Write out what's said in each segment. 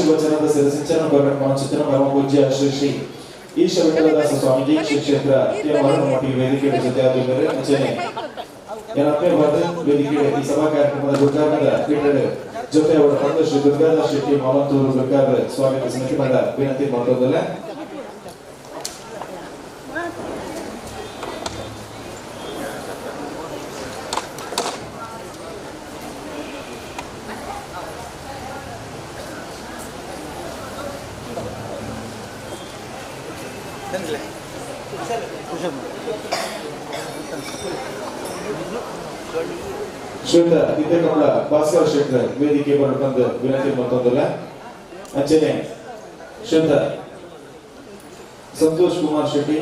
ಆಶೀರ್ವಚನದ ಸಿಂಚನ ಚಿತ್ರಣ ಪರಮ ಪೂಜ್ಯ ಶ್ರೀ ಶ್ರೀ ಈಶ ವಿಠಲದಾಸ ಸ್ವಾಮೀಜಿ ಶ್ರೀ ಕ್ಷೇತ್ರ ವೇದಿಕೆ ಜೊತೆ ಆಗಿದ್ದಾರೆ. ಅಂಚನೆ ಏನಾತ್ಮೀಯವಾದ ವೇದಿಕೆ ಈ ಸಭಾ ಕಾರ್ಯಕ್ರಮದ ಗುರುಕಾರದ ಪೀಠದ ಜೊತೆ ಅವರ ತಂದೆ ಶ್ರೀ ದುರ್ಗಾದಾಸ್ ಶೆಟ್ಟಿ ಮಾವಂತೂರು ಗುರುಕಾರ ಸ್ವಾಗತ ಸಮಿತಿ ಪದ ವಿನಂತಿ ಮಾಡ್ತದಲ್ಲ. ಶ್ರೀಯುತ ದಿವ್ಯಕಮಲ ಭಾಸ್ಕರ್ ಶೆಟ್ಟರ್ ವೇದಿಕೆ ಬಂದು ವಿನಂತಿ ಮತ್ತೊಂದಲ್ಲ. ಅಂಚನೆ ಶ್ರೀಯುತ ಸಂತೋಷ್ ಕುಮಾರ್ ಶೆಟ್ಟಿ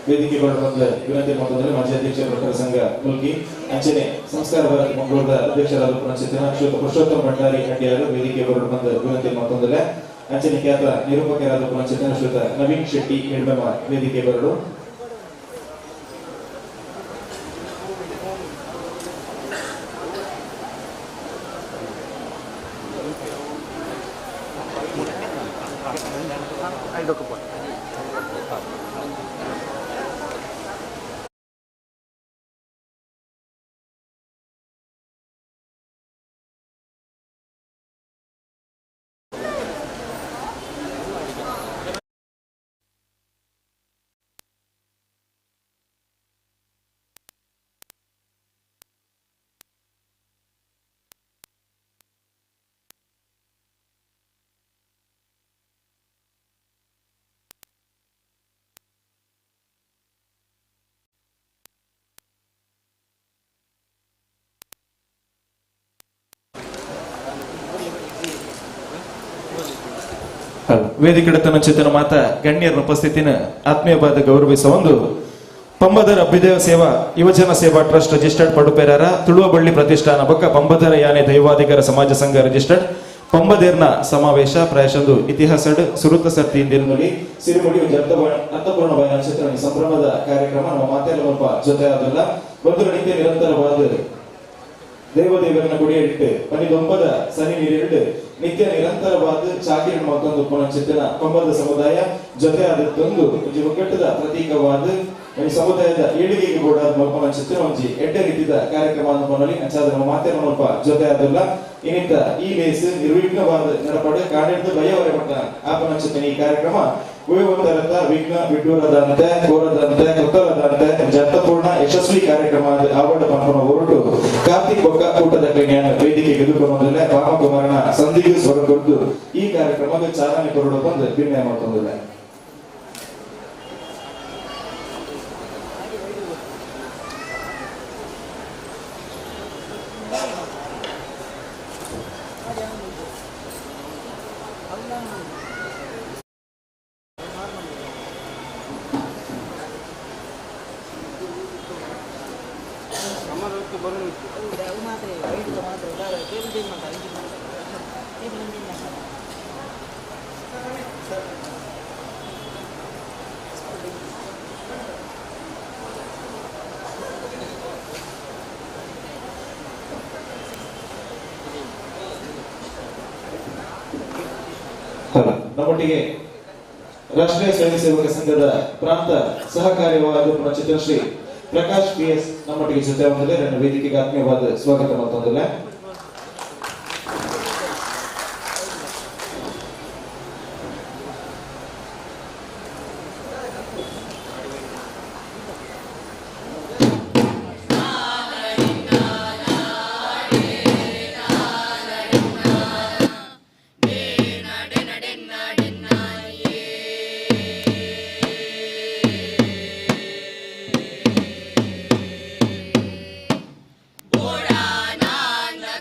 ವೇದಿಕೆ ಬಂದು ವಿನಂತಿ ಮತ್ತೊಂದಲ್ಲ, ಮಾಜಿ ಅಧ್ಯಕ್ಷ ಭಟ್ಟರ ಸಂಘ ಮುಲ್ಕಿ. ಅಂಚನೆ ಸಂಸ್ಕಾರ ಭಾರತಿ ಮಂಗಳೂರದ ಅಧ್ಯಕ್ಷರಾದ ಪುನಶ್ಚೇತನ ಶ್ರೀಯುತ ಪುರುಷೋತ್ತಮ ಭಂಡಾರಿ ಅಡ್ಡಿಯಾರು ವೇದಿಕೆ ಬಂದು ವಿನಂತಿ ಮತ್ತೊಂದಲ್ಲ. ಅಂಚನೆ ಖ್ಯಾತ ನಿರೂಪಕರಾದ ಪುನಶ್ಚೇತನ ಶ್ರೀಯುತ ನವೀನ್ ಶೆಟ್ಟಿ ಎಡ್ಮೆಮ ವೇದಿಕೆ ಬರಲು. ವೇದಿಕೆಡತನ ಚೇತನ ಮಾತ ಗಣ್ಯರ ಉಪಸ್ಥಿತಿನ ಆತ್ಮೀಯವಾದ ಗೌರವಿಸುವ ಒಂದು ಪಂಬದರ ಅಭ್ಯುದಯ ಸೇವಾ ಯುವಜನ ಸೇವಾ ಟ್ರಸ್ಟ್ ರಿಜಿಸ್ಟರ್ಡ್ ಪಡುಪೇರರ ತುಳುವಬಳ್ಳಿ ಪ್ರತಿಷ್ಠಾನ ಬೊಕ್ಕ ಪಂಬದರ ಯಾನೆ ದೈವಾಧಿಕಾರ ಸಮಾಜ ಸಂಘ ರಿಜಿಸ್ಟರ್ಡ್ ಪಂಬದೇರ್ನ ಸಮಾವೇಶ ಪ್ರಾಯಶಂದು ಇತಿಹಾಸಡ್ ಸುರುತ ಸರ್ತಿ ನೋಡಿ ಸಿರಿಮುಡಿ ಅರ್ಥಪೂರ್ಣ ಚಿತ್ರ ಸಂಭ್ರಮದ ಕಾರ್ಯಕ್ರಮ ನಮ್ಮ ಮಾತೆಲ್ಲ ಜೊತೆ ಆದಲ್ಲ ಬಂದು ನಿತ್ಯ ನಿರಂತರವಾದ ದೇವದೇವರನ್ನ ಗುಡಿಯಿಟ್ಟು ಪನಿದೊಂಬದ ಸನಿ ನೀರಿಟ್ಟು ನಿತ್ಯ ನಿರಂತರವಾದ ಚಾಕಿರಣ ಮತ್ತೊಂದು ಪುನಶ್ಚೇತನ ಪಂಬದ ಸಮುದಾಯ ಜೊತೆ ಆದತ್ತೊಂದು ಒಂಜಿ ಒಗ್ಗಟ್ಟದ ಪ್ರತೀಕವಾದ ಈ ಸಮುದಾಯದ ಏಳಿಗೆಗೆ ಕೂಡ ಪುನಶ್ಚೇತನ ಒಂಜಿ ಎಡ್ಡೆ ರೀತಿಯ ಕಾರ್ಯಕ್ರಮ ಅನ್ಕೊಂಡಲ್ಲಿ ಅಂಚಾದ ನಮ್ಮ ಮಾತಿನ ಮುಲ್ಪ ಜೊತೆ ಆದಲ್ಲ ಇನ್ನಿತ ಈ ಲೇಸ್ ನಿರ್ವಿಘ್ನವಾದ ನಡಪಡೆ ಕಾಡಿಡ್ದು ಭಯವರೆ ಮಟ್ಟ ಆ ಪುನಶ್ಚೇತನ ಈ ಕಾರ್ಯಕ್ರಮ ಉಪಯೋಗವಂತರಂತ ವಿಘ್ನ ವಿಡ್ಡೂರದಂತೆ ಕೋರದಂತೆ ಕೊತ್ತಲದಂತೆ ಅರ್ಥಪೂರ್ಣ ಯಶಸ್ವಿ ಕಾರ್ಯಕ್ರಮ ಆವಡ ಪಂಪನ ಹೊರಟು ಕಾರ್ತಿಕ್ ಬೊಕ್ಕ ಕೂಟದ ಜ್ಞಾನ ವೇದಿಕೆ ಗೆದ್ದುಕೊಂಡಲ್ಲ ರಾಮಕುಮಾರನ ಸಂಧಿಗೆ ಸ್ವರ ಕೊಟ್ಟು ಈ ಕಾರ್ಯಕ್ರಮಕ್ಕೆ ಚಾಲನೆ ಕೊರಡು ಬಂದು ವಿನಯ ಮಾಡ್ತಂದಿಲ್ಲ. ನಮ್ಮೊಟ್ಟಿಗೆ ರಾಷ್ಟ್ರೀಯ ಸ್ವಯಂ ಸೇವಕ ಸಂಘದ ಪ್ರಾಂತ ಸಹಕಾರ್ಯವಾದ ಚಿತ್ರಶ್ರೀ ಪ್ರಕಾಶ್ ಪಿ ಎಸ್ ನಮ್ಮೊಟ್ಟಿಗೆ ಜೊತೆ ಹೊಂದಿದೆ. ನನ್ನ ವೇದಿಕೆಗೆ ಆತ್ಮೀಯವಾದ ಸ್ವಾಗತ ಮಾಡ್ತಂದಿಲ್ಲ. Borana.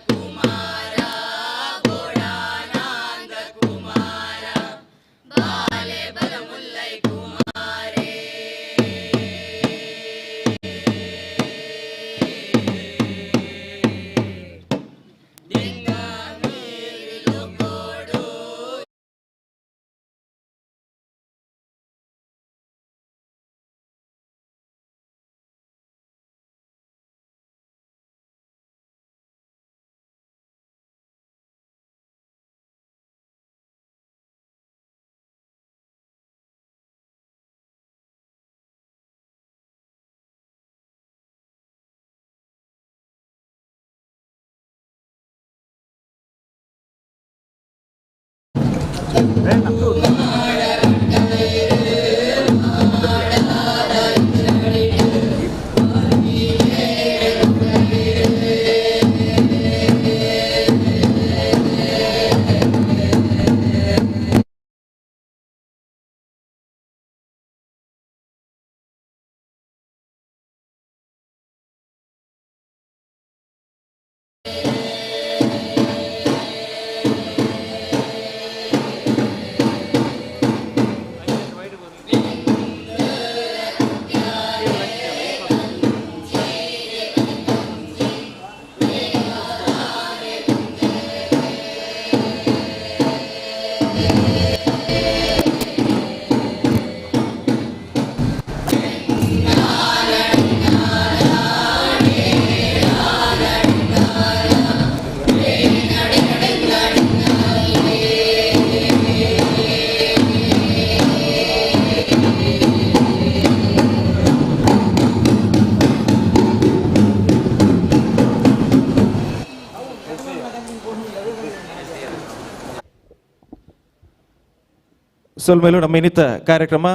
ಸೊಲ್ಮೇಲು ನಮ್ಮ ಇನ್ನಿತ ಕಾರ್ಯಕ್ರಮ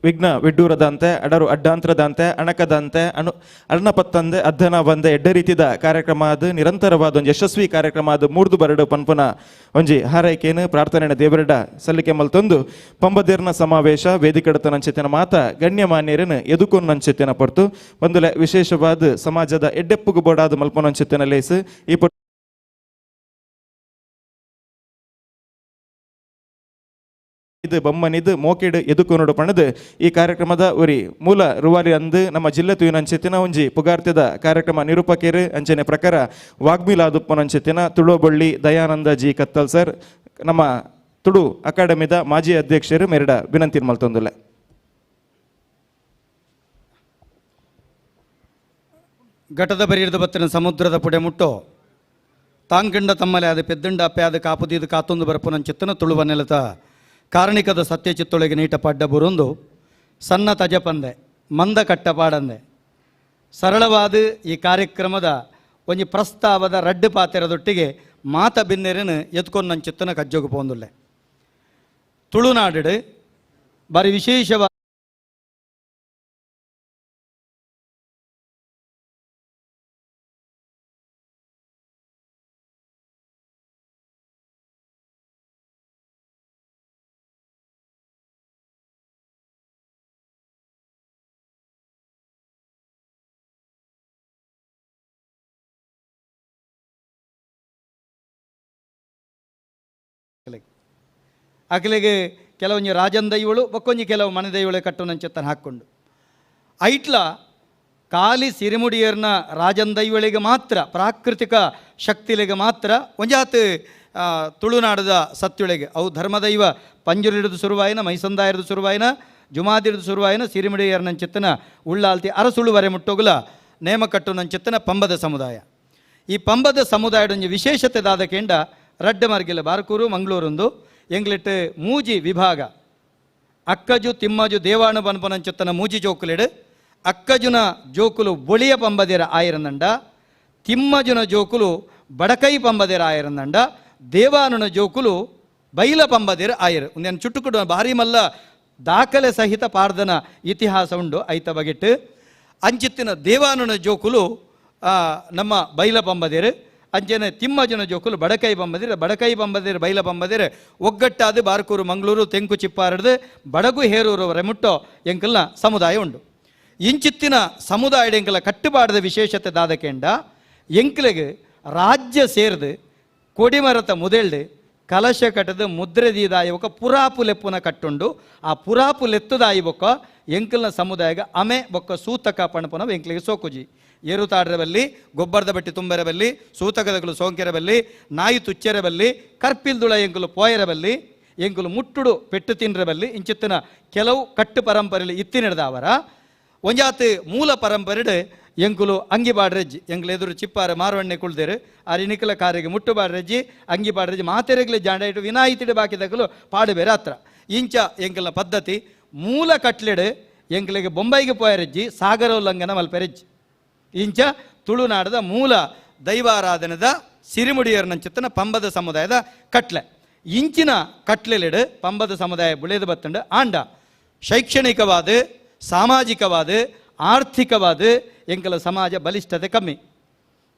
ವಿಘ್ನ ವಿಡ್ಡೂರದಂತೆ ಅಡರು ಅಡ್ಡಾಂತರದಂತೆ ಅಣಕದಂತೆ ಅಣು ಅರ್ಣಪತ್ತಂದೆ ಅದ್ದನ ಬಂದೆ ಎಡ್ಡ ರೀತಿದ ಕಾರ್ಯಕ್ರಮ ಅದು ನಿರಂತರವಾದ ಒಂಜಿ ಯಶಸ್ವಿ ಕಾರ್ಯಕ್ರಮ ಅದು ಮೂರ್ದು ಬರಡು ಪನ್ಪುನ ಒಂಜಿ ಹಾರೈಕೇನು ಪ್ರಾರ್ಥನೆ ದೇವರಡ ಸಲ್ಲಿಕೆ ಮಲ್ತೊಂದು ಪಂಬದೇರ್ನ ಸಮಾವೇಶ ವೇದಿಕಡತನಂಚಿತನ ಮಾತ ಗಣ್ಯಮಾನ್ಯರನ್ನು ಎದುಕೊನ್ನಂಚಿತನ ಪೊರ್ತು ಒಂದುಲೆ ವಿಶೇಷವಾದ ಸಮಾಜದ ಎಡ್ಡೆಪ್ಪುಗು ಬೋಡಾದ ಮಲ್ಪನಂಚಿತನ ಲೇಸು ಈ ಇದು ಬೊಮ್ಮನಿದು ಮೋಕೆಡು ಎದುಕೊನೋಡು ಪಣದು ಈ ಕಾರ್ಯಕ್ರಮದ ಉರಿ ಮೂಲ ರೂವಾರಿ ಅಂದು ನಮ್ಮ ಜಿಲ್ಲೆ ತುಯಿನಂಚಿತ್ತಿನ ಒಂಜಿ ಪುಗಾರ್ತೆದ ಕಾರ್ಯಕ್ರಮ ನಿರೂಪಕರು ಅಂಚನೆ ಪ್ರಕಾರ ವಾಗ್ಮಿಲಾದುಪ್ಪನಂಚಿತ್ತಿನ ತುಳುವಬಳ್ಳಿ ದಯಾನಂದ ಜಿ ಕತ್ತಲ್ ಸರ್ ನಮ್ಮ ತುಳು ಅಕಾಡೆಮಿದ ಮಾಜಿ ಅಧ್ಯಕ್ಷರು ಮೆರಡ ವಿನಂತಿ ಮಲ್ತೊಂದುಲ್ಲ. ಘಟದ ಬರಿಯದ ಬತ್ತಿನ ಸಮುದ್ರದ ಪುಡೆ ಮುಟ್ಟೋ ತಾಂಕಿಂಡ ತಮ್ಮಲೆ ಅದು ಪೆದ್ದಂಡ ಅಪ್ಪೆ ಅದು ಕಾಪುದೀದು ಕಾತೊಂದು ಬರಪುನಂಚಿತ್ತನ ತುಳುವ ನೆಲತ ಕಾರಣಿಕದ ಸತ್ಯ ಚಿತ್ತೊಳಗೆ ನೀಟ ಪಡ್ಡ ಬುರುಂದು ಸಣ್ಣ ತಜಪಂದೆ ಮಂದ ಕಟ್ಟ ಪಾಡಂದೆ ಸರಳವಾದ ಈ ಕಾರ್ಯಕ್ರಮದ ಒಂಜಿ ಪ್ರಸ್ತಾವದ ರಡ್ಡು ಪಾತೆರದೊಟ್ಟಿಗೆ ಮಾತ ಬಿನ್ನೆರನು ಎತ್ಕೊಂಡು ನನ್ನ ಚಿತ್ತನ ಕಜ್ಜೋಗು ಪೋಂದುಲ್ಲೆ. ತುಳುನಾಡು ಬಾರಿ ವಿಶೇಷವಾದ ಅಕಲೆಗೆ ಕೆಲವೊಂಜಿ ರಾಜನ್ ದೈವಳು ಬಕ್ಕೊಂಜಿ ಕೆಲವು ಮನೆ ದೈವಳೆ ಕಟ್ಟುನಂಚೆತ್ತನ ಹಾಕ್ಕೊಂಡು ಐಟ್ಲ ಖಾಲಿ ಸಿರಿಮುಡಿಯರ್ನ ರಾಜನ್ ದೈವಳಿಗೆ ಮಾತ್ರ ಪ್ರಾಕೃತಿಕ ಶಕ್ತಿಲಿಗೆ ಮಾತ್ರ ಒಂಜಾತ್ ತುಳುನಾಡದ ಸತ್ಯುಳಿಗೆ ಅವು ಧರ್ಮದೈವ ಪಂಜುರಿಡಿದು ಸುರುವಾಯಿನ ಮೈಸಂದಾಯರದು ಸುರುವಾಯಿನ ಜುಮಾದಿರದು ಸುರುವಾಯಿನ ಸಿರಿಮುಡಿಯರ್ನಂಚಿತ್ತನ ಉಳ್ಳಾಲ್ತಿ ಅರಸುಳುವರೆ ಮುಟ್ಟೋಗುಲ ನೇಮ ಕಟ್ಟುನಂಚಿತ್ತನ ಪಂಬದ ಸಮುದಾಯ. ಈ ಪಂಬದ ಸಮುದಾಯದೊಂಜಿ ವಿಶೇಷತೆ ದಾದಕೇಂಡ ರಡ್ಡ ಮಾರ್ಗಿಲ್ಲ ಬಾರ್ಕೂರು ಮಂಗಳೂರೊಂದು ಎಂಗ್ಲಿಟ್ಟು ಮೂಜಿ ವಿಭಾಗ ಅಕ್ಕಜು ತಿಮ್ಮಜು ದೇವಾಣು ಪನ್ಪನಂಚುತ್ತನ ಮೂಜಿ ಜೋಕುಲಿಡು ಅಕ್ಕಜುನ ಜೋಕುಲು ಬೊಳಿಯ ಪಂಬದಿರ ಆಯಿರಂದಂಡ ತಿಮ್ಮಜುನ ಜೋಕುಲು ಬಡಕೈ ಪಂಬದಿರ ಆಯಿರಂದಂಡ ದೇವಾನುನ ಜೋಕುಲು ಬೈಲ ಪಂಬದಿರ ಆಯಿರು. ಒಂದೇನು ಚುಟ್ಟುಕುಡು ಭಾರಿ ಮಲ್ಲ ದಾಖಲೆ ಸಹಿತ ಪಾರ್ದನ ಇತಿಹಾಸ ಉಂಡು ಐತ ಬಗೆಟ್ಟು ಅಂಚಿತ್ತಿನ ದೇವಾನುನ ಜೋಕುಲು ನಮ್ಮ ಬೈಲ ಪಂಬದಿರು ಅಂಚನೆ ತಿಮ್ಮಜನ ಜೋಕುಲು ಬಡಕೈ ಬಂಬದಿರ ಬಡಕೈ ಬಂಬದಿರ ಬೈಲ ಬಂಬದಿರ ಒಗ್ಗಟ್ಟಾದ ಬಾರ್ಕೂರು ಮಂಗಳೂರು ತೆಂಕು ಚಿಪ್ಪಾರಡ್ದು ಬಡಗು ಹೇರೂರವರೆ ಮುಟ್ಟೋ ಎಂಕಲ್ನ ಸಮುದಾಯ ಉಂಡು. ಇಂಚಿತ್ತಿನ ಸಮುದಾಯದ ಎಂಕಲ ಕಟ್ಟುಪಾಡದ ವಿಶೇಷತೆ ದಾದಕೆಂಡ ಎಂಕಲಿಗೆ ರಾಜ್ಯ ಸೇರ್ದು ಕೊಡಿಮರತ ಮುದೆಳ್ದು ಕಲಶ ಕಟ್ಟದ ಮುದ್ರೆ ದೀದಾಯವಕ ಪುರಾಪು ಲೆಪ್ಪುನ ಕಟ್ಟುಂಡು. ಆ ಪುರಾಪು ಲೆತ್ತುದಾಯಿಬೊಕ್ಕ ಎಂಕಲ್ನ ಸಮುದಾಯಗ ಅಮೆ ಬೊಕ್ಕ ಸೂತಕ ಪಣಪುನ ಎಂಕ್ಲಿಗೆ ಸೋಕುಜಿ ಏರುತಾಡ್ರಬಲ್ಲಿ ಗೊಬ್ಬರದ ಬಟ್ಟಿ ತುಂಬೆರಬಲ್ಲಿ ಸೂತಕದಗಳು ಸೋಂಕೆರಬಲ್ಲಿ ನಾಯಿ ತುಚ್ಚೆರಬಲ್ಲಿ ಕರ್ಪಿಲ್ದುಳ ಎಂಕುಲು ಪೋಯರಬಲ್ಲಿ ಎಂಕುಲು ಮುಟ್ಟುಡು ಪೆಟ್ಟು ತಿನ್ರಬಲ್ಲಿ ಇಂಚಿತ್ತಿನ ಕೆಲವು ಕಟ್ಟು ಪರಂಪರೆಯಲ್ಲಿ ಇತ್ತಿನಡ್ದಾವರ ಒಂಜಾತ್ ಮೂಲ ಪರಂಪರೆಡು ಎಂಕುಲು ಅಂಗಿ ಬಾಡ್ರೆಜ್ಜಿ ಎಂಕುಲು ಎದುರು ಚಿಪ್ಪಾರ ಮಾರವಣ್ಣೆ ಕುಳ್ದೇರು ಅರಿನಿಕಲ ಕಾರಿಗೆ ಮುಟ್ಟು ಬಾಡ್ರೆಜ್ಜಿ ಅಂಗಿ ಬಾಡ್ರೆಜ್ಜಿ ಮಾತೆರೆಗ್ಲೆ ಜಾಂಡ ಇಟ್ಟು ವಿನಾಯಿತಿಡು ಬಾಕಿದಕಲು ಪಾಡು ಬೇರೆ ಹತ್ರ ಇಂಚ ಎಂಕಲ್ನ ಪದ್ಧತಿ ಮೂಲ ಕಟ್ಲೆಡು ಎಂಕಲಿಗೆ ಬೊಂಬೈಗೆ ಪೋಯರೆಜ್ಜಿ ಸಾಗರ ಉಲ್ಲಂಘನ ಮಲ್ಪೆರೆಜ್ಜಿ ಇಂಚ ತುಳುನಾಡದ ಮೂಲ ದೈವಾರಾಧನದ ಸಿರಿಮುಡಿಯರ್ನಂಚಿತ್ತನ ಪಂಬದ ಸಮುದಾಯದ ಕಟ್ಲೆ. ಇಂಚಿನ ಕಟ್ಲೆಲೆಡು ಪಂಬದ ಸಮುದಾಯ ಬುಳೆದು ಬತ್ತಂಡು ಆಂಡ ಶೈಕ್ಷಣಿಕವಾದ ಸಾಮಾಜಿಕವಾದ ಆರ್ಥಿಕವಾದ ಎಂಕಲ ಸಮಾಜ ಬಲಿಷ್ಠತೆ ಕಮ್ಮಿ.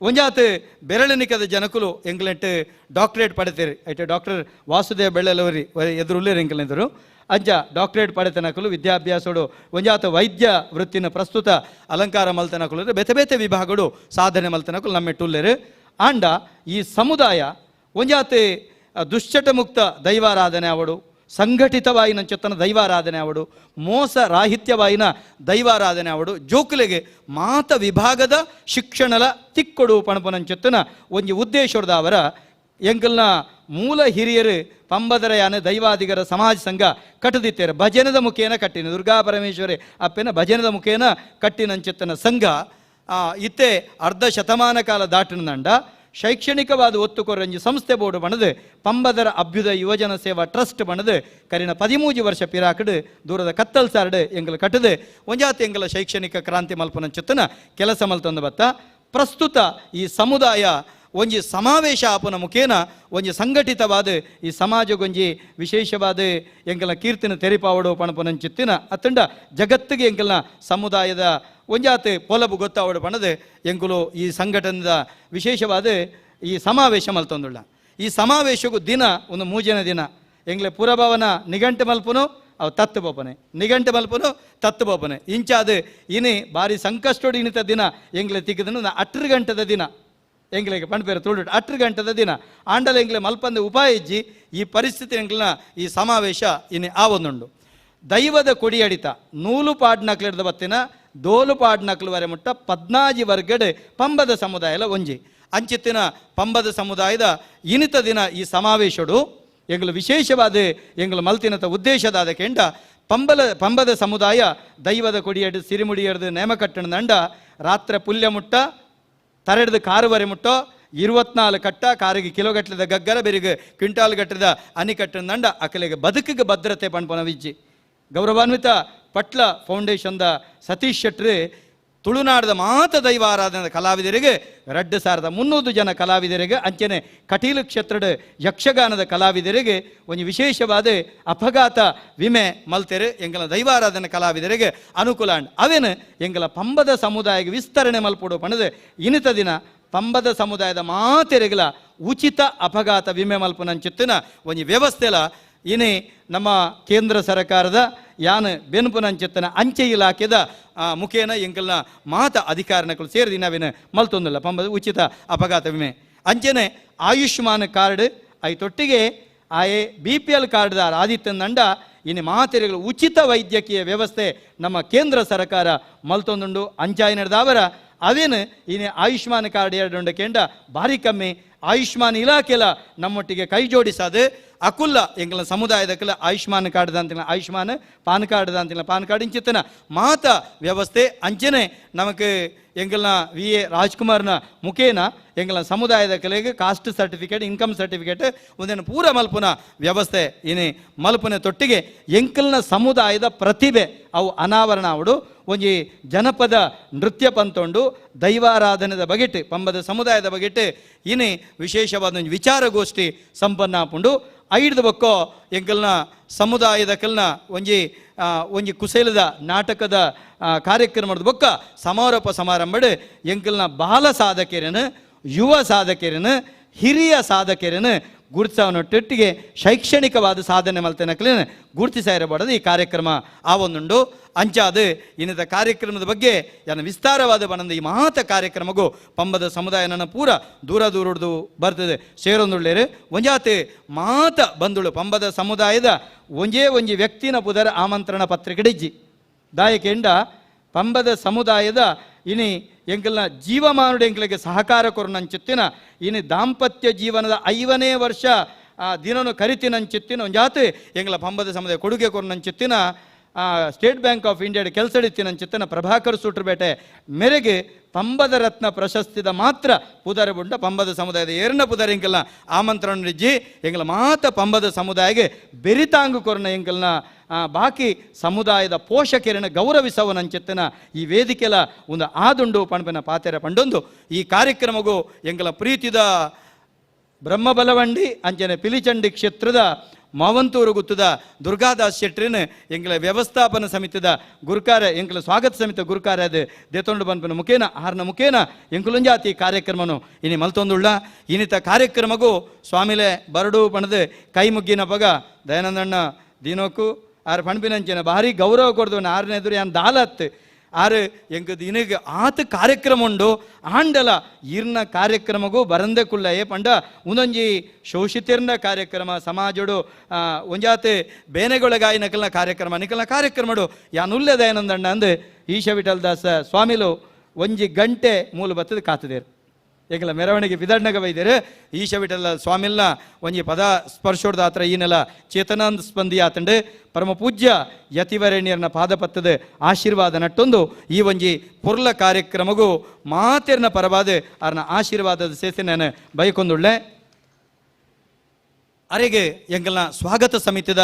ಒಂಜಾತ್ ಬೆರಳನಿಕದ ಜನಕುಲು ಎಂಕ್ಲೆಂಟ್ ಡಾಕ್ಟರೇಟ್ ಪಡೆತೀರಿ ಐಟೆ ಡಾಕ್ಟರ್ ವಾಸುದೇವ ಬೆಳ್ಳಲವರಿ ಎದುರುಲ್ಲೇರು ಎಂಕಲೆಂದರು ಅಂಚ ಡಾಕ್ಟರೇಟ್ ಪಡೆತನಕುಲು ವಿದ್ಯಾಭ್ಯಾಸೋಡು ಒಂಜಾತ ವೈದ್ಯ ವೃತ್ತಿನ ಪ್ರಸ್ತುತ ಅಲಂಕಾರ ಮಲ್ತನಕುಲು ಬೇತೆ ಬೇತೆ ವಿಭಾಗಗಳು ಸಾಧನೆ ಮಲ್ತನಕುಲು ನಮ್ಮೆಟ್ಟುಲ್ಲೇರು. ಆಂಡ ಈ ಸಮುದಾಯ ಒಂಜಾತೆ ದುಶ್ಚಟ ಮುಕ್ತ ದೈವಾರಾಧನೆ ಅವಡು, ಸಂಘಟಿತವಾಯಿನ ಚೆತ್ತನ ದೈವಾರಾಧನೆ ಅವಡು, ಮೋಸ ರಾಹಿತ್ಯವಾಯಿನ ದೈವಾರಾಧನೆ ಅವಡು, ಜೋಕುಲೆಗೆ ಮಾತ ವಿಭಾಗದ ಶಿಕ್ಷಣಲ ತಿಕ್ಕೊಡು ಪಣಪನಂಚೆತ್ತನ ಒಂಜಿ ಉದ್ದೇಶದ ಅವರ ಎಂಕಲ್ನ ಮೂಲ ಹಿರಿಯರು ಪಂಬದರಯಾನ ದೈವಾದಿಗರ ಸಮಾಜ ಸಂಘ ಕಟ್ಟದಿತ್ತೇರು ಭಜನದ ಮುಖೇನ ಕಟ್ಟಿನ ದುರ್ಗಾ ಪರಮೇಶ್ವರಿ ಅಪ್ಪನ ಭಜನದ ಮುಖೇನ ಕಟ್ಟಿನಂಚೆತ್ತನ ಸಂಘ ಇತ್ತೆ ಅರ್ಧ ಶತಮಾನ ಕಾಲ ದಾಟಿನ ಶೈಕ್ಷಣಿಕವಾದ ಒತ್ತು ಕೊರಂಜಿ ಸಂಸ್ಥೆ ಬೋರ್ಡ್ ಬಣದು ಪಂಬದರ ಅಭ್ಯುದಯ ಯುವಜನ ಸೇವಾ ಟ್ರಸ್ಟ್ ಬಣದು ಕರಿನ 13 ವರ್ಷ ಪಿರಾಕಡು ದೂರದ ಕತ್ತಲ್ ಸಾರ್ಡು ಎಂಗಲ ಕಟ್ಟದು ಒಂಜಾತಿ ಎಂಗಲ ಶೈಕ್ಷಣಿಕ ಕ್ರಾಂತಿ ಮಲ್ಪನಂಚೆತ್ತನ ಕೆಲಸ ಮಲ್ತೊಂದು ಬತ್ತ. ಪ್ರಸ್ತುತ ಈ ಸಮುದಾಯ ಒಂಜಿ ಸಮಾವೇಶ ಆಪನ ಮುಖೇನ ಒಂಜಿ ಸಂಘಟಿತವಾದ ಈ ಸಮಾಜಗೊಂಜಿ ವಿಶೇಷವಾದ ಎಂಕಲ್ನ ಕೀರ್ತಿನ ತೆರಿಪಾವಡು ಪಣಪನಂಚಿತ್ತಿನ ಅತ್ತಂಡ ಜಗತ್ತಿಗೆ ಎಂಕಲ್ನ ಸಮುದಾಯದ ಒಂಜಾತಿ ಪೊಲಬು ಗೊತ್ತಾವಡು ಪಣದು ಎಂಕುಲು ಈ ಸಂಘಟನೆದ ವಿಶೇಷವಾದ ಈ ಸಮಾವೇಶ ಮಲ್ತೊಂದುಳ್ಳ. ಈ ಸಮಾವೇಶಕ್ಕೂ ದಿನ ಒಂದು ಮೂಜನ ದಿನ ಎಂಗ್ಲೆ ಪುರಭವನ ನಿಘಂಟು ಮಲ್ಪುನು ಅವು ತತ್ತು ಬೋಪನೆ ನಿಘಂಟು ಮಲ್ಪುನು ತತ್ತು ಬೋಪನೆ ಇಂಚಾದ ಇನಿ ಭಾರಿ ಸಂಕಷ್ಟೋಡು ಇನಿತ ದಿನ ಎಂಗ್ಲೆ ತಿಕ್ಕದನು 8 ಗಂಟೆದ ದಿನ ಎಂಗ್ಲಿಗೆ ಪಂಡ್ಪೇರು ತುಳು 8 ಗಂಟೆದ ದಿನ ಆಂಡಲ ಎಂಗ್ಲೆ ಮಲ್ಪಂದ ಉಪಾಯ ಇಜ್ಜಿ ಈ ಪರಿಸ್ಥಿತಿ ಎಂಗ್ಲನ ಈ ಸಮಾವೇಶ ಇನಿ ಆ ಒಂದುಂಡು. ದೈವದ ಕೊಡಿಯಡಿತ ನೂಲು ಪಾಡ್ನಕ್ಲಿಡ್ದ ಬತ್ತಿನ ದೋಲು ಪಾಡ್ನಕ್ಲು ವರೆ ಮುಟ್ಟ 14 ವರ್ಗಡೆ ಪಂಬದ ಸಮುದಾಯಲ ಒಂಜಿ ಅಂಚಿತ್ತಿನ ಪಂಬದ ಸಮುದಾಯದ ಇನಿತ ದಿನ ಈ ಸಮಾವೇಶಡು ಎಂಗ್ಲು ವಿಶೇಷವಾದ ಎಂಗ್ಲು ಮಲ್ತಿನತ ಉದ್ದೇಶದಾದ ಕೆಂಡ ಪಂಬದ ಸಮುದಾಯ ದೈವದ ಕೊಡಿಯಡು ಸಿರಿಮುಡಿಯಡ್ದು ನೇಮಕಟ್ಟಣ ದಂಡ ರಾತ್ರಿ ಪುಲ್ಯ ಮುಟ್ಟ ತರೆಡ್ದು ಕಾರುವರೆ ಮುಟ್ಟೋ 24 ಕಟ್ಟ ಕಾರಿಗೆ ಕಿಲೋಗಟ್ಟದ ಗಗ್ಗರ ಬೆರಿಗೆ ಕ್ವಿಂಟಾಲ್ ಗಟ್ಟದ ಅನಿಕಟ್ಟನ ದಂಡ ಅಕಲಿಗೆ ಬದುಕಿಗೆ ಭದ್ರತೆ ಪಣ್ಪನ ವಿಜ್ಜಿ. ಗೌರವಾನ್ವಿತ ಪಟ್ಲ ಫೌಂಡೇಶನ್ದ ಸತೀಶ್ ಶೆಟ್ರು ತುಳುನಾಡದ ಮಾತ ದೈವ ಆರಾಧನೆ ಕಲಾವಿದರಿಗೆ 2300 ಜನ ಕಲಾವಿದರಿಗೆ ಅಂಚನೆ ಕಟೀಲು ಕ್ಷೇತ್ರದ ಯಕ್ಷಗಾನದ ಕಲಾವಿದರಿಗೆ ಒಂದು ವಿಶೇಷವಾದ ಅಪಘಾತ ವಿಮೆ ಮಲ್ತೆರು ಎಂಗಲ ದೈವಾರಾಧನೆ ಕಲಾವಿದರಿಗೆ ಅನುಕೂಲ ಅಂಡ್ ಅವೇನು ಎಂಗಲ ಪಂಬದ ಸಮುದಾಯಕ್ಕೆ ವಿಸ್ತರಣೆ ಮಲ್ಪಡು ಪಣದು ಇನಿತ ದಿನ ಪಂಬದ ಸಮುದಾಯದ ಮಾತೆರೆಗಲ ಉಚಿತ ಅಪಘಾತ ವಿಮೆ ಮಲ್ಪನಂಚಿತ್ತಿನ ಒಂದು ವ್ಯವಸ್ಥೆಲ ಇನಿ ನಮ್ಮ ಕೇಂದ್ರ ಸರ್ಕಾರದ ಯಾನ್ ಬೆನ್ಪುನಂಚಿತ್ತನ ಅಂಚೆ ಇಲಾಖೆದ ಮುಖೇನ ಎಂಕಲ್ನ ಮಾತ ಅಧಿಕಾರಿನಕಲು ಸೇರಿದ ನಾವೇನು ಮಲ್ತೊಂದಿಲ್ಲ ಪಂಬದ ಉಚಿತ ಅಪಘಾತ ವಿಮೆ ಅಂಚೆನೆ ಆಯುಷ್ಮಾನ್ ಕಾರ್ಡ್ ಐತೊಟ್ಟಿಗೆ ಆಯೆ BPL ಕಾರ್ಡ್ದಾರ ಆದಿತ್ಯನಂಡ ಇನ್ನು ಮಾತೆರೆಗಳು ಉಚಿತ ವೈದ್ಯಕೀಯ ವ್ಯವಸ್ಥೆ ನಮ್ಮ ಕೇಂದ್ರ ಸರ್ಕಾರ ಮಲ್ತೊಂದುಂಡು ಅಂಚಾಯಿ ನಡೆದವರ ಅವೇನು ಇನ್ನು ಆಯುಷ್ಮಾನ್ ಕಾರ್ಡ್ ಎರಡು ಕೆಂಡ ಭಾರಿ ಕಮ್ಮಿ ಆಯುಷ್ಮಾನ್ ಇಲಾಖೆಲ ನಮ್ಮೊಟ್ಟಿಗೆ ಕೈ ಜೋಡಿಸದು ಅಕುಲ್ಲ ಎಂಗಲ ಸಮುದಾಯದ ಕೆಲ ಆಯುಷ್ಮಾನ್ ಕಾರ್ಡ್ ಅಂತಿಲ್ಲ ಆಯುಷ್ಮಾನ್ ಪಾನ್ ಕಾರ್ಡ್ ಅಂತಿಲ್ಲ ಪಾನ್ ಕಾರ್ಡ್ ಇಂಚಿತ್ತನ ಮಾತ ವ್ಯವಸ್ಥೆ ಅಂಚನೆ ನಮಕ್ ಎಂಗಲ್ನ VA ರಾಜ್ಕುಮಾರ್ನ ಮುಖೇನ ಎಂಗಲ ಸಮುದಾಯದ ಕೆಲೆಗೆ caste certificate income certificate ಒಂದೇನು ಪೂರ ಮಲ್ಪುನ ವ್ಯವಸ್ಥೆ ಇನಿ ಮಲ್ಪುನ ತೊಟ್ಟಿಗೆ ಎಂಕಲ್ನ ಸಮುದಾಯದ ಪ್ರತಿಭೆ ಅವು ಅನಾವರಣ ಅವಡು ಒಂಜಿ ಜನಪದ ನೃತ್ಯ ಪಂತೊಂಡು ದೈವಾರಾಧನೆದ ಬಗೆಟ್ ಪಂಬದ ಸಮುದಾಯದ ಬಗೆಟ್ ಇನಿ ವಿಶೇಷವಾದ ಒಂಜಿ ವಿಚಾರಗೋಷ್ಠಿ ಸಂಪನ್ನ ಆಪುಂಡು. ಐಡ್ದ ಬೊಕ್ಕೋ ಎಂಕಲ್ನ ಸಮುದಾಯದ ಕಲ್ನ ಒಂಜಿ ಒಂಜಿ ಕುಸೇಲದ ನಾಟಕದ ಕಾರ್ಯಕ್ರಮದ ಬೊಕ್ಕ ಸಮಾರೋಪ ಸಮಾರಂಭಡ್ ಎಂಕಲ್ನ ಬಾಲ ಸಾಧಕರನ್ನು ಯುವ ಸಾಧಕರನ್ನು ಹಿರಿಯ ಸಾಧಕರನ್ನು ಗುರುತಿಸವನೊಟ್ಟಿಗೆ ಶೈಕ್ಷಣಿಕವಾದ ಸಾಧನೆ ಮಲ್ತನಕ್ಲೇನು ಗುರುತಿಸಾಯಿರಬಾರದು ಈ ಕಾರ್ಯಕ್ರಮ ಆ ಒಂದುಂಡು. ಅಂಚಾದ ಇನ್ನಿತ ಕಾರ್ಯಕ್ರಮದ ಬಗ್ಗೆ ಯಾನ ವಿಸ್ತಾರವಾದ ಬನಂದ ಈ ಮಹಾತ ಕಾರ್ಯಕ್ರಮಗೂ ಪಂಬದ ಸಮುದಾಯ ನನ್ನ ಪೂರ ದೂರ ದೂರಡ್ದು ಬರ್ತದೆ ಸೇರೊಂದುಳ್ಳೇರು ಒಂಜಾತೆ ಮಾತ ಬಂದುಳು ಪಂಬದ ಸಮುದಾಯದ ಒಂಜೇ ಒಂಜಿ ವ್ಯಕ್ತಿನ ಪುದರ ಆಮಂತ್ರಣ ಪತ್ರಿಕೆ ದಾಯಕೆಂಡ ಪಂಬದ ಸಮುದಾಯದ ಇನಿ ಎಂಕಲ್ನ ಜೀವಮಾನುಡು ಎಂಕಲಿಗೆ ಸಹಕಾರ ಕೊರನಂಚಿತ್ತಿನ ಇನಿ ದಾಂಪತ್ಯ ಜೀವನದ 5ನೇ ವರ್ಷ ದಿನನು ಕರಿತಿನಂಚಿತ್ತಿನ ಒಂಜಾತೆ ಎಂಕಲ ಪಂಬದ ಸಮುದಾಯ ಕೊಡುಗೆ ಕೊರನಂಚಿತ್ತಿನ state bank of ಇಂಡಿಯಾದ ಕೆಲಸಡಿತ್ತಿನಂಚಿತ್ತಿನ ಪ್ರಭಾಕರ್ ಸೂಟ್ರಪೇಟೆ ಮೇರೆಗೆ ಪಂಬದ ರತ್ನ ಪ್ರಶಸ್ತಿದ ಮಾತ್ರ ಪುದರ ಬುಂಡ ಪಂಬದ ಸಮುದಾಯದ ಏರ್ನ ಪುದರ ಎಂಕಲ್ನ ಆಮಂತ್ರಣ ಇಜ್ಜಿ ಎಂಕಲ ಮಾತ ಪಂಬದ ಸಮುದಾಯಗೆ ಬೆರಿತಾಂಗು ಕೊರನ ಎಂಕಲ್ನ ಬಾಕಿ ಸಮುದಾಯದ ಪೋಷಕರನ್ನು ಗೌರವಿಸವನಂಚಿತ್ತಿನ ಈ ವೇದಿಕೆಲ ಒಂದು ಆದುಂಡು ಪಣಪಿನ ಪಾತೆರ ಪಂಡೊಂದು ಈ ಕಾರ್ಯಕ್ರಮಗೂ ಎಂಕಲ ಪ್ರೀತಿದ ಬ್ರಹ್ಮಬಲವಂಡಿ ಅಂಚನೆ ಪಿಲಿಚಂಡಿ ಕ್ಷೇತ್ರದ ಮಾವಂತೂರು ಗುತ್ತದ ದುರ್ಗಾದಾಸ್ ಶೆಟ್ರಿನ ಎಂಗ್ಲ ವ್ಯವಸ್ಥಾಪನ ಸಮಿತಿದ ಗುರುಕಾರ ಎಂಕ್ಲ ಸ್ವಾಗತ ಸಮಿತಿ ಗುರುಕಾರ ಅದು ದೇತೊಂಡು ಬನ್ಪನ ಮುಖೇನ ಆರ್ನ ಮುಖೇನ ಎಂಕುಲುಂಜಾತಿ ಕಾರ್ಯಕ್ರಮನು ಇನಿ ಮಲ್ತೊಂದುಳ್ಳ. ಇನಿತ ಕಾರ್ಯಕ್ರಮಗೂ ಸ್ವಾಮಿಲೆ ಬರಡು ಪಣದು ಕೈ ಮುಗ್ಗಿನ ಪಗ ದಯಾನಂದಣ್ಣ ದಿನೋಕು ಆರ್ ಪಣಪಿನಂಚಿನ ಭಾರಿ ಗೌರವ ಕೊಡ್ದು ಆರನೇ ಎದುರು ಯಾನ್ ದಾಲತ್ ಆರು ಎಂಕ್ ದಿನಗೆ ಆತ ಕಾರ್ಯಕ್ರಮ ಉಂಡು ಆಂಡಲ ಇರ್ನ ಕಾರ್ಯಕ್ರಮಗೂ ಬರಂದೆ ಕುಲ್ಲಯೇ ಪಂಡ ಉಂದೊಂಜಿ ಶೋಷಿತಿರ್ನ ಕಾರ್ಯಕ್ರಮ ಸಮಾಜಡು ಒಂಜಾತೆ ಬೇನೆಗೊಳಗಾಯಿ ನಕಲ್ನ ಕಾರ್ಯಕ್ರಮ ನಿಕಲ್ನ ಕಾರ್ಯಕ್ರಮಡು ಯಾನುಲ್ಲೆ ದಯಾನಂದಣ್ಣ ಅಂದು ಈಶ ವಿಠಲ್ ದಾಸ ಸ್ವಾಮಿಲು ಒಂಜಿ ಗಂಟೆ ಮೂಲ ಬತ್ತದ ಕಾತದೇರು ಏಕಲ ಮೆರವಣಿಗೆ ಬಿದಡ್ನಗ ಬೈದೇರು ಈಶ ವಿಠಲ ಸ್ವಾಮಿಲ್ನ ಒಂಜಿ ಪದ ಸ್ಪರ್ಶೋಡ್ದ ಆತ್ರ ಈನೆಲ ಚೇತನಾನಂದ ಸ್ಪಂದಿ ಆತಂಡು ಪರಮ ಪೂಜ್ಯ ಯತಿವರೇಣ್ಯರ್ನ ಪಾದಪತ್ತದ ಆಶೀರ್ವಾದ ನಟ್ಟೊಂದು ಈ ಒಂಜಿ ಪೊರ್ಲ ಕಾರ್ಯಕ್ರಮಗೂ ಮಾತೆರ್ನ ಪರವಾದ ಆರ್ನ ಆಶೀರ್ವಾದದ ಸೇಸೆ ನಾನು ಬೈಕೊಂದುಳ್ಳೆ. ಅರೆಗೆ ಎಂಗಲ್ನ ಸ್ವಾಗತ ಸಮಿತಿದ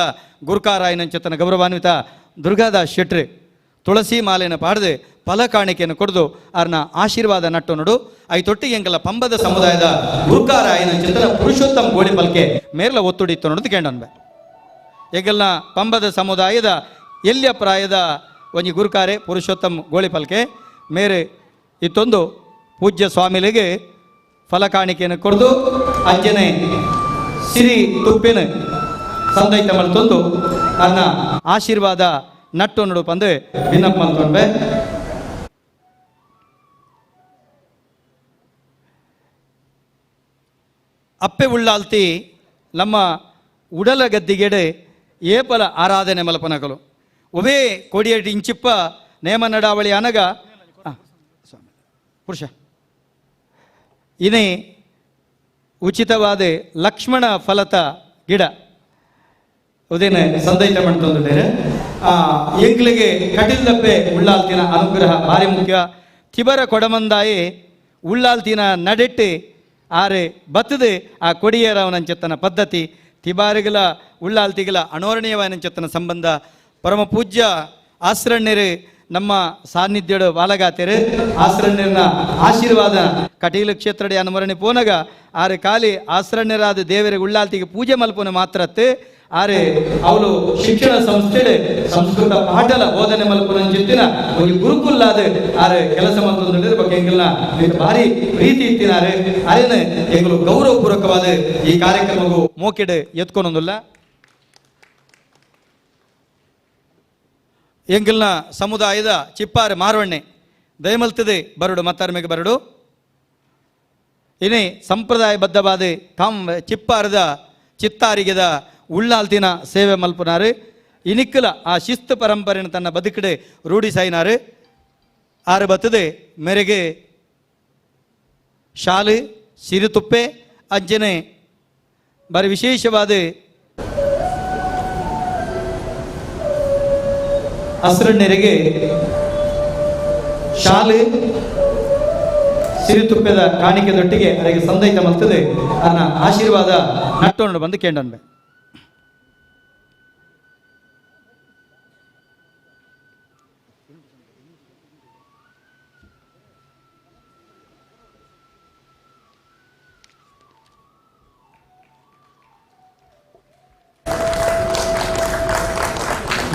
ಗುರುಕಾರಾಯನಂಚತನ ಗೌರವಾನ್ವಿತ ದುರ್ಗಾದಾಸ್ ಶೆಟ್ರಿ ತುಳಸಿ ಮಾಲೆಯನ್ನು ಪಾಡದೆ ಫಲ ಕಾಣಿಕೆಯನ್ನು ಕೊಡ್ದು ಆರ್ನ ಆಶೀರ್ವಾದ ನಟ್ಟು ನೋಡು. I ತೊಟ್ಟಿಗೆ ಎಂಗಲ ಪಂಬದ ಸಮುದಾಯದ ಗುರುಕಾರಾಯನಂಚತನ ಪುರುಷೋತ್ತಮ ಗೋಳಿಪಲ್ಕೆ ಮೇರ್ಲ ಒತ್ತುಡಿತ್ತು ನೋಡೋದು ಕೇಂಡನ್ಬೆ. ಎಂಗಲ್ನ ಪಂಬದ ಸಮುದಾಯದ ಎಲ್ಲಿಯ ಪ್ರಾಯದ ಒಂಜಿ ಗುರುಕಾರೆ ಪುರುಷೋತ್ತಮ ಗೋಳಿಪಲ್ಕೆ ಮೇರೆ ಇತ್ತೊಂದು ಪೂಜ್ಯ ಸ್ವಾಮಿಲಿಗೆ ಫಲ ಕಾಣಿಕೆಯನ್ನು ಕೊಡ್ದು ಅಂಜನೆ ಸಿರಿ ತುಪ್ಪಿನ ಸಂದೈತ ಮಲ್ತೊಂದು ಅನ್ನ ಆಶೀರ್ವಾದ ನಟ್ಟು ನೋಡು ಪಂದು ವಿನ್ನಪ್ಪ ಮಲ್ತೊಂಬೆ. ಅಪ್ಪೆ ಉಳ್ಳಾಲ್ತಿ ನಮ್ಮ ಉಡಲ ಗದ್ದಿಗೆಡೆ ಏಪಲ ಆರಾಧನೆ ಮಲಪನಕಲು ಒವೇ ಕೊಡಿಯಡಿ ಇಂಚಿಪ್ಪ ನೇಮ ನಡಾವಳಿ ಅನಗ ಪುರುಷ ಇನೇ ಉಚಿತವಾದ ಲಕ್ಷ್ಮಣ ಫಲತ ಗಿಡ ಉದೇನೆ ಸಂದೈತ ಮಾಡ್ತಂದ್ರೆ ಎಂಗ್ಲಿಗೆ ಕಟಿಲ್ದಪ್ಪೆ ಉಳ್ಳಾಲ್ತಿನ ಅನುಗ್ರಹ ಭಾರಿ ಮುಖ್ಯ. ತಿಬರ ಕೊಡಮಂದಾಯಿ ಉಳ್ಳಾಲ್ತಿನ ನಡೆಟ್ಟು ಆರೆ ಬತ್ತದೆ ಆ ಕೊಡಿಯರವನಂಚೆತ್ತನ ಪದ್ಧತಿ ತಿಬಾರಿಗಲ ಉಳ್ಳಾಲ್ತಿಗಲ ಅಣೋರಣೀಯವಾನಂಚೆತ್ತನ ಸಂಬಂಧ. ಪರಮ ಪೂಜ್ಯ ಆಶ್ರಣ್ಯರು ನಮ್ಮ ಸಾನ್ನಿಧ್ಯಡು ಬಾಲಗಾತೆರು ಆಶ್ರಣ್ಯರನ ಆಶೀರ್ವಾದ ಕಟೀಲು ಕ್ಷೇತ್ರಡಿ ಅನುಮರಣೆ ಪೋನಗ ಆರೆ ಖಾಲಿ ಆಶ್ರಣ್ಯರಾದ ದೇವರಿಗೆ ಉಳ್ಳಾಲ್ತಿಗೆ ಪೂಜೆ ಮಲ್ಪುನ ಮಾತ್ರತ್ತೆ ಆರೆ ಅವಳು ಶಿಕ್ಷಣ ಸಂಸ್ಥೆ ಸಂಸ್ಕೃತ ಪಾಠಲ ಬೋಧನೆ ಮಲ್ಪುನಂಚಿತ್ತಿನ ಒಂದು ಗುರುಕುಲ್ಲಾದ ಆರೆ ಕೆಲಸ ಮಲ್ತೊಂದು ಬಗ್ಗೆ ಎಂಗಲ್ನ ಭಾರಿ ಪ್ರೀತಿ ಇತ್ತಿನಾರೆ ಅರೇನೆ ಎಂಗಳು ಗೌರವಪೂರ್ವಕವಾದ ಈ ಕಾರ್ಯಕ್ರಮಗೂ ಮೋಕೆಡೆ ಎತ್ಕೊಂಡೊಂದಿಲ್ಲ. ಎಂಗಲ್ನ ಸಮುದಾಯದ ಚಿಪ್ಪಾರೆ ಮಾರವಣ್ಣೆ ದಯಮಲ್ತದೆ ಬರಡು ಮತ್ತಾರ್ಮೆಗೆ ಬರಡು ಇನೇ ಸಂಪ್ರದಾಯಬದ್ಧವಾದ ಕಾಮ್ ಚಿಪ್ಪಾರದ ಚಿತ್ತಾರಿಗೆದ ಉಳ್ಳಾಲ್ತಿನ ಸೇವೆ ಮಲ್ಪುನಾರು ಇನಿಕ್ಕಲ ಆ ಶಿಸ್ತು ಪರಂಪರೆಯನ್ನು ತನ್ನ ಬದುಕಡೆ ರೂಢಿಸಾಯಿನಾರು. ಆರು ಬತ್ತದೆ ಮೇರೆಗೆ ಶಾಲು ಸಿರಿತುಪ್ಪೆ ಅಂಜನೆ ಬಾರಿ ವಿಶೇಷವಾದ ಹಸ್ರಣ್ಣರಿಗೆ ಶಾಲು ಸಿರಿತುಪ್ಪೆದ ಕಾಣಿಕೆದೊಟ್ಟಿಗೆ ಅವರಿಗೆ ಸಂದೈತ ಮಲ್ತದೆ ಅದನ್ನ ಆಶೀರ್ವಾದ ನಟ್ಟೋಣ ಬಂದು ಕೇಂಡನ್ಬೆ.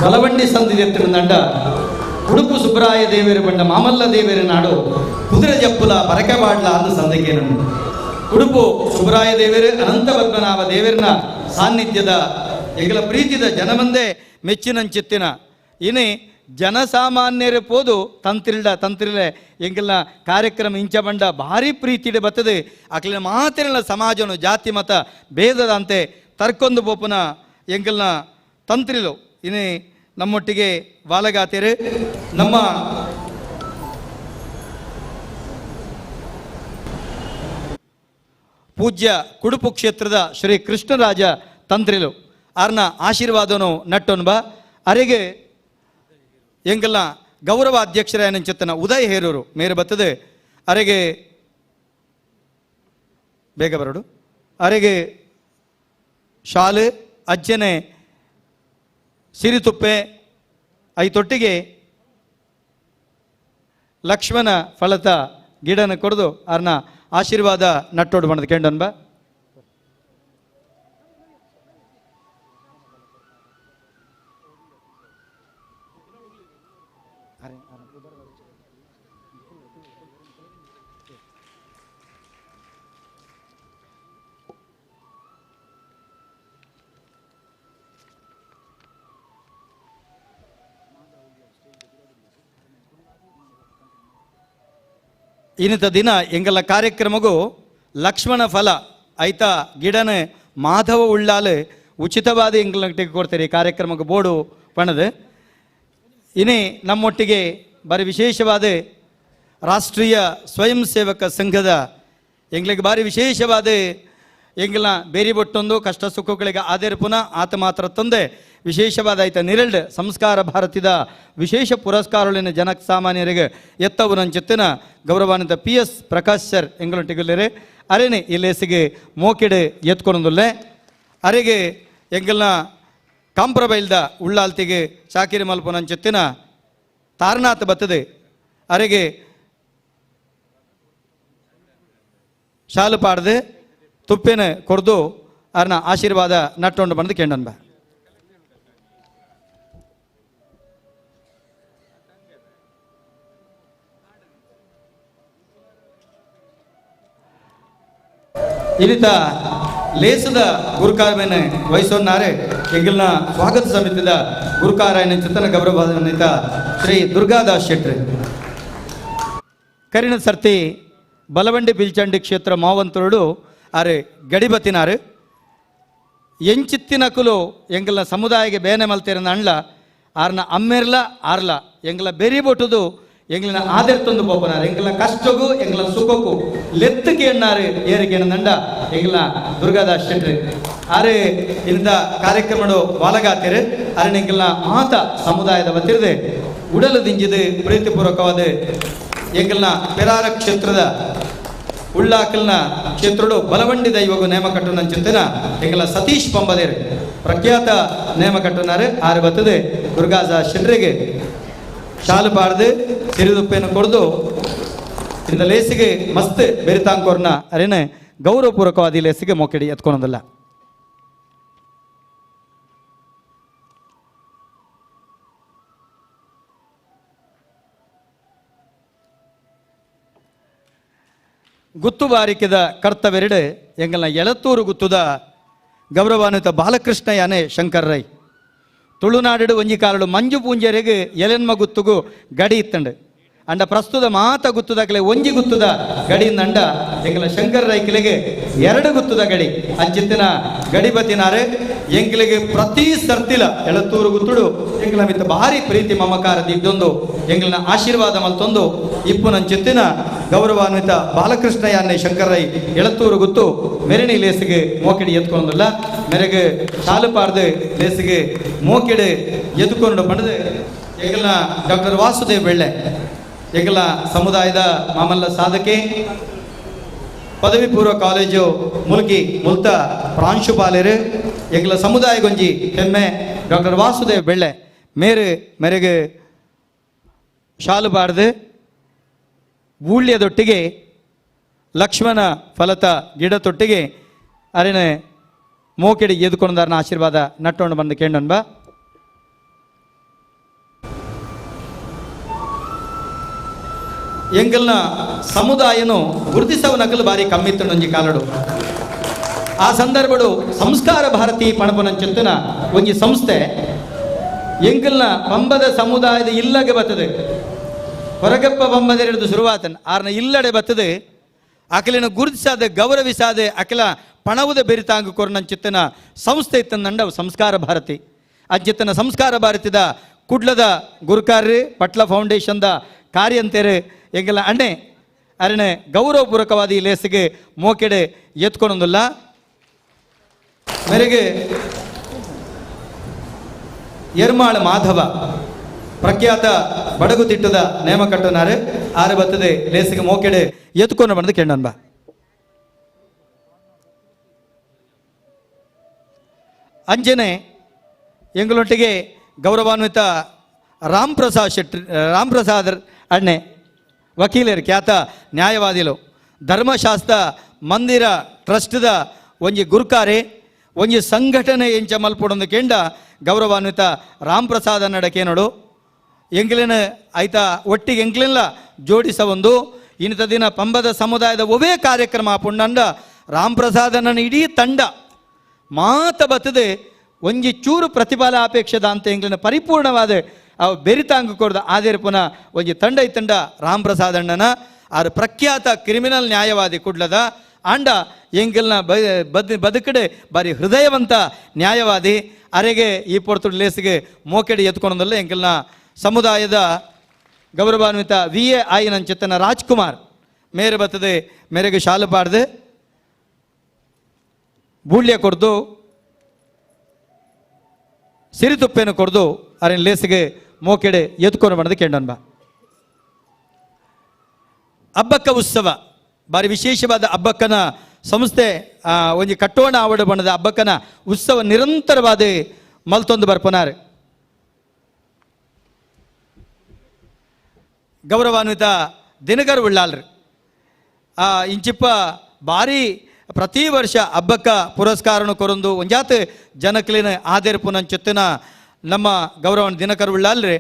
ಬಲವಂಡಿ ಸಂಧಿ ಎತ್ತಿರಂಡ ಉಡುಪು ಸುಬ್ರಾಯ ದೇವರು ಬಂಡ ಮಾಮಲ್ಲ ದೇವರ ನಾಡು ಕುದುರೆ ಜಪ್ಪುಲ ಪರಕೆಬಾಡ್ಲ ಅಂದು ಸಂದಿಕೇನನ್ನು ಉಡುಪು ಸುಬ್ರಾಯ ದೇವರು ಅನಂತ ಪದ್ಮನಾಭ ದೇವರನ ಸಾನ್ನಿಧ್ಯದ ಎಂಗಲ ಪ್ರೀತಿದ ಜನಮಂದೆ ಮೆಚ್ಚಿನಂಚಿತ್ತಿನ ಇನಿ ಜನಸಾಮಾನ್ಯರು ಪೋದು ತಂತ್ರಿಲ್ಡ ತಂತ್ರಿಲೆ ಎಂಗಲ್ನ ಕಾರ್ಯಕ್ರಮ ಇಂಚ ಬಂಡ ಭಾರಿ ಪ್ರೀತಿಡೆ ಬರ್ತದೆ ಅಕ್ಲಿನ ಮಾತಿರಲ್ಲ ಸಮಾಜನು ಜಾತಿ ಮತ ಭೇದದಂತೆ ತರ್ಕೊಂದು ಪೋಪುನ ಎಂಗಲ್ನ ತಂತ್ರಿಲು ಇನಿ ನಮ್ಮೊಟ್ಟಿಗೆ ವಾಲಗಾತಿರು ನಮ್ಮ ಪೂಜ್ಯ ಕುಡುಪು ಕ್ಷೇತ್ರದ ಶ್ರೀ ಕೃಷ್ಣರಾಜ ತಂತ್ರಿಲು ಆರ್ನ ಆಶೀರ್ವಾದನು ನಟ್ಟೊನ್ಬ ಅರೆಗೆ ಎಂಗಲ್ನ ಗೌರವ ಅಧ್ಯಕ್ಷರ ಚೆತ್ತನ ಉದಯ ಹೇರೂರು ಮೇರೆ ಬತ್ತದೆ ಅರೆಗೆ ಬೇಗ ಬರಡು ಅರೆಗೆ ಶಾಲು ಅಜ್ಜನೆ ಸಿರಿತುಪ್ಪೆ ಐತೊಟ್ಟಿಗೆ ಲಕ್ಷ್ಮಣ ಫಲತ ಗಿಡನ ಕೊಡದು ಅರ್ನ ಆಶೀರ್ವಾದ ನಟ್ಟೋಡು ಬಣ್ಣದ ಕೆಂಡನ್ಬ. ಇನ್ನಿತ ದಿನ ಎಂಗಲ ಕಾರ್ಯಕ್ರಮಗೂ ಲಕ್ಷ್ಮಣ ಫಲ ಐತ ಗಿಡನೆ ಮಾಧವ ಉಳ್ಳಾಲು ಉಚಿತವಾದ ಎಂಗ್ಲಟ್ಟಿಗೆ ಕೊಡ್ತೀರಿ ಕಾರ್ಯಕ್ರಮಕ್ಕೆ ಬೋರ್ಡು ಪಣದು. ಇನಿ ನಮ್ಮೊಟ್ಟಿಗೆ ಬಾರಿ ವಿಶೇಷವಾದ ರಾಷ್ಟ್ರೀಯ ಸ್ವಯಂ ಸೇವಕ ಸಂಘದ ಎಂಗ್ಲಿಗೆ ಬಾರಿ ವಿಶೇಷವಾದ ಎಂಗ್ಲ ಬೇರಿ ಬೊಟ್ಟೊಂದು ಕಷ್ಟ ಸುಖಗಳಿಗೆ ಆದೇರ ಪುನಃ ಆತ ಮಾತ್ರ ತಂದೆ ವಿಶೇಷವಾದ ಐತ ನಿರಲ್ಡ್ ಸಂಸ್ಕಾರ ಭಾರತಿದ ವಿಶೇಷ ಪುರಸ್ಕಾರಗಳಿನ ಜನಸಾಮಾನ್ಯರಿಗೆ ಎತ್ತವು ನಂಚಿತ್ತಿನ ಗೌರವಾನ್ವಿತ P S Prakash sir ಎಂಗಳೊಟ್ಟಿಗುಲ್ಲರೆ ಅರೇನೆ ಈ ಲೇಸಿಗೆ ಮೋಕಿಡೆ ಎತ್ಕೊಂಡೊಂದುಲ್ಲೆ ಅರೆಗೆ ಎಂಗಲ್ನ ಕಾಂಪ್ರಬೈಲ್ದ ಉಳ್ಳಾಲ್ತಿಗೆ ಚಾಕಿರಿ ಮಲ್ಪುನಂಚಿತ್ತಿನ ತಾರನಾಥ ಬತ್ತದೆ ಅರೆಗೆ ಶಾಲು ಪಾಡ್ದು ತುಪ್ಪಿನ ಕೊರ್ದು ಅರ್ನ ಆಶೀರ್ವಾದ ನಟ್ಟೊಂಡು ಬಂದು ಕೇಂಡನ್ಬ. ಇನಿತ ಲೇಸದ ಗುರುಕಾರ ಮೇಲೆ ವಹಿಸೋನ್ನಾರೆ ಎಂಗಲ್ನ ಸ್ವಾಗತ ಸಮಿತಿದ ಗುರುಕಾರ ಚಿತ್ತನ ಗೌರವಾನ್ವಿತ ಶ್ರೀ ದುರ್ಗಾದಾಸ್ ಶೆಟ್ರಿ. ಕರಿಣ ಸರ್ತಿ ಬಲವಂಡಿ ಬಿಲ್ಚಂಡಿ ಕ್ಷೇತ್ರ ಮಾವಂತರುಡು ಆರೆ ಗಡಿಬತ್ತಿನಾರು ಎಂಚಿತ್ತಿನಕುಲು ಎಂಗಲ್ನ ಸಮುದಾಯಕ್ಕೆ ಬೇನೆ ಮಲ್ತಿರನ ಅಣ್ಲ ಆರ್ನ ಅಮ್ಮೆರ್ಲ ಆರ್ಲ ಎಂಗಲ ಬೆರಿ ಬೊಟ್ಟುದು ಎಂಗ್ಲನ ಆದರ್ತೊಂದು ಪೋಪನಾರು ಎಂಗಲ ಕಷ್ಟಗೂ ಎಂಗಲ ಸುಖಕ್ಕೂ ಲೆತ್ತಕ್ಕೆ ಎಣ್ಣಾರು ಏರಿಗೆ ನಂಡ ಎಂಗಲ ದುರ್ಗಾದಾಸ್ ಶೆಟ್ರಿ ಆರೆ ಇಂಥ ಕಾರ್ಯಕ್ರಮಡು ವಾಲಗಾತಿರು ಅರೆ ಎಂಗಲ್ನ ಮಾತ ಸಮುದಾಯದ ವತಿರದೆ ಉಡಲು ದಿಂಜಿದು ಪ್ರೀತಿಪೂರ್ವಕವಾದ ಎಂಗಲ್ನ ಪೆರಾರ ಕ್ಷೇತ್ರದ ಉಳ್ಳಾಕಲ್ನ ಕ್ಷೇತ್ರಡು ಬಲವಂಡಿ ದೈವಗು ನೇಮ ಕಟ್ಟುನ ಚಿಂತನ ಎಂಗಲ ಸತೀಶ್ ಪಂಬದೇರು ಪ್ರಖ್ಯಾತ ನೇಮ ಕಟ್ಟುನಾರು ಆರು ಬತ್ತದೆ ದುರ್ಗಾದಾಸ್ ಶೆಟ್ರಿಗೆ ಶಾಲು ಪಾಡ್ದು ಸಿರಿದುಪ್ಪೆಯನ್ನು ಕೊಡ್ದು ಇಂದ ಲೇಸಿಗೆ ಮಸ್ತ್ ಬೆರಿತಾಂಕೋರ್ನ ಅರೇನೆ ಗೌರವಪೂರ್ವಕವಾದ ಈ ಲೇಸಿಗೆ ಮೊಕ್ಕಡಿ ಎತ್ಕೊಳೋದಿಲ್ಲ. ಗುತ್ತು ಬಾರಿಕೆದ ಕರ್ತವೆರಡು ಎಂಗಲ್ನ ಎಳತೂರು ಗುತ್ತುದ ಗೌರವಾನ್ವಿತ ಬಾಲಕೃಷ್ಣ ಯಾನೆ ಶಂಕರ್ ರೈ ತುಳುನಾಡು ಒಂಜಿ ಕಾಲಡು ಮಂಜು ಪೂಂಜರಿಗೆ ಎಲೆನ್ಮ ಗುತ್ತುಗು ಗಡಿ ಇತ್ತಂಡು ಅಂಡ ಪ್ರಸ್ತುತ ಮಾತ ಗುತ್ತುದಾಗಲೇ ಒಂಜಿ ಗುತ್ತುದ ಗಡಿಯಿಂದ ಅಂಡ ಎಂಗಲ ಶಂಕರ್ ರೈಕಿಲಿಗೆ ಎರಡು ಗುತ್ತುದ ಗಡಿ ಅಂಚಿತ್ತಿನ ಗಡಿ ಬತ್ತಿನಾರೆ ಎಂಗ್ಲಿಗೆ ಪ್ರತಿ ಸರ್ತಿಲ ಎಳತೂರು ಗುತ್ತುಡು ಎಂಗ್ಲ ಮಿತ್ತ ಭಾರಿ ಪ್ರೀತಿ ಮಮಕಾರ ದಿದ್ದೊಂದು ಎಂಗ್ಲನ ಆಶೀರ್ವಾದ ಮಲ್ತೊಂದು ಇಪ್ಪುನಂಚಿತ್ತಿನ ಗೌರವಾನ್ವಿತ ಬಾಲಕೃಷ್ಣ ಯಾನೆ ಶಂಕರ್ ರೈ ಎಳತೂರು ಗುತ್ತು ಮೆರಣಿ ಲೇಸಿಗೆ ಮೋಕಿಡಿ ಎತ್ಕೊಂದಿಲ್ಲ ಮೆರೆಗೆ ಶಾಲು ಪಾರ್ದು ಲೇಸಿಗೆ ಮೋಕಿಡಿ ಎದ್ಕೊಂಡು ಪಡೆದು ಎಂಗಲ್ನ ಡಾಕ್ಟರ್ ವಾಸುದೇವ್ ಬೆಳ್ಳೆ ಎಂಗಲ ಸಮುದಾಯದ ಮಾಮಲ್ಲ ಸಾಧಕೆ ಪದವಿ ಪೂರ್ವ ಕಾಲೇಜು ಮುಲ್ಕಿ ಮುಲ್ತ ಪ್ರಾಂಶುಪಾಲರು ಎಂಗಲ ಸಮುದಾಯ ಗೊಂಜಿ ಹೆಮ್ಮೆ ಡಾಕ್ಟರ್ ವಾಸುದೇವ್ ಬೆಳ್ಳೆ ಮೇರು ಮೆರೆಗೆ ಶಾಲು ಬಾರ್ದು ಬೂಳ್ಯದೊಟ್ಟಿಗೆ ಲಕ್ಷ್ಮಣ ಫಲತ ಗಿಡ ತೊಟ್ಟಿಗೆ ಅರಿನ ಮೋಕೆಡಿ ಎದ್ಕೊಂಡಾರನ ಆಶೀರ್ವಾದ ನಟ್ಟೊಂಡು ಬಂದು ಕೇಂಡನ್ಬ. ಎಂಗಲ್ನ ಸಮುದಾಯನು ಗುರುತಿಸವ ನಕಲು ಬಾರಿ ಕಮ್ಮಿತ್ತು ಒಂಜಿ ಕಾಲಡು ಆ ಸಂದರ್ಭಡು ಸಂಸ್ಕಾರ ಭಾರತಿ ಪಣಪನಂಚಿತ್ತಿನ ಒಂಜಿ ಸಂಸ್ಥೆ ಎಂಗಲ್ನ ಪಂಬದ ಸಮುದಾಯದ ಇಲ್ಲಗೆ ಬರ್ತದೆ ಹೊರಗಪ್ಪ ಪಂಬದ ಹಿಡಿದು ಶುರುವಾತನ್ ಆರ್ನ ಇಲ್ಲಡೆ ಬರ್ತದೆ ಅಖಲಿನ ಗುರುತಿಸಾದ ಗೌರವಿಸಾದೆ ಅಖಿಲ ಪಣವುದ ಬೆರಿತಾಂಗು ಕೊರನಂಚಿತ್ತಿನ ಸಂಸ್ಥೆ ಇತ್ತಂದಂಡ ಸಂಸ್ಕಾರ ಭಾರತಿ ಅಂಚಿತ್ತನ ಸಂಸ್ಕಾರ ಭಾರತಿದ ಕುಡ್ಲದ ಗುರುಕಾರ್ರಿ ಪಟ್ಲ ಫೌಂಡೇಶನ್ದ ಕಾರ್ಯಂತೇರು ಎಂಗೆಲ್ಲ ಅಣ್ಣೆ ಅರಣೆ ಗೌರವಪೂರ್ವಕವಾದ ಈ ಲೇಸಿಗೆ ಮೋಕೆಡೆ ಎತ್ಕೊಳೊಂದಿಲ್ಲ. ಮೇರೆಗೆ ಎರ್ಮಾಳ ಮಾಧವ ಪ್ರಖ್ಯಾತ ಬಡಗುತಿಟ್ಟದ ನೇಮ ಕಟ್ಟುನಾರು ಆರು ಬತ್ತದೆ ಲೇಸಿಗೆ ಮೋಕೆಡೆ ಎತ್ಕೊಂಡು ಬಂದು ಕೆಂಡನ್ಬ. ಅಂಜನೆ ಎಂಗಳೊಟ್ಟಿಗೆ ಗೌರವಾನ್ವಿತ ರಾಮ್ ಪ್ರಸಾದ್ ಶೆಟ್ಟಿ ರಾಮ್ ಪ್ರಸಾದ್ ಅಣ್ಣೆ ವಕೀಲರು ಖ್ಯಾತ ನ್ಯಾಯವಾದಿಲು ಧರ್ಮಶಾಸ್ತ್ರ ಮಂದಿರ ಟ್ರಸ್ಟ್ದ ಒಂಜಿ ಗುರುಕಾರೆ ಒಂಜಿ ಸಂಘಟನೆ ಎಂಚ ಮಲ್ಪೊಡೊಂದು ಕೆಂಡ ಗೌರವಾನ್ವಿತ ರಾಮ್ ಪ್ರಸಾದ್ ಅನ್ನಡಕೇನೋಡು ಎಂಗ್ಲಿನ ಐತ ಒಟ್ಟಿಗೆ ಎಂಗ್ಲಿನ್ಲ ಜೋಡಿಸ ಒಂದು ಇನ್ನಿತ ದಿನ ಪಂಬದ ಸಮುದಾಯದ ಒವೇ ಕಾರ್ಯಕ್ರಮ ಪುಣ್ಣಂಡ ರಾಮ್ ಪ್ರಸಾದ್ ಅಣ್ಣನ ಇಡೀ ತಂಡ ಮಾತ ಬತ್ತದೆ ಒಂಜಿ ಚೂರು ಪ್ರತಿಫಲ ಅಪೇಕ್ಷೆದ ಅಂತ ಎಂಗ್ಲಿನ ಪರಿಪೂರ್ಣವಾದ ಅವು ಬೆರಿತಾಂಗು ಕೊಡ್ದ ಆದೇರ ಪುನಃ ಒಂಜಿ ತಂಡ ಈ ತಂಡ ರಾಮ್ ಪ್ರಸಾದ್ ಅಣ್ಣನ ಆರು ಪ್ರಖ್ಯಾತ ಕ್ರಿಮಿನಲ್ ನ್ಯಾಯವಾದಿ ಕುಡ್ಲದ ಆಂಡ ಎಂಕಲ್ನ ಬದುಕಡೆ ಬಾರಿ ಹೃದಯವಂತ ನ್ಯಾಯವಾದಿ. ಅರೆಗೆ ಈ ಪೊರ್ತುಡು ಲೇಸಿಗೆ ಮೋಕೆಡೆ ಎತ್ಕೊಂಡಲ್ಲ ಎಂಕಲ್ನ ಸಮುದಾಯದ ಗೌರವಾನ್ವಿತ ವಿ ಎ ಆಯಿನಂಚಿತ್ತನ ರಾಜ್ಕುಮಾರ್ ಮೇರೆ ಬತ್ತದೆ ಮೇರೆಗೆ ಶಾಲು ಪಾಡ್ದು ಬೂಳ್ಯ ಕೊರ್ದು ಸಿರಿತುಪ್ಪೆನು ಕೊರ್ದು ಅರೆನ್ ಲೇಸಿಗೆ ಮೋಕೆಡೆ ಎತ್ಕೊಂಡು ಬಣ್ಣದ ಕೆಂಡನ್ಬ. ಅಬ್ಬಕ್ಕ ಉತ್ಸವ ಬಾರಿ ವಿಶೇಷವಾದ ಅಬ್ಬಕ್ಕನ ಸಂಸ್ಥೆ ಒಂಜಿ ಕಟ್ಟೋಣ ಆವಡ ಬಣ್ಣದ ಅಬ್ಬಕ್ಕನ ಉತ್ಸವ ನಿರಂತರವಾದ ಮಲ್ತೊಂದು ಬರ್ಪನಾರು. ಗೌರವಾನ್ವಿತ ದಿನಕರ್ ಉಳ್ಳಾಲ್ರು ಇಂಚಿಪ್ಪ ಭಾರಿ ಪ್ರತಿ ವರ್ಷ ಹಬ್ಬಕ್ಕ ಪುರಸ್ಕಾರನು ಕೊರೊಂದು ಒಂಜಾತ್ ಜನಕ್ಲಿನ ಆದೇರ್ಪುನಂಚೊತ್ತಿನ ನಮ್ಮ ಗೌರವ ದಿನಕರ್ ಉಳ್ಳಾಲ್ರಿ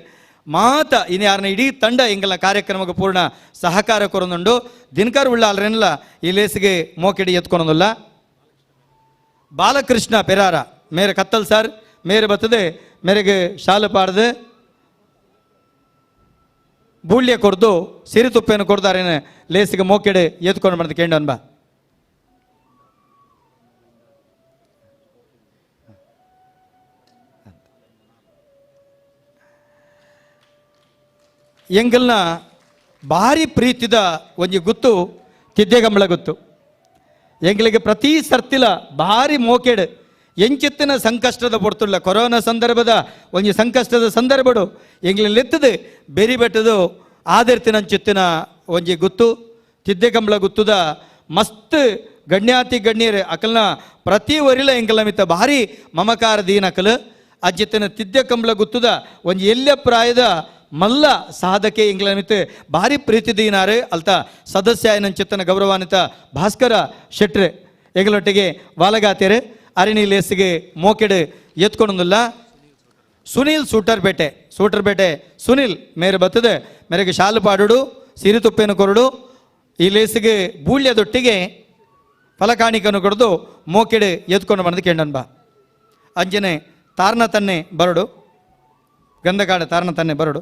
ಮಾತ ಇನ್ಯಾರನ ಇಡೀ ತಂಡ ಎಂಗಲ ಕಾರ್ಯಕ್ರಮಕ್ಕೆ ಪೂರ್ಣ ಸಹಕಾರ ಕೊರೊಂದುಂಡು. ದಿನಕರ್ ಉಳ್ಳಾಲ್ರೆನ್ಲ ಈ ಲೇಸಿಗೆ ಮೋಕೆಡಿ ಎತ್ಕೊಳೊಂದುಲ್ಲ. ಬಾಲಕೃಷ್ಣ ಪೆರಾರ ಮೇರೆ ಕತ್ತಲ್ ಸರ್ ಮೇರೆ ಬತ್ತದೆ ಮೇರೆಗೆ ಶಾಲು ಪಾಡ್ದು ಬೂಳ್ಯ ಕೊರ್ದು ಸಿರಿ ತುಪ್ಪೆಯನ್ನು ಕೊಡ್ದಾರೇನೆ ಲೇಸಿಗೆ ಮೋಕೆಡೆ ಎತ್ಕೊಂಡು ಬಂದು ಕೇಂಡನ್ ಬಾ. ಎಂಗಲ್ನ ಭಾರಿ ಪ್ರೀತಿದ ಒಂಜಿ ಗುತ್ತು ತಿದ್ದೆಗಂಬಳ ಗುತ್ತು. ಎಂಗಳಿಗೆ ಪ್ರತಿ ಸರ್ತಿಲ ಭಾರಿ ಮೋಕೆಡ್ ಎಂಚಿತ್ತಿನ ಸಂಕಷ್ಟದ ಪೊರ್ತುಳ್ಳ ಕೊರೋನಾ ಸಂದರ್ಭದ ಒಂಜಿ ಸಂಕಷ್ಟದ ಸಂದರ್ಭಡು ಎಂಗ್ಲೆತ್ತದು ಬೆರಿ ಬೆಟ್ಟದು ಆದರ್ತಿನಂಚಿತ್ತಿನ ಒಂಜಿ ಗುತ್ತು ತಿದ್ದೆಗಂಬಳ ಗುತ್ತುದ ಮಸ್ತ್ ಗಣ್ಯಾತಿ ಗಣ್ಯರು ಅಕಲ್ನ ಪ್ರತಿ ವರಿಲ ಎಂಕಲ್ನ ಮಿತ್ತ ಭಾರಿ ಮಮಕಾರ ದೀನ ಅಕಲ್ ಅಜ್ಜಿತ್ತಿನ ತಿದ್ದೆ ಕಂಬಳ ಗುತ್ತುದ ಒಂಜಿ ಎಲ್ಯ ಪ್ರಾಯದ ಮಲ್ಲ ಸಾಧಕೆ ಎಂಗ್ಲ ಮಿತ್ತ ಭಾರಿ ಪ್ರೀತಿ ದೀನಾರು ಅಲ್ತ ಸದಸ್ಯ ಚಿತ್ತನ ಗೌರವಾನ್ವಿತ ಭಾಸ್ಕರ ಶೆಟ್ರೆ ಎಂಗಳೊಟ್ಟಿಗೆ ವಾಲಗಾತಿಯರು ಅರಿಣಿ ಲೇಸಿಗೆ ಮೋಕೆಡು ಎತ್ಕೊಂಡೊಂದುಲ್ಲ. ಸುನೀಲ್ ಸೂಟರ್ಪೇಟೆ ಸೂಟರ್ಪೇಟೆ ಸುನೀಲ್ ಮೇರೆ ಬತ್ತದೆ ಮೇರೆಗೆ ಶಾಲು ಪಾಡುಡು ಸಿರಿ ತುಪ್ಪೆಯನ್ನು ಕೊರಡು ಈ ಲೇಸಿಗೆ ಬೂಳ್ಯದೊಟ್ಟಿಗೆ ಫಲಕಾಣಿಕನ್ನು ಕೊಡದು ಮೋಕೆಡು ಎತ್ಕೊಂಡು ಬಂದು ಕೇಂಡನ್ ಬಾ. ಅಂಜನೆ ತಾರ್ನ ತನ್ನೆ ಬರಡು ಗಂಧಕಾಡ ತಾರ್ನ ತನ್ನೆ ಬರಡು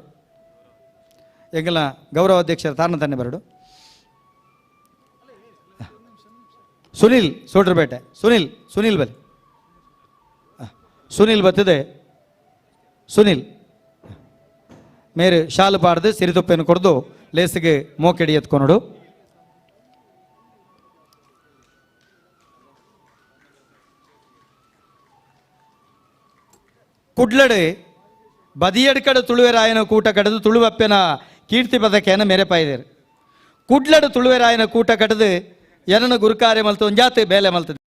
ಎಂಗಲ ಗೌರವಾಧ್ಯಕ್ಷರ ತಾರ್ನ ತನ್ನೆ ಬರಡು. ಸುನೀಲ್ ಸೂಟರ್ಪೇಟೆ ಸುನೀಲ್ ಸುನೀಲ್ ಬಲಿ ಸುನೀಲ್ ಬತ್ತದೆ ಸುನೀಲ್ ಮೇರೆ ಶಾಲು ಪಾಡ್ದು ಸಿರಿತುಪ್ಪೆಯನ್ನು ಕೊಡ್ದು ಲೇಸಿಗೆ ಮೋಕೆಡಿ ಎತ್ಕೊನಡು. ಕುಡ್ಲಡೆ ಬದಿಯಡ್ಕಡೆ ತುಳುವೆರಾಯನ ಕೂಟ ಕಡದು ತುಳುವಪ್ಪೆನ ಕೀರ್ತಿ ಪದಕೇನ ಮೇರೆ ಪಾಯ್ದೇರು. ಕುಡ್ಲಡು ತುಳುವೆರಾಯನ ಕೂಟ ಕಡದು ಏನನ ಗುರುಕಾರ್ಯ ಮಲ್ತು ಒಂಜಾತೆ ಬೇಲೆ ಮಲ್ತದೆ.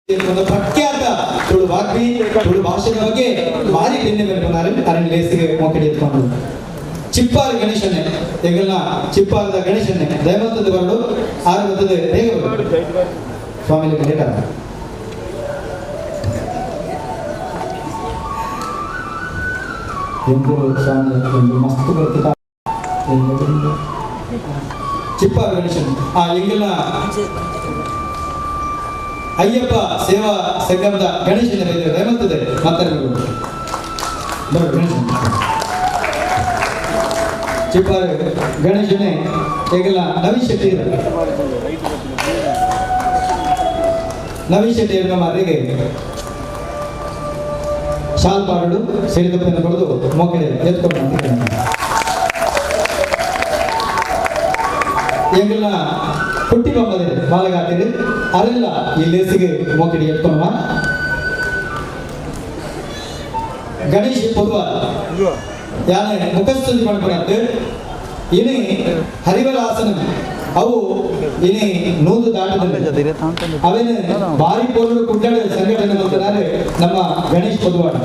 ಒಂದು ಪ್ರಖ್ಯಾತ ತುಳು ವಾಗ್ಮಿ, ತುಳು ಭಾಷೆಯ ಬಗ್ಗೆ ಭಾರಿ ಬೆನ್ನೆ ಬೆನ್ಪನಾರು ಅರಣ್ಯ ಲೇಸಿಗೆ ಮೋಕಡಿ ಎತ್ಕೊಂಡು ಚಿಪ್ಪಾರು ಗಣೇಶನೇ ಎಂಗಲ್ನ ಚಿಪ್ಪಾರದ ಗಣೇಶನೇ ದಯಮಂತದ ಬರಡು ಆರು ಬರ್ತದೆ ಬೇಗ ಬರಡು ಸ್ವಾಮಿ ಲೇಟ್ ಆಗ ಎಂಬು ಸ್ವಾಮಿ ಎಂದು ಮಸ್ತ್ ಬರ್ತದ ಚಿಪ್ಪಾರು ಗಣೇಶನ್ ಆ ಎಂಗಲ್ನ ಅಯ್ಯಪ್ಪ ಸೇವಾ ಸಂಘದ ಗಣೇಶನ ದಯಮಂತದೆ ಮಾತಾಡಬೇಕು ಬರೋ ಗಣೇಶನ್ ಚಿಪ್ಪಾರು ಗಣೇಶನೇ ಈಗೆಲ್ಲ ನವೀನ್ ಶೆಟ್ಟಿ ನವೀನ್ ಶೆಟ್ಟಿ ಮಾರಿಗೆ ಶಾಲ್ ಪಾಡು ಸಿರಿದಪ್ಪನ ಕೊಡದು ಮೋಕೆಡೆ ಎತ್ಕೊಂಡು ಎಂಗಲ್ನ ಕುಟ್ಟಿ ಬೊಮ್ಮದೆ ಬಾಲಗಾತಿರು ಅರೆಲ್ಲ ಈ ಲೇಸಿಗೆ ಮೋಕೆಡೆ ಎತ್ಕೊಂಡ ಗಣೇಶ್ ಪೊದುವಾರ್ ಯಾನೆ ಮುಖಸ್ತುತಿ ಮಾಡ್ಕೊಳತ್ತೆ ಇನಿ ಹರಿವರಾಸನ ಅವು ಇನಿ ನೂದು ದಾಟದಲ್ಲಿ ಅವೇನು ಭಾರಿ ಪೋಲು ಕುಡ್ಡಾಡ ಸಂಘಟನೆ ಮಾಡ್ತಾರೆ ನಮ್ಮ ಗಣೇಶ್ ಪೊದುವಾಡ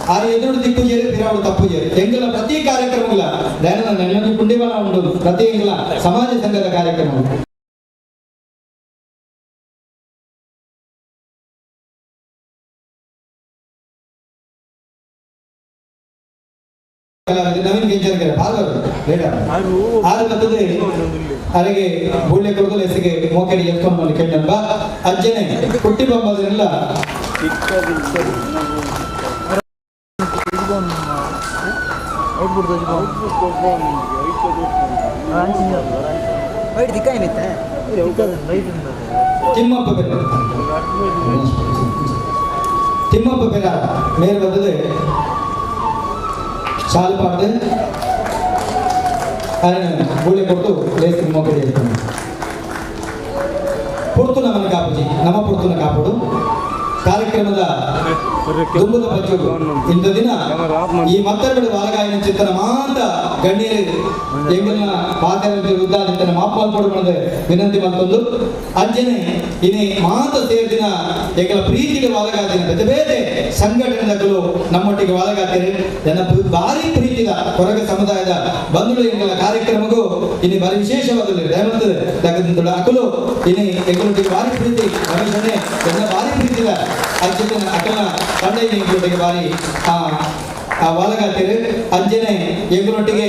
ಆರು ಎದುರು ದಿಕ್ಕು ಜೇರು ಬಿರಾಡು ತಪ್ಪು ಜೇರು ಎಂಗಲ ಪ್ರತಿ ಕಾರ್ಯಕ್ರಮಗಳ ದಯಾನಂದ ನೆನ್ನೊಂದು ಪುಂಡಿಬಲ ಉಂಟು ಪ್ರತಿ ಎಂಗಲ ಸಮಾಜ ಸಂಘದ ಕಾರ್ಯಕ್ರಮ ನವೀನ್ ಕೆಂಚನಕೆರೆ ಭಾಗವರು ಲೇಟ ಆರು ಬರ್ತದೆ ಅರೆಗೆ ಬೂಳ್ಳೆ ಕೊಡದಲ್ಲ ಎಸಗೆ ಮೋಕೆಡಿ ಎತ್ಕೊಂಡು ಬಂದು ಕೆಂಡಂಬ ಅಜ್ಜನೆ ಕುಟ್ಟಿ ಬೊಮ್ಮದನ್ನೆಲ್ಲ ತಿಮ್ಮಪ್ಪ ಬೆರ ತಿಮ್ಮಪ್ಪ ಬೆರ ಮೇಲ್ ಬರ್ತದೆ ಶಾಲ್ ಪಾಡ್ದು ಅರಣ ಬೂಳೆ ಕೊಡ್ತು ಲೇಸಿಗೆ ಮೋಕೆಡಿ ಎತ್ಕೊಂಡು ಪುರ್ತುನ ಮನೆ ಕಾಪುಜಿ ನಮ್ಮ ಪುರ್ತುನ ಕಾಪುಡು ಕಾರ್ಯಕ್ರಮದ ದುಂಬುದ ಪಚ್ಚುಡು ಇಂಥ ದಿನ ಈ ಮತ್ತರ್ಗಡೆ ಬಾಲಗಾಯನ ಚಿತ್ತನ ಮಾತ ಗಣ್ಯರು ಎಂಗಲ್ನ ಪಾತ್ರ ಉದ್ದಾದಿತ್ತನ ಮಾಪಾಲ್ ಕೊಡು ಮಾಡಿದ ವಿನಂತಿ ಮತ್ತೊಂದು ಅಜ್ಜನೆ ಇನಿ ಮಾತ ಸೇರ್ದಿನ ಎಂಗಲ ಪ್ರೀತಿಗೆ ಬಾಲಗಾತಿನ ಬೇರೆ ಬೇರೆ ಸಂಘಟನೆದಗಳು ನಮ್ಮೊಟ್ಟಿಗೆ ವಾಲಗಾತಿರು ನನ್ನ ಭಾರಿ ಪ್ರೀತಿದ ಕೊರಗ ಸಮುದಾಯದ ಬಂಧುಗಳು ಎಂಗಲ ಕಾರ್ಯಕ್ರಮಕ್ಕೂ ಇನಿ ಭಾರಿ ವಿಶೇಷವಾದ ದಯಮಂತದೆ ಅಕಲು ಇನಿ ಎಂಗಳೊಟ್ಟಿಗೆ ಭಾರಿ ಪ್ರೀತಿ ರಮೇಶನೇ ಎಲ್ಲ ಭಾರಿ ಪ್ರೀತಿದ ಅಜ್ಜನ ಅಕಲ ತಂಡ ಎಂಗಳೊಟ್ಟಿಗೆ ಭಾರಿ ಆ ವಾಲಗಾತಿರು ಅಂಜನೆ ಎಂಗಳೊಟ್ಟಿಗೆ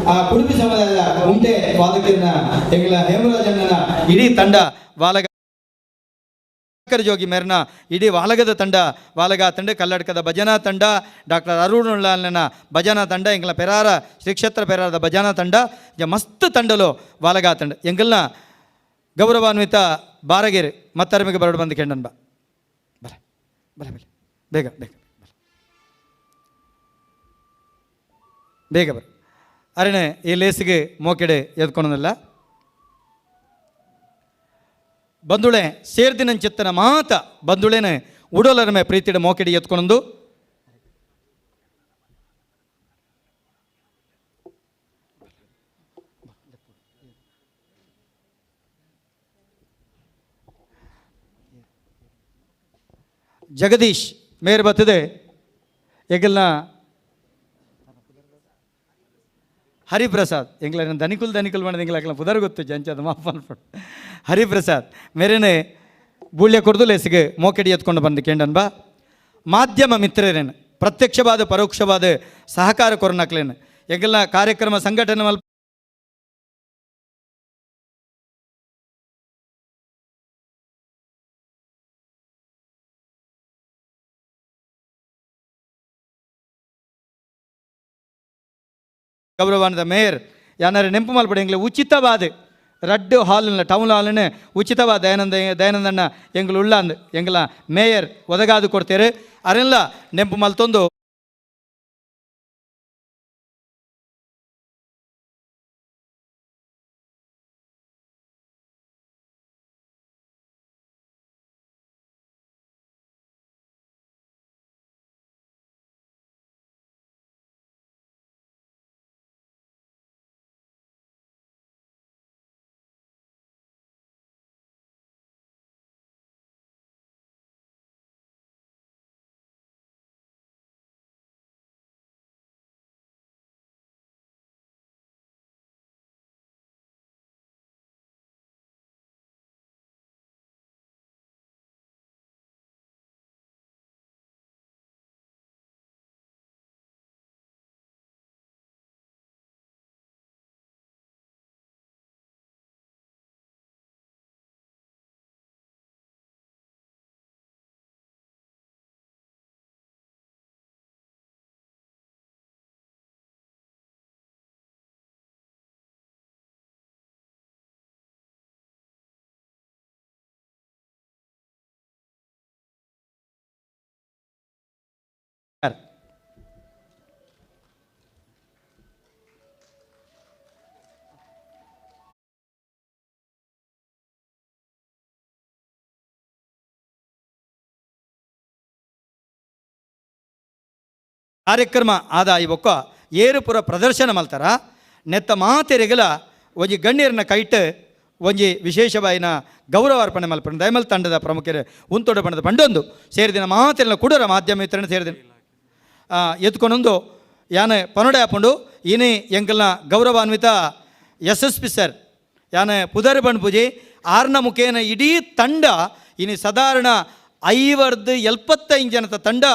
ಆ ಕುಡುಪಿ ಸಮುದಾಯದ ಉಂಟೆ ವಾದಕಿನ ಎಂಗಳ ಹೇಮರಾಜಣ್ಣನ ಇಡೀ ತಂಡ ವಾಲಗ ಜೋಗಿ ಮೇರ್ನ ಇಡೀ ವಾಲಗದ ತಂಡ ವಾಲಗ ತಂಡ ಕಲ್ಲಡ್ಕದ ಭಜನಾ ತಂಡ ಡಾಕ್ಟರ್ ಅರುಣ್ ಉಳ್ಳಾಲ್ನ ಭಜನಾ ತಂಡ ಎಂಗ್ಲ ಪೆರಾರ ಶ್ರೀ ಕ್ಷೇತ್ರ ಪೆರಾರದ ಭಜನಾ ತಂಡ ಮಸ್ತ್ ತಂಡಲು ವಾಲಗ ತಂಡ ಎಂಗಲ್ನ ಗೌರವಾನ್ವಿತ ಬಾರಗೇರಿ ಮತ್ತರ್ಮಿಗೆ ಬರಡು ಬಂದು ಕೆಂಡನ್ ಬಾ ಬರ ಬರ ಬರ ಬೇಗ ಬೇಗ ಬೇಗ ಬರ ಅರಣೆ ಈ ಲೇಸಿಗೆ ಮೋಕೆಡೆ ಎದ್ಕೊಳೋದಿಲ್ಲ ಬಂದುಳೆ ಸೇರ್ದಿನಂಚಿತ್ತನ ಮಾತ ಬಂದುಳೇನೆ ಉಡೋಲರಮೆ ಪ್ರೀತಿಡ ಮೋಕೆಡಿ ಎತ್ಕೊಂಡು ಜಗದೀಶ್ ಮೇರ್ ಬತ್ತದೆ ಎಗಲ್ನ ಹರಿಪ್ರಸಾದ್ ಎಂಗ್ಲ ದನಿಕುಲ್ ದನಿಕುಲ್ ಮಾಡಿದ ಎಂಗ್ಲ ಪುದರ್ ಗೊತ್ತು ಜಂಚದ ಮಾಫ್ ಅನ್ಪಡು ಹರಿಪ್ರಸಾದ್ ಮೇರೇನೆ ಬೂಳ್ಯ ಕೊಡ್ದು ಲೇಸಿಗೆ ಮೋಕೆಡಿ ಎತ್ಕೊಂಡು ಬಂದು ಕೇಂಡನ್ ಬಾ ಮಾಧ್ಯಮ ಮಿತ್ರರೇನು ಪ್ರತ್ಯಕ್ಷವಾದ ಪರೋಕ್ಷವಾದ ಸಹಕಾರ ಕೊರನಕ್ಲೇನು ಎಂಗಲ್ನ ಕಾರ್ಯಕ್ರಮ ಸಂಘಟನೆ ಮಲ್ಪ ಗೌರವಾನ್ವಿತ ಮೇಯರ್ ಯಾನಾರು ನೆಂಪು ಮಲ್ಪಡೆ ಎಂಗ್ಲೆ ಉಚಿತವಾದ ರಡ್ಡು ಹಾಲ್ನ ಟೌನ್ ಹಾಲ್ನ ಉಚಿತವಾದ ದಯಾನಂದ ದಯಾನಂದಣ್ಣ ಎಂಗ್ಲು ಉಳ್ಳಾಂದ್ ಎಂಗ್ಲ ಮೇಯರ್ ಒದಗಾದು ಕೊಡ್ತೇರು. ಅರೆಲ್ಲ ನೆಂಪು ಮಲ್ತೊಂದು ಕಾರ್ಯಕ್ರಮ ಆದಾಯ ಬೊಕ್ಕ ಏರುಪುರ ಪ್ರದರ್ಶನ ಮಲ್ತಾರ. ನೆತ್ತ ಮಾತೆರೆಗಲ ಒಂಜಿ ಗಣ್ಯರನ್ನ ಕೈಟ್ ಒಂಜಿ ವಿಶೇಷವಾಯಿನ ಗೌರವಾರ್ಪಣೆ ಮಲ್ಪಣ ದಯಮಲ್ ತಂಡದ ಪ್ರಮುಖರು ಉಂತೊಡ ಬಣ್ಣದ ಪಂಡೊಂದು ಸೇರಿದಿನ ಮಾತೆರೆನ ಕುಡರ ಮಾಧ್ಯಮ ಮಿತ್ರನ ಸೇರಿದಿನ ಎತ್ಕೊಂಡೊಂದು ಯಾನೆ ಪನೊಡೆ ಆಪುಂಡು. ಇನಿ ಎಂಕಲ್ನ ಗೌರವಾನ್ವಿತ ಎಸ್ ಎಸ್ ಪಿ ಸರ್ ಯಾನೆ ಪುದರ್ ಪೂಜೆ ಆರ್ನ ಮುಖೇನ ಇಡೀ ತಂಡ ಇನಿ ಸಾಧಾರಣ 50 75 ಜನದ ತಂಡ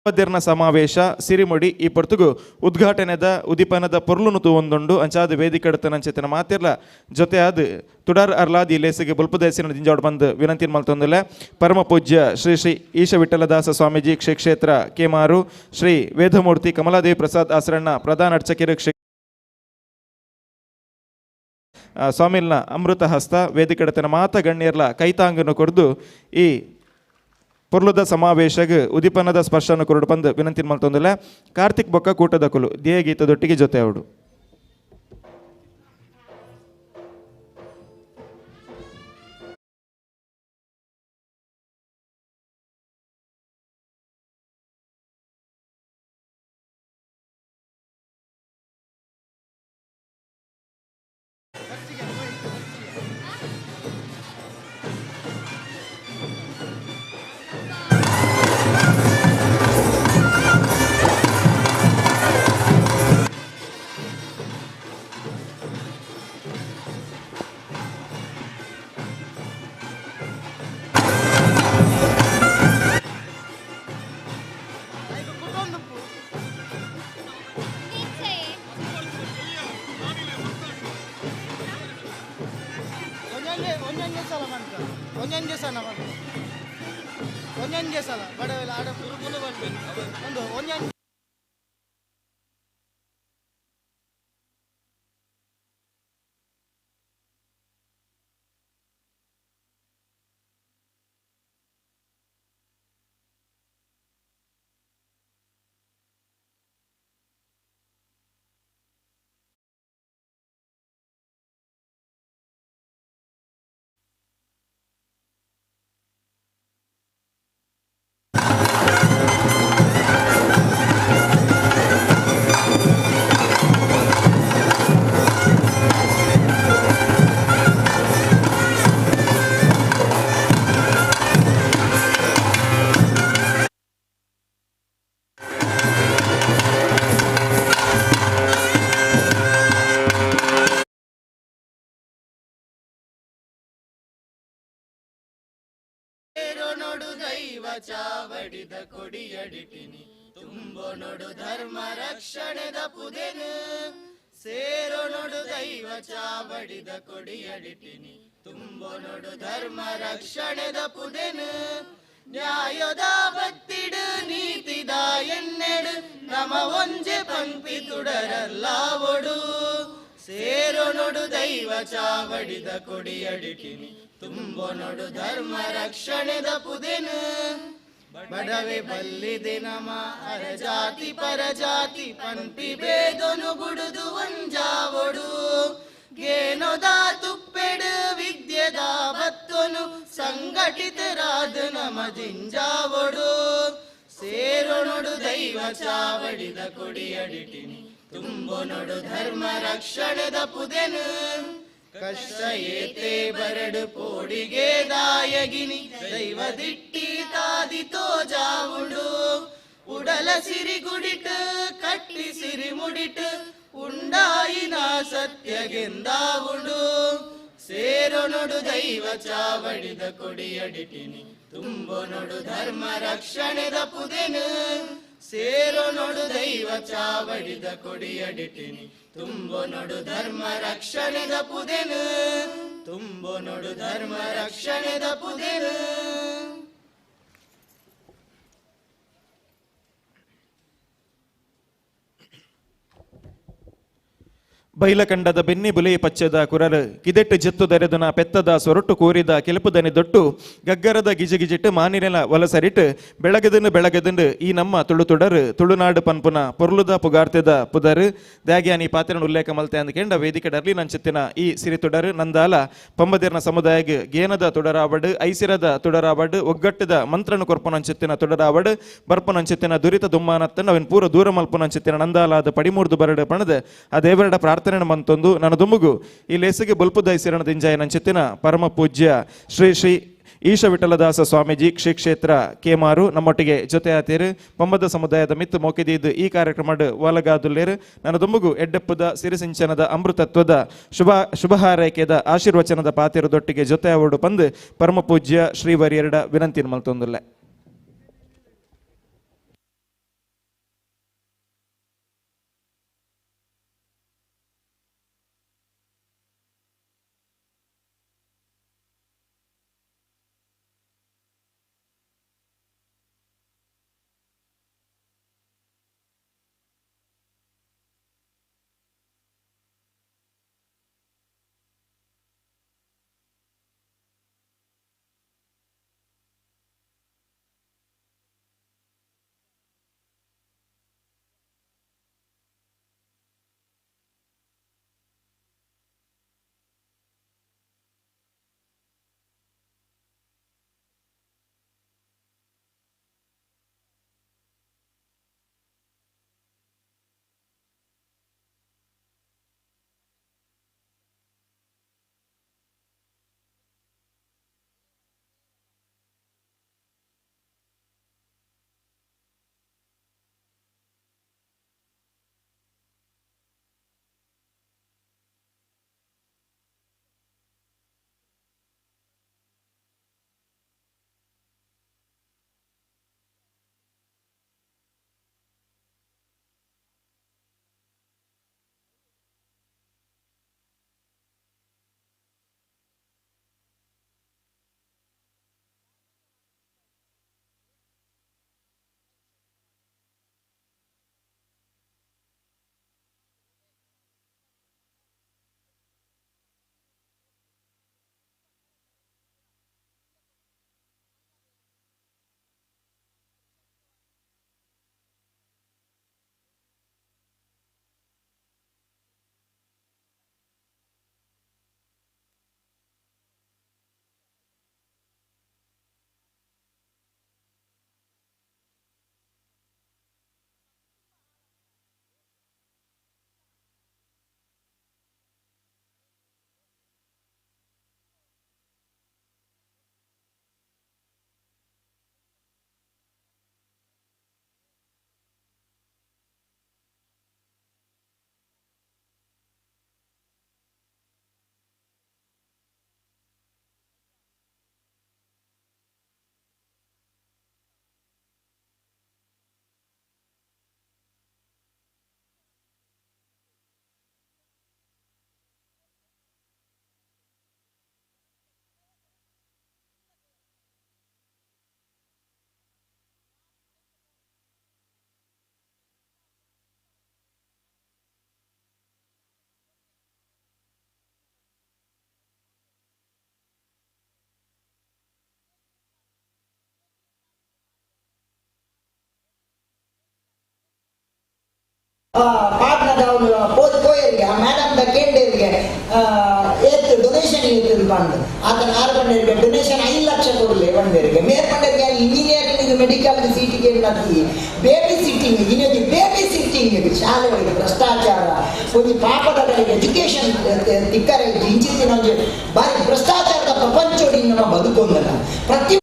ಪದ್ಯರ್ನ ಸಮಾವೇಶ ಸಿರಿಮುಡಿ ಈ ಪೊರ್ತುಗು ಉದ್ಘಾಟನೆದ ಉದಿಪನದ ಪೊರ್ಲುನು ತೂವೊಂದುಂಡು. ಅಂಚಾದ ವೇದಿಕೆಡ್ತನಂಚೆತನ ಮಾತಿರ್ಲ ಜೊತೆ ಆದ್ ತುಡಾರ್ ಅರ್ಲಾದಿ ಲೇಸಿಗೆ ಬೊಲ್ಪುದೇಸಿನ ದಿಂಜೋಡ್ ಬಂದು ವಿನಂತಿ ಮಲ್ತೊಂದುಲ್ಲ. ಪರಮ ಪೂಜ್ಯ ಶ್ರೀ ಶ್ರೀ ಈಶ ವಿಠಲದಾಸ ಸ್ವಾಮೀಜಿ ಕ್ಷೇತ್ರ ಕೇಮಾರು, ಶ್ರೀ ವೇದಮೂರ್ತಿ ಕಮಲಾದೇವಿ ಪ್ರಸಾದ್ ಆಸರಣ್ಣ ಪ್ರಧಾನ ಅರ್ಚಕಿರು ಸ್ವಾಮಿಲ್ನ ಅಮೃತ ಹಸ್ತ ವೇದಿಕೆಡತನ ಮಾತ ಗಣ್ಯರ್ಲ ಕೈತಾಂಗನ್ನು ಕೊರ್ದು ಈ ಪೊರ್ಲುದ ಸಮಾವೇಶಗ್ ಉದಿಪನದ ಸ್ಪರ್ಶನ ಕೊರಡು ಪಂದ್ ವಿನಂತಿ ಮಲ್ತೊಂದುಲ್ಲ. ಕಾರ್ತಿಕ್ ಬೊಕ್ಕ ಕೂಟದ ಕುಲು ಧ್ಯೇಯ ಗೀತದೊಟ್ಟಿಗೆ ಜೊತೆ ಅವಡು. ಒಂಜೊಂಜೆ ಸಲ ಬಡವೆಲ್ಲ ಆಡ ಒಂದು ಒಂಜೊಂಜೆ. ಚಾವಡಿದ ಕೊಡಿಯಡಿಟಿನಿ ತುಂಬೋ ನೋಡು ಧರ್ಮ ರಕ್ಷಣೆದ ಪುದೆನು. ಸೇರೋ ನೋಡು ದೈವ ಚಾವಡಿದ ಕೊಡಿಯಡಿಟಿನಿ ತುಂಬೋ ನೋಡು ಧರ್ಮ ರಕ್ಷಣೆದ ಪುದೆನು. ನ್ಯಾಯದ ಬತ್ತಿಡು ನೀತಿದ ಎನ್ನೆಡು ನಮ ಒಂಜೆ ಪಂಕ್ತಿ ತುಡರಲ್ಲಾವೊಡು. ಸೇರೋ ನೋಡು ದೈವ ಚಾವಡಿದ ಕೊಡಿಯಡಿಟಿನಿ ತುಂಬೋ ನೋಡು ಧರ್ಮ ರಕ್ಷಣೆದ ಪುದೆನು. ಬಡವೆ ಬಲ್ಲಿದೆ ನಮ ಅರಜಾತಿ ಪರಜಾತಿ ಪಂಪಿ ಬೇದೊನು ಬುಡುದು ಒಂಜಾವೊಡು. ಗೇನೊದ ತುಪ್ಪೆಡು ವಿದ್ಯೆದ ಬತ್ತೊನು ಸಂಘಟಿತರಾದ ನಮ ಜಿಂಜಾವೊಡು. ಸೇರೋ ನೋಡು ದೈವ ಚಾವಡಿದ ಕೊಡಿಯಡಿಟಿನಿ ತುಂಬೋ ನೋಡು ಧರ್ಮ ರಕ್ಷಣೆದ ಪುದೆನು. ಕಷ್ಟ ಏತೆ ಬರಡು ಪೋಡಿಗೆ ದಾಯಗಿನಿ ದೈವ ದಿಟ್ಟಿ ತಾದಿ ತೋಜಾವುಡು. ಉಡಲ ಸಿರಿಗುಡಿಟ್ ಕಟ್ಟಿ ಸಿರಿ ಮುಡಿಟ್ ಉಂಡಾಯಿನ ಸತ್ಯಗೆಂದಾವುಡು. ಸೇರೋ ನೋಡು ದೈವ ಚಾವಡಿದ ಕೊಡಿಯಡಿಟಿನಿ ತುಂಬೋ ನೋಡು ಧರ್ಮ ರಕ್ಷಣೆದ ಪುದೆನು. ಸೇರೋ ನೋಡು ದೈವ ಚಾವಡಿದ ಕೊಡಿಯಡಿಟಿನಿ ತುಂಬೋ ನೋಡು ಧರ್ಮ ರಕ್ಷಣೆದ ಪುದೆನು. ತುಂಬೋ ನೋಡು ಧರ್ಮ ರಕ್ಷಣೆದ ಪುದೆನು. ಬೈಲಕಂಡದ ಬೆನ್ನಿ ಬುಲೆ ಪಚ್ಚದ ಕುರರು ಕಿದೆಟ್ಟು ಜೆತ್ತು ದರೆದುನ ಪೆತ್ತದ ಸೊರಟು ಕೋರಿದ ಕೆಲಪುದನಿ ದೊಟ್ಟು ಗಗ್ಗರದ ಗಿಜಿಗಿಜಿಟ್ಟು ಮಾನಿನೆಲ ವಲಸರಿಟ್ಟು ಬೆಳಗದನ್ನು ಬೆಳಗದಂಡು ಈ ನಮ್ಮ ತುಳು ತುಡರು ತುಳುನಾಡು ಪನ್ಪುನ ಪೊರ್ಲುದ ಪುಗಾರ್ತೆದ ಪುದರು ದ್ಯಾಗ್ಯಾನಿ ಪಾತ್ರನ ಉಲ್ಲೇಖ ಮಲ್ತೆ ಅಂದ್ಕೆಂಡ ವೇದಿಕೆ ಡರ್ಲಿ ನಂಚೆತ್ತಿನ ಈ ಸಿರಿ ತುಡರು ನಂದಾಲ ಪಂಬದಿರ್ನ ಸಮುದಾಯಗ್ ಗೇನದ ತುಡರಾವಡು ಐಸಿರದ ತುಡರಾವಡು ಒಗ್ಗಟ್ಟದ ಮಂತ್ರನು ಕೊರ್ಪುನಂಚೆತ್ತಿನ ತುಡರಾವಡು ಬರ್ಪುನಂಚೆತ್ತಿನ ದುರಿತ ದುಮ್ಮಾನತ್ತನ್ನು ಅವನ್ ಪೂರ ದೂರ ಮಲ್ಪುನಂಚೆತ್ತಿನ ನಂದಾಲಾದ ಪಡಿಮೂರ್ದು ಬರಡು ಪಣದ ಆ ದೇವರಡ ಪ್ರಾರ್ಥನೆ ಮಂತೊಂದು ನನ್ನ ದುಂಬುಗು ಈ ಲೇಸಿಗೆ ಬೊಲ್ಪು ದೈಸಿರಣ ದಿಂಜಾಯ ನಂಚೆತ್ತಿನ ಪರಮ ಪೂಜ್ಯ ಶ್ರೀ ಶ್ರೀ ಈಶ ವಿಠಲದಾಸ ಸ್ವಾಮೀಜಿ ಶ್ರೀ ಕ್ಷೇತ್ರ ಕೇಮಾರು ನಮ್ಮೊಟ್ಟಿಗೆ ಜೊತೆ ಆತೇರು ಪಂಬದ ಸಮುದಾಯದ ಮಿತ್ತು ಮೋಕಿದೀದು ಈ ಕಾರ್ಯಕ್ರಮಡ್ ಒಲಗಾದುಲ್ಲೇರು ನನ್ನ ದುಂಬುಗು ಎಡ್ಡೆಪ್ಪುದ ಸಿರಿಸಿಂಚನದ ಅಮೃತತ್ವದ ಶುಭ ಹಾರೈಕೆದ ಆಶೀರ್ವಚನದ ಪಾತಿರದೊಟ್ಟಿಗೆ ಜೊತೆ ಅವಡು ಪಂದು ಪರಮ ಪೂಜ್ಯ ಶ್ರೀವರಿಯರಡ ವಿನಂತಿ ಮಲ್ತೊಂದುಲ್ಲೆ. ಪಾಟ್ನದ ಅವನು ಪೋಯರಿಗೆ ಆ ಮೇಡಮ್ the ಕೇಂದ್ರಿಗೆ ಏತ್ ಡೊನೇಷನ್ ಏತ್ ಬಂದು ಆತನ ಆರು ಬಂಡರಿಗೆ ಡೊನೇಷನ್ 5 ಲಕ್ಷ ಕೊಡಲಿ ಬಂದರಿಗೆ ಮೇರ್ ಬಂಡರಿಗೆ ಇಂಜಿನಿಯರಿಂಗ್ ಮೆಡಿಕಲ್ ಸೀಟಿಗೆ ನತ್ತಿ ಬೇಬಿ ಸಿಟ್ಟಿಂಗ್ ಇನ್ನೊಂದು ಬೇಬಿ ಸಿಟ್ಟಿಂಗ್ ಶಾಲೆ ಒಳಗೆ ಭ್ರಷ್ಟಾಚಾರ ಒಂದು ಪಾಪದ ಕಡೆಗೆ ಎಜುಕೇಶನ್ ತಿಕ್ಕರೆ ಇಂಚಿತ್ತಿನ ಒಂಜಿ ಬಾರಿ ಭ್ರಷ್ಟಾಚಾರದ ಪ್ರಪಂಚೋಡಿ ನಮ್ಮ ಬದುಕೊಂದಲ್ಲ ಪ್ರತಿ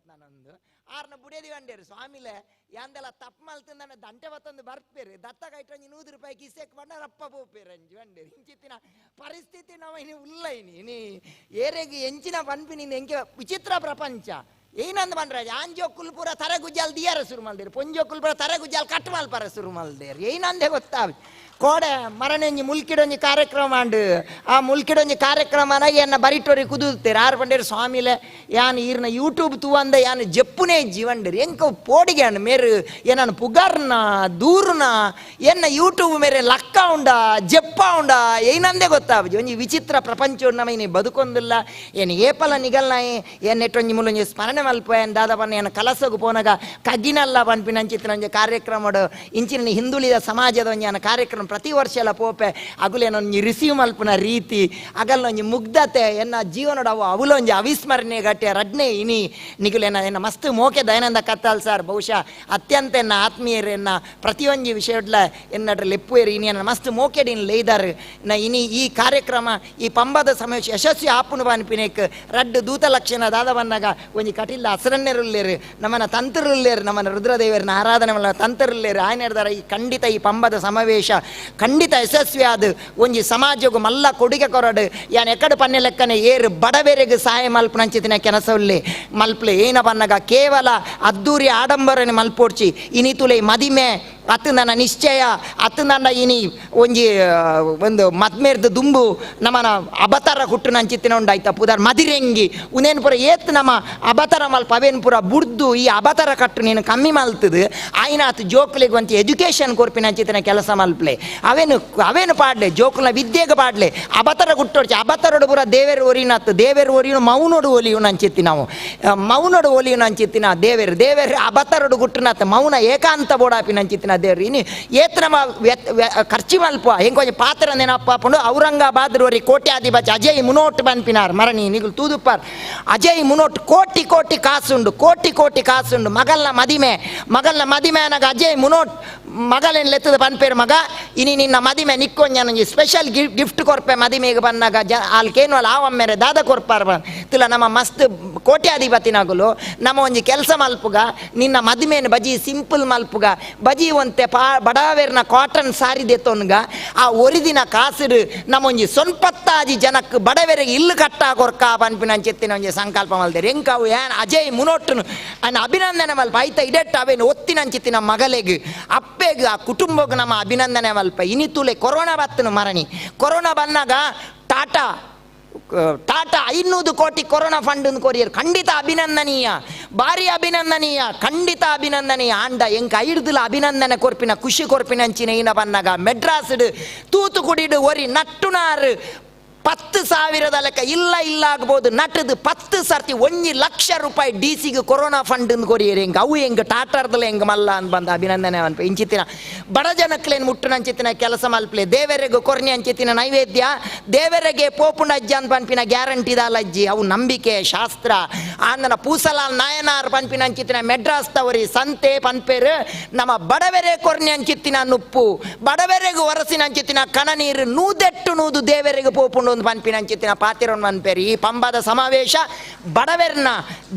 ನಾನೊಂದು ಆರ್ನ ಬುಡೇದಿ వండేరు ಸ್ವಾಮಿಲೆ ಯಾಂದೆಲ್ಲ ತಪ್ಪು ಮಲ್ತಂದನ ದಂಟೆ ಬತ್ತೊಂದು ಬರ್ಪೇರು ದತ್ತ ಕೈಟೊಂಜಿ 100 ರೂಪಾಯಿ ಕಿಸೆಕ್ ಬಂಡ ರಪ್ಪ ಪೋಪೇರು ಅಂಜಿ వండేರು ಇಂಚಿತ್ತಿನ ಪರಿಸ್ಥಿತಿ ನಾವು ಇನಿ ಉಲ್ಲ ಇನಿ ಇನಿ ಏರೆಗ್ ಎಂಚಿನ ಪನ್ಪಿ ನಿಂದ ಎಂಕೆ ವಿಚಿತ್ರ ಪ್ರಪಂಚ ಏನಂದ್ ಬಂದ್ರ ಆಂಜೋಕುಲ್ ಪೂರ ತರೆ ಗುಜ್ಜಾಲ್ ದಿಯಾರ ಶುರು ಮಲ್ದೇರು ಪೊಂಜೋಕುಲ್ ಪೂರ ತರೆ ಗುಜ್ಜಾಲ್ ಕಟ್ ಮಲ್ಪರ ಶುರು ಮಲ್ದೇರು ಏನಂದೆ ಗೊತ್ತಾವ್ ಕೋಡೆ ಮರಣೆಂಜಿ ಮುಲ್ಕಿಡೊಂಜಿ ಕಾರ್ಯಕ್ರಮ ಅಂಡು ಆ ಮುಲ್ಕಿಡೊಂಜಿ ಕಾರ್ಯಕ್ರಮನ ಎನ್ನ ಬರಿಟೋರಿ ಕುದುತ್ತೇರು ಆರು ಬಂಡೇರು ಸ್ವಾಮಿಲೆ ಯಾನ್ ಈರ್ನ ಯೂಟ್ಯೂಬ್ ತೂವಂದ ಯಾನ್ ಜಪ್ಪುನೇ ಜೀವಂಡೇರು ಎಂಕ ಪೋಡಿಗೆ ಅಣ್ಣ ಮೇರು ಏನನ್ನು ಪುಗಾರ್ನ ದೂರ್ನ ಎನ್ನ ಯೂಟ್ಯೂಬ್ ಮೇರೆ ಲಕ್ಕ ಉಂಡ ಜಪ್ಪ ಉಂಡ ಏನಂದೇ ಗೊತ್ತಾವಜಿ ಒಂಜಿ ವಿಚಿತ್ರ ಪ್ರಪಂಚ ನಮ್ಮ ಇನಿ ಬದುಕೊಂದಿಲ್ಲ ಏನು ಏಪಲ ನಿಗಲ್ನಾಯಿ ಏನ್ ನೆಟ್ಟೊಂಜಿ ಮುಲೊಂಜಿ ಸ್ಮರಣೆ ಮಲ್ಪ ಏನ್ ದಾದಪನ್ನ ಏನು ಕಲಸಗು ಪೋನಗ ಕಗ್ಗಿನಲ್ಲ ಪನ್ಪಿನಂಚಿತ್ತಿನ ಒಂಜಿ ಕಾರ್ಯಕ್ರಮಡು ಇಂಚಿನ ಹಿಂದುಳಿದ ಸಮಾಜದ ಒಂಜಿ ಕಾರ್ಯಕ್ರಮ ಪ್ರತಿ ವರ್ಷ ಎಲ್ಲ ಪೋಪೆ ಅಗುಲೇನೊಂಜಿ ರಿಸೀವ್ ಮಲ್ಪುನ ರೀತಿ ಅಗಲ್ಲೊಂಜಿ ಮುಗ್ಧತೆ ಎನ್ನ ಜೀವನದ ಅವು ಅವಲೊಂಜಿ ಅವಿಸ್ಮರಣೀಯ ಗಟ್ಟೆ ರಡ್ನೆ ಇನಿ ನಿಗುಲೇನ ಎನ್ನ ಮಸ್ತ್ ಮೋಕೆ ದಯಾನಂದ ಕತ್ತಾಲ್ ಸರ್ ಬಹುಶಃ ಅತ್ಯಂತ ಎನ್ನ ಆತ್ಮೀಯರು ಎನ್ನ ಪ್ರತಿಯೊಂಜಿ ವಿಷಯಡ್ಲ ಎನ್ನಡ್ರ ಲೆಪ್ಪುಯರು ಇನಿ ಎನ್ನ ಮಸ್ತ್ ಮೋಕೆಡಿನ್ ಲೇದಾರು ನ ಇನಿ ಈ ಕಾರ್ಯಕ್ರಮ ಈ ಪಂಬದ ಸಮಾವೇಶ ಯಶಸ್ವಿ ಆಪುನು ಪನ್ಪಿನೇಕ್ ರಡ್ಡು ದೂತ ಲಕ್ಷಣ ದಾದವನ್ನಾಗ ಒಂಜಿ ಕಟಿಲ್ಲ ಅಸರಣ್ಯರುಲ್ಲೇರು ನಮ್ಮನ ತಂತರುಲ್ಲೇರು ನಮ್ಮನ ರುದ್ರದೇವರನ್ನ ಆರಾಧನೆ ಮಲ್ಲ ತಂತರುಲ್ಲೇರು ಆಯನೇರ್ದಾರ ಈ ಖಂಡಿತ ಈ ಪಂಬದ ಸಮಾವೇಶ ಖಂಡಿತ ಯಶಸ್ವಿ ಆದ ಒಂಜಿ ಸಮಾಜಗೂ ಮಲ್ಲ ಕೊಡುಗೆ ಕೊರಡು ಯಾನ್ ಎಕ್ಕಡು ಪನ್ನೆ ಲೆಕ್ಕನೆ ಏರು ಬಡವೆರೆಗ್ ಸಹಾಯ ಮಲ್ಪುನಂಚಿತ್ತಿನ ಕೆಲಸವಲ್ಲಿ ಮಲ್ಪ್ಲೆ ಏನ ಪನ್ನಗ ಕೇವಲ ಅದ್ದೂರಿ ಆಡಂಬರನೆ ಮಲ್ಪೋಡ್ಚಿ ಇನಿತುಲೆ ಮದಿಮೆ ಅತ್ತು ನನ್ನ ನಿಶ್ಚಯ ಅತ್ತು ನನ್ನ ಇನಿ ಒಂಜಿ ಒಂದು ಮದ್ಮೇರ್ದ ದುಂಬು ನಮ್ಮನ ಅಬತಾರ ಹುಟ್ಟು ನಂಚಿತ್ತಿನ ಉಂಡಾಯ್ತ ಪುದಾರ್ ಮದಿರೆಂಗಿ ಉನೇನು ಪೂರ ಏತ್ ನಮ್ಮ ಅಬತಾರ ಮಲ್ಪ ಅವೇನು ಪೂರ ಬುಡ್ದು ಈ ಅಬತಾರ ಕಟ್ಟು ನೀನು ಕಮ್ಮಿ ಮಲ್ತದು ಆಯ್ನಾತ್ ಜೋಕ್ಲಿಗೆ ಒಂತಿ ಎಜುಕೇಷನ್ ಕೊರ್ಪಿನ ಅಂಚಿತ್ತಿನ ಕೆಲಸ ಮಲ್ಪ್ಲೆ ಅವೇನು ಅವೇನು ಪಾಡ್ಲೆ ಜೋಕುಲ್ನ ವಿದ್ಯೆಗೆ ಪಾಡ್ಲೆ ಅಬತಾರ ಗುಟ್ಟೋಡ್ಚಿ ಅಬತಾರೋಡು ಪೂರ ದೇವೇರು ಒರಿನಾತ್ ದೇವೇರು ಒರಿಯು ಮೌನೋಡು ಒಲಿಯು ನಂಚಿತ್ತಿ ನಾವು ಮೌನೋಡು ಒಲಿಯು ನಂಚಿತ್ತಿನ ದೇವೇರು ದೇವೇರು ಅಬತಾರೋಡು ಗುಟ್ಟುನಾತ್ ಮೌನ ಏಕಾಂತ ಬೋಡಾಪಿ ನಂಚಿತ್ತಿನ ದೇವ್ರು ಇನಿ ಏತ್ ನಮ್ಮ ಖರ್ಚು ಮಲ್ಪ ಹೆಂಗೊಂಜಿ ಪಾತ್ರ ನೆನಪ್ಪ ಪಂಡು ಔರಂಗಾಬಾದ್ ರೋರಿ ಕೋಟ್ಯಾಧಿಪತಿ ಅಜಯ್ ಮುನೋಟ್ ಪನ್ಪಿನಾರ್ ಮರಣಿ ನಿಗುಲು ತೂದುಪ್ಪಾರ್ ಅಜಯ್ ಮುನೋಟ್ ಕೋಟಿ ಕೋಟಿ ಕಾಸುಂಡು ಕೋಟಿ ಕೋಟಿ ಕಾಸುಂಡು ಮಗಲ್ನ ಮದಿಮೆ ಮಗಲ್ನ ಮದಿಮೆ ಅನಗ ಅಜಯ್ ಮುನೋಟ್ ಮಗಲೇನು ಲೆತ್ತದ ಪನ್ಪೇರು ಮಗ ಇನಿ ನಿನ್ನ ಮದಿಮೆ ನಿಕ್ಕೊಂಜ ನಂಜಿ ಸ್ಪೆಷಲ್ ಗಿಫ್ಟ್ ಕೊರ್ಪೆ ಮದಿಮೆಗೆ ಬಂದಾಗ ಜ ಆಲ್ಕೇನು ಅಲ್ಲ ಆವಮ್ಮೇರೆ ದಾದ ಕೊರ್ಪಾರ್ ತಿಲ್ಲ ನಮ್ಮ ಮಸ್ತ್ ಕೋಟ್ಯಾಧಿಪತಿನಾಗಲು ನಮ್ಮ ಒಂಜಿ ಕೆಲಸ ಮಲ್ಪುಗ ನಿನ್ನ ಮದಿಮೇನು ಬಜಿ ಸಿಂಪಲ್ ಮಲ್ಪುಗ ಬಜಿ ಒಂತೆ ಪಾ ಬಡಾವೇರ್ನ ಕಾಟನ್ ಸಾರಿ ದೆತ್ತೊನ್ಗ ಆ ಒರಿದಿನ ಕಾಸುಡು ನಮ್ಮೊಂಜಿ ಸೊನ್ಪತ್ತಾಜಿ ಜನಕ್ಕೆ ಬಡವೆರೆಗೆ ಇಲ್ಲು ಕಟ್ಟ ಕೊರ್ಕ ಪನ್ಪಿನ ಚೆತ್ತಿನ ಒಂಜಿ ಸಂಕಲ್ಪ ಮಲ್ದೇರು ಎಂಕವು ಏನ್ ಅಜಯ್ ಮುನೋಟ್ಟನು ಅನ್ನ ಅಭಿನಂದನೆ ಮಲ್ಪ ಐತ ಇಡೆಟ್ಟ ಅವೇನು ಒತ್ತಿನಂಚಿತ್ತಿನ ಮಗಲೆಗ್ ಅಪ್ಪೆಗ್ ಆ ಕುಟುಂಬಕ್ಕೆ ನಮ್ಮ ಅಭಿನಂದನೆ ಮಲ್ಪ ಇನಿತುಲೆ ಕೊರೋನಾ ಬತ್ತನು ಮರಣಿ ಕೊರೋನಾ ಬಂದಾಗ ಟಾಟಾ ಟಾಟಾ 500 ಕೋಟಿ ಕೊರೋನಾ ಫಂಡ್ ಕೊರಿಯರ್ ಖಂಡಿತ ಅಭಿನಂದನೀಯ ಭಾರಿ ಅಭಿನಂದನೀಯ ಖಂಡಿತ ಅಭಿನಂದನೀಯ ಆಂಡ ಎಂಕ ಐಡ್ದುಲ ಅಭಿನಂದನೆ ಕೊರ್ಪಿನ ಖುಷಿ ಕೊರ್ಪಿನ ಅಂಚಿನ ಈನ ಬನ್ನಾಗ ಮೆಡ್ರಾಸ್ಡ್ ತೂತುಕುಡಿಡು ಒರಿ ನಟ್ಟುನಾರು 10,000ದ ಲೆಕ್ಕ ಇಲ್ಲ ಇಲ್ಲ ಆಗ್ಬೋದು ನಟದು 10 ಸರ್ತಿ 1 ಲಕ್ಷ ರೂಪಾಯಿ ಡಿ ಸಿಗೆ ಕೊರೋನಾ ಫಂಡ್ ಕೊರಿಯರ್ ಹೆಂಗೆ ಅವು ಹೆಂಗೆ ಟಾಟರ್ದಲ್ಲ ಹೆಂಗೆ ಮಲ್ಲ ಅಂತ ಬಂದ ಅಭಿನಂದನೆ ಅನ್ಪ ಇಂಚಿತ್ತಿನ ಬಡ ಜನಕ್ಲೇನು ಮುಟ್ಟು ನಂಚಿತ್ತಿನ ಕೆಲಸ ಮಲ್ಪ್ಲೆ ದೇವರೆಗೂ ಕೊರ್ನಿ ಅಂಚಿತ್ತಿನ ನೈವೇದ್ಯ ದೇವರೆಗೆ ಪೋಪುಂಡ ಅಜ್ಜ ಅಂತ ಪನ್ಪಿನ ಗ್ಯಾರಂಟಿದಾಲ ಅಜ್ಜಿ ಅವು ನಂಬಿಕೆ ಶಾಸ್ತ್ರ. ಆಂದನ ಪೂಸಲಾಲ್ ನಾಯನಾರ್ ಪನ್ಪಿನ ಅಂಚಿತ್ತಿನ ಮೆಡ್ರಾಸ್ ತವರಿ ಸಂತೆ ಪನ್ಪೇರು ನಮ್ಮ ಬಡವೆರೆ ಕೊರ್ನಿ ಅಂಚಿತ್ತಿನ ನುಪ್ಪು ಬಡವೆರೆಗೂ ಒರಸಿನ ಅಂಚಿತ್ತಿನ ಕಣ ನೀರು ನೂದೆಟ್ಟು ನೂದು ದೇವರೆಗೆ ಪೋಪುಂಡು ಒಂದು ಪನ್ಪಿನ ಅಂಚಿತ್ತಿನ ಪಾತಿರನ್ ಪನ್ಪೇರು. ಈ ಪಂಬದ ಸಮಾವೇಶ ಬಡವೆರ್ನ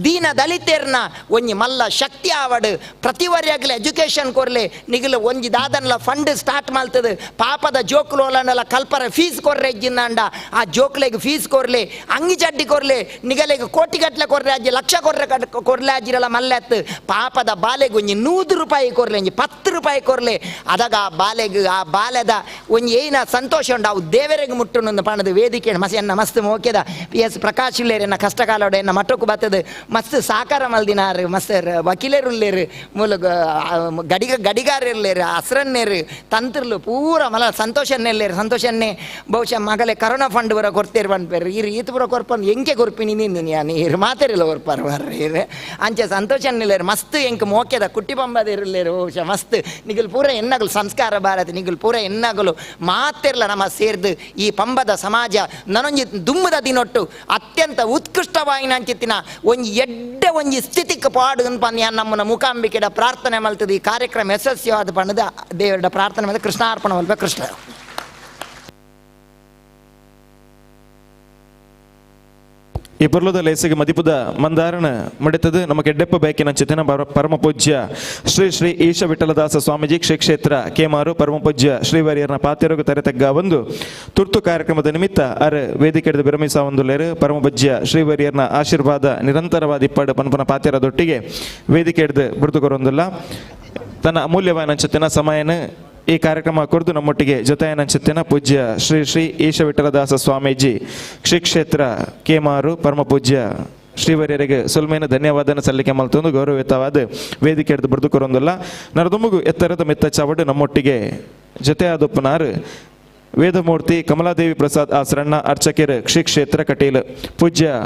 ದೀನ ದಲಿತೆರ್ನ ಒಂಜಿ ಮಲ್ಲ ಶಕ್ತಿ ಆವಡು ಪ್ರತಿವರಿಯಾಗಲಿ ಎಜುಕೇಷನ್ ಕೊರ್ಲೆ ನಿಗಲು ಒಂಜಿ ದಾದನ್ಲ ಫಂಡ್ ಸ್ಟಾರ್ಟ್ ಮಾಡ್ತದೆ ಪಾಪದ ಜೋಕ್ಲೋಲನ್ನೆಲ್ಲ ಕಲ್ಪರ ಫೀಸ್ ಕೊರ್ರೆ ಇಜ್ಜಿಂದಾಂಡ ಆ ಜೋಕ್ಲೆಗ್ ಫೀಸ್ ಕೊರ್ಲೆ ಅಂಗಿ ಚಡ್ಡಿ ಕೊರ್ಲೆ ನಿಗಲೆಗ್ ಕೋಟಿಗಟ್ಲೆ ಕೊರ್ರೆ ಅಜ್ಜಿ ಲಕ್ಷ ಕೊರ್ರೆ ಕೊರ್ಲೆ ಅಜ್ಜಿರಲ್ಲ ಮಲ್ಲೆತ್ತು ಪಾಪದ ಬಾಲೆಗ್ ಒಂಜಿ 100 ರೂಪಾಯಿ ಕೊರ್ಲೆ ಒಂಜಿ 10 ರೂಪಾಯಿ ಕೊರ್ಲೆ ಅದಾಗ ಆ ಬಾಲೆಗ್ ಆ ಬಾಲೆದ ಒಂಜಿ ಏನ ಸಂತೋಷ ಉಂಡು ಅವು ದೇವರೆಗೆ ಮುಟ್ಟು ಪಣದ ವೇದಿಕೆ ಮಸ್ ಎನ್ನ ಮಸ್ತ್ ಮೋಕೆದ ಪಿ ಎಸ್ ಪ್ರಕಾಶ್ ಉಲ್ಲೇರು ಎನ್ನ ಕಷ್ಟಕಾಲೋಡ ಎನ್ನ ಮಟ್ಟಕ್ಕೂ ಬತ್ತದ ಮಸ್ತ್ ಸಾಕಾರ ಮಲ್ದಿನಾರು ಮಸ್ತ್ ವಕೀಲರು ಉಲ್ಲೇರು ಮೂಲ ಗಡಿಗ ಗಡಿಗಾರರ್ಲೇರು ಅಸ್ರನ್ನೇರು ತಂತ್ರಲು ಪೂರ ಮಲ ಸಂತೋಷನ್ನೆಲ್ಲೇರು ಸಂತೋಷನ್ನೇ ಬಹುಶಃ ಮಗಲೆ ಕರೋನಾ ಫಂಡ್ ಬರ ಕೊಡ್ತೇರು ಪನ್ಪೇರು ಇರು ಈತ ಪೂರ ಕೊರ್ಪನ್ ಎಂಕೆ ಕೊರ್ಪಿನಿ ನಿಂದಿನಿ ಯಾನ್ ಇರು ಮಾತೆರಿಲ್ಲ ಕೊರ್ಪಾರು ಬರ್ರಿ ಇರು ಅಂಚೆ ಸಂತೋಷನ್ನಿಲ್ಲೇರು ಮಸ್ತ್ ಎಂಕ್ ಮೋಕೆದ ಕುಟ್ಟಿ ಪಂಬದಿರ್ಲೇರು ಬಹುಶಃ ಮಸ್ತ್ ನಿಗಲ್ ಪೂರ ಎನ್ನಗಲು ಸಂಸ್ಕಾರ ಭಾರತಿ ನಿಗಲ್ ಪೂರ ಎನ್ನಗಲು ಮಾತೆರ್ಲ ನಮ್ಮ ಸೇರ್ದು ಈ ಪಂಬದ ಸಮಾಜ ನನೊಂಜಿ ದುಮ್ಮದ ದಿನೊಟ್ಟು ಅತ್ಯಂತ ಉತ್ಕೃಷ್ಟವಾಯಿನ ಅಂಚಿತ್ತಿನ ಒಂಜಿ ಎಡ್ಡೆ ಒಂಜಿ ಸ್ಥಿತಿಕ್ ಪಾಡು ಅನ್ಪಂದು ಯಾನ್ ನಮ್ಮನ ಮೂಕಾಂಬಿಕೆಡ ಪ್ರಾರ್ಥನೆ ಮಲ್ತದ ಈ ಕಾರ್ಯಕ್ರಮ ಯಶಸ್ವಿಯಾದ ಪಂಡದ ದೇವರ ಪ್ರಾರ್ಥನೆ ಮಲ್ತ ಕೃಷ್ಣಾರ್ಪಣ ಮಲ್ಪ ಕೃಷ್ಣ. ಈ ಪೊರ್ಲುದ ಲೇಸಿಗೆ ಮದಿಪುದ ಮಂದಾರಣ ಮಡಿತದು ನಮಗೆ ಎಡ್ಡೆಪ್ಪ ಬೇಕಿನ ಚಿತನ ಪರಮ ಪೂಜ್ಯ ಶ್ರೀ ಶ್ರೀ ಈಶ ವಿಠಲದಾಸ ಸ್ವಾಮೀಜಿ ಶ್ರೀ ಕ್ಷೇತ್ರ ಕೇಮಾರು ಪರಮ ಪೂಜ್ಯ ಶ್ರೀವರಿಯರ್ನ ಪಾತಿರೋಗ ತರೆತಗ್ಗ ಒಂದು ತುರ್ತು ಕಾರ್ಯಕ್ರಮದ ನಿಮಿತ್ತ ಅರ್ ವೇದಿಕೆ ವಿರಮಿಸ ಒಂದು ಲೇರು ಪರಮ ಪೂಜ್ಯ ಶ್ರೀವರಿಯರ್ನ ಆಶೀರ್ವಾದ ನಿರಂತರವಾದ ಇಪ್ಪಾಡು ಪನ್ಪನ ಪಾತಿರದೊಟ್ಟಿಗೆ ವೇದಿಕೆ ಹಿಡಿದು ಬಿಡ್ತುಕೊರೊಂದಿಲ್ಲ. ತನ್ನ ಅಮೂಲ್ಯವಾದ ಚಿತ್ತನ ಸಮಯನ ಈ ಕಾರ್ಯಕ್ರಮ ಕುರಿತು ನಮ್ಮೊಟ್ಟಿಗೆ ಜೊತೆಯನಂಚಿತ್ತಿನ ಪೂಜ್ಯ ಶ್ರೀ ಶ್ರೀ ಈಶ ವಿಠಲದಾಸ ಸ್ವಾಮೀಜಿ ಶ್ರೀ ಕ್ಷೇತ್ರ ಕೇಮಾರು ಪರಮ ಪೂಜ್ಯ ಶ್ರೀವರ್ಯರಿಗೆ ಸುಲ್ಮೇನ ಧನ್ಯವಾದನ ಸಲ್ಲಿಕೆ ಮಲ್ತೊಂದು ಗೌರವಯುತವಾದ ವೇದಿಕೆ ಹಿಡಿದು ಬರೆದು ಕೊರೊಂದಿಲ್ಲ. ನರದುಮುಗು ಎತ್ತರದ ಮೆತ್ತ ಚಾವಡು ನಮ್ಮೊಟ್ಟಿಗೆ ಜೊತೆಯಾದೊಪ್ಪನಾರು ವೇದಮೂರ್ತಿ ಕಮಲಾದೇವಿ ಪ್ರಸಾದ್ ಆಸರಣ್ಣ ಅರ್ಚಕಿರ್ ಶ್ರೀ ಕ್ಷೇತ್ರ ಕಟೀಲ್ ಪೂಜ್ಯ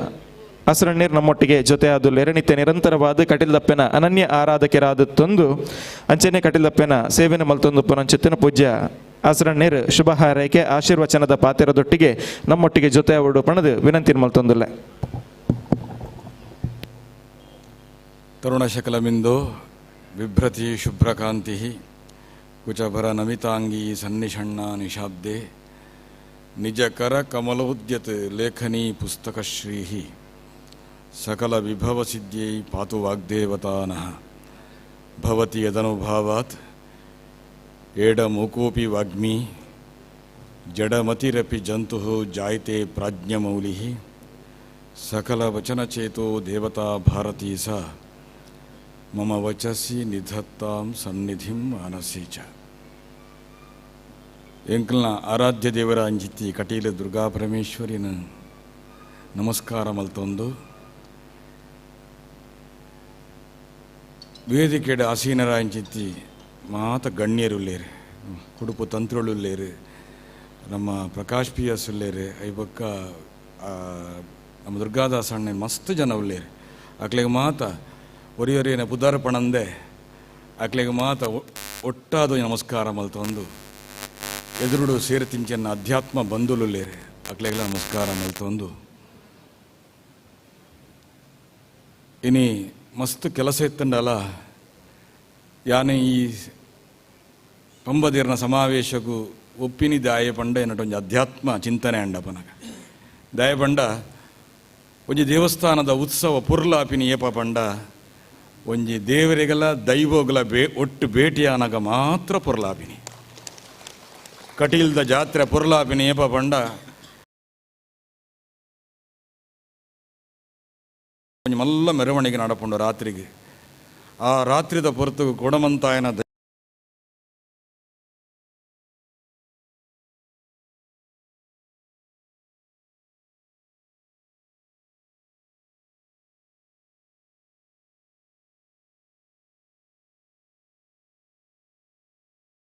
ಅಸರಣ್ಣೀರ್ ನಮ್ಮೊಟ್ಟಿಗೆ ಜೊತೆಯಾದುಲ್ಲೇರ ನಿತ್ಯ ನಿರಂತರವಾದ ಕಟೀಲ್ದಪ್ಪನ ಅನನ್ಯ ಆರಾಧಕರಾದ ತಂದು ಅಂಚನೆ ಕಟೀಲ್ದಪ್ಪನ ಸೇವೆನ ಮಲ್ತೊಂದು ಪುನಂಚಿತ್ತಿನ ಪೂಜ್ಯ ಅಸರಣ್ಣೀರ್ ಶುಭ ಹಾರೈಕೆ ಆಶೀರ್ವಚನದ ಪಾತಿರದೊಟ್ಟಿಗೆ ನಮ್ಮೊಟ್ಟಿಗೆ ಜೊತೆ ಪಣದು ವಿನಂತಿ ಮಲ್ತೊಂದುಲ್ಲ. ತರುಣ ಶಕಲಮಿಂದು ಬಿಭ್ರತಿ ಶುಭ್ರಕಾಂತಿ ಕುಚಭರ ನಮಿತಾಂಗಿ ಸನ್ನಿಷಣ್ಣ ನಿಶಾಬ್ದೆ ನಿಜಕರ ಕಮಲೋದ್ಯತ್ ಲೇಖನಿ ಪುಸ್ತಕಶ್ರೀಹಿ ಸಕಲ ವಿಭವ ಸಿದ್ಧ್ಯೈ ಪಾತು ವಾಗ್ದೇವತಾನಃ ಭವತಿ ಯದನುಭಾವಾತ್ ಏಡಮೂಕೋಪಿ ವಾಗ್ಮಿ ಜಡಮತಿರಪಿ ಜಂತುಃ ಜಾಯತೆ ಪ್ರಾಜ್ಞಮೌಲಿಃ ಸಕಲ ವಚನಚೇತೋ ದೇವತಾ ಭಾರತೀ ಸಾ ಮಮ ವಚಸಿ ನಿಧತ್ತಾಂ ಸನ್ನಿಧಿಂ ಮಾನಸಿ ಚ. ಎಂಕಲ್ನ ಆರಾಧ್ಯ ದೇವರ ಅಂಜಿತಿ ಕಟೀಲ ದುರ್ಗಾ ಪರಮೇಶ್ವರಿನ ನಮಸ್ಕಾರ ಮಲ್ತೊಂದು ವೇದಿಕೆಡ ಆಸೀನರ ಅಂಚಿತ್ತಿ ಮಾತ ಗಣ್ಯರುಲ್ಲೇರು ಕುಡುಪು ತಂತ್ರುಳುಲ್ಲೇರು ನಮ್ಮ ಪ್ರಕಾಶ್ ಪಿ ಎಸ್ ಉಲ್ಲೇರು ಐಬೊಕ್ಕ ನಮ್ಮ ದುರ್ಗಾದಾಸ ಅಣ್ಣೆ ಮಸ್ತ್ ಜನ ಉಲ್ಲೇರು. ಅಕ್ಲೆಗ್ ಮಾತ ಒರಿಯೊರಿಯನ ಪುದಾರ್ಪಣಂದೆ ಅಕ್ಲೆಗ್ ಮಾತ ಒಟ್ಟಾದ ನಮಸ್ಕಾರ ಮಲ್ತೊಂದು ಎದುರುಡು ಸೇರ್ತಿಂಚನ್ನ ಅಧ್ಯಾತ್ಮ ಬಂಧುಲುಲ್ಲೇರು ಅಕ್ಲೆಗ್ಲ ನಮಸ್ಕಾರ ಮಲ್ತೊಂದು ಇನಿ ಮಸ್ತ್ ಕೆಲಸ ಇತ್ತಂಡಲ ಯಾನೆ ಈ ಪಂಬದಿರ್ನ ಸಮಾವೇಶಕ್ಕೂ ಒಪ್ಪಿನಿ ದಾಯ ಪಂಡ ಎನ್ನಟೊಂಜಿ ಅಧ್ಯಾತ್ಮ ಚಿಂತನೆ ಅಂಡ ಪನಗ ದಾಯ ಪಂಡ ಒಂಜಿ ದೇವಸ್ಥಾನದ ಉತ್ಸವ ಪುರ್ಲಾಪಿನಿ ಏಪ ಪಂಡ ಒಂಜಿ ದೇವರಿಗಲ ದೈವೋಗಲ ಒಟ್ಟು ಭೇಟಿಯಾನಗ ಮಾತ್ರ ಪುರ್ಲಾಪಿನಿ ಕಟೀಲ್ದ ಜಾತ್ರೆ ಪುರ್ಲಾಪಿನಿ ಏಪ ಪಂಡ ಒಂಜಿ ಮಲ್ಲ ಮೆರವಣಿಗೆ ನಡಪುಂಡು ರಾತ್ರಿಗೆ. ಆ ರಾತ್ರಿದ ಪೊರ್ತುಗು ಕೊಡಮಂತಾಯನ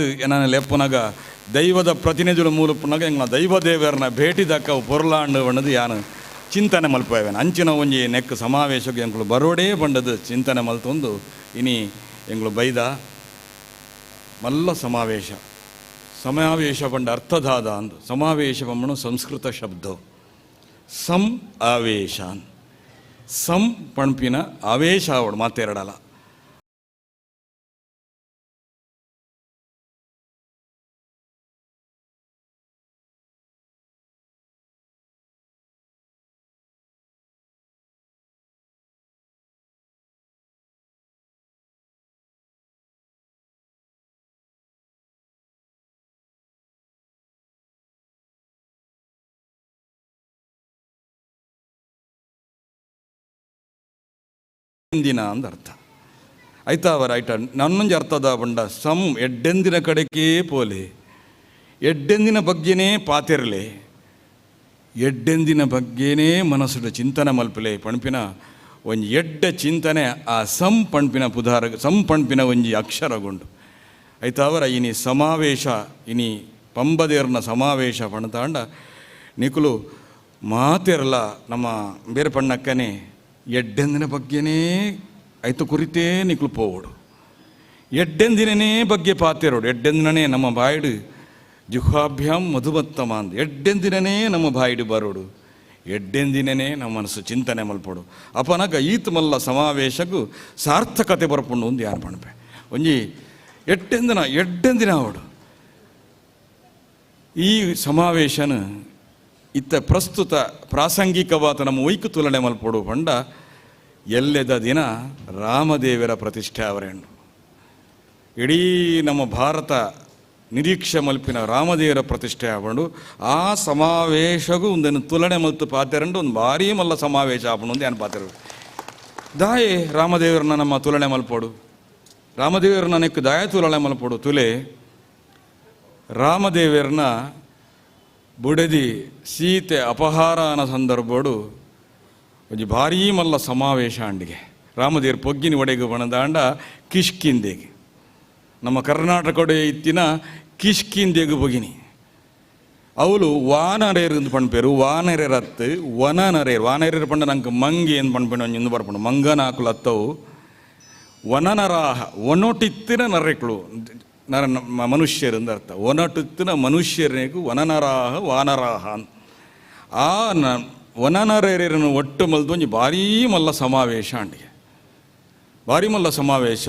ಎನ್ನ ಲೆಪ್ಪುನಗ ದೈವದ ಪ್ರತಿನಿಧಿಗಳ ಮೂಲಪುನಗ ಎಂಗ್ಲ ದೈವ ದೇವರನ್ನ ಭೇಟಿ ದಕ್ಕ ಪೊರ್ಲಾಂಡು ಬಣ್ಣದು ಯಾನು ಚಿಂತನೆ ಮಲ್ಪವೇನ ಅಂಚಿನ ಒಂಜಿ ನೆಕ್ ಸಮಾವೇಶಕ್ಕೆ ಎಂಕುಲು ಬರೋಡೇ ಬಂಡದು ಚಿಂತನೆ ಮಲ್ತೊಂದು ಇನಿ ಎಂಗ್ಲು ಬೈದ ಮಲ್ಲ ಸಮಾವೇಶ. ಸಮಾವೇಶ ಬಂಡ ಅರ್ಥದಾದ ಅಂದು ಸಮಾವೇಶ ಬಂಬಣ ಸಂಸ್ಕೃತ ಶಬ್ದ ಸಂ ಆವೇಶ ಸಂ ಪಣ್ಪಿನ ಆವೇಶ ಅವಡು ಮಾತೆರಡಲ್ಲ. ದಿನ ಅಂದ ಅರ್ಥ ಆಯ್ತಾ ಅವರ ಆಯ್ತ ನನ್ನೊಂದು ಅರ್ಥದ ಬಂಡ ಸಂ ಎಡ್ಡೆಂದಿನ ಕಡೆಕೇ ಪೋಲೆ ಎಡ್ಡೆಂದಿನ ಬಗ್ಗೆನೇ ಪಾತಿರಲಿ ಎಡ್ಡೆಂದಿನ ಬಗ್ಗೆನೇ ಮನಸ್ಸುಡ ಚಿಂತನೆ ಮಲ್ಪಲೆ ಪಣ್ಪಿನ ಒಂಜಿ ಎಡ್ಡ ಚಿಂತನೆ ಆ ಸಂ ಪಣ್ಪಿನ ಪುಧಾರ ಸಂ ಪಣ್ಪಿನ ಒಂಜಿ ಅಕ್ಷರಗೊಂಡು ಆಯ್ತಾ ಅವರ ಇನಿ ಸಮಾವೇಶ ಇನಿ ಪಂಬದೇರ್ನ ಸಮಾವೇಶ ಪಣತಾಂಡ ನಿಕುಲು ಮಾತಿರಲ್ಲ ನಮ್ಮ ಬೇರೆ ಪಣ್ಣಕ್ಕನೇ ಎಡ್ಡೆಂದಿನ ಬಗ್ಗೆನೇ ಆಯ್ತು ಕುರಿತೇ ನಿಕ್ಲು ಪೋವಡು ಎಡ್ಡೆಂದಿನೇ ಬಗ್ಗೆ ಪಾತಿರೋಡು ಎಡ್ಡೆಂದಿನೇ ನಮ್ಮ ಬಾಯಿಡು ಜುಹಾಭ್ಯಾಂ ಮಧುಮತ್ತಮ ಅಂದ ಎಡ್ಡೆಂದಿನೇ ನಮ್ಮ ಬಾಯಿಡು ಬರೋಡು ಎಡ್ಡೆಂದಿನೇ ನಮ್ಮ ಮನಸ್ಸು ಚಿಂತನೆ ಮಲ್ಪೋಡು ಅಪನಗ ಈತ ಮಲ್ಲ ಸಮಾವೇಶಕ್ಕೂ ಸಾರ್ಥಕತೆ ಬರ್ಪುಂಡು ಒಂದು ಯಾರು ಪಣಪೆ ಒಂಜಿ ಎಡ್ಡೆಂದಿನ ಎಡ್ಡೆಂದಿನ ಅವಡು ಈ ಸಮಾವೇಶನ ಇತ್ತ ಪ್ರಸ್ತುತ ಪ್ರಾಸಂಗಿಕವಾದ ನಮ್ಮ ಒಯ್ಕು ತುಲನೆ ಮಲ್ಪೊಡು ಪಂಡ ಎಲ್ಲೆದ ದಿನ ರಾಮದೇವರ ಪ್ರತಿಷ್ಠೆ ಅವರೆಂಡು ಇಡೀ ನಮ್ಮ ಭಾರತ ನಿರೀಕ್ಷೆ ಮಲ್ಪಿನ ರಾಮದೇವರ ಪ್ರತಿಷ್ಠೆ ಆವಣು ಆ ಸಮಾವೇಶಗೂ ಒಂದನ್ನು ತುಲನೆ ಮಲ್ತು ಪಾತೆರಂಡು ಒಂದು ಭಾರೀ ಮಲ್ಲ ಸಮಾವೇಶ ಆಪಣು ಒಂದು ಏನು ಪಾತೆರು ದಾಯೆ ರಾಮದೇವರನ್ನ ನಮ್ಮ ತುಲನೆ ಮಲ್ಪೋಡು ರಾಮದೇವರನ್ನ ನೆಕ್ಕು ದಾಯ ತುಲನೆ ಮಲ್ಪೋಡು ತುಲೆ ರಾಮದೇವರನ್ನ ಬುಡದಿ ಸೀತೆ ಅಪಹಾರನ ಸಂದರ್ಭಡು ಒಂಜಿ ಭಾರೀ ಮಲ್ಲ ಸಮಾವೇಶ ಅಂಡಿಗೆ ರಾಮದೇವ್ರ ಪೊಗ್ಗಿನ ಒಡೆಗೆ ಬಣದಾಂಡ ಕಿಷ್ಕಿಂದೆಗೆ ನಮ್ಮ ಕರ್ನಾಟಕಡೆ ಇತ್ತಿನ ಕಿಷ್ಕಿಂದೆಗು ಬೊಗಿನಿ ಅವಳು ವಾನರೇರು ಎಂದು ಪಣ್ಪೇರು ವಾನರೇರತ್ತು ವನನರೇರು ವಾನರೇರು ಪಂಡ ನಂಗೆ ಮಂಗಿ ಎಂದು ಪಣ್ಪೇನು ಒಂಜಿ ಇಂದು ಬರ್ಪಂಡು ಮಂಗನ ಹಾಕುಲು ಅತ್ತವು ವನನರಾಹ ಒನೊಟಿತ್ತಿನ ನರೆಕ್ಳು ನರ ಮನುಷ್ಯರು ಎಂದು ಅರ್ಥ ಒನಟುತ್ತಿನ ಮನುಷ್ಯರಿಗೂ ವನನರಾಹ ವಾನರಾಹ ಆ ವನನರೇರನ್ನು ಒಟ್ಟು ಮಲ್ದು ಒಂಜಿ ಭಾರೀ ಮಲ್ಲ ಸಮಾವೇಶ ಅಂಡಿಗೆ ಭಾರಿ ಮಲ್ಲ ಸಮಾವೇಶ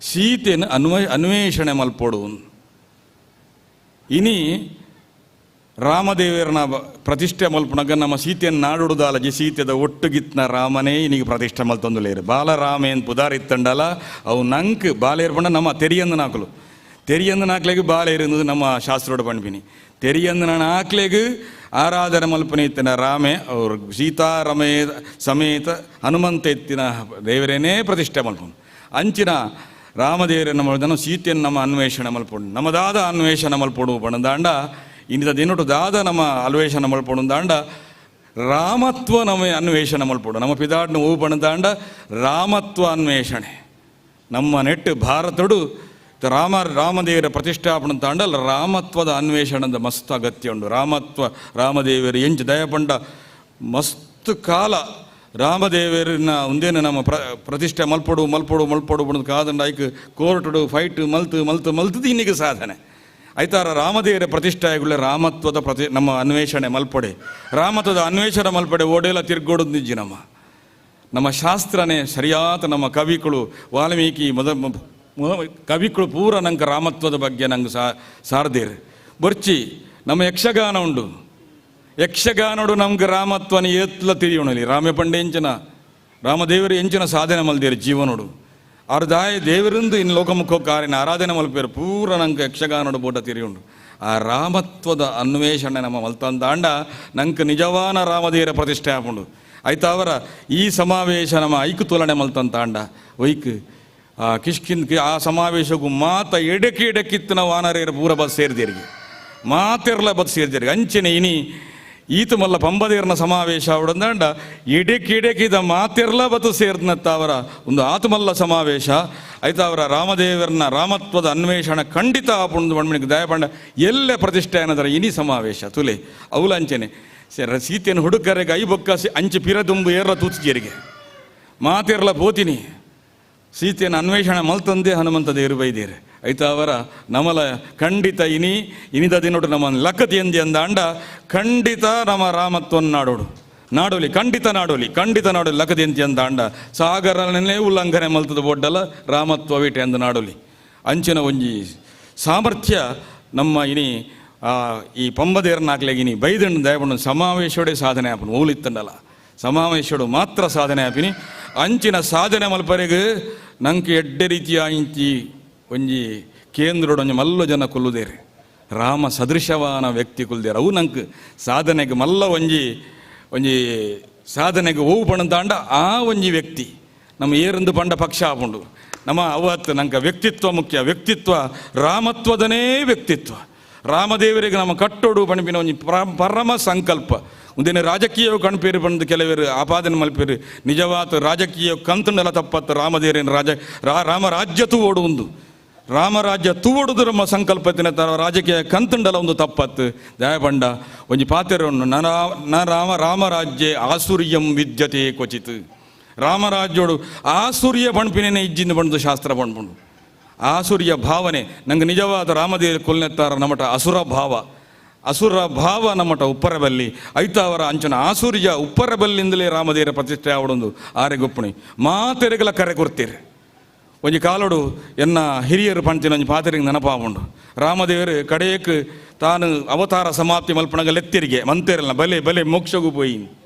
ಸೀತೆಯನ್ನು ಅನ್ವೇಷಣೆ ಮಲ್ಪೊಡು ಇನಿ ರಾಮದೇವರನ ಪ್ರತಿಷ್ಠೆ ಮಲ್ಪುನಗ ನಮ್ಮ ಸೀತೆಯನ್ನು ನಾಡುಡುದಾಲಜಿ ಸೀತೆದ ಒಟ್ಟುಗಿತ್ನ ರಾಮನೇ ಇನ್ನೀಗ ಪ್ರತಿಷ್ಠೆ ಮಲ್ತೊಂದುಲೇರು ಬಾಲರಾಮೇನ್ ಪುದಾರಿತ್ತಂಡಲ ಅವು ನಂಕ್ ಬಾಲೇರ್ ಪಂಡ ನಮ್ಮ ತೆರಿಯಂದು ನಾಕಲು ತೆರಿಯಂದು ನಾಕ್ಲೆಗ್ ಬಾಲೇರು ನಮ್ಮ ಶಾಸ್ತ್ರೋಡು ಪಣ್ಪಿನಿ ತೆರಿಯಂದು ನಾಕ್ಲೆಗ್ ಆರಾಧನೆ ಮಲ್ಪನೆ ಇತ್ತಿನ ರಾಮೆ ಅವರು ಸೀತಾರಮೇ ಸಮೇತ ಹನುಮಂತ ಎತ್ತಿನ ದೇವರೇನೇ ಪ್ರತಿಷ್ಠೆ ಮಲ್ಪನು ಅಂಚಿನ ರಾಮದೇವರನ್ನು ಮಾಡಿದನು ಸೀತೆಯನ್ನು ನಮ್ಮ ಅನ್ವೇಷಣೆ ಮಲ್ಪೊಂಡು ನಮ್ಮದಾದ ಅನ್ವೇಷಣೆ ಮಲ್ಪೊಡು ಪಣದಾಂಡ ಇನ್ನಿದ ದಿನೊಟು ದಾದ ನಮ್ಮ ಅನ್ವೇಷಣೆ ಮಲ್ಪೊಡು ದಾಂಡ ರಾಮತ್ವ ನಮ್ಮ ಅನ್ವೇಷಣೆ ಮಲ್ಪೊಡು ನಮ್ಮ ಪಿದಾಡ್ನ ಹೂ ಪಣದಾಂಡ ರಾಮತ್ವ ಅನ್ವೇಷಣೆ ನಮ್ಮ ನೆಟ್ಟು ಭಾರತಡು ರಾಮದೇವರ ಪ್ರತಿಷ್ಠಾಪನೆ ತಾಂಡಲ್ಲ ರಾಮತ್ವದ ಅನ್ವೇಷಣದ ಮಸ್ತ್ ಅಗತ್ಯ ಉಂಡು ರಾಮತ್ವ ರಾಮದೇವರು ಎಂಚು ದಯಪಂಡ ಮಸ್ತ್ ಕಾಲ ರಾಮದೇವರನ್ನ ಒಂದೇನು ನಮ್ಮ ಪ್ರತಿಷ್ಠೆ ಮಲ್ಪೊಡು ಮಲ್ಪೊಡು ಮಲ್ಪೊಡು ಬಣ್ಣದ ಕಾದಂಡ ಐಕ್ ಕೋರ್ಟುಡು ಫೈಟ್ ಮಲ್ತು ಮಲ್ತು ಮಲ್ತದ ಇನ್ನೀಗ ಸಾಧನೆ ಐತಾರ ರಾಮದೇವರ ಪ್ರತಿಷ್ಠೆಗುಳ್ಳೆ ರಾಮತ್ವದ ನಮ್ಮ ಅನ್ವೇಷಣೆ ಮಲ್ಪೊಡೆ ರಾಮತ್ವದ ಅನ್ವೇಷಣೆ ಮಲ್ಪಡೆ ಓಡೆಲ್ಲ ತಿರ್ಗೋಡು ನಿಜ್ಜಿ ನಮ್ಮ ನಮ್ಮ ಶಾಸ್ತ್ರನೇ ಸರಿಯಾದ ನಮ್ಮ ಕವಿಗಳು ವಾಲ್ಮೀಕಿ ಕವಿಗಳು ಪೂರ ನಂಗೆ ರಾಮತ್ವದ ಬಗ್ಗೆ ನಂಗೆ ಸಾರ್ದೇರು ಬೊರ್ಚಿ ನಮ್ಮ ಯಕ್ಷಗಾನ ಉಂಡು ಯಕ್ಷಗಾನೋಡು ನಮ್ಗೆ ರಾಮತ್ವನ ಏತ್ಲ ತಿಳಿಯೋಣಲಿ ರಾಮೆ ಪಂಡೆ ಎಂಚಿನ ರಾಮದೇವರು ಎಂಚಿನ ಸಾಧನೆ ಮಲ್ದೇರು ಜೀವನೋಡು ಆರು ದಾಯ ದೇವರಿಂದ ಇನ್ನು ಲೋಕಮುಖ ಕಾರಿನ ಆರಾಧನೆ ಮಲ್ಪೇರು ಪೂರ ನಂಗೆ ಯಕ್ಷಗಾನೋಡು ಬೋಟ ತಿರಿಯುಂಡು ಆ ರಾಮತ್ವದ ಅನ್ವೇಷಣೆ ನಮ್ಮ ಮಲ್ತಂದಾಂಡ ನಂಗೆ ನಿಜವಾನ ರಾಮದೇವರ ಪ್ರತಿಷ್ಠೆ ಆಪುಂಡು ಆಯ್ತಾ ಅವರ ಈ ಸಮಾವೇಶ ನಮ್ಮ ಐಕು ತುಲನೆ ಮಲ್ತಂತಾಂಡ ಒಯ್ಕ್ ಆ ಕಿಷ್ಕಿಂದ ಆ ಸಮಾವೇಶಕ್ಕೂ ಮಾತ ಎಡಕ್ಕೆ ಎಡಕ್ಕಿತ್ತಿನ ವಾನರೇರು ಪೂರ ಬಸ್ ಸೇರಿದೇರಿಗೆ ಮಾತೆರ್ಲ ಬಸ್ ಸೇರಿದೇರಿಗೆ ಅಂಚನೆ ಇನಿ ಈತ ಮಲ್ಲ ಪಂಬದೇರ್ನ ಸಮಾವೇಶ ಅವಡಂದಾಂಡ ಇಡೆಕಿಡೆಕಿದ ಮಾತೆರ್ಲ ಬತ್ತು ಸೇರ್ದನತ್ತ ಅವರ ಒಂದು ಆತಮಲ್ಲ ಸಮಾವೇಶ ಆಯ್ತಾ. ಅವರ ರಾಮದೇವರನ್ನ ರಾಮತ್ವದ ಅನ್ವೇಷಣ ಖಂಡಿತ ಆಪುಂಡು ಬಣ್ಮಣಿಗೆ ದಯಪಂಡ ಎಲ್ಲೆ ಪ್ರತಿಷ್ಠೆ ಅನ್ನದರ ಇನಿ ಸಮಾವೇಶ ತುಲೆ ಅವಲಂಚನೆ ಸೀತೆಯನ್ನು ಹುಡುಕರೆಗೆ I ಬೊಕ್ಕಸಿ ಅಂಚೆ ಪಿರದುಂಬು ಏರ್ಲ ತೂತಿಜರಿಗೆ ಮಾತಿರ್ಲ ಪೋತಿನಿ ಸೀತೆಯನ್ನು ಅನ್ವೇಷಣೆ ಮಲ್ತಂದೇ ಹನುಮಂತ ದೇರು ಬೈದೇರು ಆಯ್ತಾ. ಅವರ ನಮಲ ಖಂಡಿತ ಇನಿ ಇನಿದ ದಿನೋಡು ನಮ್ಮ ಲಕ್ಕತಿ ಎಂದಿ ಅಂದ ಖಂಡಿತ ನಮ್ಮ ರಾಮತ್ವವನ್ನು ನಾಡೋಡು ನಾಡೋಲಿ ಖಂಡಿತ ನಾಡೋಲಿ ಖಂಡಿತ ನಾಡೋಲಿ ಲಕ್ಕತಿ ಎಂತಿ ಅಂದ ಅಂಡ ಸಾಗರನೇ ಉಲ್ಲಂಘನೆ ಮಲ್ತದ ಬೊಡ್ಡಲ ರಾಮತ್ವ ವೀಟೆ ಅಂದ ನಾಡೋಲಿ ಅಂಚಿನ ಒಂಜಿ ಸಾಮರ್ಥ್ಯ ನಮ್ಮ ಇನಿ ಈ ಪಂಬದೇರ್ನಾಕ್ಲೆಗಿನಿ ಬೈದಂಡು ದಯಪಂಡು ಸಮಾವೇಶೋಡೆ ಸಾಧನೆ ಆಪನು ಓಲಿತ್ತಂಡಲ ಸಮಾವೇಶೋಡು ಮಾತ್ರ ಸಾಧನೆ ಆಪಿನಿ ಅಂಚಿನ ಸಾಧನೆ ಮಲ್ಪರೆಗ್ ನಂಗೆ ಎಡ್ಡೆ ರೀತಿಯ ಇಂಚಿ ಒಂಜಿ ಕೇಂದ್ರೋಡು ಒಂಜಿ ಮಲ್ಲ ಜನ ಕೊಲ್ಲುದೇರು ರಾಮ ಸದೃಶವಾನ ವ್ಯಕ್ತಿ ಕುಲ್ದೇರು ಅವು ನಂಗೆ ಸಾಧನೆಗೆ ಮಲ್ಲ ಒಂಜಿ ಒಂಜಿ ಸಾಧನೆಗೆ ಓವು ಪಣಂತಾಂಡ ಆ ಒಂಜಿ ವ್ಯಕ್ತಿ ನಮ್ಮ ಏರಂದು ಪಂಡ ಪಕ್ಷ ಆಪುಂಡು ನಮ್ಮ ಅವತ್ತು ನಂಗೆ ವ್ಯಕ್ತಿತ್ವ ಮುಖ್ಯ ವ್ಯಕ್ತಿತ್ವ ರಾಮತ್ವದನೇ ವ್ಯಕ್ತಿತ್ವ ರಾಮದೇವರಿಗೆ ನಮ್ಮ ಕಟ್ಟೋಡು ಪಣಿಪಿನ ಒಂಜಿ ಪರಮ ಸಂಕಲ್ಪ ಒಂದಿನ ರಾಜಕೀಯ ಕಣ್ಪೇರು ಬಂದು ಕೆಲವರು ಆಪಾದನೆ ಮಲ್ಪೇರು ನಿಜವಾದ ರಾಜಕೀಯ ಕಂತಂಡಲ ತಪ್ಪತ್ತು ರಾಮದೇವರಿನ ರಾಜ ರಾಮರಾಜ್ಯ ತೂವೋಡು ಒಂದು ರಾಮರಾಜ್ಯ ತೂವೋಡುದು ನಮ್ಮ ಸಂಕಲ್ಪ ತರ ರಾಜಕೀಯ ಕಂತಂಡಲ ಒಂದು ತಪ್ಪತ್ತು ದಯಪಂಡ ಒಂಜಿ ಪಾತೆರನ್ನು ನ ರಾಮ ರಾಮರಾಜ್ಯ ಆಸುರ್ಯಂ ವಿದ್ಯತೆ ಕ್ವಚಿತ್ ರಾಮರಾಜ್ಯೋಡು ಆಸುರ್ಯ ಬಣ್ಪಿನೇ ಇಜ್ಜಿಂದ ಬಂದು ಶಾಸ್ತ್ರ ಬಣ್ಪುಂಡು ಆಸುರ್ಯ ಭಾವನೆ ನಂಗೆ ನಿಜವಾದ ರಾಮದೇವ ಕೊಲ್ನೆತ್ತಾರ ನಮಟ ಅಸುರ ಭಾವ ಅಸುರ ಭಾವ ನಮ್ಮಟ ಉಪ್ಪರಬಲ್ಲಿ ಐತಾವರ ಅಂಚನ ಆಸುರ್ಯ ಉಪ್ಪರಬಲ್ಲಿಂದಲೇ ರಾಮದೇವರ ಪ್ರತಿಷ್ಠೆ ಆವಡೊಂದು ಆರೆ ಗೊಪ್ಪಣಿ ಮಾತೆರೆಗಲ ಕರೆ ಕೊರ್ತೀರಿ ಒಂಜಿ ಕಾಲೋಡು ಎನ್ನ ಹಿರಿಯರು ಪಂಚಿನ ಒಂಜಿ ಪಾತೆರಿಗೆ ನೆನಪಾವುಂಡು ರಾಮದೇವರು ಕಡೆಯಕ್ಕೆ ತಾನು ಅವತಾರ ಸಮಾಪ್ತಿ ಮಲ್ಪಣಗ ಲೆತ್ತಿರಿಗೆ ಮಂತೇರಲ್ಲ ಬಲೆ ಬಲೆ ಮೋಕ್ಷಗೂ ಪೋಯಿ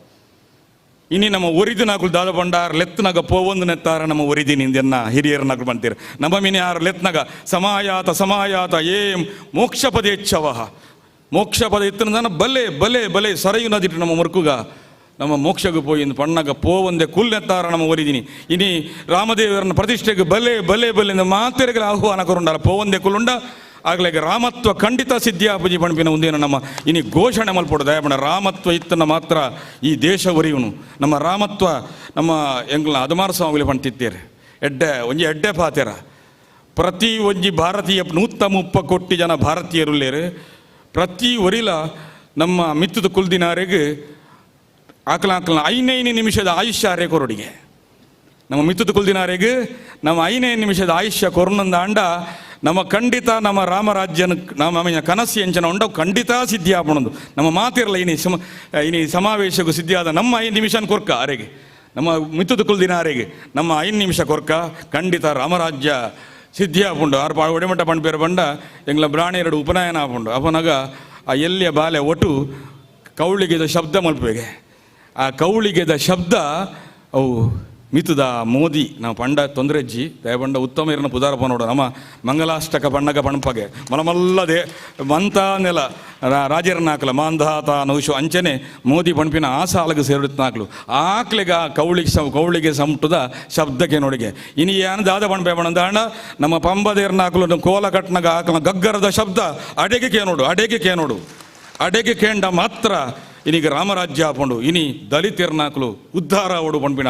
ಇನಿ ನಮ್ಮ ಒರಿದಿನಾಕುಲು ದಾದ ಬಂಡಾರ ಲೆತ್ನಾಗ ಪೋವೊಂದು ನೆತ್ತಾರ ನಮ್ಮ ಒರಿದಿನಿಂದ ಎನ್ನ ಹಿರಿಯರನಾಕುಲು ಬಂತೀರ ನಮ್ಮ ಮಿನಿ ಯಾರು ಲೆತ್ನಾಗ ಸಮಾಯಾತ ಸಮಾಯಾತ ಏ ಮೋಕ್ಷ ಪದೇಚ್ಛವಹ ಮೋಕ್ಷ ಪದ ಇತ್ತನ ಬಲೆ ಬಲೆ ಬಲೆ ಸರಯು ನದಿಟ್ಟು ನಮ್ಮ ಮುರುಕುಗ ನಮ್ಮ ಮೋಕ್ಷಗೆ ಪೋಯಿಂದು ಪಣ್ಣಗ ಪೋವಂದೆ ಕುಲ್ನೆತ್ತಾರ ನಮ್ಮ ಒರಿದಿನಿ ಇನಿ ರಾಮದೇವರನ್ನ ಪ್ರತಿಷ್ಠೆಗೆ ಬಲೆ ಬಲೆ ಬಲೆ ಮಾತೆರೆಗಳ ಆಹ್ವಾನ ಕೊರುಂಡಾರ ಪೋವಂದೆ ಕುಲ್ಲುಂಡ ಆಗಲೇ ರಾಮತ್ವ ಖಂಡಿತ ಸಿದ್ಧಿಯಾಪುಜಿ ಪಣಪಿನ ಒಂದೇನು ನಮ್ಮ ಇನಿ ಘೋಷಣೆ ಮಲ್ಪೊಡು ದಯಪಣ ರಾಮತ್ವ ಇತ್ತನ ಮಾತ್ರ ಈ ದೇಶ ಒರಿಯುನು ನಮ್ಮ ರಾಮತ್ವ ನಮ್ಮ ಎಂಗ್ಲ ಹದಿಮಾರು ಸ್ವಾಮಿಗಳು ಪಣ್ತಿತ್ತೇರು ಎಡ್ಡೆ ಒಂಜಿ ಎಡ್ಡೆ ಪಾತೆರ ಪ್ರತಿ ಒಂಜಿ ಭಾರತೀಯ 130 ಕೋಟಿ ಜನ ಭಾರತೀಯರುಲ್ಲೇರು ಪ್ರತಿ ಒರಿಲ ನಮ್ಮ ಮಿತ್ತದ ಕುಲ್ದಿನಾರೆಗೆ ಆಕಲ ಆಕಲ 5 ನಿಮಿಷದ ಆಯುಷ್ಯ ಅರೆ ಕೊರೊಡಿಗೆ ನಮ್ಮ ಮಿತ್ತದ ಕುಲ್ದಿನಾರೆಗೆ ನಮ್ಮ 5 ನಿಮಿಷದ ಆಯುಷ್ಯ ಕೊರನಂದ ಅಂಡ ನಮ್ಮ ಖಂಡಿತ ನಮ್ಮ ರಾಮರಾಜ್ಯನ ನಮ್ಮ ಕನಸು ಎಂಚನ ಉಂಡವು ಖಂಡಿತ ಸಿದ್ಧಿ ಆಪಣದು ನಮ್ಮ ಮಾತಿರಲ್ಲ ಇನಿ ಇನಿ ಸಮಾವೇಶಕ್ಕೂ ಸಿದ್ಧಿಯಾದ ನಮ್ಮ 5 ನಿಮಿಷನ ಕೊರ್ಕ ಅರೆಗೆ ನಮ್ಮ ಮಿತ್ತದ ಕುಲ್ದಿನ ಅರೆಗೆ ನಮ್ಮ 5 ನಿಮಿಷ ಕೊರ್ಕ ಖಂಡಿತ ರಾಮರಾಜ್ಯ ಸಿದ್ಧಿ ಆಪುಂಡು ಆರು ಪಾ ಒಡೆಮಟ್ಟ ಪಂಡ್ಪೇರು ಬಂಡ ಎಂಗ್ಲ ಬ್ರಾಣಿ ಎರಡು ಉಪನಯನ ಆಪುಂಡು ಅಪನಗ ಆ ಎಲ್ಲಿಯ ಬಾಲೆ ಒಟ್ಟು ಕೌಳಿಗೆದ ಶಬ್ದ ಮಲ್ಪೆಗೆ ಆ ಕೌಳಿಗೆದ ಶಬ್ದ ಅವು ಮಿತದ ಮೋದಿ ನಾವು ಪಂಡ ತೊಂದರೆಜ್ಜಿ ದಯಪಂಡ ಉತ್ತಮ ಇರನ ಪುದಾರಪ್ಪ ನೋಡು ನಮ್ಮ ಮಂಗಲಾಷ್ಟಕ ಪಣ್ಣಗ ಪಣಪಗೆ ಮಲಮಲ್ಲದೆ ಮಂತ ನೆಲ ರಾಜರನಾಕಲ ಮಾಂಧಾತ ನೌಶು ಅಂಚನೆ ಮೋದಿ ಪಣಪಿನ ಆ ಸಾಲಗೆ ಸೇರುತ್ನಾಕ್ಲು ಆಕ್ಲೆಗ ಕೌಳಿಗೆ ಕೌಳಿಗೆ ಸಂಟುದ ಶಬ್ದಕ್ಕೆ ನೋಡಿಗೆ ಇನಿ ಏನು ದಾದ ಪಣಪೆ ಪಣಂದಾಂಡ ನಮ್ಮ ಪಂಬದೇರ್ನಾಕ್ಲು ಕೋಲ ಕಟ್ನಾಗ ಆಕಲ ಗಗ್ಗರದ ಶಬ್ದ ಅಡೆಗೆ ಕೇನೋಡು ಅಡೆಗೆ ಕೇನೋಡು ಅಡೆಗೆ ಕೇಂಡ ಮಾತ್ರ ಇನ್ನೀಗ ರಾಮರಾಜ್ಯ ಆಪುಂಡು ಇನಿ ದಲಿತೆರ್ನಾಕ್ಲು ಉದ್ಧಾರ ಓಡು ಪಂಪಿನ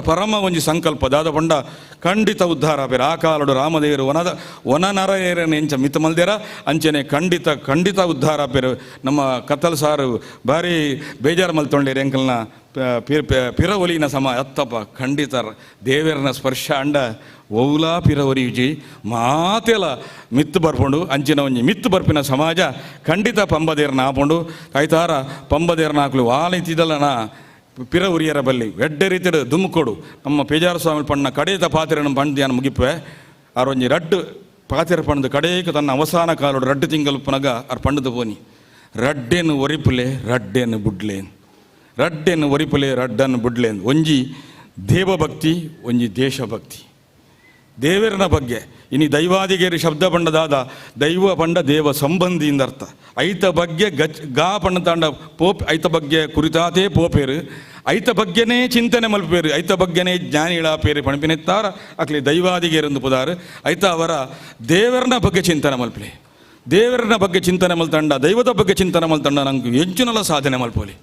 ಪರಮ ಒಂಜಿ ಸಂಕಲ್ಪ ದಾದ ಪಂಡ ಖಂಡಿತ ಉದ್ಧಾರ ಆಪೇರು ಆ ಕಾಲಡು ರಾಮದೇವರು ವನದ ವನ ನರಯೇರನ ಎಂಚ ಮಿತ ಮಲ್ದೇರ ಅಂಚನೆ ಖಂಡಿತ ಖಂಡಿತ ಉದ್ಧಾರ ಆಪೇರು ನಮ್ಮ ಕತ್ತಲ್ ಸಾರು ಭಾರಿ ಬೇಜಾರು ಮಲ್ತೊಂಡೇರು ಎಂಕಲ್ನ ಪಿರವೊಲಿನ ಸಮ ಅತ್ತಪ್ಪ ಖಂಡಿತ ದೇವರನ ಸ್ಪರ್ಶ ಅಂಡ ಓಲಾ ಪಿರವರಿ ವಿಜಯ್ ಮಾತೆಲ ಮಿತ್ತು ಬರ್ಪುಂಡು ಅಂಚಿನ ಒಂಜಿ ಮಿತ್ತು ಬರ್ಪಿನ ಸಮಾಜ ಖಂಡಿತ ಪಂಬದೇರ್ನ ಆಪುಂಡು ಕೈತಾರ ಪಂಬದೇರ್ನ ಹಾಕ್ಲು ವಾಲಿತಿದಲನ ಪಿರ ಉರಿಯರ ಬಲ್ಲಿ ಎಡ್ಡೆ ರೀತಿಯ ದುಮ್ಕೊಡು ನಮ್ಮ ಪೇಜಾರ ಸ್ವಾಮಿ ಪಣ್ಣ ಕಡೇತ ಪಾತಿರನ ಪಂಡ್ಯಾನ ಮುಗಿಪೆ ಆರೊಂಜಿ ರಡ್ಡು ಪಾತಿರ ಪಂಡು ಕಡೇಕ ತನ್ನ ಅವಸಾನ ಕಾಲೋಡು ರಡ್ಡು ತಿಂಗಳು ಪುನಗ ಆರ್ ಪಂಡದ ಪೋನಿ ರಡ್ಡೇನು ಒರಿಪುಲೆ ರಡ್ಡೇನು ಬುಡ್ಲೇನ್ ರಡ್ಡೇನು ಒರಿಪುಲೆ ರಡ್ಡನ್ನು ಬುಡ್ಲೇನ್ ಒಂಜಿ ದೇವಭಕ್ತಿ ಒಂಜಿ ದೇಶಭಕ್ತಿ ದೇವರನ ಬಗ್ಗೆ ಇನಿ ದೈವಾದಿಗೇರಿ ಶಬ್ದ ಪಂಡದಾದ ದೈವ ಪಂಡ ದೇವ ಸಂಬಂಧಿಯಿಂದ ಅರ್ಥ ಐತ ಬಗ್ಗೆ ಗಚ್ ಗಾ ಪಂಡ ತಾಂಡ ಪೋಪ್ ಐತ ಬಗ್ಗೆ ಕುರಿತಾತೇ ಪೋಪೇರು ಐತ ಬಗ್ಗೆನೇ ಚಿಂತನೆ ಮಲ್ಪೇರು ಐತ ಬಗ್ಗೆನೇ ಜ್ಞಾನಿಗಳ ಪೇರು ಪಣಪಿನೆತ್ತಾರ ಅಕ್ಲಿ ದೈವಾದಿಗೇರೆಂದು ಪುದಾರು ಐತ ಅವರ ದೇವರನ ಬಗ್ಗೆ ಚಿಂತನೆ ಮಲ್ಪಲೆ. ದೇವರನ ಬಗ್ಗೆ ಚಿಂತನೆ ಮಲ್ತಂಡ, ದೈವದ ಬಗ್ಗೆ ಚಿಂತನೆ ಮಲ್ತಂಡ ನಂಗೆ ಎಂಚಿನಲ್ಲ ಸಾಧನೆ ಮಲ್ಪೋಲಿ.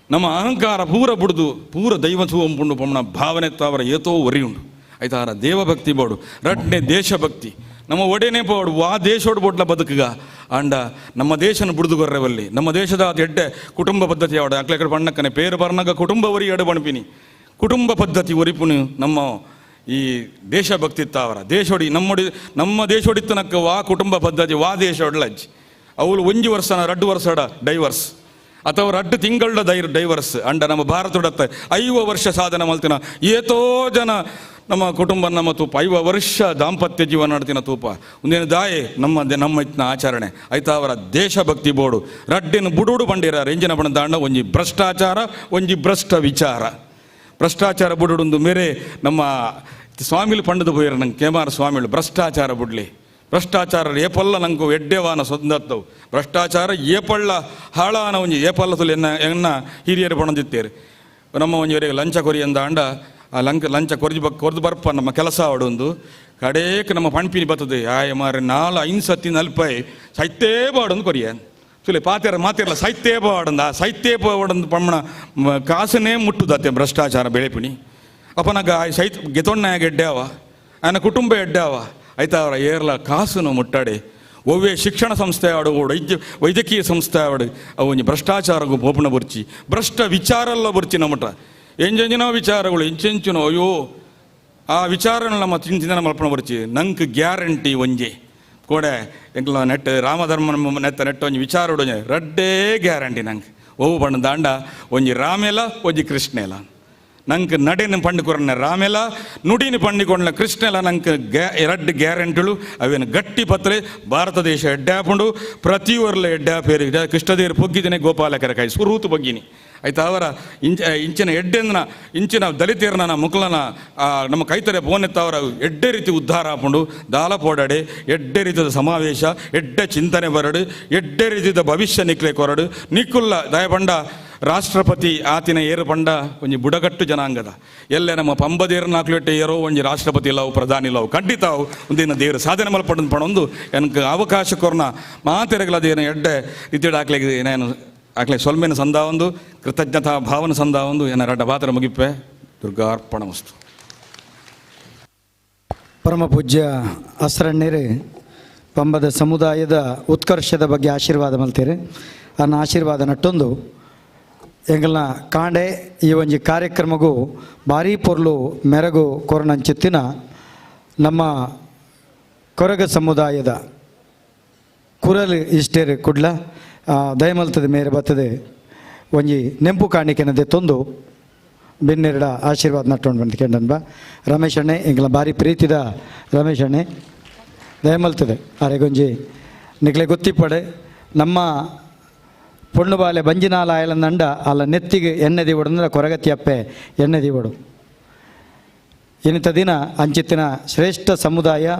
ನಮ್ಮ ಅಹಂಕಾರ ಪೂರ ಬುಡ್ದು ಪೂರ ದೈವ ತೂವಂಪುಂಡು ಪೊಮ್ಮನ ಭಾವನೆ ತಾವರ ಏತೋ ಒರಿ ಉಂಡು ಆಯ್ತಾರ. ದೇವಭಕ್ತಿ ಬೋಡು, ರಡ್ನೆ ದೇಶಭಕ್ತಿ. ನಮ್ಮ ಒಡೆನೇ ಬೋಡು ಆ ದೇಶೋಡು ಬೋಡ್ಲ ಬದುಕುಗ ಅಂಡ ನಮ್ಮ ದೇಶನ ಬುಡ್ದು ಕೊರ್ರೆವಲ್ಲಿ. ನಮ್ಮ ದೇಶದ ಅದು ಎಡ್ಡೆ ಕುಟುಂಬ ಪದ್ಧತಿ ಯಾವಡ ಅಕ್ಲೆಕಡೆ ಬಣ್ಣಕ್ಕನೆ ಪೇರು ಬರ್ನಗ ಕುಟುಂಬ ಒರಿ ಎಡು ಬಣ್ಪಿನಿ. ಕುಟುಂಬ ಪದ್ಧತಿ ಒರಿಪುನು ನಮ್ಮ ಈ ದೇಶಭಕ್ತಿ ತಾವರ ದೇಶೋಡಿ ನಮ್ಮೊಡಿ ನಮ್ಮ ದೇಶೋಡಿತ್ತನಕ್ಕ ವಾ ಕುಟುಂಬ ಪದ್ಧತಿ ವಾ ದೇಶೋಡ್ಲಜ್ಜಿ ಅವಳು ಒಂಜಿ ವರ್ಷನ ರಡ್ಡು ವರ್ಷಡ ಡೈವರ್ಸ್ ಅಥವಾ ರಡ್ಡು ತಿಂಗಳ ಡೈವರ್ಸ್ ಅಂಡ ನಮ್ಮ ಭಾರತದತ್ತ 50 ವರ್ಷ ಸಾಧನೆ ಮಲ್ತಿನ ಏತೋ ಜನ ನಮ್ಮ ಕುಟುಂಬ ನಮ್ಮ ತೂಪ 50 ವರ್ಷ ದಾಂಪತ್ಯ ಜೀವನ ನಡ್ತಿನ ತೂಪ ಒಂದೇನು ದಾಯೆ ನಮ್ಮ ನಮ್ಮ ಇತ್ನ ಆಚರಣೆ ಆಯ್ತಾ. ಅವರ ದೇಶಭಕ್ತಿ ಬೋಡು ರಡ್ಡಿನ ಬುಡುಡು ಬಂಡಿರ ಎಂಜಿನ ಬಣ್ಣ ದಾಂಡ ಒಂಜಿ ಭ್ರಷ್ಟಾಚಾರ ಒಂಜಿ ಭ್ರಷ್ಟ ವಿಚಾರ. ಭ್ರಷ್ಟಾಚಾರ ಬುಡುಡೊಂದು ಮೇರೆ ನಮ್ಮ ಸ್ವಾಮಿಲು ಪಂಡದು ಪೋಯಿರ ನಂಗೆ ಕೇಮಾರ ಸ್ವಾಮಿಲು ಭ್ರಷ್ಟಾಚಾರ ಬುಡ್ಲಿ. ಭ್ರಷ್ಟಾಚಾರ ಏಪಲ್ಲ ನಂಗೆ ಎಡ್ಡೆವಾನ ಸೊಂದತ್ತವು. ಭ್ರಷ್ಟಾಚಾರ ಏಪಳ್ಳ ಹಾಳಾನ ಒಂಜಿ ಏಪಲ್ಲ ತುಲೆ ಎನ್ನ ಎನ್ನ ಹಿರಿಯರು ಪಣದಿತ್ತೇರು. ನಮ್ಮ ಒಂಜಿವರೆಗೆ ಲಂಚ ಕೊರಿ ಅಂದ ಆ ಲಂಚ ಕೊರ್ಜಿ ಕೊರ್ದು ಬರ್ಪ ನಮ್ಮ ಕೆಲಸ ಆಡೊಂದು ಕಡೇಕ್ ನಮ್ಮ ಪಣ್ಪಿನಿ ಬರ್ತದೆ ಆಯ ಮಾರೆ 4 5 ಸತಿ ನಲ್ಪೈ ಸೈತೇ ಬಾಡೊಂದು ಕೊರಿಯ ತುಲೆ ಪಾತೆರ ಮಾತಿರಲ್ಲ ಸೈತೇ ಬಾಡಂದ ಆ ಸೈತೇ ಬಾಡೊಂದು ಪಮ್ಮಣ ಕಾಸನೇ ಮುಟ್ಟುದತ್ತೆ ಭ್ರಷ್ಟಾಚಾರ ಬೆಳೆಪಿಣಿ. ಅಪ್ಪನಾಗ ಸೈತ್ ಗೆತೊಣ್ಣಾಗ ಎಡ್ಡಾವ ಆಯನ ಕುಟುಂಬ ಎಡ್ಡಾವ ಆಯ್ತಾ. ಅವರ ಏರ್ಲ ಕಾಸುನು ಮುಟ್ಟಾಡಿ ಒವ್ವೇ ಶಿಕ್ಷಣ ಸಂಸ್ಥೆ ಆಡು ವೈದ್ಯಕೀಯ ಸಂಸ್ಥೆ ಆಡು ಅವು ಒಂಜಿ ಭ್ರಷ್ಟಾಚಾರಗೂ ಪೋಪುಣ ಬುರ್ಚಿ ಭ್ರಷ್ಟ ವಿಚಾರಲ್ಲ ಬುರ್ಚಿ ನಮ್ಮಟ ಎಂಜೆಂಜಿನೋ ವಿಚಾರಗಳು ಎಂಚೆಂಚಿನೋ ಅಯ್ಯೋ ಆ ವಿಚಾರನ ನಮ್ಮ ಚಿಂತನೆ ಮಲ್ಪಣ ಬರ್ಚಿ ನಂಗೆ ಗ್ಯಾರಂಟಿ ಒಂಜಿ ಕೋಡೆ ಎಂಕ್ಲ ನೆಟ್ ರಾಮಧರ್ಮ ನೆತ್ತ ನೆಟ್ಟ ಒಂಜಿ ವಿಚಾರ ಒಂಜಿ ರಡ್ಡೇ ಗ್ಯಾರಂಟಿ ನಂಗೆ ಓವು ಬಣ್ಣ ದಾಂಡ ಒಂಜಿ ರಾಮೇಲ ಒಂಜಿ ಕೃಷ್ಣೇಲ ನಂಗೆ ನಡೆನ ಪಂಡುಕೊರನ ರಾಮೇಲ ನುಡಿನ ಪಂಡಿಕೊಂಡ ಕೃಷ್ಣೆಲ ನಂಗೆ ರಡ್ಡು ಗ್ಯಾರಂಟಿಳು ಅವೇನು ಗಟ್ಟಿ ಪತ್ರೆ ಭಾರತ ದೇಶ ಎಡ್ಡಾಪುಂಡು ಪ್ರತಿಯೊರ್ಲ ಎಡ್ಡಾಪೇರು ಕೃಷ್ಣದೇವರು ಪೊಗ್ಗಿದ್ದೇನೆ ಗೋಪಾಲಕರ ಕಾಯಿ ಸುರೂತು ಬಗ್ಗಿನಿ ಆಯ್ತಾ. ಅವರ ಇಂಚಿನ ಎಡ್ಡೆಂದನ ಇಂಚಿನ ದಲಿತೇರ್ನ ಮುಕ್ಲನ ನಮ್ಮ ಕೈತರೆ ಪೋನೆತ್ತವರ ಎಡ್ಡೆ ರೀತಿ ಉದ್ಧಾರ ಆಪುಂಡು ದಾಲ ಪೋಡಾಡೆ ಎಡ್ಡೆ ರೀತಿಯ ಸಮಾವೇಶ ಎಡ್ಡೆ ಚಿಂತನೆ ಬರಡು ಎಡ್ಡೆ ರೀತಿಯ ಭವಿಷ್ಯ ನಿಕ್ಲೆ ಕೊರಡು ನಿಕ್ಕುಲ್ಲ ದಯಪಂಡ ರಾಷ್ಟ್ರಪತಿ ಆತಿನ ಏರು ಪಂಡ ಒಂಜಿ ಬುಡಕಟ್ಟು ಜನಾಂಗದ ಎಲ್ಲೆ ನಮ್ಮ ಪಂಬದೇರನ ಹಾಕ್ಲಿಟ್ಟೆ ಏರೋ ಒಂಜಿ ರಾಷ್ಟ್ರಪತಿ ಇಲ್ಲವು ಪ್ರಧಾನಿ ಇಲ್ಲವು ಖಂಡಿತ ಒಂದಿನ ದೇವರು ಸಾಧನೆ ಮಲ್ಪಡಂದು ಪಣೊಂದು எனக்கு ಅವಕಾಶ ಕೊರ್ನ ಮಾತೆರಗಲದೇನು ಎಡ್ಡೆ ರೀತಿಯಡ್ ಹಾಕ್ಲಿಕ್ಕೆ ನಾನು ಆಕ್ಲೆ ಸೊಲ್ಮೆನ ಸಂದ ಒಂದು ಕೃತಜ್ಞತಾ ಭಾವನ ಸಂದ ಒಂದು ಎನ್ನ ರಡ್ಡ ಪಾತ್ರ ಮುಗಿಪೆ ದುರ್ಗಾರ್ಪಣ ವಸ್ತು. ಪರಮ ಪೂಜ್ಯ ಅಸ್ರಣ್ಣೇರು ಪಂಬದ ಸಮುದಾಯದ ಉತ್ಕರ್ಷದ ಬಗ್ಗೆ ಆಶೀರ್ವಾದ ಮಲ್ತೇರೆ. ಅನ್ನ ಆಶೀರ್ವಾದ ನಟ್ಟೊಂದು ಎಂಗಲ್ನ ಕಾಂಡೆ ಈ ಒಂಜಿ ಕಾರ್ಯಕ್ರಮಗೂ ಭಾರೀ ಪೊರ್ಲು ಮೆರಗು ಕೊರನಂಚಿತ್ತಿನ ನಮ್ಮ ಕೊರಗ ಸಮುದಾಯದ ಕುರಲ್ ಇಷ್ಟೇರು ಕುಡ್ಲ ದಯಮಲ್ತದೆ ಮೇರೆ ಬರ್ತದೆ ಒಂಜಿ ನೆಂಪು ಕಾಣಿಕೆನದೆ ತೊಂದು ಬೆನ್ನೆರಡ ಆಶೀರ್ವಾದ ನಟ್ಟೊಂಡು ಬಂದು ಕೇಂದ್ರನ್ಬ ರಮೇಶ್ ಅಣ್ಣೆ ಎಂಗಲ ಭಾರಿ ಪ್ರೀತಿದ ರಮೇಶ್ ಅಣ್ಣೆ ದಯಮಲ್ತದೆ ಆರೆಗೊಂಜಿ ನಿಕ್ಲೆ ಗೊತ್ತಿಪ್ಪಡೆ ನಮ್ಮ ಪೊಣ್ಣು ಬಾಲೆ ಬಂಜಿನಾಲ ಆಯಲಂದಂಡ ಅಲ್ಲ ನೆತ್ತಿಗೆ ಎಣ್ಣೆ ದಿವಡು ಅಂದ್ರೆ ಕೊರಗತಿ ಅಪ್ಪೆ ಎಣ್ಣೆ ದಿವಡು. ಇನಿತ ದಿನ ಅಂಚಿತ್ತಿನ ಶ್ರೇಷ್ಠ ಸಮುದಾಯ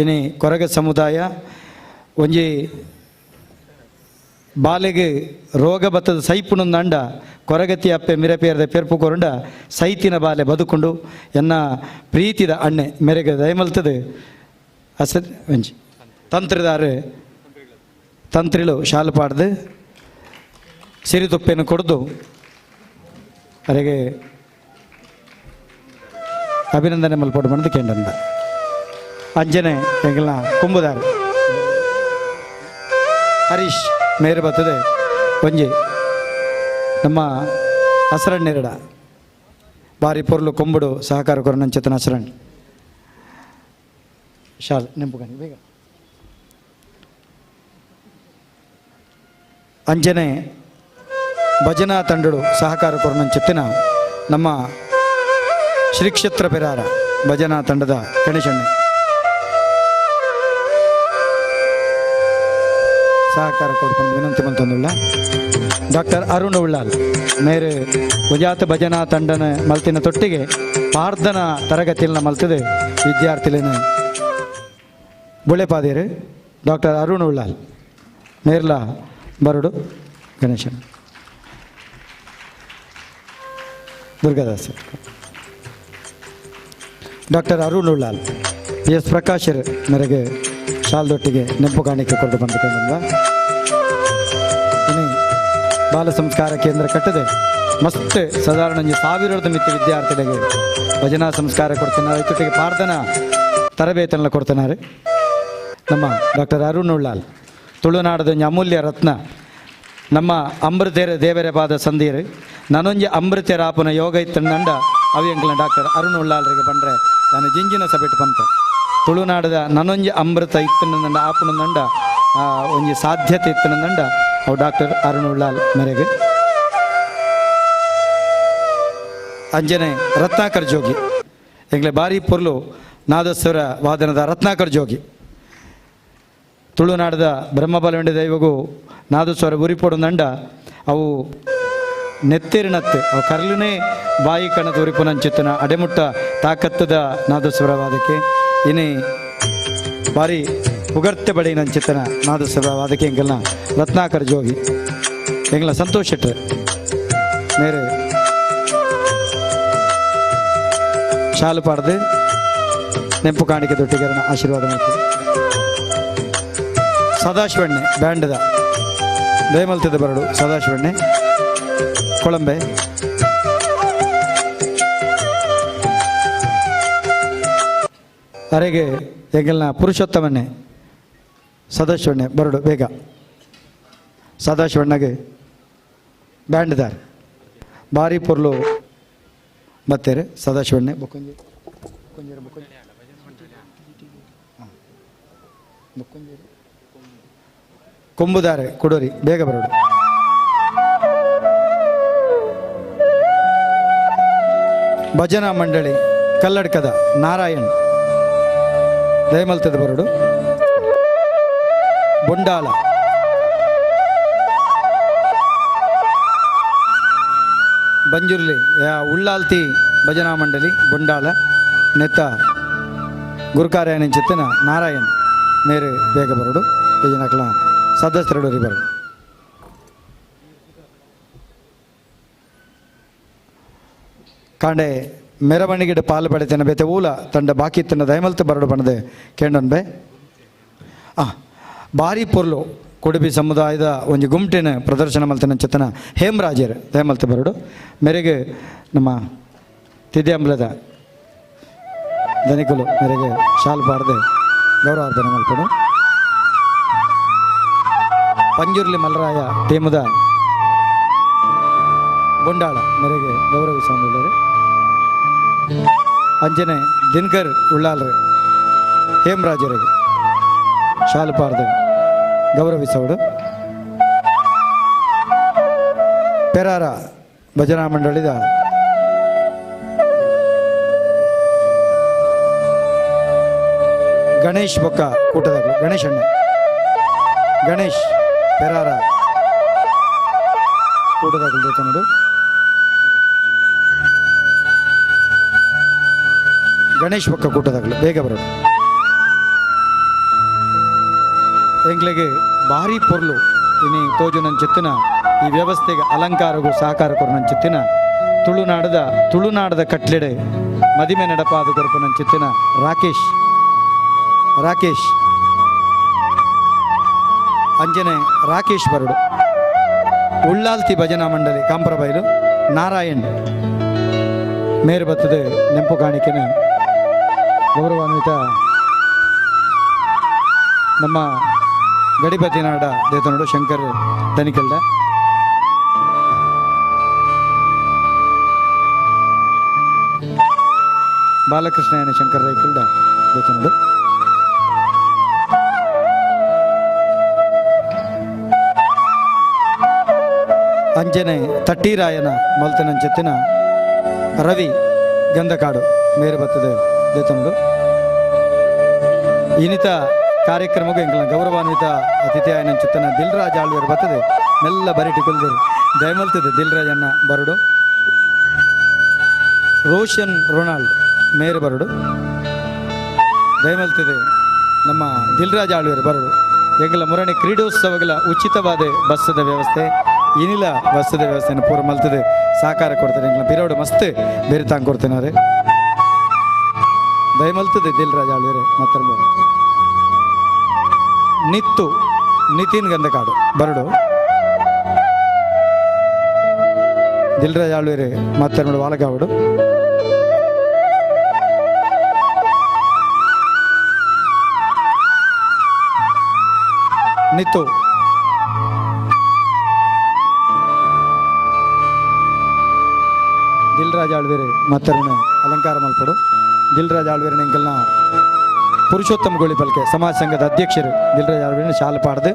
ಇನಿ ಕೊರಗ ಸಮುದಾಯ ಒಂಜಿ ಬಾಲೆಗೆ ರೋಗ ಬತ್ತದ ಸೈಪುಣಂದಂಡ ಕೊರಗತಿ ಅಪ್ಪೆ ಮಿರಪೇರದ ಪೆರ್ಪು ಕೊರಂಡ ಸೈತಿನ ಬಾಲೆ ಬದುಕೊಂಡು ಎನ್ನ ಪ್ರೀತಿದ ಅಣ್ಣೆ ಮೆರೆಗೆ ದಯಮಲ್ತದೆ ಅಸ ಒಂಜಿ ತಂತ್ರಿದಾರೆ ತಂತ್ರಿಲು ಶಾಲು ಪಾಡ್ದು ಸಿರಿತುಪ್ಪೆಯನ್ನು ಕೊಡ್ದು ಅರೆಗೆ ಅಭಿನಂದನೆ ಮಲ್ಪೋಡು ಬಂದು ಕೇಂದ್ರ ಅಂಜನೆ ಎಂಗಲ್ನ ಕುಂಬುದಾರ ಹರೀಶ್ ಮೇರೆ ಬರ್ತದೆ ಒಂಜಿ ನಮ್ಮ ಹಸರಣ್ಣೆರಡ ಬಾರಿ ಪೊರ್ಲು ಕೊಂಬುಡು ಸಹಕಾರ ಕೊರನಂಚತನ ಹಸರಣ್ ಶಾಲ್ ನೆಂಪು ಬೇಗ ಅಂಜನೆ ಭಜನಾ ತಂಡಡು ಸಹಕಾರ ಕೊರನಂಚತ್ತಿನ ನಮ್ಮ ಶ್ರೀ ಕ್ಷೇತ್ರ ಪೆರಾರ ಭಜನಾ ತಂಡದ ಗಣೇಶಣ್ಣ ಸಹಕಾರ ಕೊಡ್ಕೊಂಡು ವಿನಂತಿ ಮಂತೊಂದುಳ್ಳ ಡಾಕ್ಟರ್ ಅರುಣ್ ಉಳ್ಳಾಲ್ ಮೇರೆ ಗುಜಾತ್ ಭಜನಾ ತಂಡನ ಮಲ್ತಿನ ತೊಟ್ಟಿಗೆ ಪಾರ್ಧನ ತರಗತಿಯನ್ನ ಮಲ್ತದೆ ವಿದ್ಯಾರ್ಥಿಲೇನ ಬುಳೆಪಾದೇರು ಡಾಕ್ಟರ್ ಅರುಣ್ ಉಳ್ಳಾಲ್ ಮೇರ್ಲಾ ಬರಡು Ganeshan Durgadas doctor Arun Ullal S ಪ್ರಕಾಶರ್ ಮೇರೆಗೆ ಶಾಲ್ದೊಟ್ಟಿಗೆ ನೆಂಪು ಕಾಣಿಕೆ ಕೊಟ್ಟು ಬಂದುಕೊಂಡಲ್ವ. ಇನ್ನು ಬಾಲ ಸಂಸ್ಕಾರ ಕೇಂದ್ರ ಕಟ್ಟದೆ ಮಸ್ತ್ ಸಾಧಾರಣ 1000 ಮಿತಿ ವಿದ್ಯಾರ್ಥಿಗಳಿಗೆ ಭಜನಾ ಸಂಸ್ಕಾರ ಕೊಡ್ತಾನೆ, ಜೊತೆಗೆ ಪ್ರಾರ್ಥನಾ ತರಬೇತನ್ನ ಕೊಡ್ತಾನೆ ನಮ್ಮ ಡಾಕ್ಟರ್ ಅರುಣ್ ಉಳ್ಳಾಲ್. ತುಳುನಾಡದ ಅಮೂಲ್ಯ ರತ್ನ ನಮ್ಮ ಅಮೃತೇರ ದೇವರ ಪಾದ ಸಂಧೀರು ನಾನೊಂಜಿ ಅಮೃತೇರಾಪನ ಯೋಗ ಇತ್ತಂಡ ಅವಿಯಂಕಲ ಡಾಕ್ಟರ್ ಅರುಣ್ ಉಳ್ಳಾಲ್ರಿಗೆ ಬಂದರೆ ನಾನು ಜಿಂಜಿನ ಸಭೆಟ್ ಪಂಪೆ. ತುಳುನಾಡದ ನಾನೊಂಜಿ ಅಮೃತ ಇತ್ತಂಡ ಆಪುನಂಡ ಒಂಜಿ ಸಾಧ್ಯತೆ ಇತ್ತಂಡ ಅವು ಡಾಕ್ಟರ್ ಅರುಣ್ ಉಳ್ಳಾಲ್ ಮೇರೆಗೆ. ಅಂಜನೆ ರತ್ನಾಕರ್ ಜೋಗಿ ಎಂಗ್ಲೆ ಬಾರಿ ಪೊರ್ಲು ನಾದಸ್ವರ ವಾದನದ ರತ್ನಾಕರ್ ಜೋಗಿ. ತುಳುನಾಡದ ಬ್ರಹ್ಮಬಲವಂಡಿ ದೈವಗೂ ನಾದಸ್ವರ ಉರಿಪೊಡು ಅವು ನೆತ್ತಿರಿನತ್ತು ಅವು ಕರ್ಲನೇ ಬಾಯಿ ಕಣದ ಉರಿಪುನಂಚಿತ್ತನ ಅಡೆಮುಟ್ಟ ತಾಕತ್ತದ ನಾದಸ್ವರವಾದಕ್ಕೆ ಇನಿ ಬಾರಿ ಪುಗರ್ತೆ ಬಡಿ ನಂಚಿತ್ತನ ನಾದಸ್ವರವಾದಕ್ಕೆ ಎಂಗಲ್ನ ರತ್ನಾಕರ್ ಜೋಗಿ ಎಂಗಲ ಸಂತೋಷ್ ಶೆಟ್ಟರ್ ಮೇರೆ ಶಾಲು ಪಾಡ್ದು ನೆಂಪು ಕಾಣಿಕೆ ದೊಟ್ಟಿಗರನ ಆಶೀರ್ವಾದ ಮಾಡ್ತಾರೆ. ಸದಾಶಿವಣ್ಣೆ ಬ್ಯಾಂಡದ ದಯಮಲ್ತದ ಬರಡು ಸದಾಶಿವಣ್ಣೆ ಕೊಳಂಬೆ. ಅರೆಗೆ ಎಂಗಲ್ನ ಪುರುಷೋತ್ತಮನ್ನೇ ಸದಾಶಿವಣ್ಣೆ ಬರಡು ಬೇಗ. ಸದಾಶಿವಣ್ಣಗೆ ಬ್ಯಾಂಡ್ದಾರ್ ಭಾರಿ ಪೊರ್ಲು ಬತ್ತೇರೆ ಸದಾಶಿವಣ್ಣೆ. ಬೊಕ್ಕೊಂಜಿ ಕೊಂಬುದಾರೆ ಕೊಡೋರಿ ಬೇಗ ಬರೋಡು. ಭಜನಾ ಮಂಡಳಿ ಕಲ್ಲಡ್ಕದ ನಾರಾಯಣ್ ದಯಮಲ್ತದ ಬರೋಡು. ಬೊಂಡಾಲ ಬಂಜುರ್ಲಿ ಉಳ್ಳಾಲ್ತಿ ಭಜನಾ ಮಂಡಳಿ ಬೊಂಡಾಲ ನೆತ್ತ ಗುರುಕಾರ್ಯ ಚಿತ್ತನ ನಾರಾಯಣ್ ಮೇರೆ ಬೇಗ ಬರೋಡು. ಯಜನಕಲ ಸದಸ್ಯರು ಬರೋಡು. ಕಾಂಡೆ ಮೆರವಣಿಗೆಡು ಪಾಲು ಪಡೆತನ ಬೇತೆ ಊಲ ತಂಡ ಬಾಕಿ ತನ್ನ ದಯಮಲ್ತ ಬರಡು ಬಣ್ಣದೆ ಕೇಂಡನ್ಬೆ. ಭಾರಿ ಪೊರ್ಲು ಕುಡುಬಿ ಸಮುದಾಯದ ಒಂದು ಗುಂಟಿನ ಪ್ರದರ್ಶನ ಮಲ್ತನ ಚೇತನ ಹೇಮರಾಜರು ದಯಮಲ್ತ ಬರಡು. ಮೇರೆಗೆ ನಮ್ಮ ತಿದ್ಯಾಂಬ್ಲದ ಧನಿಕುಲು ಮೇರೆಗೆ ಶಾಲು ಪಾಡದೆ ಗೌರವಾರ್ಪಣೆ ಮಲ್ಪಡು. ಪಂಜುರ್ಲಿ ಮಲ್ಲರಾಯ ಟೀಮದ ಬೊಂಡಾಳ ಮೇರೆಗೆ ಗೌರವಿಸಿದ್ದಾರೆ. ಅಂಜನೆ ದಿನಕರ್ ಉಳ್ಳಾಲ್ರು ಹೇಮರಾಜರಿಗೆ ಶಾಲು ಪಾಡ್ದು ಗೌರವಿಸೋಡು. ಪೆರಾರ ಭಜನಾ ಮಂಡಳಿದ ಗಣೇಶ್ ಬೊಕ್ಕ ಕೂಟದಾಗಲು ಗಣೇಶ್ ಅಣ್ಣ ಗಣೇಶ್ ಪೆರಾರ ಕೂಟದಾಗಲು ಕನ್ನಡು ಗಣೇಶ್ ಬೊಕ್ಕ ಕೂಟದಾಗಲು ಬೇಗ ಬರೋದು. ಎಂಗ್ಲಿಗೆ ಭಾರಿ ಪೊರ್ಲು ಇನಿ ತೋಜು ನನ್ನ ಚಿತ್ತಿನ ಈ ವ್ಯವಸ್ಥೆಗೆ ಅಲಂಕಾರಗೂ ಸಹಕಾರ ಕೊರು ನನ್ನ ಚಿತ್ತಿನ ತುಳುನಾಡದ ಕಟ್ಲೆಡೆ ಮದಿಮೆ ನಡಪಾದ ಕೊರಪು ನನ್ನ ಚಿತ್ತಿನ ರಾಕೇಶ್ ರಾಕೇಶ್ ಅಂಜನೆ ರಾಕೇಶ್ ಬರಡು. ಉಳ್ಳಾಲ್ತಿ ಭಜನಾ ಮಂಡಳಿ ಕಾಂಪರಬೈಲು ನಾರಾಯಣ್ ಮೇರು ಬತ್ತದೆ ನೆಂಪು ಕಾಣಿಕೆನ ಗೌರವಾನ್ವಿತ ನಮ್ಮ ಗಡಿಪತಿ ನಾಡ ದೇತನೋಡು ಶಂಕರ್ ದನಿಕೆಲ್ದ. ಬಾಲಕೃಷ್ಣಯ್ಯನ ಶಂಕರ್ ರೈಕಲ್ಡ ದೇತನೋಡು. ಅಂಜನೆ ತಟ್ಟೀರಾಯನ ಮಲ್ತನಂಚೆತ್ತಿನ ರವಿ ಗಂಧಕಾಡು ಮೇರು ಬತ್ತದೆ ದೇತನೋಡು. ಇನ್ನಿತ ಕಾರ್ಯಕ್ರಮಕ್ಕೂ ಎಂಕಲ್ನ ಗೌರವಾನ್ವಿತ ಅತಿಥಿ ಆಯನಂಚಿತ್ತನ ದಿಲ್ರಾಜ್ ಆಳ್ವೇರು ಬರ್ತದೆ ಮೆಲ್ಲ ಬರಿಟಿ ಕೊಲ್ದಿರು ದಯಮಲ್ತದೆ ದಿಲ್ರಾಜ್ ಅಣ್ಣ ಬರಡು. ರೋಷನ್ ರೊನಾಲ್ಡ್ ಮೇರು ಬರಡು ದಯಮಲ್ತದೆ ನಮ್ಮ ದಿಲ್ರಾಜ್ ಆಳ್ವೇರು ಬರಡು. ಎಂಕಲ ಮುರಣಿ ಕ್ರೀಡೋತ್ಸವಗಳ ಉಚಿತವಾದ ಬಸ್ಸದ ವ್ಯವಸ್ಥೆ ಏನಿಲ್ಲ ಬಸ್ಸದ ವ್ಯವಸ್ಥೆಯನ್ನು ಪೂರ ಮಲ್ತದೆ ಸಹಕಾರ ಕೊಡ್ತಾರೆ. ಎಂಕಲ್ನ ಬಿರೋಡು ಮಸ್ತ್ ಬೇರೆ ತಾಂಗ್ ಕೊಡ್ತೇನೆ ದಯಮಲ್ತದೆ ದಿಲ್ರಾಜ್ ಆಳ್ವೇರೆ ಮತ್ತೊಂದು. Nittu Nitin Gandhakadu ಬರಡು ದಿಲ್ರಾಜ್ ಆಳ್ವೇರು ಮಾತಾಡ ವಾಲಗಾವಡು ನಿತ್ತು ದಿಲ್ರಾಜ್ ಆಳ್ವೇರು ಮಾತಾಡಿನ ಅಲಂಕಾರ ಮಲ್ಪಡು. ದಿಲ್ರಾಜ್ ಆಳ್ವೇರಿನ ಎಂಕಲ್ನ ಪುರುಷೋತ್ತಮ ಗೋಳಿಪಲ್ಕೆ ಸಮಾಜ ಸಂಘದ ಅಧ್ಯಕ್ಷರು ದಿಲ್ರಾಜ್ ಆಳ್ವೇರಿನ ಶಾಲೆ ಪಾಡ್ದು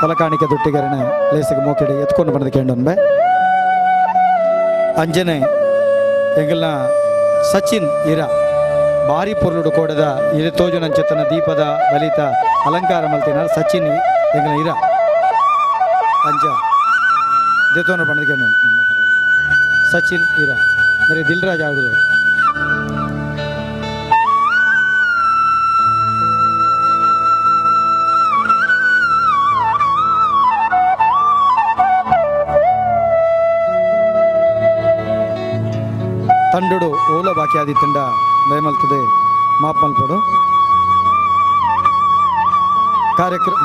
ತಲಕಾಣಿಕೆ ದುಟ್ಟಿಗರನ ಲೇಸಿಗೆ ಮೋಕೆಡೆ ಎತ್ಕೊಂಡು ಬಂದ ಕೇಂಡೊಂಬೆ. ಅಂಜನೆ ಎಂಕಲ್ನ ಸಚಿನ್ ಇರ ಭಾರಿ ಪೊರ್ಲುಡು ಕೋಡದ ಇರೆ ತೋಜುನಂಚೆತ್ತನ ದೀಪದ ಬಲಿತ ಅಲಂಕಾರ ಮಲ್ತಿನ ಸಚಿನ್ ಎಂಕಲ್ನ ಇರ ಅಂಜ ದೇತೋನ ಬಂದ ಕೇಂಡ ಸಚಿನ್ ಇರ ಮೇರೆ ದಿಲ್ರಾಜ್ ಆಳ್ವೇರು. ತಂಡುಡು ಓಲ ಬಾಕಿ ಆದಿತ್ತಂಡ ದಯಮಲ್ತದೆ ಮಾಪ್ ಮಲ್ಪಡು. ಕಾರ್ಯಕ್ರಮ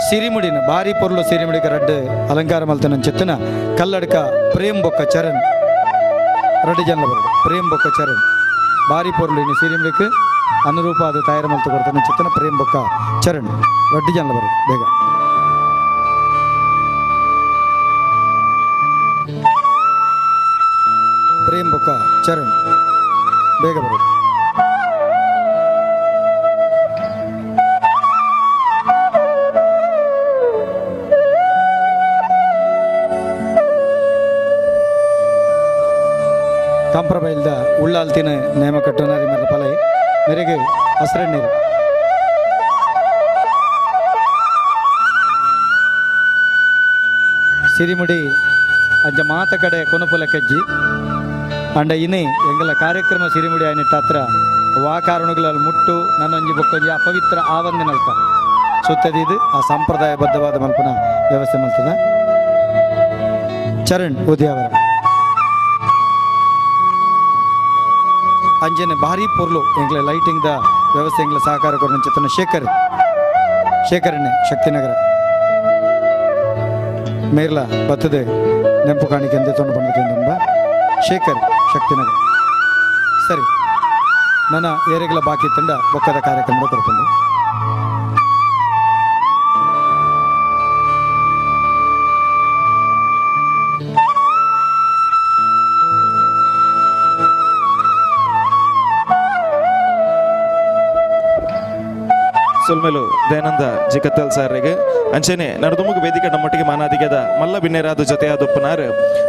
ಸಿರಿಮುಡಿನ ಭಾರಿ ಪೊರ್ಲು ಸಿರಿಮುಡಿಕ ರಡ್ಡು ಅಲಂಕಾರ ಮಲ್ತನ ಚೆತ್ತನ ಕಲ್ಲಡ್ಕ ಪ್ರೇಮ್ ಬೊಕ್ಕ ಚರಣ್ ರಡ್ಡು ಜನ ಬರಡು ಪ್ರೇಮ್ ಬೊಕ್ಕ ಚರಣ್ ಭಾರಿ ಪೊರ್ಲು ಇನ್ನು ಸಿರಿಮುಡಿಕ್ ಅನುರೂಪ ಅದು ತಯಾರು ಮಲ್ತು ಕೊಡ್ತಾನೆ ಚೆತ್ತನ ಪ್ರೇಮ್ ಬೊಕ್ಕ ಚರಣ್ ರಡ್ಡು ಜನ ಬರಡು ಬೇಗ. ಪ್ರೇಮ್ ಬೊಕ್ಕ ಚರಣ್ ಬೇಗ ಬರೋದು. ಕಾಂಪ್ರಬೈಲ್ದ ಉಳ್ಳಾಲ್ತಿನ ನೇಮ ಕಟ್ಟುನಾರಿ ಮರ ಪಲೈ ಮೇರೆಗೆ ಹಸ್ರಣ್ಣೀರು. ಸಿರಿಮುಡಿ ಅಜ್ಜ ಮಾತ ಕಡೆ ಕೊನಪುಲ ಕಜ್ಜಿ ಅಂಡ ಇನಿ ಎಂಗಲ ಕಾರ್ಯಕ್ರಮ ಸಿರಿಮುಡಿ ಆಯ್ನಿಟ್ಟ ವಾ ಕಾರಣಗಳಲ್ಲಿ ಮುಟ್ಟು ನನ್ನೊಂಜಿ ಬೊಕ್ಕೊಂಜಿ ಅಪವಿತ್ರ ಆವಂದಿನಲ್ಕ ಸುತ್ತದಿದ್ದು ಆ ಸಂಪ್ರದಾಯಬದ್ಧವಾದ ಮಲ್ಪನ ವ್ಯವಸ್ಥೆ ಮಲ್ತದ. ಚರಣ್ ಉದ್ಯಾವರ ಅಂಜನೆ ಭಾರಿ ಪೊರ್ಲು ಎಂಗ್ಲ ಲೈಟಿಂಗ್ the ವ್ಯವಸ್ಥೆ ಎಂಗ್ಲ ಸಹಕಾರ ಕೊರನ ಚಿತ್ತನ ಶೇಖರ್ ಶೇಖರಣೆ ಶಕ್ತಿನಗರ ಮೇರ್ಲ ಬತ್ತದೆ ನೆಂಪು ಕಾಣಿಕೆ ಅಂತ ತೊಂಡು ಬಂದ ಶೇಖರ್ ಶಕ್ತಿನಗರ. ಸರಿ, ನನ್ನ ಏರೆಗಳ ಬಾಕಿ ತಂಡ ಬೊಕ್ಕದ ಕಾರ್ಯಕ್ರಮ ಕೊಡ್ಕೊಂಡು ಸೊಲ್ಮೆಲು ದಯಾನಂದ ಜಿಕತ್ತಲ್ ಸಾರಿಗೆ ಅಂಚನೆ ನರದುಮುಗ ವೇದಿಕೆ ನಮ್ಮೊಟ್ಟಿಗೆ ಮಾನಾದಿಗೆದ ಮಲ್ಲ ಬಿನ್ನೇರಾದ ಜೊತೆಯಾದೊಪ್ಪನಾರ್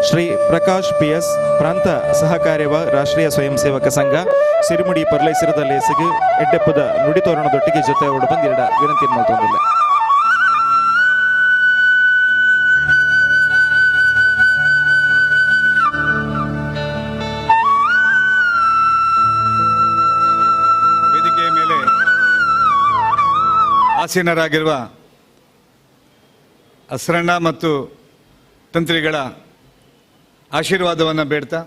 ಶ್ರೀ ಪ್ರಕಾಶ್ ಪಿ ಎಸ್ ಪ್ರಾಂತ ಸಹಕಾರ್ಯವ ರಾಷ್ಟ್ರೀಯ ಸ್ವಯಂ ಸೇವಕ ಸಂಘ ಸಿರಿಮುಡಿ ಪರ್ಲೈಸಿರದ ಲೇಸಿಗೆ ಎಡ್ಡೆಪ್ಪದ ನುಡಿತೋರಣದೊಟ್ಟಿಗೆ ಜೊತೆ ಬಂದಿರಡ ವಿನಂತಿ ಮಲ್ತೊಂದಿಲ್ಲ. ವೇದಿಕೆಯ ಮೇಲೆ ಆಸೀನರಾಗಿರುವ ಅಸ್ರಣ್ಣ ಮತ್ತು ತಂತ್ರಿಗಳ ಆಶೀರ್ವಾದವನ್ನು ಬೇಡ್ತಾ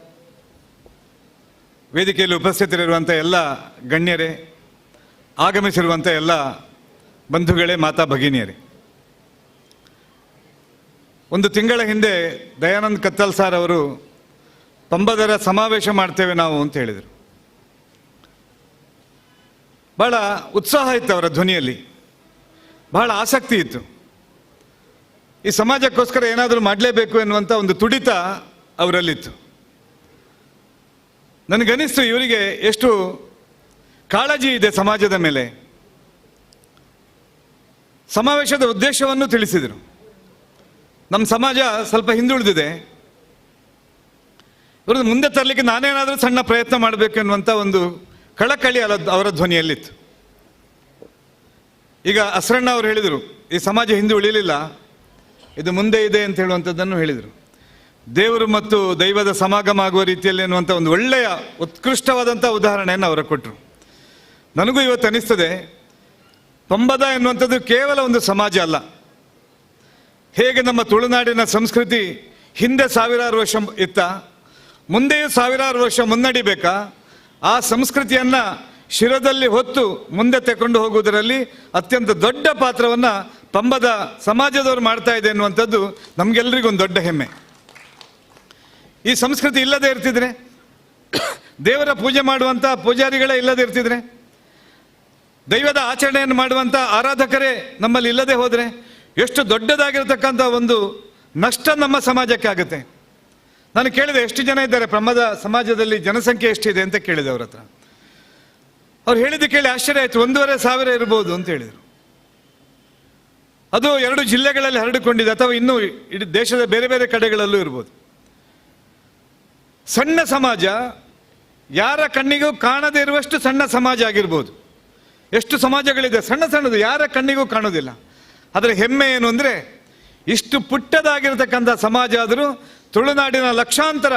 ವೇದಿಕೆಯಲ್ಲಿ ಉಪಸ್ಥಿತರಿರುವಂಥ ಎಲ್ಲ ಗಣ್ಯರೇ, ಆಗಮಿಸಿರುವಂಥ ಎಲ್ಲ ಬಂಧುಗಳೇ, ಮಾತಾ ಭಗಿನಿಯರೇ, ಒಂದು ತಿಂಗಳ ಹಿಂದೆ ದಯಾನಂದ್ ಕತ್ತಲ್ ಸಾರ್ ಅವರು ಪಂಬದರ ಸಮಾವೇಶ ಮಾಡ್ತೇವೆ ನಾವು ಅಂತ ಹೇಳಿದರು. ಭಾಳ ಉತ್ಸಾಹ ಇತ್ತು ಅವರ ಧ್ವನಿಯಲ್ಲಿ, ಬಹಳ ಆಸಕ್ತಿ ಇತ್ತು. ಈ ಸಮಾಜಕ್ಕೋಸ್ಕರ ಏನಾದರೂ ಮಾಡಲೇಬೇಕು ಎನ್ನುವಂಥ ಒಂದು ತುಡಿತ ಅವರಲ್ಲಿತ್ತು. ನನಗನ್ನಿಸ್ತು ಇವರಿಗೆ ಎಷ್ಟು ಕಾಳಜಿ ಇದೆ ಸಮಾಜದ ಮೇಲೆ. ಸಮಾವೇಶದ ಉದ್ದೇಶವನ್ನು ತಿಳಿಸಿದರು. ನಮ್ಮ ಸಮಾಜ ಸ್ವಲ್ಪ ಹಿಂದುಳಿದಿದೆ, ಇವ್ರದ್ದು ಮುಂದೆ ತರಲಿಕ್ಕೆ ನಾನೇನಾದರೂ ಸಣ್ಣ ಪ್ರಯತ್ನ ಮಾಡಬೇಕು ಎನ್ನುವಂಥ ಒಂದು ಕಳಕಳಿ ಅವರ ಧ್ವನಿಯಲ್ಲಿತ್ತು. ಈಗ ಅಸ್ರಣ್ಣ ಅವರು ಹೇಳಿದರು, ಈ ಸಮಾಜ ಹಿಂದೆ ಉಳಿಯಲಿಲ್ಲ, ಇದು ಮುಂದೆ ಇದೆ ಅಂತ ಹೇಳುವಂಥದ್ದನ್ನು ಹೇಳಿದರು. ದೇವರು ಮತ್ತು ದೈವದ ಸಮಾಗಮ ಆಗುವ ರೀತಿಯಲ್ಲಿ ಎನ್ನುವಂಥ ಒಂದು ಒಳ್ಳೆಯ ಉತ್ಕೃಷ್ಟವಾದಂಥ ಉದಾಹರಣೆಯನ್ನು ಅವರು ಕೊಟ್ಟರು. ನನಗೂ ಇವತ್ತು ಅನ್ನಿಸ್ತದೆ, ಪಂಬದ ಎನ್ನುವಂಥದ್ದು ಕೇವಲ ಒಂದು ಸಮಾಜ ಅಲ್ಲ. ಹೇಗೆ ನಮ್ಮ ತುಳುನಾಡಿನ ಸಂಸ್ಕೃತಿ ಹಿಂದೆ ಸಾವಿರಾರು ವರ್ಷ ಇತ್ತ, ಮುಂದೆಯೂ ಸಾವಿರಾರು ವರ್ಷ ಮುನ್ನಡಿಬೇಕಾ, ಆ ಸಂಸ್ಕೃತಿಯನ್ನು ಶಿರದಲ್ಲಿ ಹೊತ್ತು ಮುಂದೆ ತಗೊಂಡು ಹೋಗುವುದರಲ್ಲಿ ಅತ್ಯಂತ ದೊಡ್ಡ ಪಾತ್ರವನ್ನು ಪಂಬದ ಸಮಾಜದವರು ಮಾಡ್ತಾ ಇದೆ ಎನ್ನುವಂಥದ್ದು ನಮಗೆಲ್ಲರಿಗೂ ಒಂದು ದೊಡ್ಡ ಹೆಮ್ಮೆ. ಈ ಸಂಸ್ಕೃತಿ ಇಲ್ಲದೆ ಇರ್ತಿದ್ರೆ, ದೇವರ ಪೂಜೆ ಮಾಡುವಂಥ ಪೂಜಾರಿಗಳೇ ಇಲ್ಲದೆ ಇರ್ತಿದ್ರೆ, ದೈವದ ಆಚರಣೆಯನ್ನು ಮಾಡುವಂಥ ಆರಾಧಕರೇ ನಮ್ಮಲ್ಲಿ ಇಲ್ಲದೆ ಹೋದರೆ ಎಷ್ಟು ದೊಡ್ಡದಾಗಿರತಕ್ಕಂಥ ಒಂದು ನಷ್ಟ ನಮ್ಮ ಸಮಾಜಕ್ಕೆ ಆಗುತ್ತೆ. ನಾನು ಕೇಳಿದೆ, ಎಷ್ಟು ಜನ ಇದ್ದಾರೆ ಪಂಬದ ಸಮಾಜದಲ್ಲಿ, ಜನಸಂಖ್ಯೆ ಎಷ್ಟಿದೆ ಅಂತ ಕೇಳಿದೆ ಅವ್ರ ಹತ್ರ. ಅವ್ರು ಹೇಳಿದ್ದು ಕೇಳಿ ಆಶ್ಚರ್ಯ ಆಯಿತು. 1,500 ಇರ್ಬೋದು ಅಂತ ಹೇಳಿದರು. ಅದು 2 ಜಿಲ್ಲೆಗಳಲ್ಲಿ ಹರಡಿಕೊಂಡಿದೆ, ಅಥವಾ ಇನ್ನೂ ಇಡೀ ದೇಶದ ಬೇರೆ ಬೇರೆ ಕಡೆಗಳಲ್ಲೂ ಇರ್ಬೋದು. ಸಣ್ಣ ಸಮಾಜ, ಯಾರ ಕಣ್ಣಿಗೂ ಕಾಣದೇ ಇರುವಷ್ಟು ಸಣ್ಣ ಸಮಾಜ ಆಗಿರ್ಬೋದು. ಎಷ್ಟು ಸಮಾಜಗಳಿದೆ ಸಣ್ಣ ಸಣ್ಣದು, ಯಾರ ಕಣ್ಣಿಗೂ ಕಾಣೋದಿಲ್ಲ. ಆದರೆ ಹೆಮ್ಮೆ ಏನು ಅಂದರೆ, ಇಷ್ಟು ಪುಟ್ಟದಾಗಿರತಕ್ಕಂಥ ಸಮಾಜ ಆದರೂ ತುಳುನಾಡಿನ ಲಕ್ಷಾಂತರ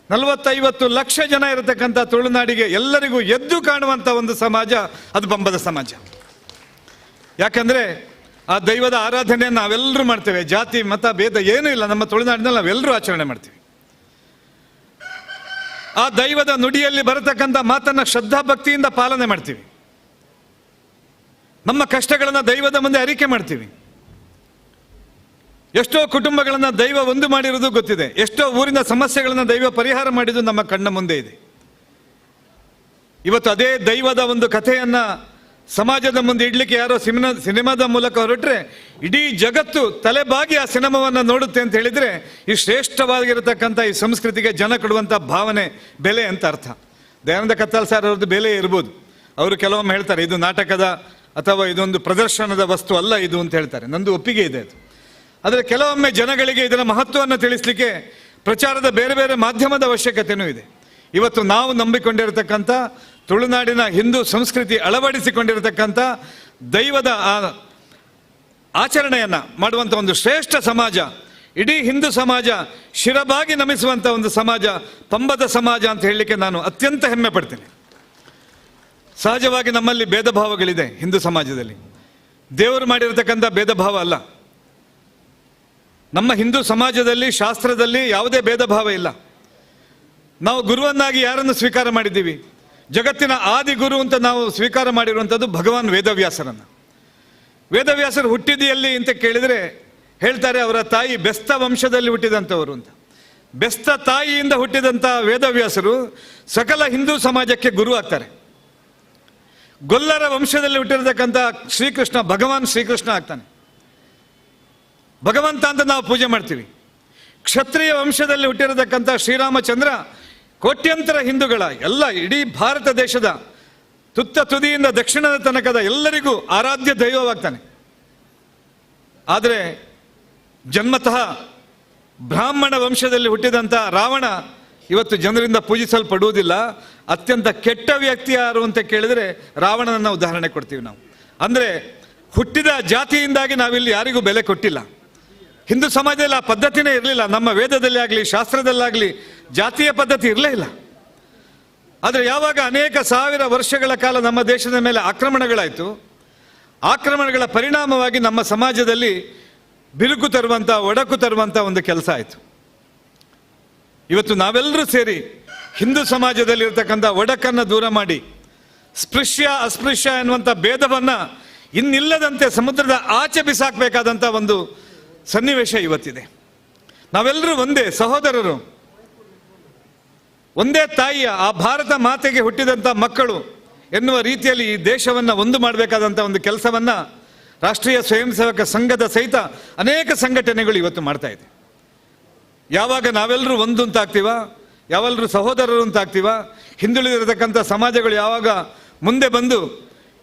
40-50 ಲಕ್ಷ ಜನ ಇರತಕ್ಕಂಥ ತುಳುನಾಡಿಗೆ ಎಲ್ಲರಿಗೂ ಎದ್ದು ಕಾಣುವಂಥ ಒಂದು ಸಮಾಜ ಅದು ಪಂಬದ ಸಮಾಜ. ಯಾಕಂದರೆ ಆ ದೈವದ ಆರಾಧನೆಯನ್ನು ನಾವೆಲ್ಲರೂ ಮಾಡ್ತೇವೆ. ಜಾತಿ ಮತ ಭೇದ ಏನೂ ಇಲ್ಲ, ನಮ್ಮ ತುಳುನಾಡಿನಲ್ಲಿ ನಾವೆಲ್ಲರೂ ಆಚರಣೆ ಮಾಡ್ತೀವಿ. ಆ ದೈವದ ನುಡಿಯಲ್ಲಿ ಬರತಕ್ಕಂಥ ಮಾತನ್ನು ಶ್ರದ್ಧಾ ಭಕ್ತಿಯಿಂದ ಪಾಲನೆ ಮಾಡ್ತೀವಿ. ನಮ್ಮ ಕಷ್ಟಗಳನ್ನು ದೈವದ ಮುಂದೆ ಅರಿಕೆ ಮಾಡ್ತೀವಿ. ಎಷ್ಟೋ ಕುಟುಂಬಗಳನ್ನು ದೈವ ಒಂದು ಮಾಡಿರೋದು ಗೊತ್ತಿದೆ, ಎಷ್ಟೋ ಊರಿನ ಸಮಸ್ಯೆಗಳನ್ನು ದೈವ ಪರಿಹಾರ ಮಾಡಿದ್ದು ನಮ್ಮ ಕಣ್ಣ ಮುಂದೆ ಇದೆ. ಇವತ್ತು ಅದೇ ದೈವದ ಒಂದು ಕಥೆಯನ್ನು ಸಮಾಜದ ಮುಂದೆ ಇಡಲಿಕ್ಕೆ ಯಾರೋ ಸಿನಿಮಾದ ಮೂಲಕ ಹೊರಟ್ರೆ ಇಡೀ ಜಗತ್ತು ತಲೆಬಾಗಿ ಆ ಸಿನಿಮಾವನ್ನು ನೋಡುತ್ತೆ ಅಂತ ಹೇಳಿದರೆ ಈ ಶ್ರೇಷ್ಠವಾಗಿರತಕ್ಕಂಥ ಈ ಸಂಸ್ಕೃತಿಗೆ ಜನ ಕೊಡುವಂಥ ಭಾವನೆ ಬೆಲೆ ಅಂತ ಅರ್ಥ. ದಯಾನಂದ ಕತ್ತಾಲ್ ಸರ್ ಅವ್ರದ್ದು ಬೆಲೆ ಇರ್ಬೋದು. ಅವರು ಕೆಲವೊಮ್ಮೆ ಹೇಳ್ತಾರೆ ಇದು ನಾಟಕದ ಅಥವಾ ಇದೊಂದು ಪ್ರದರ್ಶನದ ವಸ್ತು ಅಲ್ಲ ಇದು ಅಂತ ಹೇಳ್ತಾರೆ. ನಂದು ಒಪ್ಪಿಗೆ ಇದೆ ಅದು. ಆದರೆ ಕೆಲವೊಮ್ಮೆ ಜನಗಳಿಗೆ ಇದರ ಮಹತ್ವವನ್ನು ತಿಳಿಸಲಿಕ್ಕೆ ಪ್ರಚಾರದ ಬೇರೆ ಬೇರೆ ಮಾಧ್ಯಮದ ಅವಶ್ಯಕತೆಯೂ ಇದೆ. ಇವತ್ತು ನಾವು ನಂಬಿಕೊಂಡಿರತಕ್ಕಂಥ ತುಳುನಾಡಿನ ಹಿಂದೂ ಸಂಸ್ಕೃತಿ ಅಳವಡಿಸಿಕೊಂಡಿರತಕ್ಕಂಥ ದೈವದ ಆ ಆಚರಣೆಯನ್ನು ಮಾಡುವಂಥ ಒಂದು ಶ್ರೇಷ್ಠ ಸಮಾಜ, ಇಡೀ ಹಿಂದೂ ಸಮಾಜ ಶಿರಬಾಗಿ ನಮಿಸುವಂಥ ಒಂದು ಸಮಾಜ ಪಂಬದ ಸಮಾಜ ಅಂತ ಹೇಳಲಿಕ್ಕೆ ನಾನು ಅತ್ಯಂತ ಹೆಮ್ಮೆ ಪಡ್ತೇನೆ. ಸಹಜವಾಗಿ ನಮ್ಮಲ್ಲಿ ಭೇದ ಭಾವಗಳಿದೆ ಹಿಂದೂ ಸಮಾಜದಲ್ಲಿ, ದೇವರು ಮಾಡಿರತಕ್ಕಂಥ ಭೇದ ಭಾವ ಅಲ್ಲ. ನಮ್ಮ ಹಿಂದೂ ಸಮಾಜದಲ್ಲಿ ಶಾಸ್ತ್ರದಲ್ಲಿ ಯಾವುದೇ ಭೇದ ಭಾವ ಇಲ್ಲ. ನಾವು ಗುರುವನ್ನಾಗಿ ಯಾರನ್ನು ಸ್ವೀಕಾರ ಮಾಡಿದ್ದೀವಿ? ಜಗತ್ತಿನ ಆದಿ ಗುರು ಅಂತ ನಾವು ಸ್ವೀಕಾರ ಮಾಡಿರುವಂಥದ್ದು ಭಗವಾನ್ ವೇದವ್ಯಾಸರನ್ನು. ವೇದವ್ಯಾಸರು ಹುಟ್ಟಿದೆಯಲ್ಲಿ ಅಂತ ಕೇಳಿದರೆ ಹೇಳ್ತಾರೆ ಅವರ ತಾಯಿ ಬೆಸ್ತ ವಂಶದಲ್ಲಿ ಹುಟ್ಟಿದಂಥವರು ಅಂತ. ಬೆಸ್ತ ತಾಯಿಯಿಂದ ಹುಟ್ಟಿದಂಥ ವೇದವ್ಯಾಸರು ಸಕಲ ಹಿಂದೂ ಸಮಾಜಕ್ಕೆ ಗುರು ಆಗ್ತಾರೆ. ಗೊಲ್ಲರ ವಂಶದಲ್ಲಿ ಹುಟ್ಟಿರತಕ್ಕಂಥ ಶ್ರೀಕೃಷ್ಣ ಭಗವಾನ್ ಶ್ರೀಕೃಷ್ಣ ಆಗ್ತಾನೆ. ಭಗವಂತ ಅಂತ ನಾವು ಪೂಜೆ ಮಾಡ್ತೀವಿ. ಕ್ಷತ್ರಿಯ ವಂಶದಲ್ಲಿ ಹುಟ್ಟಿರತಕ್ಕಂಥ ಶ್ರೀರಾಮಚಂದ್ರ ಕೋಟ್ಯಂತರ ಹಿಂದೂಗಳ ಎಲ್ಲ ಇಡೀ ಭಾರತ ದೇಶದ ತುತ್ತ ತುದಿಯಿಂದ ದಕ್ಷಿಣದ ತನಕದ ಎಲ್ಲರಿಗೂ ಆರಾಧ್ಯ ದೈವವಾಗ್ತಾನೆ. ಆದರೆ ಜನ್ಮತಃ ಬ್ರಾಹ್ಮಣ ವಂಶದಲ್ಲಿ ಹುಟ್ಟಿದಂಥ ರಾವಣ ಇವತ್ತು ಜನರಿಂದ ಪೂಜಿಸಲ್ಪಡುವುದಿಲ್ಲ. ಅತ್ಯಂತ ಕೆಟ್ಟ ವ್ಯಕ್ತಿ ಯಾರು ಅಂತ ಕೇಳಿದರೆ ರಾವಣನನ್ನು ಉದಾಹರಣೆ ಕೊಡ್ತೀವಿ ನಾವು. ಅಂದರೆ ಹುಟ್ಟಿದ ಜಾತಿಯಿಂದಾಗಿ ನಾವಿಲ್ಲಿ ಯಾರಿಗೂ ಬೆಲೆ ಕೊಟ್ಟಿಲ್ಲ. ಹಿಂದೂ ಸಮಾಜದಲ್ಲಿ ಆ ಪದ್ಧತಿನೇ ಇರಲಿಲ್ಲ. ನಮ್ಮ ವೇದದಲ್ಲಿ ಆಗಲಿ ಶಾಸ್ತ್ರದಲ್ಲಾಗಲಿ ಜಾತಿಯ ಪದ್ಧತಿ ಇರಲೇ ಇಲ್ಲ. ಆದರೆ ಯಾವಾಗ ಅನೇಕ ಸಾವಿರ ವರ್ಷಗಳ ಕಾಲ ನಮ್ಮ ದೇಶದ ಮೇಲೆ ಆಕ್ರಮಣಗಳಾಯಿತು, ಆಕ್ರಮಣಗಳ ಪರಿಣಾಮವಾಗಿ ನಮ್ಮ ಸಮಾಜದಲ್ಲಿ ಬಿರುಕು ತರುವಂಥ ಒಡಕು ತರುವಂಥ ಒಂದು ಕೆಲಸ ಆಯಿತು. ಇವತ್ತು ನಾವೆಲ್ಲರೂ ಸೇರಿ ಹಿಂದೂ ಸಮಾಜದಲ್ಲಿರ್ತಕ್ಕಂಥ ಒಡಕನ್ನು ದೂರ ಮಾಡಿ ಸ್ಪೃಶ್ಯ ಅಸ್ಪೃಶ್ಯ ಎನ್ನುವಂಥ ಭೇದವನ್ನು ಇನ್ನಿಲ್ಲದಂತೆ ಸಮುದ್ರದ ಆಚೆ ಬಿಸಾಕಬೇಕಾದಂಥ ಒಂದು ಸನ್ನಿವೇಶ ಇವತ್ತಿದೆ. ನಾವೆಲ್ಲರೂ ಒಂದೇ ಸಹೋದರರು, ಒಂದೇ ತಾಯಿಯ ಆ ಭಾರತ ಮಾತೆಗೆ ಹುಟ್ಟಿದಂಥ ಮಕ್ಕಳು ಎನ್ನುವ ರೀತಿಯಲ್ಲಿ ಈ ದೇಶವನ್ನು ಒಂದು ಮಾಡಬೇಕಾದಂಥ ಒಂದು ಕೆಲಸವನ್ನು ರಾಷ್ಟ್ರೀಯ ಸ್ವಯಂ ಸೇವಕ ಸಂಘದ ಸಹಿತ ಅನೇಕ ಸಂಘಟನೆಗಳು ಇವತ್ತು ಮಾಡ್ತಾ ಇದೆ. ಯಾವಾಗ ನಾವೆಲ್ಲರೂ ಒಂದು ಅಂತಾಗ್ತೀವ, ಯಾವೆಲ್ಲರೂ ಸಹೋದರರು ಅಂತಾಗ್ತೀವ, ಹಿಂದುಳಿದಿರತಕ್ಕಂಥ ಸಮಾಜಗಳು ಯಾವಾಗ ಮುಂದೆ ಬಂದು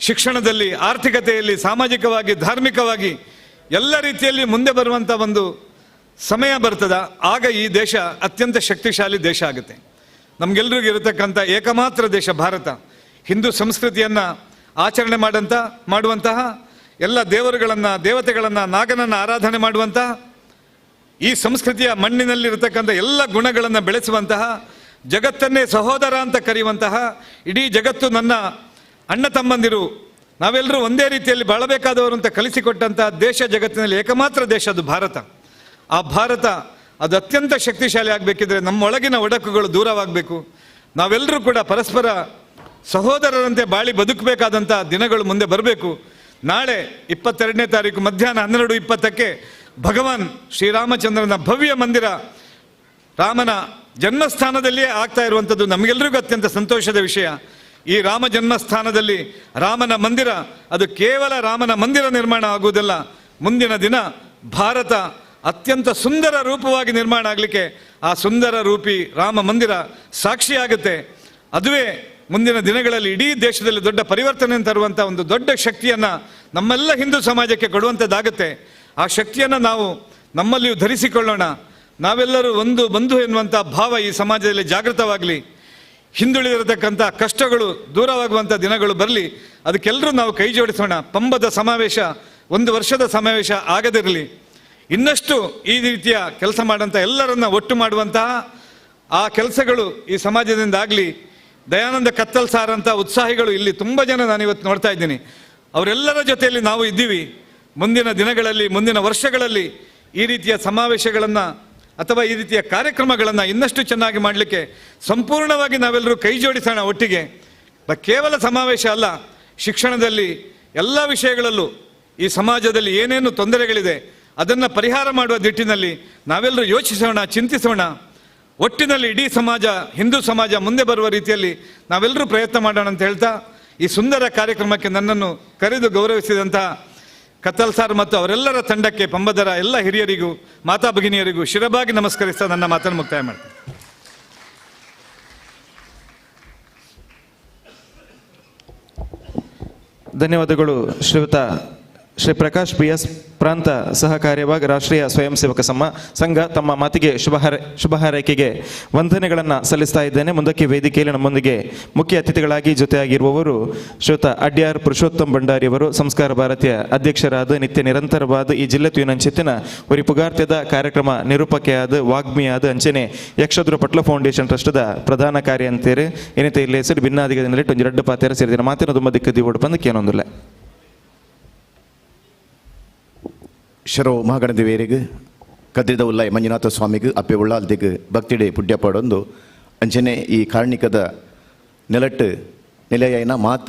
ಶಿಕ್ಷಣದಲ್ಲಿ, ಆರ್ಥಿಕತೆಯಲ್ಲಿ, ಸಾಮಾಜಿಕವಾಗಿ, ಧಾರ್ಮಿಕವಾಗಿ ಎಲ್ಲ ರೀತಿಯಲ್ಲಿ ಮುಂದೆ ಬರುವಂಥ ಒಂದು ಸಮಯ ಬರ್ತದ, ಆಗ ಈ ದೇಶ ಅತ್ಯಂತ ಶಕ್ತಿಶಾಲಿ ದೇಶ ಆಗುತ್ತೆ. ನಮಗೆಲ್ಲರಿಗೂ ಇರತಕ್ಕಂಥ ಏಕಮಾತ್ರ ದೇಶ ಭಾರತ. ಹಿಂದೂ ಸಂಸ್ಕೃತಿಯನ್ನು ಆಚರಣೆ ಮಾಡುವಂತಹ ಎಲ್ಲ ದೇವರುಗಳನ್ನು, ದೇವತೆಗಳನ್ನು, ನಾಗನನ್ನು ಆರಾಧನೆ ಮಾಡುವಂತಹ, ಈ ಸಂಸ್ಕೃತಿಯ ಮಣ್ಣಿನಲ್ಲಿರತಕ್ಕಂಥ ಎಲ್ಲ ಗುಣಗಳನ್ನು ಬೆಳೆಸುವಂತಹ, ಜಗತ್ತನ್ನೇ ಸಹೋದರ ಅಂತ ಕರೆಯುವಂತಹ, ಇಡೀ ಜಗತ್ತು ನನ್ನ ಅಣ್ಣ ತಮ್ಮಂದಿರು, ನಾವೆಲ್ಲರೂ ಒಂದೇ ರೀತಿಯಲ್ಲಿ ಬಾಳಬೇಕಾದವರು ಅಂತ ಕಲಿಸಿಕೊಟ್ಟಂಥ ದೇಶ ಜಗತ್ತಿನಲ್ಲಿ ಏಕಮಾತ್ರ ದೇಶ ಅದು ಭಾರತ. ಆ ಭಾರತ ಅದು ಅತ್ಯಂತ ಶಕ್ತಿಶಾಲಿ ಆಗಬೇಕಿದ್ರೆ ನಮ್ಮೊಳಗಿನ ಒಡಕುಗಳು ದೂರವಾಗಬೇಕು. ನಾವೆಲ್ಲರೂ ಕೂಡ ಪರಸ್ಪರ ಸಹೋದರರಂತೆ ಬಾಳಿ ಬದುಕಬೇಕಾದಂಥ ದಿನಗಳು ಮುಂದೆ ಬರಬೇಕು. ನಾಳೆ 22ನೇ ತಾರೀಕು ಮಧ್ಯಾಹ್ನ 12:20ಕ್ಕೆ ಭಗವಾನ್ ಶ್ರೀರಾಮಚಂದ್ರನ ಭವ್ಯ ಮಂದಿರ ರಾಮನ ಜನ್ಮಸ್ಥಾನದಲ್ಲಿಯೇ ಆಗ್ತಾ ಇರುವಂಥದ್ದು ನಮಗೆಲ್ಲರಿಗೂ ಅತ್ಯಂತ ಸಂತೋಷದ ವಿಷಯ. ಈ ರಾಮ ಜನ್ಮಸ್ಥಾನದಲ್ಲಿ ರಾಮನ ಮಂದಿರ, ಅದು ಕೇವಲ ರಾಮನ ಮಂದಿರ ನಿರ್ಮಾಣ ಆಗುವುದಿಲ್ಲ, ಮುಂದಿನ ದಿನ ಭಾರತ ಅತ್ಯಂತ ಸುಂದರ ರೂಪವಾಗಿ ನಿರ್ಮಾಣ ಆಗಲಿಕ್ಕೆ ಆ ಸುಂದರ ರೂಪಿ ರಾಮ ಮಂದಿರ ಸಾಕ್ಷಿಯಾಗುತ್ತೆ. ಅದುವೇ ಮುಂದಿನ ದಿನಗಳಲ್ಲಿ ಇಡೀ ದೇಶದಲ್ಲಿ ದೊಡ್ಡ ಪರಿವರ್ತನೆ ತರುವಂಥ ಒಂದು ದೊಡ್ಡ ಶಕ್ತಿಯನ್ನು ನಮ್ಮೆಲ್ಲ ಹಿಂದೂ ಸಮಾಜಕ್ಕೆ ಕೊಡುವಂಥದ್ದಾಗುತ್ತೆ. ಆ ಶಕ್ತಿಯನ್ನು ನಾವು ನಮ್ಮಲ್ಲಿಯೂ ಧರಿಸಿಕೊಳ್ಳೋಣ. ನಾವೆಲ್ಲರೂ ಒಂದು ಬಂಧು ಎನ್ನುವಂಥ ಭಾವ ಈ ಸಮಾಜದಲ್ಲಿ ಜಾಗೃತವಾಗಲಿ. ಹಿಂದುಳಿದಿರತಕ್ಕಂಥ ಕಷ್ಟಗಳು ದೂರವಾಗುವಂಥ ದಿನಗಳು ಬರಲಿ. ಅದಕ್ಕೆಲ್ಲರೂ ನಾವು ಕೈ ಜೋಡಿಸೋಣ. ಪಂಬದ ಸಮಾವೇಶ ಒಂದು ವರ್ಷದ ಸಮಾವೇಶ ಆಗದಿರಲಿ. ಇನ್ನಷ್ಟು ಈ ರೀತಿಯ ಕೆಲಸ ಮಾಡೋಂಥ ಎಲ್ಲರನ್ನ ಒಟ್ಟು ಮಾಡುವಂತಹ ಆ ಕೆಲಸಗಳು ಈ ಸಮಾಜದಿಂದ ಆಗಲಿ. ದಯಾನಂದ ಕತ್ತಲ್ ಸಾರ್ ಅಂತ ಉತ್ಸಾಹಿಗಳು ಇಲ್ಲಿ ತುಂಬ ಜನ ನಾನಿವತ್ತು ನೋಡ್ತಾ ಇದ್ದೀನಿ. ಅವರೆಲ್ಲರ ಜೊತೆಯಲ್ಲಿ ನಾವು ಇದ್ದೀವಿ. ಮುಂದಿನ ದಿನಗಳಲ್ಲಿ, ಮುಂದಿನ ವರ್ಷಗಳಲ್ಲಿ ಈ ರೀತಿಯ ಸಮಾವೇಶಗಳನ್ನು ಅಥವಾ ಈ ರೀತಿಯ ಕಾರ್ಯಕ್ರಮಗಳನ್ನು ಇನ್ನಷ್ಟು ಚೆನ್ನಾಗಿ ಮಾಡಲಿಕ್ಕೆ ಸಂಪೂರ್ಣವಾಗಿ ನಾವೆಲ್ಲರೂ ಕೈ ಜೋಡಿಸೋಣ ಒಟ್ಟಿಗೆ. ಕೇವಲ ಸಮಾವೇಶ ಅಲ್ಲ, ಶಿಕ್ಷಣದಲ್ಲಿ ಎಲ್ಲ ವಿಷಯಗಳಲ್ಲೂ ಈ ಸಮಾಜದಲ್ಲಿ ಏನೇನು ತೊಂದರೆಗಳಿದೆ ಅದನ್ನು ಪರಿಹಾರ ಮಾಡುವ ನಿಟ್ಟಿನಲ್ಲಿ ನಾವೆಲ್ಲರೂ ಯೋಚಿಸೋಣ, ಚಿಂತಿಸೋಣ. ಒಟ್ಟಿನಲ್ಲಿ ಇಡೀ ಸಮಾಜ, ಹಿಂದೂ ಸಮಾಜ ಮುಂದೆ ಬರುವ ರೀತಿಯಲ್ಲಿ ನಾವೆಲ್ಲರೂ ಪ್ರಯತ್ನ ಮಾಡೋಣ ಅಂತ ಹೇಳ್ತಾ ಈ ಸುಂದರ ಕಾರ್ಯಕ್ರಮಕ್ಕೆ ನನ್ನನ್ನು ಕರೆದು ಗೌರವಿಸಿದಂತಹ ಕತ್ತಲ್ ಸಾರ್ ಮತ್ತು ಅವರೆಲ್ಲರ ತಂಡಕ್ಕೆ, ಪಂಬದರ ಎಲ್ಲ ಹಿರಿಯರಿಗೂ, ಮಾತಾ ಭಗಿನಿಯರಿಗೂ ಶಿರಬಾಗಿ ನಮಸ್ಕರಿಸ್ತಾ ನನ್ನ ಮಾತನ್ನು ಮುಕ್ತಾಯ ಮಾಡ್ತೇನೆ. ಧನ್ಯವಾದಗಳು ಶ್ರೀಯುತ ಶ್ರೀ ಪ್ರಕಾಶ್ ಪಿ ಎಸ್, ಪ್ರಾಂತ ಸಹಕಾರ್ಯವಾಗಿ ರಾಷ್ಟ್ರೀಯ ಸ್ವಯಂ ಸೇವಕ ಸಂಘ. ತಮ್ಮ ಮಾತಿಗೆ ಶುಭ ಹಾರೈಕೆಗೆ ವಂದನೆಗಳನ್ನು ಸಲ್ಲಿಸ್ತಾ ಇದ್ದೇನೆ. ಮುಂದಕ್ಕೆ ವೇದಿಕೆಯಲ್ಲಿ ನಮ್ಮೊಂದಿಗೆ ಮುಖ್ಯ ಅತಿಥಿಗಳಾಗಿ ಜೊತೆಯಾಗಿರುವವರು ಶ್ರೀಯುತ ಅಡ್ಯಾರ್ ಪುರುಷೋತ್ತಮ್ ಭಂಡಾರಿಯವರು, ಸಂಸ್ಕಾರ ಭಾರತೀಯ ಅಧ್ಯಕ್ಷರಾದ, ನಿತ್ಯ ನಿರಂತರವಾದ ಈ ಜಿಲ್ಲೆ ತುಯಿನಂಚಿತ್ತಿನ ಉರಿ ಪುಗಾರ್ತೆದ ಕಾರ್ಯಕ್ರಮ ನಿರೂಪಕೆಯಾದ ವಾಗ್ಮಿಯಾದ ಅಂಚನೆ ಯಕ್ಷದ್ರು ಪಟ್ಲ ಫೌಂಡೇಶನ್ ಟ್ರಸ್ಟದ ಪ್ರಧಾನ ಕಾರ್ಯ ಅಂತೇರಿ ಏನಿತ ಇಲ್ಲಿ ಹೆಸರು ಭಿನ್ನಾದಿಗದಲ್ಲಿ ಒಂಜಿ ರಡ್ಡು ಪಾತ್ರೆ ಸೇರಿದಿನ ಮಾತಿನ ತುಂಬ ದಿಕ್ಕದಿ ಓಡಪಂದಕ್ಕೆ ಏನೊಂದಿಲ್ಲ. ಶರೋ ಮಹಾಗಣದೇವಿಯರಿಗೆ ಕದ್ರಿದ ಉಲ್ಲಾಯ ಮಂಜುನಾಥ ಸ್ವಾಮಿಗೆ ಅಪ್ಪೆ ಉಳ್ಳಾಲ್ದಿಗೆ ಭಕ್ತಿಡೆ ಪುಡ್ಯಪಾಡೊಂದು ಅಂಚನೆ ಈ ಕಾರ್ಣಿಕದ ನೆಲಟ್ಟು ನೆಲೆಯೈನ ಮಾತ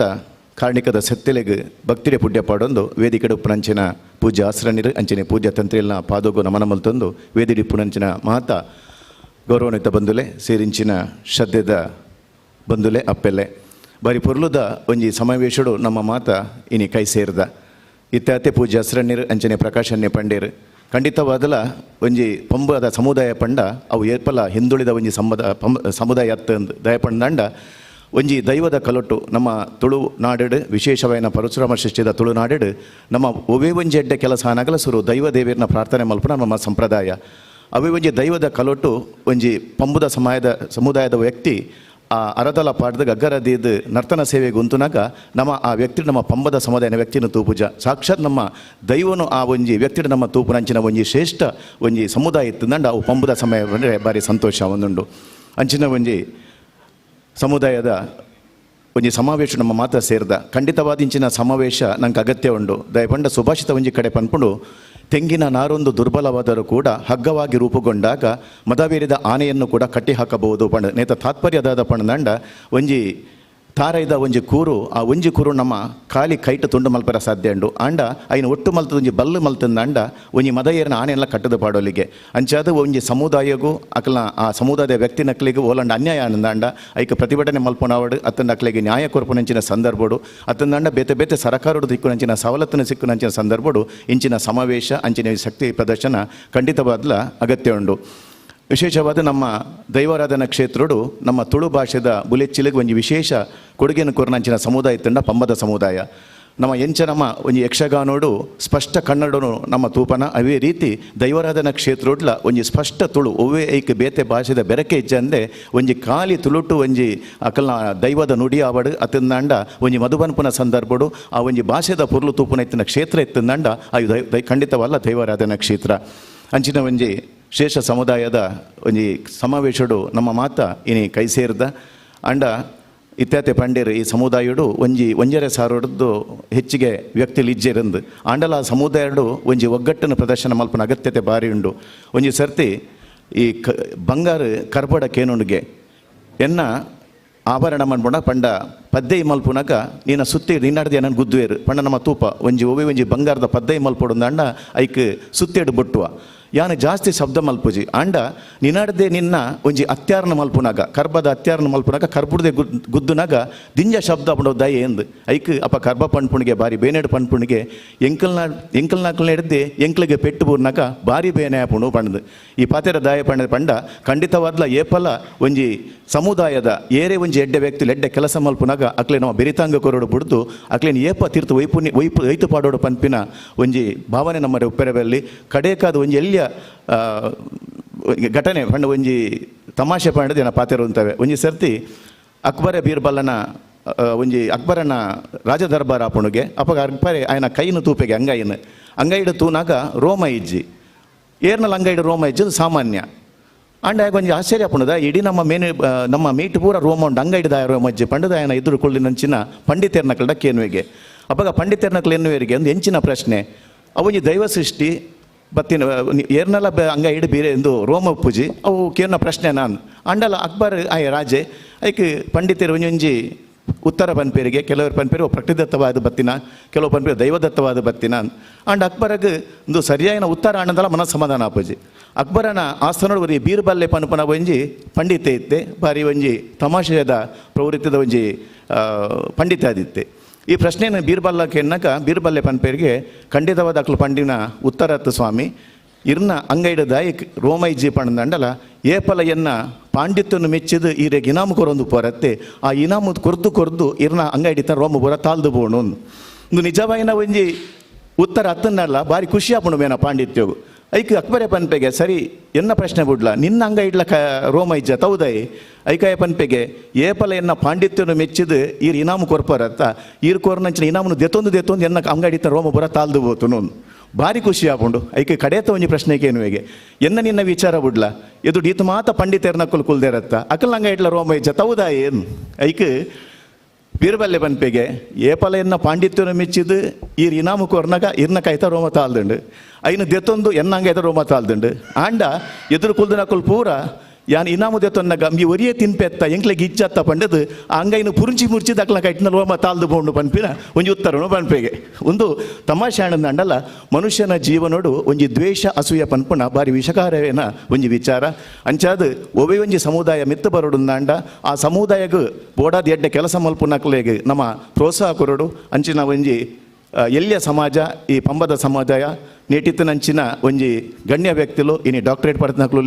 ಕಾರ್ಣಿಕದ ಸತ್ಯಲೆಗೆ ಭಕ್ತಿಡೆ ಪುಡ್ಯಪಾಡೊಂದು ವೇದಿಕೆಡು ಪುನಂಚಿನ ಪೂಜ್ಯ ಆಶ್ರಣಿರು ಅಂಚನೆ ಪೂಜ್ಯ ತಂತ್ರಿಲ್ನ ಪಾದೋಗು ನಮನ ಮಲ್ತೊಂದು ವೇದಿಡಿ ಪುನಂಚಿನ ಮಾತ ಗೌರವಾನ್ವಿತ ಬಂಧುಲೆ ಸೇರಿಂಚಿನ ಶ್ರದ್ಧೆದ ಬಂಧುಲೆ ಅಪ್ಪೆಲ್ಲೆ ಬಾರಿ ಪೊರ್ಲುದ ಒಂಜಿ ಸಮಾವೇಶಡು ನಮ್ಮ ಮಾತ ಇನಿ ಕೈ ಸೇರಿದ ಇತ್ಯಾತೆ ಪೂಜ್ಯ ಅಸ್ರಣ್ಯರು ಅಂಚನೆ ಪ್ರಕಾಶನ್ಯ ಪಂಡೇರು ಖಂಡಿತವಾದಲ ಒಂಜಿ ಪಂಬದ ಸಮುದಾಯ ಪಂಡ ಅವು ಏರ್ಪಲ ಹಿಂದುಳಿದ ಒಂಜಿ ಸಮುದಾಯ ಅತ್ತ ದಯಪಂಡಂಡ ಒಂಜಿ ದೈವದ ಕಲೊಟ್ಟು ನಮ್ಮ ತುಳುನಾಡು ವಿಶೇಷವಾದ ಪರಶುರಾಮ ಸೃಷ್ಟಿದ ತುಳುನಾಡು ನಮ್ಮ ಒವೇ ಒಂಜಿ ಎಡ್ಡೆ ಕೆಲಸ ಆನಾಗಲ ಸುರು ದೈವ ದೇವಿಯರನ್ನ ಪ್ರಾರ್ಥನೆ ಮಲ್ಪುನ ನಮ್ಮ ಸಂಪ್ರದಾಯ. ಅವೇ ಒಂಜಿ ದೈವದ ಕಲೊಟ್ಟು ಒಂಜಿ ಪಂಬುದ ಸಮುದಾಯದ ವ್ಯಕ್ತಿ ಆ ಅರದಲ ಪಾಡ್ದ ಗಗ್ಗರದೀದ್ ನರ್ತನ ಸೇವೆಗೆ ಉಂತುನಾಗ ನಮ್ಮ ಆ ವ್ಯಕ್ತಿ ನಮ್ಮ ಪಂಬದ ಸಮುದಾಯನ ವ್ಯಕ್ತಿನ ತೂಪುಜ ಸಾಕ್ಷಾತ್ ನಮ್ಮ ದೈವನು ಆ ಒಂಜಿ ವ್ಯಕ್ತಿ ನಮ್ಮ ತೂಪುನಂಚಿನ ಒಂಜಿ ಶ್ರೇಷ್ಠ ಒಂಜಿ ಸಮುದಾಯ ಇತ್ತು ಅವು ಪಂಬದ ಸಮಯ ಬಂದರೆ ಭಾರಿ ಸಂತೋಷ ಒಂದುಂಡು. ಅಂಚಿನ ಒಂಜಿ ಸಮುದಾಯದ ಒಂಜಿ ಸಮಾವೇಶ ನಮ್ಮ ಮಾತ್ರ ಸೇರಿದ ಖಂಡಿತವಾದ ಇಂಚಿನ ಸಮಾವೇಶ ನಂಗೆ ಅಗತ್ಯ ಉಂಡು. ದಯಪಂಡ ಸುಭಾಷಿತ ಒಂಜಿ ಕಡೆ ಪನ್ಪುಂಡು ತೆಂಗಿನ ನಾರೊಂದು ದುರ್ಬಲವಾದರೂ ಕೂಡ ಹಗ್ಗವಾಗಿ ರೂಪುಗೊಂಡಾಗ ಮದವೇರಿದ ಆನೆಯನ್ನು ಕೂಡ ಕಟ್ಟಿ ಹಾಕಬಹುದು ಪಂಡ ನೇತ ತಾತ್ಪರ್ಯದಾದ ಪಂಡಂಡ ಒಂಜಿ ತಾರೈದ ಒಂಜಿ ಕೂರು ಆ ಒಂಜಿ ಕೂರು ನಮ್ಮ ಖಾಲಿ ಕೈಟ ತುಂಡು ಮಲ್ಪರ ಸಾಧ್ಯ ಉಂಡು. ಆಂಡ ಐನ ಒಟ್ಟು ಮಲ್ತದ ಒಂಜಿ ಬಲ್ಲು ಮಲ್ತಂದ ಅಂಡ ಒಂಜಿ ಮದಯೇರಿನ ಆನೆಲ್ಲ ಕಟ್ಟದ ಪಾಡೋಲಿಗೆ ಅಂಚಾದ ಒಂಜಿ ಸಮುದಾಯಗೂ ಅಕಲ್ನ ಆ ಸಮುದಾಯದ ವ್ಯಕ್ತಿ ನಕ್ಲಿಗೆ ಓಲಂಡ ಅನ್ಯಾಯ ಆನಂದ ಐಕ ಪ್ರತಿಭಟನೆ ಮಲ್ಪೊಣಾವಡು ಅತ್ತಂಡ ಅಕ್ಲಿಗೆ ನ್ಯಾಯ ಕೊರಪುನಂಚಿನ ಸಂದರ್ಭಡು ಅತ್ತಂದಂಡ ಬೇತೆ ಬೇತೆ ಸರಕಾರಡು ದಿಕ್ಕುನಂಚಿನ ಸವಲತ್ತನ್ನು ಸಿಕ್ಕುನಂಚಿನ ಸಂದರ್ಭಡು ಇಂಚಿನ ಸಮಾವೇಶ ಅಂಚಿನ ಶಕ್ತಿ ಪ್ರದರ್ಶನ ಖಂಡಿತವಾದ್ಲ ಅಗತ್ಯ ಉಂಡು. ವಿಶೇಷವಾದ ನಮ್ಮ ದೈವಾರಾಧನಾ ಕ್ಷೇತ್ರಡು ನಮ್ಮ ತುಳು ಭಾಷೆದ ಬುಲೆಚ್ಚಿಲಿಗೆ ಒಂಜಿ ವಿಶೇಷ ಕೊಡುಗೆಯನ್ನು ಕೊರನಂಚಿನ ಸಮುದಾಯ ತಂಡ ಪಂಬದ ಸಮುದಾಯ. ನಮ್ಮ ಎಂಚ ನಮ್ಮ ಒಂಜಿ ಯಕ್ಷಗಾನೋಡು ಸ್ಪಷ್ಟ ಕನ್ನಡನು ನಮ್ಮ ತೂಪನ ಅವೇ ರೀತಿ ದೈವಾರಾಧನಾ ಕ್ಷೇತ್ರೋಡ್ಲ ಒಂಜಿ ಸ್ಪಷ್ಟ ತುಳು ಒವ್ವೇ ಐಕ್ ಬೇತೆ ಭಾಷೆದ ಬೆರಕೆ ಇಜ್ಜಂದೆ ಒಂಜಿ ಖಾಲಿ ತುಳುಟು ಒಂಜಿ ಅಕಲ್ನ ದೈವದ ನುಡಿ ಆವಡು ಅತ್ತಂದಾಂಡ ಒಂಜಿ ಮಧುಬನ್ಪುನ ಸಂದರ್ಭಡು ಆ ಒಂಜಿ ಭಾಷೆದ ಪೊರ್ಲು ತೂಪುನ ಇತ್ತಿನ ಕ್ಷೇತ್ರ ಇತ್ತಂದಾಂಡ ಅವು ಖಂಡಿತವಲ್ಲ ದೈವಾರಾಧನಾ ಕ್ಷೇತ್ರ. ಅಂಚಿನ ಒಂಜಿ ಶ್ರೇಷ್ಠ ಸಮುದಾಯದ ಒಂಜಿ ಸಮಾವೇಶಡು ನಮ್ಮ ಮಾತ ಇನಿ ಕೈ ಸೇರಿದ ಅಂಡ ಇತ್ಯಾತೆ ಪಂಡೇರು ಈ ಸಮುದಾಯಡು ಒಂಜಿ ಒಂಜರೆ ಸಾರೊಡ್ದು ಹೆಚ್ಚಿಗೆ ವ್ಯಕ್ತಿಲಿ ಇಜ್ಜೆರಂದು ಆಂಡಲ ಆ ಸಮುದಾಯಡು ಒಂಜಿ ಒಗ್ಗಟ್ಟನ್ನು ಪ್ರದರ್ಶನ ಮಲ್ಪನ ಅಗತ್ಯತೆ ಭಾರಿ ಉಂಡು. ಒಂಜಿ ಸರ್ತಿ ಈ ಬಂಗಾರು ಕರ್ಬಡ ಕೇನುಂಡಿಗೆ ಎನ್ನ ಆಭರಣ ಮನ್ಪುಣ ಪಂಡ ಪದ್ದೈ ಮಲ್ಪುನಗ ನೀನ ಸುತ್ತಿ ನಿನ್ನಡ್ದು ಏನನ್ನು ಗುದ್ದುವೇರು ಪಂಡ ನಮ್ಮ ತೂಪ ಒಂಜಿ ಒವೆ ಒಂಜಿ ಬಂಗಾರದ ಪದ್ದೈ ಮಲ್ಪೊಡು ಅಂಡ ಐಕ್ ಸುತ್ತೇಡು ಬೊಟ್ಟುವ ಯಾನು ಜಾಸ್ತಿ ಶಬ್ದ ಮಲ್ಪುಜಿ ಆಂಡ ನಿನ್ನಡ್ದೆ ನಿನ್ನ ಒಂಜಿ ಅತ್ಯಾರನ ಮಲ್ಪುನಾಗ ಕರ್ಬದ ಅತ್ಯಾರನ ಮಲ್ಪುನಾಗ ಕರ್ಬುಡ್ದೆ ಗುದ್ದುನಾಗ ದಿಂಜ ಶಬ್ದ ಪಂಡ ದಯ ಎಂದ್ ಐಕ್ ಅಪ್ಪ ಕರ್ಬ ಪಣ್ಪುಣಿಗೆ ಬಾರಿ ಬೇನೆಡು ಪಣ್ಪುಣಿಗೆ ಎಂಕಲ್ನ ಎಂಕಲ್ನಾಕಲ್ನ ಹಿಡ್ದು ಎಂಕ್ಲಿಗೆ ಪೆಟ್ಟು ಬೂರ್ನಾಗ ಬಾರಿ ಬೇನೆ ಆಪುಣು ಪಂಡ್ದು ಈ ಪಾತೆರ ದಾಯ ಪಂಡ ಪಂಡ ಖಂಡಿತವಾದ್ಲ ಏಪಲ ಒಂಜಿ ಸಮುದಾಯದ ಏರೇ ಒಂಜಿ ಎಡ್ಡೆ ವ್ಯಕ್ತಿ ಎಡ್ಡೆ ಕೆಲಸ ಮಲ್ಪುನಾಗ ಅಕ್ಲೆ ನಮ್ಮ ಬೆರಿತಾಂಗ ಕೊರಡು ಬುಡ್ದು ಅಕ್ಲೇನು ಏಪ ತೀರ್ಥ ವೈಪುನಿ ವೈಪು ಐತು ಪಾಡೋಡು ಪನ್ಪಿನ ಒಂಜಿ ಭಾವನೆ ನಮ್ಮ ಉಪ್ಪೆರಬಲ್ಲಿ ಕಡೇಕಾದ ಒಂಜಿ ಎಲ್ಲಿಯ ಘಟನೆ ಪಂಡ ಒಂಜಿ ತಮಾಷೆ ಪಂಡದ ಏನ ಪಾತೆರುಂತವೆ ಒಂಜಿ ಸರ್ತಿ ಅಕ್ಬರ ಬೀರ್ಬಲ್ಲನ ಒಂಜಿ ಅಕ್ಬರನ ರಾಜದರ್ಬಾರ್ ಆಪುಣುಗೆ ಅಪಗ ಅಕ್ಬರೆ ಆಯನ ಕೈನು ತೂಪೆಗೆ ಅಂಗೈನು ಅಂಗೈಡು ತೂನಾಗ ರೋಮ ಇಜ್ಜಿ ಏರ್ನಲ್ ಅಂಗೈಡು ರೋಮ ಇಜ್ಜದು ಸಾಮಾನ್ಯ ಅಂಡ ಒಂಜಿ ಆಶ್ಚರ್ಯ ಪುಣದ ಇಡೀ ನಮ್ಮ ಮೇನು ನಮ್ಮ ಮೀಟ್ ಪೂರ ರೋಮ ಉಂಡು ಅಂಗೈಡ್ದ ರೋಮ ಅಜ್ಜಿ ಪಂಡದ ಆಯನ ಎದುರು ಕೊಳ್ಳಿನಂಚಿನ ಪಂಡಿತೇರ್ನಕಲ್ಡ ಕೇನುವೆಗೆ ಅಪಗ ಪಂಡಿತೇರ್ನಕಲ್ ಎನ್ನುವರಿಗೆ ಒಂದು ಹೆಂಚಿನ ಪ್ರಶ್ನೆ ಅವೊಂಜಿ ದೈವ ಸೃಷ್ಟಿ ಬತ್ತಿನ ಏರ್ನಲ ಅಂಗೈಡು ಬೀರೆ ಎಂದು ರೋಮ ಪೂಜಿ ಅವು ಕೇನ ಪ್ರಶ್ನೆ ನಾನು ಅಂಡಲ ಅಕ್ಬರ್ ಆಯ ರಾಜೆ ಐಕ್ ಪಂಡಿತರು ಒಂಜೊಂಜಿ ಉತ್ತರ ಪನ್ಪೇರಿಗೆ ಕೆಲವರು ಪನ್ಪೇರು ಪ್ರಕೃತಿದತ್ತವಾದ ಬತ್ತಿನ ಕೆಲವು ಪನ್ಪೇರು ದೈವದತ್ತವಾದ ಬತ್ತಿನ ಅಂಡ್ ಅಕ್ಬರಗ್ ಒಂದು ಸರಿಯಾದ ಉತ್ತರ ಆನಂದಲ ಮನ ಸಮಾಧಾನ ಆಪುಜಿ ಅಕ್ಬರನ ಆಸ್ಥಾನೋಡು ಬರೀ ಬೀರ್ಬಲ್ಲೆ ಪನ್ಪನ ಒಂಜಿ ಪಂಡಿತೆ ಇತ್ತೆ ಬಾರಿ ಒಂಜಿ ತಮಾಷೆಯದ ಪ್ರವೃತ್ತಿದ ಒಂಜಿ ಪಂಡಿತ ಆದಿತ್ತೆ. ಈ ಪ್ರಶ್ನೆಯನ್ನು ಬೀರ್ಬಲ್ಲಕ್ಕೆ ಎನ್ನಕ ಬೀರ್ಬಲ್ಲೆ ಪನ್ಪೇರಿಗೆ ಖಂಡಿತವಾದ ಅಕ್ಲು ಪಂಡಿನ ಉತ್ತರತ್ತು ಸ್ವಾಮಿ ಇರ್ನ ಅಂಗೈಡ ದಾಯಕ್ ರೋಮೈಜಿ ಪಂಡಂಡಲ ಏಪಲ ಎನ್ನ ಪಾಂಡಿತ್ಯವನ್ನು ಮೆಚ್ಚಿದು ಈರೆಗೆ ಇನಾಮು ಕೊರೊಂದು ಪೋರತ್ತೆ ಆ ಇನಾಮು ಕೊರ್ದು ಕೊರ್ದು ಇರ್ನ ಅಂಗೈಡಿತ ರೋಮ ಪೂರ ತಾಲ್ದು ಬೋಣು ಒಂದು ನಿಜವಾಯಿನ ಒಂಜಿ ಉತ್ತರ ಅತ್ತನ್ನಲ್ಲ ಭಾರಿ ಖುಷಿ ಆಪುಣು ಮೇನ ಪಾಂಡಿತ್ಯಗು ಐಕ್ ಅಕ್ಬರೆ ಪನ್ಪೆಗೆ ಸರಿ ಎನ್ನ ಪ್ರಶ್ನೆ ಬುಡ್ಲ ನಿನ್ನ ಅಂಗ ಇಡ್ಲ ಕ ರೋಮ ಇಜ್ಜ ತೌದೈ ಐಕಾಯ ಪನ್ಪೆಗೆ ಏಪಲ ಎನ್ನ ಪಾಂಡಿತ್ಯವನ್ನು ಮೆಚ್ಚಿದು ಈರ್ ಇನಾಮು ಕೊರ್ಪರತ್ತ ಈರ್ ಕೋರ್ನಂಚಿನ ಇನಾಮನು ದೆತ್ತೊಂದು ದೆತ್ತೊಂದು ಎನ್ನ ಅಂಗಡಿತ ರೋಮ ಪೂರ ತಾಲ್ದು ಬೋತು ಭಾರಿ ಖುಷಿ ಆಪುಂಡು ಐಕೆ ಕಡೆತ ಒಂಜಿ ಪ್ರಶ್ನೆಗೆ ಏನುವೆಗೆ ಎನ್ನ ನಿನ್ನ ವಿಚಾರ ಬುಡ್ಲ ಇದು ಡೀತು ಮಾತ ಪಂಡಿತರ್ನ ಕುಲ್ದೇರತ್ತ ಅಕಲ್ ಅಂಗ ಇಡ್ಲ ರೋಮ ಇಜ್ಜ ತೌದಾ ಏನು ಐಕ್ ಬೀರ್ಬಲ್ಲೆ ಪನ್ಪೆಗೆ ಏಪಲ ಎನ್ನ ಪಾಂಡಿತ್ಯನ ಮೆಚ್ಚಿದ್ದು ಈರ್ ಇನಾಮು ಕೊರ್ನಾಗ ಇರ್ನ ಕಾಯ್ತ ರೋಮ ತಾಲ್ದುಂಡು ಐನು ದೆತ್ತೊಂದು ಎನ್ನಂಗ ರೋಮ ತಾಲ್ದುಂಡು ಆಂಡ ಎದುರು ಕುಲ್ದನಕುಲ್ ಪೂರ ಯಾನ್ ಇನಾಮು ದೆತ್ತೊನ್ನಗ ಮಿ ಒರಿಯೇ ತಿನ್ಪೆತ್ತ ಎಂಕ್ಲೆಗ್ ಇಜ್ಜತ್ತ ಪಂಡದು ಆ ಅಂಗೈನು ಪುರುಂಚಿ ಮುರ್ಚಿ ದಕ್ಲ ಕೈಟ್ನ ರೋಮ ತಾಲ್ದು ಬೋಂಡು ಪನ್ಪಿನ ಒಂಜಿ ಉತ್ತರನು ಪನ್ಪೆಗೆ ಒಂದು ತಮಾಷೆ ಆನಂದ ಮನುಷ್ಯನ ಜೀವನೋಡು ಒಂಜಿ ದ್ವೇಷ ಅಸೂಯ ಪನ್ಪುನ ಬಾರಿ ವಿಷಕಾರವೇನ ಒಂಜಿ ವಿಚಾರ ಅಂಚಾದ ಒವೆ ಒಂಜಿ ಸಮುದಾಯ ಮಿತ್ತ ಬರೋಡುಂದಾಂಡ ಆ ಸಮುದಾಯಗ್ ಬೋಡಾದ ಎಡ್ಡೆ ಕೆಲಸ ಮಲ್ಪುನಕ್ಲೆಗ್ ನಮ್ಮ ಪ್ರೋತ್ಸಾಹ ಕೊರಡು ಅಂಚಿನ ಒಂಜಿ ಎಲ್ಲಿಯ ಸಮಾಜ ಈ ಪಂಬದ ಸಮುದಾಯ ನೇಟಿತ್ತನಂಚಿನ ಒಂಜಿ ಗಣ್ಯ ವ್ಯಕ್ತಿಲು ಇನಿ ಡಾಕ್ಟರೇಟ್ ಪಡೆದನಕ್ಲು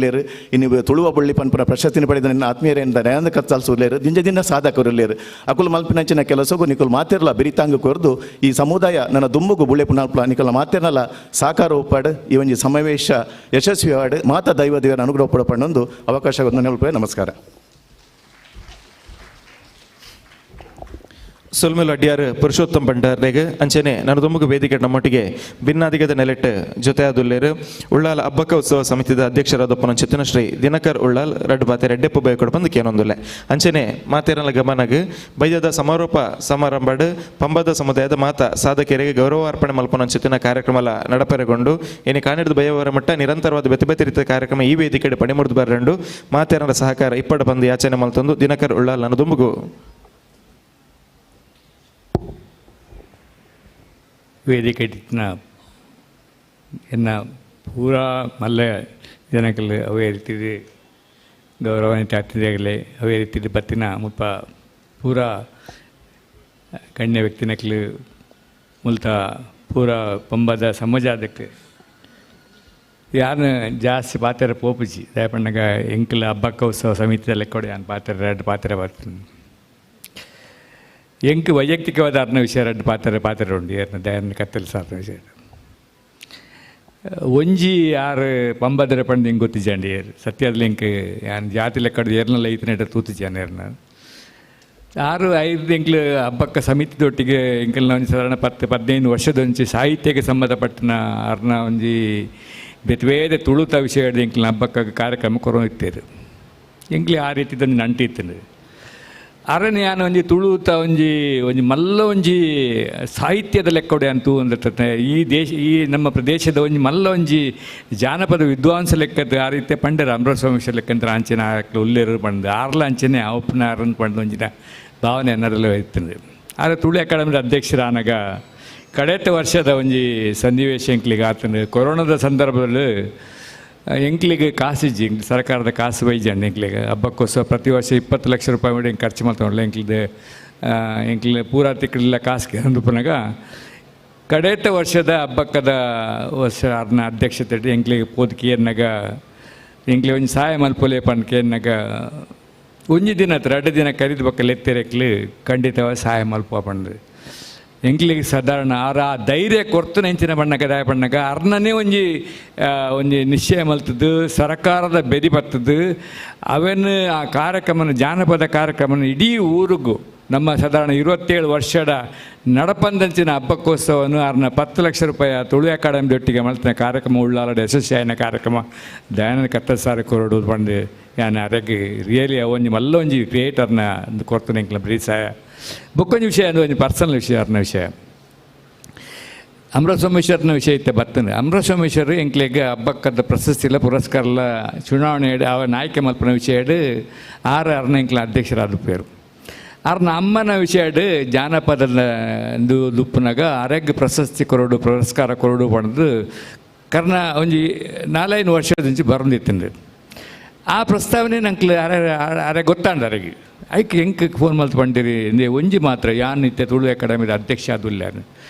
ಇನಿ ತುಳುವ ಬಳ್ಳಿ ಪನ್ಪುನ ಪ್ರಶಸ್ತಿನ ಪಡೆದ ನಿನ್ನ ಆತ್ಮೀಯರಿಂದ ದಯಾನಂದ ಕತ್ತಾಲ್ ಸುಲ್ಲೇರು ದಿಂಜ ದಿನ ಸಾಧಕರುಲ್ಲೇರು ಅಕುಲು ಮಲ್ಪಿನಂಚಿನ ಕೆಲಸಗೂ ನಿಕುಲ್ ಮಾತಿರಲ ಬಿರಿತಾಂಗ ಕೊರ್ದು ಈ ಸಮುದಾಯ ನನ್ನ ದುಂಬುಗು ಬುಳೆ ಪುನಾಲ್ಪುಲ ನಿಕಲ ಮಾತಿರಲ ಸಾಕಾರ ಒಪ್ಪಾಡು ಈ ಒಂಜಿ ಸಮಾವೇಶ ಯಶಸ್ವಿ ಆಡು ಮಾತ ದೈವ ದೇವರ ಅನುಗ್ರಹ ಪಡಪಣ್ಣೊಂದು ಅವಕಾಶ ನಮಸ್ಕಾರ. ಸೊಲ್ಮೆಲ್ ಅಡ್ಯಾರ್ ಪುರುಷೋತ್ತಮ್ ಭಂಡಾರ್ಲೆಗ್ ಅಂಚನೆ ನನದೊಮ್ಮಗ ವೇದಿಕೆ ನಮ್ಮೊಟ್ಟಿಗೆ ಭಿನ್ನಾಧಿಗದ ನೆಲೆಟ್ ಜೊತೆಯಾದುಲ್ಲೇರು ಉಳ್ಳಾಲ ಹಬ್ಬಕ್ಕ ಉತ್ಸವ ಸಮಿತಿದ ಅಧ್ಯಕ್ಷರಾದಪ್ಪನ ಚಿತ್ತನಶ್ರೀ ದಿನಕರ್ ಉಳ್ಳಾಲ್ ರಡ್ಡು ಬಾತೆ ರೆಡ್ಡೆಪ್ಪ ಬಯಕೊಡು ಬಂದು ಕೇನೊಂದುಲ್ಲೆ ಅಂಚನೆ ಮಾತೇರನ ಗಮನಗ್ ಬೈದದ ಸಮಾರೋಪ ಸಮಾರಂಭಡ್ ಪಂಬದ ಸಮುದಾಯದ ಮಾತ ಸಾಧಕರಿಗೆ ಗೌರವಾರ್ಪಣೆ ಮಲ್ಪನ ಚಿತ್ತಿನ ಕಾರ್ಯಕ್ರಮಲ ನಡಪೆರೆಗೊಂಡು ಏನಿ ಕಾಣಿಡ್ದು ಬಯವರ ಮಟ್ಟ ನಿರಂತರವಾದ ಬೆತೆ ಬೆತೆ ರೀತಿಯ ಕಾರ್ಯಕ್ರಮ ಈ ವೇದಿಕೆ ಪಣಿಮುಡಿದು ಬರಂಡು ಮಾತೇರನ ಸಹಕಾರ ಇಪ್ಪಡ ಬಂದು ಯಾಚನೆ ಮಲ್ತೊಂದು ದಿನಕರ್ ಉಳ್ಳಾಲ್ ನನದೊಮ್ಮಗು ವೇದಿಕೆ ಎನ್ನ ಪೂರಾ ಮಲ್ಲ ಜನಕಲ್ ಅವೇ ರೀತಿ ಗೌರವಾನ್ವಿತ ಆಗ್ತಿದ್ದಾಗಲೇ ಅವೇ ರೀತಿ ಬತ್ತಿನ ಮುಲ್ಪ ಪೂರಾ ಗಣ್ಯ ವ್ಯಕ್ತಿನಕ್ಲು ಮುಲ್ತ ಪೂರಾ ಪಂಬದ ಸಮಾಜ ಅದಕ್ಕೆ ಯಾರು ಜಾಸ್ತಿ ಪಾತ್ರೆ ಪೋಪುಜಿ ದಯಪಣ್ಣಗ ಎಂಕಲ್ ಹಬ್ಬಕ್ಕ ಉತ್ಸವ ಸಮಿತಿದ ಲೆಕ್ಕೊಡೆ ಯಾನ್ ಪಾತ್ರೆ ಎರಡು ಪಾತ್ರೆ ಬರ್ತೀನಿ ಎಂಕ್ ವೈಯಕ್ತಿಕವಾದ ಅರ್ನ ವಿಷಯ ಎರಡು ಪಾತ್ರೆ ಪಾತ್ರೆ ಉಂಡು ಏರ್ನ ದಯನ ಕತ್ತಲು ಸಾರ್ನ ವಿಷಯ ಒಂಜಿ ಆರು ಪಂಬದ್ರೆ ಪಂಡು ಹಿಂಗೆ ಗೊತ್ತಿಜಾಂಡಿ ಏರ್ ಸತ್ಯದಲ್ಲಿ ಎಂಕ್ ಯಾನ್ ಜಾತಿ ಲೆಕ್ಕಡು ಏರ್ನಲ್ಲ ಐತನೇಟ ತೂತಿಜಾನ್ ಏರ್ನ ಆರು ಐದು ಎಂಕ್ಲು ಹಬ್ಬಕ್ಕ ಸಮಿತಿದೊಟ್ಟಿಗೆ ಎಂಕಲ್ನ ಒಂಜಿ ಸಾಧಾರಣ 10 15 ವರ್ಷದೊಂಚಿ ಸಾಹಿತ್ಯಕ್ಕೆ ಸಂಬಂಧಪಟ್ಟಿನ ಅರ್ನ ಒಂಜಿ ಬೇತೆ ತುಳುತ ವಿಷಯ ಎಂಕ್ಲ ಹಬ್ಬಕ್ಕ ಕಾರ್ಯಕ್ರಮ ಕೊರೋ ಇತ್ತೇರು ಎಂಕ್ಲಿ ಆ ರೀತಿದೊಂದು ನಂಟಿತ್ತು. ಅರಣ್ಯ ಯಾನ್ ಒಂಜಿ ತುಳುತ ಒಂಜಿ ಒಂಜಿ ಮಲ್ಲ ಒಂಜಿ ಸಾಹಿತ್ಯದ ಲೆಕ್ಕೊಡೆ ಅಂತೂ ಒಂದು ಈ ದೇಶ ಈ ನಮ್ಮ ಪ್ರದೇಶದ ಒಂಜಿ ಮಲ್ಲ ಒಂಜಿ ಜಾನಪದ ವಿದ್ವಾಂಸ ಲೆಕ್ಕದ ಆ ರೀತಿ ಪಂಡರ ಅಮೃತ ಲೆಕ್ಕಂತ ಅಂಚಿನ ಉಲ್ಲೇರು ಪಂಡ್ ಆರ್ಲ ಅಂಚನೆ ಅವಪ್ಪನಾರನ್ ಪಂಡ್ ಒಂಜಿನ ಭಾವನೆ ಅನ್ನರೆಲ್ಲ ಇರ್ತದೆ. ಆದರೆ ತುಳು ಅಕಾಡೆಮಿದ ಅಧ್ಯಕ್ಷರಾನಾಗ ಕಡೆತ ವರ್ಷದ ಒಂಜಿ ಸನ್ನಿವೇಶ ಎಂಕ್ಲಿಗೆ ಆತನ ಕೊರೋನಾದ ಸಂದರ್ಭದಲ್ಲಿ ಎಂಕ್ಲಿಗೆ ಕಾಸಿಜ್ಜಿ ಸರ್ಕಾರದ ಕಾಸು ಬೈಜಂಡು ಎಂಕ್ಲಿಗೆ ಹಬ್ಬಕ್ಕೋಸ್ಕರ ಪ್ರತಿ ವರ್ಷ 20 ಲಕ್ಷ ರೂಪಾಯಿ ಮಾಡಿ ಎಂಕ್ ಖರ್ಚು ಮಾಡ್ತಾವಲ್ಲ ಎಂಕ್ಲಿದ್ದು ಎಂಕ್ಲಿ ಪೂರಾ ತಿಕ್ಕಲಿಲ್ಲ ಕಾಸು ಅಂದುಪನಾಗ ಕಡೇತ ವರ್ಷದ ಹಬ್ಬಕ್ಕದ ವರ್ಷ ಅದನ್ನ ಅಧ್ಯಕ್ಷತೆ ಎಂಕ್ಲಿಗೆ ಪೋದು ಕೇರ್ನಾಗ ಎಂಕ್ಲಿ ಒಂಜಿ ಸಹಾಯ ಮಲ್ಪೊಲೆ ಪಂಡ್ ಕೇರ್ನಾಗ ಒಂಜಿ ದಿನ 2 ದಿನ ಕರಿದ ಬಕ್ಕ ಲೆತ್ತಿರೆಕ್ಲಿ ಖಂಡಿತವಾಗಿ ಸಹಾಯ ಮಲ್ಪ ಪಂಡು ಎಂಕ್ಲಿಗೆ ಸಾಧಾರಣ ಆರ ಆ ಧೈರ್ಯ ಕೊರ್ತು ನೆಂಚಿನ ಬಣ್ಣಕ ದಾಯ ಬಣ್ಣಕ ಅರ್ನನೇ ಒಂಜಿ ಒಂಜಿ ನಿಶ್ಚಯ ಮಲ್ತದ್ದು ಸರ್ಕಾರದ ಬೆದಿ ಬತ್ತದ್ದು ಅವನು ಆ ಕಾರ್ಯಕ್ರಮನ ಜಾನಪದ ಕಾರ್ಯಕ್ರಮನ ಇಡೀ ಊರಿಗೂ ನಮ್ಮ ಸಾಧಾರಣ 27 ವರ್ಷದ ನಡಪಂದಂಚಿನ ಹಬ್ಬಕ್ಕೋತ್ಸವವನ್ನು ಅರ್ನ 10 ಲಕ್ಷ ರೂಪಾಯಿ ತುಳು ಅಕಾಡೆಮಿ ಒಟ್ಟಿಗೆ ಮಲ್ತಿನ ಕಾರ್ಯಕ್ರಮ ಉಳ್ಳಾಲದ ಯಶಸ್ವಿಯಾಯಿನ ಕಾರ್ಯಕ್ರಮ ದಯಾನಂದ ಕತ್ತಲ್ ಸಾರ ಕೊರಡು ಬಂದು ಯಾನ್ ಅರೆಗ್ ರಿಯಲಿ ಒಂಜಿ ಮಲ್ಲ ಒಂಜಿ ಕ್ರಿಯೇಟರ್ನ ಕೊರ್ತನೆ ಎಂಕ್ಲ ಬ್ರೀ ಸಹಾಯ. ಬೊಕ್ಕೊಂಜಿ ವಿಷಯ ಅಂದ್ರೆ ಒಂಜಿ ಪರ್ಸನಲ್ ವಿಷಯ ಅರ್ನ ವಿಷಯ ಅಮೃತ ಸೋಮೇಶ್ವರನ ವಿಷಯ ಇತ್ತೆ ಬತ್ತನೆ. ಅಮೃತ ಸೋಮೇಶ್ವರ ಎಂಕ್ಲೆಗ್ ಹಬ್ಬಕ್ಕದ ಪ್ರಶಸ್ತಿ ಇಲ್ಲ ಪುರಸ್ಕಾರ ಇಲ್ಲ ಚುನಾವಣೆ ಅವ ನಾಯಕ ಮಲ್ಪನ ವಿಷಯ ಆರು ಅರ್ನ ಎಂಕ್ಲ ಅಧ್ಯಕ್ಷರಾದ ಪೇರು. ಅರ್ನ ಅಮ್ಮನ ವಿಷಯ ಜಾನಪದ ದುಪ್ಪುನಾಗ ಅರೆಗ್ ಪ್ರಶಸ್ತಿ ಕೊರಡು ಪುರಸ್ಕಾರ ಕೊರಡು ಪಡೆದು ಕರ್ನ ಒಂಜಿ 4-5 ವರ್ಷದಿಂಚಿ ಬರಂದಿತ್ತಂದು ಆ ಪ್ರಸ್ತಾವನೆ ನಂಕ್ಲೆ ಅರೆ ಅರೆ ಗೊತ್ತಾಂಡ ಅರೆಗೆ ಐಕ್ ಎಂಕ್ ಫೋನ್ ಮಲ್ತು ಪಂಡಿರಿ ಇಂದೇ ಒಂಜಿ ಮಾತ್ರ ಯಾನ್ ಇತ್ತೆ ತುಳು ಅಕಾಡೆಮಿದ ಅಧ್ಯಕ್ಷ ಆದುಲ್ಲ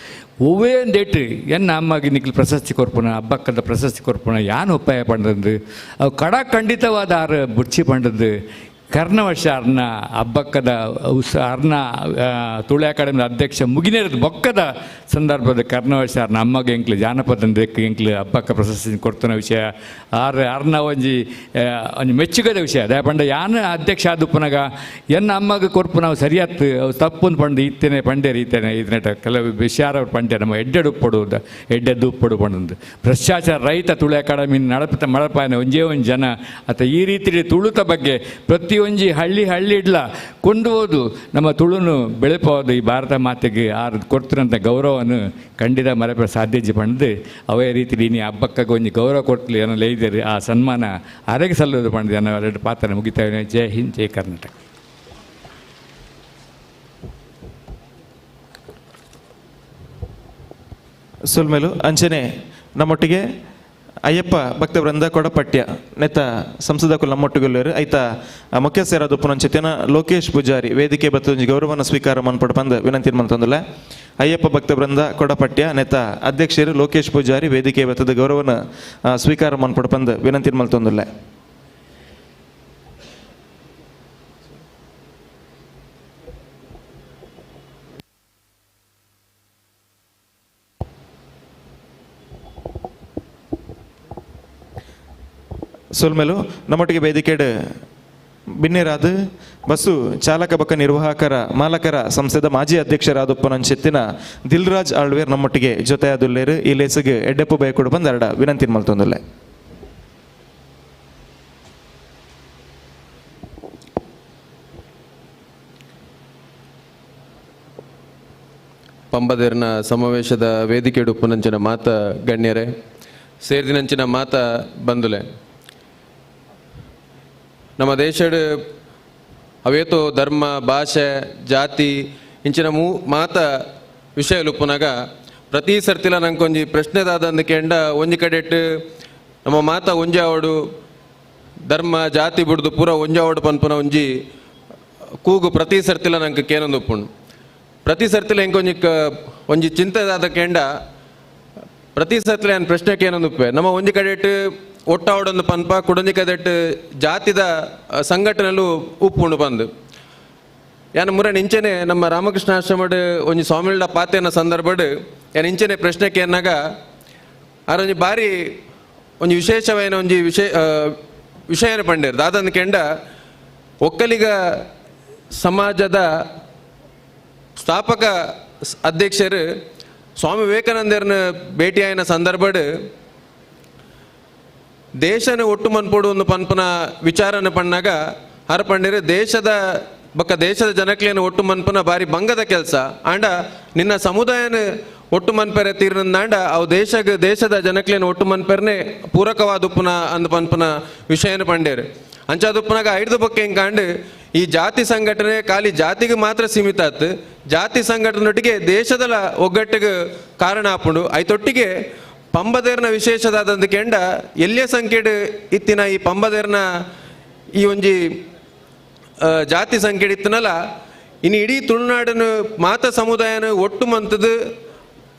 ಒವ್ವೇ ಒಂದೇಟ್ ಎನ್ನ ಅಮ್ಮಗೆ ನಿಕ್ಲು ಪ್ರಶಸ್ತಿ ಕೊರ್ಪುನ ಹಬ್ಬಕ್ಕದ ಪ್ರಶಸ್ತಿ ಕೊರ್ಪುನ ಯಾನ್ ಒಪ್ಪಾಯ ಪಂಡಂದು ಅವು ಕಡ ಖಂಡಿತವಾದ ಆರು ಬುಡ್ಚಿ ಪಂಡದ್ದು ಕರ್ನ ವರ್ಷ ಅರ್ನ ಹಬ್ಬಕ್ಕದ ಉಸ್ ಅರ್ನ ತುಳು ಅಕಾಡೆಮಿದ ಅಧ್ಯಕ್ಷ ಮುಗಿನೇರದ ಬೊಕ್ಕದ ಸಂದರ್ಭದ ಕರ್ನ ವರ್ಷ ಅರ್ನ ಅಮ್ಮಗೆ ಎಂಕ್ಲು ಜಾನಪದ ಎಂಕ್ಲು ಹಬ್ಬಕ್ಕ ಪ್ರಶಸ್ತಿ ಕೊಡ್ತನ ವಿಷಯ ಆರ್ ಅರ್ನ ಒಂಜಿ ಒಂಜಿ ಮೆಚ್ಚುಗೆದ ವಿಷಯ. ಅದೇ ಪಂಡ ಯಾನ್ ಅಧ್ಯಕ್ಷ ಆದುಪ್ಪನಾಗ ಎನ್ನ ಅಮ್ಮಗೆ ಕೊರ್ಪು ನಾವು ಸರಿಯಾತ್ತು ಅವು ತಪ್ಪುನ್ ಪಂಡು ಇತ್ತೇನೆ ಪಂಡೇರಿ ಇತ್ತೇನೆ ಇದನ್ನ ಕೆಲವು ವಿಷಾರ ಪಂಡೆ ನಮ್ಮ ಎಡ್ಡೆಡು ಉಪ್ಪಡು ಎಡ್ಡೆದ್ದು ಉಪ್ಪಡು ಪಂಡಂದು ಭ್ರಷ್ಟಾಚಾರ ರಹಿತ ತುಳು ಅಕಾಡೆಮಿ ನಡಪತ ಮಳಪಾಯನ ಒಂಜೇ ಒಂದು ಜನ ಅಥವಾ ಈ ರೀತಿ ತುಳುತ ಬಗ್ಗೆ ಪ್ರತಿಯೊಂದು ಒಂಜಿ ಹಳ್ಳಿ ಹಳ್ಳಿ ಇಡ್ಲ ಕೊಂಡು ಹೋದು ನಮ್ಮ ತುಳುನು ಬೆಳೆಪೋದು ಈ ಭಾರತ ಮಾತೆಗೆ ಆರು ಕೊಡ್ತಿರಂಥ ಗೌರವವನ್ನು ಖಂಡಿತ ಮರೆಪ ಸಾಧ್ಯ ಪಂಡ್ದು ಅವೇ ರೀತಿ ನೀ ಹಬ್ಬಕ್ಕಾಗ ಒಂಜಿ ಗೌರವ ಕೊಡ್ತಲಿ ಏನೋ ಲೈದರು ಆ ಸನ್ಮಾನ ಅರೆಗೆ ಸಲ್ಲೋದು ಪಂಡ್ದು ಅನ್ನೋ ಎರಡು ಪಾತ್ರ ಮುಗಿತಾವೆ. ಜೈ ಹಿಂದ್, ಜೈ ಕರ್ನಾಟಕ. ಸುಲ್ಮೇಲು ಅಂಚನೆ ನಮ್ಮೊಟ್ಟಿಗೆ ಅಯ್ಯಪ್ಪ ಭಕ್ತ ವೃಂದ ಕೊಡಪಟ್ಯ ನೆತ್ತ ಸಂಸದ ಕುಲ ನಮ್ಮೊಟ್ಟಿಗೆ ಐತ ಮುಖ್ಯಸ್ಥರಾದ ಉಪನಂಚಿತನ ಲೋಕೇಶ್ ಪೂಜಾರಿ ವೇದಿಕೆ ಬತ್ತೊಂಜಿ ಗೌರವನ ಸ್ವೀಕಾರ ಮನ್ಪಡ ಪಂದ ವಿನಂತಿ ಮಂತಂದುಲ್ಲ. ಅಯ್ಯಪ್ಪ ಭಕ್ತ ವೃಂದ ಕೊಡಪಟ್ಯ ನೆತ್ತ ಅಧ್ಯಕ್ಷರು ಲೋಕೇಶ್ ಪೂಜಾರಿ ವೇದಿಕೆ ಬತ್ತದ ಗೌರವನ ಸ್ವೀಕಾರ ಮನ್ಪಡ ಪಂದ ವಿನಂತಿ ಮಲ್ತೊಂದುಲ್ಲ. ಸೊಲ್ಮೇಲು ನಮ್ಮೊಟ್ಟಿಗೆ ವೇದಿಕೆಡ್ ಬಿನ್ನೇರಾದ ಬಸ್ಸು ಚಾಲಕ ಬಕ್ಕ ನಿರ್ವಾಹಕರ ಮಾಲಕರ ಸಂಸ್ಥೆದ ಮಾಜಿ ಅಧ್ಯಕ್ಷರಾದ ಉಪ್ಪನಂಚೆತ್ತಿನ ದಿಲ್ರಾಜ್ ಆಳ್ವೇರ್ ನಮ್ಮೊಟ್ಟಿಗೆ ಜೊತೆಯಾದುಲ್ಲೇರು. ಈ ಲೇಸಿಗೆ ಎಡ್ಡೆಪ್ಪು ಬಯಕೊಡು ಬಂದ ಅರಡ ವಿನಂತಿ ಮಲ್ತೊಂದುಲ್ಲೆ. ಪಂಬದೇರ್ನ ಸಮಾವೇಶದ ವೇದಿಕೆಡು ಉಪ್ಪನಂಚಿನ ಮಾತ ಗಣ್ಯರೇ, ಸೇರ್ದಿನಂಚಿನ ಮಾತ ಬಂದುಲೆ. ನಮ್ಮ ದೇಶಡ್ ಅವೇತೋ ಧರ್ಮ ಭಾಷೆ ಜಾತಿ ಇಂಚಿನ ಮಾತ ವಿಷಯ ಉಪ್ಪುನಾಗ ಪ್ರತಿ ಸರ್ತಿಲ ನಂಕೊಂಜಿ ಪ್ರಶ್ನೆದಾದಂದು ಕೆಂಡ ಒಂಜಿ ಕಡೆಟ್ ನಮ್ಮ ಮಾತ ಒಂಜಿ ಆವಡು ಧರ್ಮ ಜಾತಿ ಬುಡ್ದು ಪೂರ ಒಂಜಿ ಆವಡು ಪನ್ಪುನ ಒಂಜಿ ಕೂಗು ಪ್ರತಿ ಸರ್ತಿಲ ನಂಗೆ ಕೇನೊಂದು ಉಪ್ಪುಂಡು. ಪ್ರತಿ ಸರ್ತಿಲ ಎಂಕೊಂಜಿ ಒಂಜಿ ಚಿಂತೆದಾದ ಕೆಂಡ ಪ್ರತಿ ಸರ್ತಿಲ ಏನು ಪ್ರಶ್ನೆ ಕೇನೊಂದು ಉಪ್ಪೆ ನಮ್ಮ ಒಂಜಿ ಕಡೆಟ್ ಒಟ್ಟಾವಡೊಂದು ಪನ್ಪ ಕುಡೊಂಜಿ ಕಡೆಟ್ ಜಾತಿದ ಸಂಘಟನೆಲು ಉಪ್ಪುಂಡು ಬಂದು ಯಾನ್ ಮುರ ಇಂಚೆನೆ ನಮ್ಮ ರಾಮಕೃಷ್ಣ ಆಶ್ರಮಡ್ ಒಂಜಿ ಸ್ವಾಮಿಗಳ ಪಾತೆನ ಸಂದರ್ಭಡ್ ಯಾನ್ ಇಂಚೆನೆ ಪ್ರಶ್ನೆ ಕೇನ್ನಾಗ ಆರೊಂಜಿ ಬಾರಿ ಒಂಜಿ ವಿಶೇಷವಾಯಿನ ಒಂಜಿ ವಿಷಯನ ಪಂಡೇರ್ ದಾದಂದು ಕೆಂಡ ಒಕ್ಕಲಿಗ ಸಮಾಜದ ಸ್ಥಾಪಕ ಅಧ್ಯಕ್ಷರು ಸ್ವಾಮಿ ವಿವೇಕಾನಂದರನ್ನ ಭೇಟಿಯಾಯಿನ ಸಂದರ್ಭಡ್ ದೇಶನ ಒಟ್ಟು ಮನ್ಪೋಡು ಒಂದು ಪನ್ಪನ ವಿಚಾರನ ಪಣ್ಣಾಗ ಹರ ಪಂಡಿರು ದೇಶದ ಬೊಕ್ಕ ದೇಶದ ಜನಕ್ಲೇನು ಒಟ್ಟು ಮನ್ಪುನ ಬಾರಿ ಬಂಗದ ಕೆಲಸ. ಆಂಡ ನಿನ್ನ ಸಮುದಾಯನ ಒಟ್ಟು ಮನ್ಪೆರೆ ತೀರ್ನಂದಾಂಡ ಅವು ದೇಶದ ಜನಕ್ಲೇನು ಒಟ್ಟು ಮನ್ಪೆರ್ನೆ ಪೂರಕವಾದ ಉಪ್ಪುನ ಅಂದ್ ಪನ್ಪುನ ವಿಷಯನ ಪಂಡೇರು. ಅಂಚಾದುಪ್ಪನಾಗ ಐದು ಬೊಕ್ಕ ಹೆಂಗಾಂಡು ಈ ಜಾತಿ ಸಂಘಟನೆ ಖಾಲಿ ಜಾತಿಗೆ ಮಾತ್ರ ಸೀಮಿತ ಆತು, ಜಾತಿ ಸಂಘಟನೆಯೊಟ್ಟಿಗೆ ದೇಶದಲ ಒಗ್ಗಟ್ಟಿಗೆ ಕಾರಣ ಆಪುಂಡು. ಐತೊಟ್ಟಿಗೆ ಪಂಬದೇರ್ನ ವಿಶೇಷದಾದಂದು ಕೆಂಡ ಎಲ್ಲಿಯ ಸಂಖ್ಯೆಡ್ ಇತ್ತಿನ ಈ ಪಂಬದೇರ್ನ ಈ ಒಂಜಿ ಜಾತಿ ಸಂಖ್ಯೆ ಇತ್ತನಲ್ಲ ಇನ್ನು ಇಡೀ ತುಳುನಾಡನ್ನು ಮಾತ ಸಮುದಾಯನ ಒಟ್ಟು ಮಂತದ್ದು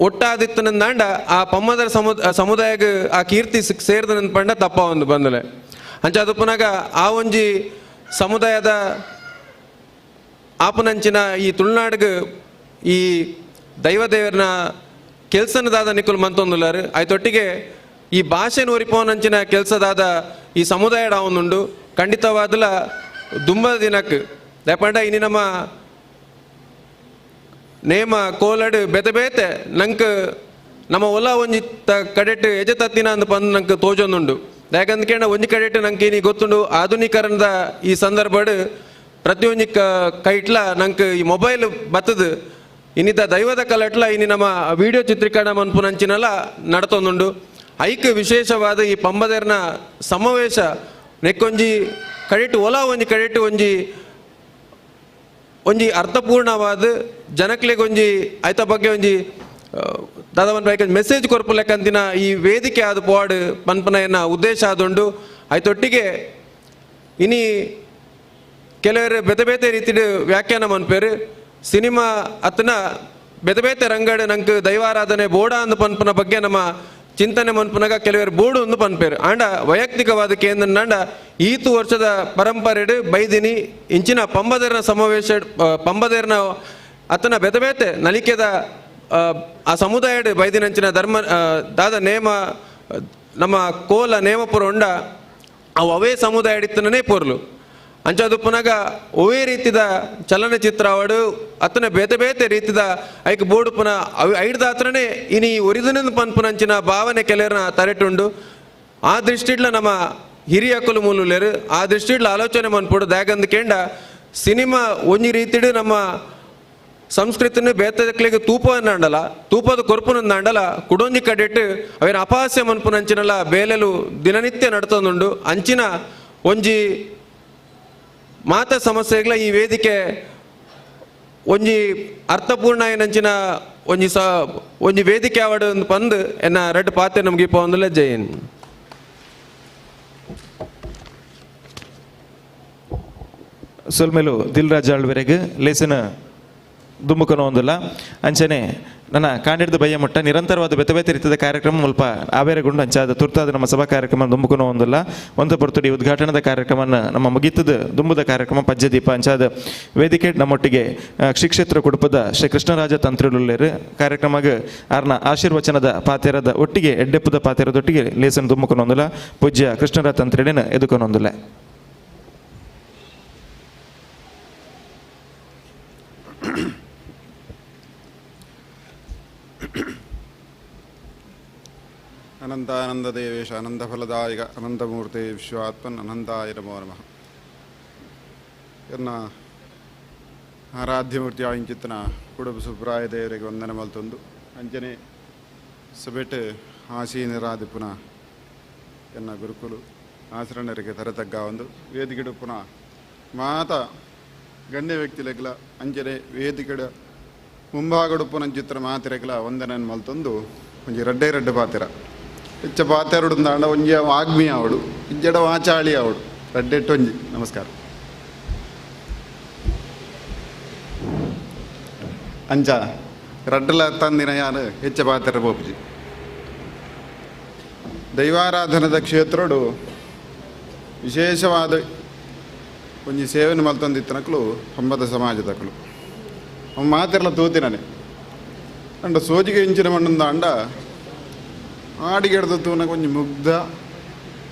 ಒಟ್ಟಾದಿತ್ತನಂದಾಂಡ ಆ ಪಮ್ಮದರ ಸಮುದಾಯಕ್ಕೆ ಆ ಕೀರ್ತಿ ಸೇರಿದ ಪಂಡ ತಪ್ಪ ಒಂದು ಬಂದಲೆ. ಅಂಚಾದಪ್ಪನಾಗ ಆ ಒಂಜಿ ಸಮುದಾಯದ ಆಪನಂಚಿನ ಈ ತುಳುನಾಡಿಗೆ ಈ ದೈವದೇವರನ ಕೆಲಸನದಾದ ನಿಕುಲ್ ಮಂತೊಂದುಲ್ಲಾರು. ಆಯ್ತೊಟ್ಟಿಗೆ ಈ ಭಾಷೆನ ಒರಿಪೋನಂಚಿನ ಕೆಲಸದಾದ ಈ ಸಮುದಾಯದ ಅವನುಂಡು ಖಂಡಿತವಾದಲ ದುಂಬ ದಿನಕ್ಕೆ ದಯಪಂಡ ಇನಿ ನಮ್ಮ ನೇಮ ಕೋಲಡು ಬೇತೆ ಬೇತೆ ನಂಗೆ ನಮ್ಮ ಒಲ ಒಂಜಿ ಕಡೆಟ್ ಎಜೆ ತತ್ತಿನ ಅಂದ್ ಪಂದ್ ನಂಗೆ ತೋಜೊಂದುಂಡು. ಯಾಕಂದ್ಕೇಣ ಒಂಜಿ ಕಡೆಟ್ ನಂಗೆ ಇನಿ ಗೊತ್ತುಂಡು ಆಧುನೀಕರಣದ ಈ ಸಂದರ್ಭಡ್ ಪ್ರತಿಯೊಂಜಿ ಕೈಟ್ಲ ನಂಗೆ ಈ ಮೊಬೈಲ್ ಬತ್ತದು ಇನ್ನಿದ್ದ ದೈವದ ಕಲಟ್ಲ ಇನಿ ನಮ್ಮ ವಿಡಿಯೋ ಚಿತ್ರೀಕರಣ ಮನ್ಪುನಂಚಿನಲ್ಲ ನಡತೊಂದುಂಡು. ಐಕ್ ವಿಶೇಷವಾದ ಈ ಪಂಬದೇರ್ನ ಸಮಾವೇಶ ನೆಕ್ಕೊಂಜಿ ಕಡೆಟ್ ಒಲ ಒಂಜಿ ಕಡೆಟ್ ಒಂಜಿ ಒಂಜಿ ಅರ್ಥಪೂರ್ಣವಾದ ಜನಕ್ಲೆಗೊಂಜಿ ಐತ ಬಗ್ಗೆ ಒಂಜಿ ದಾದವನ್ ಬೈಕ್ ಮೆಸೇಜ್ ಕೊರ್ಪು ಲೆಕ್ಕಂತಿನ ಈ ವೇದಿಕೆ ಆದ ಪೋಡ್ ಪನ್ಪನ ಎನ್ನ ಉದ್ದೇಶ ಆದುಂಡು. ಐತೊಟ್ಟಿಗೆ ಇನಿ ಕೆಲವರು ಬೇತೆ ಬೇತೆ ರೀತಿಡ್ ವ್ಯಾಖ್ಯಾನ ಮನ್ಪೇರು ಸಿನಿಮಾ ಅತನ ಬೇತೆ ಬೇತೆ ರಂಗಡ್ ನಂಗೆ ದೈವಾರಾಧನೆ ಬೋಡ ಅಂದ್ ಪನ್ಪನ ಬಗ್ಗೆ ನಮ್ಮ ಚಿಂತನೆ ಮನ್ಪುನಾಗ ಕೆಲವರು ಬೋಡು ಒಂದು ಪನ್ಪೇರು. ಆಂಡ ವೈಯಕ್ತಿಕವಾದ ಕೇಂದ್ರ ಈತು ವರ್ಷದ ಪರಂಪರೆಡು ಬೈದಿನಿ ಇಂಚಿನ ಪಂಬದೇರ್ನ ಸಮಾವೇಶ ಪಂಬದೇರ್ನ ಅತನ ಬೇತೆ ಬೇತೆ ನಲಿಕೆದ ಆ ಸಮುದಾಯಡ್ ಬೈದಿನಂಚಿನ ಧರ್ಮ ದಾದ ನೇಮ ನಮ್ಮ ಕೋಲ ನೇಮಪುರ ಉಂಡ ಅವು ಅವೇ ಸಮುದಾಯ ಇತ್ತನೇ ಪೊರ್ಲು. ಅಂಚಾದುಪ್ಪನಾಗ ಒವೇ ರೀತಿದ ಚಲನಚಿತ್ರ ಅವಡು ಅತನ ಬೇತೆ ಬೇತೆ ರೀತಿದ ಐಕ್ ಬೋಡುಪುನ ಅವು ಐಡ್ದ ಹತ್ರನೇ ಇನಿ ಒರಿದನಿಂದ ಪನ್ಪುನಂಚಿನ ಭಾವನೆ ಕೆಲವ್ರನ್ನ ತರೆಟುಂಡು. ಆ ದೃಷ್ಟಿಡ್ಲ ನಮ್ಮ ಹಿರಿಯಕುಲು ಮೂಲುಲೇರು ಆ ದೃಷ್ಟಿಡ್ಲ ಆಲೋಚನೆ ಮನ್ಪುಡು. ದಾಗಂದ್ ಕೇಂಡ ಸಿನಿಮಾ ಒಂಜಿ ರೀತಿಡು ನಮ್ಮ ಸಂಸ್ಕೃತಿನ ಬೇತಕ್ಲಿಗೆ ತೂಪವನ್ನು ಅಂಡಲ ತೂಪದ ಕೊರ್ಪುನಂದ ಅಂಡಲ ಕುಡೊಂಜಿ ಕಡೆಟ್ಟು ಅವೇನ ಅಪಹಾಸ್ಯ ಮನ್ಪುನಂಚಿನಲ್ಲ ಬೇಲೆಲು ದಿನನಿತ್ಯ ನಡ್ತೊಂದುಂಡು. ಅಂಚಿನ ಒಂಜಿ ಮಾತ ಸಮಸ್ಯೆಗಳ ಈ ವೇದಿಕೆ ಒಂಜಿ ಅರ್ಥಪೂರ್ಣ ಏನಂಚಿನ ಒಂಜಿ ಸ ಒಂಜಿ ವೇದಿಕೆ ಆವಡು ಒಂದು ಪಂದ್ ಎನ್ನ ರೆಡ್ ಪಾತೆ ನಮ್ಗೆ ಇಪ್ಪ ಒಂದಲ್ಲ. ಜೈನ್ ಸೊಲ್ಮೇಲು ದಿಲ್ರಾಜ್ ಆಳ್ವೆರೆಗ್ ಲೇಸನ ದುಮ್ಮುಕನ ಒಂದಲ್ಲ ಅಂಚನೆ ನನ್ನ ಕಾಂಡಿಡ್ದ ಬಯ್ಯ ಮುಟ್ಟ ನಿರಂತರವಾದ ಬೆತೆ ಬೇತೆ ರೀತಿಯ ಕಾರ್ಯಕ್ರಮ ಮುಲ್ಪ ಆವೇರಗೊಂಡು ಅಂಚಾದ ತುರ್ತಾದ ನಮ್ಮ ಸಭಾ ಕಾರ್ಯಕ್ರಮ ದುಂಬುಕನ ಒಂದಲ್ಲ ಒಂದು ಪೊರ್ತುಡಿ ಉದ್ಘಾಟನದ ಕಾರ್ಯಕ್ರಮನ ನಮ್ಮ ಮುಗಿತದ ದುಂಬುದ ಕಾರ್ಯಕ್ರಮ ಪಜ್ಜದೀಪ ಅಂಚಾದ ವೇದಿಕೆ ನಮ್ಮೊಟ್ಟಿಗೆ ಶ್ರೀ ಕ್ಷೇತ್ರ ಕುಡುಪದ ಶ್ರೀ ಕೃಷ್ಣರಾಜ ತಂತ್ರಿಲುಲ್ಲೇರು ಕಾರ್ಯಕ್ರಮಕ್ಕೆ ಆರ್ನ ಆಶೀರ್ವಚನದ ಪಾತೆರದ ಒಟ್ಟಿಗೆ ಎಡ್ಡೆಪ್ಪದ ಪಾತೆರದೊಟ್ಟಿಗೆ ಲೇಸನ್ ದುಮ್ಮುಕನ ಒಂದಲ್ಲ ಪೂಜ್ಯ ಕೃಷ್ಣರಾಜ ತಂತ್ರಿನ ಎದುಕೊನೊಂದುಲ್ಲ. ಅನಂತಾನಂದ ದೇವೇಶ ಅನಂತಫಲದಾಯಕ ಅನಂತಮೂರ್ತಿ ವಿಶ್ವಾತ್ಮನ್ ಅನಂತಾಯ ನಮೋ ನಮಃ. ಎನ್ನ ಆರಾಧ್ಯಮೂರ್ತಿ ಆಯಿಂಚಿತ್ತನ ಕುಡುಬು ಸುಬ್ರಾಯ ದೇವರಿಗೆ ವಂದನೆ ಮಲ್ತೊಂದು ಅಂಜನೆ ಸಬೆಟ್ ಆಸೀನರಾದಿಪುನ ಎನ್ನ ಗುರುಕುಲು ಆಚರಣರಿಗೆ ತರತಗ್ಗ ಒಂದು ವೇದಿಕೆಡು ಪುನಃ ಮಾತ ಗಣ್ಯ ವ್ಯಕ್ತಿಲೆಗ್ಲ ಅಂಜನೆ ವೇದಿಕೆಡ ಮುಂಭಾಗಡುಪ್ಪುನಂಚಿತ್ರ ಮಾತಿರೆಗ್ಲ ವಂದನೆ ಮಲ್ತೊಂದು ಒಂಜಿ ರಡ್ಡೆ ರಡ್ಡೆ ಪಾತಿರ ಹೆಚ್ಚ ಪಾತೆರಡುಂದಾಂಡ ಒಂಜಿ ವಾಗ್ಮಿ ಅವಡು ಇಜ್ಜಡ ವಾಚಾಳಿ ಅವಡು ರಡ್ಡೆಟ್ಟೊಂಜಿ. ನಮಸ್ಕಾರ. ಅಂಚ ರಡ್ಡಲ ತಂದಿನ ಯಾನು ಹೆಚ್ಚ ಪಾತೆರ ಬೋಪುಜಿ. ದೈವಾರಾಧನದ ಕ್ಷೇತ್ರಡು ವಿಶೇಷವಾದ ಒಂಜಿ ಸೇವನೆ ಮಲ್ತೊಂದಿತ್ತನಕಲು ಪಂಬದ ಸಮಾಜದಕಲು ಅವ ಮಾತಿರಲ ತೂತಿನನೆ ಅಂಡ ಸೋಜಿಗೆ ಇಂಚಿನ ಮಣ್ಣುಂದಾಂಡ ಆಡಿಗೆಡ್ದು ತೂನ ಒಂಜಿ ಮುಗ್ಧ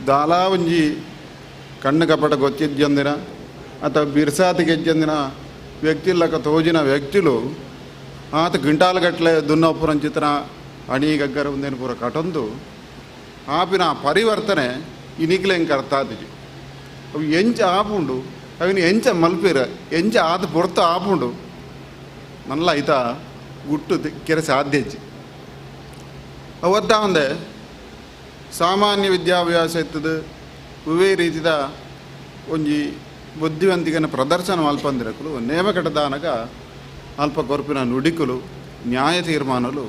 ದಾಲಾ ಒಂಜಿ ಕಣ್ಣು ಕಪಟ ಗೊತ್ತಿದ್ಯಂದಿನ ಅಥವಾ ಬಿರ್ಸಾತಿಗೆ ಎಜ್ಜಂದಿನ ವ್ಯಕ್ತಿ ಲಕ್ಕ ತೋಜಿನ ವ್ಯಕ್ತಿಲು ಆತ ಗಿಂಟಾಲಗಟ್ಟಲೆ ದುನ್ನೊಪ್ಪುರಂಚಿತನ ಅಣಿ ಗಗ್ಗರ ಒಂದೇನು ಪೂರ ಕಟೊಂದು ಆಪಿನ ಪರಿವರ್ತನೆ ಇನಿಗ್ಲೆ ಹೆಂಗೆ ಅರ್ಥ ಆತಿಜಿ. ಅವು ಎಂಚ ಆಪುಂಡು ಅವಿನ ಎಂಚ ಮಲ್ಪಿರ ಎಂಚ ಆದ ಪೊರ್ತು ಆಪುಂಡು ನಲ್ಲ ಐತ ಗುಟ್ಟು ಕೆರೆ ಸಾಧ್ಯ ಹೆಜ್ಜೆ. ಅವತ್ತ ಒಂದೆ ಸಾಮಾನ್ಯ ವಿದ್ಯಾಭ್ಯಾಸ ಇತ್ತದು ಉವೇ ರೀತಿದ ಒಂಜಿ ಬುದ್ಧಿವಂತಿಕನ ಪ್ರದರ್ಶನ ಮಲ್ಪಂದಿರಕುಲು ನೇಮಕಟದಾನಗ ಅಲ್ಪ ಕೊರ್ಪಿನ ನುಡಿಕುಲು ನ್ಯಾಯ ತೀರ್ಮಾನಲು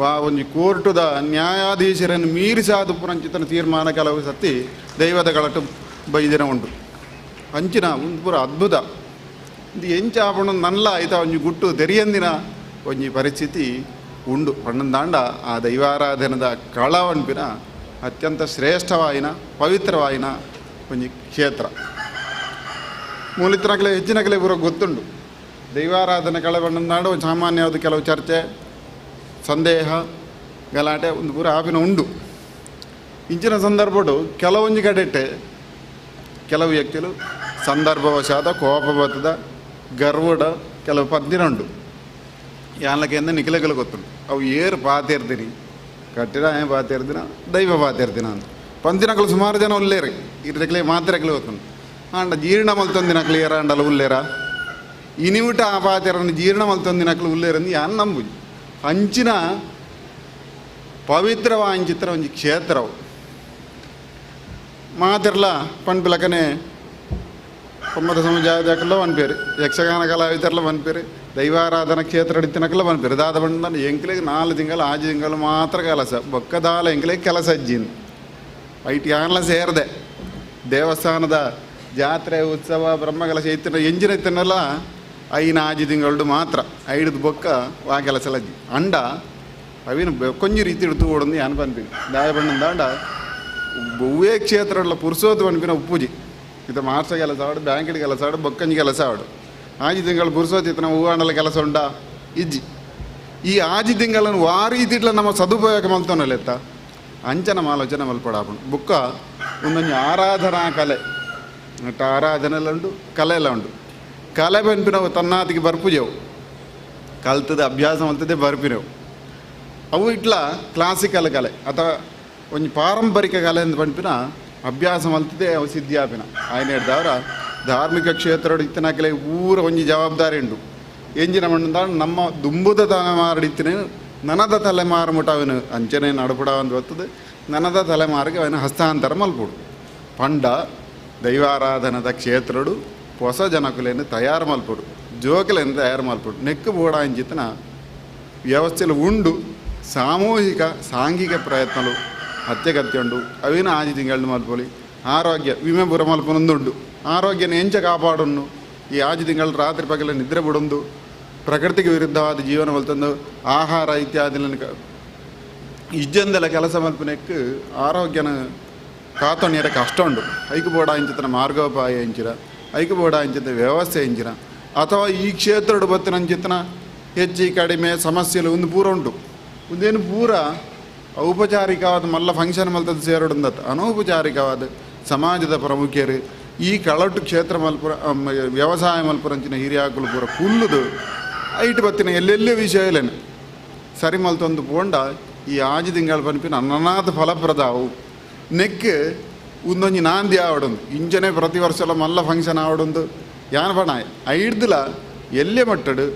ವಾ ಒಂಜಿ ಕೋರ್ಟುದ ನ್ಯಾಯಾಧೀಶರನ್ನು ಮೀರಿಸಾದ ಪುರಂಚಿತನ ತೀರ್ಮಾನ ಕೆಲವು ಸತಿ ದೈವದ ಗಳಟು ಬೈದಿನ ಉಂಟು. ಅಂಚಿನ ಒಂದು ಪೂರ ಅದ್ಭುತ ಇದು ಎಂಚಾಪಣ ನಲ್ಲ ಆಯ್ತಾ ಒಂಜಿ ಗುಟ್ಟು ತೆರಿಯಂದಿನ ಒಂಜಿ ಪರಿಸ್ಥಿತಿ ಉಂಡು. ಪಣ್ಣಂದಾಂಡ ಆ ದೈವಾರಾಧನದ ಕಳವನ್ಪಿನ ಅತ್ಯಂತ ಶ್ರೇಷ್ಠವಾಯಿನ ಪವಿತ್ರವಾಯಿನ ಒಂಜಿ ಕ್ಷೇತ್ರ. ಮೂಲಿತನಕಲೆ ಹೆಚ್ಚಿನಕಲೆ ಪೂರ ಗೊತ್ತುಂಡು ದೈವಾರಾಧನೆ ಕಳವಣ್ಣಂದಾಂಡ ಒಂದು ಸಾಮಾನ್ಯವಾದ ಕೆಲವು ಚರ್ಚೆ ಸಂದೇಹ ಗಲಾಟೆ ಒಂದು ಪೂರ ಆಪಿನ ಉಂಡು. ಇಂಚಿನ ಸಂದರ್ಭಡು ಕೆಲವೊಂಜಿ ಕಡೆಟ್ಟೆ ಕೆಲವು ವ್ಯಕ್ತಿಗಳು ಸಂದರ್ಭವಶಾದ ಕೋಪ ಬತ್ತದ ಗರ್ವಡ ಕೆಲವು ಪದ್ದಿನ ಉಂಡು. ಯಾನ್ಲಕ್ಕೆಂದ ನಿಖಿಲಗಳು ಗೊತ್ತುಂಟು ಅವು ಏರು ಪಾತಿರ್ತೀನಿ ಕಟ್ಟಿರ ಪಾತಿರ್ದಿನ ದೈವ ಪಾತಿರ್ದಿನ ಅಂತ ಪಂತಿನಕಲು ಸುಮಾರು ಜನ ಉಲ್ಲೇರಿ ಇರಕಲೆ ಮಾತಿರಕಲೆ ಗೊತ್ತುಂಟು. ಆಂಡ ಜೀರ್ಣ ಮಲ್ತೊಂದಿನಕಲು ಏರ ಅಂಡಲ ಉಲ್ಲೇರ ಇನಿವಿಟ ಆ ಪಾತಿರನ್ನು ಜೀರ್ಣ ಮಲ್ತೊಂದಿನಕಲು ಉಲ್ಲೇರಂದು ಯಾನ್ ನಂಬುಜಿ. ಅಂಚಿನ ಪವಿತ್ರವಾಂಚಿತ್ರ ಒಂಜಿ ಕ್ಷೇತ್ರವು ಮಾತಿರ್ಲ ಪಣ್ಪಿಲಕನೆ ಪಮ್ಮದ ಸಮಾಜದಕಲ್ಲ ಪನ್ಪೇರು ಯಕ್ಷಗಾನ ಕಲಾವಿದರ್ಲ ಪನ್ಪೇರು ದೈವಾರಾಧನಾ ಕ್ಷೇತ್ರ ಇತ್ತಿನಕಲ್ಲ ಪನ್ಪೇರು ದಾದ ಪಂಡ ಎಂಕ್ಲೆಗ್ 4 ತಿಂಗಳು 6 ತಿಂಗಳು ಮಾತ್ರ ಕೆಲಸ ಬೊಕ್ಕದಾಲ ಎಂಕ್ಲೆಗ್ ಕೆಲಸ ಅಜ್ಜಿನ್ ಐಟ್ ಯಾನ್ಲ ಸೇರಿದೆ ದೇವಸ್ಥಾನದ ಜಾತ್ರೆ ಉತ್ಸವ ಬ್ರಹ್ಮಕಲಶ ಇತ್ತಿನ ಎಂಜಿನ ಇತ್ತನಲ್ಲ 5 6 ತಿಂಗಳು ಮಾತ್ರ ಐಡ್ದು ಬೊಕ್ಕ ವಾ ಕೆಲಸ ಅಜ್ಜಿ ಅಂಡ ಅವಿನ ಕೊಂಜಿ ರೀತಿ ಇಡ್ತು ಓಡೊಂದು ಯಾನ್ ಪನ್ಪಿನಿ ದಾಯ ಪಂಡ ಒವ್ವೇ ಕ್ಷೇತ್ರಗಳ ಪುರ್ಸೋತು ಪನ್ಪಿನ ಉಪ್ಪುಜಿ ಇತ್ತ ಮಾರ್ಸ ಕೆಲಸ ಆಡು ಬ್ಯಾಂಕಿನ ಕೆಲಸ ಆಡು ಬೊಕ್ಕಂಜಿ ಕೆಲಸ ಆಡು 6 ತಿಂಗಳು ಪುರ್ಸೋತು ಇತ್ತನ ಹೂವಾಂಡಲ ಕೆಲಸ ಉಂಡ ಇಜ್ಜಿ. ಈ 6 ತಿಂಗಳನ್ನು ವಾ ರೀತಿಟ್ಲ ನಮ್ಮ ಸದುಪಯೋಗ ಮಲ್ತೊನಲೆತ್ತ ಅಂಚನ ಆಲೋಚನೆ ಮಲ್ಪಡಾಪುಂಡು. ಬೊಕ್ಕ ಒಂದೊಂಜಿ ಆರಾಧನಾ ಕಲೆ ನಟ್ಟ ಆರಾಧನೆಲ್ಲ ಉಂಡು ಕಲೆ ಎಲ್ಲ ಉಂಡು. ಕಲೆ ಪನ್ಪಿನವು ತನ್ನಾತಿಗೆ ಬರ್ಪುಜೆವು ಕಲ್ತದ ಅಭ್ಯಾಸ ಮಲ್ತದೆ ಬರ್ಪಿನವು ಅವು ಇಟ್ಲ ಕ್ಲಾಸಿಕಲ್ ಕಲೆ ಅಥವಾ ಒಂಜಿ ಪಾರಂಪರಿಕ ಕಲೆ ಅಂತ ಪನ್ಪಿನ ಅಭ್ಯಾಸ ಮಲ್ತದೆ ಅವು ಸಿದ್ಧಿಯಾಪಿನ ಆಯ್ನ ಹಿಡ್ದವರ ಧಾರ್ಮಿಕ ಕ್ಷೇತ್ರ ಇತ್ತನಕಲೆ ಊರ ಒಂಜಿ ಜವಾಬ್ದಾರಿ ಉಂಡು. ಎಂಜಿನ ಮಣ್ಣಂದ ನಮ್ಮ ದುಂಬುದ ತಲೆಮಾರು ನನದ ತಲೆಮಾರು ಮುಟ ಅವನು ಅಂಚನೆ ನಡಪಡ ಅಂತ ಬರ್ತದೆ ನನದ ತಲೆಮಾರಿಗೆ ಅವನ ಹಸ್ತಾಂತರ ಮಲ್ಪುಡು. ಪಂಡ ದೈವಾರಾಧನದ ಕ್ಷೇತ್ರಡು ಹೊಸ ಜನಕುಲೇನು ತಯಾರು ಮಲ್ಪುಡು ಜೋಕುಲೇನು ತಯಾರು ಮಲ್ಪುಡು ನೆಕ್ಕು ಬೋಡ ಅಂಚಿತನ ವ್ಯವಸ್ಥೆలు ಉಂಡು. ಸಾಮೂಹಿಕ ಸಾಂಘಿಕ ಪ್ರಯತ್ನలు ಅತ್ಯಗತ್ಯ ಉಂಡು. ಅವಿನ 6 ತಿಂಗಳು ಮಲ್ಪೊಲಿ ಆರೋಗ್ಯ ವಿಮೆ ಪೂರ ಮಲ್ಪನೊಂದುಂಡು. ಆರೋಗ್ಯನ ಎಂಚ ಕಾಪಾಡನ್ನು ಈ 6 ತಿಂಗಳು ರಾತ್ರಿ ಪಗಲ ನಿದ್ರೆ ಬಿಡೊಂದು ಪ್ರಕೃತಿಗೆ ವಿರುದ್ಧವಾದ ಜೀವನ ಮಲ್ತಂದು ಆಹಾರ ಇತ್ಯಾದಿలను ಇಜ್ಜಂದೆಲ್ಲ ಕೆಲಸ ಮಲ್ಪನೆಕ್ ಆರೋಗ್ಯನ ಕಾತೊಣ್ಯರ ಕಷ್ಟ ಉಂಡು. ಐಕು ಬೋಡ ಇಂಚಿತನ ಮಾರ್ಗೋಪಾಯ ಇಂಚಿರ ಐಕು ಬೋಡ ಇಂಚಿತ ವ್ಯವಸ್ಥೆ ಇಂಚಿನ ಅಥವಾ ಈ ಕ್ಷೇತ್ರಡು ಬತ್ತಿನ ಹೆಚ್ಚಿ ಕಡಿಮೆ ಸಮಸ್ಯೆలు ಒಂದು ಪೂರ ಉಂಟು. ಒಂದೇನು ಪೂರ ಔಪಚಾರಿಕವಾದ ಮಲ್ಲ ಫಂಕ್ಷನ್ ಮಲ್ತದ ಸೇರೋಡುಂದತ್ತ ಅನೌಪಚಾರಿಕವಾದ ಸಮಾಜದ ಪ್ರಮುಖರು ಈ ಕಳಟು ಕ್ಷೇತ್ರ ಮಲ್ಪುರ ವ್ಯವಸಾಯ ಮಲ್ಪುರಂಚಿನ ಹಿರಿಯಾಕುಲು ಪೂರ ಕುಲ್ಲುದು ಐಟ್ ಬತ್ತಿನ ಎಲ್ಲೆಲ್ಲೇ ವಿಷಯಲೇನು ಸರಿ ಮಲ್ತೊಂದು ಪೋಂಡ ಈ 6 ತಿಂಗಳು ಪನ್ಪಿನ ಅನಾಥ ಫಲಪ್ರದ ಅವು ನೆಕ್ ಒಂದೊಂಜಿ ನಾಂದಿ ಆವಡೊಂದು ಇಂಚನೆ ಪ್ರತಿ ವರ್ಷಲ ಮಲ್ಲ ಫಂಕ್ಷನ್ ಆವಡೊಂದು ಯಾನ್ ಪಣ ಐಡ್ದುಲ ಎಲ್ಲೆ ಮಟ್ಟಡು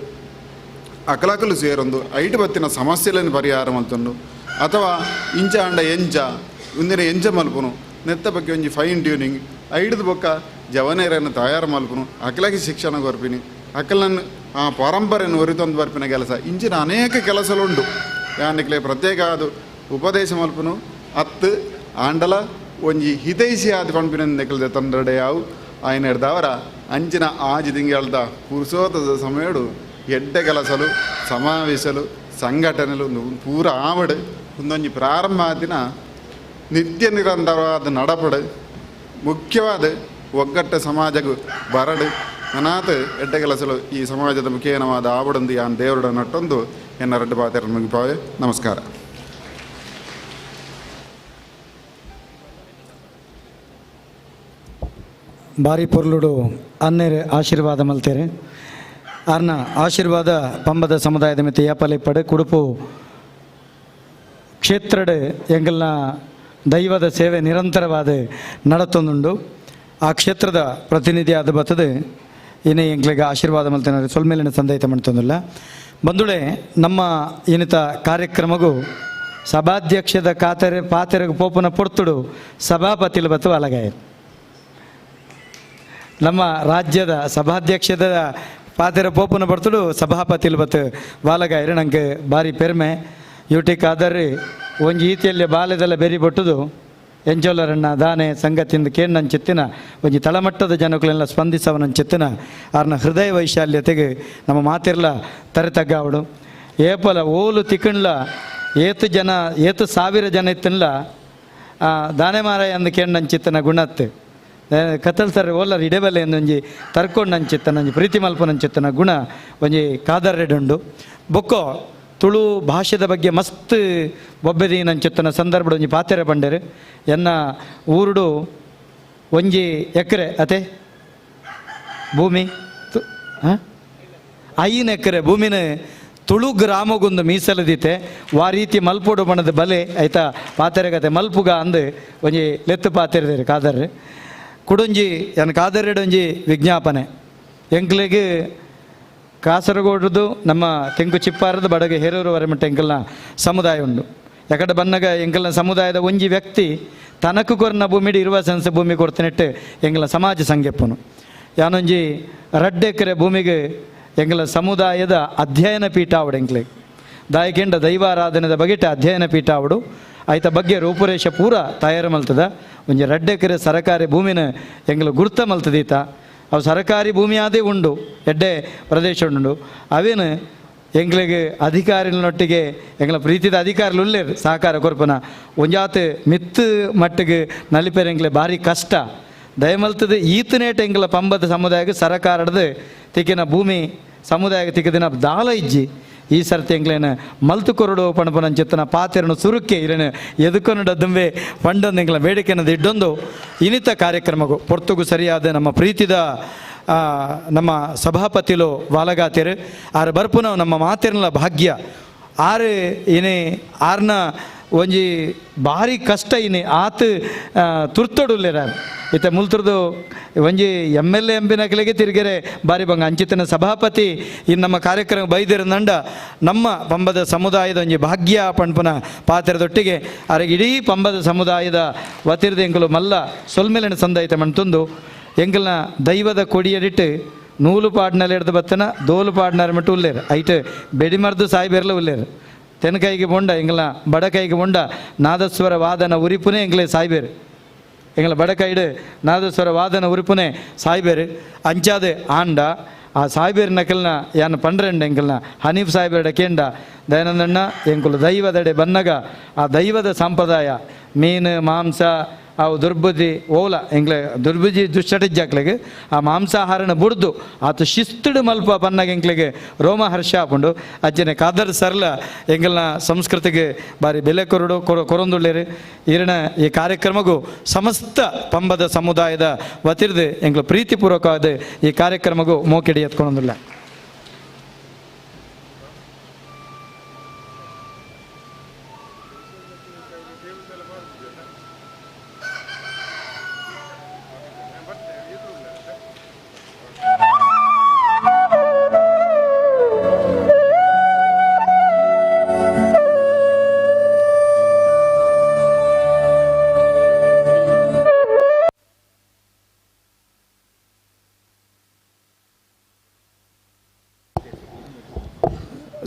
ಅಕಲಕಲು ಸೇರೊಂದು ಐಟ್ ಬತ್ತಿನ ಸಮಸ್ಯೆಗಳನ್ನು ಪರಿಹಾರ ಮಲ್ತೊಂದು ಅಥವಾ ಇಂಚ ಅಂಡ ಎಂಚ ಒಂದಿನ ಎಂಚ ಮಲ್ಪುನು ನೆತ್ತ ಬಗ್ಗೆ ಒಂಜಿ ಫೈನ್ ಟ್ಯೂನಿಂಗ್ ಐಡ್ದು ಬೊಕ್ಕ ಜವನೇರನ್ನು ತಯಾರು ಮಲ್ಪುನು ಅಕಲಗೆ ಶಿಕ್ಷಣ ಕೊರ್ಪಿನಿ ಅಕಲನ್ನು ಆ ಪರಂಪರೆಯನ್ನು ಒರಿತೊಂದು ಬರ್ಪಿನ ಕೆಲಸ ಇಂಚಿನ ಅನೇಕ ಕೆಲಸಲುಂಡು. ಯಾನಿಕ್ಲೆ ಪ್ರತ್ಯೇಕ ಅದು ಉಪದೇಶ ಮಲ್ಪುನು ಅತ್ತು ಆಂಡಲ ಒಂಜಿ ಹಿತೈಷಿ ಆದ ಪನ್ಪಿನ ನೆಕಲ್ದ ತಂದಡೆ ಯಾವು ಆಯ್ನ ಹಿಡ್ದವರ ಅಂಚಿನ 6 ತಿಂಗಳದ ಪುರುಷೋತ್ತದ ಸಮಯಡು ಎಡ್ಡೆ ಕೆಲಸಲು ಸಮಾವೇಶಲು ಸಂಘಟನೆಲು ಪೂರ ಆವಡು ಒಂದೊಂಜಿ ಪ್ರಾರಂಭ ಆದಿನ ನಿತ್ಯ ನಿರಂತರವಾದ ನಡಪಡು ಮುಖ್ಯವಾದ ಒಗ್ಗಟ್ಟ ಸಮಾಜಕ್ಕೂ ಬರಡು ಅನಾಥ ಎಡ್ಡೆ ಕೆಲಸಲು ಈ ಸಮಾಜದ ಮುಖೇನವಾದ ಆವಡೊಂದು ಯಾನ್ ದೇವರುಡ ನಟ್ಟೊಂದು ಎನ್ನ ರಡ್ಡು ಪಾತ್ರ ಮುಗಿಪಾವೆ. ನಮಸ್ಕಾರ. ಬಾರಿ ಪೊರ್ಲುಡು ಅನ್ನೇರೆ ಆಶೀರ್ವಾದ ಮಲ್ತೇರೆ ಆರ್ನ ಆಶೀರ್ವಾದ ಪಂಬದ ಸಮುದಾಯದ ಮಿತ್ತ ಯಾಪಲೆಪ್ಪಡು ಕುಡುಪು ಕ್ಷೇತ್ರಡು ಎಂಗಲ್ನ ದೈವದ ಸೇವೆ ನಿರಂತರವಾದ ನಡತೊಂದುಂಡು. ಆ ಕ್ಷೇತ್ರದ ಪ್ರತಿನಿಧಿಯಾದ ಬರ್ತದೆ ಏನೇ ಎಂಕ್ಲೆಗೆ ಆಶೀರ್ವಾದ ಮಲ್ತೇನೆ ಸೊಲ್ಮೇಲಿನ ಸಂದೈತ ಮಾಡ್ತಂದಿಲ್ಲ. ಬಂಧುಳೆ, ನಮ್ಮ ಏನಿತ ಕಾರ್ಯಕ್ರಮಗೂ ಸಭಾಧ್ಯಕ್ಷದ ಕಾತರೆ ಪಾತೆರೆಗೆ ಪೋಪನ ಪೊರ್ತುಡು ಸಭಾಪತಿಲು ಬತ್ತು ಅಲಗಾಯ. ನಮ್ಮ ರಾಜ್ಯದ ಸಭಾಧ್ಯಕ್ಷದ ಪಾತೆರ ಪೋಪನ ಪೊರ್ತುಡು ಸಭಾಪತಿಲು ಬತ್ತು ಬಾಲಗಾಯರು ನಂಗೆ ಭಾರಿ ಪೆರ್ಮೆ. ಯುಟಿ ಕಾದರಿ ಒಂಜಿ ಈತಿಯಲ್ಲಿ ಬಾಲ್ಯದಲ್ಲ ಬೆರಿ ಬೊಟ್ಟುದು ಎಂಜೋಲರನ್ನ ದಾನೆ ಸಂಗತಿಯಿಂದ ಕೇಂದ್ರ ಚಿತ್ತಿನ ಒಂಜಿ ತಳಮಟ್ಟದ ಜನಗಳೆಲ್ಲ ಸ್ಪಂದಿಸವನಂಚಿತ್ತಿನ ಆರ್ನ ಹೃದಯ ವೈಶಾಲ್ಯತೆಗೆ ನಮ್ಮ ಮಾತಿರ್ಲ ತರೆತಗ್ಗಾವಡು. ಏಪಲ ಓಲು ತಿಕ್ಕಣ್ಲ ಏತು ಜನ ಏತು ಸಾವಿರ ಜನ ಇತ್ತನ್ಲ ದಾನೆ ಮಾರಾಯ ಅಂದು ಕೇಂದ್ರ ಗುಣತ್ತೆ ಕತ್ತಲ್ ಸರ್ ಓಲರ್ ಇಡಬಲೆ ಒಂಜಿ ತರ್ಕೊಂಡು ನಂಚಿತ್ತನ ಒಂಜಿ ಪ್ರೀತಿ ಮಲ್ಪನಂಚಿತ್ತನ ಗುಣ ಒಂಜಿ ಖಾದರ್ ರೆಡುಂಡು. ಬೊಕ್ಕೋ ತುಳು ಭಾಷೆದ ಬಗ್ಗೆ ಮಸ್ತ್ ಬೊಬ್ಬೆದೀನಂಚಿತ್ತನ ಸಂದರ್ಭದ ಒಂಜಿ ಪಾತೆರೆ ಬಂಡೇರು. ಎನ್ನ ಊರುಡು ಒಂಜಿ ಎಕರೆ ಅತೆ ಭೂಮಿ 5 ಎಕರೆ ಭೂಮಿನ ತುಳು ಗ್ರಾಮಗೊಂದು ಮೀಸಲದಿತ್ತೆ. ವಾ ರೀತಿ ಮಲ್ಪೋಡು ಬಣ್ಣದ ಬಲೆ ಆಯ್ತಾ ಪಾತೆರೆಗತೆ ಮಲ್ಪುಗ ಅಂದು ಒಂಜಿ ಲೆತ್ತು ಪಾತೆರೆದೇರು ಖಾದರ್ ಕುಡೊಂಜಿ ಎನ್ ಖಾದರೆಡೊಂಜಿ ವಿಜ್ಞಾಪನೆ. ಎಂಕ್ಲೆಗ್ ಕಾಸರಗೋಡುದು ನಮ್ಮ ತೆಂಕು ಚಿಪ್ಪಾರದ ಬಡಗೆ ಹೇರೂರು ವರೆಮಟ್ಟ ಎಂಕಲ್ನ ಸಮುದಾಯ ಉಂಡು. ಯಾಕಡೆ ಬನ್ನಗ ಎಂಕಲ್ನ ಸಮುದಾಯದ ಒಂಜಿ ವ್ಯಕ್ತಿ ತನಕು ಕೊರ್ನ ಭೂಮಿಡಿ ಇರುವ ಸೆನ್ಸ್ ಭೂಮಿ ಕೊಡ್ತನಿಟ್ಟು ಎಂಕಲ್ನ ಸಮಾಜ ಸಂಘೆಪ್ಪನು ಯಾನೊಂಜಿ 2 ಎಕರೆ ಭೂಮಿಗೆ ಎಂಕಲ ಸಮುದಾಯದ ಅಧ್ಯಯನ ಪೀಠ ಆವಡು. ಎಂಕ್ಲೆ ದಾಯಕೆಂಡ ದೈವಾರಾಧನೆದ ಬಗೆಟ ಅಧ್ಯಯನ ಪೀಠ ಆವಡು. ಆಯ್ತ ಬಗ್ಗೆ ರೂಪುರೇಷ ಪೂರ ತಯಾರು ಮಲ್ತದ ಒಂಜಿ 2 ಎಕರೆ ಸರಕಾರಿ ಭೂಮಿನ ಎಂಕಲ ಗುರ್ತ ಮಲ್ತದೀತ. ಅವು ಸರಕಾರಿ ಭೂಮಿ ಆದೇ ಉಂಡು, ಎಡ್ಡೆ ಪ್ರದೇಶ ಉಂಡು. ಅವೇನು ಎಂಕ್ಲೆಗೆ ಅಧಿಕಾರಿಗಳೊಟ್ಟಿಗೆ ಎಂಗಳ ಪ್ರೀತಿದ ಅಧಿಕಾರಿಗಳು ಉಲ್ಲೇರು ಸಹಕಾರ ಕೊರ್ಪನ ಒಂಜಾತ ಮಿತ್ತು ಮಟ್ಟಿಗೆ ನಲಿಪೇರು ಎಂಕ್ಲೆ ಭಾರಿ ಕಷ್ಟ. ದಯಮಲ್ತದ ಈತನೇಟ ಎಂಕಲ ಪಂಬದ ಸಮುದಾಯಕ್ಕೆ ಸರಕಾರದ ತಿಕ್ಕಿನ ಭೂಮಿ ಸಮುದಾಯಕ್ಕೆ ತಿಕ್ಕದಿನ ದಾಲ ಇಜ್ಜಿ. ಈ ಸರ್ತಿ ಎಂಕ್ಲೇನ ಮಲ್ತು ಕೊರಡು ಪಣಪನಂಚಿತ್ತನ ಪಾತೆರನು ಸುರುಕ್ಕೆ ಇರೇನು ಎದುಕೊನು ದುಂಬೆ ಪಂಡೊಂದು ಎಂಕ್ಲ ಬೇಡಿಕೆನದು ಇಡ್ಡೊಂದು ಇನಿತ ಕಾರ್ಯಕ್ರಮಗೂ ಪೊರ್ತುಗು ಸರಿಯಾದ ನಮ್ಮ ಪ್ರೀತಿದ ನಮ್ಮ ಸಭಾಪತಿಲು ವಾಲಗಾತಿರು ಆರು ಬರ್ಪುನ ನಮ್ಮ ಮಾತಿರಲ ಭಾಗ್ಯ. ಆರು ಏನೇ ಆರ್ನ ಒಂಜಿ ಭಾರಿ ಕಷ್ಟ ಇನಿ ಆತ ತುರ್ತೊಡುಲ್ಲೇರ ಇತ್ತ ಮುಲ್ತುರ್ದು ಒಂಜಿ MLA ಎಂಪಿನಕಲಿಗೆ ತಿರುಗೆರೆ ಬಾರಿ ಬಂಗ ಅಂಚಿತನ ಸಭಾಪತಿ ಇನ್ನು ನಮ್ಮ ಕಾರ್ಯಕ್ರಮ ಬೈದಿರನಂಡ ನಮ್ಮ ಪಂಬದ ಸಮುದಾಯದ ಒಂಜಿ ಭಾಗ್ಯ ಪಣ್ಪನ ಪಾತ್ರದೊಟ್ಟಿಗೆ ಆರಿಗೆ ಇಡೀ ಪಂಬದ ಸಮುದಾಯದ ವತಿರ್ದ ಎಂಕುಲು ಮಲ್ಲ ಸೊಲ್ಮೇಲಿನ ಸಂದಾಯಿತ ಮಣ್ತುಂದು ಎಂಕಲ್ನ ದೈವದ ಕೊಡಿಯಡಿಟ್ಟು ನೂಲು ಪಾಡ್ನಲ್ಲಿ ಹಿಡ್ದು ಬತ್ತನ ದೋಲು ಪಾಡ್ನಾರ ಮಟ್ಟು ಉಲ್ಲೇರು ಐಟ್ ಬೆಡಿಮರ್ದು ಸಾಯ್ಬೇರ್ಲ ಉಲ್ಲೇರು. ತೆನಕೈಗೆ ಬೊಂಡ ಎಂಗಲ ಬಡಕೈಗೆ ಬೊಂಡ ನಾದಸ್ವರ ವಾದನ ಉರಿಪುನೇ ಎಂಗ್ಲೇ ಸಾಯ್ಬೇರು. ಎಂಗಲ ಬಡಕೈಡು ನಾದಸ್ವರ ವಾದನ ಉರಿಪುನೇ ಸಾಯ್ಬೇರು. ಅಂಚಾದೆ ಆಂಡ ಆ ಸಾಯ್ಬೇರು ನಕಲ್ನ ಯಾನ್ ಪಂಡ್ರೆಂಡ ಎಂಕಲ್ನ ಹನೀಫ್ ಸಾಯ್ಬೇರ ಕೇಂಡ ದಯಾನಂದಣ್ಣ ಎಂಕುಲು ದೈವದಡೆ ಬನ್ನಗ ಆ ದೈವದ ಸಂಪ್ರದಾಯ ಮೀನು ಮಾಂಸ ಅವು ದುರ್ಬುದ್ಧಿ ಓಲ ಎಂಗ್ಲೆ ದುರ್ಬುದ್ಧಿ ದುಶ್ಚಟಿಜ್ಜಾಕ್ಲೆಗೆ ಆ ಮಾಂಸಾಹಾರನ ಬುಡ್ದು ಆತ ಶಿಸ್ತುಡು ಮಲ್ಪ ಬನ್ನಾಗ ಎಂಕ್ಲೆಗೆ ರೋಮಹರ್ಷ ಆಪುಂಡು. ಅಜ್ಜನೆ ಖಾದರ್ ಸರ್ಲ ಎಂಗಲ್ನ ಸಂಸ್ಕೃತಿಗೆ ಬಾರಿ ಬೆಲೆ ಕೊರಡು ಕೊರೊಂದುಳ್ಳೇರು. ಈರಿನ ಈ ಕಾರ್ಯಕ್ರಮಗೂ ಸಮಸ್ತ ಪಂಬದ ಸಮುದಾಯದ ವತಿರ್ದು ಎಂಗ್ಲ ಪ್ರೀತಿಪೂರ್ವಕವಾದ ಈ ಕಾರ್ಯಕ್ರಮಗೂ ಮೋಕೆಡಿ ಎತ್ಕೊಂಡೊಂದುಲ್ಲ.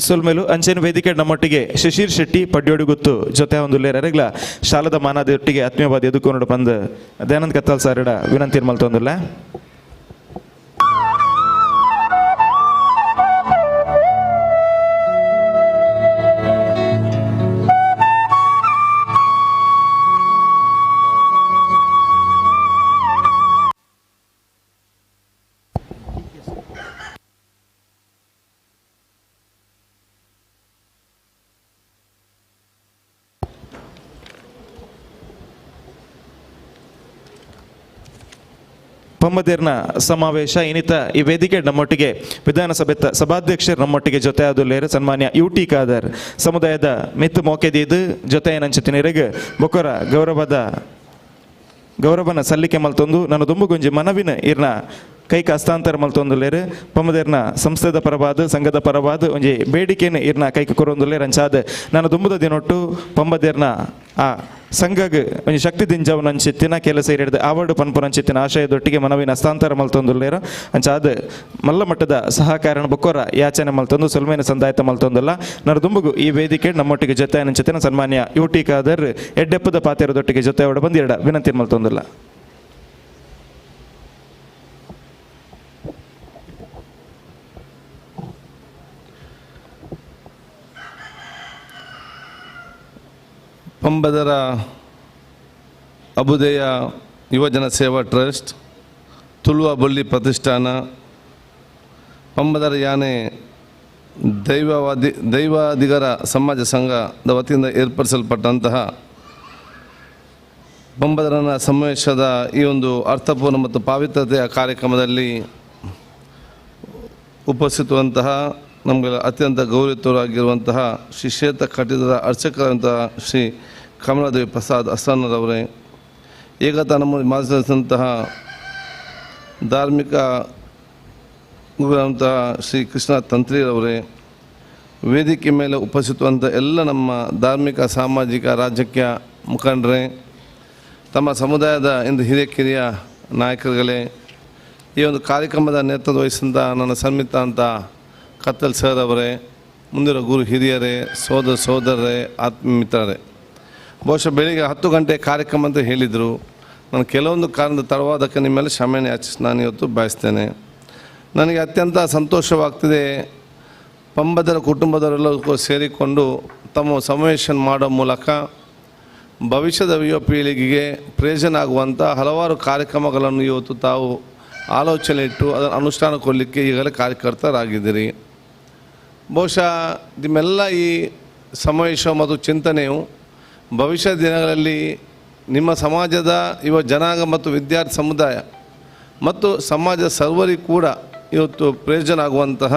ಸೊಲ್ಮೇಲು ಅಂಚೆನ ವೇದಿಕೆ ನಮ್ಮೊಟ್ಟಿಗೆ ಶಿಶಿರ್ ಶೆಟ್ಟಿ ಪಡ್ಯೋಡಿಗುತ್ತು ಜೊತೆ ಒಂದು ಲೇರರೆಗ್ಲ ಶಾಲದ ಮಾನಾದಿಯೊಟ್ಟಿಗೆ ಆತ್ಮೀಯವಾದ ಎದುಕೊಂಡು ಬಂದು ದಯಾನಂದ್ ಕತ್ತಲ್ ಸಾರಡ ವಿನಂತಿ ಮಲ್ತೊಂದುಲ್ಲ. ಪಂಬದೇರ್ನ ಸಮಾವೇಶ ಇನ್ನಿತ ಈ ವೇದಿಕೆ ನಮ್ಮೊಟ್ಟಿಗೆ ವಿಧಾನಸಭೆ ಸಭಾಧ್ಯಕ್ಷರು ನಮ್ಮೊಟ್ಟಿಗೆ ಜೊತೆ ಆದುಲ್ಲೇರು ಸನ್ಮಾನ್ಯ ಯು ಟಿ ಖಾದರ್ ಸಮುದಾಯದ ಮಿತ್ತು ಮೋಕೆದೀದು ಜೊತೆ ಏನಂಚಿತಿನಿರಿಗೆ ಬೊಕೊರ ಗೌರವದ ಗೌರವನ ಸಲ್ಲಿಕೆ ಮಲ್ತೊಂದು ನಾನು ದುಂಬುಗೊಂಜಿ ಮನವಿನ ಇರ್ನ ಕೈಕ್ ಹಸ್ತಾಂತರ ಮಲ್ತೊಂದುಲ್ಲೇರು ಪಂಬದೇರ್ನ ಸಂಸ್ಥೆದ ಪರವಾದ ಸಂಘದ ಪರವಾದ ಒಂಜಿ ಬೇಡಿಕೆನ ಇರ್ನ ಕೈಕ್ ಕೊರೊಂದುಲ್ಲೇರು. ಅಂಚಾದ ನಾನು ದುಂಬುದ ದಿನೊಟ್ಟು ಪಂಬದೇರ್ನ ಆ ಸಂಘಗ್ ಒಂಜಿ ಶಕ್ತಿ ದಿಂಜವನಂಚಿತ್ತಿನ ಕೆಲಸ ಇರಿಡ್ದು ಆವಡು ಪನ್ಪುನಂಚಿತ್ತಿನ ಆಶಯದೊಟ್ಟಿಗೆ ಮನವಿನ ಹಸ್ತಾಂತರ ಮಲ್ತೊಂದುಲ್ಲೇರು. ಅಂಚಾದ ಮಲ್ಲ ಮಟ್ಟದ ಸಹಕಾರನ ಬೊಕ್ಕೊರ ಯಾಚನೆ ಮಲ್ತೊಂದು ಸೊಲ್ಮೇನ ಸಂದಾಯತ ಮಲ್ತೊಂದುಲ್ಲ. ನಾನು ದುಂಬುಗು ಈ ವೇದಿಕೆ ನಮ್ಮೊಟ್ಟಿಗೆ ಜೊತೆ ಅಂಚಿತ್ತಿನ ಸನ್ಮಾನ್ಯ ಯು ಟಿ ಖಾದರ್ ಎಡ್ಡೆಪ್ಪದ ಪಾತೆರದೊಟ್ಟಿಗೆ ಜೊತೆ ಅವಡ ಬಂದು ಎರಡ ವಿನಂತಿ ಮಲ್ತೊಂದುಲ್ಲ. ಪಂಬದರ ಅಬುದಯ ಯುವಜನ ಸೇವಾ ಟ್ರಸ್ಟ್, ತುಳುವ ಬೊಳ್ಳಿ ಪ್ರತಿಷ್ಠಾನ, ಪಂಬದರ ಯಾನೆ ದೈವಾದಿಗರ ಸಮಾಜ ಸಂಘದ ವತಿಯಿಂದ ಏರ್ಪಡಿಸಲ್ಪಟ್ಟಂತಹ ಪಂಬದರನ ಸಮಾವೇಶದ ಈ ಒಂದು ಅರ್ಥಪೂರ್ಣ ಮತ್ತು ಪಾವಿತ್ರ್ಯತೆಯ ಕಾರ್ಯಕ್ರಮದಲ್ಲಿ ಉಪಸ್ಥಿತವಂತಹ ನಮಗೆ ಅತ್ಯಂತ ಗೌರವಯುತರಾಗಿರುವಂತಹ ಶ್ರೀ ಕ್ಷೇತ್ರ ಕಟ್ಟಿದರ ಅರ್ಚಕರಾದಂತಹ ಶ್ರೀ ಕಮಲಾದೇವಿ ಪ್ರಸಾದ್ ಅಸ್ತಾನರವರೇ, ಏಕತಾ ನಮ್ಮ ಮಾತನಾಡಿದಂತಹ ಧಾರ್ಮಿಕ ಗುರುಗಳಂತಹ ಶ್ರೀ ಕೃಷ್ಣ ತಂತ್ರಿರವರೇ, ವೇದಿಕೆ ಮೇಲೆ ಉಪಸ್ಥಿತವಂಥ ಎಲ್ಲ ನಮ್ಮ ಧಾರ್ಮಿಕ ಸಾಮಾಜಿಕ ರಾಜಕೀಯ ಮುಖಂಡರೇ, ತಮ್ಮ ಸಮುದಾಯದ ಇಂದು ಹಿರಿಯ ಕಿರಿಯ ನಾಯಕರುಗಳೇ, ಈ ಒಂದು ಕಾರ್ಯಕ್ರಮದ ನೇತೃತ್ವ ವಹಿಸಿದಂಥ ನನ್ನ ಸನ್ಮಿತ ಅಂತ ಕತ್ತಲ್ ಸರ್ ಅವರೇ, ಮುಂದಿನ ಗುರು ಹಿರಿಯರೇ, ಸೋದರ ಸೋದರರೇ, ಆತ್ಮ ಮಿತ್ರರೇ, ಬಹುಶಃ ಬೆಳಿಗ್ಗೆ 10 ಗಂಟೆ ಕಾರ್ಯಕ್ರಮ ಅಂತ ಹೇಳಿದರು. ನಾನು ಕೆಲವೊಂದು ಕಾರಣದ ತಡವಾದಕ್ಕೆ ನಿಮ್ಮೆಲ್ಲ ಕ್ಷಮೆಯನ್ನು ಯಾಚಿಸಿ ನಾನು ಇವತ್ತು ಬಯಸ್ತೇನೆ. ನನಗೆ ಅತ್ಯಂತ ಸಂತೋಷವಾಗ್ತಿದೆ, ಪಂಬದರ ಕುಟುಂಬದವರೆಲ್ಲರೂ ಸೇರಿಕೊಂಡು ತಮ್ಮ ಸಮಾವೇಶ ಮಾಡೋ ಮೂಲಕ ಭವಿಷ್ಯದ ಯುವ ಪೀಳಿಗೆಗೆ ಪ್ರಯೋಜನ ಆಗುವಂಥ ಹಲವಾರು ಕಾರ್ಯಕ್ರಮಗಳನ್ನು ಇವತ್ತು ತಾವು ಆಲೋಚನೆ ಇಟ್ಟು ಅದನ್ನು ಅನುಷ್ಠಾನಕ್ಕೊಳ್ಲಿಕ್ಕೆ ಈಗಲೇ ಕಾರ್ಯಕರ್ತರಾಗಿದ್ದೀರಿ. ಬಹುಶಃ ನಿಮ್ಮೆಲ್ಲ ಈ ಸಮಾವೇಶ ಮತ್ತು ಚಿಂತನೆಯು ಭವಿಷ್ಯದ ದಿನಗಳಲ್ಲಿ ನಿಮ್ಮ ಸಮಾಜದ ಯುವ ಜನಾಂಗ ಮತ್ತು ವಿದ್ಯಾರ್ಥಿ ಸಮುದಾಯ ಮತ್ತು ಸಮಾಜ ಸರ್ವರಿಗೂ ಕೂಡ ಇವತ್ತು ಪ್ರಯೋಜನ ಆಗುವಂತಹ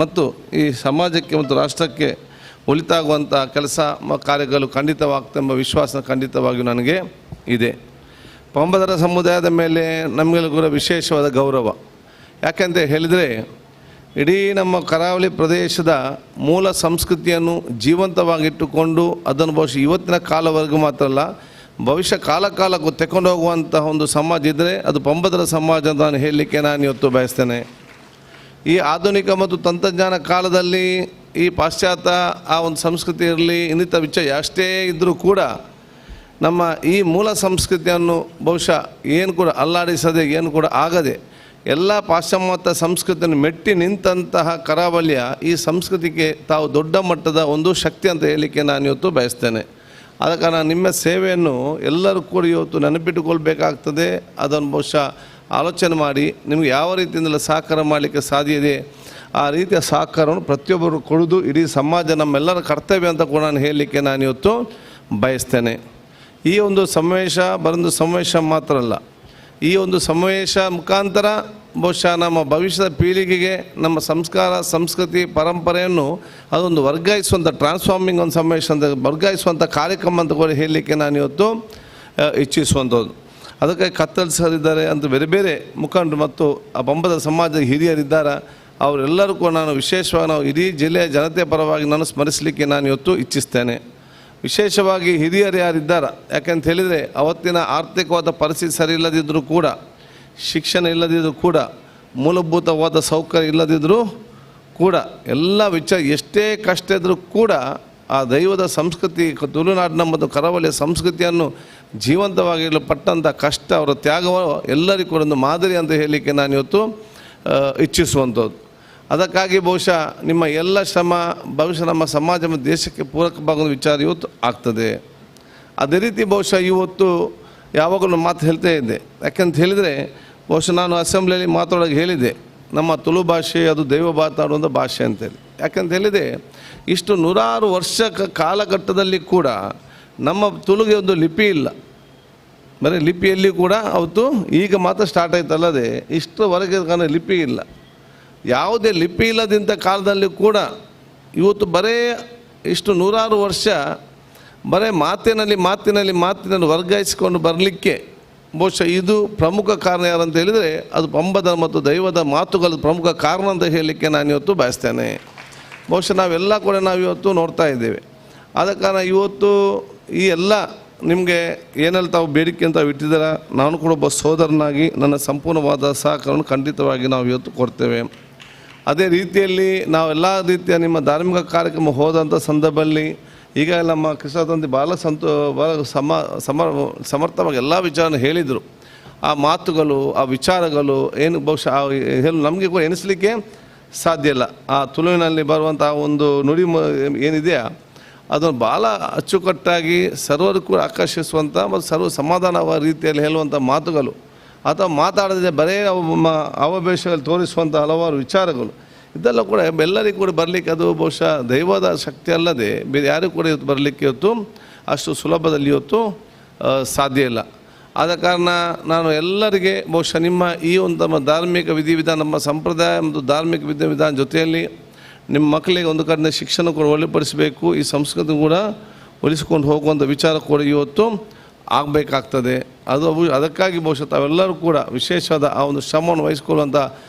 ಮತ್ತು ಈ ಸಮಾಜಕ್ಕೆ ಮತ್ತು ರಾಷ್ಟ್ರಕ್ಕೆ ಒಳಿತಾಗುವಂತಹ ಕೆಲಸ ಕಾರ್ಯಗಳು ಖಂಡಿತವಾಗ್ತವೆಂಬ ವಿಶ್ವಾಸ ಖಂಡಿತವಾಗಿಯೂ ನನಗೆ ಇದೆ. ಪಂಬದರ ಸಮುದಾಯದ ಮೇಲೆ ನಮಗೆಲ್ಲ ಕೂಡ ವಿಶೇಷವಾದ ಗೌರವ. ಯಾಕೆಂತ ಹೇಳಿದರೆ, ಇಡೀ ನಮ್ಮ ಕರಾವಳಿ ಪ್ರದೇಶದ ಮೂಲ ಸಂಸ್ಕೃತಿಯನ್ನು ಜೀವಂತವಾಗಿಟ್ಟುಕೊಂಡು ಅದನ್ನು ಬಹುಶಃ ಇವತ್ತಿನ ಕಾಲವರೆಗೂ ಮಾತ್ರ ಅಲ್ಲ, ಭವಿಷ್ಯ ಕಾಲಕಾಲಕ್ಕೂ ತೆಕ್ಕೊಂಡು ಹೋಗುವಂತಹ ಒಂದು ಸಮಾಜ ಇದ್ದರೆ ಅದು ಪಂಬದರ ಸಮಾಜ ಅಂತ ನಾನು ಹೇಳಲಿಕ್ಕೆ ನಾನು ಇವತ್ತು ಬಯಸ್ತೇನೆ. ಈ ಆಧುನಿಕ ಮತ್ತು ತಂತ್ರಜ್ಞಾನ ಕಾಲದಲ್ಲಿ ಈ ಪಾಶ್ಚಾತ್ಯ ಆ ಒಂದು ಸಂಸ್ಕೃತಿ ಇರಲಿ, ಇನ್ನಿತರ ವಿಚಾರ ಅಷ್ಟೇ ಇದ್ದರೂ ಕೂಡ ನಮ್ಮ ಈ ಮೂಲ ಸಂಸ್ಕೃತಿಯನ್ನು ಬಹುಶಃ ಏನು ಕೂಡ ಅಲ್ಲಾಡಿಸದೆ, ಏನು ಕೂಡ ಆಗದೆ ಎಲ್ಲ ಪಾಶ್ಚಿಮಾತ್ಯ ಸಂಸ್ಕೃತಿಯನ್ನು ಮೆಟ್ಟಿ ನಿಂತಹ ಕರಾವಳಿಯ ಈ ಸಂಸ್ಕೃತಿಗೆ ತಾವು ದೊಡ್ಡ ಮಟ್ಟದ ಒಂದು ಶಕ್ತಿ ಅಂತ ಹೇಳಲಿಕ್ಕೆ ನಾನು ಇವತ್ತು ಬಯಸ್ತೇನೆ. ಆದ ಕಾರಣ ನಿಮ್ಮ ಸೇವೆಯನ್ನು ಎಲ್ಲರೂ ಕೂಡ ಇವತ್ತು ನೆನಪಿಟ್ಟುಕೊಳ್ಬೇಕಾಗ್ತದೆ. ಅದನ್ನು ಬಹುಶಃ ಆಲೋಚನೆ ಮಾಡಿ ನಿಮಗೆ ಯಾವ ರೀತಿಯಿಂದಲೇ ಸಹಕಾರ ಮಾಡಲಿಕ್ಕೆ ಸಾಧ್ಯ ಇದೆ ಆ ರೀತಿಯ ಸಹಕಾರವನ್ನು ಪ್ರತಿಯೊಬ್ಬರು ಕೊಡೋದು ಇಡೀ ಸಮಾಜ ನಮ್ಮೆಲ್ಲರ ಕರ್ತವ್ಯ ಅಂತ ಕೂಡ ನಾನು ಹೇಳಲಿಕ್ಕೆ ನಾನು ಇವತ್ತು ಬಯಸ್ತೇನೆ. ಈ ಒಂದು ಸಮಾವೇಶ ಬರೊಂದು ಸಮಾವೇಶ ಮಾತ್ರ ಅಲ್ಲ, ಈ ಒಂದು ಸಮಾವೇಶ ಮುಖಾಂತರ ಬಹುಶಃ ನಮ್ಮ ಭವಿಷ್ಯದ ಪೀಳಿಗೆಗೆ ನಮ್ಮ ಸಂಸ್ಕಾರ ಸಂಸ್ಕೃತಿ ಪರಂಪರೆಯನ್ನು ಅದೊಂದು ವರ್ಗಾಯಿಸುವಂಥ ಟ್ರಾನ್ಸ್ಫಾರ್ಮಿಂಗ್ ಒಂದು ಸಮಾವೇಶ ಅಂತ ವರ್ಗಾಯಿಸುವಂಥ ಕಾರ್ಯಕ್ರಮ ಅಂತ ಕೂಡ ಹೇಳಲಿಕ್ಕೆ ನಾನು ಇವತ್ತು ಇಚ್ಛಿಸುವಂಥದ್ದು. ಅದಕ್ಕೆ ಕತ್ತಲ್ ಸರ್ ಇದ್ದಾರೆ ಅಂತ ಬೇರೆ ಬೇರೆ ಮುಖಂಡರು ಮತ್ತು ಆ ಪಂಬದ ಸಮಾಜದ ಹಿರಿಯರಿದ್ದಾರೆ, ಅವರೆಲ್ಲರೂ ಕೂಡ ನಾನು ವಿಶೇಷವಾಗಿ ನಾವು ಇಡೀ ಜಿಲ್ಲೆಯ ಜನತೆಯ ಪರವಾಗಿ ನಾನು ಸ್ಮರಿಸಲಿಕ್ಕೆ ನಾನು ಇವತ್ತು ಇಚ್ಛಿಸ್ತೇನೆ. ವಿಶೇಷವಾಗಿ ಹಿರಿಯರು ಯಾರಿದ್ದಾರೆ, ಯಾಕೆಂತ ಹೇಳಿದರೆ ಅವತ್ತಿನ ಆರ್ಥಿಕವಾದ ಪರಿಸ್ಥಿತಿ ಸರಿ ಇಲ್ಲದಿದ್ದರೂ ಕೂಡ, ಶಿಕ್ಷಣ ಇಲ್ಲದಿದ್ದರೂ ಕೂಡ, ಮೂಲಭೂತವಾದ ಸೌಕರ್ಯ ಇಲ್ಲದಿದ್ದರೂ ಕೂಡ, ಎಲ್ಲ ವಿಚಾರ ಎಷ್ಟೇ ಕಷ್ಟ ಇದ್ದರೂ ಕೂಡ ಆ ದೈವದ ಸಂಸ್ಕೃತಿ, ತುಳುನಾಡಿನ ಮತ್ತು ಕರಾವಳಿಯ ಸಂಸ್ಕೃತಿಯನ್ನು ಜೀವಂತವಾಗಿರಲು ಪಟ್ಟಂಥ ಕಷ್ಟ, ಅವರ ತ್ಯಾಗವು ಎಲ್ಲರಿಗೂ ಕೂಡ ಒಂದು ಮಾದರಿ ಅಂತ ಹೇಳಲಿಕ್ಕೆ ನಾನು ಇವತ್ತು ಇಚ್ಛಿಸುವಂಥದ್ದು. ಅದಕ್ಕಾಗಿ ಬಹುಶಃ ನಿಮ್ಮ ಎಲ್ಲ ಶ್ರಮ ಭವಿಷ್ಯ ನಮ್ಮ ಸಮಾಜ ಮತ್ತು ದೇಶಕ್ಕೆ ಪೂರಕವಾಗುವ ವಿಚಾರ ಇವತ್ತು ಆಗ್ತದೆ. ಅದೇ ರೀತಿ ಬಹುಶಃ ಇವತ್ತು ಯಾವಾಗಲೂ ಮಾತು ಹೇಳ್ತಾ ಇದ್ದೆ, ಯಾಕೆಂತ ಹೇಳಿದರೆ ಬಹುಶಃ ನಾನು ಅಸೆಂಬ್ಲಿಯಲ್ಲಿ ಮಾತಾಡೋಕೆ ಹೇಳಿದ್ದೆ, ನಮ್ಮ ತುಳು ಭಾಷೆ ಅದು ದೈವ ಮಾತಾಡುವಂಥ ಭಾಷೆ ಅಂತೇಳಿ. ಯಾಕೆಂತ ಹೇಳಿದೆ, ಇಷ್ಟು ನೂರಾರು ವರ್ಷ ಕಾಲಘಟ್ಟದಲ್ಲಿ ಕೂಡ ನಮ್ಮ ತುಳುಗೆ ಒಂದು ಲಿಪಿ ಇಲ್ಲ. ಬರೀ ಲಿಪಿಯಲ್ಲಿ ಕೂಡ ಅವತ್ತು ಈಗ ಮಾತ್ರ ಸ್ಟಾರ್ಟ್ ಆಯ್ತಲ್ಲದೆ ಇಷ್ಟರವರೆಗೆ ಲಿಪಿ ಇಲ್ಲ. ಯಾವುದೇ ಲಿಪಿ ಇಲ್ಲದಿಂಥ ಕಾಲದಲ್ಲಿ ಕೂಡ ಇವತ್ತು ಬರೇ ಇಷ್ಟು ನೂರಾರು ವರ್ಷ ಬರೇ ಮಾತಿನಲ್ಲಿ ಮಾತಿನಲ್ಲಿ ಮಾತಿನಲ್ಲಿ ವರ್ಗಾಯಿಸಿಕೊಂಡು ಬರಲಿಕ್ಕೆ ಬಹುಶಃ ಇದು ಪ್ರಮುಖ ಕಾರಣ ಯಾರಂತ ಹೇಳಿದರೆ ಅದು ಪಂಬದ ಮತ್ತು ದೈವದ ಮಾತುಗಳ ಪ್ರಮುಖ ಕಾರಣ ಅಂತ ಹೇಳಲಿಕ್ಕೆ ನಾನು ಇವತ್ತು ಬಯಸ್ತೇನೆ. ಬಹುಶಃ ನಾವೆಲ್ಲ ಕೂಡ ನಾವಿವತ್ತು ನೋಡ್ತಾ ಇದ್ದೇವೆ. ಆದ ಕಾರಣ ಇವತ್ತು ಈ ಎಲ್ಲ ನಿಮಗೆ ಏನೆಲ್ಲ ತಾವು ಬೇಡಿಕೆ ಅಂತ ಇಟ್ಟಿದ್ದೀರ, ನಾನು ಕೂಡ ಒಬ್ಬ ಸೋದರನಾಗಿ ನನ್ನ ಸಂಪೂರ್ಣವಾದ ಸಹಕಾರವನ್ನು ಖಂಡಿತವಾಗಿ ನಾವು ಇವತ್ತು ಕೊಡ್ತೇವೆ. ಅದೇ ರೀತಿಯಲ್ಲಿ ನಾವೆಲ್ಲ ರೀತಿಯ ನಿಮ್ಮ ಧಾರ್ಮಿಕ ಕಾರ್ಯಕ್ರಮ ಹೋದಂಥ ಸಂದರ್ಭದಲ್ಲಿ ಈಗ ನಮ್ಮ ಕೃಷ್ಣ ತಂದೆ ಭಾಳ ಭಾಳ ಸಮರ್ಥವಾಗಿ ಎಲ್ಲ ವಿಚಾರನ ಹೇಳಿದರು. ಆ ಮಾತುಗಳು, ಆ ವಿಚಾರಗಳು ಏನು ಬಹುಶಃ ಹೇಳಿ ನಮಗೆ ಕೂಡ ಎನಿಸಲಿಕ್ಕೆ ಸಾಧ್ಯ ಇಲ್ಲ. ಆ ತುಳುವಿನಲ್ಲಿ ಬರುವಂಥ ಒಂದು ನುಡಿ ಏನಿದೆಯಾ ಅದನ್ನು ಭಾಳ ಅಚ್ಚುಕಟ್ಟಾಗಿ ಸರ್ವರು ಕೂಡ ಆಕರ್ಷಿಸುವಂಥ ಮತ್ತು ಸರ್ವ ಸಮಾಧಾನವಾದ ರೀತಿಯಲ್ಲಿ ಹೇಳುವಂಥ ಮಾತುಗಳು, ಅಥವಾ ಮಾತಾಡದೆ ಬರೇ ಅವಭೇಷದಲ್ಲಿ ತೋರಿಸುವಂಥ ಹಲವಾರು ವಿಚಾರಗಳು, ಇದೆಲ್ಲ ಕೂಡ ಎಲ್ಲರಿಗೂ ಕೂಡ ಬರಲಿಕ್ಕೆ ಅದು ಬಹುಶಃ ದೈವದ ಶಕ್ತಿ ಅಲ್ಲದೆ ಬೇರೆ ಯಾರಿಗೂ ಕೂಡ ಇವತ್ತು ಬರಲಿಕ್ಕೆ ಇವತ್ತು ಅಷ್ಟು ಸುಲಭದಲ್ಲಿ ಇವತ್ತು ಸಾಧ್ಯ ಇಲ್ಲ. ಆದ ಕಾರಣ ನಾನು ಎಲ್ಲರಿಗೆ ಬಹುಶಃ ನಿಮ್ಮ ಈ ಒಂದು ನಮ್ಮ ಧಾರ್ಮಿಕ ವಿಧಿವಿಧಾನ, ನಮ್ಮ ಸಂಪ್ರದಾಯ ಮತ್ತು ಧಾರ್ಮಿಕ ವಿಧಿವಿಧಾನ ಜೊತೆಯಲ್ಲಿ ನಿಮ್ಮ ಮಕ್ಕಳಿಗೆ ಒಂದು ಕಡೆಯಿಂದ ಶಿಕ್ಷಣ ಕೂಡ ಒಳಪಡಿಸಬೇಕು, ಈ ಸಂಸ್ಕೃತಿ ಕೂಡ ಉಳಿಸಿಕೊಂಡು ಹೋಗುವಂಥ ವಿಚಾರ ಕೂಡ ಇವತ್ತು ಆಗಬೇಕಾಗ್ತದೆ. ಅದು ಅದಕ್ಕಾಗಿ ಬಹುಶಃ ತಾವೆಲ್ಲರೂ ಕೂಡ ವಿಶೇಷವಾದ ಆ ಒಂದು ಶ್ರಮವನ್ನು ವಹಿಸಿಕೊಳ್ಳುವಂಥ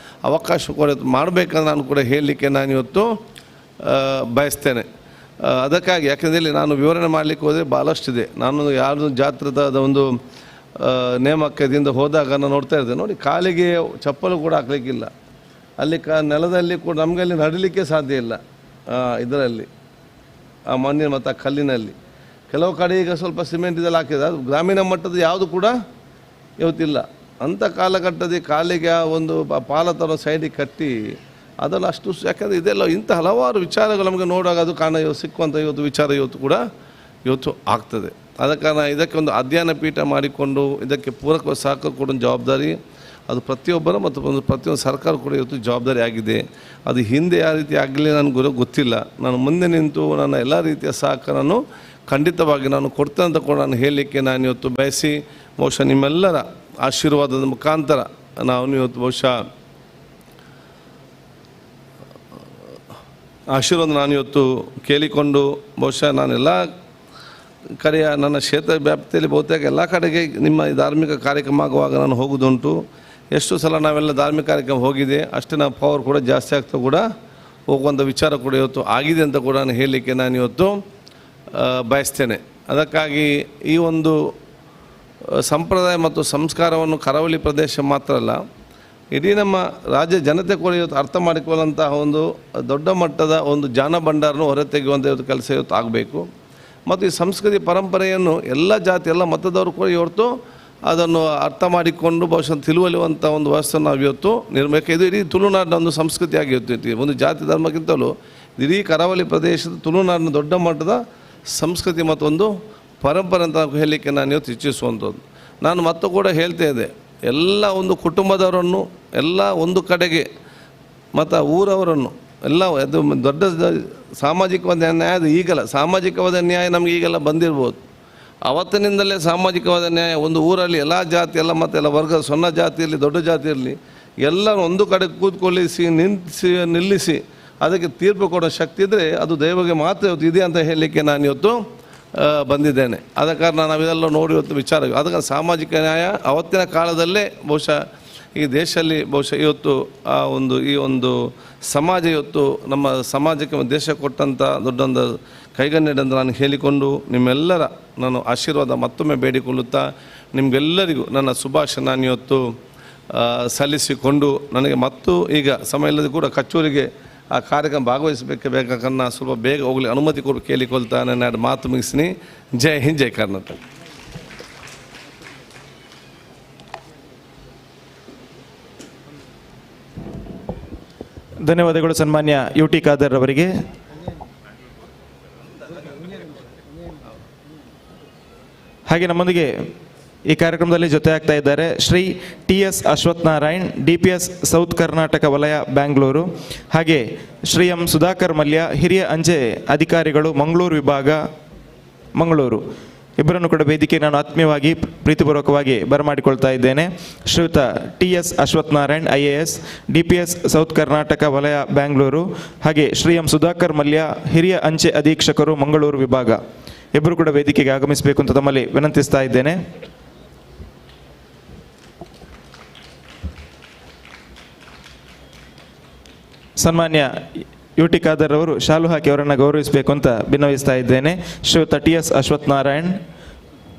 ಅವಕಾಶ ಕೂಡ ಮಾಡಬೇಕಂತ ನಾನು ಕೂಡ ಹೇಳಲಿಕ್ಕೆ ನಾನು ಇವತ್ತು ಬಯಸ್ತೇನೆ. ಅದಕ್ಕಾಗಿ ಯಾಕೆಂದರೆ ನಾನು ವಿವರಣೆ ಮಾಡಲಿಕ್ಕೆ ಹೋದರೆ ಭಾಳಷ್ಟಿದೆ. ನಾನು ಯಾರು ಜಾತ್ರದ ಒಂದು ನೇಮಕದಿಂದ ಹೋದಾಗ ನಾನು ನೋಡ್ತಾ ಇದ್ದೆ, ನೋಡಿ ಕಾಲಿಗೆ ಚಪ್ಪಲು ಕೂಡ ಹಾಕಲಿಕ್ಕಿಲ್ಲ, ಅಲ್ಲಿ ನೆಲದಲ್ಲಿ ಕೂಡ ನಮಗೆ ಅಲ್ಲಿ ನಡೀಲಿಕ್ಕೆ ಸಾಧ್ಯ ಇಲ್ಲ. ಇದರಲ್ಲಿ ಆ ಮಣ್ಣಿನ ಮತ್ತು ಆ ಕಲ್ಲಿನಲ್ಲಿ ಕೆಲವು ಕಡೆ ಈಗ ಸ್ವಲ್ಪ ಸಿಮೆಂಟ್ ಇದೆಲ್ಲ ಹಾಕಿದೆ, ಅದು ಗ್ರಾಮೀಣ ಮಟ್ಟದ ಯಾವುದು ಕೂಡ ಇವತ್ತಿಲ್ಲ. ಅಂಥ ಕಾಲಘಟ್ಟದ ಕಾಲಿಗೆ ಆ ಒಂದು ಪಾಲ ತರೋ ಸೈಡಿಗೆ ಕಟ್ಟಿ ಅದನ್ನು ಅಷ್ಟು, ಯಾಕೆಂದರೆ ಇದೆಲ್ಲ ಇಂಥ ಹಲವಾರು ವಿಚಾರಗಳು ನಮಗೆ ನೋಡುವಾಗ ಅದು ಕಾರಣ ಇವತ್ತು ಸಿಕ್ಕುವಂಥ ಇವತ್ತು ವಿಚಾರ ಇವತ್ತು ಕೂಡ ಇವತ್ತು ಆಗ್ತದೆ. ಆದ ಕಾರಣ ಇದಕ್ಕೆ ಒಂದು ಅಧ್ಯಯನ ಪೀಠ ಮಾಡಿಕೊಂಡು ಇದಕ್ಕೆ ಪೂರಕ ಸಹಕಾರ ಕೊಡೋ ಜವಾಬ್ದಾರಿ ಅದು ಪ್ರತಿಯೊಬ್ಬರು ಮತ್ತು ಒಂದು ಪ್ರತಿಯೊಂದು ಸರ್ಕಾರ ಕೂಡ ಇವತ್ತು ಜವಾಬ್ದಾರಿ ಆಗಿದೆ. ಅದು ಹಿಂದೆ ಯಾವ ರೀತಿ ಆಗಲಿ ನನಗೆ ಗೊತ್ತಿಲ್ಲ. ನಾನು ಮುಂದೆ ನಿಂತು ನನ್ನ ಎಲ್ಲ ರೀತಿಯ ಸಹಕಾರವನ್ನು ಖಂಡಿತವಾಗಿ ನಾನು ಕೊಡ್ತೇನೆ ಅಂತ ಕೂಡ ನಾನು ಹೇಳಲಿಕ್ಕೆ ನಾನು ಇವತ್ತು ಬಯಸಿ, ಬಹುಶಃ ನಿಮ್ಮೆಲ್ಲರ ಆಶೀರ್ವಾದದ ಮುಖಾಂತರ ನಾನು ಇವತ್ತು ಬಹುಶಃ ಆಶೀರ್ವಾದ ನಾನು ಇವತ್ತು ಕೇಳಿಕೊಂಡು, ಬಹುಶಃ ನಾನೆಲ್ಲ ಕಡೆಯ ನನ್ನ ಕ್ಷೇತ್ರ ವ್ಯಾಪ್ತಿಯಲ್ಲಿ ಬಹುತೇಕ ಎಲ್ಲ ಕಡೆಗೆ ನಿಮ್ಮ ಧಾರ್ಮಿಕ ಕಾರ್ಯಕ್ರಮ ಆಗುವಾಗ ನಾನು ಹೋಗುವುದುಂಟು. ಎಷ್ಟು ಸಲ ನಾವೆಲ್ಲ ಧಾರ್ಮಿಕ ಕಾರ್ಯಕ್ರಮ ಹೋಗಿದೆ, ಅಷ್ಟೇ ನಾವು ಪವರ್ ಕೂಡ ಜಾಸ್ತಿ ಆಗ್ತಾ ಕೂಡ ಹೋಗುವಂಥ ವಿಚಾರ ಕೂಡ ಇವತ್ತು ಆಗಿದೆ ಅಂತ ಕೂಡ ನಾನು ಹೇಳಲಿಕ್ಕೆ ನಾನು ಇವತ್ತು ಬಯಸ್ತೇನೆ. ಅದಕ್ಕಾಗಿ ಈ ಒಂದು ಸಂಪ್ರದಾಯ ಮತ್ತು ಸಂಸ್ಕಾರವನ್ನು ಕರಾವಳಿ ಪ್ರದೇಶ ಮಾತ್ರ ಅಲ್ಲ, ಇಡೀ ನಮ್ಮ ರಾಜ್ಯ ಜನತೆ ಕೂಡ ಇವತ್ತು ಅರ್ಥ ಮಾಡಿಕೊಳ್ಳುವಂತಹ ಒಂದು ದೊಡ್ಡ ಮಟ್ಟದ ಒಂದು ಜ್ಞಾನ ಭಂಡಾರನ್ನು ಹೊರತೆಗೆಯುವಂಥ ಇವತ್ತು ಕೆಲಸ ಇವತ್ತು ಆಗಬೇಕು. ಮತ್ತು ಈ ಸಂಸ್ಕೃತಿ ಪರಂಪರೆಯನ್ನು ಎಲ್ಲ ಜಾತಿ ಎಲ್ಲ ಮತದವರು ಕೂಡ ಇವತ್ತು ಅದನ್ನು ಅರ್ಥ ಮಾಡಿಕೊಂಡು ಬಹುಶಃ ತಿಳುವಳಿಯುವಂಥ ಒಂದು ವ್ಯವಸ್ಥೆ ನಾವು ಇವತ್ತು ನಿರ್ಮಕ್ಕೆ. ಇದು ಇಡೀ ತುಳುನಾಡಿನ ಒಂದು ಸಂಸ್ಕೃತಿ ಆಗಿರುತ್ತೆ, ಒಂದು ಜಾತಿ ಧರ್ಮಕ್ಕಿಂತಲೂ ಇಡೀ ಕರಾವಳಿ ಪ್ರದೇಶದ ತುಳುನಾಡಿನ ದೊಡ್ಡ ಮಟ್ಟದ ಸಂಸ್ಕೃತಿ ಮತ್ತೊಂದು ಪರಂಪರೆ ಅಂತ ಹೇಳಲಿಕ್ಕೆ ನಾನು ಇವತ್ತು ಇಚ್ಛಿಸುವಂಥದ್ದು. ನಾನು ಮತ್ತೆ ಕೂಡ ಹೇಳ್ತಾ ಇದ್ದೆ, ಎಲ್ಲ ಒಂದು ಕುಟುಂಬದವರನ್ನು ಎಲ್ಲ ಒಂದು ಕಡೆಗೆ ಮತ್ತು ಊರವರನ್ನು ಎಲ್ಲ ಅದು ದೊಡ್ಡ ಸಾಮಾಜಿಕವಾದ ನ್ಯಾಯ ಅದು ಈಗಲ್ಲ, ಸಾಮಾಜಿಕವಾದ ನ್ಯಾಯ ನಮಗೆ ಈಗೆಲ್ಲ ಬಂದಿರ್ಬೋದು. ಆವತ್ತಿನಿಂದಲೇ ಸಾಮಾಜಿಕವಾದ ನ್ಯಾಯ ಒಂದು ಊರಲ್ಲಿ ಎಲ್ಲ ಜಾತಿ ಎಲ್ಲ ಮತ್ತು ಎಲ್ಲ ವರ್ಗ, ಸಣ್ಣ ಜಾತಿ ಇರಲಿ ದೊಡ್ಡ ಜಾತಿ ಇರಲಿ, ಎಲ್ಲರೂ ಒಂದು ಕಡೆ ಕೂತ್ಕೊಳ್ಳಿಸಿ ನಿಲ್ಲಿಸಿ ನಿಲ್ಲಿಸಿ ಅದಕ್ಕೆ ತೀರ್ಪು ಕೊಡೋ ಶಕ್ತಿ ಇದ್ದರೆ ಅದು ದೈವಗೆ ಮಾತ್ರ ಇವತ್ತು ಇದೆ ಅಂತ ಹೇಳಲಿಕ್ಕೆ ನಾನು ಇವತ್ತು ಬಂದಿದ್ದೇನೆ. ಆದ ಕಾರಣ ನಾವಿದೆಲ್ಲ ನೋಡಿ ಇವತ್ತು ವಿಚಾರ, ಅದಕ್ಕೆ ಸಾಮಾಜಿಕ ನ್ಯಾಯ ಅವತ್ತಿನ ಕಾಲದಲ್ಲೇ ಬಹುಶಃ ಈ ದೇಶದಲ್ಲಿ ಬಹುಶಃ ಇವತ್ತು ಆ ಒಂದು ಈ ಒಂದು ಸಮಾಜ ಇವತ್ತು ನಮ್ಮ ಸಮಾಜಕ್ಕೆ ದೇಶ ಕೊಟ್ಟಂಥ ದೊಡ್ಡೊಂದು ಕೈಗನ್ನಡಿ ಅಂತ ನಾನು ಹೇಳಿಕೊಂಡು ನಿಮ್ಮೆಲ್ಲರ ನಾನು ಆಶೀರ್ವಾದ ಮತ್ತೊಮ್ಮೆ ಬೇಡಿಕೊಳ್ಳುತ್ತಾ ನಿಮಗೆಲ್ಲರಿಗೂ ನನ್ನ ಶುಭಾಶಯ ನಾನು ಇವತ್ತು ಸಲ್ಲಿಸಿಕೊಂಡು, ನನಗೆ ಮತ್ತು ಈಗ ಸಮಯ ಇಲ್ಲದೆ ಕೂಡ ಕಚ್ಚೂರಿಗೆ ಆ ಕಾರ್ಯಕ್ರಮ ಭಾಗವಹಿಸಬೇಕು ಬೇಕಾಕನ್ನ ಸ್ವಲ್ಪ ಬೇಗ ಹೋಗಲಿ ಅನುಮತಿ ಕೊಡು ಕೇಳಿಕೊಳ್ತಾ ನನ್ನ ಎರಡು ಮಾತು ಮುಗಿಸ್ತೀನಿ. ಜೈ ಹಿಂದ್, ಜೈ ಕರ್ನಾಟಕ. ಧನ್ಯವಾದಗಳು ಸನ್ಮಾನ್ಯ ಯು ಟಿ ಖಾದರ್ ಅವರಿಗೆ. ಹಾಗೆ ನಮ್ಮೊಂದಿಗೆ ಈ ಕಾರ್ಯಕ್ರಮದಲ್ಲಿ ಜೊತೆ ಆಗ್ತಾ ಇದ್ದಾರೆ Shri T S Ashwath Narayan, D P S south Karnataka ವಲಯ ಬ್ಯಾಂಗ್ಳೂರು, ಹಾಗೆ ಶ್ರೀ ಎಂ ಸುಧಾಕರ್ ಮಲ್ಯ, ಹಿರಿಯ ಅಂಚೆ ಅಧಿಕಾರಿಗಳು ಮಂಗಳೂರು ವಿಭಾಗ ಮಂಗಳೂರು. ಇಬ್ಬರನ್ನು ಕೂಡ ವೇದಿಕೆ ನಾನು ಆತ್ಮೀಯವಾಗಿ ಪ್ರೀತಿಪೂರ್ವಕವಾಗಿ ಬರಮಾಡಿಕೊಳ್ತಾ ಇದ್ದೇನೆ. ಶ್ರೀಯುತ T S Ashwath Narayan IAS, D P S south Karnataka ವಲಯ ಬ್ಯಾಂಗ್ಳೂರು, ಹಾಗೆ ಶ್ರೀ ಎಂ ಸುಧಾಕರ್ ಮಲ್ಯ, ಹಿರಿಯ ಅಂಚೆ ಅಧೀಕ್ಷಕರು ಮಂಗಳೂರು ವಿಭಾಗ. ಇಬ್ಬರು ಕೂಡ ವೇದಿಕೆಗೆ ಆಗಮಿಸಬೇಕು ಅಂತ ತಮ್ಮಲ್ಲಿ ವಿನಂತಿಸ್ತಾ ಇದ್ದೇನೆ. ಸನ್ಮಾನ್ಯ ಯು ಟಿ ಖಾದರ್ ಅವರು ಶಾಲು ಹಾಕಿ ಅವರನ್ನು ಗೌರವಿಸಬೇಕು ಅಂತ ಬಿನ್ನವಿಸ್ತಾ ಇದ್ದೇನೆ. ಶ್ರೀಯುತ ಟಿ ಎಸ್ ಅಶ್ವಥ್ ನಾರಾಯಣ್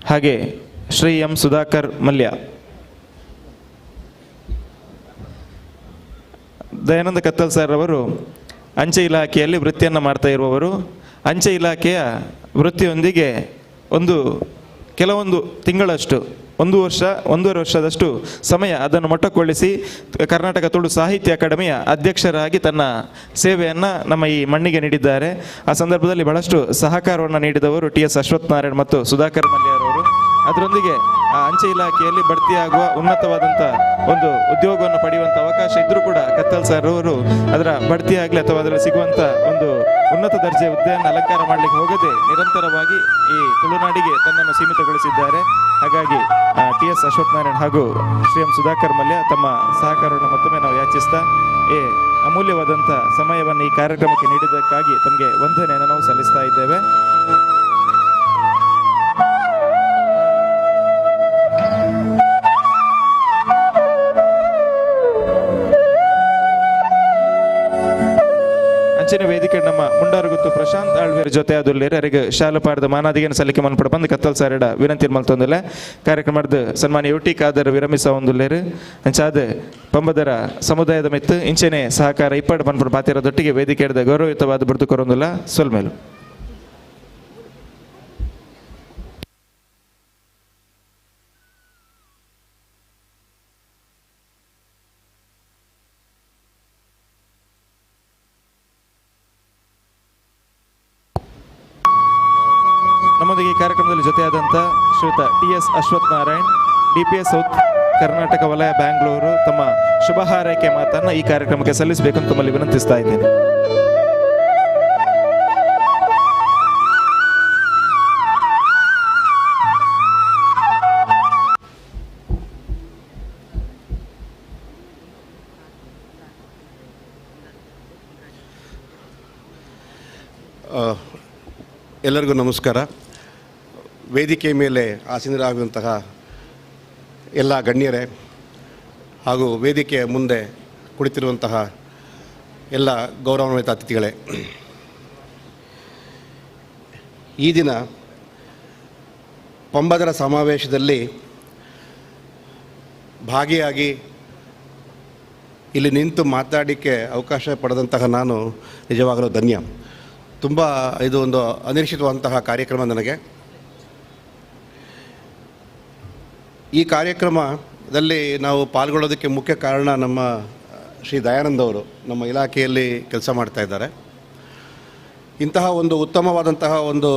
ಹಾಗೆ ಶ್ರೀ ಎಂ ಸುಧಾಕರ್ ಮಲ್ಯ. ದಯಾನಂದ ಕತ್ತಲ್ ಸರ್ ಅವರು ಅಂಚೆ ಇಲಾಖೆಯಲ್ಲಿ ವೃತ್ತಿಯನ್ನು ಮಾಡ್ತಾ ಇರುವವರು. ಅಂಚೆ ಇಲಾಖೆಯ ವೃತ್ತಿಯೊಂದಿಗೆ ಒಂದು ಕೆಲವೊಂದು ತಿಂಗಳಷ್ಟು, ಒಂದು ವರ್ಷ, ಒಂದೂವರೆ ವರ್ಷದಷ್ಟು ಸಮಯ ಅದನ್ನು ಮೊಟಕುಗೊಳಿಸಿ ಕರ್ನಾಟಕ ತುಳು ಸಾಹಿತ್ಯ ಅಕಾಡೆಮಿಯ ಅಧ್ಯಕ್ಷರಾಗಿ ತನ್ನ ಸೇವೆಯನ್ನು ನಮ್ಮ ಈ ಮಣ್ಣಿಗೆ ನೀಡಿದ್ದಾರೆ. ಆ ಸಂದರ್ಭದಲ್ಲಿ ಬಹಳಷ್ಟು ಸಹಕಾರವನ್ನು ನೀಡಿದವರು ಟಿ ಎಸ್ ಅಶ್ವಥ್ ನಾರಾಯಣ್ ಮತ್ತು ಸುಧಾಕರ್ ಮಲ್ಯರವರು. ಅದರೊಂದಿಗೆ ಆ ಅಂಚೆ ಇಲಾಖೆಯಲ್ಲಿ ಬಡ್ತಿಯಾಗುವ ಉನ್ನತವಾದಂಥ ಒಂದು ಉದ್ಯೋಗವನ್ನು ಪಡೆಯುವಂಥ ಅವಕಾಶ ಇದ್ದರೂ ಕೂಡ ಕತ್ತಲ್ ಸರ್ ಅವರು ಅದರ ಬಡ್ತಿಯಾಗಲಿ ಅಥವಾ ಅದರಲ್ಲಿ ಸಿಗುವಂಥ ಒಂದು ಉನ್ನತ ದರ್ಜೆಯ ಹುದ್ದೆಯನ್ನು ಅಲಂಕಾರ ಮಾಡಲಿಕ್ಕೆ ಹೋಗದೆ ನಿರಂತರವಾಗಿ ಈ ತುಳುನಾಡಿಗೆ ತನ್ನನ್ನು ಸೀಮಿತಗೊಳಿಸಿದ್ದಾರೆ. ಹಾಗಾಗಿ ಟಿ ಎಸ್ ಅಶ್ವಥ್ ನಾರಾಯಣ್ ಹಾಗೂ ಶ್ರೀ ಎಂ ಸುಧಾಕರ್ ಮಲ್ಯ ತಮ್ಮ ಸಹಕಾರವನ್ನು ಮತ್ತೊಮ್ಮೆ ನಾವು ಯಾಚಿಸ್ತಾ ಈ ಅಮೂಲ್ಯವಾದಂಥ ಸಮಯವನ್ನು ಈ ಕಾರ್ಯಕ್ರಮಕ್ಕೆ ನೀಡಿದ್ದಕ್ಕಾಗಿ ತಮಗೆ ವಂದನೆಯನ್ನು ನಾವು ಸಲ್ಲಿಸ್ತಾ ಇದ್ದೇವೆ. ಅಂಚಿನ ವೇದಿಕೆ ನಮ್ಮ ಮುಂಡಾರುಗುತ್ತು ಪ್ರಶಾಂತ್ ಆಳ್ವೇರ್ ಜೊತೆ ಅದುಲ್ಲೇರು ಅರಿಗೆ ಶಾಲಪಾಡದ ಮಾನಾದಿಗೆನ ಸಲ್ಲಿಕೆ ಮನ್ಪಡ ಬಂದು ಕತ್ತಲ್ ಸಾರಿಡ ವಿನಂತಿ ಮಲ್ತೊಂದಿಲ್ಲ. ಕಾರ್ಯಕ್ರಮದ ಸನ್ಮಾನ್ಯ ಯು ಟಿ ಖಾದರ್ ವಿರಮಿಸ ಒಂದುಲ್ಲೇರು ಅಂಚಾದ ಪಂಬದರ ಸಮುದಾಯದ ಮಿತ್ತು ಇಂಚೆನೆ ಸಹಕಾರ ಇಪ್ಪಡು ಮನ್ಪಡ ಪಾತಿರದೊಟ್ಟಿಗೆ ವೇದಿಕೆ ಗೌರವಯುತವಾದ ಬಿಡ್ದು ಕೊರೊಂದಿಲ್ಲ. ಸೊಲ್ಮೇಲು. ನಮ್ಮೊಂದಿಗೆ ಈ ಕಾರ್ಯಕ್ರಮದಲ್ಲಿ ಜೊತೆಯಾದಂಥ ಶ್ರೀಯುತ T S Ashwath Narayan, D P S south Karnataka ವಲಯ ಬ್ಯಾಂಗ್ಳೂರು ತಮ್ಮ ಶುಭ ಹಾರೈಕೆ ಮಾತನ್ನು ಈ ಕಾರ್ಯಕ್ರಮಕ್ಕೆ ಸಲ್ಲಿಸಬೇಕು ಅಂತ ತಮ್ಮಲ್ಲಿ ವಿನಂತಿಸ್ತಾ ಇದ್ದೇನೆ. ಎಲ್ಲರಿಗೂ ನಮಸ್ಕಾರ. ವೇದಿಕೆ ಮೇಲೆ ಆಸೀನರಾಗುವಂತಹ ಎಲ್ಲ ಗಣ್ಯರೇ ಹಾಗೂ ವೇದಿಕೆಯ ಮುಂದೆ ಕುಳಿತಿರುವಂತಹ ಎಲ್ಲ ಗೌರವಾನ್ವಿತ ಅತಿಥಿಗಳೇ, ಈ ದಿನ ಪಂಬದರ ಸಮಾವೇಶದಲ್ಲಿ ಭಾಗಿಯಾಗಿ ಇಲ್ಲಿ ನಿಂತು ಮಾತಾಡಲಿಕ್ಕೆ ಅವಕಾಶ ಪಡೆದಂತಹ ನಾನು ನಿಜವಾಗಲೂ ಧನ್ಯ. ತುಂಬ ಇದು ಒಂದು ಅನಿರೀಕ್ಷಿತವಾದಂತಹ ಕಾರ್ಯಕ್ರಮ ನನಗೆ. ಈ ಕಾರ್ಯಕ್ರಮದಲ್ಲಿ ನಾವು ಪಾಲ್ಗೊಳ್ಳೋದಕ್ಕೆ ಮುಖ್ಯ ಕಾರಣ ನಮ್ಮ ಶ್ರೀ ದಯಾನಂದ್ ಅವರು ನಮ್ಮ ಇಲಾಖೆಯಲ್ಲಿ ಕೆಲಸ ಮಾಡ್ತಾ ಇದ್ದಾರೆ. ಇಂತಹ ಒಂದು ಉತ್ತಮವಾದಂತಹ ಒಂದು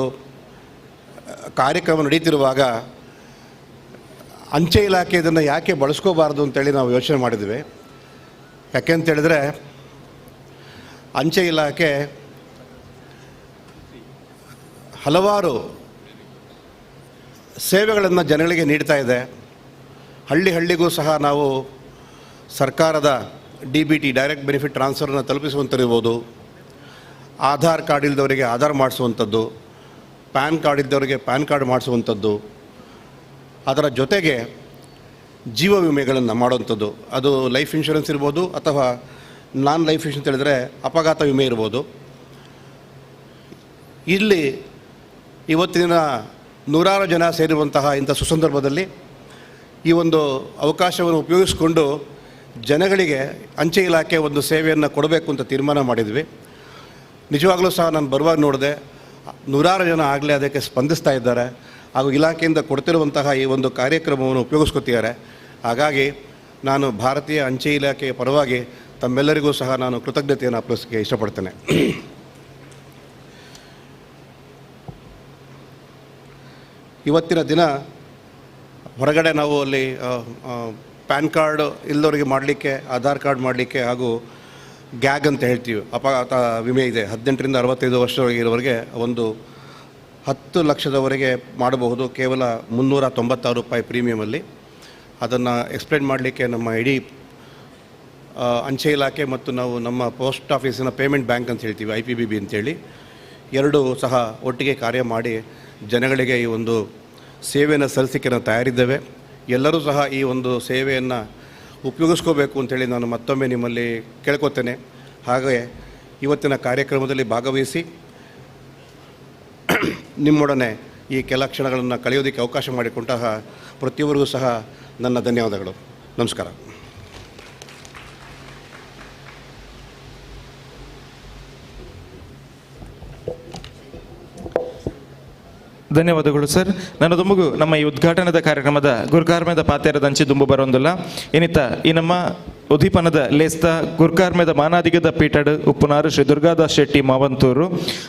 ಕಾರ್ಯಕ್ರಮ ನಡೀತಿರುವಾಗ ಅಂಚೆ ಇಲಾಖೆ ಇದನ್ನು ಯಾಕೆ ಬಳಸ್ಕೋಬಾರ್ದು ಅಂತೇಳಿ ನಾವು ಯೋಚನೆ ಮಾಡಿದ್ವಿ. ಯಾಕೆ ಅಂತೇಳಿದರೆ ಅಂಚೆ ಇಲಾಖೆ ಹಲವಾರು ಸೇವೆಗಳನ್ನು ಜನಗಳಿಗೆ ನೀಡ್ತಾ ಇದೆ. ಹಳ್ಳಿ ಹಳ್ಳಿಗೂ ಸಹ ನಾವು ಸರ್ಕಾರದ DBT direct benefit ಟ್ರಾನ್ಸ್ಫರನ್ನು ತಲುಪಿಸುವಂಥರಿರ್ಬೋದು, ಆಧಾರ್ ಕಾರ್ಡ್ ಇಲ್ಲದವರಿಗೆ ಆಧಾರ್ ಮಾಡಿಸುವಂಥದ್ದು, ಪ್ಯಾನ್ ಕಾರ್ಡ್ ಇದ್ದವರಿಗೆ ಪ್ಯಾನ್ ಕಾರ್ಡ್ ಮಾಡಿಸುವಂಥದ್ದು, ಅದರ ಜೊತೆಗೆ ಜೀವ ವಿಮೆಗಳನ್ನು ಮಾಡುವಂಥದ್ದು, ಅದು ಲೈಫ್ ಇನ್ಶೂರೆನ್ಸ್ ಇರ್ಬೋದು ಅಥವಾ ನಾನ್ ಲೈಫ್ ಇನ್ಶೂರೆನ್ಸ್ ಹೇಳಿದರೆ ಅಪಘಾತ ವಿಮೆ ಇರ್ಬೋದು. ಇಲ್ಲಿ ಇವತ್ತಿನ ನೂರಾರು ಜನ ಸೇರಿರುವಂತಹ ಇಂಥ ಸುಸಂದರ್ಭದಲ್ಲಿ ಈ ಒಂದು ಅವಕಾಶವನ್ನು ಉಪಯೋಗಿಸಿಕೊಂಡು ಜನಗಳಿಗೆ ಅಂಚೆ ಇಲಾಖೆ ಒಂದು ಸೇವೆಯನ್ನು ಕೊಡಬೇಕು ಅಂತ ತೀರ್ಮಾನ ಮಾಡಿದ್ವಿ. ನಿಜವಾಗಲೂ ಸಹ ನಾನು ಬರುವಾಗ ನೋಡಿದೆ, ನೂರಾರು ಜನ ಆಗಲೇ ಅದಕ್ಕೆ ಸ್ಪಂದಿಸ್ತಾ ಇದ್ದಾರೆ ಹಾಗೂ ಇಲಾಖೆಯಿಂದ ಕೊಡ್ತಿರುವಂತಹ ಈ ಒಂದು ಕಾರ್ಯಕ್ರಮವನ್ನು ಉಪಯೋಗಿಸ್ಕೊತಿದ್ದಾರೆ. ಹಾಗಾಗಿ ನಾನು ಭಾರತೀಯ ಅಂಚೆ ಇಲಾಖೆಯ ಪರವಾಗಿ ತಮ್ಮೆಲ್ಲರಿಗೂ ಸಹ ನಾನು ಕೃತಜ್ಞತೆಯನ್ನು ಅರ್ಪಿಸೋಕ್ಕೆ ಇಷ್ಟಪಡ್ತೇನೆ. ಇವತ್ತಿನ ದಿನ ಹೊರಗಡೆ ನಾವು ಅಲ್ಲಿ ಪ್ಯಾನ್ ಕಾರ್ಡ್ ಇಲ್ಲದವರಿಗೆ ಮಾಡಲಿಕ್ಕೆ, ಆಧಾರ್ ಕಾರ್ಡ್ ಮಾಡಲಿಕ್ಕೆ ಹಾಗೂ ಗ್ಯಾಗ್ ಅಂತ ಹೇಳ್ತೀವಿ, ಅಪಘಾತ ವಿಮೆ ಇದೆ. 18ರಿಂದ 65 ವರ್ಷದೊಳಗೆ ಇರೋವರೆಗೆ ಒಂದು 10 ಲಕ್ಷದವರೆಗೆ ಮಾಡಬಹುದು, ಕೇವಲ 396 ರೂಪಾಯಿ ಪ್ರೀಮಿಯಮಲ್ಲಿ. ಅದನ್ನು ಎಕ್ಸ್ಪ್ಲೇನ್ ಮಾಡಲಿಕ್ಕೆ ನಮ್ಮ ಇಡೀ ಅಂಚೆ ಇಲಾಖೆ ಮತ್ತು ನಾವು ನಮ್ಮ ಪೋಸ್ಟ್ ಆಫೀಸಿನ ಪೇಮೆಂಟ್ ಬ್ಯಾಂಕ್ ಅಂತ ಹೇಳ್ತೀವಿ, IPBB ಅಂತೇಳಿ, ಎರಡೂ ಸಹ ಒಟ್ಟಿಗೆ ಕಾರ್ಯ ಮಾಡಿ ಜನಗಳಿಗೆ ಈ ಒಂದು ಸೇವೆಯನ್ನು ಸಲ್ಲಿಸಲಿಕ್ಕೆ ನಾವು ತಯಾರಿದ್ದೇವೆ. ಎಲ್ಲರೂ ಸಹ ಈ ಒಂದು ಸೇವೆಯನ್ನು ಉಪಯೋಗಿಸ್ಕೋಬೇಕು ಅಂಥೇಳಿ ನಾನು ಮತ್ತೊಮ್ಮೆ ನಿಮ್ಮಲ್ಲಿ ಕೇಳ್ಕೊತೇನೆ. ಹಾಗೆ ಇವತ್ತಿನ ಕಾರ್ಯಕ್ರಮದಲ್ಲಿ ಭಾಗವಹಿಸಿ ನಿಮ್ಮೊಡನೆ ಈ ಕೆಲ ಕ್ಷಣಗಳನ್ನು ಕಳೆಯೋದಕ್ಕೆ ಅವಕಾಶ ಮಾಡಿಕೊಂಡಂತಹ ಪ್ರತಿಯೊಬ್ಬರಿಗೂ ಸಹ ನನ್ನ ಧನ್ಯವಾದಗಳು. ನಮಸ್ಕಾರ. ಧನ್ಯವಾದಗಳು ಸರ್. ನನ್ನ ದುಂಬುಗು ನಮ್ಮ ಈ ಉದ್ಘಾಟನದ ಕಾರ್ಯಕ್ರಮದ ಗುರುಕಾರ್ಮ್ಯದ ಪಾತ್ಯರದಂಚಿ ದುಂಬು ಬರೋಂದಿಲ್ಲ. ಏನಿತ್ತ ಈ ನಮ್ಮ ಉದ್ದೀಪನದ ಲೇಸ್ತ ಗುರುಕಾರ್ಮ್ಯದ ಮಾನಾದಿಗದ ಪೀಠಡ್ ಉಪ್ಪುನಾರು ಶ್ರೀ ದುರ್ಗಾದಾಸ್ ಶೆಟ್ಟಿ ಮಾವಂತೂರು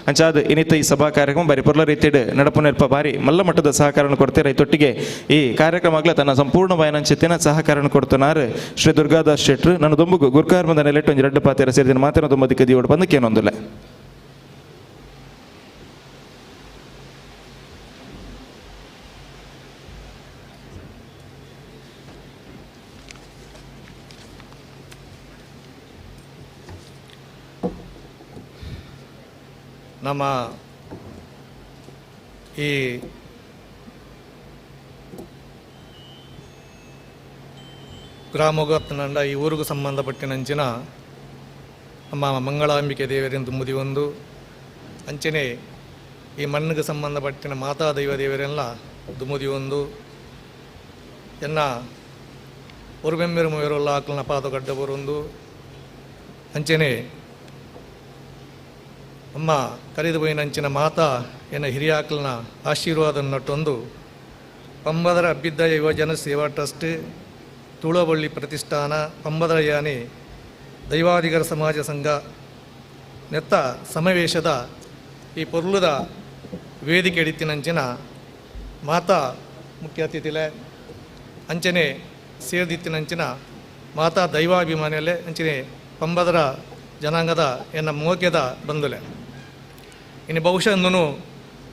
ಅಂಚಾದ ಇನ್ನಿತ ಈ ಸಭಾ ಕಾರ್ಯಕ್ರಮ ಬಾರಿ ಪೊರ್ಲ ರೀತಿಡ್ ನಡಪುನೆಲ್ಪ ಬಾರಿ ಮಲ್ಲ ಮಟ್ಟದ ಸಹಕಾರವನ್ನು ಕೊಡ್ತೀರ. ರೈತೊಟ್ಟಿಗೆ ಈ ಕಾರ್ಯಕ್ರಮಗಳ ತನ್ನ ಸಂಪೂರ್ಣ ವಯನಂಚಿತ್ತಿನ ಸಹಕಾರವನ್ನು ಕೊಡ್ತನಾರು ಶ್ರೀ ದುರ್ಗಾದಾಸ್ ಶೆಟ್ಟರು. ನನ್ನ ದುಂಬುಗು ಗುರುಕಾರ್ಮದ ನೆಲೆಟ್ಟು ಒಂದು ಎರಡು ಪಾತ್ಯರ ಸೇರಿದ ಮಾತಿನ ದುಂಬದಿಕ್ಕ ದಿಯೋಡು ಬಂದಕ್ಕೇನೊಂದಿಲ್ಲ. ನಮ್ಮ ಈ ಗ್ರಾಮಗೊತ್ತನಂಡ ಈ ಊರಿಗೂ ಸಂಬಂಧಪಟ್ಟಿನಂಚಿನ ನಮ್ಮ ಮಂಗಳಾಂಬಿಕೆ ದೇವರೆಂದು ಮುದಿವೊಂದು ಅಂಚನೆ ಈ ಮಣ್ಣಿಗೆ ಸಂಬಂಧಪಟ್ಟಿನ ಮಾತಾ ದೈವ ದೇವರೆಲ್ಲ ದುಮುದಿಯೊಂದು ಎನ್ನ ಒರುಬೆಮ್ಮೆರು ಮುಯರುಲ್ಲ ಆಕಲ್ನ ಪಾದಗಡ್ಡ ಬರೊಂದು ಅಂಚನೆ ಅಮ್ಮ ಕರೆದು ಪೋಯಿನಂಚಿನ ಮಾತಾ ಎನ್ನ ಹಿರಿಯಾಕಲ್ನ ಆಶೀರ್ವಾದ ನಟ್ಟೊಂದು ಪಂಬದರ ಅಭ್ಯುದಯ ಯುವಜನ ಸೇವಾ ಟ್ರಸ್ಟ್ ತುಳವಳ್ಳಿ ಪ್ರತಿಷ್ಠಾನ ಪಂಬದರ ಯಾನೆ ದೈವಾಧಿಕಾರ ಸಮಾಜ ಸಂಘ ನೆತ್ತ ಸಮಾವೇಶದ ಈ ಪೊರ್ಲುದ ವೇದಿಕೆ ಹಿಡಿತಿನಂಚಿನ ಮಾತಾ ಮುಖ್ಯ ಅತಿಥಿಲೆ ಅಂಚನೆ ಸೇರ್ದಿತ್ತಿನಂಚಿನ ಮಾತಾ ದೈವಾಭಿಮಾನಿಯಲ್ಲೇ ಅಂಚನೆ ಪಂಬದರ ಜನಾಂಗದ ಎನ್ನ ಮೋಕ್ಯದ ಬಂದುಲೆ. ಇನ್ನು ಬಹುಶಃ ಅಂದನು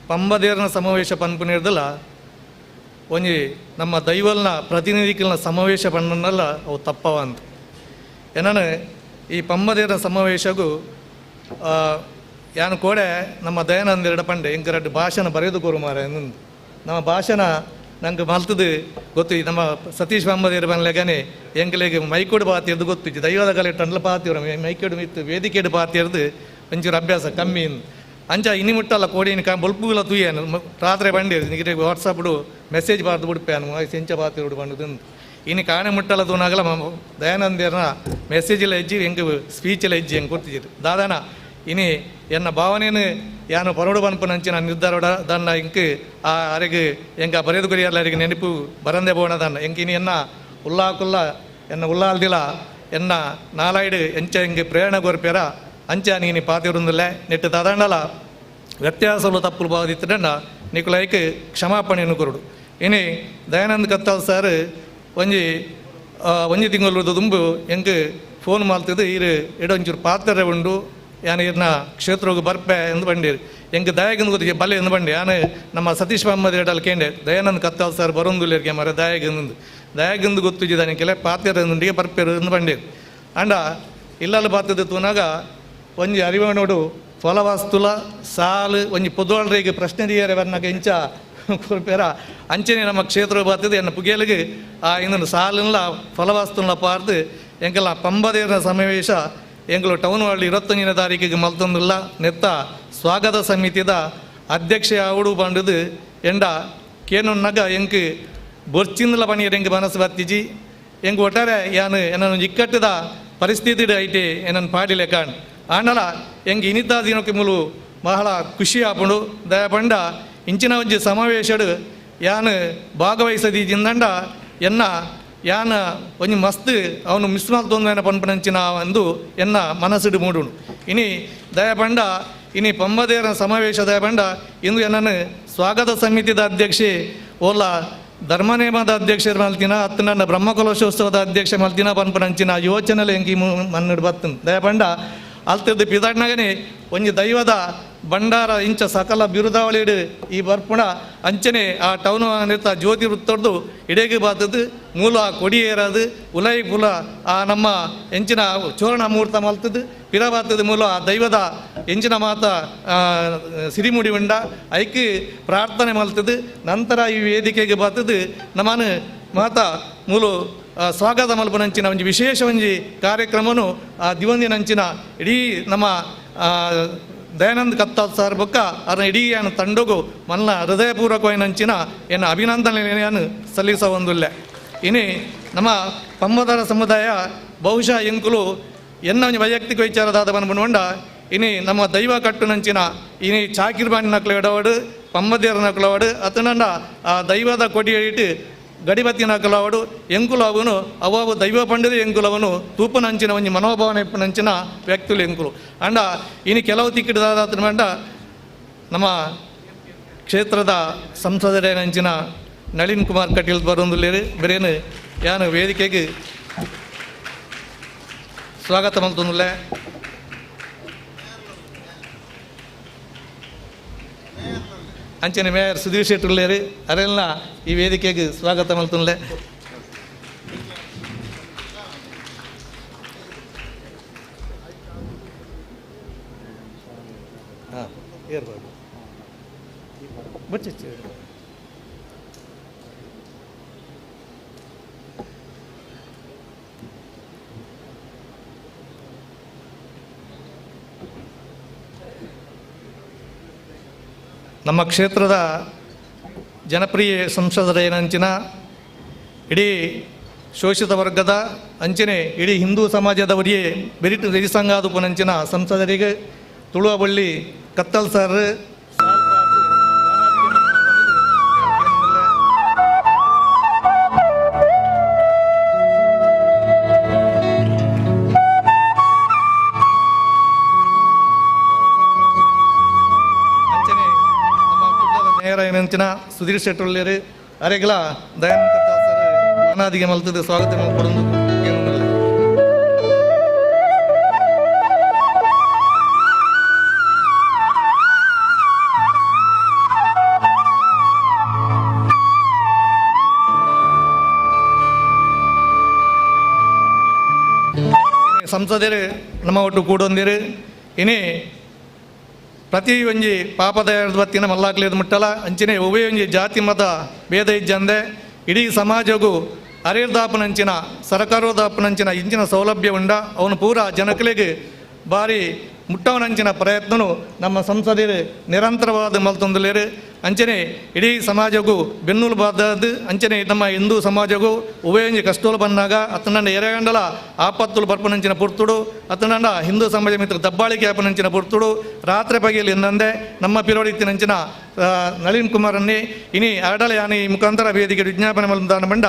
ಪಂಬದೇರನ ಸಮಾವೇಶ ಪನ್ಪುನೇರ್ದಲ್ಲ ಒಂಜಿ ನಮ್ಮ ದೈವಲ್ನ ಪ್ರತಿನಿಧಿಗಳನ್ನ ಸಮಾವೇಶ ಪಣ್ಣನಲ್ಲ ಅವು ತಪ್ಪವ ಅಂತ. ಏನಾನು ಈ ಪಂಬದೇರನ ಸಮಾವೇಶಗೂ ಯಾನು ಕೋಡೆ ನಮ್ಮ ದಯಾನಂದ ಪಂಡೆ ಎಂಕರಡ್ಡು ಭಾಷಣ ಬರೆದು ಕೋರು ಮಾರ ನಮ್ಮ ಭಾಷಣ ನಂಗೆ ಮಲ್ತದು ಗೊತ್ತು. ನಮ್ಮ ಸತೀಶ್ ಪಂಬದೇರು ಬನ್ಲೆಗನೆ ಎಂಕಲೆಗೆ ಮೈಕೋಡು ಪಾತಿರ್ದು ಗೊತ್ತು. ದೈವದ ಕಲೆ ಟಂಡ್ಲ ಪಾತಿವ್ರ ಮೈಕೋಡು ಮಿತ್ತು ವೇದಿಕೆಡು ಪಾತಿರ್ದು ಒಂಚೂರು ಅಭ್ಯಾಸ ಕಮ್ಮಿ ಅಂಚ ಇನಿ ಮುಟ್ಟಲ್ಲ ಕೋಡಿ ಕ ಬೊಲ್ಪುಗಳ ತೂಯನು ರಾತ್ರಿ ಬಂಡಿರು ನಿಮಗೆ ವಾಟ್ಸಪ್ಡು ಮೆಸೇಜ್ ಬಾರ್ದು ಬಿಡ್ಪೇನು ಎಂಚ ಬಾತಿರುಡು ಬಂದು ಇನ್ನು ಕಾಣೆ ಮುಟ್ಟಲ್ಲ ತೂನಾಗಲ ದಯಾನಂದಿಯರ್ನ ಮೆಸೇಜೆಲ್ಲ ಹೆಜ್ಜಿ ಎಂಗೆ ಸ್ಪೀಚೆಲ್ಲ ಹೆಜ್ಜಿ ಹೆಂಗೆ ಕೊಡ್ತಿದ್ರು ದಾದಾನ ಇನಿ ಎನ್ನ ಭಾವನೇನು ಯಾನು ಪರೋಡು ಪನ್ಪುನಂಚಿನ ನಿರ್ಧಾರೋಡ ದನ್ನ ಇಂಕ್ ಆ ಅರೆಗೆ ಎಂಕ ಬರೆದು ಕೊರಿಯಲ್ಲ ಅರಿಗೆ ನೆನಪು ಬರಂದೆ ಬೋಣ ದನ್ನ ಎಂಕ್ ಇನಿ ಎನ್ನ ಉಲ್ಲಾಕುಲ್ಲ ಎನ್ನ ಉಲ್ಲಾಲ್ದಿಲ ಎನ್ನ ನಾಲಾಯ್ಡು ಎಂಚ ಎಂಗೆ ಪ್ರೇರಣ ಕೊರ್ಪೇರ ಅಂಚ ನೀನು ಪಾತಿರುಂದಿಲ್ಲ ನೆಟ್ಟು ತದಂಡಲ ವ್ಯತ್ಯಾಸಲು ತಪ್ಪುಲು ಬಾದಿತ್ತಂಡ ನಿಕುಲೈಕ್ ಕ್ಷಮಾಪಣೆಯನ್ನು ಕೊರಡು. ಇನಿ ದಯಾನಂದ್ ಕತ್ತಾಲ್ ಸರ್ ಒಂಜಿ ಒಂಜಿ ತಿಂಗಳು ದುಂಬು ಎಂಕ್ ಫೋನ್ ಮಾಲ್ತಿದ್ದು ಈರು ಎಡೊಂಚೂರು ಪಾತ್ರೆ ಉಂಡು ಯಾನು ಇರ್ನ ಕ್ಷೇತ್ರಕ್ಕೆ ಬರ್ಪೆ ಎಂದು ಬಂಡೀರು ಎಂಕ್ ದಯಾಗಂದು ಗೊತ್ತಿಗೆ ಬಲೆ ಎಂದು ಬಂಡಿ ಯಾನು ನಮ್ಮ ಸತೀಶ್ ಮಹಮ್ಮದ್ ಎಡಲ್ ಕೇಂಡೆ ದಯಾನಂದ್ ಕತ್ತಾಲ್ ಸರ್ ಬರೊಂದುಲ್ಲೇರ್ಗೆ ಮರ ದಯಾಗಂದು ದಯಾಗಂದು ಗೊತ್ತಿದ್ದಾನೆ ಕೆಲ ಪಾತ್ರೆ ಬರ್ಪೇರು ಎಂದು ಬಂಡೀರು. ಅಂಡ ಇಲ್ಲಲ್ಲಿ ಬಾತದ ತೂನಾಗ ಒಂಜಿ ಅರಿವಣೋಡು ಫಲವಸ್ತುಲ ಸಾಲು ಒಂಜಿ ಪೊದುವಳ್ರಿಗೆ ಪ್ರಶ್ನೆ ದಿಯರೆ ಬರ್ನಾಗ ಇಂಚ ಕೊರ್ಪೇರ ಅಂಚನೆ ನಮ್ಮ ಕ್ಷೇತ್ರ ಬಾತದೆ ಎನ್ನ ಪುಗೆಲಿಗೆ ಆ ಇನ್ನೊಂದು ಸಾಲನ್ಲ ಫಲವಸ್ತುಲ ಪಾರ್ದು ಎಂಕೆಲ್ಲ ಪಂಬದೇರನ ಸಮಾವೇಶ ಎಂಗಳು ಟೌನ್ ಹಾಲ್ 21ನೇ ತಾರೀಕಿಗೆ ಮಲ್ತೊಂದಿಲ್ಲ ನೆತ್ತ ಸ್ವಾಗತ ಸಮಿತಿದ ಅಧ್ಯಕ್ಷ ಆವಡು ಬಂಡದು ಎಂಡ ಕೇನುನ್ನಗ ಎಂಕ್ ಬೊರ್ಚಿಂದಲ ಪಣಿಯರ್ ಎಂಕ್ ಮನಸ್ಸು ಬತ್ತಿಜಿ ಎಂಕ್ ಒಟ್ಟಾರೆ ಯಾನು ಎನ್ನನ್ನು ಇಕ್ಕಟ್ಟದ ಪರಿಸ್ಥಿತಿ ಐತೆ ಎನ್ನನ್ನು ಪಾಡಿಲೆ ಕಾಣ್ ಆಂಡಲ ಎಂಕ್ ಇನಿತಾ ದಿನಕ್ಕೆ ಮುಲು ಬಹಳ ಖುಷಿ ಆಪುಂಡು. ದಯಪಂಡ ಇಂಚಿನ ಒಂಜಿ ಸಮಾವೇಶಡು ಯಾನು ಭಾಗವಹಿಸದಿಂದಂಡ ಎನ್ನ ಯಾನ ಒಂಜಿ ಮಸ್ತ್ ಅವನು ಮಿಸ್ ಮಲ್ತೊಂದು ಪನ್ಪನಂಚಿನ ಒಂದು ಎನ್ನ ಮನಸ್ಸುಡು ಮೂಡುಂಡು. ಇನಿ ದಯಪಂಡ ಇನಿ ಪಂಬದೇರ ಸಮಾವೇಶ ದಯಪಂಡ ಇಂದು ಎನ್ನನ್ನು ಸ್ವಾಗತ ಸಮಿತಿದ ಅಧ್ಯಕ್ಷೆ ಓಲ ಧರ್ಮನೇಮದ ಅಧ್ಯಕ್ಷರು ಮಲ್ತಿನ ಅತ್ತು ನನ್ನ ಬ್ರಹ್ಮಕಲಶೋತ್ಸವದ ಅಧ್ಯಕ್ಷ ಮಲ್ತಿನ ಪನ್ಪನಂಚಿನ ಯೋಚನೆಲೆ ಎಂಕಿ ಮನ್ನುಡು ಬತ್ತನ್. ದಯಪಂಡ ಅಲ್ತದ್ದು ಪಿದಾಡ್ನಾಗನೆ ಒಂಜಿ ದೈವದ ಭಂಡಾರ ಇಂಚ ಸಕಲ ಬಿರುದಾವಳಿಡು ಈ ಬರ್ಪುಣ ಅಂಚನೆ ಆ ಟೌನ್ ನಿರ್ತ ಜ್ಯೋತಿ ವೃತ್ತದ್ದು ಇಡೇಗೆ ಬಾತದ್ದು ಮೂಲ ಕೊಡಿಯೇರದು ಉಲೈ ಪುಲ ಆ ನಮ್ಮ ಎಂಚಿನ ಚೋರಣ ಮುಹೂರ್ತ ಮಲ್ತದ್ದು ಪಿರ ಬಾತದ ಮೂಲ ಆ ದೈವದ ಎಂಚಿನ ಮಾತ ಸಿರಿಮುಡಿ ಉಂಡ ಐಕ್ ಪ್ರಾರ್ಥನೆ ಮಲ್ತದ್ದು ನಂತರ ಈ ವೇದಿಕೆಗೆ ಬಾತದ್ದು ನಮ್ಮನು ಮಾತ ಮೂಲ ಸ್ವಾಗತ ಮಲ್ಪುನಂಚಿನ ಒಂಜಿ ವಿಶೇಷ ಒಂಜಿ ಕಾರ್ಯಕ್ರಮನು ಆ ದಿವಂದಿನಂಚಿನ ಇಡೀ ನಮ್ಮ ದಯಾನಂದ್ ಕತ್ತಾಲ್ ಸರ್ ಬೊಕ್ಕ ಅದನ್ನ ಇಡೀ ಏನು ತಂಡಗು ಮನ್ನ ಹೃದಯಪೂರ್ವಕವಾಯಿನಂಚಿನ ಎನ್ನ ಅಭಿನಂದನೆಯನ್ನು ಸಲ್ಲಿಸ ಒಂದುಲ್ಲೆ. ಇನಿ ನಮ್ಮ ಪಂಬದರ ಸಮುದಾಯ ಬಹುಶಃ ಎಂಕುಲು ಎನ್ನ ಒಂಜಿ ವೈಯಕ್ತಿಕ ವಿಚಾರದಾದ ಪನ್ಪುಂಡ ಇನಿ ನಮ್ಮ ದೈವ ಕಟ್ಟುನಂಚಿನ ಇನಿ ಚಾಕಿರ್ಬಾಣಿ ನಕ್ಲು ಎಡವಡು ಪಂಬದೇರ ನಕ್ಲವಾಡು ಅತನಂಡ ಆ ದೈವದ ಕೊಡಿಯಿಟ್ಟು ಗಡಿಬತ್ತಿ ನಕಲವಡು ಎಂಕುಲವನು ಅವು ದೈವ ಪಂಡಿತ ಎಂಕುಲವನು ತೂಪನಂಚಿನ ಒಂಜಿ ಮನೋಭಾವನೆ ನಂಚಿನ ವ್ಯಕ್తులు ಎಂಕುಲು. ಅಂಡ ಇನಿ ಕೆಲವು ತಿಕ್ಕಿಡದಾದ ನಮ್ಮ ಕ್ಷೇತ್ರದ ಸಂಸದರೇನಂಚಿನ ನಳಿನ್ ಕುಮಾರ್ ಕಟೀಲ್ ಬರೊಂದುಲ್ಲೇರು ಬೇರೇನು ಯಾನು ವೇದಿಕೆಗೆ ಸ್ವಾಗತ ಮಲ್ತೊಂದುಲ್ಲೆ. ಅಂಚನೆ ಮೇಯರ್ ಸುಧೀರ್ ಶೆಟ್ಟಿ ಉಲ್ಲೇರು ಅರೆಲ್ಲ ಈ ವೇದಿಕೆಗೆ ಸ್ವಾಗತ ಮಲ್ತೊಂದುಲ್ಲೆ. ಹಾಂ ಏರ್ಬೋದು ಬಚ್ಚಿ. ನಮ್ಮ ಕ್ಷೇತ್ರದ ಜನಪ್ರಿಯ ಸಂಸದರೇನಂಚಿನ ಇಡೀ ಶೋಷಿತ ವರ್ಗದ ಅಂಚನೆ ಇಡೀ ಹಿಂದೂ ಸಮಾಜದವರಿಗೆ ಬೆರಿಟು ಸಂಘಾದುಪನಂಚಿನ ಸಂಸದರಿಗೆ ತುಳುವಬಳ್ಳಿ ಕತ್ತಲ್ ಸರ್ ನೇರ ಸುಧೀರ್ ಶೆಟ್ಟಿ ಉಳ್ಳೇರು ಅರೆಗ್ಲ ದಯಾನಂದ ಸರ್ ಮಾನಾದಿಗೆ ಮಲ್ತದ ಸ್ವಾಗತ ಮಲ್ಪೊಡೊಂದು. ಸಂಸದರು ನಮ್ಮ ಒಟ್ಟು ಕೂಡೊಂದಿರು ಇನಿ ಪ್ರತಿ ಒಂಜಿ ಪಾಪದ ಬತ್ತಿನ ಮಲ್ಲಾಕ್ಲೇದು ಮುಟ್ಟಲ ಅಂಚಿನೆ ಒವ್ವೇ ಒಂಜಿ ಜಾತಿ ಮತ ಭೇದ ಇಜ್ಜಂದೆ ಇಡೀ ಸಮಾಜಗೂ ಅರೇರ್ದಾಪನಂಚಿನ ಸರಕಾರದಾಪನಂಚಿನ ಇಂಚಿನ ಸೌಲಭ್ಯ ಉಂಡ ಅವನು ಪೂರ ಜನಕಲಿಗೆ ಭಾರಿ ಮುಟ್ಟವನಂಚಿನ ಪ್ರಯತ್ನನು ನಮ್ಮ ಸಂಸದರು ನಿರಂತರವಾದ ಮಲ್ತೊಂದುಲೇರು. ಅಂಚನೆ ಇಡೀ ಸಮಾಜಗೂ ಬೆನ್ನುಲು ಬಾದದ್ದು ಅಂಚನೆ ನಮ್ಮ ಹಿಂದೂ ಸಮಾಜಗೂ ಉಭಯ ಕಷ್ಟೋಲು ಬಂದಾಗ ಅತನಂಡ ಎರೆಗಂಡಲ ಆಪತ್ತುಲು ಬರ್ಪನಂಚಿನ ಪುರ್ತುಡು ಅತನಂಡ ಹಿಂದೂ ಸಮಾಜ ಮಿತ್ರ ದಬ್ಬಾಳಿಕೆ ಆಪನಂಚಿನ ಪುರ್ತುಡು ರಾತ್ರಿ ಪಗೆಯಲ್ಲಿ ಎಂದಂದೆ ನಮ್ಮ ಪಿರೋಡಿತ್ತಿನಂಚಿನ ನಳಿನ್ ಕುಮಾರನ್ನೇ ಇನಿ ಅರಡಲ ಯಾನಿ ಮುಖಾಂತರ ವೇದಿಕೆ ವಿಜ್ಞಾಪನೆ ಮಲ್ದಾನ ಬಂಡ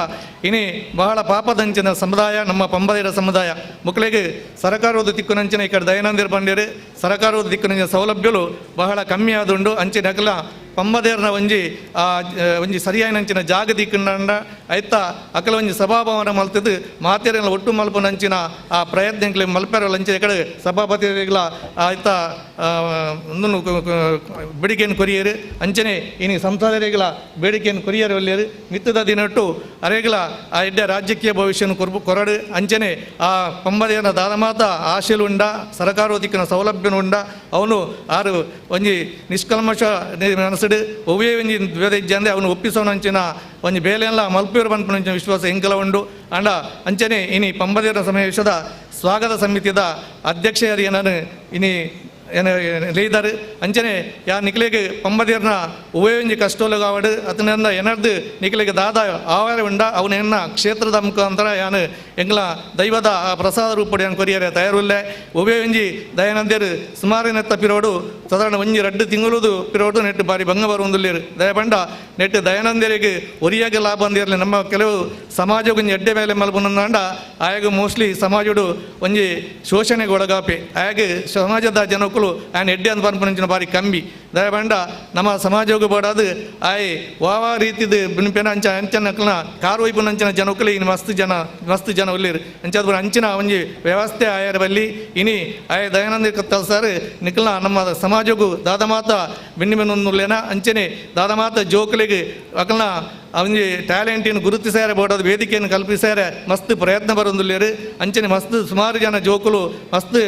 ಇನಿ ಬಹಳ ಪಾಪದಂಚಿನ ಸಮುದಾಯ ನಮ್ಮ ಪಂಬದಿರ ಸಮುದಾಯ ಮಕ್ಕಳಿಗೆ ಸರಕಾರದ ತಿಕ್ಕುನಂಚಿನ ಈ ಕಡೆ ದಯಾನಂದಿರ ಬಂಡೇರು ಸರಕಾರದ ದಿಕ್ಕಿನ ಸೌಲಭ್ಯಗಳು ಬಹಳ ಕಮ್ಮಿ ಆದುಂಡು. ಅಂಚಿನ ಅಕಲ ಪಂಬದೇರ್ನ ಒಂಜಿ ಒಂಜಿ ಸರಿಯಾಯಿನಂಚಿನ ಜಾಗ ದಿಕ್ಕಂಡ ಐತ ಅಕಲ ಒಂಜಿ ಸಭಾಭವನ ಮಲ್ತದ್ದು ಮಾತೆರೆಲ್ಲ ಒಟ್ಟು ಮಲ್ಪನಂಚಿನ ಆ ಪ್ರಯತ್ನ ಮಲ್ಪೆರಲ್ಲ ಅಂಚಿನ ಕಡೆ ಸಭಾಪತಿಗಳ ಆಯ್ತ ಬೇಡಿಕೆಯನ್ನು ಕೊರಿಯರು. ಅಂಚನೆ ಇನಿ ಸಂಸದರಿಗಳ ಬೇಡಿಕೆಯನ್ನು ಕೊರಿಯರು ಒಳ್ಳೆಯರು ಮಿತ್ತದ ದಿನಟ್ಟು ಅರೆಗಳ ಆ ಎಡ್ಡೆ ರಾಜಕೀಯ ಭವಿಷ್ಯನ ಕೊರಡು. ಅಂಚನೆ ಆ ಪಂಬದೇರ್ನ ದಾದಮಾತ ಆಶೆಲು ಉಂಡ ಸರಕಾರ ದಿಕ್ಕಿನ ಸೌಲಭ್ಯನು ಉಂಡ ಅವನು ಆರು ಒಂಜಿ ನಿಷ್ಕಲ್ಮಶ ಮನಸ್ಸುಡು ಒವ್ವೇ ಒಂಜಿ ದ್ವೇದ ಇಜ್ಜಂದೆ ಅವನು ಒಪ್ಪಿಸೋನಂಚಿನ ಒಂಜಿ ಬೇಲೆಲ್ಲ ಮಲ್ಪೇರು ಪನ್ಪುನಂಚಿನ ವಿಶ್ವಾಸ ಎಂಕಲ ಉಂಡು. ಅಂಡ ಅಂಚನೆ ಇನಿ ಪಂಬದೇರ ಸಮಾವೇಶದ ಸ್ವಾಗತ ಸಮಿತಿದ ಅಧ್ಯಕ್ಷೆಯರು ನಾನು ಇನಿ ಲೀದರ್ ಅಂಚನೆ ಯಾ ನಿಕ್ಲೆಗ್ ಪಂಬದೇರ್ನ ಉಭಯ ಕಷ್ಟೋಲಗಾವಡು ಅತನಿಂದ ಎನರ್ದು ನಿಕ್ಲೆಗ್ ದಾದ ಆವಾರ ಉಂಡ ಅವನ ಎನ್ನ ಕ್ಷೇತ್ರದ ಮುಖಾಂತರ ಯಾನು ಎಂಗ್ಲ ದೈವದ ಆ ಪ್ರಸಾದ ರೂಪಡಿ ಯಾನ್ ಕೊರಿಯರೆ ತಯಾರುಲ್ಲೆ. ಉಭಯ ದಯಾನಂದೇರು ಸುಮಾರು ನೆತ್ತ ಪಿರೋಡು ಸಾಧಾರಣ ಒಂಜಿ ರಡ್ಡು ತಿಂಗಳದು ಪಿರೋಡು ನೆಟ್ಟು ಬಾರಿ ಭಂಗ ಬರುವಂದುಲ್ಲೇರು ದಯಪಂಡ ನೆಟ್ಟು ದಯಾನಂದೇರಿಗೆ ಒರಿಯಾಗ ಲಾಭ ಅಂದಿರಲಿ. ನಮ್ಮ ಕೆಲವು ಸಮಾಜ ಒಂಜಿ ಎಡ್ಡೆ ಮೇಲೆ ಮಲ್ಪುನಂದಾಂಡ ಆಯಾಗ ಮೋಸ್ಟ್ಲಿ ಸಮಾಜಡು ಒಂಜಿ ಶೋಷಣೆಗೆ ಒಳಗಾಪೆ ಆಯಾಗ ಸಮಾಜದ ಜನಕ್ಕೂ ಆಯನ್ ಎಡ್ಡೆ ಅಂತ ಪನ್ಪುನಂಚಿನ ಬಾರಿ ಕಮ್ಮಿ ದಯಪಂಡ ನಮ್ಮ ಸಮಾಜಕ್ಕೆ ಬೋಡಾದು ಆಯ್ ವಾವ ರೀತಿದು ಬಿನ್ಪೆನ ಅಂಚ ಅಂಚನಕ್ಲನ ಕಾರು ವೈಪುನಂಚಿನ ಜನಕ್ಕಲು ಇನ್ನು ಮಸ್ತ್ ಜನ ಉಲ್ಲೇರು ಅಂಚಾದ ಅಂಚಿನ ಒಂಜಿ ವ್ಯವಸ್ಥೆ ಆಯರ ಬಲ್ಲಿ ಇನಿ ಆಯ ದಯಾನಂದ ಕತ್ತಲ್ ಸರ್ ನಿಕ್ಲನ ನಮ್ಮ ಸಮಾಜಕ್ಕೂ ದಾದಮಾತ ಬೆನ್ನಿಮೆನೊಂದುಲ್ಲೇನ ಅಂಚನೆ ದಾದಮಾತ ಜೋಕಲಿಗೆ ಅಕಲ್ನ ಒಂಜಿ ಟ್ಯಾಲೆಂಟಿನ ಗುರುತಿಸಾರೆ ಬೋಡಾದ ವೇದಿಕೆಯನ್ನು ಕಲ್ಪಿಸಾರೆ ಮಸ್ತ್ ಪ್ರಯತ್ನ ಬರೊಂದುಲ್ಲೇರು. ಅಂಚನೆ ಮಸ್ತ್ ಸುಮಾರು ಜನ ಜೋಕುಲು ಮಸ್ತ್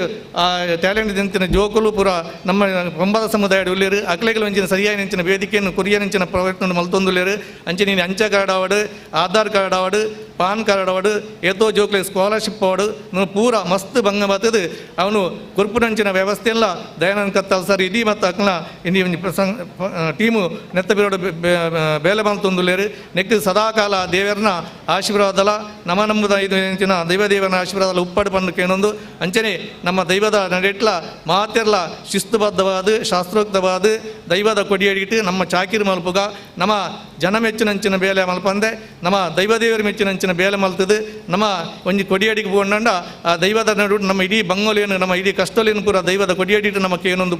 ಟ್ಯಾಲೆಂಟ್ ದಿಂತಿನ ಜೋಕುಲು ಪೂರ ನಮ್ಮ ಪಂಬದ ಸಮುದಾಯ ಉಲ್ಲೇರು ಅಕ್ಲೆಗಳ ಒಂಜಿನ ಸರಿಯಾದ ಅಂಚಿನ ವೇದಿಕೆಯನ್ನು ಕೊರಿಯನಂಚಿನ ಪ್ರಯತ್ನ ಮಲ್ತೊಂದುಲ್ಲೇರು. ಅಂಚನೆ ಅಂಚೆ ಕಾರ್ಡ್ ಆವಡು ಆಧಾರ್ ಕಾರ್ಡ್ ಆವಡು PAN card award ಏತೋ ಜೋಕ್ಲೆ ಸ್ಕಾಲರ್ಶಿಪ್ ಅವಾರ್ಡ್ ಪೂರ ಮಸ್ತ್ ಭಂಗ ಬತ್ತದು ಅವನು ಕೊರ್ಪುನಂಚಿನ ವ್ಯವಸ್ಥೆ ಎಲ್ಲ ದಯಾನಂದ ಕತ್ತಲ್ ಸರ್ ಇಡೀ ಮತ್ತು ಅಕ್ಲ ಇಡೀ ಒಂಜಿ ಪ್ರಸಂಗ ಟೀಮು ನೆತ್ತ ಬಿರೋಡು ಬೇಲೆ ಬಂತೊಂದುಲ್ಲೇರು ನೆಕ್ ಸದಾಕಾಲ ದೇವರನ ಆಶೀರ್ವಾದಲ ನಮ ನಂಬುದ ಇದು ಎಂಚಿನ ದೈವ ದೇವರನ ಆಶೀರ್ವಾದಲ ಉಪ್ಪಾಡು ಪಂಡು ಕೇನೊಂದು ಅಂಚನೆ ನಮ್ಮ ದೈವದ ನಡೆಟ್ಲ ಮಾತೆರ್ಲ ಶಿಸ್ತುಬದ್ಧವಾದ ಶಾಸ್ತ್ರೋಕ್ತವಾದ ದೈವದ ಕೊಡಿಯಡಿಟ್ಟು ನಮ್ಮ ಚಾಕಿರಿ ಮಲ್ಪುಗ ನಮ್ಮ ಜನ ಮೆಚ್ಚಿನಂಚಿನ ಬೇಲೆ ಮಲ್ಪಂದೆ ನಮ್ಮ ದೈವದೇವರ ಮೆಚ್ಚಿನಂಚಿನ ಬೇಲೆ ಮಲ್ತದು ನಮ್ಮ ಒಂಜಿ ಕೊಡಿಯಡಿಗೆ ಪೋಂಡ ಆ ದೈವದ ನಡು ನಮ್ಮ ಇಡೀ ಬಂಗೋಲಿಯನ್ನು ನಮ್ಮ ಇಡೀ ಕಷ್ಟಲಿಯನ್ನು ಪೂರ ದೈವದ ಕೊಡಿಯಡಿಟ್ಟು ನಮಗೆ ಏನೊಂದು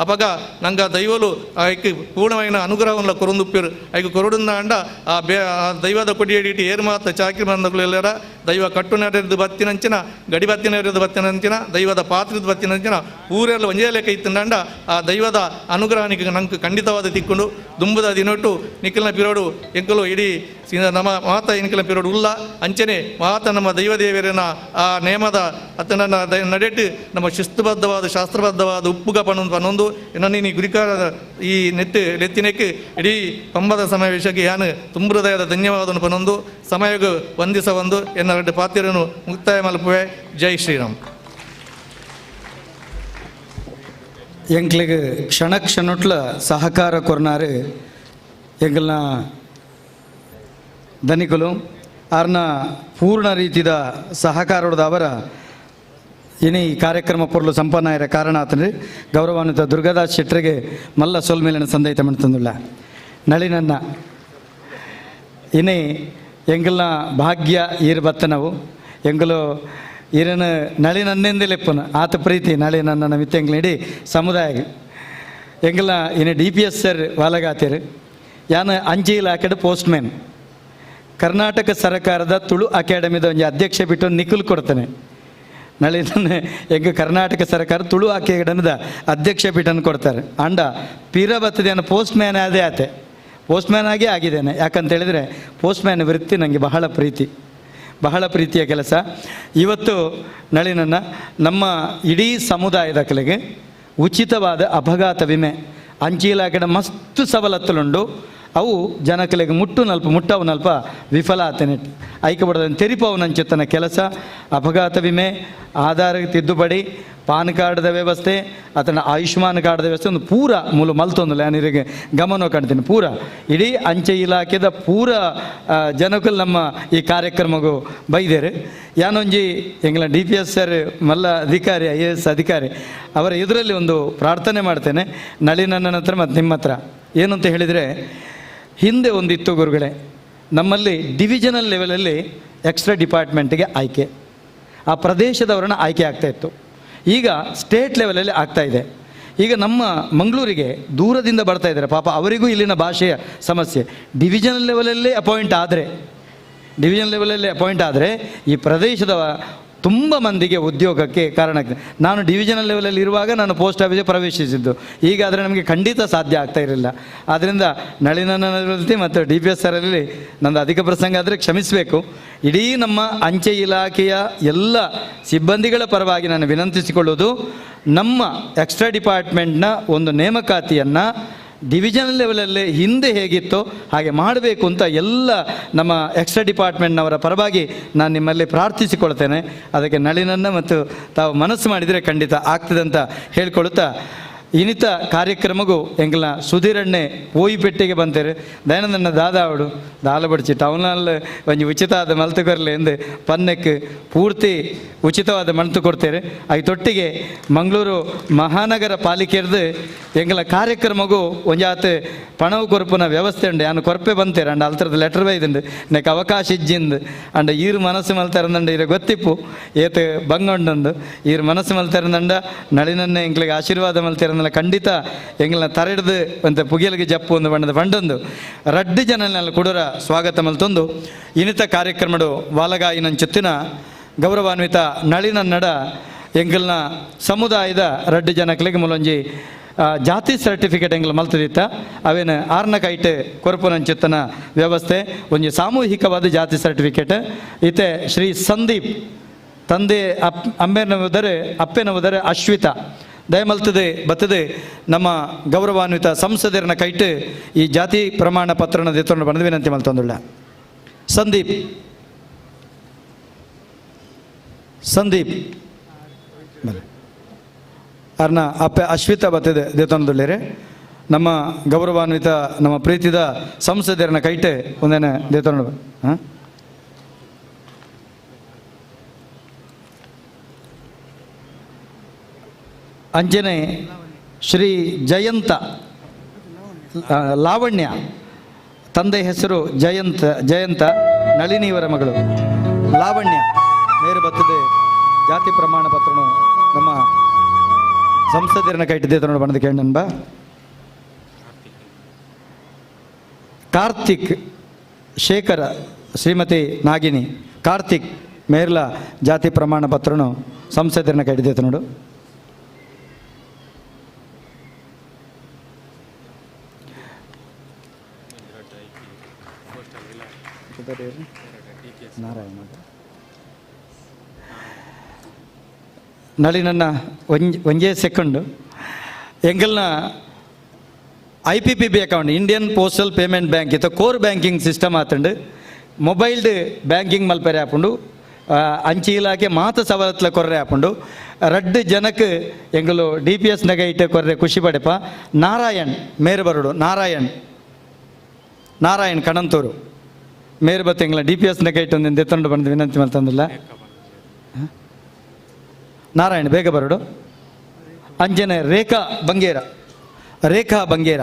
ಅಪಗ ನಂಗೆ ದೈವಲು ಐಕ್ ಪೂರ್ಣమైన ಅನುಗ್ರಹವನ್ನು ಕೊರೊಂದುಪ್ಪಿರು ಐಕ್ ಕೊರಡುಂದ ಅಂಡ ಆ ಬೇ ಆ ದೈವದ ಕೊಡಿಯಡಿಟ್ಟು ಏರು ಮಾತ ಚಾಕಿರಿ ಬಂದಗಳು ಎಲ್ಲರ ದೈವ ಕಟ್ಟು ನಡೆದು ಬತ್ತಿನಂಚಿನ ಗಡಿ ಬತ್ತಿನ ಬತ್ತಿನಂಚಿನ ದೈವದ ಪಾತ್ರದ ಬತ್ತಿನಂಚಿನ ಊರೆಲ್ಲ ಒಂಜೇ ಲೆಕ್ಕ ಇತ್ತಂಡ ಆ ದೈವದ ಅನುಗ್ರಹನಿಗೆ ನಂಗೆ ಖಂಡಿತವಾದ ತಿಕ್ಕೊಂಡು ದುಂಬುದ ದಿನೊಟ್ಟು ನಿಖಲ್ನ ಪಿರೋಡು ಎಂಕಲು ಇಡೀ ನಮ್ಮ ಮಾತ ಎಂಕಲ ಪಿರೋಡು ಉಲ್ಲ ಅಂಚನೆ ಮಾತ ನಮ್ಮ ದೈವದೇವರನ ಆ ನೇಮದ ಅತನ ನಡೆಟ್ಟು ನಮ್ಮ ಶಿಸ್ತುಬದ್ಧವಾದ ಶಾಸ್ತ್ರಬದ್ಧವಾದ ಉಪ್ಪುಗ ಪನ್ನೊಂದು ಪನ್ನೊಂದು ನನ್ನ ಈ ಗುರಿಕಾರದ ಈ ನೆಟ್ಟು ಲೆತ್ತಿನೆಕ್ಕೆ ಇಡೀ ಪಂಬದ ಸಮಾವೇಶಕ್ಕೆ ಯಾನು ತುಂಬ ಹೃದಯದ ಧನ್ಯವಾದವನ್ನು ಪನ್ನೊಂದು ಸಮಯಕ್ಕೆ ವಂದಿಸ ಒಂದು ಎನ್ನ ಎರಡು ಪಾತ್ರನು ಮುಕ್ತಾಯ ಮಲ್ಪುವೆ. ಜೈ ಶ್ರೀರಾಮ್. ಎಂಕ್ಲಿಗೆ ಕ್ಷಣ ಕ್ಷಣೊಟ್ಲ ಸಹಕಾರ ಕೊರ್ನಾರು ಎಂಗಲ್ನ ಧನಿಕಲು ಆರ್ನ ಪೂರ್ಣ ರೀತಿದ ಸಹಕಾರದ ಅವರ ಇನಿ ಈ ಕಾರ್ಯಕ್ರಮ ಪೊರ್ಲು ಸಂಪನ್ನ ಇರೋ ಕಾರಣ ಆತಂದ್ರೆ ಗೌರವಾನ್ವಿತ ದುರ್ಗಾದಾಸ್ ಶೆಟ್ಟರಿಗೆ ಮಲ್ಲ ಸೊಲ್ಮೇಲಿನ ಸಂದೈತ ಮಾಡ್ತಂದುಳ್ಳ ನಳಿನನ್ನ ಇನಿ ಎಂಗಲ್ನ ಭಾಗ್ಯ ಈರು ಬತ್ತನವು ಎಂಗಲು ಈರನ ನಳಿನನ್ನೆಂದಲೆಪ್ಪನು ಆತ ಪ್ರೀತಿ ನಳಿನನ್ನ ಮಿತ್ತೆಂಗ್ಲ ಇಡೀ ಸಮುದಾಯ ಎಂಗಲ್ನ ಇನ್ನು D P S sir ವಾಲಗಾತಿರು ಯಾನ ಅಂಚೆ ಇಲಾಖೆಡ್ ಪೋಸ್ಟ್ಮ್ಯಾನ್ ಕರ್ನಾಟಕ ಸರ್ಕಾರದ ತುಳು ಅಕಾಡೆಮಿದ ಒಂಜಿ ಅಧ್ಯಕ್ಷ ಬಿಟ್ಟು ನಿಖಿಲ್ ಕೊಡ್ತಾನೆ ನಳಿನ ಎಂಗ ಕರ್ನಾಟಕ ಸರ್ಕಾರ ತುಳು ಅಕಾಡೆಮಿದ ಅಧ್ಯಕ್ಷ ಪೀಠನ ಕೊಡ್ತಾರೆ ಅಂಡ ಪೀರ ಬತ್ತದೇನು ಪೋಸ್ಟ್ ಮ್ಯಾನ್ ಅದೇ ಆತೆ ಪೋಸ್ಟ್ ಮ್ಯಾನ್ ಆಗೇ ಆಗಿದ್ದೇನೆ. ಯಾಕಂತೇಳಿದರೆ ಪೋಸ್ಟ್ ಮ್ಯಾನ್ ವೃತ್ತಿ ನನಗೆ ಬಹಳ ಪ್ರೀತಿ, ಬಹಳ ಪ್ರೀತಿಯ ಕೆಲಸ. ಇವತ್ತು ನಳಿನನ್ನ ನಮ್ಮ ಇಡೀ ಸಮುದಾಯದ ಕಲೆಗೆ ಉಚಿತವಾದ ಅಪಘಾತ ವಿಮೆ ಅಂಚೆ ಇಲಾಖೆಡ ಮಸ್ತ್ ಸವಲತ್ತುಲುಂಡು ಅವು ಜನಕಲೆಗೆ ಮುಟ್ಟು ನಲ್ಪ ಮುಟ್ಟವು ನಲ್ಪ ವಿಫಲ ಆತನೆ ಐಕೆ ಬಡದನ್ನು ತೆರಿಪವನಂಚಿತ್ತನ ಕೆಲಸ ಅಪಘಾತ ವಿಮೆ ಆಧಾರ ತಿದ್ದುಪಡಿ ಪಾನ್ ಕಾರ್ಡ್ದ ವ್ಯವಸ್ಥೆ ಆತನ ಆಯುಷ್ಮಾನ್ ಕಾರ್ಡ್ದ ವ್ಯವಸ್ಥೆ ಒಂದು ಪೂರ ಮೂಲ ಮಲ್ತೊಂದಿಲ್ಲ ನಾನು ಗಮನ ಕಾಣ್ತೀನಿ ಪೂರ ಇಡೀ ಅಂಚೆ ಇಲಾಖೆದ ಪೂರ ಜನಕ್ಕೂ ನಮ್ಮ ಈ ಕಾರ್ಯಕ್ರಮಗೂ ಬೈದೇರು. ಯಾನೊಂಜಿ ಎಂಗ್ಲ D P S sir ಮಲ್ಲ ಅಧಿಕಾರಿ I A S ಅಧಿಕಾರಿ ಅವರ ಇದರಲ್ಲಿ ಒಂದು ಪ್ರಾರ್ಥನೆ ಮಾಡ್ತೇನೆ ನಳಿನನ್ನ ಹತ್ರ ಮತ್ತು ನಿಮ್ಮ ಹತ್ರ. ಏನು ಅಂತ ಹೇಳಿದರೆ ಹಿಂದೆ ಒಂದಿತ್ತು ಗುರುಗಳೇ, ನಮ್ಮಲ್ಲಿ ಡಿವಿಷನಲ್ ಲೆವೆಲಲ್ಲಿ ಎಕ್ಸ್ಟ್ರಾ ಡಿಪಾರ್ಟ್ಮೆಂಟಿಗೆ ಆಯ್ಕೆ ಆ ಪ್ರದೇಶದವರನ್ನು ಆಯ್ಕೆ ಆಗ್ತಾಯಿತ್ತು. ಈಗ ಸ್ಟೇಟ್ ಲೆವೆಲಲ್ಲಿ ಆಗ್ತಾಯಿದೆ. ಈಗ ನಮ್ಮ ಮಂಗಳೂರಿಗೆ ದೂರದಿಂದ ಬರ್ತಾ ಇದ್ದಾರೆ, ಪಾಪ ಅವರಿಗೂ ಇಲ್ಲಿನ ಭಾಷೆಯ ಸಮಸ್ಯೆ. ಡಿವಿಷನಲ್ ಲೆವೆಲಲ್ಲೇ ಅಪಾಯಿಂಟ್ ಆದರೆ ಡಿವಿಷನ್ ಲೆವೆಲಲ್ಲಿ ಅಪಾಯಿಂಟ್ ಆದರೆ ಈ ಪ್ರದೇಶದ ತುಂಬ ಮಂದಿಗೆ ಉದ್ಯೋಗಕ್ಕೆ ಕಾರಣ ಆಗ್ತದೆ. ನಾನು ಡಿವಿಷನಲ್ ಲೆವೆಲಲ್ಲಿ ಇರುವಾಗ ನಾನು ಪೋಸ್ಟ್ ಆಫೀಸಿಗೆ ಪ್ರವೇಶಿಸಿದ್ದು, ಈಗಾದರೆ ನಮಗೆ ಖಂಡಿತ ಸಾಧ್ಯ ಆಗ್ತಾ ಇರಲಿಲ್ಲ. ಆದ್ದರಿಂದ ನಳಿನನಲ್ಲಿ ಮತ್ತು D P S ಆರಲ್ಲಿ ನಂದು ಅಧಿಕ ಪ್ರಸಂಗ ಆದರೆ ಕ್ಷಮಿಸಬೇಕು. ಇಡೀ ನಮ್ಮ ಅಂಚೆ ಇಲಾಖೆಯ ಎಲ್ಲ ಸಿಬ್ಬಂದಿಗಳ ಪರವಾಗಿ ನಾನು ವಿನಂತಿಸಿಕೊಳ್ಳೋದು, ನಮ್ಮ ಎಕ್ಸ್ಟ್ರಾ ಡಿಪಾರ್ಟ್ಮೆಂಟ್ನ ಒಂದು ನೇಮಕಾತಿಯನ್ನು ಡಿವಿಷನ್ ಲೆವೆಲಲ್ಲಿ ಹಿಂದೆ ಹೇಗಿತ್ತೋ ಹಾಗೆ ಮಾಡಬೇಕು ಅಂತ ಎಲ್ಲ ನಮ್ಮ ಎಕ್ಸ್ಟ್ರಾ ಡಿಪಾರ್ಟ್ಮೆಂಟ್ನವರ ಪರವಾಗಿ ನಾನು ನಿಮ್ಮಲ್ಲಿ ಪ್ರಾರ್ಥಿಸಿಕೊಳ್ತೇನೆ. ಅದಕ್ಕೆ ನಳಿನನ್ನು ಮತ್ತು ತಾವು ಮನಸ್ಸು ಮಾಡಿದರೆ ಖಂಡಿತ ಆಗ್ತದೆ ಅಂತ ಹೇಳ್ಕೊಳ್ತಾ ಇನ್ನಿತ ಕಾರ್ಯಕ್ರಮಗೂ ಎಂಗ್ಲ ಸುಧೀರಣ್ಣೆ ಪೋಯಿಪೆಟ್ಟಿಗೆ ಬಂತೇರು ದಯಾನಂದಣ್ಣ ದಾದಾ ಅವಡು ದಾಲಬಡ್ಚಿ ಟೌನಲ್ಲಿ ಒಂಜಿ ಉಚಿತವಾದ ಮಲ್ತು ಕೊರಲೆ ಎಂದು ಪನ್ನಕ್ಕೆ ಪೂರ್ತಿ ಉಚಿತವಾದ ಮಲ್ತು ಕೊಡ್ತೇವೆ. ಐತೊಟ್ಟಿಗೆ ಮಂಗಳೂರು ಮಹಾನಗರ ಪಾಲಿಕೆರ್ದು ಎಂಗ್ಲ ಕಾರ್ಯಕ್ರಮಗೂ ಒಂಜಾತ ಪಣವು ಕೊರಪುನ ವ್ಯವಸ್ಥೆ ಉಂಡು. ಯಾನು ಕೊರಪೆ ಬಂತೇರು ಅಂಡ ಅಲ್ತರದ ಲೆಟರ್ ಬೈದುಂಡು ನೆಕ್ ಅವಕಾಶ ಇಜ್ಜಿಂದು ಅಂಡ ಈರು ಮನಸ್ಸು ಮಲ್ತಾರಂದಂಡ ಈರ ಗೊತ್ತಿಪ್ಪು ಏತ ಬಂಗೊಂಡಂದು ಈರು ಮನಸ್ಸು ಮಲ್ತಾರಂದಂಡ ನಳಿನನ್ನೇ ಎಂಗ್ಲಿಗೆ ಆಶೀರ್ವಾದ ಮಲ್ತಾರ ಖಂಡಿತ ಎಂಗ್ಲನ್ನ ತರೆಡ್ದು ಅಂತ ಪುಗಿಯಲಿಗೆ ಜಪ್ಪು ಒಂದು ಬಣ್ಣದ ಬಂಡೊಂದು ರಡ್ಡು ಜನನೆಲ್ಲ ಕುಡರ ಸ್ವಾಗತ ಮಲ್ತೊಂದು ಇನ್ನಿತ ಕಾರ್ಯಕ್ರಮಡು ವಾಲಗಾಯಿನಂಚೊತ್ತಿನ ಗೌರವಾನ್ವಿತ ನಳಿನನ್ನಡ ಎಂಗಲ್ನ ಸಮುದಾಯದ ರಡ್ಡು ಜನಕ್ಲಿಗೆ ಮೂಲೊಂಜಿ ಜಾತಿ ಸರ್ಟಿಫಿಕೇಟ್ ಎಂಗ್ಲ ಮಲ್ತದಿತ್ತ ಅವೇನು ಆರ್ನ ಕೈಟ್ ಕೊರಪುನಂಚುತ್ತನ ವ್ಯವಸ್ಥೆ ಒಂಜಿ ಸಾಮೂಹಿಕವಾದ ಜಾತಿ ಸರ್ಟಿಫಿಕೇಟ್ ಇತ್ತೆ ಶ್ರೀ ಸಂದೀಪ್ ತಂದೆ ಅಮ್ಮೆನ ಉದರೆ ಅಪ್ಪೆನ ಉದರೆ ಅಶ್ವಿತಾ ದಯಮಲ್ತದೆ ಬತ್ತದೆ ನಮ್ಮ ಗೌರವಾನ್ವಿತ ಸಂಸದರನ್ನ ಕೈಟ್ ಈ ಜಾತಿ ಪ್ರಮಾಣ ಪತ್ರನ ದೆತ್ತೊಂಡು ಬಂದ ವಿನಂತಿ ಮಲ್ತೊಂದುಳ್ಳ ಸಂದೀಪ್. Sandeep ಅರ್ನ ಅಪ್ಪೆ ಅಶ್ವಿತಾ ಬತ್ತದೆ ದೇತನದುಳ್ಳೇರೆ. ನಮ್ಮ ಗೌರವಾನ್ವಿತ ನಮ್ಮ ಪ್ರೀತಿದ ಸಂಸದರನ ಕೈಟೆ ಒಂದೇನೆ ದೇತನ. ಹಾಂ, ಅಂಜನೆ ಶ್ರೀ ಜಯಂತ ಲಾವಣ್ಯ, ತಂದೆ ಹೆಸರು ಜಯಂತ, ಜಯಂತ ನಳಿನಿಯವರ ಮಗಳು ಲಾವಣ್ಯ ಮೇರು ಬತ್ತದೆ ಜಾತಿ ಪ್ರಮಾಣ ಪತ್ರನು ನಮ್ಮ ಸಂಸದರನ್ನ ಕೈಟಿದ್ದೆ ತನ್ನೋಡು ಬಣ್ಣದ ಕೇಳನ್ಬ. ಕಾರ್ತಿಕ್ ಶೇಖರ ಶ್ರೀಮತಿ ನಾಗಿನಿ ಕಾರ್ತಿಕ್ ಮೇರ್ಲ ಜಾತಿ ಪ್ರಮಾಣ ಪತ್ರನು ಸಂಸದರನ್ನ ಕೈಟಿದ್ದೆ ತನ್ನೋಡು. ನಾರಾಯಣ ನಳಿನನ್ನ ಒಂಜೇ second. ಎಂಗಲ್ನ I P P B account Indian postal payment bank ಇತ್ತ ಕೋರ್ ಬ್ಯಾಂಕಿಂಗ್ ಸಿಸ್ಟಮ್ ಆತಂಡು ಮೊಬೈಲ್ಡ್ ಬ್ಯಾಂಕಿಂಗ್ ಮಲ್ಪೆರೆ ಆಪುಂಡು. ಅಂಚಿ ಇಲಾಖೆ ಮಾತ ಸವಲತ್ಲ ಕೊರ್ರೆ ಆಪುಂಡು. ರಡ್ಡು ಜನಕ್ಕೆ ಎಂಗಲು ಡಿ ಪಿ ಎಸ್ ನಗ ಇಟ್ಟು ಕೊರ್ರೆ ಖುಷಿ ಪಡೆಪ. ನಾರಾಯಣ್ ಮೇರು ಬರುಡು, ನಾರಾಯಣ್ ನಾರಾಯಣ್ ಕಣಂತೂರು ಮೇರು ಬತ್ತು ಎಂಗ್ಲ ಡಿ ಪಿ ಎಸ್ ನಗ ಇಟ್ಟು ಒಂದು ಎತ್ತೊಂಡು ಬಂದು ವಿನಂತಿ ಮಲ್ತಂದಿಲ್ಲ. ನಾರಾಯಣ್ ಬೇಗ ಬರಡು. ಅಂಜನೆ ರೇಖಾ ಬಂಗೇರ, ರೇಖಾ ಬಂಗೇರ,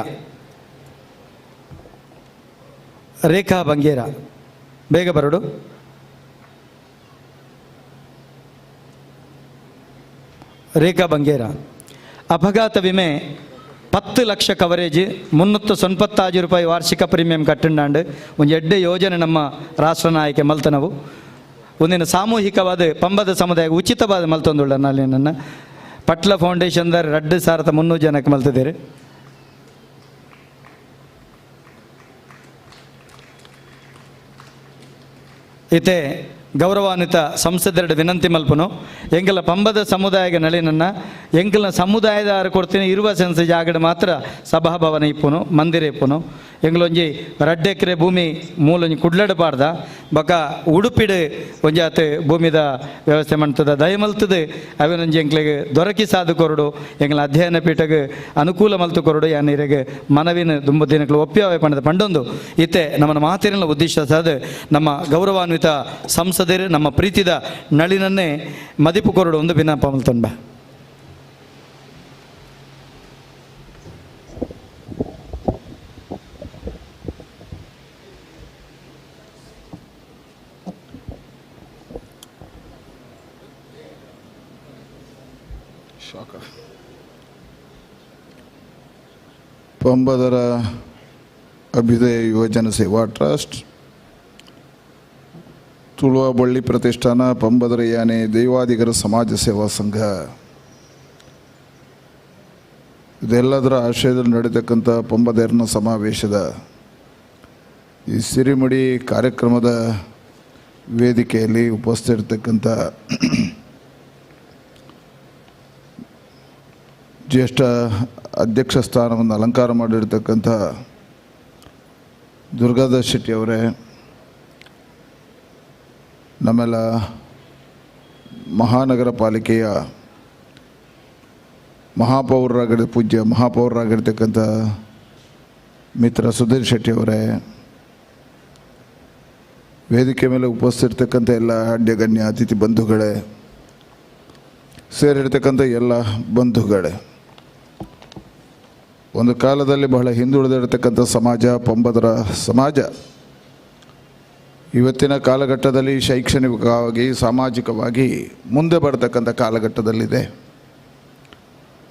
ರೇಖಾ ಬಂಗೇರ ಬೇಗ ಬರಡು. ರೇಖಾ ಬಂಗೇರ ಅಪಘಾತ ವಿಮೆ 10 ಲಕ್ಷ ಕವರೇಜ್ 395 ರೂಪಾಯಿ ವಾರ್ಷಿಕ ಪ್ರೀಮಿಯಂ ಕಟ್ಟಂಡಾಂಡು ಒಂದು ಎಡ್ಡೆ ಯೋಜನೆ ನಮ್ಮ ರಾಷ್ಟ್ರ ನಾಯಕ ಮಲ್ತನವು. ಒಂದಿನ ಸಾಮೂಹಿಕವಾದ ಪಂಬದ ಸಮುದಾಯ ಉಚಿತವಾದ ಮಲ್ತೊಂದುಳ್ಳ ನನ್ನ ಪಟ್ಲ ಫೌಂಡೇಶನ್ದಾರ 2300 ಜನಕ್ಕೆ ಮಲ್ತಿದ್ದೀರಿ. ಇತ್ತೆ ಗೌರವಾನ್ವಿತ ಸಂಸದೆರಡು ವಿನಂತಿ ಮಲ್ಪನು ಎಂಗಲ ಪಂಬದ ಸಮುದಾಯದ ನಳಿನನ್ನ ಎಂಗಲ ಸಮುದಾಯದಾರ ಕೊಡ್ತೀನಿ ಇರುವ ಸೆನ್ಸ್ ಜಾಗಡ ಮಾತ್ರ ಸಭಾಭವನ ಇಪ್ಪುನು ಮಂದಿರ ಇಪ್ಪುನು. ಎಂಗ್ಲೊಂಜಿ 2 ಎಕರೆ ಭೂಮಿ ಮೂಲೊಂಜಿ ಕುಡ್ಲಡ ಪಾಡ್ದ ಬಕ ಉಡುಪಿಡು ಒಂಜಾತ್ ಭೂಮಿದ ವ್ಯವಸ್ಥೆ ಮಾಡ್ತದ ದಯಮಲ್ತದೆ ಅವನೊಂಜಿ ಎಂಕ್ಲೆಗೆ ದೊರಕಿ ಸಾಧು ಕೊರಡು ಎಂಗ್ಲ ಅಧ್ಯಯನ ಪೀಠಗೆ ಅನುಕೂಲ ಮಲ್ತು ಕೊರಡು ಯಾನಿರೆಗೆ ಮನವಿನ ದುಂಬ ದಿನಗಳು ಒಪ್ಪಿಯಾವೆ ಪಂಡದ ಪಂಡೊಂದು ಇತ್ತೆ ನಮ್ಮನ್ನು ಮಾತಿನ ಉದ್ದೇಶ ಸಾಧ ನಮ್ಮ ಗೌರವಾನ್ವಿತ ಸಂಸದರು ನಮ್ಮ ಪ್ರೀತಿದ ನಳಿನನ್ನೇ ಮದಿಪು ಕೊರಡು ಒಂದು ಬಿನ್ನಪ ಮಲ್ತೊಂಬ. ಪಂಬದರ ಅಭ್ಯುದಯ ಯುವಜನ ಸೇವಾ ಟ್ರಸ್ಟ್, ತುಳುವ ಬಳ್ಳಿ ಪ್ರತಿಷ್ಠಾನ, ಪಂಬದರ ಯಾನೆ ದೈವಾಧಿಗರ ಸಮಾಜ ಸೇವಾ ಸಂಘ, ಇದೆಲ್ಲದರ ಆಶ್ರಯದಲ್ಲಿ ನಡೆತಕ್ಕಂಥ ಪಂಬದೇರ್ನ ಸಮಾವೇಶದ ಈ ಸಿರಿಮುಡಿ ಕಾರ್ಯಕ್ರಮದ ವೇದಿಕೆಯಲ್ಲಿ ಉಪಸ್ಥಿತಿರ್ತಕ್ಕಂಥ ಜ್ಯೇಷ್ಠ ಅಧ್ಯಕ್ಷ ಸ್ಥಾನವನ್ನು ಅಲಂಕಾರ ಮಾಡಿರ್ತಕ್ಕಂಥ ದುರ್ಗಾದಾಸ್ ಶೆಟ್ಟಿಯವರೇ, ನಮ್ಮೆಲ್ಲ ಮಹಾನಗರ ಪಾಲಿಕೆಯ ಮಹಾಪೌರರಾಗಿರ್ ಪೂಜ್ಯ ಮಹಾಪೌರರಾಗಿರ್ತಕ್ಕಂಥ ಮಿತ್ರ ಸುಧೀರ್ ಶೆಟ್ಟಿಯವರೇ, ವೇದಿಕೆ ಮೇಲೆ ಉಪಸ್ಥಿತಿರ್ತಕ್ಕಂಥ ಎಲ್ಲ ಅಡ್ಯಗಣ್ಯ ಅತಿಥಿ ಬಂಧುಗಳೇ, ಸೇರಿರ್ತಕ್ಕಂಥ ಎಲ್ಲ ಬಂಧುಗಳೇ, ಒಂದು ಕಾಲದಲ್ಲಿ ಬಹಳ ಹಿಂದುಳಿದಿರತಕ್ಕಂಥ ಸಮಾಜ ಪಂಬದರ ಸಮಾಜ ಇವತ್ತಿನ ಕಾಲಘಟ್ಟದಲ್ಲಿ ಶೈಕ್ಷಣಿಕವಾಗಿ ಸಾಮಾಜಿಕವಾಗಿ ಮುಂದೆ ಬರತಕ್ಕಂಥ ಕಾಲಘಟ್ಟದಲ್ಲಿದೆ.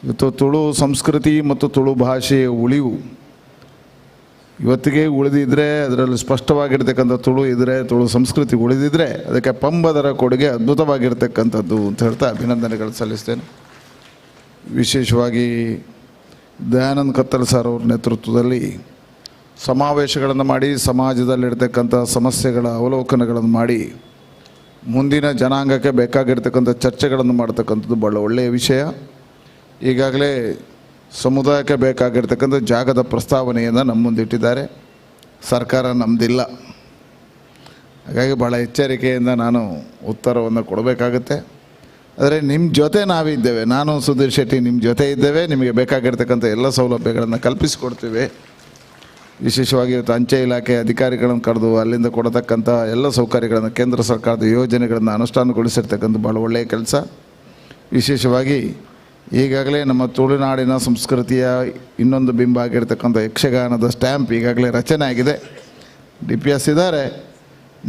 ಇವತ್ತು ತುಳು ಸಂಸ್ಕೃತಿ ಮತ್ತು ತುಳು ಭಾಷೆಯ ಉಳಿವು ಇವತ್ತಿಗೆ ಉಳಿದಿದ್ದರೆ, ಅದರಲ್ಲಿ ಸ್ಪಷ್ಟವಾಗಿರ್ತಕ್ಕಂಥ ತುಳು ಇದ್ದರೆ, ತುಳು ಸಂಸ್ಕೃತಿ ಉಳಿದಿದ್ದರೆ ಅದಕ್ಕೆ ಪಂಬದರ ಕೊಡುಗೆ ಅದ್ಭುತವಾಗಿರ್ತಕ್ಕಂಥದ್ದು ಅಂತ ಹೇಳ್ತಾ ಅಭಿನಂದನೆಗಳು ಸಲ್ಲಿಸ್ತೇನೆ. ವಿಶೇಷವಾಗಿ ದಯಾನಂದ್ ಕತ್ತಲ್ ಸರ್ ಅವ್ರ ನೇತೃತ್ವದಲ್ಲಿ ಸಮಾವೇಶಗಳನ್ನು ಮಾಡಿ ಸಮಾಜದಲ್ಲಿರ್ತಕ್ಕಂಥ ಸಮಸ್ಯೆಗಳ ಅವಲೋಕನಗಳನ್ನು ಮಾಡಿ ಮುಂದಿನ ಜನಾಂಗಕ್ಕೆ ಬೇಕಾಗಿರ್ತಕ್ಕಂಥ ಚರ್ಚೆಗಳನ್ನು ಮಾಡ್ತಕ್ಕಂಥದ್ದು ಭಾಳ ಒಳ್ಳೆಯ ವಿಷಯ. ಈಗಾಗಲೇ ಸಮುದಾಯಕ್ಕೆ ಬೇಕಾಗಿರ್ತಕ್ಕಂಥ ಜಾಗದ ಪ್ರಸ್ತಾವನೆಯನ್ನು ನಮ್ಮ ಮುಂದಿಟ್ಟಿದ್ದಾರೆ. ಸರ್ಕಾರ ನಮ್ಮದಿಲ್ಲ, ಹಾಗಾಗಿ ಭಾಳ ಎಚ್ಚರಿಕೆಯಿಂದ ನಾನು ಉತ್ತರವನ್ನು ಕೊಡಬೇಕಾಗತ್ತೆ. ಆದರೆ ನಿಮ್ಮ ಜೊತೆ ನಾವಿದ್ದೇವೆ, ನಾನು ಸುಧೀರ್ ಶೆಟ್ಟಿ ನಿಮ್ಮ ಜೊತೆ ಇದ್ದೇವೆ. ನಿಮಗೆ ಬೇಕಾಗಿರ್ತಕ್ಕಂಥ ಎಲ್ಲ ಸೌಲಭ್ಯಗಳನ್ನು ಕಲ್ಪಿಸಿಕೊಡ್ತೀವಿ. ವಿಶೇಷವಾಗಿ ಇವತ್ತು ಅಂಚೆ ಇಲಾಖೆ ಅಧಿಕಾರಿಗಳನ್ನು ಕರೆದು ಅಲ್ಲಿಂದ ಕೊಡತಕ್ಕಂಥ ಎಲ್ಲ ಸೌಕರ್ಯಗಳನ್ನು, ಕೇಂದ್ರ ಸರ್ಕಾರದ ಯೋಜನೆಗಳನ್ನು ಅನುಷ್ಠಾನಗೊಳಿಸಿರ್ತಕ್ಕಂಥ ಭಾಳ ಒಳ್ಳೆಯ ಕೆಲಸ. ವಿಶೇಷವಾಗಿ ಈಗಾಗಲೇ ನಮ್ಮ ತುಳುನಾಡಿನ ಸಂಸ್ಕೃತಿಯ ಇನ್ನೊಂದು ಬಿಂಬ ಆಗಿರ್ತಕ್ಕಂಥ ಯಕ್ಷಗಾನದ ಸ್ಟ್ಯಾಂಪ್ ಈಗಾಗಲೇ ರಚನೆ ಆಗಿದೆ. DPS ಇದ್ದಾರೆ.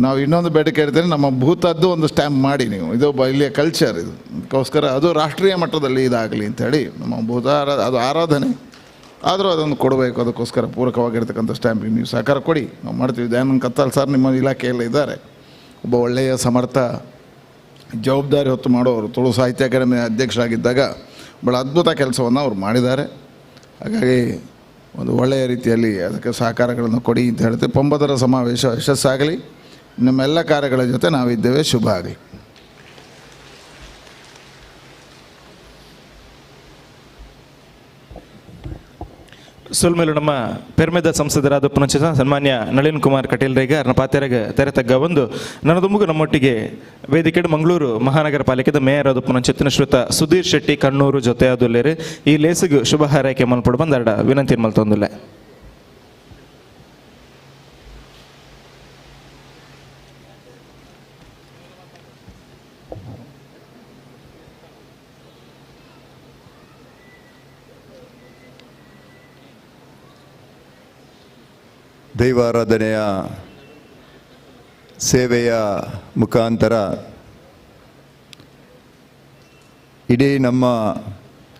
ನಾವು ಇನ್ನೊಂದು ಬೇಡಿಕೆ ಇಡ್ತೇನೆ, ನಮ್ಮ ಭೂತದ್ದು ಒಂದು ಸ್ಟ್ಯಾಂಪ್ ಮಾಡಿ ನೀವು, ಇದು ಇಲ್ಲಿಯ ಕಲ್ಚರ್, ಇದು ಅದಕ್ಕೋಸ್ಕರ ಅದು ರಾಷ್ಟ್ರೀಯ ಮಟ್ಟದಲ್ಲಿ ಇದಾಗಲಿ ಅಂಥೇಳಿ ನಮ್ಮ ಭೂತ ಅದು ಆರಾಧನೆ ಆದರೂ ಅದೊಂದು ಕೊಡಬೇಕು. ಅದಕ್ಕೋಸ್ಕರ ಪೂರಕವಾಗಿರ್ತಕ್ಕಂಥ ಸ್ಟ್ಯಾಂಪಿಗೆ ನೀವು ಸಹಕಾರ ಕೊಡಿ, ನಾವು ಮಾಡ್ತೀವಿ. ದಯಾನಂದ್ ಕತ್ತಾಲ್ ಸರ್ ನಿಮ್ಮ ಇಲಾಖೆಯಲ್ಲೇ ಇದ್ದಾರೆ, ಒಬ್ಬ ಒಳ್ಳೆಯ ಸಮರ್ಥ ಜವಾಬ್ದಾರಿ ಹೊತ್ತು ಮಾಡೋರು. ತುಳು ಸಾಹಿತ್ಯ ಅಕಾಡೆಮಿ ಅಧ್ಯಕ್ಷರಾಗಿದ್ದಾಗ ಭಾಳ ಅದ್ಭುತ ಕೆಲಸವನ್ನು ಅವ್ರು ಮಾಡಿದ್ದಾರೆ. ಹಾಗಾಗಿ ಒಂದು ಒಳ್ಳೆಯ ರೀತಿಯಲ್ಲಿ ಅದಕ್ಕೆ ಸಹಕಾರಗಳನ್ನು ಕೊಡಿ ಅಂತ ಹೇಳ್ತೀವಿ. ಪಂಬದರ ಸಮಾವೇಶ ಯಶಸ್ಸಾಗಲಿ, ನಿಮ್ಮೆಲ್ಲ ಕಾರ್ಯಗಳ ಜೊತೆ ನಾವಿದ್ದೇವೆ. ಶುಭ ಆಗಲಿ. ಸುಲ್ಮೇಲು ನಮ್ಮ ಪೆರ್ಮೆದ ಸಂಸದರಾದ ಪುನಶ್ಚ ಸನ್ಮಾನ್ಯ ನಳಿನ್ ಕುಮಾರ್ ಕಟೀಲ್ರೇಗ ಅರ್ನ ಪಾತೆರಗ ತೆರೆತಗ್ಗ ಒಂದು ನನದುಂಬುಗು ನಮ್ಮೊಟ್ಟಿಗೆ ವೇದಿಕೆ ಮಂಗಳೂರು ಮಹಾನಗರ ಪಾಲಿಕೆದ ಮೇಯರ್ ಆದ ಪುನಂಚಿತ್ತಿನ ಶ್ರುತ ಸುಧೀರ್ ಶೆಟ್ಟಿ ಕಣ್ಣೂರು ಜೊತೆ ಆದುಲ್ಲೇರು ಈ ಲೇಸಿಗು ಶುಭ ಹಾರೈಕೆ ಮಲ್ಪಡು ಬಂದರಡ ವಿನಂತಿ ಮಲ್ತೊಂದುಲ್ಲೆ. ದೈವಾರಾಧನೆಯ ಸೇವೆಯ ಮುಖಾಂತರ ಇಡೀ ನಮ್ಮ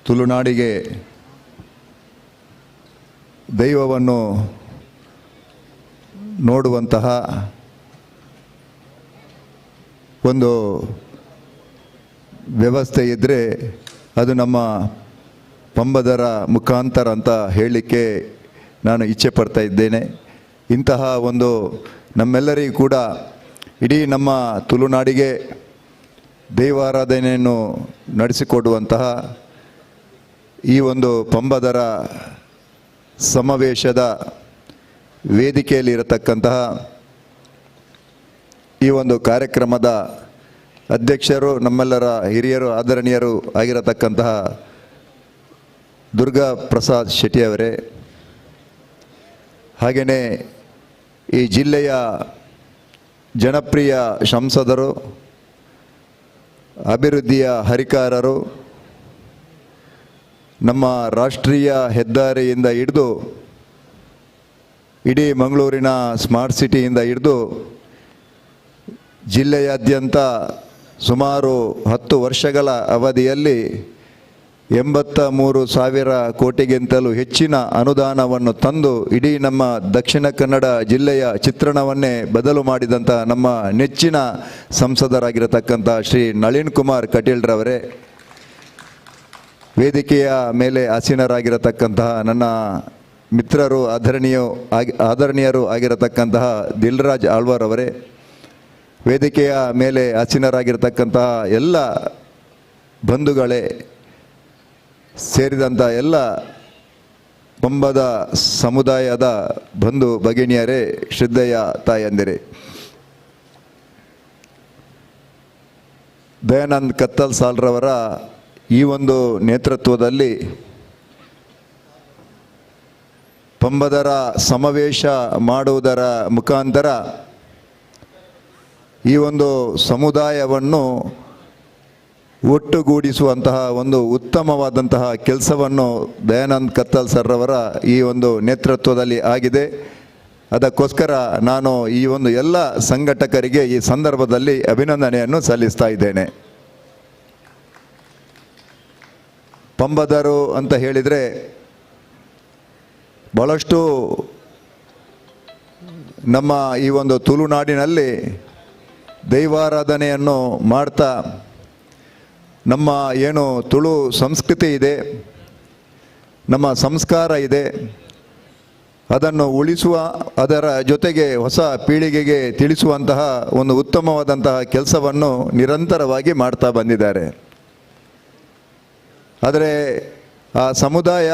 ತುಳುನಾಡಿಗೆ ದೈವವನ್ನು ನೋಡುವಂತಹ ಒಂದು ವ್ಯವಸ್ಥೆ ಇದ್ದರೆ ಅದು ನಮ್ಮ ಪಂಬದರ ಮುಖಾಂತರ ಅಂತ ಹೇಳಲಿಕ್ಕೆ ನಾನು ಇಚ್ಛೆ ಪಡ್ತಾ ಇದ್ದೇನೆ. ಇಂತಹ ಒಂದು ನಮ್ಮೆಲ್ಲರಿಗೂ ಕೂಡ ಇಡೀ ನಮ್ಮ ತುಳುನಾಡಿಗೆ ದೈವಾರಾಧನೆಯನ್ನು ನಡೆಸಿಕೊಡುವಂತಹ ಈ ಒಂದು ಪಂಬದರ ಸಮಾವೇಶದ ವೇದಿಕೆಯಲ್ಲಿ ಇರತಕ್ಕಂತಹ ಈ ಒಂದು ಕಾರ್ಯಕ್ರಮದ ಅಧ್ಯಕ್ಷರು ನಮ್ಮೆಲ್ಲರ ಹಿರಿಯರು ಆದರಣೀಯರು ಆಗಿರತಕ್ಕಂತಹ ದುರ್ಗಾ ಪ್ರಸಾದ್ ಶೆಟ್ಟಿಯವರೇ, ಹಾಗೆಯೇ ಈ ಜಿಲ್ಲೆಯ ಜನಪ್ರಿಯ ಸಂಸದರು, ಅಭಿವೃದ್ಧಿಯ ಹರಿಕಾರರು, ನಮ್ಮ ರಾಷ್ಟ್ರೀಯ ಹೆದ್ದಾರಿಯಿಂದ ಹಿಡಿದು ಇಡೀ ಮಂಗಳೂರಿನ ಸ್ಮಾರ್ಟ್ ಸಿಟಿಯಿಂದ ಹಿಡಿದು ಜಿಲ್ಲೆಯಾದ್ಯಂತ ಸುಮಾರು 10 ವರ್ಷಗಳ ಅವಧಿಯಲ್ಲಿ 83,000 ಕೋಟಿಗಿಂತಲೂ ಹೆಚ್ಚಿನ ಅನುದಾನವನ್ನು ತಂದು ಇಡೀ ನಮ್ಮ ದಕ್ಷಿಣ ಕನ್ನಡ ಜಿಲ್ಲೆಯ ಚಿತ್ರಣವನ್ನೇ ಬದಲು ಮಾಡಿದಂಥ ನಮ್ಮ ನೆಚ್ಚಿನ ಸಂಸದರಾಗಿರತಕ್ಕಂಥ ಶ್ರೀ ನಳಿನ್ ಕುಮಾರ್ ಕಟೀಲ್ರವರೇ, ವೇದಿಕೆಯ ಮೇಲೆ ಆಸೀನರಾಗಿರತಕ್ಕಂತಹ ನನ್ನ ಮಿತ್ರರು ಆದರಣೀಯರು ಆಗಿರತಕ್ಕಂತಹ ದಿಲ್ರಾಜ್ ಆಳ್ವಾರವರೇ, ವೇದಿಕೆಯ ಮೇಲೆ ಆಸೀನರಾಗಿರತಕ್ಕಂತಹ ಎಲ್ಲ ಬಂಧುಗಳೇ, ಸೇರಿದಂಥ ಎಲ್ಲ ಪಂಬದ ಸಮುದಾಯದ ಬಂಧು ಭಗಿನಿಯರೇ, ಶ್ರದ್ಧೆಯ ತಾಯಂದಿರೇ, ದಯಾನಂದ್ ಕತ್ತಲ್ ಸಾಲ್ರವರ ಈ ಒಂದು ನೇತೃತ್ವದಲ್ಲಿ ಪಂಬದರ ಸಮಾವೇಶ ಮಾಡುವುದರ ಮುಖಾಂತರ ಈ ಒಂದು ಸಮುದಾಯವನ್ನು ಒಟ್ಟುಗೂಡಿಸುವಂತಹ ಒಂದು ಉತ್ತಮವಾದಂತಹ ಕೆಲಸವನ್ನು ದಯಾನಂದ್ ಕತ್ತಲ್ ಸರ್ರವರ ಈ ಒಂದು ನೇತೃತ್ವದಲ್ಲಿ ಆಗಿದೆ. ಅದಕ್ಕೋಸ್ಕರ ನಾನು ಈ ಒಂದು ಎಲ್ಲ ಸಂಘಟಕರಿಗೆ ಈ ಸಂದರ್ಭದಲ್ಲಿ ಅಭಿನಂದನೆಯನ್ನು ಸಲ್ಲಿಸ್ತಾ ಇದ್ದೇನೆ. ಪಂಬದರು ಅಂತ ಹೇಳಿದರೆ ಭಾಳಷ್ಟು ನಮ್ಮ ಈ ಒಂದು ತುಳುನಾಡಿನಲ್ಲಿ ದೈವಾರಾಧನೆಯನ್ನು ಮಾಡ್ತಾ ನಮ್ಮ ಏನು ತುಳು ಸಂಸ್ಕೃತಿ ಇದೆ, ನಮ್ಮ ಸಂಸ್ಕಾರ ಇದೆ, ಅದನ್ನು ಉಳಿಸುವ, ಅದರ ಜೊತೆಗೆ ಹೊಸ ಪೀಳಿಗೆಗೆ ತಿಳಿಸುವಂತಹ ಒಂದು ಉತ್ತಮವಾದಂತಹ ಕೆಲಸವನ್ನು ನಿರಂತರವಾಗಿ ಮಾಡ್ತಾ ಬಂದಿದ್ದಾರೆ. ಆದರೆ ಆ ಸಮುದಾಯ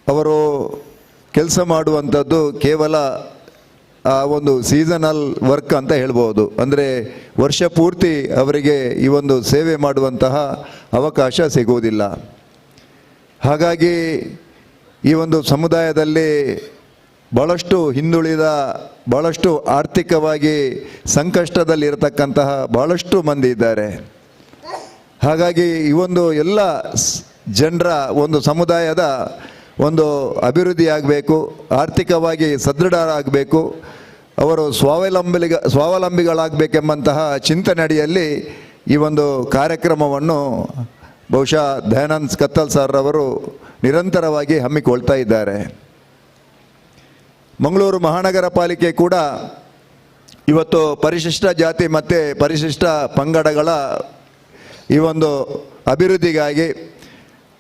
ಅವರು ಕೆಲಸ ಮಾಡುವಂಥದ್ದು ಕೇವಲ ಆ ಒಂದು ಸೀಸನಲ್ ವರ್ಕ್ ಅಂತ ಹೇಳ್ಬೋದು. ಅಂದರೆ ವರ್ಷ ಪೂರ್ತಿ ಅವರಿಗೆ ಈ ಒಂದು ಸೇವೆ ಮಾಡುವಂತಹ ಅವಕಾಶ ಸಿಗುವುದಿಲ್ಲ. ಹಾಗಾಗಿ ಈ ಒಂದು ಸಮುದಾಯದಲ್ಲಿ ಭಾಳಷ್ಟು ಹಿಂದುಳಿದ, ಭಾಳಷ್ಟು ಆರ್ಥಿಕವಾಗಿ ಸಂಕಷ್ಟದಲ್ಲಿರತಕ್ಕಂತಹ ಭಾಳಷ್ಟು ಮಂದಿ ಇದ್ದಾರೆ. ಹಾಗಾಗಿ ಈ ಒಂದು ಎಲ್ಲ ಜನರ ಒಂದು ಸಮುದಾಯದ ಒಂದು ಅಭಿವೃದ್ಧಿಯಾಗಬೇಕು, ಆರ್ಥಿಕವಾಗಿ ಸದೃಢರಾಗಬೇಕು, ಅವರು ಸ್ವಾವಲಂಬಿಗಳಾಗಬೇಕೆಂಬಂತಹ ಚಿಂತನೆ ಅಡಿಯಲ್ಲಿ ಈ ಒಂದು ಕಾರ್ಯಕ್ರಮವನ್ನು ಬಹುಶಃ ದಯಾನಂದ್ ಕತ್ತಲ್ ಸರ್ ಅವರು ನಿರಂತರವಾಗಿ ಹಮ್ಮಿಕೊಳ್ತಾ ಇದ್ದಾರೆ. ಮಂಗಳೂರು ಮಹಾನಗರ ಪಾಲಿಕೆ ಕೂಡ ಇವತ್ತು ಪರಿಶಿಷ್ಟ ಜಾತಿ ಮತ್ತು ಪರಿಶಿಷ್ಟ ಪಂಗಡಗಳ ಈ ಒಂದು ಅಭಿವೃದ್ಧಿಗಾಗಿ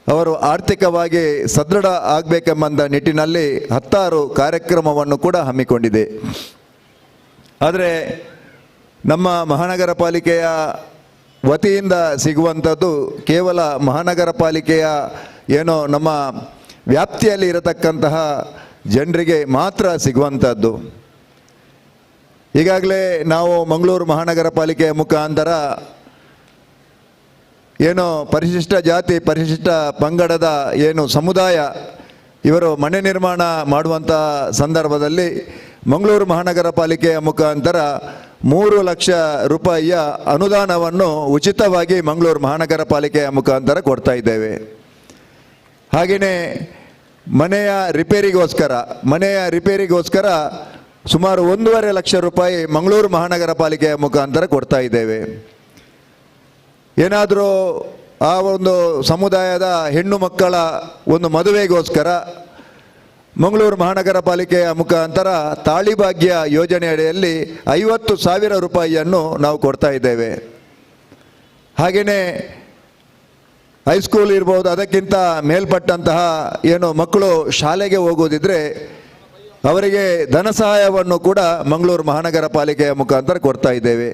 ಅವರು ಆರ್ಥಿಕವಾಗಿ ಸದೃಢ ಆಗಬೇಕೆಂಬಂಥ ನಿಟ್ಟಿನಲ್ಲಿ ಹತ್ತಾರು ಕಾರ್ಯಕ್ರಮವನ್ನು ಕೂಡ ಹಮ್ಮಿಕೊಂಡಿದೆ. ಆದರೆ ನಮ್ಮ ಮಹಾನಗರ ಪಾಲಿಕೆಯ ವತಿಯಿಂದ ಸಿಗುವಂಥದ್ದು ಕೇವಲ ಮಹಾನಗರ ಪಾಲಿಕೆಯ ಏನೋ ನಮ್ಮ ವ್ಯಾಪ್ತಿಯಲ್ಲಿ ಇರತಕ್ಕಂತಹ ಜನರಿಗೆ ಮಾತ್ರ ಸಿಗುವಂಥದ್ದು. ಈಗಾಗಲೇ ನಾವು ಮಂಗಳೂರು ಮಹಾನಗರ ಪಾಲಿಕೆಯ ಮುಖಾಂತರ ಏನೋ ಪರಿಶಿಷ್ಟ ಜಾತಿ ಪರಿಶಿಷ್ಟ ಪಂಗಡದ ಏನು ಸಮುದಾಯ ಇವರು ಮನೆ ನಿರ್ಮಾಣ ಮಾಡುವಂಥ ಸಂದರ್ಭದಲ್ಲಿ ಮಂಗಳೂರು ಮಹಾನಗರ ಪಾಲಿಕೆಯ ಮುಖಾಂತರ 3 ಲಕ್ಷ ರೂಪಾಯಿಯ ಅನುದಾನವನ್ನು ಉಚಿತವಾಗಿ ಮಂಗಳೂರು ಮಹಾನಗರ ಪಾಲಿಕೆಯ ಮುಖಾಂತರ ಕೊಡ್ತಾ ಇದ್ದೇವೆ. ಹಾಗೆಯೇ ಮನೆಯ ರಿಪೇರಿಗೋಸ್ಕರ ಸುಮಾರು 1.5 ಲಕ್ಷ ರೂಪಾಯಿ ಮಂಗಳೂರು ಮಹಾನಗರ ಪಾಲಿಕೆಯ ಮುಖಾಂತರ ಕೊಡ್ತಾ ಇದ್ದೇವೆ. ಏನಾದರೂ ಆ ಒಂದು ಸಮುದಾಯದ ಹೆಣ್ಣು ಮಕ್ಕಳ ಒಂದು ಮದುವೆಗೋಸ್ಕರ ಮಂಗಳೂರು ಮಹಾನಗರ ಪಾಲಿಕೆಯ ಮುಖಾಂತರ ತಾಳಿಭಾಗ್ಯ ಯೋಜನೆಯಡಿಯಲ್ಲಿ 50,000 ರೂಪಾಯಿಯನ್ನು ನಾವು ಕೊಡ್ತಾ ಇದ್ದೇವೆ. ಹಾಗೆಯೇ ಹೈಸ್ಕೂಲ್ ಇರ್ಬೋದು, ಅದಕ್ಕಿಂತ ಮೇಲ್ಪಟ್ಟಂತಹ ಏನು ಮಕ್ಕಳು ಶಾಲೆಗೆ ಹೋಗೋದಿದ್ರೆ ಅವರಿಗೆ ಧನ ಸಹಾಯವನ್ನು ಕೂಡ ಮಂಗಳೂರು ಮಹಾನಗರ ಪಾಲಿಕೆಯ ಮುಖಾಂತರ ಕೊಡ್ತಾ ಇದ್ದೇವೆ.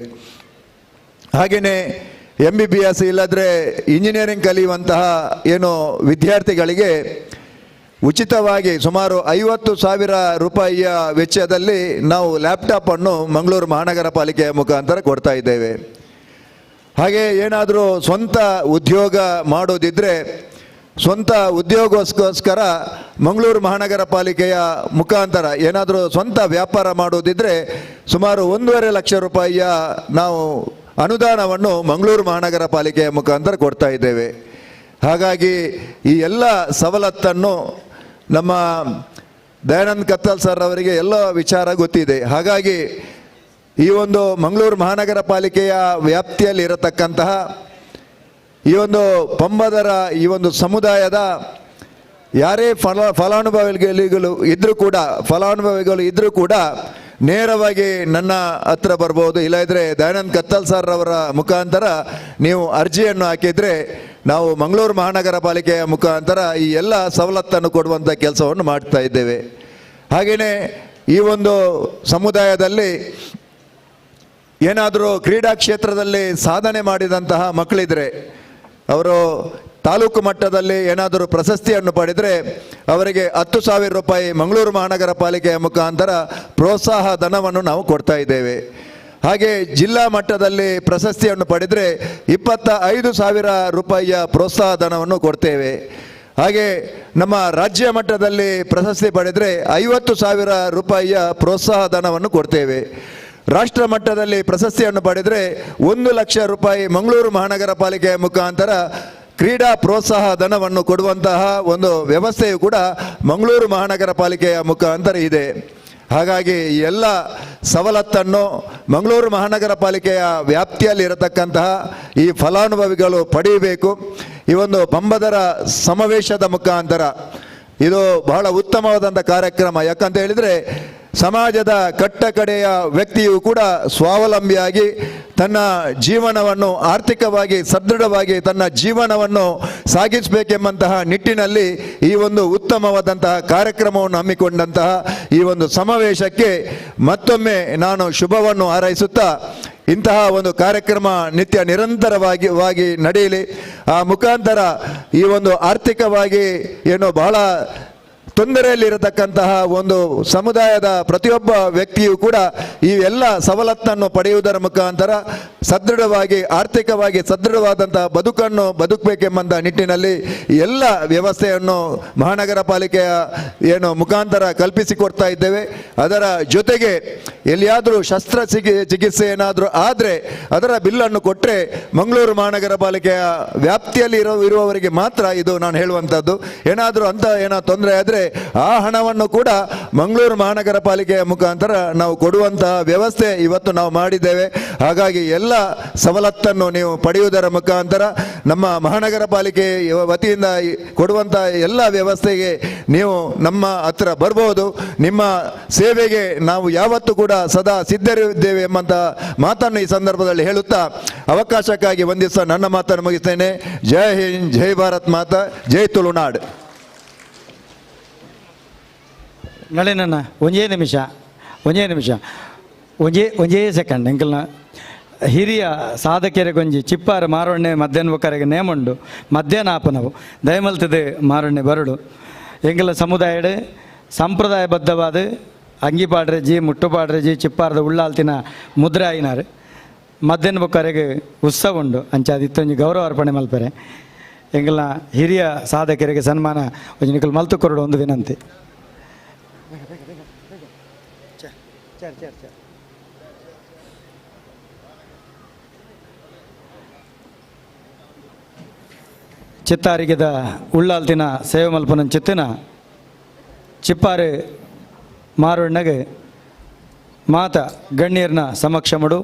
ಹಾಗೆಯೇ MBBS ಇಲ್ಲದ್ರೆ ಇಂಜಿನಿಯರಿಂಗ್ ಕಲಿಯುವಂತಹ ಏನು ವಿದ್ಯಾರ್ಥಿಗಳಿಗೆ ಉಚಿತವಾಗಿ ಸುಮಾರು 50,000 ರೂಪಾಯಿಯ ವೆಚ್ಚದಲ್ಲಿ ನಾವು ಲ್ಯಾಪ್ಟಾಪನ್ನು ಮಂಗಳೂರು ಮಹಾನಗರ ಪಾಲಿಕೆಯ ಮುಖಾಂತರ ಕೊಡ್ತಾ ಇದ್ದೇವೆ. ಹಾಗೆ ಏನಾದರೂ ಸ್ವಂತ ಉದ್ಯೋಗ ಮಾಡೋದಿದ್ದರೆ ಸ್ವಂತ ಉದ್ಯೋಗಕ್ಕೋಸ್ಕರ ಮಂಗಳೂರು ಮಹಾನಗರ ಪಾಲಿಕೆಯ ಮುಖಾಂತರ ಏನಾದರೂ ಸ್ವಂತ ವ್ಯಾಪಾರ ಮಾಡೋದಿದ್ದರೆ ಸುಮಾರು 1.5 ಲಕ್ಷ ರೂಪಾಯಿಯ ನಾವು ಅನುದಾನವನ್ನು ಮಂಗಳೂರು ಮಹಾನಗರ ಪಾಲಿಕೆಯ ಮುಖಾಂತರ ಕೊಡ್ತಾ ಇದ್ದೇವೆ. ಹಾಗಾಗಿ ಈ ಎಲ್ಲ ಸವಲತ್ತನ್ನು ನಮ್ಮ ದಯಾನಂದ್ ಕತ್ತಲ್ ಸರ್ ಅವರಿಗೆ ಎಲ್ಲ ವಿಚಾರ ಗೊತ್ತಿದೆ. ಹಾಗಾಗಿ ಈ ಒಂದು ಮಂಗಳೂರು ಮಹಾನಗರ ಪಾಲಿಕೆಯ ವ್ಯಾಪ್ತಿಯಲ್ಲಿ ಇರತಕ್ಕಂತಹ ಈ ಒಂದು ಪಂಬದರ ಈ ಒಂದು ಸಮುದಾಯದ ಯಾರೇ ಫಲಾನುಭವಿಗಳು ಇದ್ದರೂ ಕೂಡ ನೇರವಾಗಿ ನನ್ನ ಹತ್ರ ಬರ್ಬೋದು, ಇಲ್ಲದಿದ್ದರೆ ದಯಾನಂದ್ ಕತ್ತಲ್ ಸರ್ ಅವರ ಮುಖಾಂತರ ನೀವು ಅರ್ಜಿಯನ್ನು ಹಾಕಿದರೆ ನಾವು ಮಂಗಳೂರು ಮಹಾನಗರ ಪಾಲಿಕೆಯ ಮುಖಾಂತರ ಈ ಎಲ್ಲ ಸವಲತ್ತನ್ನು ಕೊಡುವಂಥ ಕೆಲಸವನ್ನು ಮಾಡ್ತಾ ಇದ್ದೇವೆ. ಹಾಗೆಯೇ ಈ ಒಂದು ಸಮುದಾಯದಲ್ಲಿ ಏನಾದರೂ ಕ್ರೀಡಾ ಕ್ಷೇತ್ರದಲ್ಲಿ ಸಾಧನೆ ಮಾಡಿದಂತಹ ಮಕ್ಕಳಿದ್ರೆ ಅವರು ತಾಲೂಕು ಮಟ್ಟದಲ್ಲಿ ಏನಾದರೂ ಪ್ರಶಸ್ತಿಯನ್ನು ಪಡೆದರೆ ಅವರಿಗೆ 10,000 ರೂಪಾಯಿ ಮಂಗಳೂರು ಮಹಾನಗರ ಪಾಲಿಕೆಯ ಮುಖಾಂತರ ಪ್ರೋತ್ಸಾಹ ಧನವನ್ನು ನಾವು ಕೊಡ್ತಾ ಇದ್ದೇವೆ. ಹಾಗೆ ಜಿಲ್ಲಾ ಮಟ್ಟದಲ್ಲಿ ಪ್ರಶಸ್ತಿಯನ್ನು ಪಡೆದರೆ 25,000 ರೂಪಾಯಿಯ ಪ್ರೋತ್ಸಾಹ ಧನವನ್ನು ಕೊಡ್ತೇವೆ. ಹಾಗೆ ನಮ್ಮ ರಾಜ್ಯ ಮಟ್ಟದಲ್ಲಿ ಪ್ರಶಸ್ತಿ ಪಡೆದರೆ 50,000 ರೂಪಾಯಿಯ ಪ್ರೋತ್ಸಾಹ ಧನವನ್ನು ಕೊಡ್ತೇವೆ. ರಾಷ್ಟ್ರ ಮಟ್ಟದಲ್ಲಿ ಪ್ರಶಸ್ತಿಯನ್ನು ಪಡೆದರೆ 1 ಲಕ್ಷ ರೂಪಾಯಿ ಮಂಗಳೂರು ಮಹಾನಗರ ಪಾಲಿಕೆಯ ಮುಖಾಂತರ ಕ್ರೀಡಾ ಪ್ರೋತ್ಸಾಹ ಧನವನ್ನು ಕೊಡುವಂತಹ ಒಂದು ವ್ಯವಸ್ಥೆಯು ಕೂಡ ಮಂಗಳೂರು ಮಹಾನಗರ ಪಾಲಿಕೆಯ ಮುಖಾಂತರ ಇದೆ. ಹಾಗಾಗಿ ಈ ಎಲ್ಲ ಸವಲತ್ತನ್ನು ಮಂಗಳೂರು ಮಹಾನಗರ ಪಾಲಿಕೆಯ ವ್ಯಾಪ್ತಿಯಲ್ಲಿ ಇರತಕ್ಕಂತಹ ಈ ಫಲಾನುಭವಿಗಳು ಪಡೆಯಬೇಕು. ಈ ಒಂದು ಪಂಬದರ ಸಮಾವೇಶದ ಮುಖಾಂತರ ಇದು ಬಹಳ ಉತ್ತಮವಾದಂಥ ಕಾರ್ಯಕ್ರಮ. ಯಾಕಂತ ಹೇಳಿದರೆ ಸಮಾಜದ ಕಟ್ಟಕಡೆಯ ವ್ಯಕ್ತಿಯು ಕೂಡ ಸ್ವಾವಲಂಬಿಯಾಗಿ ತನ್ನ ಜೀವನವನ್ನು ಆರ್ಥಿಕವಾಗಿ ಸದೃಢವಾಗಿ ತನ್ನ ಜೀವನವನ್ನು ಸಾಗಿಸಬೇಕೆಂಬಂತಹ ನಿಟ್ಟಿನಲ್ಲಿ ಈ ಒಂದು ಉತ್ತಮವಾದಂತಹ ಕಾರ್ಯಕ್ರಮವನ್ನು ಹಮ್ಮಿಕೊಂಡಂತಹ ಈ ಒಂದು ಸಮಾವೇಶಕ್ಕೆ ಮತ್ತೊಮ್ಮೆ ನಾನು ಶುಭವನ್ನು ಹಾರೈಸುತ್ತಾ, ಇಂತಹ ಒಂದು ಕಾರ್ಯಕ್ರಮ ನಿತ್ಯ ನಿರಂತರವಾಗಿ ನಡೆಯಲಿ. ಆ ಮುಖಾಂತರ ಈ ಒಂದು ಆರ್ಥಿಕವಾಗಿ ಏನು ಬಹಳ ತೊಂದರೆಯಲ್ಲಿರತಕ್ಕಂತಹ ಒಂದು ಸಮುದಾಯದ ಪ್ರತಿಯೊಬ್ಬ ವ್ಯಕ್ತಿಯು ಕೂಡ ಈ ಎಲ್ಲ ಸವಲತ್ತನ್ನು ಪಡೆಯುವುದರ ಮುಖಾಂತರ ಸದೃಢವಾಗಿ, ಆರ್ಥಿಕವಾಗಿ ಸದೃಢವಾದಂತಹ ಬದುಕನ್ನು ಬದುಕಬೇಕೆಂಬಂಥ ನಿಟ್ಟಿನಲ್ಲಿ ಎಲ್ಲ ವ್ಯವಸ್ಥೆಯನ್ನು ಮಹಾನಗರ ಪಾಲಿಕೆಯ ಏನು ಮುಖಾಂತರ ಕಲ್ಪಿಸಿಕೊಡ್ತಾ ಇದ್ದೇವೆ. ಅದರ ಜೊತೆಗೆ ಎಲ್ಲಿಯಾದರೂ ಶಸ್ತ್ರ ಚಿಕಿತ್ಸೆ ಏನಾದರೂ ಆದರೆ ಅದರ ಬಿಲ್ಲನ್ನು ಕೊಟ್ಟರೆ ಮಂಗಳೂರು ಮಹಾನಗರ ಪಾಲಿಕೆಯ ವ್ಯಾಪ್ತಿಯಲ್ಲಿ ಇರುವವರಿಗೆ ಮಾತ್ರ ಇದು ನಾನು ಹೇಳುವಂಥದ್ದು. ಏನಾದರೂ ಅಂತ ಏನೋ ತೊಂದರೆ ಆದರೆ ಆ ಹಣವನ್ನು ಕೂಡ ಮಂಗಳೂರು ಮಹಾನಗರ ಪಾಲಿಕೆಯ ಮುಖಾಂತರ ನಾವು ಕೊಡುವಂತಹ ವ್ಯವಸ್ಥೆ ಇವತ್ತು ನಾವು ಮಾಡಿದ್ದೇವೆ. ಹಾಗಾಗಿ ಎಲ್ಲ ಸವಲತ್ತನ್ನು ನೀವು ಪಡೆಯುವುದರ ಮುಖಾಂತರ ನಮ್ಮ ಮಹಾನಗರ ಪಾಲಿಕೆ ವತಿಯಿಂದ ಕೊಡುವಂಥ ಎಲ್ಲ ವ್ಯವಸ್ಥೆಗೆ ನೀವು ನಮ್ಮ ಹತ್ರ ಬರ್ಬೋದು. ನಿಮ್ಮ ಸೇವೆಗೆ ನಾವು ಯಾವತ್ತೂ ಕೂಡ ಸದಾ ಸಿದ್ಧರಿದ್ದೇವೆ ಎಂಬಂಥ ಮಾತನ್ನು ಈ ಸಂದರ್ಭದಲ್ಲಿ ಹೇಳುತ್ತಾ ಅವಕಾಶಕ್ಕಾಗಿ ವಂದಿಸ್ತಾ ನನ್ನ ಮಾತನ್ನು ಮುಗಿಸ್ತೇನೆ. ಜೈ ಹಿಂದ್, ಜೈ ಭಾರತ್ ಮಾತಾ, ಜೈ ತುಳುನಾಡು. ನಳಿನಣ್ಣ ಒಂಜೇ ನಿಮಿಷ, ಒಂಜೇ ನಿಮಿಷ, ಒಂಜೇ ಒಂಜೇ ಸೆಕೆಂಡ್. ಎಂಕಲ್ನ ಹಿರಿಯ ಸಾಧಕರಿಗೊಂಜಿ ಚಿಪ್ಪಾರ ಮಾರೊಣ್ಣೆ ಮಧ್ಯಾಹ್ನ ಬೊಕ್ಕರೆಗೆ ನೇಮುಂಡು, ಮಧ್ಯಾಹ್ನ ಆಪನವು ದಯಮಲ್ತದೆ ಮಾರೊಣ್ಣೆ ಬರಡು. ಎಂಕಲ್ನ ಸಮುದಾಯಡ್ ಸಂಪ್ರದಾಯಬದ್ಧವಾದ ಅಂಗಿ ಪಾಡ್ರೆಜಿ, ಮುಟ್ಟು ಪಾಡ್ರೆಜಿ, ಚಿಪ್ಪಾರದ ಉಳ್ಳಾಲ್ತಿನ ಮುದ್ರೆ ಆಯಿನಾರು. ಮಧ್ಯಾಹ್ನ ಬೊಕ್ಕರೆಗೆ ಉತ್ಸವ ಉಂಡು, ಅಂಚಾದ ಇತ್ತೊಂಜಿ ಗೌರವ ಅರ್ಪಣೆ ಮಲ್ಪರೆ. ಎಂಕಲ್ನ ಹಿರಿಯ ಸಾಧಕರಿಗೆ ಸನ್ಮಾನ ಒಂಜಿ ನಿಕಲ್ ಮಲ್ತು ಕೊರಡು ಒಂದು ವಿನಂತಿ. ಚಿತ್ತಾರಿಗೆದ ಉಳ್ಳಾಲ್ತಿನ ಸೇವೆ ಮಲ್ಪನ ಚಿತ್ತಿನ ಚಿಪ್ಪಾರೆ ಮಾರುಣ್ಣಗೆ ಮಾತ ಗಣ್ಯರ್ನ ಸಮಕ್ಷಮಡು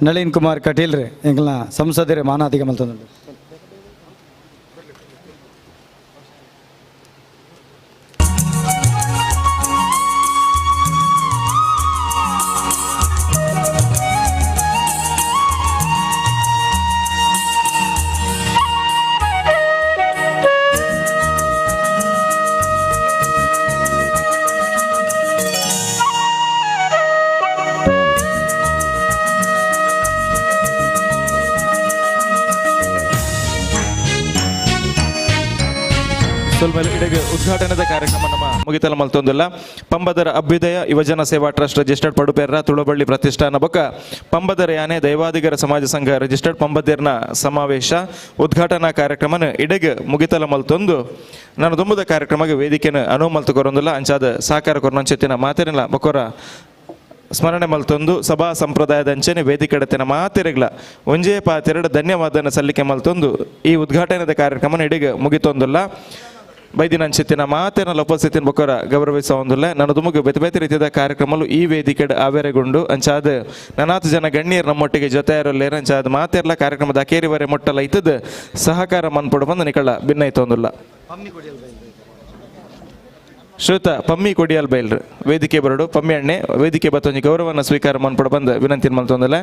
ನಳಿನ್ ಕುಮಾರ್ ಕಟೀಲ್ರೆ ಎಂಕಲ್ನ ಸಂಸದರೇ ಮಾನಾದಿಗೆ ಮಲ್ತೊಂದುಂಡು. ಉದ್ಘಾಟನೆದ ಕಾರ್ಯಕ್ರಮ ನಮ್ಮ ಮುಗಿತಲ ಮಲ್ತೊಂದುಲ್ಲ. ಪಂಬದರ ಅಭ್ಯುದಯ ಯುವಜನ ಸೇವಾ ಟ್ರಸ್ಟ್ ರಿಜಿಸ್ಟರ್ಡ್ ಪಡುಪೇರ ತುಳುಬಳ್ಳಿ ಪ್ರತಿಷ್ಠಾನ ಬೊಕ್ಕ ಪಂಬದರ ಯಾನೆ ದೈವಾದಿಗರ ಸಮಾಜ ಸಂಘ ರಿಜಿಸ್ಟರ್ಡ್ ಪಂಬದೇರ್ನ ಸಮಾವೇಶ ಉದ್ಘಾಟನಾ ಕಾರ್ಯಕ್ರಮನ ಇಡೆಗೆ ಮುಗಿತಲ ಮಲ್ತೊಂದು ನಾನು ದುಂಬುದ ಕಾರ್ಯಕ್ರಮಕ್ಕೆ ವೇದಿಕೆನ ಅನುವು ಮಲ್ತು ಕೊರೊಂದುಲ್ಲ. ಅಂಚಾದ ಸಹಕಾರ ಕೊರೊಂಚಿತ್ತಿನ ಮಾತೆರೆಲ್ಲ ಬೊಕ್ಕೊರ ಸ್ಮರಣೆ ಮಲ್ತೊಂದು ಸಭಾ ಸಂಪ್ರದಾಯದ ಅಂಚನೆ ವೇದಿಕೆಡತಿನ ಮಾತೆರೆಗ್ಲ ಒಂಜೇ ಪಾತೆರಡು ಧನ್ಯವಾದನ ಸಲ್ಲಿಕೆ ಮಲ್ತೊಂದು ಈ ಉದ್ಘಾಟನೆದ ಕಾರ್ಯಕ್ರಮನ ಇಡೆಗೆ ಮುಗಿತೊಂದುಲ್ಲ. ಬೈದಿನ ಅಂಚಿತ್ತಿನ ಮಾತೇನ ಉಪಸ್ಥಿತಿನ ಬೊಕ್ಕರ ಗೌರವಿಸ ಹೊಂದಿಲ್ಲ. ನನ್ನ ದುಮುಗು ಬೇತೆ ಬೇತೆ ರೀತಿಯ ಕಾರ್ಯಕ್ರಮಲು ಈ ವೇದಿಕೆ ಆವೇರೆಗೊಂಡು ಅಂಚಾದ ನನಾತು ಜನ ಗಣ್ಯರು ನಮ್ಮೊಟ್ಟಿಗೆ ಜೊತೆ ಇರಲ್ಲೇರ ಅಂಚಾದ ಮಾತೆರ್ಲ ಕಾರ್ಯಕ್ರಮದ ಅಕೇರಿವರೆ ಮೊಟ್ಟಲ ಇತ್ತದ ಸಹಕಾರ ಮನ್ಪಡು ಬಂದು ನಿಕಳ ಭಿನ್ನೈತೊಂದಿಲ್ಲ. ಶ್ರುತ ಪಮ್ಮಿ ಕೊಡಿಯಲ್ ಬೈಲ್ರು ವೇದಿಕೆ ಬರಡು ಪಮ್ಮಿ ಅಣ್ಣೆ ವೇದಿಕೆ ಬತ್ತೊಂಜಿ ಗೌರವನ ಸ್ವೀಕಾರ ಮನ್ಪಡು ಬಂದು ವಿನಂತಿ ಮಲ್ತೊಂದಿಲ್ಲ.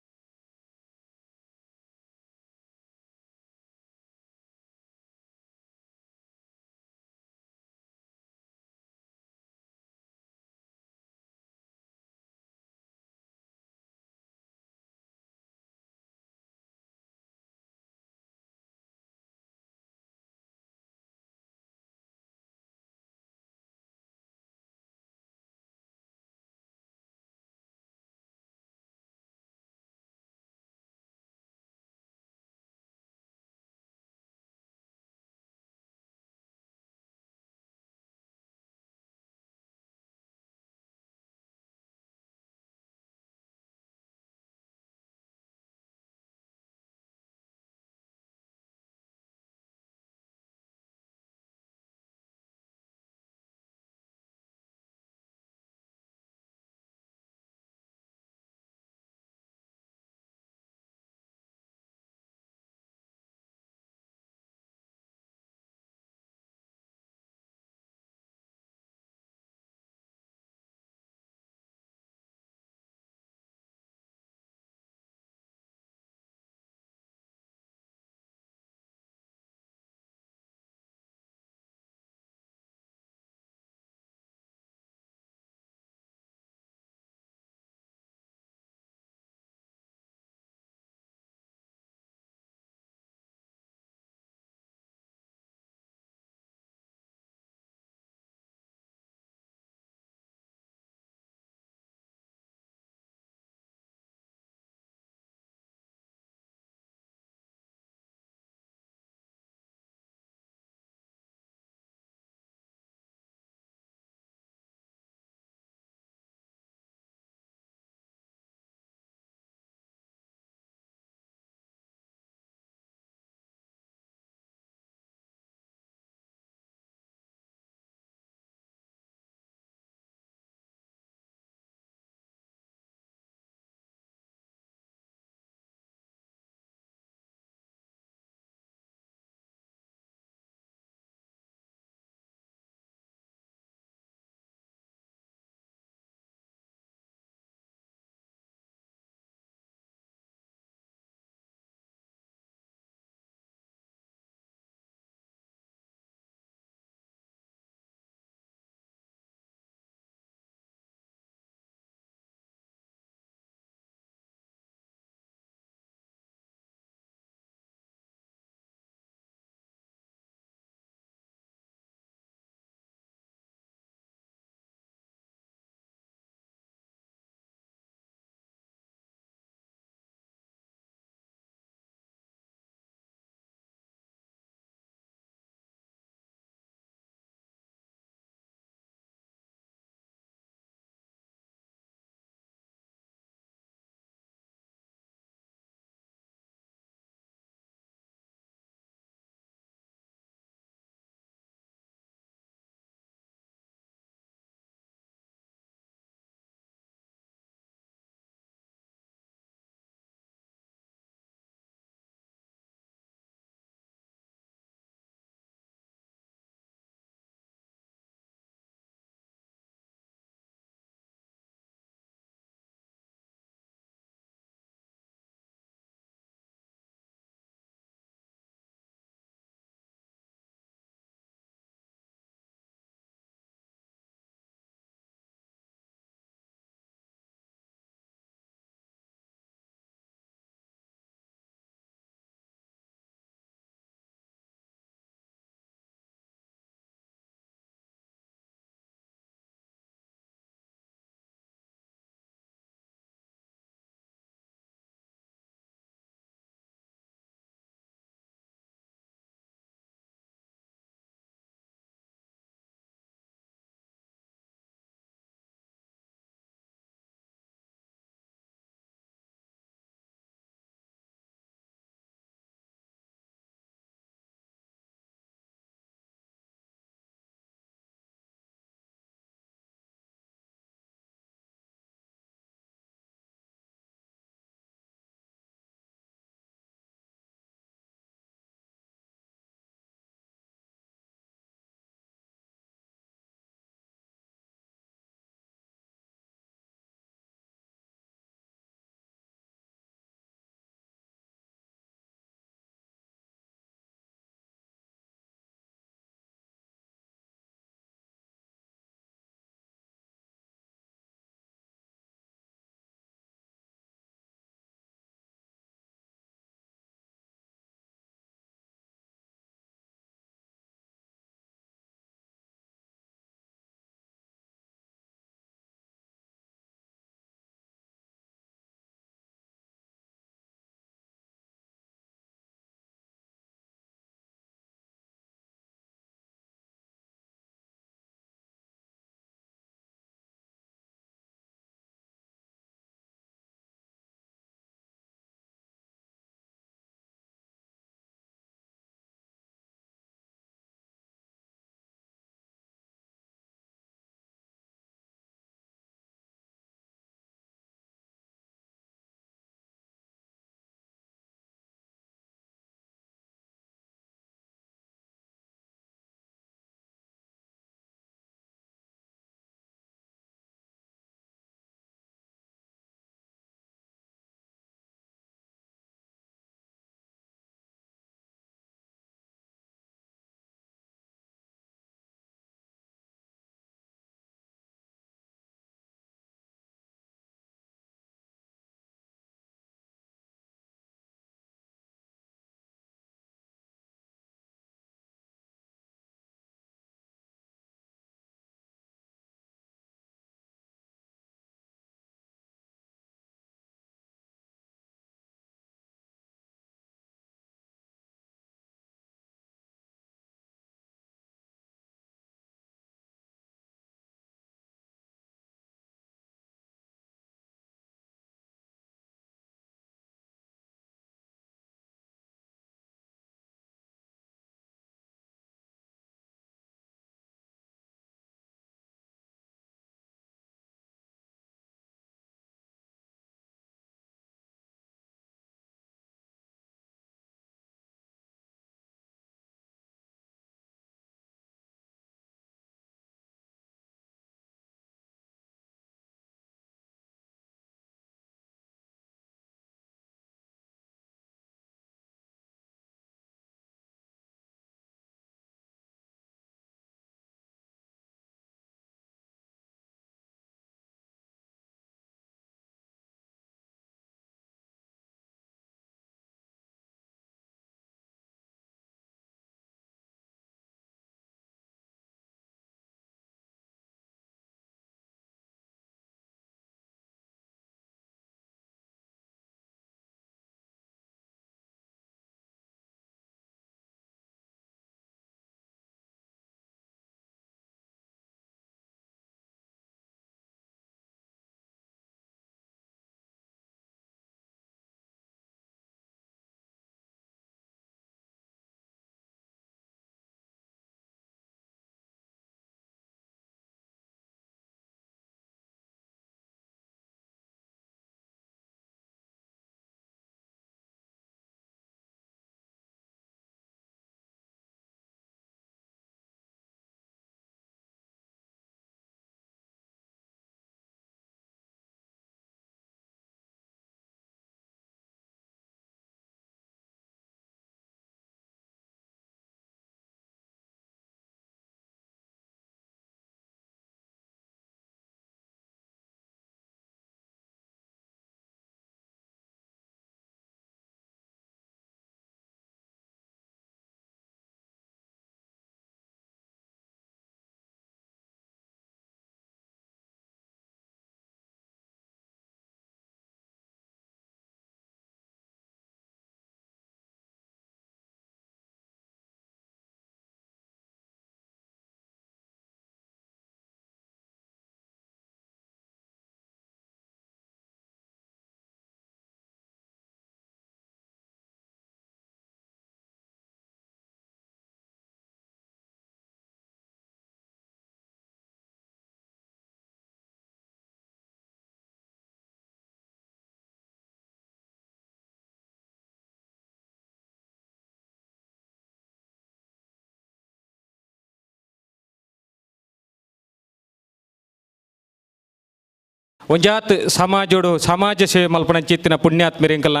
ಒಂಜಾತ್ ಸಮಾಜೋಡು ಸಮಾಜ ಸೇವೆ ಮಲ್ಪನಂಚಿತ್ತಿನ ಪುಣ್ಯಾತ್ಮರು ಎಂಕಲ್ನ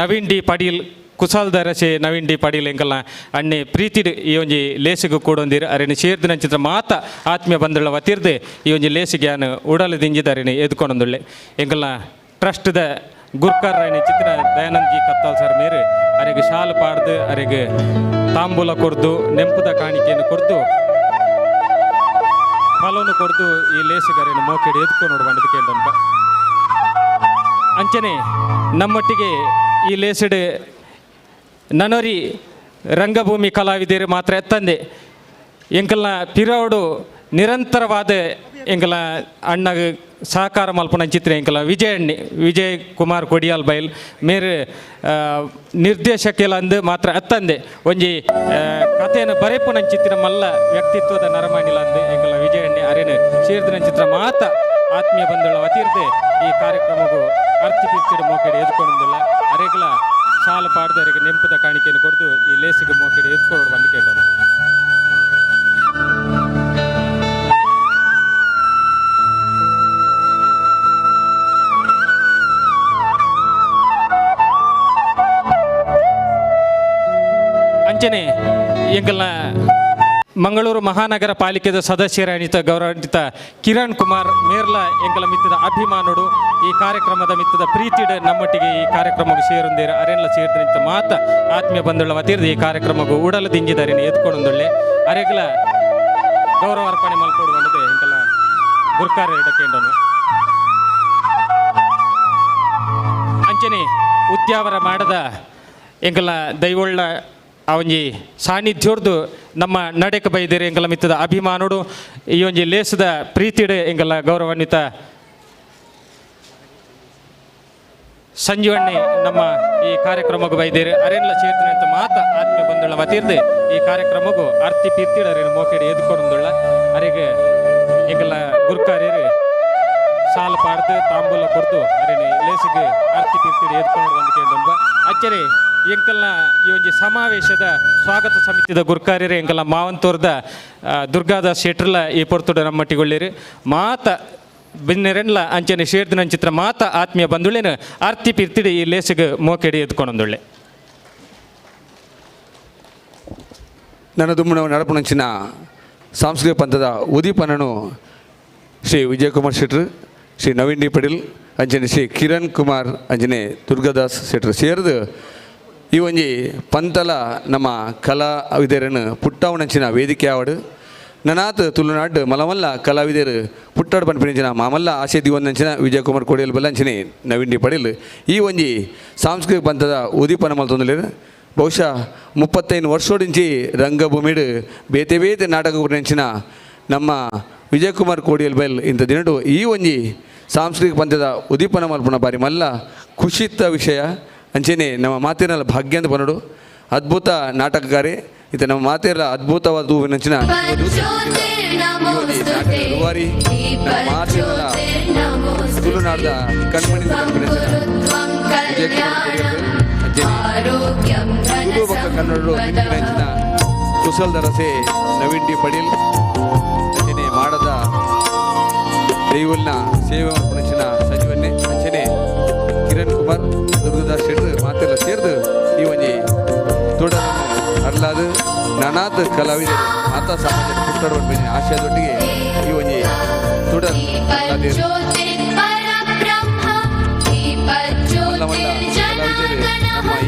ನವೀನ್ ಡಿ ಪಾಟೀಲ್ ಕುಸಾಲ್ದರಸೆ ನವೀನ್ ಡಿ ಪಾಟೀಲ್ ಎಂಕಲ್ನ ಅಣ್ಣೆ ಪ್ರೀತಿಡ್ ಈ ಒಂಜಿ ಲೇಸಿಗೆ ಕೂಡೊಂದಿರು ಅರೆನ ಸೇರ್ದಿನಂಚಿತ್ರ ಮಾತ ಆತ್ಮೀಯ ಬಂಧುಗಳ ವತಿರ್ದೆ ಈ ಒಂಜಿ ಲೇಸಿಗೆ ಯಾನು ಉಡಲು ದಿಂಜಿದ ಅರೆನ ಎದ್ಕೊಂಡೊಂದುಳ್ಳೆ ಎಂಕಲ್ನ ಟ್ರಸ್ಟ್ದ ಗುರ್ಕಾರ್ ರಾಯನ ಚಿತ್ರ ದಯಾನಂದ್ ಜಿ ಕತ್ತಾಲ್ ಸರ್ ಮೇರು ಅರೆಗೆ ಶಾಲು ಪಾಡ್ದು ಅರೆಗೆ ತಾಂಬೂಲ ಕೊರ್ದು ನೆಂಪುದ ಕಾಣಿಕೆಯನ್ನು ಕೊರ್ದು ಫಲವನ್ನು ಕೊರ್ದು ಈ ಲೇಸುಗರೆಯನ್ನು ಮೋಕೆಡಿ ಎದ್ಕೊಂಡು ನೋಡುವ ಕೇಂದ್ರ ಅಂಚನೆ ನಮ್ಮೊಟ್ಟಿಗೆ ಈ ಲೇಸಿಡ್ ನನೊರಿ ರಂಗಭೂಮಿ ಕಲಾವಿದರು ಮಾತ್ರ ಎತ್ತಂದೆ ಎಂಕಲ್ನ ಪಿರೋಡು ನಿರಂತರವಾದ ಎಂಕಲ ಅಣ್ಣಗ ಸಹಕಾರ ಮಲ್ಪನ ಚಿತ್ರ ಎಂಕಲ ವಿಜಯ್ ಅಣ್ಣಿ ವಿಜಯ್ ಕುಮಾರ್ ಕೊಡಿಯಾಲ್ ಬೈಲ್ ಮೇರು ನಿರ್ದೇಶಕಿಲ ಅಂದು ಮಾತ್ರ ಅತ್ತಂದೆ ಒಂಜಿ ಕಥೆಯನ್ನು ಬರೆಪುನ ಚಿತ್ರ ಮಲ್ಲ ವ್ಯಕ್ತಿತ್ವದ ನರಮಾನಿಲ ಅಂದು ಎಂಕಲ ವಿಜಯ್ ಅಣ್ಣಿ ಅರೇನು ಸೇರಿದ ಚಿತ್ರ ಮಾತ ಆತ್ಮೀಯ ಬಂಧುಗಳ ವತಿರ್ದೆ ಈ ಕಾರ್ಯಕ್ರಮಕ್ಕೂ ಅರ್ಥಿಪಿರ್ತಿಡು ಮೋಕೆಡೆ ಎದ್ಕೊಂಡಿಲ್ಲ ಅರೆಗ್ಲ ಸಾಲು ಪಾಡ್ದರಿಗೆ ನೆಂಪುದ ಕಾಣಿಕೆಯನ್ನು ಕೊಡ್ದು ಈ ಲೇಸಿಗೆ ಮೋಕೆಡೆ ಎದ್ಕೊಂಡು ಬಂದು ಕೇಳೋಣ. ಅಂಚನೆ ಎಂಕಲ್ನ ಮಂಗಳೂರು ಮಹಾನಗರ ಪಾಲಿಕೆದ ಸದಸ್ಯರಾಣಿತ ಗೌರವಾನ್ವಿತ ಕಿರಣ್ ಕುಮಾರ್ ಮೇರ್ಲ ಎಂಕಲ ಮಿತ್ತದ ಅಭಿಮಾನುಡು ಈ ಕಾರ್ಯಕ್ರಮದ ಮಿತ್ತದ ಪ್ರೀತಿಡ್ ನಮ್ಮೊಟ್ಟಿಗೆ ಈ ಕಾರ್ಯಕ್ರಮಕ್ಕೆ ಸೇರೊಂದಿರು ಅರೆನ್ಲ ಸೇರಿದ್ರಿಂತ ಮಾತ ಆತ್ಮೀಯ ಬಂಧುಗಳ ವತಿರ್ದು ಈ ಕಾರ್ಯಕ್ರಮಕ್ಕೂ ಉಡಲು ದಿಂಜಿದಾರಿನ ಎದ್ಕೊಂಡೊಂದುಳ್ಳೆ ಅರೆಗ್ಲ ಗೌರವ ಅರ್ಪಣೆ ಮಲ್ಪೋಡು ಬಂದದೆ ಎಂಕಲ ಗುರ್ಕಾರ ಎಡಕೇಂಡನು. ಅಂಚನೆ ಉದ್ಯಾವರ ಮಾಡದ ಎಂಕಲ ದೈವೊಳ್ಳ ಆ ಒಂಜಿ ಸಾನ್ನಿಧ್ಯೋರ್ದು ನಮ್ಮ ನಡೆಕ ಬೈದಿರಿ ಎಂಕಲ ಮಿತ್ತದ ಅಭಿಮಾನುಡು ಈ ಒಂಜಿ ಲೇಸದ ಪ್ರೀತಿಡು ಎಂಕಲ ಗೌರವಾನ್ವಿತ ಸಂಜೀವಣ್ಣೆ ನಮ್ಮ ಈ ಕಾರ್ಯಕ್ರಮಕ್ಕೆ ಬೈದಿರಿ ಅರೆನ್ಲ ಸೇರ್ತಿನ ಅಂತ ಮಾತ ಆತ್ಮೀಯ ಬಂಧುಗಳ ವತಿರ್ದೆ ಈ ಕಾರ್ಯಕ್ರಮಕ್ಕೂ ಅರ್ತಿ ಪಿರ್ತಿಡು ಅರೇನು ಮೋಕೆಡಿ ಎದ್ಕೊಂಡುಳ್ಳ ಅರೆಗೆ ಎಂಕಲ ಗುರ್ಕಾರ್ಯರು ಸಾಲು ಪಾಡ್ದು ತಾಂಬೂಲ ಕೊಡ್ದು ಅರೇನೆ ಲೇಸಿಗೆ ಅರ್ತಿ ಪಿರ್ತಿಡು ಎದ್ಕೊಂಡು ಬಂದು ಕೇಂದ್ರ ಅಚ್ಚರಿ ಎಂಕಲ್ನ ಈ ಒಂಜಿ ಸಮಾವೇಶದ ಸ್ವಾಗತ ಸಮಿತಿದ ಗುರ್ಕಾರ್ಯರು ಎಂಕಲ್ನ ಮಾವಂತೂರ್ದ ದುರ್ಗಾದಾಸ್ ಶೆಟ್ರಲ ಈ ಪೊರ್ತುಡು ನಮ್ಮಟ್ಟಿಗೊಳ್ಳಿರು ಮಾತ ಬಿನ್ನೆರೆನ್ಲ ಅಂಚನೆ ಶೇರ್ದಿನ ಚಿತ್ರ ಮಾತ ಆತ್ಮೀಯ ಬಂಧುಳೇನು ಆರ್ತಿ ಪಿರ್ತಿಡಿ ಈ ಲೇಸಿಗೆ ಮೋಕೆಡಿ ಎದ್ಕೊಂಡೊಂದುಳ್ಳೆ. ನನ್ನ ದುಮ್ಮನ ನಡಪುಣಂಚಿನ ಸಾಂಸ್ಕೃತಿಕ ಪಂಥದ ಉದೀಪನನು ಶ್ರೀ ವಿಜಯಕುಮಾರ್ ಶೆಟ್ರು, ಶ್ರೀ ನವೀನ್ ಡಿ ಪಟೇಲ್ ಅಂಚನೆ ಶ್ರೀ ಕಿರಣ್ ಕುಮಾರ್ ಅಂಚನೆ ದುರ್ಗಾದಾಸ್ ಶೆಟ್ರು ಸೇರಿದು ಈ ಒಂಜಿ ಪಂತಲ ನಮ್ಮ ಕಲಾವಿದರನ್ನು ಪುಟ್ಟವನಂಚಿನ ವೇದಿಕೆ ಆವಡು ನನಾತ್ ತುಳುನಾಡು ಮಲಮಲ್ಲ ಕಲಾವಿದರು ಪುಟ್ಟಾಡು ಪನ್ಪಿನಂಚಿನ ಮಾಮಲ್ಲ ಆಶೆ ದಿವಂದಂಚಿನ ವಿಜಯಕುಮಾರ್ ಕೊಡಿಯಲ್ ಬಲ್ಲಂಚಿನಿ ನವೀನ್ ಡಿ ಪಟೇಲ್ ಈ ಒಂಜಿ ಸಾಂಸ್ಕೃತಿಕ ಪಂಥದ ಉದೀಪನ ಮಲ್ತೊಂದುಲ್ಲೆರ್. ಬಹುಶಃ 35 ವರ್ಷೋಡಿಂಚಿ ರಂಗಭೂಮಿಡು ಬೇತೆ ಬೇತೆ ನಾಟಕ ಕೊರಿನಂಚಿನ ನಮ್ಮ ವಿಜಯಕುಮಾರ್ ಕೋಡಿಯಲ್ ಬೈಲ್ ಇಂಥ ದಿನಡು ಈ ಒಂಜಿ ಸಾಂಸ್ಕೃತಿಕ ಪಂಥದ ಉದೀಪನ ಮಲ್ಪುನ ಬಾರಿ ಮಲ್ಲ ಖುಷಿತ್ತ ವಿಷಯ. ಅಂಚೆನೆ ನಮ್ಮ ಮಾತಿನಲ್ಲ ಭಾಗ್ಯ ಅಂತ ಬನ್ನಡು ಅದ್ಭುತ ನಾಟಕಕಾರಿ ಇದು ನಮ್ಮ ಮಾತಿರ ಅದ್ಭುತವಾದ ಹೂವಿನಂಚಿನ ರೂವಾರಿ ನಮ್ಮ ಮಾತಿನಲ್ಲ ತುಳುನಾಡದ ಕಣ್ಮಣಿ ತುಳು ಬೊಕ್ಕ ಕನ್ನಡರು ಮಿಂಚಿನ ಕುಸಲ್ದರಸೆ ನವೀನ್ ಡಿ ಪಡೀಲ್ ಅಂಚನೆ ಮಾಡದ ದೈವಲ್ನ ಸೇವೆ ಮಲ್ಪುನಂಚಿನ ಸಚಿವನ್ನೇ ಅಂಚನೆ ಕಿರಣ್ ಕುಮಾರ್ ದುರ್ಗದಾಸ್ ಶೆಟ್ರು ಮಾತೆಲ್ಲ ಸೇರ್ದು ಈ ಒಂಜಿ ತೋಟವನ್ನು ಅರ್ಲಾದು ನಾನಾದ ಕಲಾವಿದರು ಮಾತಾ ಸಮಾಜ ಪುಟ್ಟಡುವ ಆಶಯದೊಟ್ಟಿಗೆ ಈ ಒಂಜಿ ತೋಟ ಕಲಾವಿದರು ನಮ್ಮ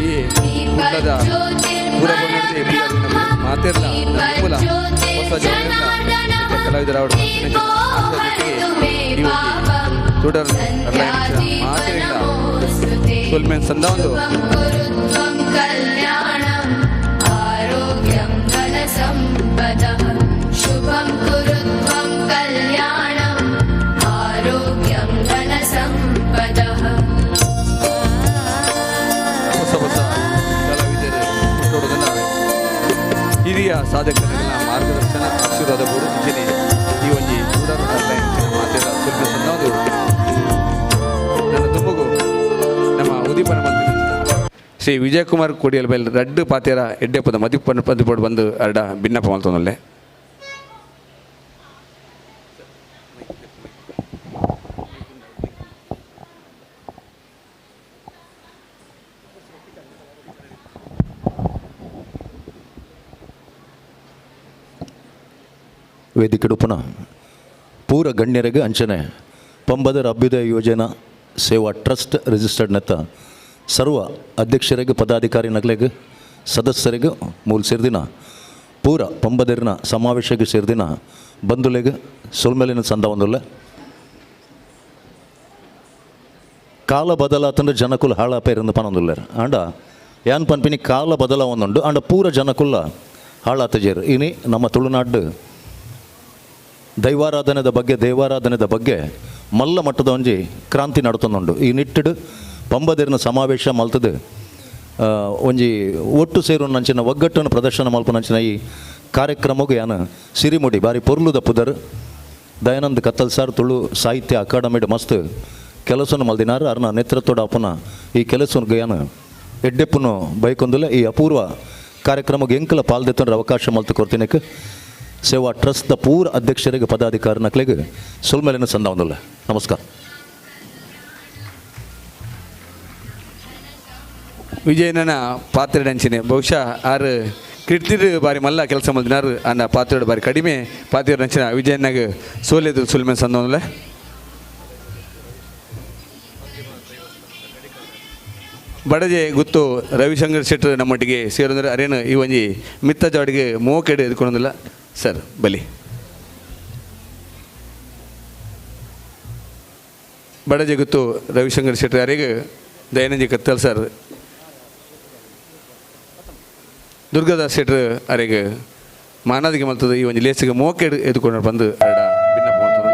ಈ ಕುಟದ ಮಾತೆಲ್ಲ ಮೂಲ ಹೊಸ ಕಲಾವಿದರ ಆಶಯದೊಟ್ಟಿಗೆ ಈ ಒಂಜಿ ತೋಟ ಮಾತೆಲ್ಲ ಸೊಲ್ಮೆನ್ ಸಂದ ಒಂದು ಹೊಸ ಹೊಸ ಕಲಾವಿದರು ಹುಟ್ಟೋದನ್ನ ಹಿರಿಯ ಸಾಧಕರ ಮಾರ್ಗದರ್ಶನ ಆಶೀರ್ವಾದ ಬೋಡು ಅಂಚನೆ ಈ ಒಂಜಿ ಮಾತೆಲ್ಲ ಸೊಲ್ಮೆನ್ ಸಂದ ಒಂದು ನನ್ನ ತುಂಬಗೂ ನಮ್ಮ ಉದೀಪನ ಮಂತ್ರಿ ಶ್ರೀ ವಿಜಯಕುಮಾರ್ ಕೋಡಿಯಲ್ ಬೈಲ್ ರಡ್ಡು ಪಾತೇರ ಎಡ್ಡೆಪದ ಮದಿಪ್ಪನ್ನು ಪಂದಿಪೋಡು ಬಂದು ಅರಡ ಭಿನ್ನಪ್ಪ ಮಲ್ತೊಂದಲ್ಲೇ. ವೇದಿಕೆಡುಪುನ ಪೂರ ಗಣ್ಯರಿಗೆ ಅಂಚನೆ ಪಂಬದರ ಅಭ್ಯುದಯ ಯೋಜನಾ ಸೇವಾ ಟ್ರಸ್ಟ್ ರಿಜಿಸ್ಟರ್ಡ್ ನೆತ್ತ ಸರ್ವ ಅಧ್ಯಕ್ಷರಿಗೆ ಪದಾಧಿಕಾರಿ ನಗಲೆಗೆ ಸದಸ್ಯರಿಗೆ ಮೂಲ ಸೇರ್ದಿನ ಪೂರ ಪಂಬದರಿನ ಸಮಾವೇಶಕ್ಕೆ ಸೇರ್ದಿನ ಬಂಧುಲೆಗೆ ಸೊಲ್ಮೆಲಿನ ಸಂದ ಒಂದುಲ್ಲ. ಕಾಲ ಬದಲಾತಂದ್ರೆ ಜನಕುಲ ಹಾಳಾಪೇರಂದು ಪನೊಂದುಲ್ಲೇರು ಆಂಡ ಯಾನ್ ಪನ್ಪಿನಿ ಕಾಲ ಬದಲಾವೊಂದುಂಡು ಆಂಡ ಪೂರ ಜನಕುಲ ಹಾಳಾತಜೇರು. ಇನಿ ನಮ್ಮ ತುಳುನಾಡು ದೈವಾರಾಧನೆದ ಬಗ್ಗೆ ದೇವಾರಾಧನೆದ ಬಗ್ಗೆ ಮಲ್ಲ ಮಟ್ಟದ ಒಂಜಿ ಕ್ರಾಂತಿ ನಡತೊಂದುಂಡು. ಈ ನಿಟ್ಟಿಡು ಪಂಬದೇರಿನ ಸಮಾವೇಶ ಮಲ್ತದು ಒಂಜಿ ಒಟ್ಟು ಸೇರುನಂಚಿನ ಒಗ್ಗಟ್ಟನ್ನು ಪ್ರದರ್ಶನ ಮಲ್ಪುನಂಚಿನ ಈ ಕಾರ್ಯಕ್ರಮಕ್ಕೆ ಯಾನ್ ಸಿರಿಮುಡಿ ಬಾರಿ ಪೊರ್ಲುದ ಪುದರ್ ದಯಾನಂದ್ ಕತ್ತಲ್ ಸಾರ್ ತುಳು ಸಾಹಿತ್ಯ ಅಕಾಡೆಮಿಡ್ ಮಸ್ತ್ ಕೆಲಸವನ್ನು ಮಲ್ದಿನಾರು. ಅರ್ನ ನೇತೃತ್ವದ ಅಪ್ಪನ ಈ ಕೆಲಸವನ್ನು ಯಾನ್ ಎಡ್ಡೆಪ್ಪುನು ಬೈಕೊಂದುಲ್ಲ. ಈ ಅಪೂರ್ವ ಕಾರ್ಯಕ್ರಮಕ್ಕೆ ಎಂಕಲ ಪಾಲ್ದೆತ್ತಂದ್ರೆ ಅವಕಾಶ ಮಲ್ತು ಕೊಡ್ತೀನಕ್ಕೆ ಸೇವಾ ಟ್ರಸ್ಟ್ದ ಪೂರ ಅಧ್ಯಕ್ಷರಿಗೆ ಪದಾಧಿಕಾರಿ ನಕ್ಲೆಗೆ ಸೊಲ್ಮೆಲಿನ ಸಂದ ಒಂದುಲ್ಲ. ನಮಸ್ಕಾರ. ವಿಜಯನ ಪಾತ್ರೆಡಂಚಿನೆ ಬಹುಶಃ ಆರು ಕೀರ್ತಿರು ಬಾರಿ ಮಲ್ಲ ಕೆಲಸ ಮಲ್ದಿನಾರು ಅನ್ನ ಪಾತ್ರೆಡು ಬಾರಿ ಕಡಿಮೆ ಪಾತ್ರೆಡಂಚಿನ ವಿಜಯನಾಗ ಸೋಲೆದು ಸುಲ್ಮೆ ಸಂದೊಂದುಲ್ಲ. ಬಡಜೆ ಗುತ್ತು ರವಿಶಂಕರ್ ಶೆಟ್ಟರು ನಮ್ಮೊಟ್ಟಿಗೆ ಸೇರಂದ್ರೆ ಅರೇನು ಈ ಒಂಜಿ ಮಿತ್ತ ಜಾಡಿಗೆ ಮೋಕೆಡು ಎದ್ಕೊಂಡೊಂದಿಲ್ಲ ಸರ್ ಬಲಿ. ಬಡಜೆ ಗುತ್ತು ರವಿಶಂಕರ್ ಶೆಟ್ಟರು ಅರೆಗೆ ದಯಾನಂದಿ ಕತ್ತಲ್ ಸರ್ ದುರ್ಗಾದಾಸ್ ಶೆಟ್ಟರು ಅರೆಗೆ ಮಾನಾದಿಗೆ ಮಲ್ತದ ಈ ಒಂಜಿ ಲೇಸಿಗೆ ಮೋಕೆಡು ಎದ್ಕೊಂಡು ಬಂದು ಅರಡ ಭಿನ್ನಪ ಮಲ್ತದೆ.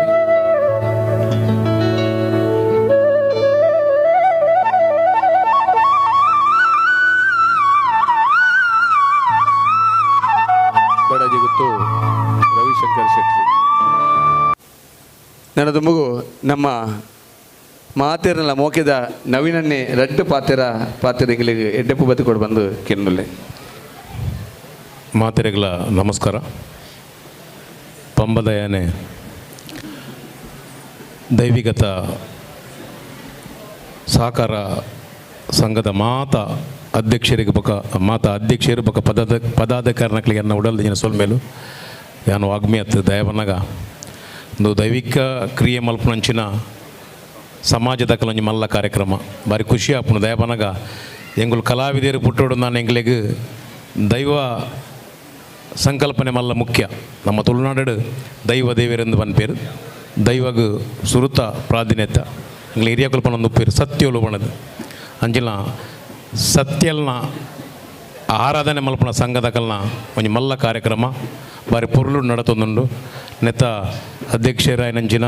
ರವಿಶಂಕರ್ ಶೆಟ್ಟರು ನನ್ನದು ಮಗು ನಮ್ಮ ಮಾತೇರಲ್ಲ ಮೋಕೆದ ನವೀನನ್ನೇ ರಡ್ಡು ಪಾತೆರ ಪಾತೆರೆಗಳಿಗೆ ಎಡ್ಡೆಪ್ಪು ಬದುಕೊಡು ಬಂದು ಕೆನ್ನುಲ್ಲೆ. ಮಾತೆರೆಗಳ ನಮಸ್ಕಾರ. ಪಂಬದಯಾನೆ ದೈವಿಗತ ಸಹಕಾರ ಸಂಘದ ಮಾತಾ ಅಧ್ಯಕ್ಷರಿಗೆ ಬಕ ಮಾತಾ ಅಧ್ಯಕ್ಷರು ಬಕ ಪದಾಧಿಕಾರಿನಕ್ಲಿಗೆ ಅನ್ನ ಉಡಲ್ದ ಜನ ಸೊಲ್ಮೇಲು ಯಾನು ವಾಗ್ಮಿಯತ್ ದಯವನಗ ಒಂದು ದೈವಿಕ ಕ್ರಿಯೆ ಮಲ್ಪುನಂಚಿನ ಸಮಾಜದ ಕಲಂಜಿ ಮಲ್ಲ ಕಾರ್ಯಕ್ರಮ ಭಾರಿ ಖುಷಿ ಆಪುಂಡು. ದಯವನಗ ಎಂಗುಲು ಕಲಾವಿದರು ಪುಟ್ಟೋಡು ನಾನು ಎಂಗ್ಲೆಗ್ ದೈವ ಸಂಕಲ್ಪನೆ ಮಲ್ಲ ಮುಖ್ಯ. ನಮ್ಮ ತುಳುನಾಡು ದೈವ ದೇವರೆಂದು ಪನ್ಪೇರು ದೈವಗ್ ಸುರುತ ಪ್ರಾಧಾನ್ಯತೆ ಎಂಗ್ಲ ಹಿರಿಯ ಕಲ್ಪನ ಒಂದು ಉಪ್ಪೇರು ಸತ್ಯೋಲು ಬಣದು ಅಂಚಿನ ಸತ್ಯಲ್ನ ಆರಾಧನೆ ಮಲ್ಪನ ಸಂಘದ ಕಲ್ನ ಒಂಜಿ ಮಲ್ಲ ಕಾರ್ಯಕ್ರಮ ಬಾರಿ ಪೊರ್ಲು ನಡತೊಂದುಂಡು. ನೆತ್ತ ಅಧ್ಯಕ್ಷರಾಯನಂಚಿನ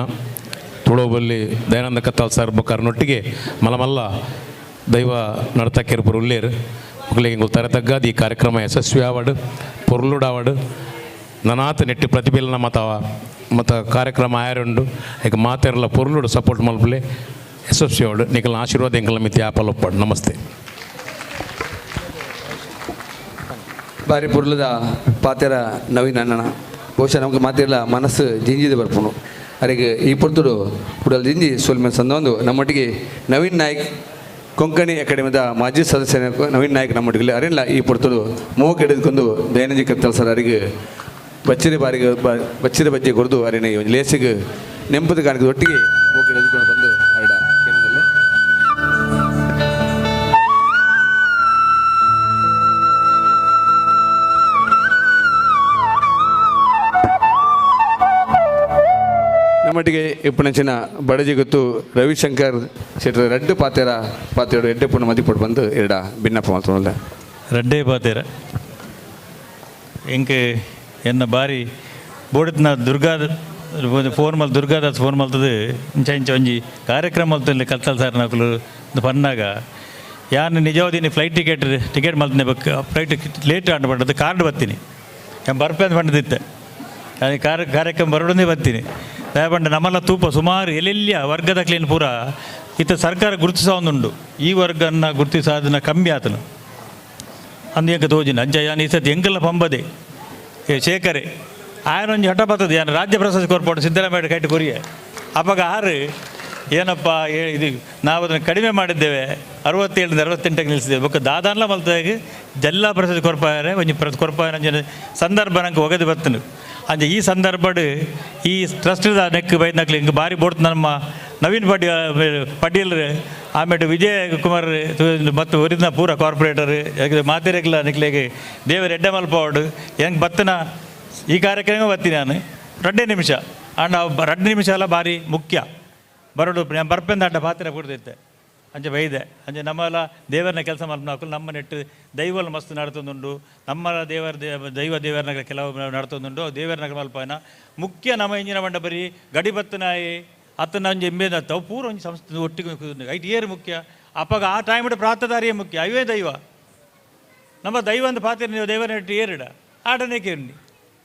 ತುಳೋಬಲ್ಲಿ ದಯಾನಂದ ಕತ್ತಾಲ್ ಸರ್ ಬೊಕ್ಕರ್ನೊಟ್ಟಿಗೆ ಮಲ್ಲ ದೈವ ನರ್ತಕಿರ್ಪುರು ಉಲ್ಲೇರು ಮಕ್ಕಳಿಗೆ ಎಂಗುಲು ತರೆ ತಗ್ಗಾದ ಈ ಕಾರ್ಯಕ್ರಮ ಯಶಸ್ವಿ ಆವಡು ಪೊರ್ಲುಡಾವಡು ನನಾತ ನೆಟ್ಟಿ ಪ್ರತಿಫಲನ ಮತ ಕಾರ್ಯಕ್ರಮ ಆಯರುಂಡು. ಈಗ ಮಾತೆರಲ್ಲ ಪೊರ್ಲುಡು ಸಪೋರ್ಟ್ ಮಲ್ಪಲೆ ಯಶಸ್ವಿ ಆವಡು. ನಿಕಲ್ನ ಆಶೀರ್ವಾದ ಎಂಕಲ್ನ ಮಿತಿ ಆಪಲೊಪ್ಪಾಡು. ನಮಸ್ತೆ. ಬಾರಿ ಪೊರ್ಲುದ ಪಾತೆರ ನವೀನ್ ಅಣ್ಣನ ಬಹುಶಃ ನಮಗೆ ಮಾತಿರಲ್ಲ ಮನಸ್ಸು ಜಿಂಜಿದೆ ಬರ್ಪುಂಡು. ಅರೆಗೆ ಈ ಪೊರ್ತುಡು ಉಡಲ್ ಜಿಂಜಿ ಸೋಲ್ಮೆ ಸಂದೊಂದು ನಮ್ಮೊಟ್ಟಿಗೆ ನವೀನ್ ನಾಯ್ಕ್ ಕೊಂಕಣಿ ಅಕಾಡೆಮಿದ ಮಾಜಿ ಸದಸ್ಯ ನವೀನ್ ನಾಯ್ಕ್ ನಮ್ಮೊಟ್ಟಿಗೆ ಅರೆಲ್ಲ ಈ ಪೊರ್ತುಡು ಮೋಕ್ ಹಿಡಿದುಕೊಂಡು ದಯಾನಂದಿ ಕತ್ತಲ್ ಸರ್ ಅರಿಗೆ ಬಚ್ಚಿರಿ ಬಾರಿಗೆ ಬಚ್ಚಿರಿ ಬಜ್ಜೆ ಕೊರದು ಅರೇನೆ ಒಂದು ಲೇಸಿಗೆ ನೆಂಪದ ಕಾಣಿಕೆ ಒಟ್ಟಿಗೆ ಮೋಕ್ ಹಿಡಿದುಕೊಂಡು ಬಂದು ಅರಡ ಕೇಂದ್ರದಲ್ಲೇ. ನಮ್ಮೊಟ್ಟಿಗೆ ಇಪ್ಪುನಂಚಿನ ಬಡಜಿ ಗೊತ್ತು ರವಿಶಂಕರ್ ಶೆಟ್ಟರ್ ರಡ್ಡು ಪಾತೆರ ಪಾತೆರಡು ಎಡ್ಡೆಪ್ಪುನ ಮದಿಪೊಡು ಬಂದು ಎರಡ ಭಿನ್ನಪ್ಪ ಮಾತ್ರ ರಡ್ಡೇ ಪಾತೆರ ಎಂಕೆ ಎನ್ನ ಬಾರಿ ಬೋಡಿತ್ನ ದುರ್ಗಾ ಫೋನ್ ಮಲ್ ದುರ್ಗಾದಾಸ್ ಫೋನ್ ಮಲ್ತದೆ ಇಂಚ ಇಂಚ ಒಂಜಿ ಕಾರ್ಯಕ್ರಮ ಮಲ್ತಲ್ಲಿ ಕಲ್ತಲ್ ಸಾರ್ ನಕಲು ಪನ್ನಾಗ ಯಾನ್ ನಿಜವಾದಿನಿ ಫ್ಲೈಟ್ ಟಿಕೆಟ್ ಮಲ್ತನೆ ಬಕ್ ಫ್ಲೈಟ್ ಲೇಟ್ ಆಂಡ್ ಪಂಡದ್ದು ಕಾರ್ಡ್ ಬತ್ತೀನಿ ಯಾನ್ ಬರ್ಪೆ ಅಂತ ಪಂಡದಿತ್ತೆ ಅದು ಕಾರ್ಯಕ್ರಮ ಬರೋಡನ್ನೇ ಬರ್ತೀನಿ. ದಯಪಂಡ ನಮ್ಮಲ್ಲ ತೂಪ ಸುಮಾರು ಎಲ್ಲೆಲ್ಲಿಯ ವರ್ಗದ ಕ್ಲೀನ್ ಪೂರ ಇತ್ತ ಸರ್ಕಾರ ಗುರುತಿಸ ಒಂದುಂಡು ಈ ವರ್ಗನ ಗುರುತಿಸಾದನ ಕಮ್ಮಿ ಆತನು ಅಂದು ತೋಜಿನ ಅಂಚ ಯಾನ್ ಈ ಸತಿ ಎಂಕಲ್ನ ಪಂಬದೆ ಏ ಶೇಖರೆ ಆಯನೊಂಜಿ ಹಠ ಬರ್ತದೆ ಯಾನ್ ರಾಜ್ಯ ಪ್ರಶಸ್ತಿ ಕೊರ್ಪೋಡು ಸಿದ್ದರಾಮಯ್ಯ ಕೈಟ್ ಕೊರಿಯೆ ಅಪ್ಪಗ ಆರು ಏನಪ್ಪ ಇದು ನಾವು ಅದನ್ನು ಕಡಿಮೆ ಮಾಡಿದ್ದೇವೆ 67 68ಕ್ಕೆ ನಿಲ್ಲಿಸಿದ್ದೇವೆ ಬೊಕ್ಕ ದಾದಾನ್ಲ ಮಲ್ತಾಗ ಜಲ್ಲ ಪ್ರಶಸ್ತಿ ಕೊರ್ಪಾಯರೆ ಒಂಜಿ ಕೊರ್ಪಾಯನ ಸಂದರ್ಭ ನಂಗೆ ಒಗದು ಬರ್ತನು. ಅಂಚ ಈ ಸಂದರ್ಭಡ್ ಈ ಟ್ರಸ್ಟ್ದ ನೆಕ್ ಬೈದ್ನಕ್ಲೆ ಇಂಕ್ ಬಾರಿ ಬೋಡ್ತು ನಮ್ಮ ನವೀನ್ ಪಡ್ಯ ಪಡೀಲ್ ಆಮೇಲೆ ವಿಜಯ ಕುಮಾರ್ ಮತ್ತು ಒರಿನ ಪೂರ ಕಾರ್ಪೊರೇಟರ್ ಮಾತೆರೆಗ್ಲ ನಿಕ್ಲೆಗ್ ದೇವರ ಎಡ್ಡೆ ಮಲ್ಪವಾಡು. ಹೆಂಗೆ ಬತ್ತನ ಈ ಕಾರ್ಯಕ್ರಮ ಬತ್ತೀನಿ ನಾನು 2 ನಿಮಿಷ ಆಂಡ 2 ನಿಮಿಷ ಎಲ್ಲ ಭಾರಿ ಮುಖ್ಯ ಬರೋಡು ನಾನು ಬರ್ಪೆಂದ ಅಡ್ಡ ಪಾತ್ರೆ ಕೊಡ್ತಿದ್ದೆ ಅಂಚೆ ಬೈದೆ. ಅಂಚೆ ನಮ್ಮೆಲ್ಲ ದೇವರನ್ನ ಕೆಲಸ ಮಲ್ಪನಾಕಲು ನಮ್ಮ ನೆಟ್ಟು ದೈವಲ್ ಮಸ್ತ್ ನಡ್ತೊಂದುಂಡು, ನಮ್ಮ ದೇವರ ದೈವ ದೇವರನ ಕೆಲವು ನಡ್ತೊಂದುಂಡು, ದೇವರನ ಮಲ್ಪನ ಮುಖ್ಯ ನಮ್ಮ ಇಂಜಿನ ಬಂಡ ಬರೀ ಗಡಿ ಬತ್ತನಾಯಿ ಅತ್ತನ ಒಂಜಿ ಎಂಬೇದ ತಾವು ಪೂರ ಒಂಜಿ ಸಂಸ್ಥೆ ಒಟ್ಟಿಗೆ ಐಟ್ ಏರು ಮುಖ್ಯ. ಅಪ್ಪಾಗ ಆ ಟೈಮ್ ಪ್ರಾತದಾರಿಯೇ ಮುಖ್ಯ, ಅವೇ ದೈವ ನಮ್ಮ ದೈವ ಅಂದ ಪಾತ್ರೆ ನೀವು ದೈವ ನೆಟ್ಟು ಏರಿಡ ಆಟನೇ ಕೇಳಿ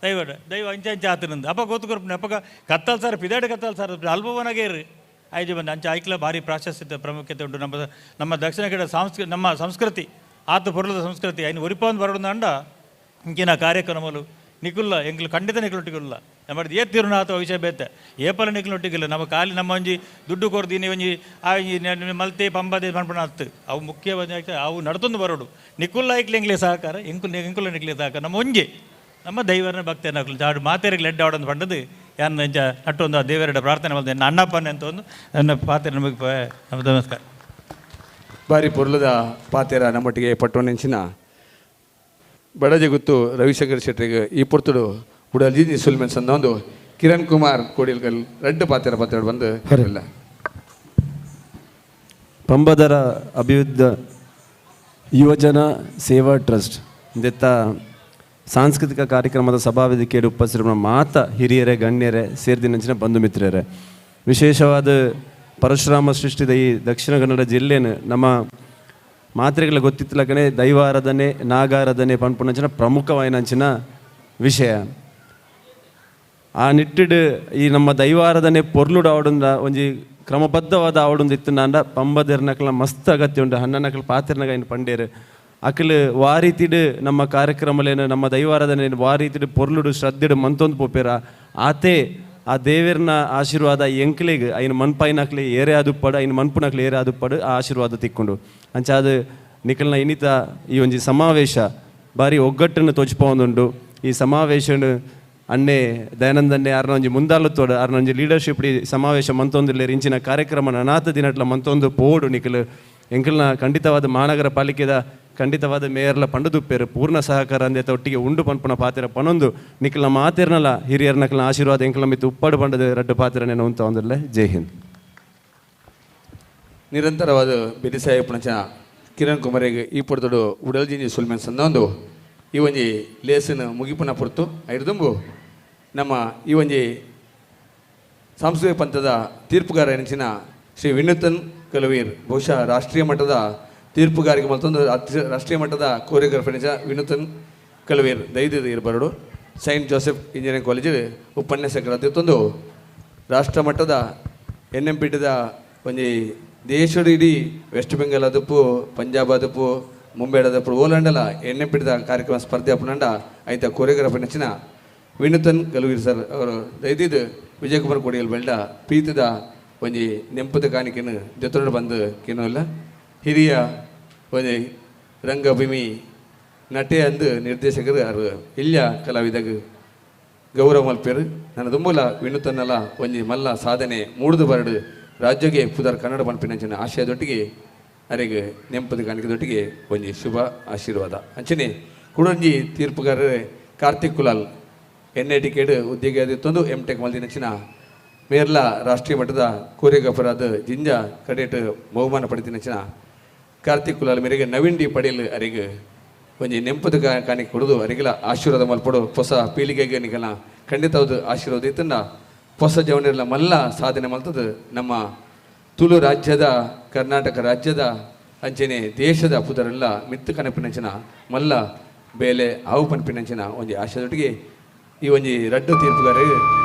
ದೈವ ದೈವ ಅಂಚೆ ಅಂಚೆ ಆತನಂದು ಅಪ್ಪ ಗೊತ್ತು ಕೊರ್ಪುನಿ. ಅಪ್ಪಗ ಕತ್ತಲ್ ಸಾರ್ ಪಿದಾಡು ಕತ್ತಲ್ ಸಾರ್ ಅಲ್ಪವನಾಗೆ ಏರು ಆಯ್ತು ಬಂದು ಅಂಚೆ ಐಕ್ಲ ಭಾರಿ ಪ್ರಾಶಸ್ತ್ಯತೆ ಪ್ರಾಮುಖ್ಯತೆ ಉಂಟು. ನಮ್ಮ ನಮ್ಮ ದಕ್ಷಿಣ ಕನ್ನಡ ನಮ್ಮ ಸಂಸ್ಕೃತಿ ಆತ ಪೊರುಳದ ಸಂಸ್ಕೃತಿ ಐನು ಒರಿಪಂದು ಬರೋದು ಅಂಡ ಇಂಕಿನ ಕಾರ್ಯಕ್ರಮలు ನಿಕುಲ್ಲ ಎಂಗ್ಲು ಖಂಡಿತ ನಿಕುಲೊಟ್ಟಿಗುಲ್ಲ ನಮ್ಮ ಏ ತಿರುನಾಥ ವಿಷಯ ಬೇತೆ ಏಪಲ ನಿಕುಲೊಟ್ಟಿಗಿಲ್ಲ. ನಮ್ಮ ಖಾಲಿ ನಮ್ಮ ಒಂಜಿ ದುಡ್ಡು ಕೊರ್ದೀನಿ ಒಂಜಿ ಆ ಮಲ್ತೆ ಪಂಬದೆ ಪನ್ಪಣ ಹತ್ತು ಅವು ಮುಖ್ಯವಾಗಿ ಅವು ನಡ್ತೊಂದು ಬರೋಡು. ನಿಕುಲ್ಲ ಐಕ್ಲೆ ಎಂಗ್ಲೇ ಸಹಕಾರ ಎಂಕುಲ್ ಎಂಕುಲ ನಿಕ್ಲೆ ಸಹಕಾರ ನಮ್ಮ ಒಂಜಿ ನಮ್ಮ ದೈವರನ್ನ ಭಕ್ತನ ಜಾಡು ಮಾತೆರಿಗೆ ಲೆಡ್ಡ ಆಡೋದು ಪಂಡದು ಯಾನ್ ಇಂಚ ನಟ್ಟೊಂದು ಆ ದೇವರ ಪ್ರಾರ್ಥನೆ ಮಾಡ್ದೆ ನನ್ನ ಅಣ್ಣಪ್ಪನ ಅಂತ ಒಂದು ನನ್ನ ಪಾತ್ರೆ ನಮಗೆ ನಮಸ್ಕಾರ. ಬಾರಿ ಪೊರ್ಲದ ಪಾತೆರ ನಮ್ಮೊಟ್ಟಿಗೆ ಪಟ್ಟೊನೆಂಚಿನ ಬಡಜಗುತ್ತು ರವಿಶಂಕರ್ ಶೆಟ್ಟಿಗೆ ಈ ಪೊರ್ತುಡು ಉಡಲ್ಜಿ ಸುಲ್ಮೆನ್ ಸಂದ ಒಂದು ಕಿರಣ್ ಕುಮಾರ್ ಕೋಡಿಲ್ಕಲ್ ರಡ್ಡು ಪಾತೆರ ಪಾತ್ರೆ ಬಂದು ಇಲ್ಲ. ಪಂಬದರ ಅಭಿವೃದ್ಧ ಯುವಜನ ಸೇವಾ ಟ್ರಸ್ಟ್ ದೆತ್ತ ಸಾಂಸ್ಕೃತಿಕ ಕಾರ್ಯಕ್ರಮದ ಸಭಾವೇದಿಕೆಯಲ್ಲಿ ಉಪಸ್ಥಿತರು ಮಾತ ಹಿರಿಯರೇ ಗಣ್ಯರೇ ಸೇರ್ದಿನಂಚಿನ ಬಂಧು ಮಿತ್ರರೇ, ವಿಶೇಷವಾದ ಪರಶುರಾಮ ಸೃಷ್ಟಿದ ಈ ದಕ್ಷಿಣ ಕನ್ನಡ ಜಿಲ್ಲೆನ ನಮ್ಮ ಮಾತ್ರೆಗಳ ಗೊತ್ತಿತ್ತಲಕನೆ ದೈವಾರಾಧನೆ ನಾಗಾರಾಧನೆ ಪನ್ಪುನಂಚಿನ ಪ್ರಮುಖವಾಯಿನಂಚಿನ ವಿಷಯ. ಆ ನಿಟ್ಟಿಡು ಈ ನಮ್ಮ ದೈವಾರಾಧನೆ ಪೊರ್ಲುಡು ಆವಡುಂದ ಒಂಜಿ ಕ್ರಮಬದ್ಧವಾದ ಆವಡುಂದು ಇತ್ತು ನಾಂಡ ಪಂಬದೆರ್ನಕಲ ಮಸ್ತ್ ಅಗತ್ಯ ಉಂಡು. ಹನ್ನನಕಲ್ ಪಾತ್ರನಗ ಇನ್ನು ಪಂಡೇರು ಅಕಲ್ ವಾರೀತಿಡು ನಮ್ಮ ಕಾರ್ಯಕ್ರಮಲೇನು ನಮ್ಮ ದೈವಾರಾಧನೆ ವಾರೀತಿಡು ಪೊರ್ಲುಡು ಶ್ರದ್ಧೆಡು ಮಂತೊಂದು ಪೋಪೇರ ಆತೆ ಆ ದೇವರನ ಆಶೀರ್ವಾದ ಎಂಕ್ಲೆಗ್ ಐನ ಮನ್ಪಾಯಿನಕ್ಲೆ ಏರೇ ಆದುಪ್ಪಡು ಐನ ಮನ್ಪುನಕ್ಲೆ ಏರೇ ಆದುಪ್ಪಡು ಆ ಆಶೀರ್ವಾದ ತಿಕ್ಕೊಂಡು ಅಂಚಾದ ನಿಕಲ್ನ ಇನ್ನಿತ ಈ ಒಂಜಿ ಸಮಾವೇಶ ಬಾರಿ ಒಗ್ಗಟ್ಟನ್ನು ತೋಚಿಪೋಂದುಂಡು. ಈ ಸಮಾವೇಶನ ಅಣ್ಣೆ ದಯಾನಂದನ್ನೇ ಅರ್ನ ಒಂಜಿ ಮುಂದಾಲುತ್ತೋಡು ಅರ್ನ ಒಂಜಿ ಲೀಡರ್ಶಿಪ್ ಸಮಾವೇಶ ಮಂತೊಂದಿಲ್ಲ ಇಂಚಿನ ಕಾರ್ಯಕ್ರಮ ಅನಾಥ ದಿನಟ್ಲ ಮಂತೊಂದು ಪೋಡು ನಿಕಲ್ ಎಂಕಲ್ನ ಖಂಡಿತವಾದ ಮಹಾನಗರ ಪಾಲಿಕೆದ ಖಂಡಿತವಾದ ಮೇಯರ್ಲ ಪಂಡದುಪ್ಪೇರು ಪೂರ್ಣ ಸಹಕಾರ ಅಂದೇತ ಒಟ್ಟಿಗೆ ಉಂಡು ಪನ್ಪುನ ಪಾತ್ರ ಪನೊಂದು ನಿಕಲ್ನ ಮಾತಿರ್ನಲ್ಲ ಹಿರಿಯರ್ನಕಲ್ನ ಆಶೀರ್ವಾದ ಎಂಕಲ್ನ ಮಿತ್ತು ಉಪ್ಪಾಡು ಪಂಡದ ರಡ್ಡು ಪಾತ್ರ ನೆನವಂತ ಒಂದಲ್ಲೇ. ಜೈ ಹಿಂದ್. ನಿರಂತರವಾದ ಬೆರಿಸಾಯ ಪುಣಚನ ಕಿರಣ್ ಕುಮಾರಿಗೆ ಈ ಪೊರ್ತುಡು ಉಡಲ್ಜಿಂಜಿ ಸುಲ್ಮೆನ್ ಸಂದೊಂದು ಈ ಒಂಜಿ ಲೇಸನ್ ಮುಗಿಪುನ ಪೊರ್ತು ಐರ್ದುಂಬು ನಮ್ಮ ಈ ಒಂಜಿ ಸಾಂಸ್ಕೃತಿಕ ಪಂಥದ ತೀರ್ಪುಗಾರ ಎನಿಸಿನ ಶ್ರೀ ವಿನೂತನ್ ಕಲವೀರ್ ಬಹುಶಃ ರಾಷ್ಟ್ರೀಯ ಮಟ್ಟದ ತೀರ್ಪುಗಾರಿಕೆ ಮತ್ತೊಂದು ರಾಷ್ಟ್ರೀಯ ಮಟ್ಟದ ಕೋರಿಯೋಗ್ರಾಫರ್ ಎನಿಸಿದ ವಿನೂತನ್ ಕಲವೀರ್ ದೈದ ಇರಬರಡು ಸೈಂಟ್ ಜೋಸೆಫ್ ಇಂಜಿನಿಯರಿಂಗ್ ಕಾಲೇಜು ಉಪನ್ಯಾಸಕರಾದಿತ್ತೊಂದು ರಾಷ್ಟ್ರ ಮಟ್ಟದ ಎನ್ ಎಂ ಪಿ ಟಿದ ಒಂಜಿ ದೇಶದ ಇಡೀ ವೆಸ್ಟ್ ಬೆಂಗಾಲ್ ಅದಪ್ಪು ಪಂಜಾಬ್ ಅದಪ್ಪು ಮುಂಬೈ ಅದಪ್ಪು ಓಲಂಡಲ ಎನ್ ಎಂ ಪಿ ಟಿದ ಕಾರ್ಯಕ್ರಮ ಸ್ಪರ್ಧೆ ಅಪ್ಪನಂಡ ಐತ ಕೋರಿಯೋಗ್ರಾಫರ್ ನೆಚ್ಚಿನ ವಿನೂತನ್ ಕಲವೀರ್ ಸರ್ ಅವರು ದೈದಿದ್ದು ವಿಜಯಕುಮಾರ್ ಕೊಡಿಯಲ್ ಬೆಲ್ಡ ಪ್ರೀತಿದ ಒಂಜಿ ನೆಂಪದ ಕಾಣಿಕೆನು ಜೊತೆಡು ಬಂದು ಕೇನೋಲ್ಲ ಹಿರಿಯ ಒಂಜಿ ರಂಗಭೂಮಿ ನಟೆ ಅಂದು ನಿರ್ದೇಶಕರು ಅವರು ಇಲ್ಯ ಕಲಾವಿದಾಗ ಗೌರವ ಮಲ್ಪೇರು ನನ್ನ ದುಂಬುಲ ವಿನೂತನ್ನಲ ಒಂಜಿ ಮಲ್ಲ ಸಾಧನೆ ಮೂಡುದು ಬರಡು ರಾಜ್ಯಗೆ ಪುದರ್ ಕನ್ನಡ ಪನ್ಪಿನಂಚಿನ ಆಶಯದೊಟ್ಟಿಗೆ ಅರೆಗೆ ನೆಂಪದ ಕಾಣಿಕೆದೊಟ್ಟಿಗೆ ಒಂಜಿ ಶುಭ ಆಶೀರ್ವಾದ. ಅಂಚನೆ ಕುಡಂಜಿ ತೀರ್ಪುಗಾರರು Karthik Kulal N I T ಕೇಡು ಉದ್ಯೋಗಿ ಆದಿತ್ತೊಂದು ಎಂ ಟೆಕ್ ಮಲ್ದಿನಂಚಿನ ಮೇರ್ಲಾ ರಾಷ್ಟ್ರೀಯ ಮಟ್ಟದ ಕೋರಿಯೋಗ್ರಾಫರ್ ಆದ ಜಿಂಜ ಕಡೇಟ್ ಬಹುಮಾನ ಪಡೆದಿನಂಚಿನ ಕಾರ್ತಿಕ್ ಕುಲಾಲ್ ಮೇರೆಗೆ ನವೀನ್ ಡಿ ಪಡೇಲ್ ಅರೆಗೆ ಒಂಜಿ ನೆಂಪದ ಕಾಣಿಕೆ ಕೊಡೋದು ಅರಿಗೆಲ ಆಶೀರ್ವಾದ ಮಲ್ಪಡು ಹೊಸ ಪೀಳಿಗೆಗೆ ನಿಗಲ ಖಂಡಿತವಾದ ಆಶೀರ್ವಾದ ಇತ್ತಂಡ ಹೊಸ ಜವನಿರಲ ಮಲ್ಲ ಸಾಧನೆ ಮಲ್ತದ ನಮ್ಮ ತುಳು ರಾಜ್ಯದ ಕರ್ನಾಟಕ ರಾಜ್ಯದ ಅಂಚನೆ ದೇಶದ ಪುದರೆಲ್ಲ ಮಿತ್ತು ಕನಪಿನಂಚಿನ ಮಲ್ಲ ಬೇಲೆ ಆವು ಪನ್ಪಿನಂಚಿನ ಒಂಜಿ ಆಶಯದೊಟ್ಟಿಗೆ ಈ ಒಂಜಿ ರಡ್ಡು ತೀರ್ಪುಗಾರರಿಗೆ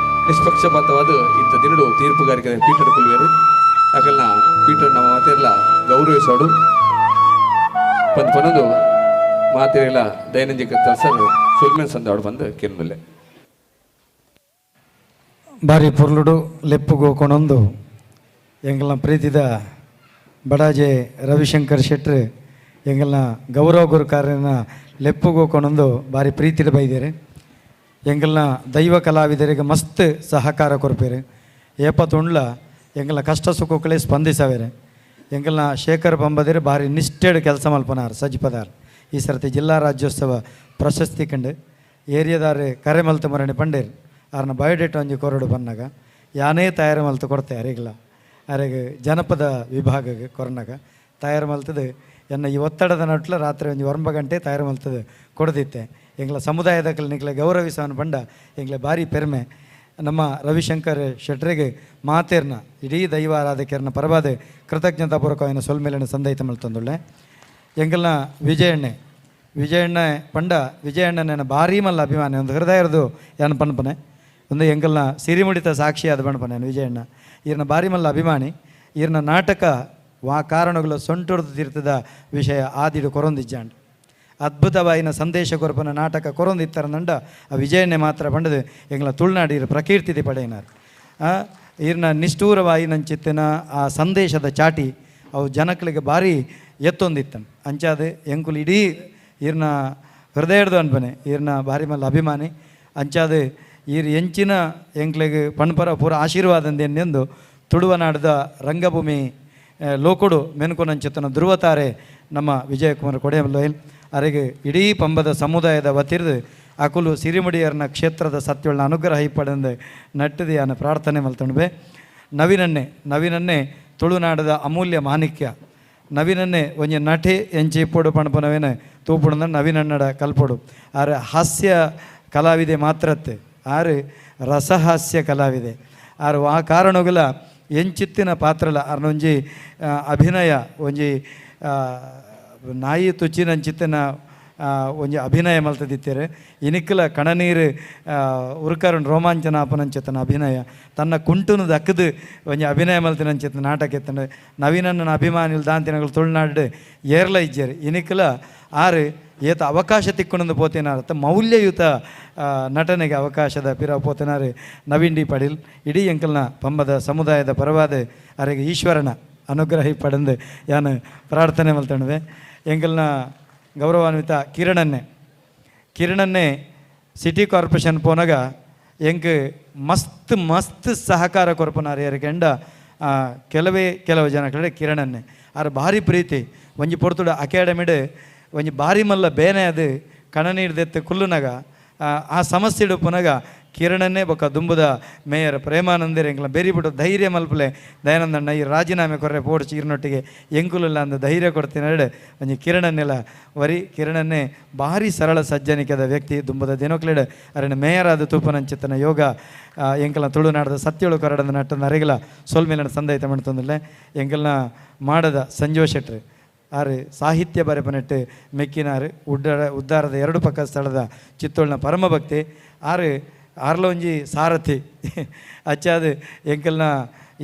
ನಿಷ್ಪಕ್ಷಪಾತವಾದ ಇಂಥ ದಿನಡು ತೀರ್ಪುಗಾರಿಕೆ ಪೀಠ ಕುಲ್ವೇರು ಅಕಲ್ನ ಪೀಠ ನಮ್ಮ ಮಾತಿರಲ ಗೌರವಿಸೋಡು ಪಂದ್ ಪನ್ನೊಂದು ಮಾತಿರಲ ದೈನಂದಿಕ ಸರ್ ಸುಲ್ಮೆನ್ ಸಂದಾಡು ಬಂದು ಕಿರ್ನುಲ್ಲೆ. ಬಾರಿ ಪೊರ್ಲುಡು ಲೆಪ್ಪುಗು ಕೊಣೊಂದು ಎಂಗಲ್ನ ಪ್ರೀತಿದ ಬಡಾಜೆ ರವಿಶಂಕರ್ ಶೆಟ್ರು ಎಂಗಲ್ನ ಗೌರವ ಗುರುಕಾರನ ಲೆಪ್ಪುಗು ಕೊಣೊಂದು ಬಾರಿ ಪ್ರೀತಿದ ಬೈದೇರೆ. ಎಂಕಲ್ನ ದೈವ ಕಲಾವಿದರಿಗೆ ಮಸ್ತ್ ಸಹಕಾರ ಕೊರ್ಪೇರು. ಏಪ ತುಂಡ್ಲ ಎಂಕಲ್ನ ಕಷ್ಟ ಸುಖಕ್ಕಲೇ ಸ್ಪಂದಿಸವೇರೆ. ಎಂಕಲ್ನ ಶೇಖರ್ ಪಂಬದಿರು ಭಾರಿ ನಿಷ್ಠೆಡ್ ಕೆಲಸ ಮಲ್ಪನಾರ್ ಸಜ್ಪದಾರ್. ಈ ಸರ್ತಿ ಜಿಲ್ಲಾ ರಾಜ್ಯೋತ್ಸವ ಪ್ರಶಸ್ತಿ ಕಂಡು ಏರಿಯಾದಾರು ಕರೆ ಮಲ್ತು ಮರಣಿ ಪಂಡೇರು ಆರ್ನ ಬಯೋಡೇಟಾ ಒಂಜಿ ಕೊರಡು ಬನ್ನಾಗ ಯಾನೇ ತಯಾರು ಮಲ್ತು ಕೊಡ್ತೆ ಅರಿಗಿಲ್ಲ ಅರೆಗೆ ಜನಪದ ವಿಭಾಗಕ್ಕೆ ಕೊರನಾಗ ತಯಾರು ಮಲ್ತದೆ. ಎನ್ನ ಈ ಒತ್ತಡದ ನಟ್ಲ ರಾತ್ರಿ ಒಂಜಿ 9 ಗಂಟೆ ತಯಾರು ಮಲ್ತದೆ ಕೊಡ್ದಿತ್ತೆ. ಎಂಗ್ಲ ಸಮುದಾಯದ ನಿಕ್ಲೆ ಗೌರವಿಸವನ ಬಂಡ ಎಂಗ್ಲ ಭಾರಿ ಪೆರ್ಮೆ. ನಮ್ಮ ರವಿಶಂಕರ್ ಶೆಟ್ರಿಗೆ ಮಾತೇರ್ನ ಇಡೀ ದೈವ ಆರಾಧಕರನ್ನ ಪರವಾದ ಕೃತಜ್ಞತಾಪೂರ್ವಕವಾಗಿ ಸೊಲ್ಮೇಲಿನ ಸಂದೈತ ಮಲ್ತಂದುಳ್ಳೆ. ಎಂಗಲ್ನ ವಿಜಯಣ್ಣೆ ವಿಜಯಣ್ಣ ಪಂಡ ವಿಜಯಣ್ಣನ ಭಾರೀ ಮಲ್ಲ ಅಭಿಮಾನಿ ಒಂದು ಹೃದಯರದು ಯಾನ್ ಪನ್ಪನೆ ಒಂದು ಎಂಗಲ್ನ ಸಿರಿಮುಡಿತ ಸಾಕ್ಷಿಯಾದ ಪನ್ಪನೆ ವಿಜಯಣ್ಣ ಈರ್ನ ಭಾರಿ ಮಲ್ಲ ಅಭಿಮಾನಿ. ಈರ್ನ ನಾಟಕ ವಾ ಕಾರಣಗಳು ಸೊಂಟುರ್ದು ತೀರ್ಥದ ವಿಷಯ ಆದಿಡು ಕೊರೊಂದಿಜ್ಜಾಂಡ್ ಅದ್ಭುತವಾಯಿನ ಸಂದೇಶ ಕೊರಪನ ನಾಟಕ ಕೊರೊಂದಿತ್ತರನಂಡ ಆ ವಿಜಯಣ್ಣೆ ಮಾತ್ರ ಪಂಡದು ಎಂಗ್ಲ ತುಳುನಾಡು ಇರು ಪ್ರಕೀರ್ತಿತಿ ಪಡೆಯಿನಾರ್. ಈರ್ನ ನಿಷ್ಠೂರವಾಯಿನಂಚಿತ್ತಿನ ಆ ಸಂದೇಶದ ಚಾಟಿ ಅವು ಜನಕ್ಕಳಿಗೆ ಭಾರಿ ಎತ್ತೊಂದಿತ್ತನ್. ಅಂಚಾದ ಎಂಕುಲು ಇಡೀ ಈರ್ನ ಹೃದಯದ ಅನ್ಪನೆ ಈರ್ನ ಭಾರಿ ಮಲ್ಲ ಅಭಿಮಾನಿ. ಅಂಚಾದ ಈರ್ ಎಂಚಿನ ಎಂಕ್ಲೆಗ್ ಪಣ್ಪರ ಪೂರ ಆಶೀರ್ವಾದ ಎಂದು ತುಳುವನಾಡದ ರಂಗಭೂಮಿ ಲೋಕೊಡು ಮೆನ್ಕೊನಂಚಿತ್ತನ ಧ್ರುವತಾರೆ ನಮ್ಮ ವಿಜಯಕುಮಾರ್ ಕೊಡೆಯಲ್ ಅರೆಗೆ ಇಡೀ ಪಂಬದ ಸಮುದಾಯದ ವತಿರ್ದು ಅಕುಲು ಸಿರಿಮುಡಿಯರ್ನ ಕ್ಷೇತ್ರದ ಸತ್ಯೊಳ್ಳ ಅನುಗ್ರಹ ಇಪ್ಪಡೆಂದು ನಟ್ಟದಿ ಅನ್ನ ಪ್ರಾರ್ಥನೆ ಮಲ್ತೊಂಡ್ಬೆ. ನವೀನನ್ನೇ ನವೀನನ್ನೇ ತುಳುನಾಡದ ಅಮೂಲ್ಯ ಮಾಣಿಕ್ಯ ನವೀನನ್ನೇ ಒಂಜಿ ನಟೆ ಎಂಚಿ ಇಪ್ಪೊಡು ಪಣಪನವೇನೆ ತೂಪುಡು ನವೀನನ್ನಡ ಕಲ್ಪೊಡು. ಆರೆ ಹಾಸ್ಯ ಕಲಾವಿದೆ ಮಾತ್ರತ್ತೆ ಆರು ರಸಹಾಸ್ಯ ಕಲಾವಿದೆ ಆರು ಆ ಕಾರಣಗಳ ಎಂಚಿತ್ತಿನ ಪಾತ್ರಲ ಅರ್ನೊಂಜಿ ಅಭಿನಯ ಒಂಜಿ ನಾಯಿ ತುಚ್ಚಿನಂಚಿತ್ತಿನ ಒಂಜಿ ಅಭಿನಯ ಮಲ್ತದಿತ್ತೇರೆ. ಇನಿಕ್ಕಲ ಕಣನೀರು ಉರುಕರನ್ ರೋಮಾಂಚನ ಆಪನಂಚಿತ್ತನ ಅಭಿನಯ ತನ್ನ ಕುಂಟುನು ದಕ್ಕದು ಒಂಜಿ ಅಭಿನಯ ಮಲ್ತಿನಂಚಿತ್ತ ನಾಟಕ ಎತ್ತಂಡೆ. ನವೀನನ್ನ ಅಭಿಮಾನಿಲ್ ದಾಂತಿನಗಳು ತುಳುನಾಡು ಏರ್ಲ ಇಜ್ಜೇರು ಇನಿಕ್ಕಲ ಆರು ಏತ ಅವಕಾಶ ತಿಕ್ಕೊಂಡು ಪೋತಿನಾರ ಮೌಲ್ಯಯುತ ನಟನೆಗೆ ಅವಕಾಶದ ಪಿರ ಪೋತಿನಾರು ನವೀನ್ ಡಿ ಪಡೀಲ್ ಇಡೀ ಎಂಕಲ್ನ ಪಂಬದ ಸಮುದಾಯದ ಪರವಾದ ಅರೆಗೆ ಈಶ್ವರನ ಅನುಗ್ರಹ ಪಡೆಂದು ಯಾನು ಪ್ರಾರ್ಥನೆ ಮಲ್ತಣವೆ. ಎಂಕಲ್ನ ಗೌರವಾನ್ವಿತ ಕಿರಣನ್ನೇ ಕಿರಣನ್ನೇ ಸಿಟಿ ಕಾರ್ಪೊರೇಷನ್ ಪೋನಾಗ ಎಂಕ್ ಮಸ್ತ್ ಮಸ್ತ್ ಸಹಕಾರ ಕೊರ್ಪನಾರು ಯಾರಿಗೆಂಡ ಕೆಲವೇ ಕೆಲವು ಜನ ಕಡೆ ಕಿರಣನ್ನೇ ಆರು ಭಾರಿ ಪ್ರೀತಿ ಒಂಜಿ ಪೊರ್ತುಡು ಅಕಾಡೆಮಿಡ್ ಒಂಜಿ ಭಾರಿ ಮಲ್ಲ ಬೇನೆ ಅದು ಕಣನೀರು ದೆತ್ತು ಕುಲ್ಲುನಗ ಆ ಸಮಸ್ಯೆ ಪುನಗ ಕಿರಣನ್ನೇ ಬೊಕ್ಕ ದುಂಬುದ ಮೇಯರ್ ಪ್ರೇಮಾನಂದಿರ ಎಂಕ್ಲ ಬೆರಿಬಿಟ್ಟು ಧೈರ್ಯ ಮಲ್ಪಲೆ ದಯಾನಂದಣ್ಣ ಈ ರಾಜೀನಾಮೆ ಕೊರ್ರೆ ಪೋಡ್ಚಿ ಇರ್ನೊಟ್ಟಿಗೆ ಎಂಕುಲಲ್ಲ ಅಂದ ಧೈರ್ಯ ಕೊಡ್ತೀನಿ ಒಂಜಿ ಕಿರಣನ್ನೆಲ್ಲ ವರಿ ಕಿರಣನ್ನೇ ಭಾರಿ ಸರಳ ಸಜ್ಜನಿಕೆದ ವ್ಯಕ್ತಿ ದುಂಬುದ ದಿನಕ್ಲೆಡ್ ಅರೆನ ಮೇಯರ್ ಆದ ತೂಪನಂಚಿತ್ತನ ಯೋಗ ಎಂಕಲ್ನ ತುಳುನಾಡದ ಸತ್ಯಳು ಕೊರಡದ ನಟ್ಟ ನರೆಗಲ ಸೊಲ್ಮೇಲನ ಸಂದೈತ ಮಾಡ್ತಂದಿಲ್ಲ. ಎಂಕಲ್ನ ಮಾಡದ ಸಂಜೋ ಶೆಟ್ರು ಆರು ಸಾಹಿತ್ಯ ಬರೆಪನೆಟ್ಟು ಮೆಕ್ಕಿನಾರು ಉದ್ದಾರದ ಎರಡು ಪಕ್ಕ ಸ್ಥಳದ ಚಿತ್ತೋಳ್ನ ಪರಮಭಕ್ತಿ ಆರು ಆರ್ಲೊಂಜಿ ಸಾರಥಿ ಅಚ್ಚಾದ ಎಂಕಲ್ನ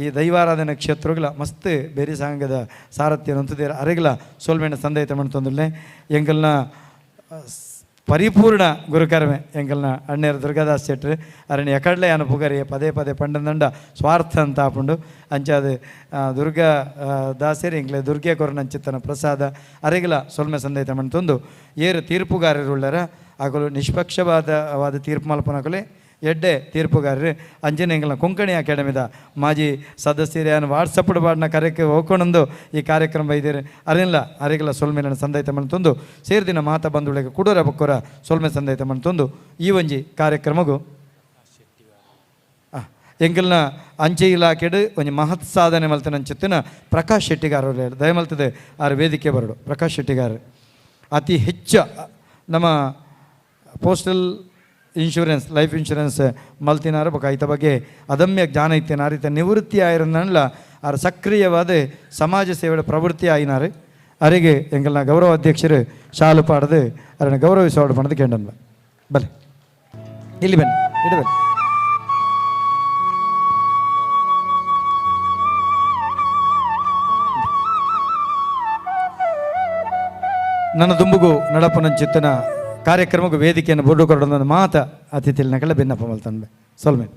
ಈ ದೈವಾರಾಧನೆ ಕ್ಷೇತ್ರಗಳ ಮಸ್ತ್ ಬೇರೆ ಸಾಂಗದ ಸಾರಥ್ಯ ಅಂತಿದ್ದೀರ ಅರೆಗಲ ಸೋಲ್ಮೇಣ ಸಂದೈತ ಮಾಡ್ತಂದಿಲ್ಲ. ಎಂಕಲ್ನ ಪರಿಪೂರ್ಣ ಗುರುಕರ್ಮೆ ಎಂಕಲ್ನ ಅಣ್ಣೇರು ದುರ್ಗಾದಾಸ್ ಶೆಟ್ರು ಅರಣ್ಯ ಎಕಡ್ಲೆ ಅನ ಪುಗರಿ ಪದೇ ಪದೇ ಪಂಡಂದಂಡ ಸ್ವಾರ್ಥ ಅಂತ ಆಪುಂಡು ಅಂಚಾದ ದುರ್ಗಾ ದಾಸರು ಎಂಕ್ಲೆ ದುರ್ಗೆ ಕೊರನಂಚಿತ್ತನ ಪ್ರಸಾದ ಅರೆಗಲ ಸೊಲ್ಮೆ ಸಂದೈತ ಮಂತೊಂದು ಏರು ತೀರ್ಪುಗಾರರುಳ್ಳರ ಅಕಲು ನಿಷ್ಪಕ್ಷವಾದ ವಾದ ತೀರ್ಪು ಮಲ್ಪನಕಲೆ ಎಡ್ಡೆ ತೀರ್ಪುಗಾರರು ಅಂಜನೆ ಎಂಕಲ್ನ ಕೊಂಕಣಿ ಅಕಾಡೆಮಿದ ಮಾಜಿ ಸದಸ್ಯರು ಯಾನು ವಾಟ್ಸಪ್ ಬಾಡ್ನ ಕರೆಕ್ಕೆ ಹೋಗ್ಕೊಂಡೊಂದು ಈ ಕಾರ್ಯಕ್ರಮ ಇದ್ದೀರಿ ಅರಿಲ್ಲ ಅರಿಗಲ ಸೊಲ್ಮೇಲನ ಸಂದೈತ ಮಂತೊಂದು ಸೇರ್ದಿನ ಮಾತ ಬಂಧುಗಳಿಗೆ ಕುಡೋರ ಬಕ್ಕೋರ ಸೊಲ್ಮೆ ಸಂದೈತ ಮಂತೊಂದು ಈ ಒಂಜಿ ಕಾರ್ಯಕ್ರಮಗೂ ಎಂಕಲ್ನ ಅಂಚೆ ಇಲಾಖೆಡು ಒಂಜಿ ಮಹತ್ ಸಾಧನೆ ಮಲ್ತನಂಚಿತ್ತಿನ ಪ್ರಕಾಶ್ ಶೆಟ್ಟಿಗಾರ್ ಅವರು ದಯಮಲ್ತದೆ ಆರು ವೇದಿಕೆ ಬರಡು. ಪ್ರಕಾಶ್ ಶೆಟ್ಟಿಗಾರ್ ಅತಿ ಹೆಚ್ಚು ನಮ್ಮ ಪೋಸ್ಟಲ್ ಇನ್ಶೂರೆನ್ಸ್ ಲೈಫ್ ಇನ್ಶೂರೆನ್ಸ್ ಮಲ್ತಿನಾರ ಬೊಕ ಐತ ಬಗ್ಗೆ ಅದಮ್ಯ ಜ್ಞಾನ ಇತ್ತಿನಾರು ಈತ ನಿವೃತ್ತಿ ಆಯಿರನ್ನಲ್ಲ ಆರು ಸಕ್ರಿಯವಾದ ಸಮಾಜ ಸೇವೆ ಪ್ರವೃತ್ತಿ ಆಯಿನಾರು ಅರಿಗೆ ಎಂಕಲ್ನ ಗೌರವ ಅಧ್ಯಕ್ಷರು ಶಾಲು ಪಾಡದು ಅದನ್ನು ಗೌರವಿಸೋಡು ಪಣದು ಕೇಂಡನ್ಬ. ಬಲೆ ಇಲ್ಲಿ ಬನ್ನಿ ಇಡು ಬನ್ನಿ. ನನ್ನ ದುಂಬುಗು ನಡಪನಂಚಿತ್ತನ ಕಾರ್ಯಕ್ರಮಕ್ಕೆ ವೇದಿಕೆಯನ್ನು ಬೊಡ್ಡು ಕೊರಡೊಂದು ಮಾತ ಅತಿಥಿಲ್ ನಕಲ ಭಿನ್ನಪ್ಪ ಮಲ್ತನ್ಬೆ ಸೊಲ್ಮೆ.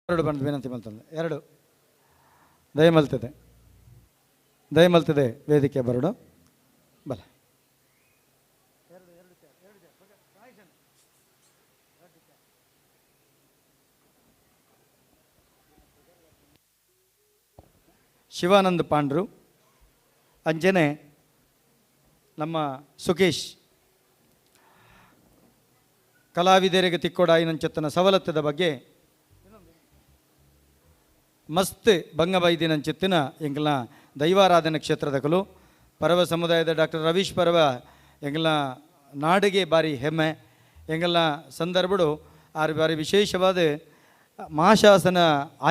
ಎರಡು ಬಂದು ವಿನಂತಿ ಮಲ್ತಂದೆ ಎರಡು ದಯಮಲ್ತದೆ ದಯಮಲ್ತದೆ ವೇದಿಕೆ ಬರಡು ಬಲ. ಶಿವಾನಂದ ಪಾಂಡ್ರು ಅಂಜನೆ ನಮ್ಮ ಸುಕೇಶ್ ಕಲಾವಿದರಿಗೆ ತಿಕ್ಕೋಡಾಯಿನಂಚತ್ತನ ಸವಲತ್ತದ ಬಗ್ಗೆ ಮಸ್ತ್ ಬಂಗಬೈದಿನಂಚಿತ್ತಿನ ಎಂಗಲ್ನ ದೈವಾರಾಧನೆ ಕ್ಷೇತ್ರದ ಕಲು ಪರವ ಸಮುದಾಯದ ಡಾಕ್ಟರ್ ರವೀಶ್ ಪರವ ಎಂಗಲ್ನ ನಾಡಿಗೆ ಬಾರಿ ಹೆಮ್ಮೆ ಎಂಗಲ್ನ ಸಂದರ್ಭಡು ಆರು ಬಾರಿ ವಿಶೇಷವಾದ ಮಹಾಶಾಸನ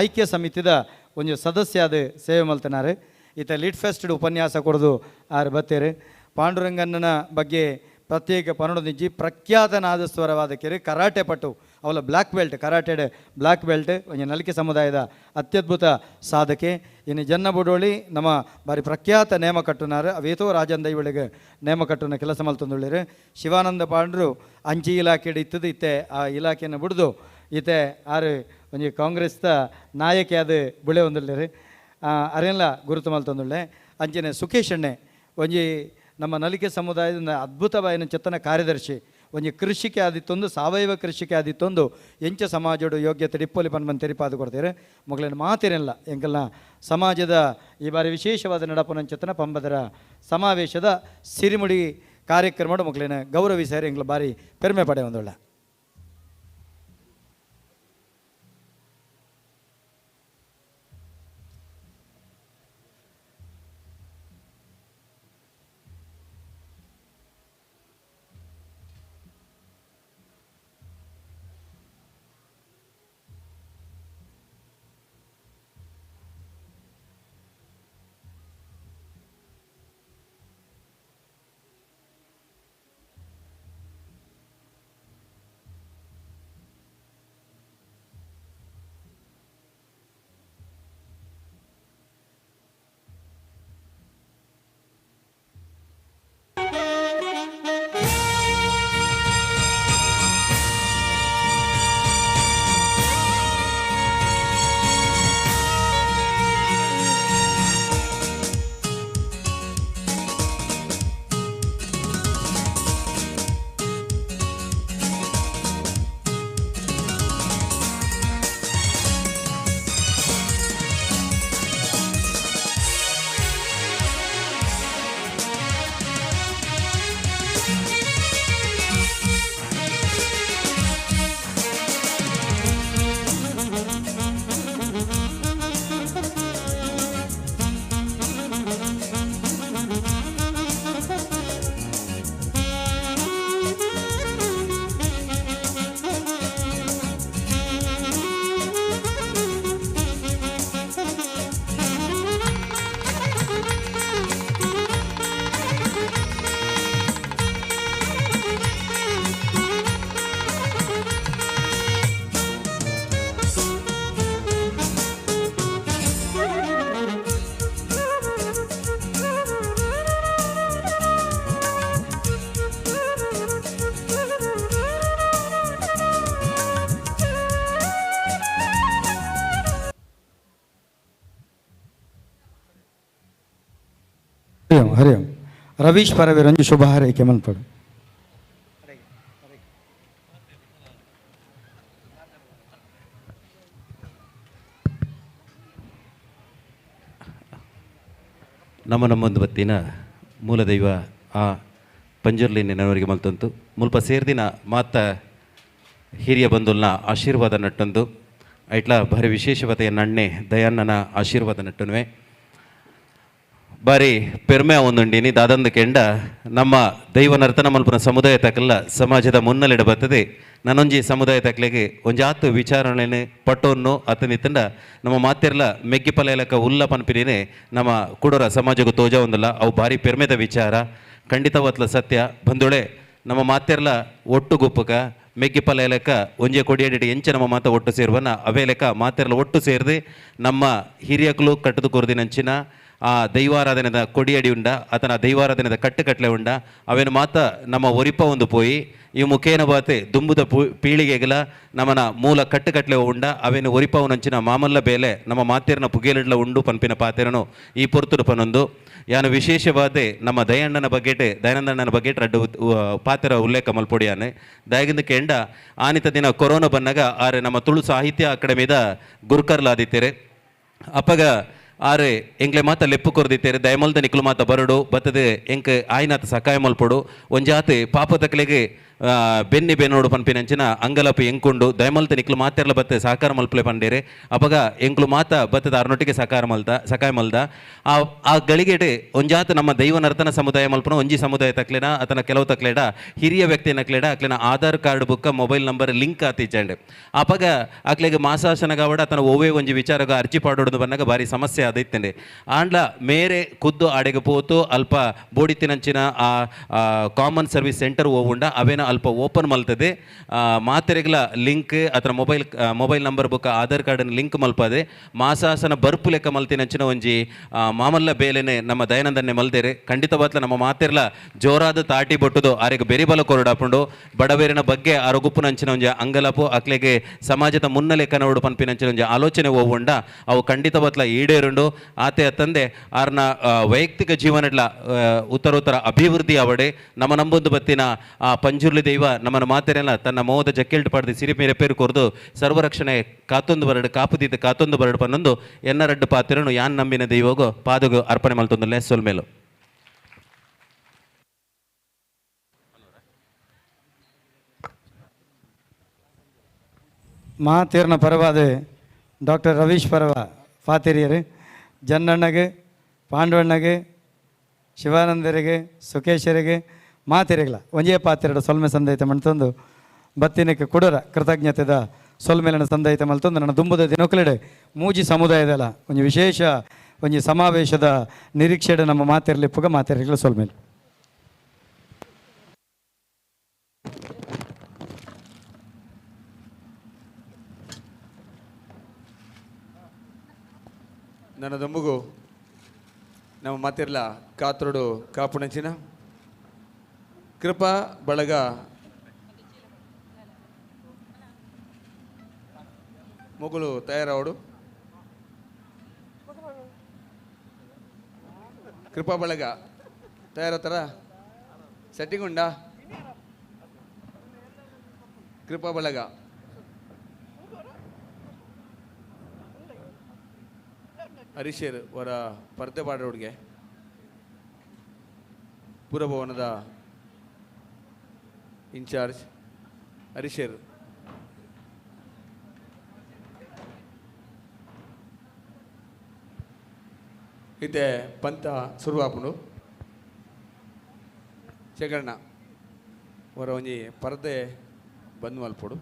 ಆಯ್ಕೆ ಸಮಿತಿದ ಒಂದು ಸದಸ್ಯ ಅದು ಸೇವೆ ಮಲ್ತನಾರು. ಈತ ಲಿಟ್ ಫೆಸ್ಟ್ ಉಪನ್ಯಾಸ ಕೊಡೋದು ಆರು ಬತ್ತೇರು. ಪಾಂಡುರಂಗಣ್ಣನ ಬಗ್ಗೆ ಪ್ರತ್ಯೇಕ ಪನೊಡದಿಂಚಿ ಪ್ರಖ್ಯಾತ ನಾದಸ್ವರವಾದಕರು ಕರಾಟೆ ಪಟು ಅವಲ ಬ್ಲ್ಯಾಕ್ ಬೆಲ್ಟ್ ಕರಾಟೆಡ್ ಬ್ಲ್ಯಾಕ್ ಬೆಲ್ಟ್ ಒಂಜಿ ನಲಿಕೆ ಸಮುದಾಯದ ಅತ್ಯದ್ಭುತ ಸಾಧಕೆ. ಇನ್ನು ಜನ್ನ ಬುಡೋಳಿ ನಮ್ಮ ಬಾರಿ ಪ್ರಖ್ಯಾತ ನೇಮ ಕಟ್ಟುನಾರು ಅವೇತೋ ರಾಜನ್ ದೈವಳಿಗೆ ನೇಮ ಕಟ್ಟುನ ಕೆಲಸ ಮಲ್ತೊಂದುಳ್ಳಿರು. ಶಿವಾನಂದ ಪಾಂಡ್ರು ಅಂಚಿ ಇಲಾಖೆ ಇತ್ತದು ಇತ್ತೆ ಆ ಇಲಾಖೆಯನ್ನು ಬಿಡ್ದು ಈತೆ ಆರು ಒಂಜಿ ಕಾಂಗ್ರೆಸ್ದ ನಾಯಕಿ ಅದು ಬುಳೆ ಒಂದುಳ್ಳಿರು ಅರೆಲ್ಲ ಗುರುತು ಮಲ್ತೊಂದುಳ್ಳೆ. ಅಂಚನೆ ಸುಖೇಶ್ ಅಣ್ಣೆ ಒಂಜಿ ನಮ್ಮ ನಲಿಕೆ ಸಮುದಾಯದ ಅದ್ಭುತವಾಯಿನ ಚೆತ್ತನ ಕಾರ್ಯದರ್ಶಿ ಒಂಜಿ ಕೃಷಿಕೆ ಆದಿತ್ತೊಂದು ಸಾವಯವ ಕೃಷಿಕೆ ಆದಿತ್ತೊಂದು ಎಂಚ ಸಮಾಜಡು ಯೋಗ್ಯತೆ ಡಿಪ್ಪೊಲಿ ಪನ್ಮನ್ ತೆರಿಪಾದು ಕೊಡ್ತೀರಿ ಮೊಗಲಿನ ಮಾತಿರಲ್ಲ ಎಂಕಲ್ನ ಸಮಾಜದ ಈ ಬಾರಿ ವಿಶೇಷವಾದ ನಡಪುನಂಚೆತ್ತನ ಪಂಬದರ ಸಮಾವೇಶದ ಸಿರಿಮುಡಿ ಕಾರ್ಯಕ್ರಮಡು ಮೊಗಲಿನ ಗೌರವಿಸಾರಿ ಎಂಗ್ಲ ಬಾರಿ ಪೆರ್ಮೆ ಪಡೆ ಒಂದುಳ್ಳ. ಹರಿ ಓಂ. ರವೀಶ್ ಪರವೀರಂಜು ಶುಭ ಹಾರೈಕೆ ಮನ್ಪಡು. ನಮ್ಮ ನಮ್ಮೊಂದು ಬತ್ತಿನ ಮೂಲದೈವ ಆ ಪಂಜುರ್ಲಿ ನೆನವರಿಗೆ ಮಲ್ತಂತು ಮುಲ್ಪ ಸೇರ್ದಿನ ಮಾತ ಹಿರಿಯ ಬಂಧುಲ್ನ ಆಶೀರ್ವಾದ ನಟ್ಟೊಂದು ಐಟ್ಲ ಭಾರಿ ವಿಶೇಷವತೆಯ ನಣ್ಣೆ ದಯಾನ್ನನ ಆಶೀರ್ವಾದ ನಟ್ಟನುವೆ ಬಾರಿ ಪೆರ್ಮೆ ಒಂದುಂಡಿನಿ ದಾದಂದು ಕೆಂಡ ನಮ್ಮ ದೈವ ನರ್ತನ ಮಲ್ಪುನ ಸಮುದಾಯ ತಕಲ್ಲ ಸಮಾಜದ ಮುನ್ನೆಲೆಡೆ ಬರ್ತದೆ. ನಾನೊಂಜಿ ಸಮುದಾಯ ತಕ್ಲೆಗೆ ಒಂಜಾತು ವಿಚಾರಣೆಯನ್ನು ಪಟ್ಟೋನ್ನು ಅತನಿತ್ತಂಡ ನಮ್ಮ ಮಾತಿರ್ಲ ಮೆಗ್ಗಿ ಪಲಯಲಕ ಉಲ್ಲ ಪನ್ಪಿನೇ ನಮ್ಮ ಕುಡೋರ ಸಮಾಜಕ್ಕೂ ತೋಜ ಒಂದಲ್ಲ ಅವು ಭಾರಿ ಪೆರ್ಮೆದ ವಿಚಾರ ಖಂಡಿತವತ್ಲ ಸತ್ಯ ಬಂದೊಳೆ ನಮ್ಮ ಮಾತಿರ್ಲ ಒಟ್ಟು ಗುಪ್ಪಕ ಮೆಗ್ಗಿ ಪಲಯಲಕ ಒಂಜೆ ಕೊಡಿಯಡಿ ಎಂಚ ನಮ್ಮ ಮಾತ ಒಟ್ಟು ಸೇರುವನ ಅವೇ ಲೆಕ್ಕ ಮಾತಿರ್ಲ ಒಟ್ಟು ಸೇರಿದೆ ನಮ್ಮ ಹಿರಿಯಕಲು ಕಟ್ಟದು ಕೊರದಿನಂಚಿನ ಆ ದೈವಾರಾಧನೆದ ಕೊಡಿಯಡಿ ಉಂಡ ಆತನ ದೈವಾರಾಧನೆದ ಕಟ್ಟುಕಟ್ಲೆ ಉಂಡ ಅವೇನು ಮಾತ ನಮ್ಮ ಒರಿಪ ಒಂದು ಪೋಯಿ ಈ ಮುಖೇನ ಬಾತೆ ದುಂಬುದ ಪೀಳಿಗೆಗಳ ನಮನ ಮೂಲ ಕಟ್ಟುಕಟ್ಲೆ ಉಂಡ ಅವೇನು ಒರಿಪವನಂಚಿನ ಮಾಮಲ್ಲ ಬೇಲೆ ನಮ್ಮ ಮಾತೇರನ ಪುಗೇಲಿಡ್ಲ ಉಂಡು ಪನ್ಪಿನ ಪಾತೆರನು ಈ ಪೊರ್ತುಡು ಪನೊಂದು ಯಾನು ವಿಶೇಷವಾದ ನಮ್ಮ ದಯಣ್ಣನ ಬಗ್ಗೆಟೆ ದಯಾನಂದಣ್ಣನ ಬಗ್ಗೆ ರಡ್ಡು ಪಾತೆರ ಉಲ್ಲೇಖ ಮಲ್ಪೊಡಿಯಾನೆ ದಯಗಿಂದ ಕೆಂಡ ಆನಿತ ದಿನ ಕೊರೋನಾ ಬನ್ನಾಗ ಆರೆ ನಮ್ಮ ತುಳು ಸಾಹಿತ್ಯ ಅಕಾಡೆಮಿದ ಗುರುಕರ್ಲಾದಿತ್ತೇರೆ ಅಪ್ಪಗ ಆರೆ ಎಂಕ್ಲೆ ಮಾತ ಲೆಪ್ಪು ಕೊರ್ದಿತ್ತೇರೆ ದಯಮಲ್ದ ನಿಕ್ಲು ಮಾತ ಬರಡು ಬತ್ತದೆ ಎಂಕ್ ಆಯ್ನಾತ ಸಕಾಯ ಮಲ್ಪೊಡು ಒಂಜಾತೆ ಪಾಪ ತಕ್ಲೆಗೆ ಬೆನ್ನಿ ಬೆನ್ನೋಡು ಪನ್ಪಿನಂಚಿನ ಅಂಗಲಪು ಎಂಕುಂಡು ದಯಮಲ್ತ ನಿಕ್ಲು ಮಾತೆರ್ಲ ಬತ್ತೆ ಸಹಕಾರ ಮಲ್ಪಲೆ ಪಂಡೇರೆ ಅಪಗ ಎಂಕ್ಲು ಮಾತ ಬತ್ತದ ಅರ್ನೊಟ್ಟಿಗೆ ಸಕಾರ ಮಲ್ತ ಸಕಾಯ ಮಲ್ದ ಆ ಆ ಗಳಿಗೆಡೆ ಒಂಜಾತ ನಮ್ಮ ದೈವ ನರ್ತನ ಸಮುದಾಯ ಮಲ್ಪನ ಒಂಜಿ ಸಮುದಾಯ ತಕ್ಲೆನ ಆತನ ಕೆಲವು ತಕ್ಲೆಡ ಹಿರಿಯ ವ್ಯಕ್ತಿ ನಕ್ಲೆಡ ಅಕ್ಲೆನ ಆಧಾರ್ ಕಾರ್ಡ್ ಬುಕ್ಕ ಮೊಬೈಲ್ ನಂಬರ್ ಲಿಂಕ್ ಆತಿಜ್ಜಂಡೆ ಅಪಗ ಅಕ್ಲೆಗೆ ಮಾಸಾಶನಗಾವಡ ಆತನ ಒವ್ವೇ ಒಂಜಿ ವಿಚಾರಗ ಅರ್ಜಿ ಪಾಡೋಡು ಬನ್ನಾಗ ಭಾರಿ ಸಮಸ್ಯೆ ಆದಿತ್ತಂಡೆ ಆಂಡ್ಲ ಮೇರೆ ಖುದ್ದು ಆಡೆಗೆ ಪೋತು ಅಲ್ಪ ಬೋಡಿತಿನಂಚಿನ ಆ ಕಾಮನ್ ಸರ್ವಿಸ್ ಸೆಂಟರ್ ಓವುಂಡ ಅವೇನ ಅಲ್ಪ ಓಪನ್ ಮಲ್ತದೆ ಮಾತೆರೆಗ್ಲ ಲಿಂಕ್ ಅಥವಾ ಮೊಬೈಲ್ ಮೊಬೈಲ್ ನಂಬರ್ ಬುಕ್ಕ ಆಧಾರ್ ಕಾರ್ಡನ್ನು ಲಿಂಕ್ ಮಲ್ಪದೆ ಮಾಸಾಸನ ಬರ್ಪು ಲೆಕ್ಕ ಮಲ್ತಿನಂಚಿನ ಒಂಜಿ ಮಾಮಲ್ಲ ಬೇಲೆನೆ ನಮ್ಮ ದಯಾನಂದನ್ನೇ ಮಲ್ದೇರೆ ಖಂಡಿತವಾದ್ಲ ನಮ್ಮ ಮಾತೆರ್ಲ ಜೋರಾದ ತಾಟಿ ಬೊಟ್ಟುದು ಆರೆಗೆ ಬೆರಿಬಲ ಕೊರಡಾಪುಂಡು ಬಡವೇರಿನ ಬಗ್ಗೆ ಆರೋಗುಪ್ಪುನಂಚಿನ ಒಂಜಿ ಅಂಗಲಪು ಅಕ್ಲೆಗೆ ಸಮಾಜದ ಮುನ್ನಲೆ ಕನವಡು ಪನ್ಪಿನಂಚಿನ ಒಂಜಿ ಆಲೋಚನೆ ಓವುಂಡ ಅವು ಖಂಡಿತವಾದ್ಲ ಈಡೇರುಂಡು ಆತೆ ಅತ್ತಂದೆ ಆರ್ನ ವೈಯಕ್ತಿಕ ಜೀವನಡ್ಲ ಉತ್ತರೋತ್ತರ ಅಭಿವೃದ್ಧಿ ಅವಡೆ ನಮ್ಮ ನಂಬೊಂದು ಬತ್ತಿನ ಆ ಪಂಜುರ್ಲಿ ದೈವ ನಮ್ಮನ ಮಾತೆರೆಲ್ಲ ತನ್ನ ಮೋದ ಜಕ್ಕೆಲ್ಟ್ ಪಡೆದು ಸಿರಿ ಮೇರೆ ಪೇರು ಕೊರ್ದು ಸರ್ವರಕ್ಷಣೆ ಕಾತೊಂದು ಬರಡು ಕಾಪುದೀತ ಕಾತೊಂದು ಬರಡು ಪನ್ನೊಂದು ಎನ್ನರಡ್ಡು ಪಾತಿರನು ಯಾನ್ ನಂಬಿನ ದೈವಗೋ ಪಾದಗು ಅರ್ಪಣೆ ಮಲ್ತೊಂದು ಸೊಲ್ಮೇಲು. ಮಾತೇರ್ನ ಪರವಾದ ಡಾಕ್ಟರ್ ರವೀಶ್ ಪರವ ಪಾತಿರಿಯರು ಜನ್ನಣ್ಣಗೆ ಪಾಂಡವಣ್ಣಗೆ ಶಿವಾನಂದರಿಗೆ ಸುಖೇಶರಿಗೆ ಮಾತಿರಗಲ ಒಂಜೇ ಪಾತಿರಡ ಸೊಲ್ಮೆ ಸಂದೈತೆ ಮಣ್ತಂದು ಬತ್ತಿನಕ್ಕೆ ಕುಡರ ಕೃತಜ್ಞತೆದ ಸೊಲ್ಮೆಲನ ಸಂದೈತೆ ಮಲ್ತಂದು ನನ್ನ ದುಂಬುದ ದಿನೊಕ್ಲೆಡೆ ಮೂಜಿ ಸಮುದಾಯದಲ್ಲ ಒಂಜಿ ವಿಶೇಷ ಒಂಜಿ ಸಮಾವೇಶದ ನಿರೀಕ್ಷೆಡೆ ನಮ್ಮ ಮಾತಿರಲಿಪ್ಪುಗ ಮಾತಿರಗಲ ಸೊಲ್ಮೇಲೆ. ನನ್ನ ದುಂಬುಗು ನಮ್ಮ ಮಾತಿರ್ಲ ಕಾತ್ರಡು ಕಾಪುಣಂಚಿನ ಕೃಪಾ ಬಳಗ ಮೊಗಲು ತಯಾರಾವಡು ಕೃಪಾ ಬಳಗ ತಯಾರತಾರ ಸೆಟ್ಟಿಂಗ್ ಉಂಡಾ ಕೃಪಾ ಬಳಗ ಹರೀಶರ್ ಅವರ ಪರ್ದೆ ಪಾಡೋಡ್ಗೆ ಪುರಭವನದ ಇನ್ಚಾರ್ಜ್ ಹರೀಶರ್ ಇತ್ತೆ ಪಂತ ಸುರುವಾಪುಂಡು ಶೇಖರಣ್ಣ ಅವರ ಒಂಜಿ ಪರ್ದೆ ಬಂದ್ ಮಲ್ಪೊಡು.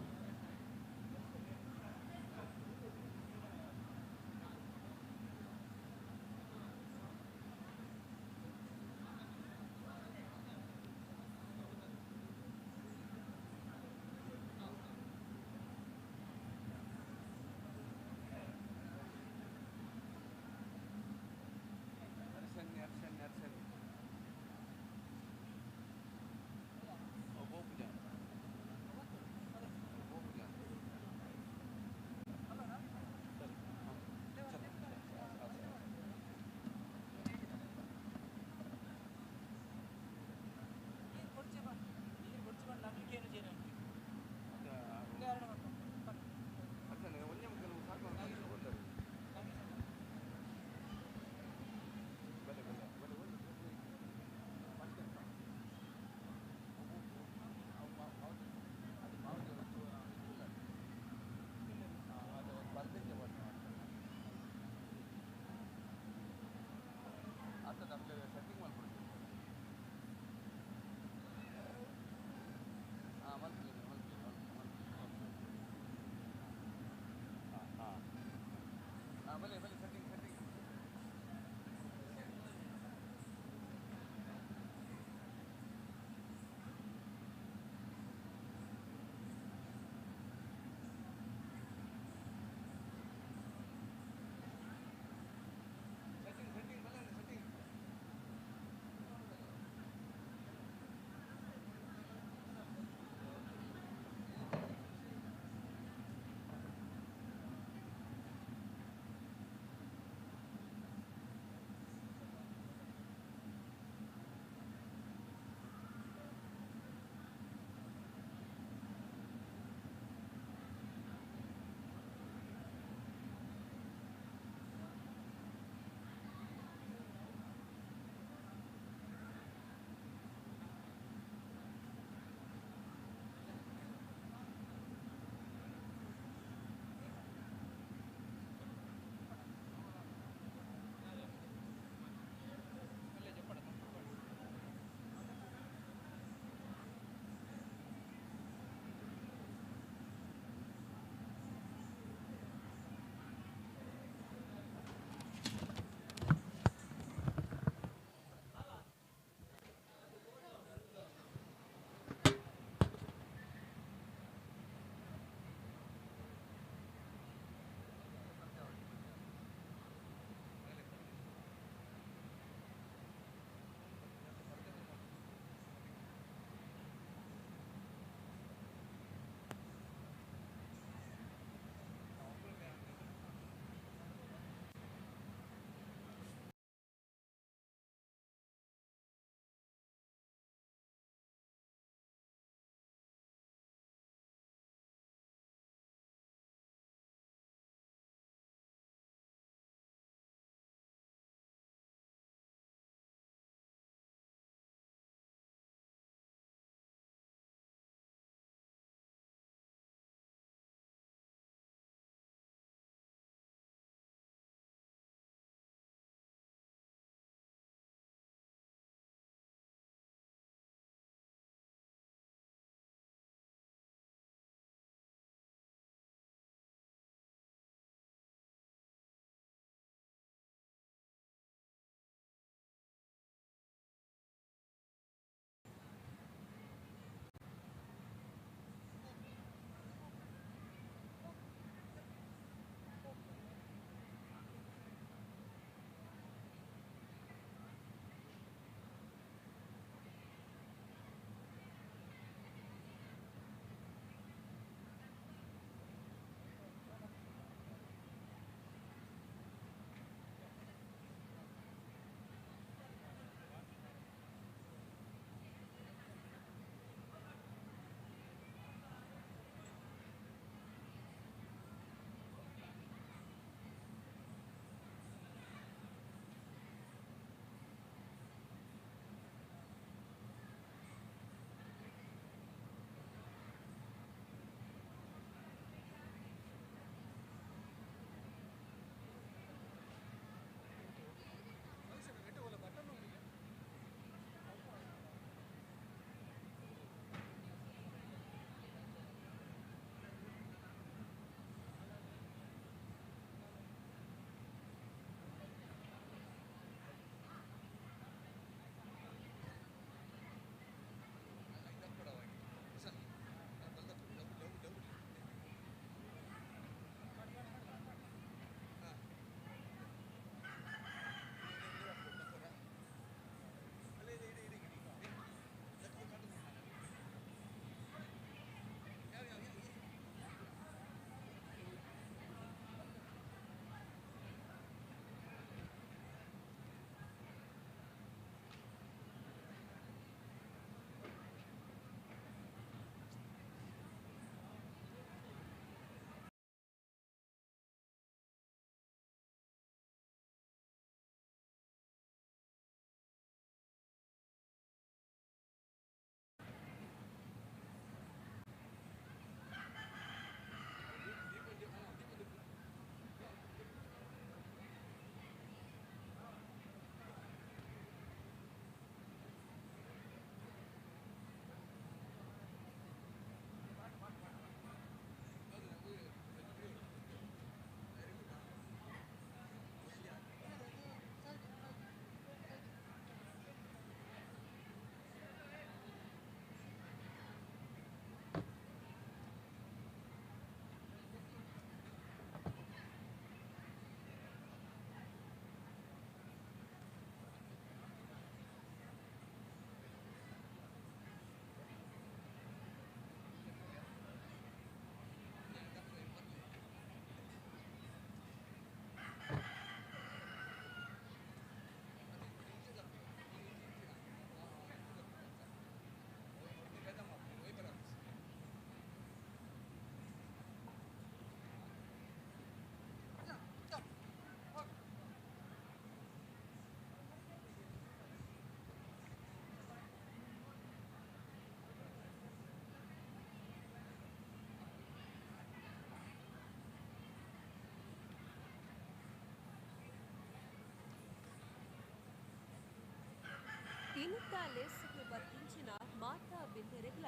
ಇನಿತ ಲೇಸುಗು ಬತ್ತಿಂಚಿನ ಮಾತಾ ಬಿನ್ನೆರೆಗ್ಲ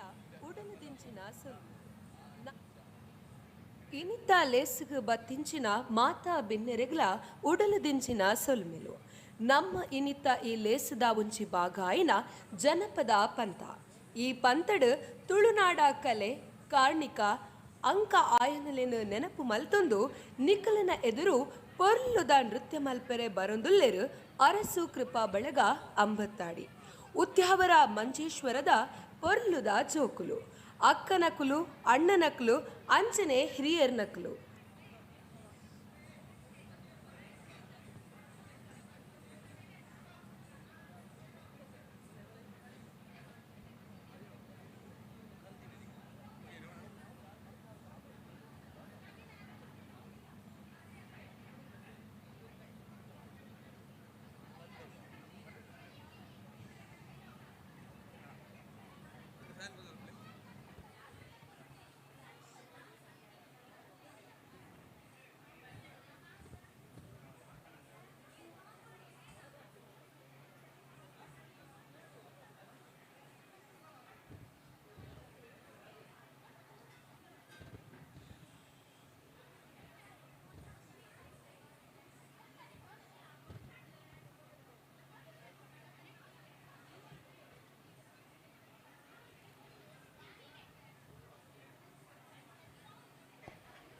ಉಡಲು ದಿಂಚಿನ ಸೊಲ್ಲು. ಇನಿತ ಲೇಸುಗು ಬತ್ತಿಂಚಿನ ಮಾತಾ ಬಿನ್ನೆರೆಗ್ಲ ಉಡಲು ದಿಂಚಿನ ಸೊಲ್ಮೆಲು. ನಮ್ಮ ಇನಿತ ಈ ಲೇಸುದ ಒಂಜಿ ಭಾಗ ಆಯಿನ ಜನಪದ ಪಂಥ. ಈ ಪಂಥಡು ತುಳುನಾಡ ಕಲೆ ಕಾರ್ಣಿಕ ಅಂಕ ಆಯನಲೆನು ನೆನಪು ಮಲ್ತೊಂದು ನಿಖಲನ ಎದುರು ಪೊರ್ಲುದ ನೃತ್ಯ ಮಲ್ಪೆರೆ ಬರೊಂದುಲ್ಲೆರು ಅರಸು ಕೃಪಾ ಬಳಗ ಅಂಬತ್ತಾಡಿ. ಉದ್ಯಾವರ ಮಂಜೇಶ್ವರದ ಪೊರ್ಲುದ ಜೋಕುಲು, ಅಕ್ಕನಕುಲು, ಅಣ್ಣನಕುಲು, ಅಂಚನೆ ಹಿರಿಯರ್ನಕುಲು.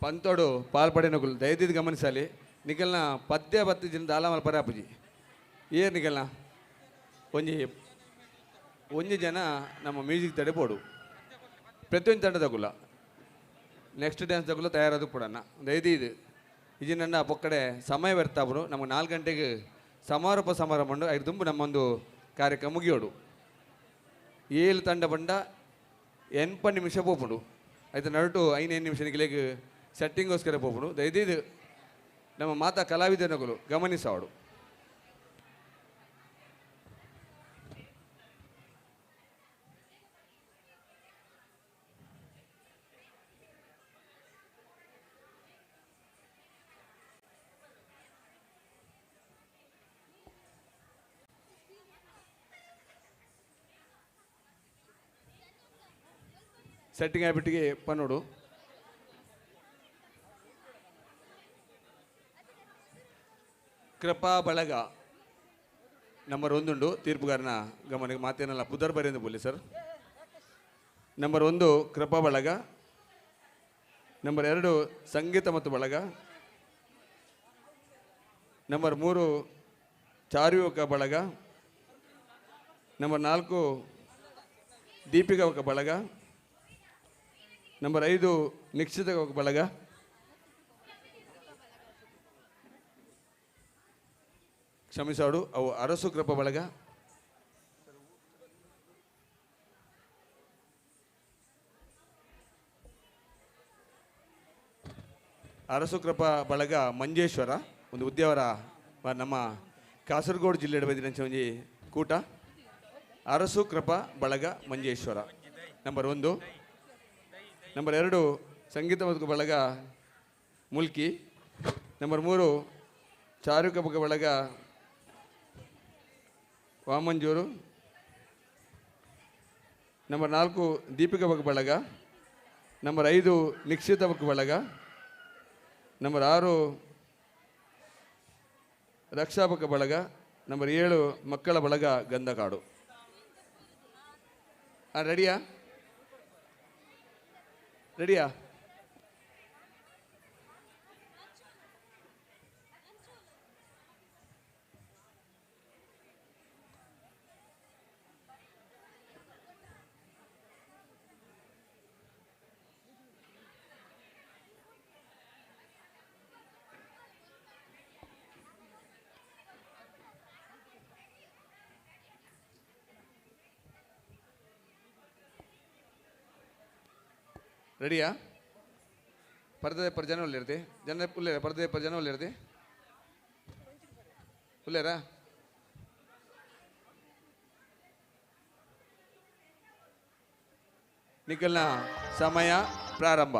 ಪಂತೋಡು ಪಾಲ್ಪಡಿನಕುಲು ದಯದೀದ್ ಗಮನಿಸಾಲಿ. ನಿಕಲ್ನ ಪದ್ಯ ಬತ್ತಿ ಜಿನ ದಾಲ ಪರಾಪುಜಿ ಏರ್ ನಿಕಲ್ನ ಒಂಜಿ ಒಂಜಿ ಜನ ನಮ್ಮ ಮ್ಯೂಸಿಕ್ ತಡೆ ಪೋಡು ಪ್ರತಿಯೊಂದು ತಂಡ ತಗುಲ ನೆಕ್ಸ್ಟ್ ಡ್ಯಾನ್ಸ್ ತಗುಲ ತಯಾರಾದ ಪೋಡಣ್ಣ ದಯದೀದ್ ಇಜಿನನ್ನ ಪೊಕ್ಕಡೆ ಸಮಯ ವ್ಯರ್ಥ. ನಮಗೆ 4 ಗಂಟೆಗೆ ಸಮಾರೋಪ ಸಮಾರಂಭ ಉಂಡು. ಐದು ತುಂಬ ನಮ್ಮೊಂದು ಕಾರ್ಯಕ್ರಮ ಮುಗಿಯೋಡು. 7 ತಂಡ ಬಂಡ 80 ನಿಮಿಷ ಪೋಪುಂಡು. ಆಯ್ತು ನಡುಟು 5 ನಿಮಿಷ ನಿಕಲೆಗ್ ಸೆಟ್ಟಿಂಗೋಸ್ಕರ ಪೋಪುಂಡು. ದಯದೀದ್ ನಮ್ಮ ಮಾತಾ ಕಲಾವಿದನಗಳು ಗಮನಿಸೋಡು. ಸೆಟ್ಟಿಂಗ್ ಆಗ್ಬಿಟ್ಟಿಗೆ ಪನ್ನೋಡು. ಕೃಪಾ ಬಳಗ ನಂಬರ್ 1 ಉಂಡು. ತೀರ್ಪುಗಾರನ ಗಮನಕ್ಕೆ ಮಾತೇನಲ್ಲ ಪುದರ್ ಬರೆಯಿಂದ ಬೋಲಿ ಸರ್. ನಂಬರ್ 1 ಕೃಪಾ ಬಳಗ, ನಂಬರ್ 2 ಸಂಗೀತ ಮತ್ತು ಬಳಗ, ನಂಬರ್ 3 ಚಾರುಯೋಗ ಬಳಗ, ನಂಬರ್ 4 ದೀಪಿಕಾ ಬಳಗ, ನಂಬರ್ 5 ನಿಕ್ಷಿತ ಬಳಗ, ಕ್ಷಮಿಸಾಡು ಅವು ಅರಸು ಕೃಪ ಬಳಗ, ಅರಸು ಕೃಪಾ ಬಳಗ ಮಂಜೇಶ್ವರ ಒಂದು ಉದ್ಯಾವರ ನಮ್ಮ ಕಾಸರಗೋಡು ಜಿಲ್ಲೆ ಬೈದಿನ ಒಂಜಿ ಕೂಟ. ಅರಸು ಕೃಪಾ ಬಳಗ ಮಂಜೇಶ್ವರ ನಂಬರ್ 1. ನಂಬರ್ 2 ಸಂಗೀತ ಮತ್ತು ಬಳಗ ಮುಲ್ಕಿ, ನಂಬರ್ 3 ಚಾರುಕ ಬಳಗ ವಾಮಂಜೂರು, ನಂಬರ್ 4 ದೀಪಿಕಾ ಬಳಗ, ನಂಬರ್ 5 ನಿಕ್ಷಿತ ಬಳಗ, ನಂಬರ್ 6 ರಕ್ಷಾಪಕ ಬಳಗ, ನಂಬರ್ 7 ಮಕ್ಕಳ ಬಳಗ ಗಂಧಕಾಡು. ರೆಡಿಯಾ? ರೆಡಿಯಾ? ರೆಡಿಯಾ? ಪರ್ದದೆ ಪರ್ ಜನ ಉಲ್ಲೇರ್ತಿ ಜನ ಉಲ್ಲೇರ ಪರ್ದದೆ ಪರ್ ಜನ ಉಲ್ಲೇರ್ತಿ ಉಲ್ಲೇರಾ? ನಿಖಲ್ನ ಸಮಯ ಪ್ರಾರಂಭ.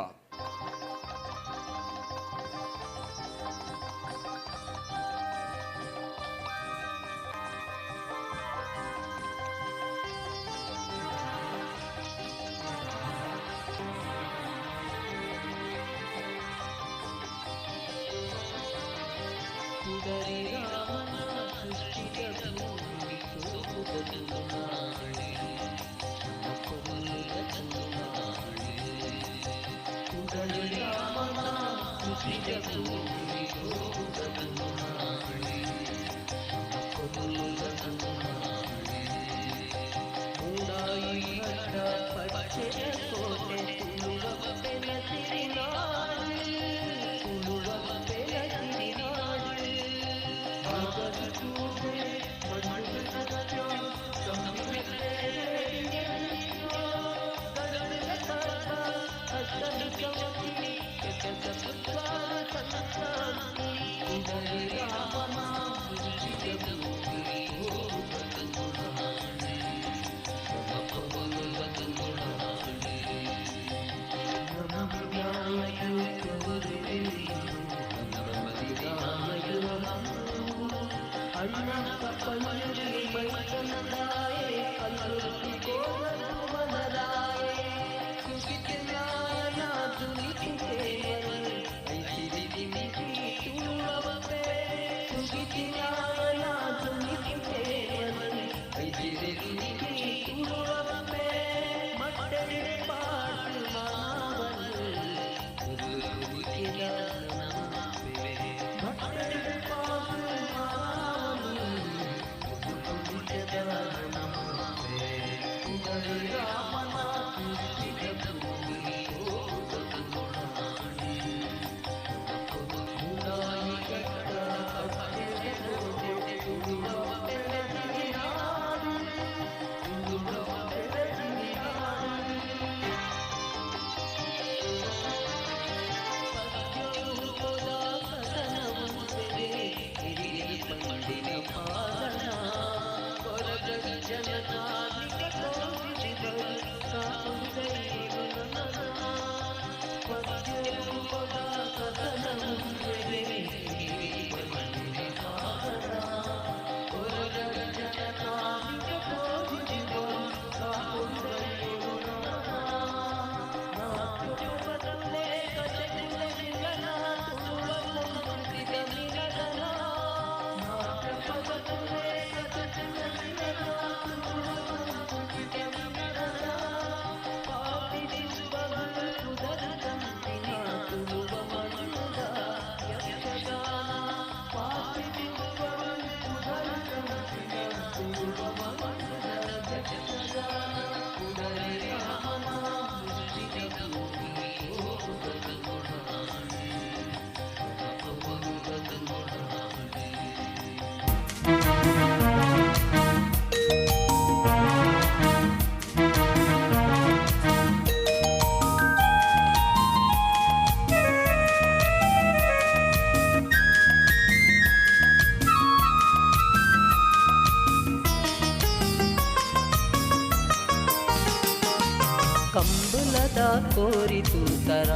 ಕಂಬುಲದ ಕೋರಿ ತೂತರ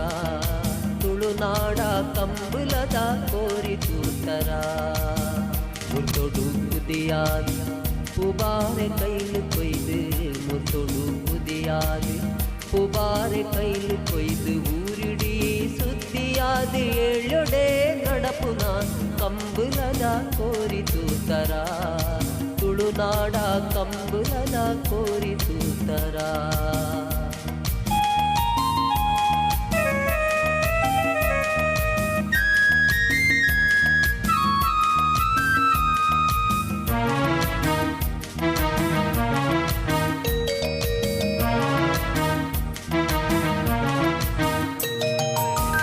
ತುಳುನಾಡ ಕಂಬುಲದ ಕೋರಿ ತೂತರ ಮುರ್ತೊಡು ಕುದಿಯಾದು ಪುಬಾರೆ ಕೈಲು ಕೊಯ್ದು ಮುರ್ತೊಡು ಕುದಿಯಾದು ಪುಬಾರೆ ಕೈಲು ಕೊಯ್ದು ಊರಿಡೀ ಸುದ್ದಿಯಾದು ಏಳೊಡೆ ನಡಪುನ ಕಂಬುಲದ ಕೋರಿ ತೂತರ ತುಳುನಾಡ ಕಂಬುಲದ ಕೋರಿ ತೂತರ.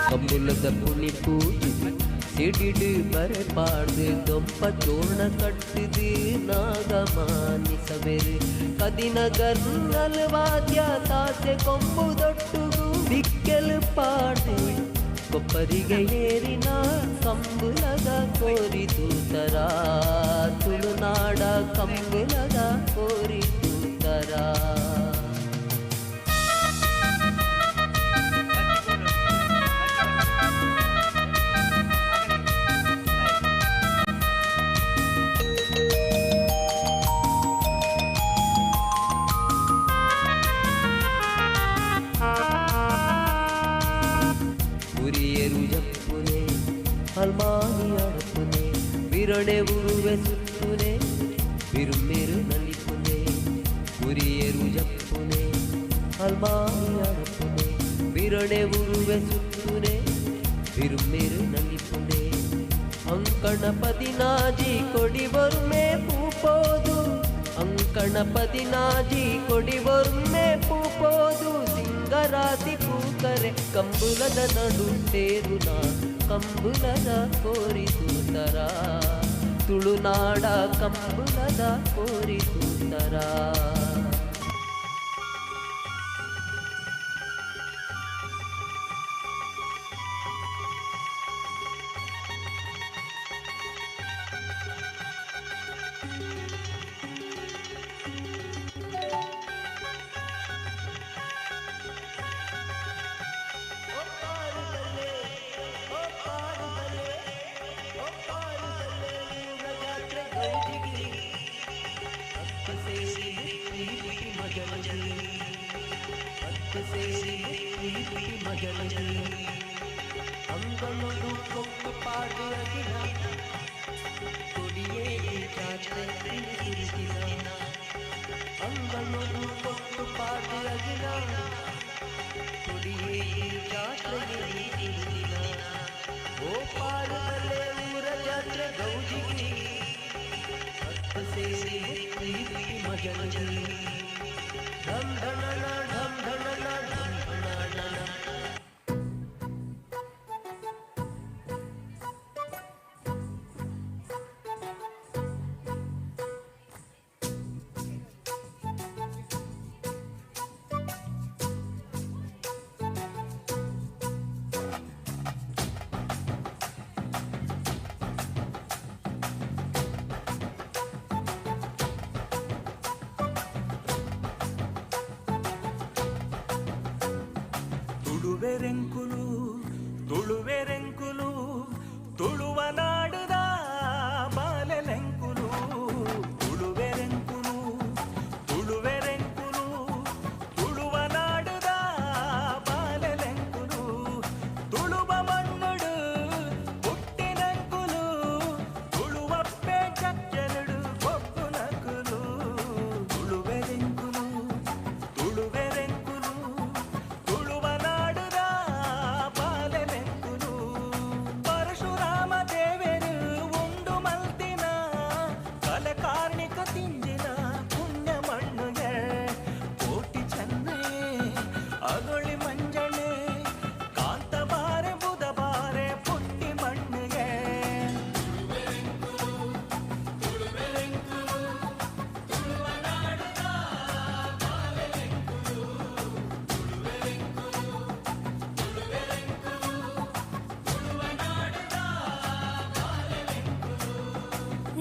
ಕಂಬುಲದ ಪುಣಿ ಪೂಜಿದು ಸಿಡಿಡು ಬರೆಪಾಡ್ದು ದೊಂಪ ಚೂರ್ಣ ಕಟ್ಟಿದು ನಾಗಮಾನಿಸವೆರು ಕದಿನ ಗರ್ನಲ್ ವಾದ್ಯ ತಾಸೆ ಕೊಂಬು ದೊಟ್ಟುಗು ದಿಕ್ಕೆಲು ಪಾಡ್ದು ಕೊಪ್ಪರಿಗೆ ಏರಿನ ಕಂಬುಲದ ಕೋರಿ ತೂತರ ತುಳುನಾಡ ಕಂಬುಲದ ಕೋರಿ ತೂತರ. ಅಲ್ಮಾನಿ ಅಡಪುನೆ ವಿರ ಅಲ್ಮಾನಿ ಅಡಪುನೆ ಬಿರಣೆ ಉರುವೆ ಸುತ್ತುನೆ ಬಿರುಮೆರು ನಲಿಪುನೆ ಅಂಕಣ ಪದಿನಾಜಿ ಕೊಡಿ ಬರುಮೆ ಪೂಪೋದು ಅಂಕಣ ಪದಿನಾಜಿ ಕೊಡಿ ಬರುಮೆ ಪೂಪೋದು ಸಿಂಗರಾತಿ ಪೂಕರೆ ಕಂಬುಲದ ನಡು ತೇರುನ ಕಂಬುಲದ ಕೋರಿತೂತರ ತುಳುನಾಡ ಕಂಬುಲದ ಕೋರಿತೂತರ. ತುಳುವೆರೆಂಕುಲು ತುಳುವೆರೆಂಕುಲು ತುಳುವ ನಾಡುದ ಬಾಲೆಲೆಂಕುಲು ತುಳುವೆರೆಂಕುಲು ತುಳುವೆರೆಂಕುಲು ತುಳುವ ನಾಡುದ ಬಾಲೆಲೆಂಕುಲು ತುಳುವ ಮಣ್ಣುಡು ಹುಟ್ಟಿನಂಕುಲು ತುಳುವಪ್ಪೆ ಚಕ್ಕೆಲುಡು ಕೊಪ್ಪುನಕುಲು ತುಳುವೆರೆಂಕುಲು ತುಳುವೆರೆಂಕುಲು ತುಳುವ ನಾಡುದ ಬಾಲೆಲೆಂಕುಲು ಪರಶುರಾಮ ದೇವರು ಉಂಡು ಮಲ್ತಿನ ಕಲೆ ಕಾರ್ಣಿಕ ತಿಂಜಿನ ಪುಣ್ಯ ಮಣ್ಣುಗೆ ಕೋಟಿ ಚೆನ್ನೆ ಅಗೊಳಿ ಮಂಜಣೆ ಕಾಂತ ಬಾರೆ ಬುಧ ಬಾರೆ ಪುಟ್ಟಿ ಮಣ್ಣುಗೆ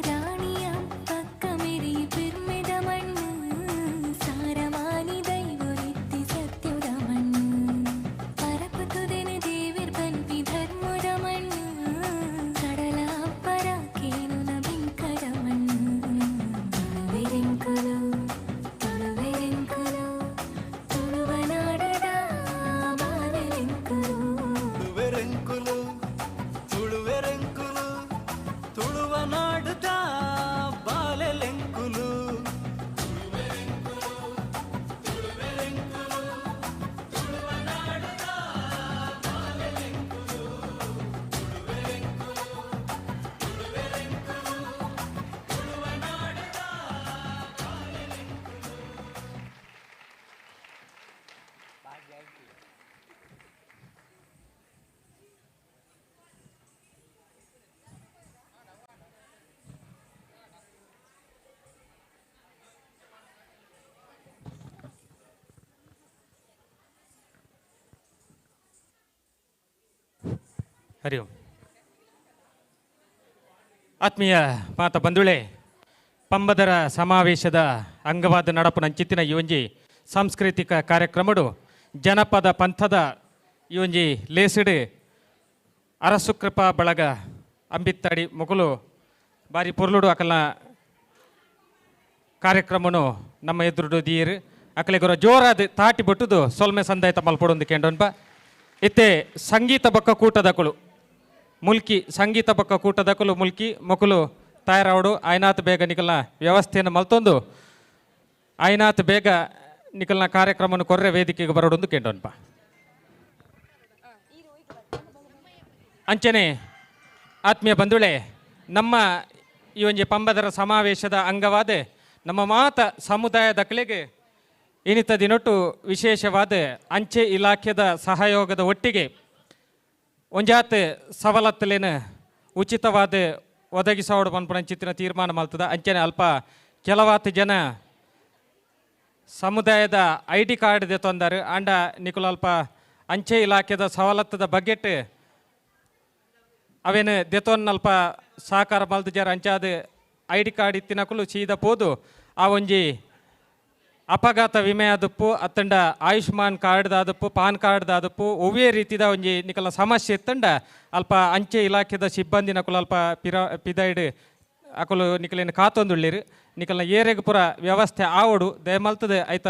ರಾಣಿಯ ಪಕ್ಕ ಮೆರಿ ಪಿರ್ಮೆದ ಮಣ್ಣು ಸಾರಮಾನಿ ದೈವೊರಿತ್ತಿ ಸತ್ಯದ ಮಣ್ಣು ಪರಪು ತುದೆನ ದೇವಿರ್ ಬನ್ಪಿ ಧರ್ಮದ ಮಣ್ಣು ಕಡಲ ಪರಾಕೇನುನ ಬಿಂಕದ ಮಣ್ಣು ತುಳುವೆರೆಂಕುಲು ತುಳುವೆರೆಂಕುಲು ತುಳುವ ನಾಡದ ಬಾಲೆಲೆಂಕುಲು ತುಳುವೆರೆಂಕುಲು ತುಳುವೆರೆಂಕುಲು ತುಳುವ ನಾಡುದ ಬಾಲೆಲೆಂಕುಲು ಹರಿ ಓಂ. ಆತ್ಮೀಯ ಮಾತ ಬಂಧುಳೆ, ಪಂಬದರ ಸಮಾವೇಶದ ಅಂಗವಾದ ನಡಪು ನಂಚಿತ್ತಿನ ಈ ಒಂಜಿ ಸಾಂಸ್ಕೃತಿಕ ಕಾರ್ಯಕ್ರಮಡು ಜನಪದ ಪಂಥದ ಈ ಒಂಜಿ ಲೇಸಿಡು ಅರಸುಕೃಪಾ ಬಳಗ ಅಂಬಿತ್ತಡಿ ಮೊಗಲು ಬಾರಿ ಪೊರ್ಲುಡು ಅಕಲ್ನ ಕಾರ್ಯಕ್ರಮನು ನಮ್ಮ ಎದುರುಡು ದೀರ್ ಅಕಲೆಗೊರ ಜೋರಾದ ತಾಟಿ ಬೊಟ್ಟುದು ಸೊಲ್ಮೆ ಸಂದಾಯ್ತ ಮಲ್ಪೊಡೊಂದು ಕೇಂಡೊನ್ಪ. ಇತ್ತೆ ಸಂಗೀತ ಬೊಕ್ಕ ಕೂಟದಕುಲು ಮುಲ್ಕಿ ಸಂಗೀತ ಬೊಕ್ಕ ಕೂಟದಕುಲು ಮುಲ್ಕಿ ಮೊಕುಲು ತಯಾರಾವಡು ಆಯ್ನಾತ್ ಬೇಗ ನಿಕಲ್ನ ವ್ಯವಸ್ಥೆಯನ್ನು ಮಲ್ತೊಂದು ಆಯ್ನಾತ್ ಬೇಗ ನಿಕಲ್ನ ಕಾರ್ಯಕ್ರಮವನ್ನು ಕೊರ್ರೆ ವೇದಿಕೆಗೆ ಬರೋಡೊಂದು ಕೇಂದ್ರನ್ಪ. ಅಂಚನೆ ಆತ್ಮೀಯ ಬಂಧುಗಳೇ, ನಮ್ಮ ಈ ಒಂಜಿ ಪಂಬದರ ಸಮಾವೇಶದ ಅಂಗವಾದ ನಮ್ಮ ಮಾತ ಸಮುದಾಯದ ಕಲೆಗೆ ಇನಿತ ದಿನೊಟ್ಟು ವಿಶೇಷವಾದ ಅಂಚೆ ಇಲಾಖೆದ ಸಹಯೋಗದ ಒಟ್ಟಿಗೆ ಒಂಜಾತ್ ಸವಲತ್ತುಲೇನ ಉಚಿತವಾದ ಒದಗಿಸೋಡು ಪನ್ಪುನಂಚಿತ್ತಿನ ತೀರ್ಮಾನ ಮಲ್ತದ. ಅಂಚನೆ ಅಲ್ಪ ಕೆಲವಾತ್ ಜನ ಸಮುದಾಯದ I D card ದೆತ್ತೊಂದಾರು ಆಂಡ ನಿಕುಲು ಅಲ್ಪ ಅಂಚೆ ಇಲಾಖೆದ ಸವಲತ್ತದ ಬಗೆಟ್ ಅವೇನು ದೆತೊನ್ನಲ್ಪ ಸಹಕಾರ ಮಲ್ತುಜಾರ್. ಅಂಚಾದ I D card ಇತ್ತಿನಕುಲು ಸೀದ ಪೋದು ಆ ಒಂಜಿ ಅಪಘಾತ ವಿಮೆ ಆದಪ್ಪು ಅತ್ತಂಡ ಆಯುಷ್ಮಾನ್ ಕಾರ್ಡ್ ದಾದಪ್ಪು ಪಾನ್ ಕಾರ್ಡ್ ದಾದಪ್ಪು ಒವ್ವೇ ರೀತಿದ ಒಂಜಿ ನಿಕಲ ಸಮಸ್ಯೆ ಇತ್ತಂಡ ಅಲ್ಪ ಅಂಚೆ ಇಲಾಖೆದ ಸಿಬ್ಬಂದಿ ನಕುಲು ಅಲ್ಪ ಪಿದೈಡ್ ಅಕುಲು ನಿಕಲೇನು ಕಾತೊಂದುಳ್ಳಿರು ನಿಕಲ್ನ ಏರೆಗ್ ಪೂರ ವ್ಯವಸ್ಥೆ ಆವಡು ದಯಮಲ್ತದೆ ಐತ.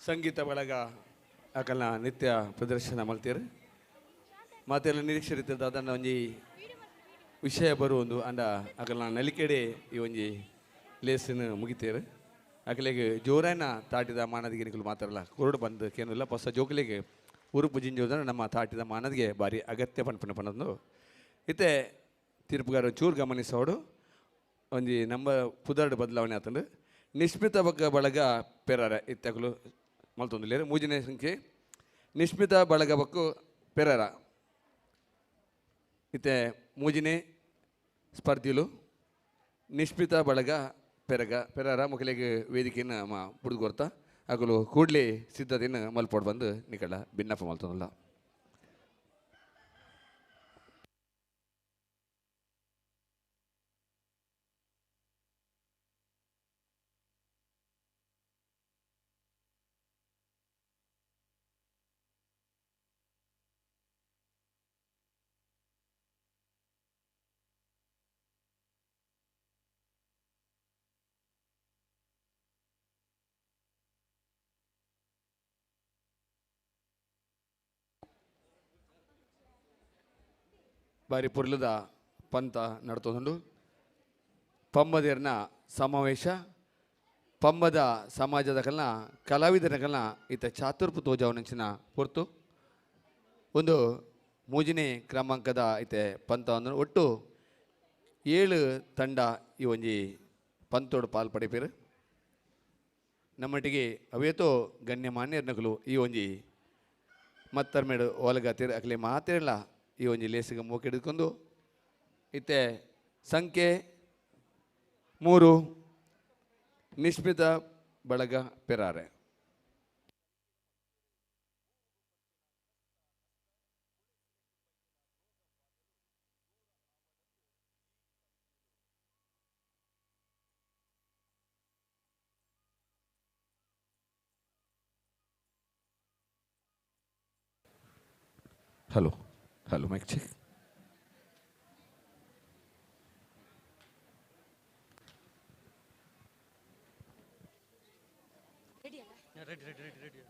ಸಂಗೀತ ಬಳಗ ಅಕಲ್ನ ನಿತ್ಯ ಪ್ರದರ್ಶನ ಮಲ್ತೇರು. ಮಾತೆಲ್ಲ ನಿರೀಕ್ಷೆ ರೀತಿಯ ಅದನ್ನು ಒಂಜಿ ವಿಷಯ ಬರುವೊಂದು ಅಂಡ ಅಕಲ್ನ ನಲಿಕೆಡೆ ಈ ಒಂಜಿ ಲೇಸಿನ ಮುಗಿತೇರು. ಅಕಲೆಗೆ ಜೋರಾನ ತಾಟಿದ ಮಾನದಿಗೆ ನಿಕಲು ಮಾತಾಡಲ್ಲ ಕೊರಡು ಬಂದು ಕೇನಿಲ್ಲ ಹೊಸ ಜೋಕಲಿಗೆ ಉರುಪು ಜಿಂಜೋದನ್ನು ನಮ್ಮ ತಾಟಿದ ಮಾನದಿಗೆ ಭಾರಿ ಅಗತ್ಯ ಪನ್ಪನ ಪನ್ನೊಂದು ಇತ್ತೆ ತೀರ್ಪುಗಾರ ಚೂರು ಗಮನಿಸೋಡು ಒಂಜಿ ನಮ್ಮ ಪುದರ್ಡು ಬದಲಾವಣೆ ಆತಂದು ನಿಷ್ಮಿತ ಬಗ್ಗ ಬಳಗ ಪೆರಾರ ಇತ್ತಕಲು ಮಲ್ತೊಂದುಲ್ಲೇರು. ಮೂಜನೇ ಸಂಖ್ಯೆ ನಿಷ್ಮಿತ ಬಳಗ ಬಕ್ಕು ಪೆರಾರ ಇತ್ತೆ ಮೂಜಿನೇ ಸ್ಪರ್ಧಿಲು ನಿಷ್ಮಿತ ಬಳಗ ಪೆರಗ ಪೆರಾರ ಮುಖಲೆಗೆ ವೇದಿಕೆಯನ್ನು ಮಾ ಬುಡ್ದು ಕೊರ್ತ ಅಗಲು ಕೂಡಲೇ ಸಿದ್ಧತೆಯನ್ನು ಮಲ್ಪೋಡ್ ಬಂದು ನಿಕಳ ಭಿನ್ನಪ್ಪ ಮಲ್ತೊಂದಲ್ಲ. ಬಾರಿ ಪೊರ್ಲುದ ಪಂತ ನಡ್ತೊಂದುಂಡು. ಪಂಬದೇರ್ನ ಸಮಾವೇಶ ಪಂಬದ ಸಮಾಜದ ಕಲ್ನ ಕಲಾವಿದರ ಕಲ್ನ ಈತ ಚಾತುರ್ಪು ತೋಜಾವನಂಚಿನ ಪೊರ್ತು ಒಂದು ಮೂಜನೇ ಕ್ರಮಾಂಕದ ಐತೆ ಪಂತ ಒಂದು ಒಟ್ಟು 7 ತಂಡ ಈ ಒಂಜಿ ಪಂತೋಡು ಪಾಲ್ ಪಡೆಪೇರು. ನಮ್ಮಟ್ಟಿಗೆ ಅವೇತೋ ಗಣ್ಯಮಾನ್ಯರ್ನಕಲು ಈ ಒಂಜಿ ಮತ್ತರ್ಮೇಡು ಓಲಗಾತಿರ್ ಅಕಲೆ ಮಾತಿರಲ್ಲ ಈ ಒಂಜಿ ಲೇಸಿಗೆ ಮೋಕೆಡ್ಕೊಂಡು ಇತ್ತೆ ಸಂಖ್ಯೆ 3 ನಿಷ್ಮಿತ ಬಳಗ ಪೆರಾರೆ. Hello hello mic check. Ready ready ready ready.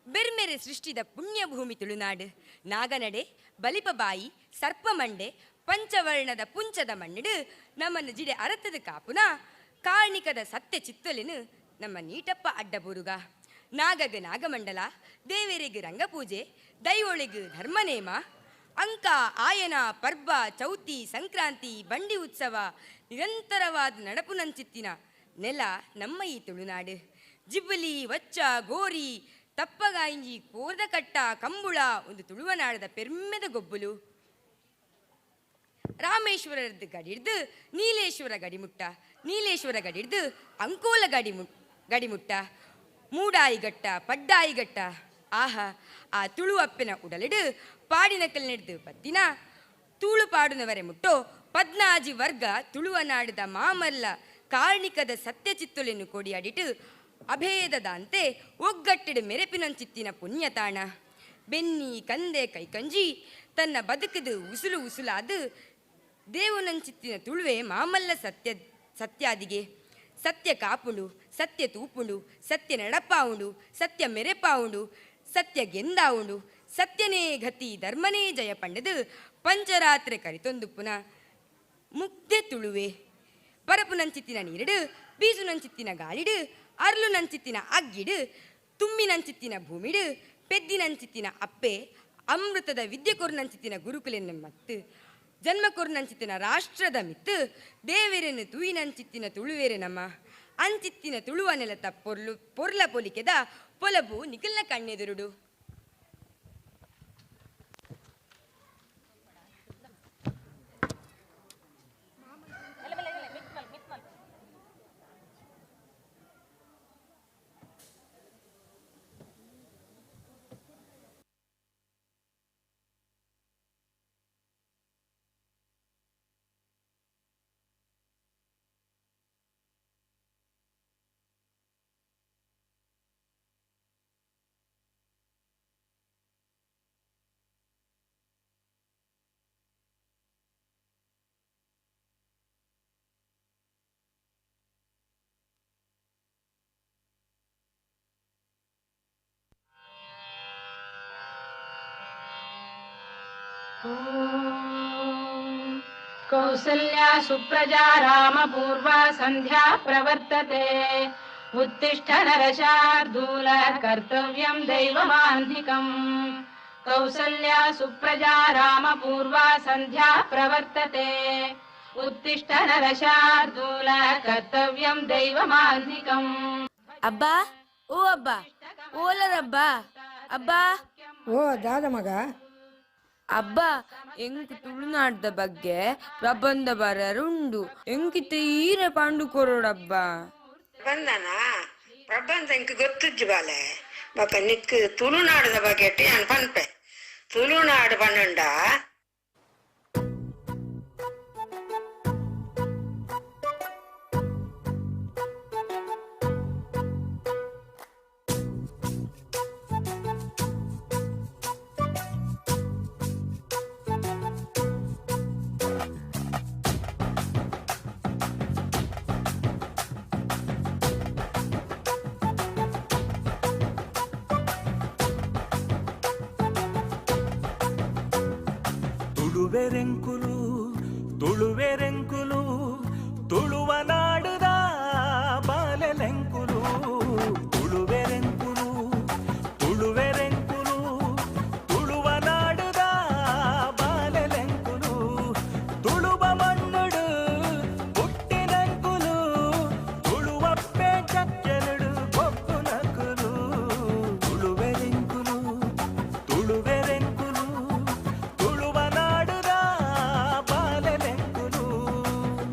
ಬೆರ್ಮೆರೆ ಸೃಷ್ಟಿದ ಪುಣ್ಯಭೂಮಿ ತುಳುನಾಡು ನಾಗನಡೆ ಬಲಿಪಬಾಯಿ ಸರ್ಪಮಂಡೆ ಪಂಚವರ್ಣದ ಪುಂಚದ ಮಣ್ಣಿಡು ನಮ್ಮನ್ನು ಜಿಡೆ ಅರತದ ಕಾಪುನ ಕಾರ್ಣಿಕದ ಸತ್ಯ ಚಿತ್ತಲಿನು ನಮ್ಮ ನೀಟಪ್ಪ ಅಡ್ಡಬೂರುಗ ನಾಗಗ ನಾಗಮಂಡಲ ದೇವರಿಗೆ ರಂಗಪೂಜೆ ದೈವೊಳಿಗು ಧರ್ಮನೇಮ ಅಂಕ ಆಯನ ಪರ್ಬ ಚೌತಿ ಸಂಕ್ರಾಂತಿ ಬಂಡಿ ಉತ್ಸವ ನಿರಂತರವಾದ ನಡಪುನಂಚಿತ್ತಿನ ನೆಲ ನಮ್ಮ ಈ ತುಳುನಾಡು ಜಿಬ್ಬಲಿ ವಚ್ಚ ಗೋರಿ ತಪ್ಪಗಾಯಿಂಜಿ ಕೋರ್ದ ಕಟ್ಟ ಕಂಬುಳ ಒಂದು ತುಳುವನಾಡದ ಪೆರ್ಮೆದ ಗೊಬ್ಬುಲು ರಾಮೇಶ್ವರದ್ದು ಗಡಿಡ್ದು ನೀಲೇಶ್ವರ ಗಡಿಮುಟ್ಟ ನೀಲೇಶ್ವರ ಗಡಿಡ್ದು ಅಂಕೋಲ ಗಡಿಮುಟ್ಟ ಮೂಡಾಯಿಗಟ್ಟ ಪಡ್ಡಾಯಿಗಟ್ಟ ಆಹಾ ಆ ತುಳು ಅಪ್ಪನ ಉಡಲಿಡು ಪಾಡಿನ ಕಲ್ನೆಡ್ದು ಬತ್ತಿನ ತೂಳು ಪಾಡುನವರೆ ಮುಟ್ಟೋ ಪದ್ನಾಜಿ ವರ್ಗ ತುಳುವನಾಡದ ಮಾಮಲ್ಲ ಕಾರ್ಣಿಕದ ಸತ್ಯಚಿತ್ತುಲೆನ್ನು ಕೊಡಿಯಾಡಿಟ್ಟು ಅಭೇದದಾಂತೆ ಒಗ್ಗಟ್ಟಿಡು ಮೆರೆಪಿನಂಚಿತ್ತಿನ ಪುಣ್ಯತಾಣ ಬೆನ್ನಿ ಕಂದೆ ಕೈಕಂಜಿ ತನ್ನ ಬದುಕದು ಉಸುಲು ಉಸುಲಾದು ದೇವನಂಚಿತ್ತಿನ ತುಳುವೆ ಮಾಮಲ್ಲ ಸತ್ಯ ಸತ್ಯಾದಿಗೆ ಸತ್ಯ ಕಾಪುಂಡು ಸತ್ಯ ತೂಪುಂಡು ಸತ್ಯ ನಡಪಾವುಂಡು ಸತ್ಯ ಮೆರೆಪಾವುಂಡು ಸತ್ಯ ಗೆಂದಾವುಂಡು ಸತ್ಯನೇ ಗತಿ ಧರ್ಮನೇ ಜಯ ಪಂಡದು ಪಂಚರಾತ್ರೆ ಕರಿತೊಂದು ಪುನಃ ಮುಗ್ಧೆ ತುಳುವೆ ಪರಪುನಂಚಿತ್ತಿನ ನೀರಿಡು ಬೀಸುನಂಚಿತ್ತಿನ ಗಾಳಿಡು ಅರ್ಲುನಂಚಿತ್ತಿನ ಅಗ್ಗಿಡು ತುಮ್ಮಿನಂಚಿತ್ತಿನ ಭೂಮಿಡು ಪೆದ್ದಿನಂಚಿತ್ತಿನ ಅಪ್ಪೆ ಅಮೃತದ ವಿದ್ಯೆ ಕೊರ್ನಂಚಿತ್ತಿನ ಗುರುಕುಲೆನ್ನ ಮತ್ತು ಜನ್ಮ ಕೊರ್ನಂಚಿತ್ತಿನ ರಾಷ್ಟ್ರದ ಮಿತ್ತು ದೇವೆರೆನು ತೂಯಿನಂಚಿತ್ತಿನ ತುಳುವೆರೆ ನಮ್ಮ ಅಂಚಿತ್ತಿನ ತುಳುವ ನೆಲತ ಪೊರ್ಲು ಪೊರ್ಲ ಪೊಲಿಕೆದ ಪೊಲಬು ನಿಖಲ್ನ ಕಣ್ಣೆದುರುಡು. ಕೌಸಲ್ಯಾ ಸುಪ್ರಜಾ ರಾಮ ಪೂರ್ವ ಸಂಧ್ಯಾ ಪ್ರವರ್ತತೆ. ಉತ್ತಿಷ್ಠ ನರಶಾರ್ದೂಲ ಕರ್ತವ್ಯಂ ದೈವಮಾಹ್ನಿಕಂ. ಕೌಸಲ್ಯಾ ಸುಪ್ರಜಾ ರಾಮ ಪೂರ್ವ ಸಂಧ್ಯಾ ಪ್ರವರ್ತತೆ. ಉತ್ತಿಷ್ಠ ನರಶಾರ್ದೂಲ ಕರ್ತವ್ಯಂ ದೈವಮಾಹ್ನಿಕಂ. ಅಬ್ಬಾ, ಓ ಅಬ್ಬಾ, ಓಲರಬ್ಬಾ, ಅಬ್ಬಾ. ಓ ದಾದ ಮಗ. ಅಬ್ಬಾ, ಎಂಕ್ ತುಳುನಾಡ್ದ ಬಗ್ಗೆ ಪ್ರಬಂಧ ಬರರುಂಡು, ಎಂಕಿತ ಈರೆ ಪಾಂಡು ಕೊರೋಡಬ್ಬ. ಬಂದನಾ ಪ್ರಬಂಧ ಎಂಕ್ ಗೊತ್ತುಜ್ಜು ಬಾಲೆ. ಬೊಕ ನಿಕ್ ತುಳುನಾಡದ ಬಗ್ಗೆ ಯಾನ್ ಪನ್ಪೆ. ತುಳುನಾಡು ಪನ್ನುಂಡ ತುಳುವೆರೆಂಕುಲು ತುಳುವೆರೆಂಕುಲು ತುಳುವ ನಾಡುದ ಬಾಲೆಲೆಂಕುಲು. ತುಳುವೆರೆಂಕುಲು ತುಳುವೆರೆಂಕುಲು ತುಳುವ ನಾಡುದ ಬಾಲೆಲೆಂಕುಲು. ತುಳುವ ಮಣ್ಣುಡು ಪುಟ್ಟಿನಂಕುಲು, ತುಳುವಪ್ಪೆ ಚಕ್ಕೆಲುಡು ಬೊಕ್ಕುನಕುಲು. ತುಳುವೆರೆಂಕುಲು ತುಳುವೆರೆಂಕುಲು ತುಳುವ ನಾಡುದ ಬಾಲೆಲೆಂಕುಲು.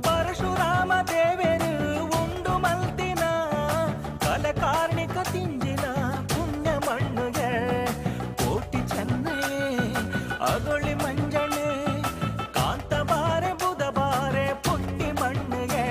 ಪರಶುರಾಮ ದೇವೆರು ಉಂಡು ಮಲ್ತಿನ ಕಲೆ ಕಾರ್ಣಿಕ ತಿಂಜಿನ ಪುಣ್ಯ ಮಣ್ಣುಗೆ. ಕೋಟಿ ಚೆನ್ನೆ ಅಗೊಳಿ ಮಂಜಣೆ ಕಾಂತ ಬಾರೆ ಬುಧ ಬಾರೆ ಪುಟ್ಟಿ ಮಣ್ಣುಗೆ.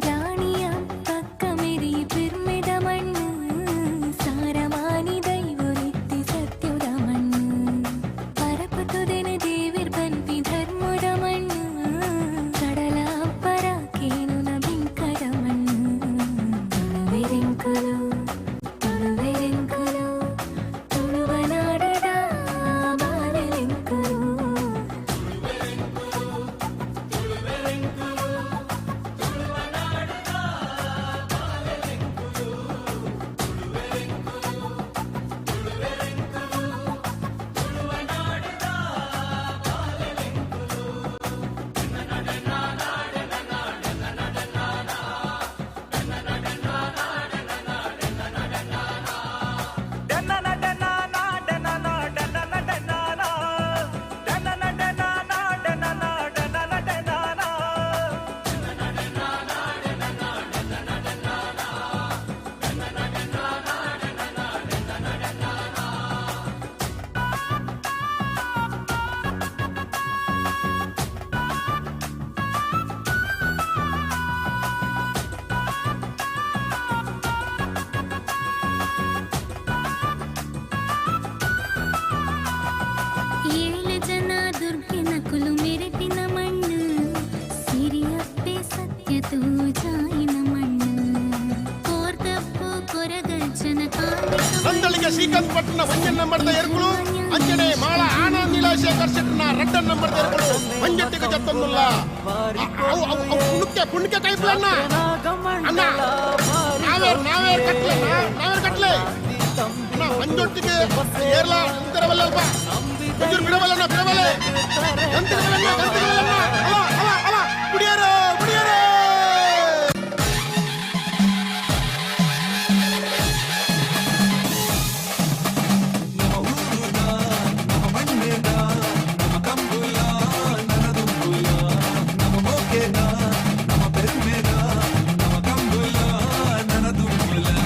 ರಾಣಿಯ ಪಕ್ಕ ಮೆರಿ ಪಿರ್ಮೆದ ಮಣ್ಣು, ಸಾರಮಾನಿ ದೈವೊರಿತ್ತಿ ಸತ್ಯದ ಮಣ್ಣು, ಪರಪತುದೆನ ದೇವಿರ್ ಬನ್ಪಿ ಧರ್ಮದ ಮಣ್ಣು, ಕಡಲ ಪರ ಕೇನುನ ಬಿಂಕದ ಮಣ್ಣು. ತುಳುವೆರೆಂಕುಲು ತುಳುವೆರೆಂಕುಲು ತುಳುವ ನಾಡದ ಬಾಲೆಲೆಂಕುಲು. ಏಳು ಜನ ದುರ್ಗಿನ ಕುಲು ಮೆರೆತಿನ ಮಣ್ಣು, ಸಿರಿಯಪ್ಪೆ ಸತ್ಯ ತೂಜಾಯಿನ ಮಣ್ಣು, ಕೋರ್ದಪ್ಪು ಕೊರಗಜ್ಜನ ಕಾರ್ಣಿಕ ನಂದಳಿಗೆ ಶ್ರೀಕಾಂತ್ ಪಟ್ಟಣ ಒಂಜನ್ ನಂಬರ್ದ ಎರ್ಕುಳು, ಅಂಜನೆ ಮಾಳ ಆನಂದ್ ಶೇಖರ್ ಶೆಟ್ಟನ ರಡ್ಡನ್ ನಂಬರ್ದ ಎರ್ಕುಳು ಮಂಜಟ್ಟಿಗೆ ಜತ್ತೊಂದುಲ್ಲ. ಅವು ಅವು ಅವು ಪುಣಕ್ಕೆ ಪುಣಕ್ಕೆ ಕೈಪ್ಲಣ್ಣ ಅಣ್ಣ, ನಾವೇರ್ ನಾವೇರ್ ಕಟ್ಲೆ ನಾವೇರ್ ಕಟ್ಲೆ ಅಣ್ಣ. ಮಂಜೊಟ್ಟಿಗೆ ಏರ್ಲ ಇಂತರವಲ್ಲ ಅಲ್ಪ ಮಂಜೂರು ಬಿಡವಲ್ಲಣ್ಣ, ಬಿಡವಲ್ಲೆ ಗಂತಿಗಳನ್ನ ಗಂತಿಗಳನ್ನ. ಅಲ್ಲ ಅಲ್ಲ ಅಲ್ಲ, ಕುಡಿಯರು ಕುಡಿಯರು.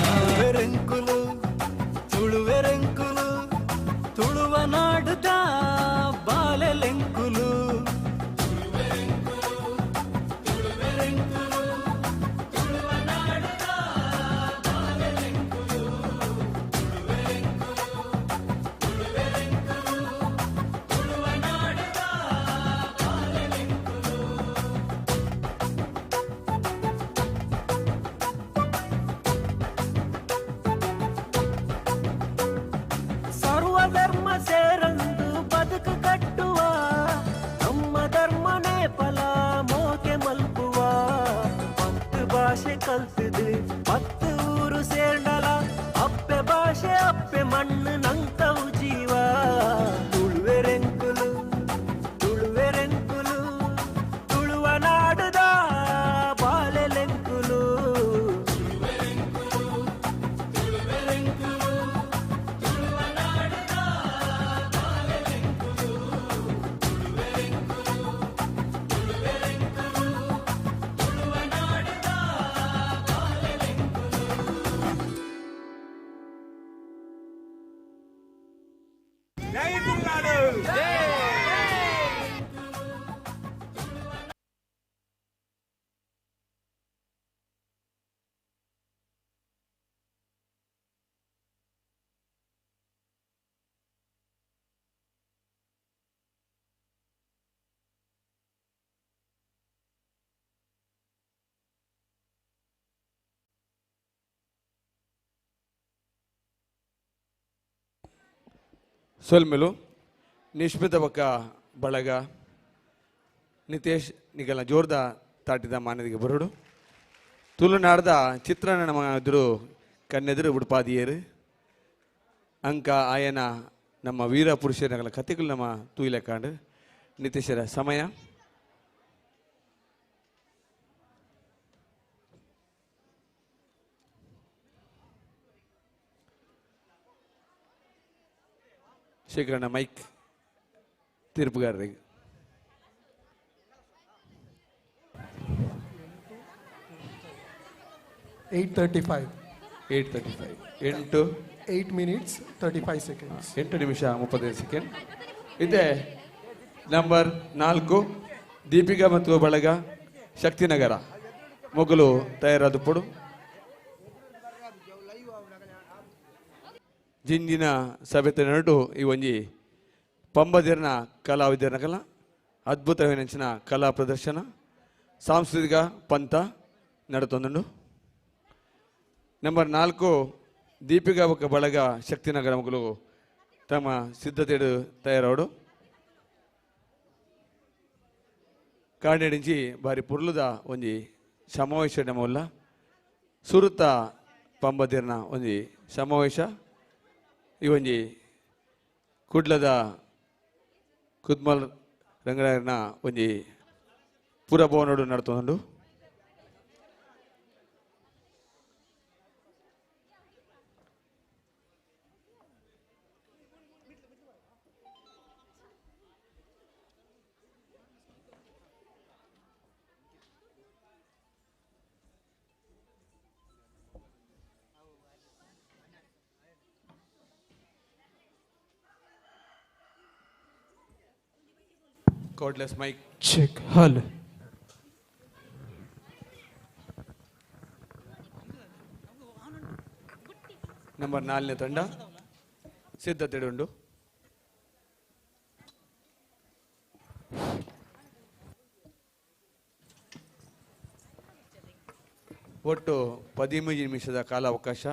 ತುಳುವೆರೆಂಕುಲು ತುಳುವೆರೆಂಕುಲು ತುಳುವ ನಾಡುದ ಬಾಲೆಲೆಂಕುಲು. ತುಳುವೆರೆಂಕುಲು ಕಲ್ತದು 10 ಊರು ಸೇರ್ಂಡಲ ಅಪ್ಪೆ ಭಾಷೆ ಅಪ್ಪೆ ಮಣ್ಣು ನಂಕವು ಜೀವ ತುಳುವೆರೆಂಕುಲು ತುಳುವೆರೆಂಕುಲು ತುಳುವ ನಾಡುದ ಬಾಲೆಲೆಂಕುಲು ಸೊಲ್ಮೆಲು ನಿಷ್ಮಿತ ಬೊಕ್ಕ ಬಳಗ ನಿತೇಶ್ ನಿಗಲ ಜೋರ್ದ ತಾಟಿದ ಮಾನದಿಗೆ ಬರುಡು ತುಳುನಾಡ್ದ ಚಿತ್ರಣ ನಮ್ಮ ಎದುರು ಕಣ್ಣೆದುರು ಉಡುಪಾದಿಯರು ಅಂಕ ಆಯನ ನಮ್ಮ ವೀರ ಪುರುಷರ ಕಥೆಗಳು ನಮ್ಮ ತೂಯಿಲೆಕಾಂಡು ನಿತೇಶರ ಸಮಯ ಶೇಖರಣ್ಣ ಮೈಕ್ ತೀರ್ಪುಗಾರರಿಗೆ 8:35. 8:35 8 8 minutes 35 seconds. 8 ನಿಮಿಷ 35 ಸೆಕೆಂಡ್ ಇದೆ. ನಂಬರ್ 4 ದೀಪಿಕಾ ಮತ್ತು ಬಳಗ ಶಕ್ತಿನಗರ ಮೊಗಲು ತಯಾರಾದ ಪೊಡು ಜಿಂಜಿನ ಸಭೆತ ನಡು ಈ ಒಂಜಿ ಪಂಬದಿರ್ನ ಕಲಾವಿದರ್ನ ಕಲಾ ಅದ್ಭುತವೇನಂಚಿನ ಕಲಾ ಪ್ರದರ್ಶನ ಸಾಂಸ್ಕೃತಿಕ ಪಂಥ ನಡತೊಂದುಂಡು. ನಂಬರ್ 4 ದೀಪಿಕಾ ಬೊಕ್ಕ ಬಳಗ ಶಕ್ತಿನಗರ ಮಗಳು ತಮ್ಮ ಸಿದ್ಧತೆಡು ತಯಾರಾಡು ಕಾಡಿಡಿಂಚಿ ಬಾರಿ ಪುರ್ಲುದ ಒಂಜಿ ಸಮಾವೇಶ ನಮ್ಮಲ್ಲ ಸುರುತ ಪಂಬದಿರ್ನ ಒಂಜಿ ಸಮಾವೇಶ ಈ ಒಂಜಿ ಕುಡ್ಲದ ಕುದ್ಮಲ್ ರಂಗರಾಯರ್ನ ಒಂಜಿ ಪುರಭವನೋಡು ನಡತೊಂದುಂಡು. Cordless mic. Check. Hello. Number 4 ತಂಡ ಸಿದ್ಧತೆ ಉಂಟು. ಒಟ್ಟು 13 ನಿಮಿಷದ ಕಾಲಾವಕಾಶ.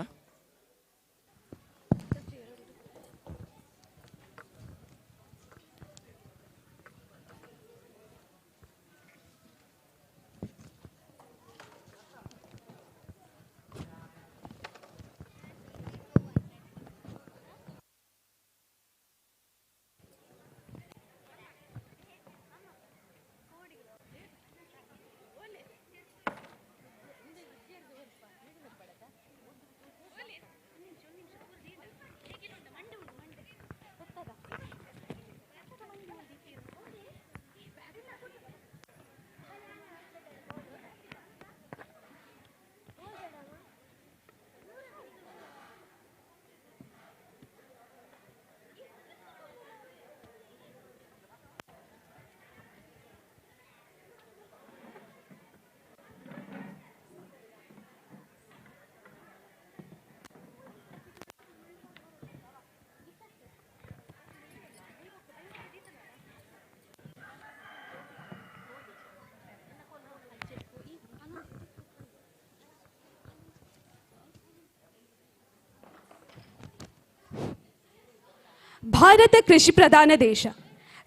ಭಾರತ ಕೃಷಿ ಪ್ರಧಾನ ದೇಶ.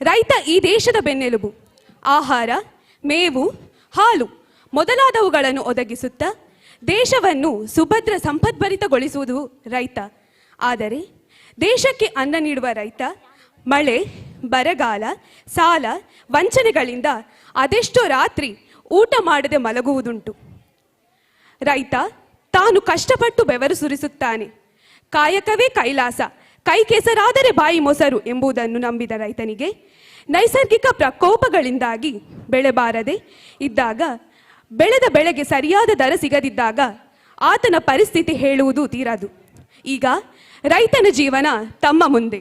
ರೈತ ಈ ದೇಶದ ಬೆನ್ನೆಲುಬು. ಆಹಾರ, ಮೇವು, ಹಾಲು ಮೊದಲಾದವುಗಳನ್ನು ಒದಗಿಸುತ್ತಾ ದೇಶವನ್ನು ಸುಭದ್ರ ಸಂಪದ್ಭರಿತಗೊಳಿಸುವುದು ರೈತ. ಆದರೆ ದೇಶಕ್ಕೆ ಅನ್ನ ನೀಡುವ ರೈತ ಮಳೆ, ಬರಗಾಲ, ಸಾಲ, ವಂಚನೆಗಳಿಂದ ಅದೆಷ್ಟೋ ರಾತ್ರಿ ಊಟ ಮಾಡದೆ ಮಲಗುವುದುಂಟು. ರೈತ ತಾನು ಕಷ್ಟಪಟ್ಟು ಬೆವರು ಸುರಿಸುತ್ತಾನೆ. ಕಾಯಕವೇ ಕೈಲಾಸ, ಕೈ ಕೆಸರಾದರೆ ಬಾಯಿ ಮೊಸರು ಎಂಬುದನ್ನು ನಂಬಿದ ರೈತನಿಗೆ ನೈಸರ್ಗಿಕ ಪ್ರಕೋಪಗಳಿಂದಾಗಿ ಬೆಳೆ ಬಾರದೆ ಇದ್ದಾಗ, ಬೆಳೆದ ಬೆಳೆಗೆ ಸರಿಯಾದ ದರ ಸಿಗದಿದ್ದಾಗ ಆತನ ಪರಿಸ್ಥಿತಿ ಹೇಳುವುದು ತೀರದು. ಈಗ ರೈತನ ಜೀವನ ತಮ್ಮ ಮುಂದೆ.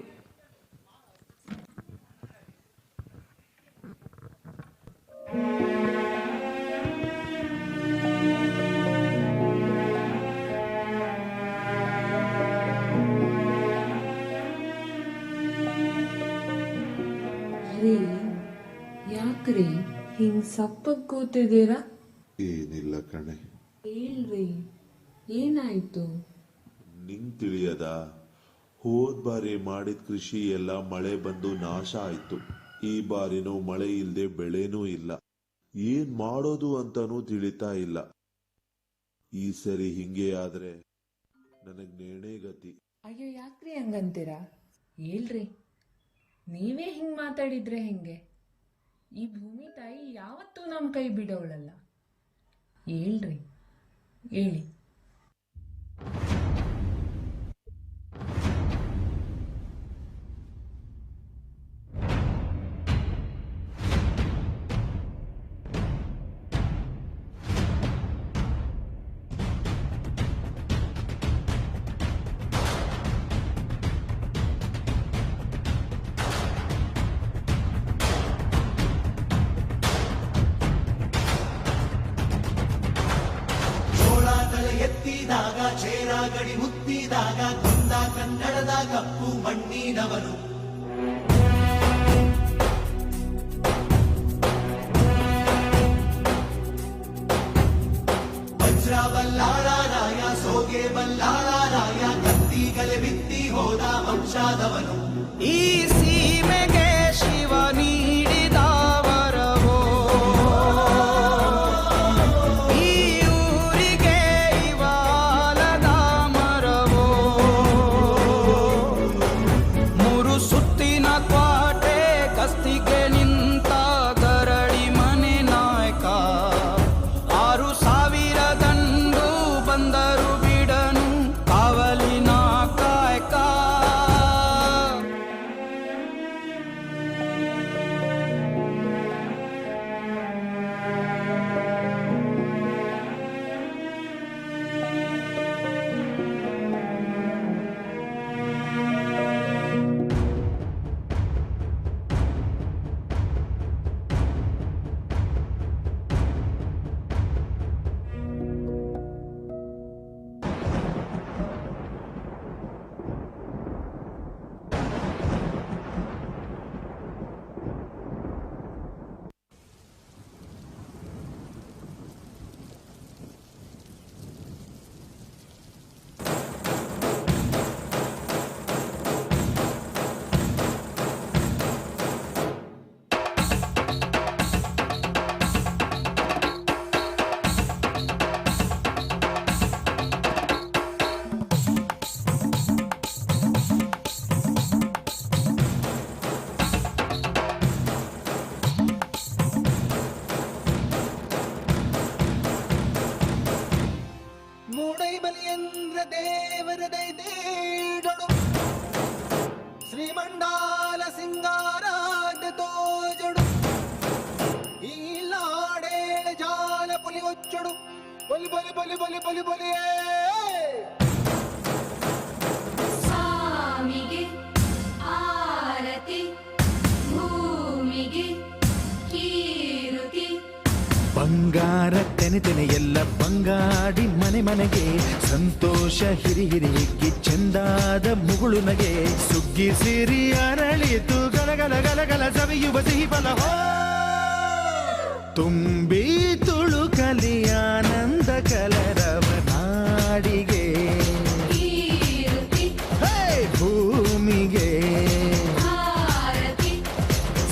ರೀ, ಯಾಕ್ರಿ ಹಿಂಗ್ ಸಪ್ಪಗ್ ಕೂತಿದ್ದೀರಾ? ಏನಿಲ್ಲ ಕಣೆ. ಹೇಳ್ರಿ, ಏನಾಯ್ತು? ನಿಂಗ್ ತಿಳಿಯದ, ಹೋದ್ ಬಾರಿ ಮಾಡಿದ ಕೃಷಿ ಎಲ್ಲ ಮಳೆ ಬಂದು ನಾಶ ಆಯ್ತು. ಈ ಬಾರಿನೂ ಮಳೆ ಇಲ್ದೆ ಬೆಳೆನೂ ಇಲ್ಲ. ಏನ್ ಮಾಡೋದು ಅಂತಾನೂ ತಿಳಿತಾ ಇಲ್ಲ. ಈ ಸರಿ ಹಿಂಗೆ ಆದ್ರೆ ನನಗ್ ನೇಣೆ ಗತಿ. ಅಯ್ಯೋ, ಯಾಕ್ರಿ ಹಂಗಂತೀರಾ? ಹೇಳ್ರಿ, ನೀವೇ ಹಿಂಗ್ ಮಾತಾಡಿದ್ರೆ ಹೆಂಗೆ? ಈ ಭೂಮಿ ತಾಯಿ ಯಾವತ್ತೂ ನಮ್ ಕೈ ಬಿಡೋಳಲ್ಲ. ಹೇಳ್ರಿ, ಹೇಳಿ. ಎತ್ತಿದಾಗ ಚೇರ ಗಡಿ ಮುತ್ತಿದಾಗ ಕೊಂದ ಕನ್ನಡದ ಕಪ್ಪು ಮಣ್ಣಿನವನು. ವಜ್ರ ಬಲ್ಲಾಳ ರಾಯ, ಸೋಗೆ ಬಲ್ಲಾಳ ರಾಯ, ಕತ್ತಿಗಲೆ ಬಿತ್ತಿ ಹೋದ ವಂಶಾದವನು. ಈ ಸೀಮೆಗೆ ಶಿವ ನೀಡಿದ ವರವೋ, ಈ ಊರಿಗೆ ಇವಾಲದ ಮರವೋ, ಮೂರು ಸುತ್ತಿನ ಕ್ವಾಟೆ ಕಸ್ತಿಗೆ ನಿಂತ ಗರಡಿ ಮನೆ ನಾಯಕ, 6000 ದಂಡು ಬಂದರು ಬಿಡನು ಕಾವಲಿನ ಕಾಯಕ. ಮೂಡೈ ಬಲಿಯಂದ್ರ ದೇವರ ದೈದೇಡೊಡು ಶ್ರೀಮಂಡಾಲ ಸಿಂಗಾರಾದ ತೋಜಡು ಈಲಾಡೇಳ ಜಾಲ ಪುಲಿ ಒಚ್ಚಡು ಬಲಿ ಬಲಿ ಬಲಿ ಬಲಿ ಬಲಿ ಬಲಿಯೇ. ಸ್ವಾಮಿಗೆ ಆರತಿ, ಭೂಮಿಗೆ ಕೀರುತಿ. ಬಂಗಾರ ತೆನೆ ತೆನೆ ಎಲ್ಲ ಬಂಗಾಡಿ ಮನೆ ಮನೆಗೆ ಸಂತೋಷ ಹಿರಿ ಹಿರಿ ಹಿಗ್ಗಿ ಚಂದಾದ ಮುಗುಳು ನಗೆ ಸುಗ್ಗಿ ಸಿರಿ ಅರಳಿತು ಗಲಗಲ ಗಲಗಲ ಸವಿಯುವ ಸಿಹಿ ಫಲ ಹೋ ತುಂಬಿ ತುಳುಕಲಿ ಆನಂದ ಕಲರವ ನಾಡಿಗೆ ಹೇ ಭೂಮಿಗೆ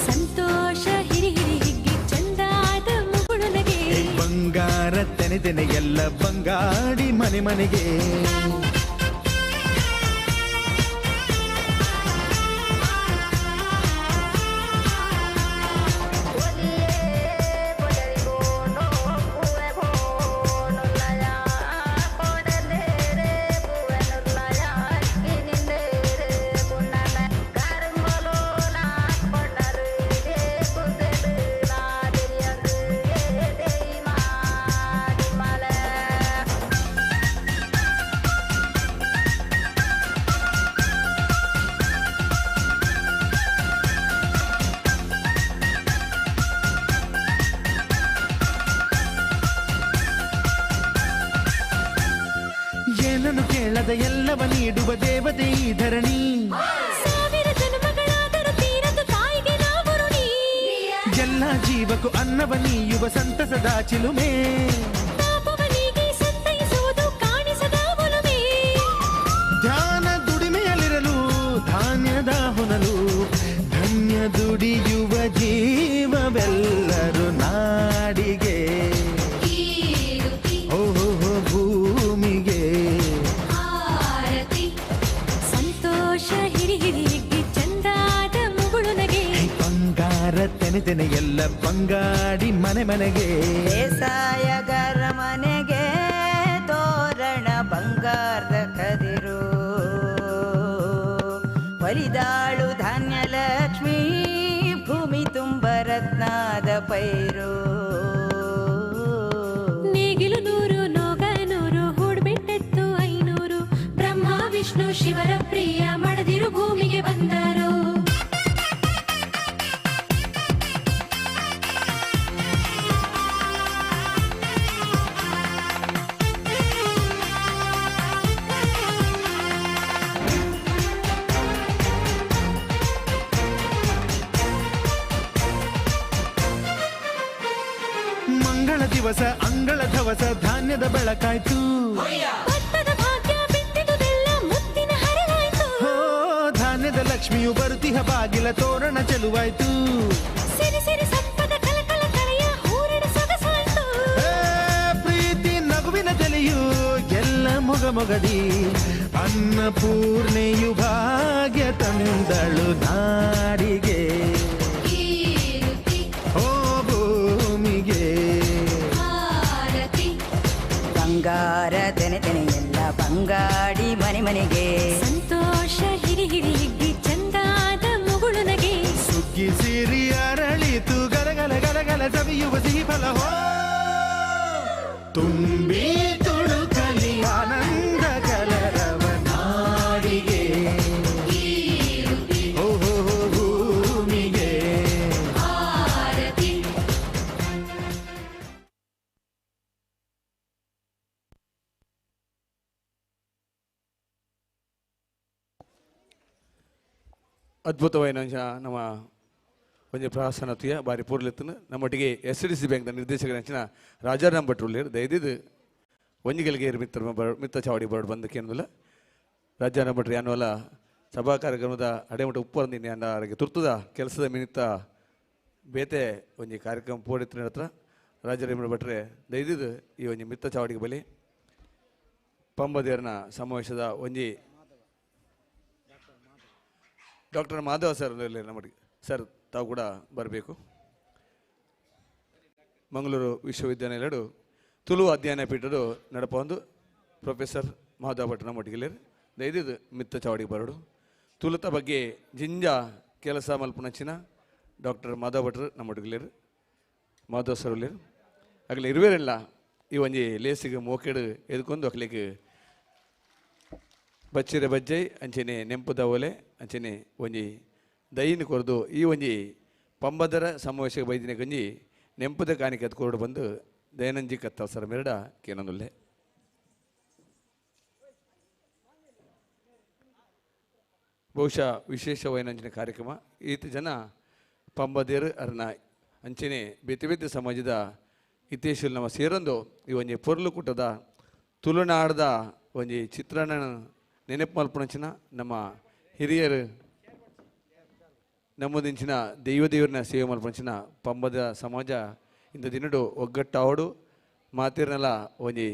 ಸಂತೋಷ ಹಿರಿ ಹಿರಿ ಹಿಗ್ಗಿ ಚಂದಾದ ಮುಗುಳು ನಗೆ. ಬಂಗಾರ ಬಂಗಾರ ತೆನೆ ತೆನೆ ಎಲ್ಲ ಬಂಗಾಡಿ ಮನೆ ಮನೆಗೆ. ಏನನ್ನು ಕೇಳದ ಎಲ್ಲವ ನೀಡುವ ದೇವತೆ ಈ ಧರಣಿ. ಸಾವಿರ ಜನ್ಮಗಳಾದರೂ ತೀರದು ತಾಯಿಗೆ ನಾವು ಋಣಿ. ಎಲ್ಲ ಜೀವಕ್ಕೂ ಅನ್ನವ ನೀಯುವ ಸಂತಸದ ಚಿಲುಮೆ. ತಾಪವನಿಗೆ ಸಂತೈಸುವುದು ಕಾಣಿಸದ ಒಲುಮೆ. ಧ್ಯಾನ ದುಡಿಮೆಯಲ್ಲಿರಲು ಧಾನ್ಯದ ಹೊನಲು, ಧನ್ಯ ದುಡಿಯುವ ಜೀವವೆಲ್ಲರೂ ನಾಡಿಗೆ, ಓಹೋ ಭೂಮಿಗೆ. ಸಂತೋಷ ಹಿರಿ ಹಿರಿ ಹಿಗ್ಗಿ ಚಂದಾದ ಮುಗುಳು ನಗೆ. ಬಂಗಾರ ತೆನೆ ತೆನೆ ಎಲ್ಲ ಬಂಗಾಡಿ ಮನೆ ಮನೆಗೆ. ಬೇಸಾಯಗಾರ ಮನೆಗೆ ತೋರಣ ಬಂಗಾರದ ಕದಿರು, ಒಲಿದಾಳು ಧಾನ್ಯಲಕ್ಷ್ಮೀ ಭೂಮಿ ತುಂಬ ರತ್ನಾದ ಪೈರು. ನೇಗಿಲು 100 ನೋಗ 100 ಹೂಡ್ಬಿಟ್ಟೆತ್ತು 500, ಬ್ರಹ್ಮ ವಿಷ್ಣು ಶಿವರ ಪ್ರಿಯ ಮಡದಿರು ಭೂಮಿಗೆ ಬಂದರು. ಮಂಗಳ ದಿವಸ ಅಂಗಳ ಧವಸ ಧಾನ್ಯದ ಬೆಳಕಾಯ್ತು, ಭತ್ತದ ಭಾಗ್ಯ ಬಿತ್ತಿದುದೆಲ್ಲ ಮುತ್ತಿನ ಹರಳಾಯ್ತು. ಹೋ ಧಾನ್ಯದ ಲಕ್ಷ್ಮಿಯು ಬರುತಿಹ ಬಾಗಿಲ ತೋರಣ ಚೆಲುವಾಯ್ತು. ಸಿರಿ ಸಿರಿ ಸಂಪದ ಕಲಕಲ ಕಳೆಯ ಹೂರಣ ಸೊಗಸಾಯ್ತು. ಪ್ರೀತಿ ನಗುವಿನ ತಲೆಯು ಎಲ್ಲ ಮೊಗ ಮೊಗದಿ, ಅನ್ನಪೂರ್ಣೆಯು ಭಾಗ್ಯ ತಂದಳು ನಾಡಿಗೆ, ಓ ಭೂಮಿಗೆ. ಬಂಗಾರ ತೆನೆ ತೆನೆ ಎಲ್ಲ ಬಂಗಾಡಿ ಮನೆ ಮನೆಗೆ. ಸಂತೋಷ ಹಿರಿ ಹಿರಿ ಹಿಗ್ಗಿ ಚಂದಾದ ಮುಗುಳು ನಗೆ. ಸುಗ್ಗಿ ಸಿರಿ ಅರಳಿತು ಗಲಗಲ ಗಲಗಲ ಸವಿಯುವ ಸಿಹಿ ಫಲ, ಹೋ ತುಂಬಿ ತುಳುಕಲಿ ಆನಂದ ಕಲರವ ನಾಡಿಗೆ, ಓಹೋ ಭೂಮಿಗೆ. ಅದ್ಭುತವಾಯಿನ ನಮ್ಮ ಒಂಜಿ ಪ್ರಹಸನ ತುಯ ಬಾರಿ ಪೂರ್ಲೆತ್ತನು. ನಮ್ಮೊಟ್ಟಿಗೆ ಎಸ್ ಡಿ ಸಿ ಬ್ಯಾಂಕ್ದ ನಿರ್ದೇಶಕರ ಅಂಚಿನ ರಾಜಾರಾಮ್ ಭಟ್ರು ಉಳ್ಳೇರು. ದಯದಿದ್ದು ಒಂಜಿಗಳಿಗೆ ಮಿತ್ರ ಮಿತ್ತ ಚಾವಡಿ ಬರೋಡು ಬಂದಕ್ಕೆ ಏನಿಲ್ಲ. ರಾಜಾರಾಮ್ ಭಟ್ರು ಯಾನವಲ್ಲ ಸಭಾ ಕಾರ್ಯಕ್ರಮದ ಅಡೆಮುಟ ಉಪ್ಪರಂದಿನಿ ಅನ್ನ ಅವರಿಗೆ ತುರ್ತದ ಕೆಲಸದ ನಿಮಿತ್ತ ಬೇತೆ ಒಂಜಿ ಕಾರ್ಯಕ್ರಮ ಪೋಡಿತ್ತಿನ ಹತ್ರ ರಾಜಾರಾಮ್ ಭಟ್ರೆ ದಯದಿದ್ದು ಈ ಒಂಜಿ ಮಿತ್ತ ಚಾವಡಿಗೆ ಬಲಿ ಪಂಬದೇರ್ನ ಸಮಾವೇಶದ ಒಂಜಿ ಡಾಕ್ಟರ್ ಮಾಧವ ಸರ್ ನಮ್ಮೊಟ್ಟಿಗೆ. ಸರ್ ತಾವು ಕೂಡ ಬರಬೇಕು. ಮಂಗಳೂರು ವಿಶ್ವವಿದ್ಯಾನಿಲಯಡು ತುಳು ಅಧ್ಯಯನ ಪೀಠಡು ನಡಪೊಂದು ಪ್ರೊಫೆಸರ್ ಮಾಧವ ಭಟ್ ನಮ್ಮೊಟ್ಟಿಗೆ ದಯದಿದ್ದು ಮಿತ್ತ ಚಾವಡಿಗೆ ಬರೋಡು. ತುಳುತ ಬಗ್ಗೆ ಜಿಂಜ ಕೆಲಸ ಮಲ್ಪುನಂಚಿನ ಡಾಕ್ಟರ್ ಮಾಧವ ಭಟ್ರು ನಮ್ಮೊಟ್ಟಿಗೆ ಮಾಧವ ಸರ್ ಉಳ್ಳೇರು. ಆಗಲೇ ಇರುವೇರೆಲ್ಲ ಈ ಒಂಜಿ ಲೇಸಿಗೆ ಮೋಕೆಡು ಎದ್ಕೊಂಡು ಅಕ್ಲಿಗೆ ಬಚ್ಚಿರೆ ಬಜ್ಜೈ ಅಂಚನೆ ನೆಂಪುದ ಒಲೆ ಅಂಚನೆ ಒಂಜಿ ದೈನ ಕೊರದು ಈ ಒಂಜಿ ಪಂಬದರ ಸಮಾವೇಶಕ್ಕೆ ಬೈದಿನ ಗಂಜಿ ನೆಂಪುದ ಕಾಣಿಕೆ ಕೊರಡು ಬಂದು ದಯನಂಜಿ ಕತ್ತವಸರ ಮೆರಡ ಕೇನೊಂದುಲ್ಲೆ. ಬಹುಶಃ ವಿಶೇಷವೈನಂಚಿನ ಕಾರ್ಯಕ್ರಮ ಈತ ಜನ ಪಂಬದೇರು ಅರ್ನ ಅಂಚನೆ ಬೇತೆ ಬೇತೆ ಸಮಾಜದ ಇತೇಶಲ್ ನಮ್ಮ ಸೇರೊಂದು ಈ ಒಂಜಿ ಪೊರ್ಲು ಕೂಟದ ತುಳುನಾಡದ ಒಂಜಿ ಚಿತ್ರಣ ನೆನಪು ಮಲ್ಪುನಂಚಿನ ನಮ್ಮ ಹಿರಿಯರು ನಮ್ಮದಿಂಚಿನ ದೈವ ದೇವರನ್ನ ಸೇವೆ ಮಲ್ಪುನಂಚಿನ ಪಂಬದ ಸಮಾಜ ಇಂಥ ದಿನಡು ಒಗ್ಗಟ್ಟಾವಡು ಮಾತಿರ್ನಲ ಒಂಜಿ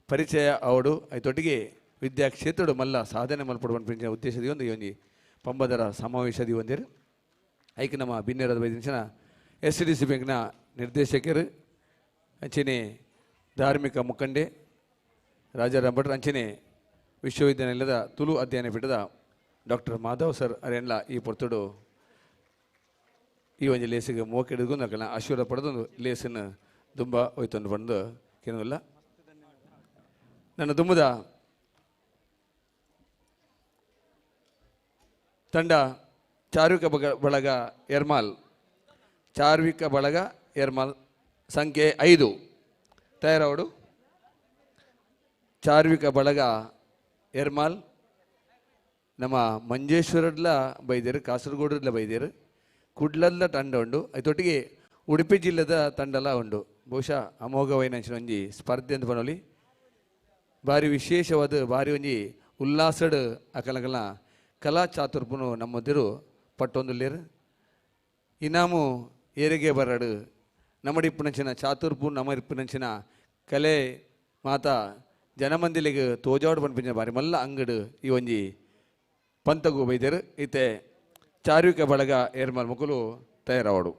ಪರಿಚಯ ಅವಡು ಐತೊಟ್ಟಿಗೆ ವಿದ್ಯಾಕ್ಷೇತ್ರಡು ಮಲ್ಲ ಸಾಧನೆ ಮಲ್ಪಡು ಪನ್ಪಿನ ಉದ್ದೇಶದ ಒಂದು ಈ ಒಂಜಿ ಪಂಬದರ ಸಮಾವೇಶದಿ ಒಂದಿರು. ಐಕ್ ನಮ್ಮ ಬಿನ್ನೆರದ ವೈದ್ಯನ ಎಸ್ ಡಿ ಸಿ ಬ್ಯಾಂಕ್ನ ನಿರ್ದೇಶಕರು ಅಂಚನೆ ಧಾರ್ಮಿಕ ಮುಖಂಡೆ ರಾಜಾರಾಮ್ ಭಟ್ರು ಅಂಚನೆ ವಿಶ್ವವಿದ್ಯಾನಿಲಯದ ತುಳು ಅಧ್ಯಯನ ಪೀಠದ ಡಾಕ್ಟರ್ ಮಾಧವ್ ಸರ್ ಅರೆನ್ಲ ಈ ಪೊರ್ತುಡು ಈ ಒಂಜಿ ಲೇಸಿಗೆ ಮೋಕೆಡಿಗೂ ನಕಲ ಆಶೀರ್ವಾದ ಪಡೆದೊಂದು ಲೇಸನ್ನು ದುಂಬ ಹೋಯ್ತೊಂದು ಬಂದು ಕೇನಲ್ಲ. ನನ್ನ ದುಂಬದ ತಂಡ ಚಾರ್ವಿಕ ಬಳಗ ಎರ್ಮಾಲ್, ಚಾರ್ವಿಕ ಬಳಗ ಎರ್ಮಾಲ್ ಸಂಖ್ಯೆ 5 ತಯಾರಾವಡು. ಚಾರ್ವಿಕ ಬಳಗ ಎರ್ಮಾಲ್ ನಮ್ಮ ಮಂಜೇಶ್ವರಡ್ಲ ಬೈದೇರು, ಕಾಸರಗೋಡ್ಲ ಬೈದೇರು, ಕುಡ್ಲಲ್ಲ ತಂಡ ಉಂಡು, ಅದೊಟ್ಟಿಗೆ ಉಡುಪಿ ಜಿಲ್ಲೆದ ತಂಡಲ ಉಂಡು. ಬಹುಶಃ ಅಮೋಘವೈನಂಚಿನ ಒಂಜಿ ಸ್ಪರ್ಧೆ ಅಂತ ಪನೊಲಿ ಭಾರಿ ವಿಶೇಷವಾದ ಭಾರಿ ಒಂಜಿ ಉಲ್ಲಾಸಡ್ ಅಕಲಕಲ ಕಲಾ ಚಾತುರ್ಪುನು ನಮ್ಮದಿರು ಪಟ್ಟೊಂದುಲ್ಲೇರು. ಇನಾಮು ಏರಿಗೆ ಬರಡು ನಮ್ಮಡಿಪ್ಪುನಂಚಿನ ಚಾತುರ್ಪು ನಮ್ಮಡಿಪ್ಪುನಂಚಿನ ಕಲೆ ಮಾತಾ ಜನಮಂದಿಲಿಗೆ ತೋಜಾಡು ಪನ್ಪಿಂಚಿನ ಭಾರಿ ಮಲ್ಲ ಅಂಗಡು ಈ ಒಂಜಿ ಪಂತಗು ಬೈದೇರು. ಇತ್ತೆ ಚಾರ್ವಿಕ ಬಳಗ ಏರ್ಮಾಲ್ ಮುಕುಲು ತಯಾರಾವಡು.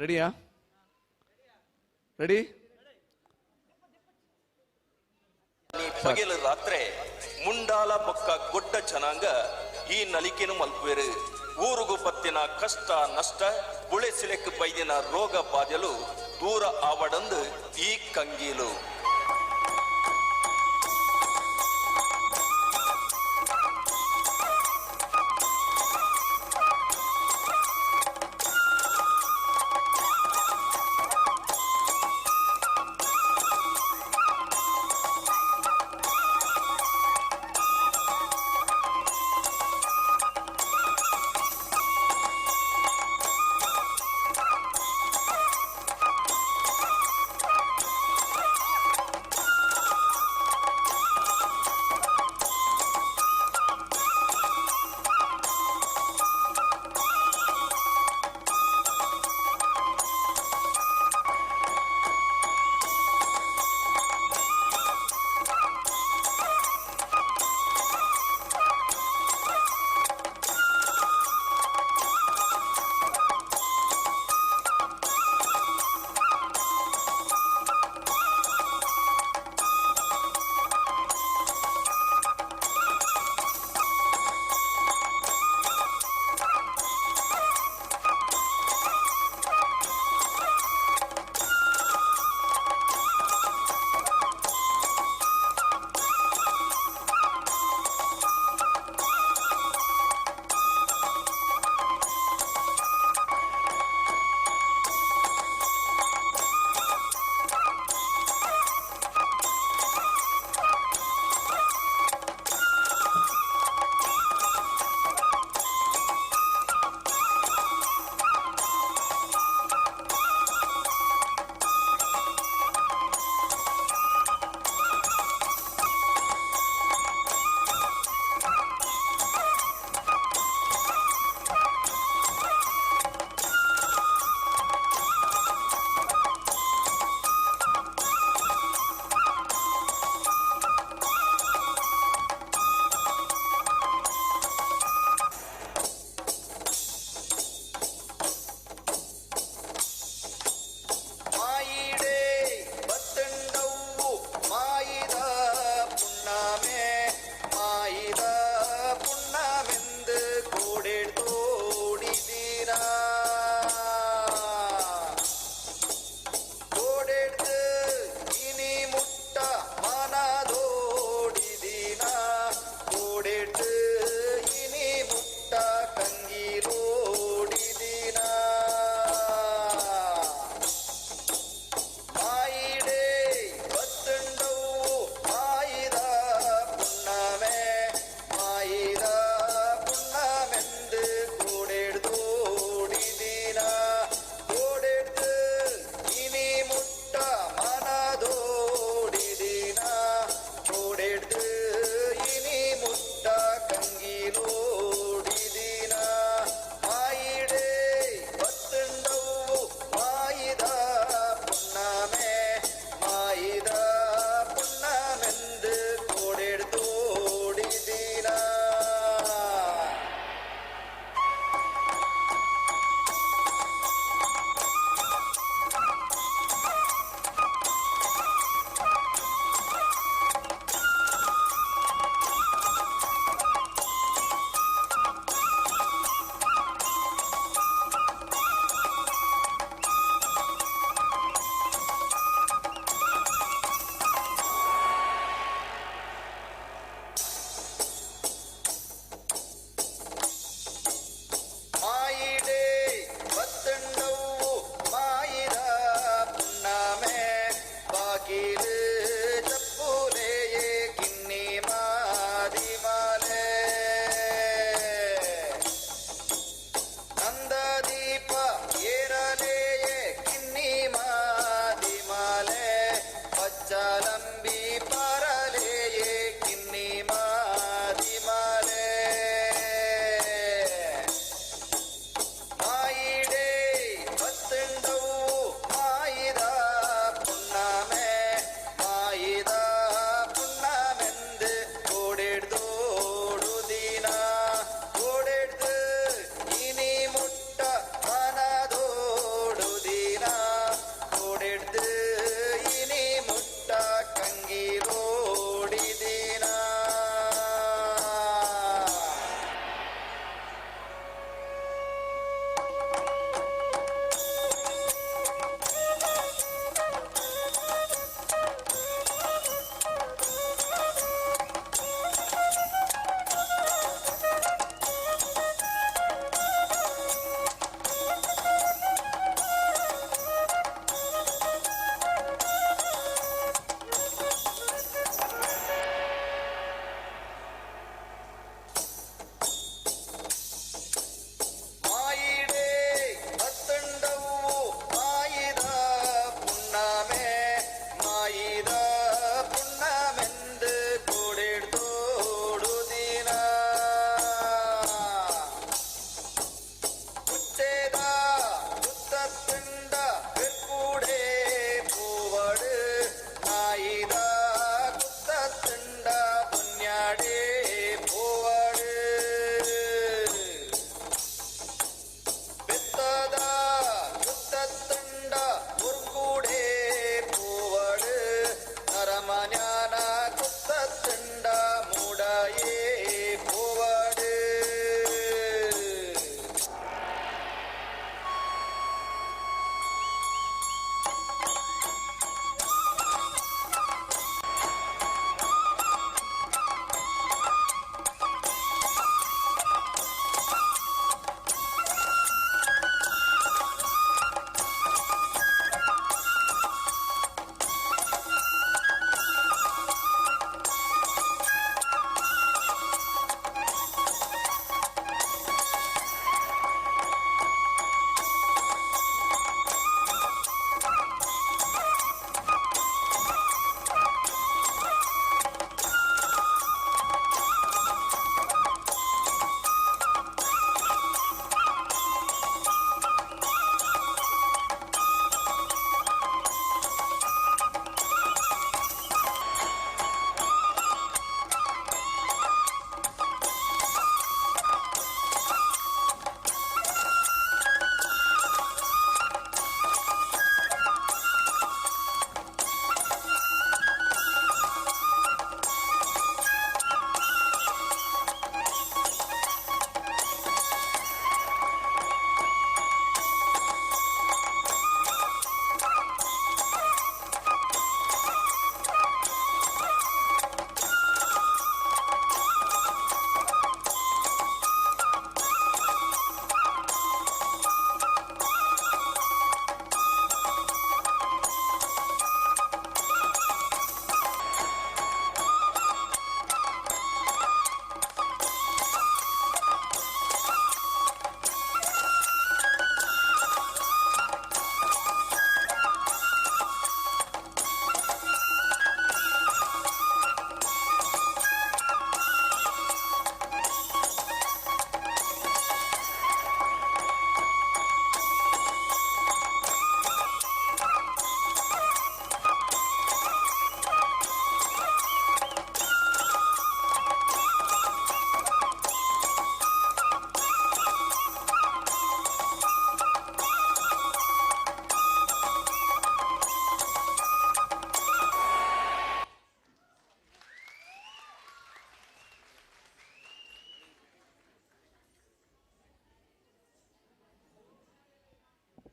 ರೆಡಿಯಾ? ರೆಡಿ? ಪಗೆಲು ರಾತ್ರೆ ಮುಂಡಾಲ ಬೊಕ್ಕ ಗೊಡ್ಡ ಜನಾಂಗ ಈ ನಲಿಕೆನು ಮಲ್ಪುವೆರು. ಊರುಗು ಪತ್ತಿನ ಕಷ್ಟ ನಷ್ಟ ಬುಳೆ ಸಿಲೆಕ್ ಬೈದಿನ ರೋಗ ಬಾಧೆಲು ದೂರ ಆವಡಂದು ಈ ಕಂಗೀಲು.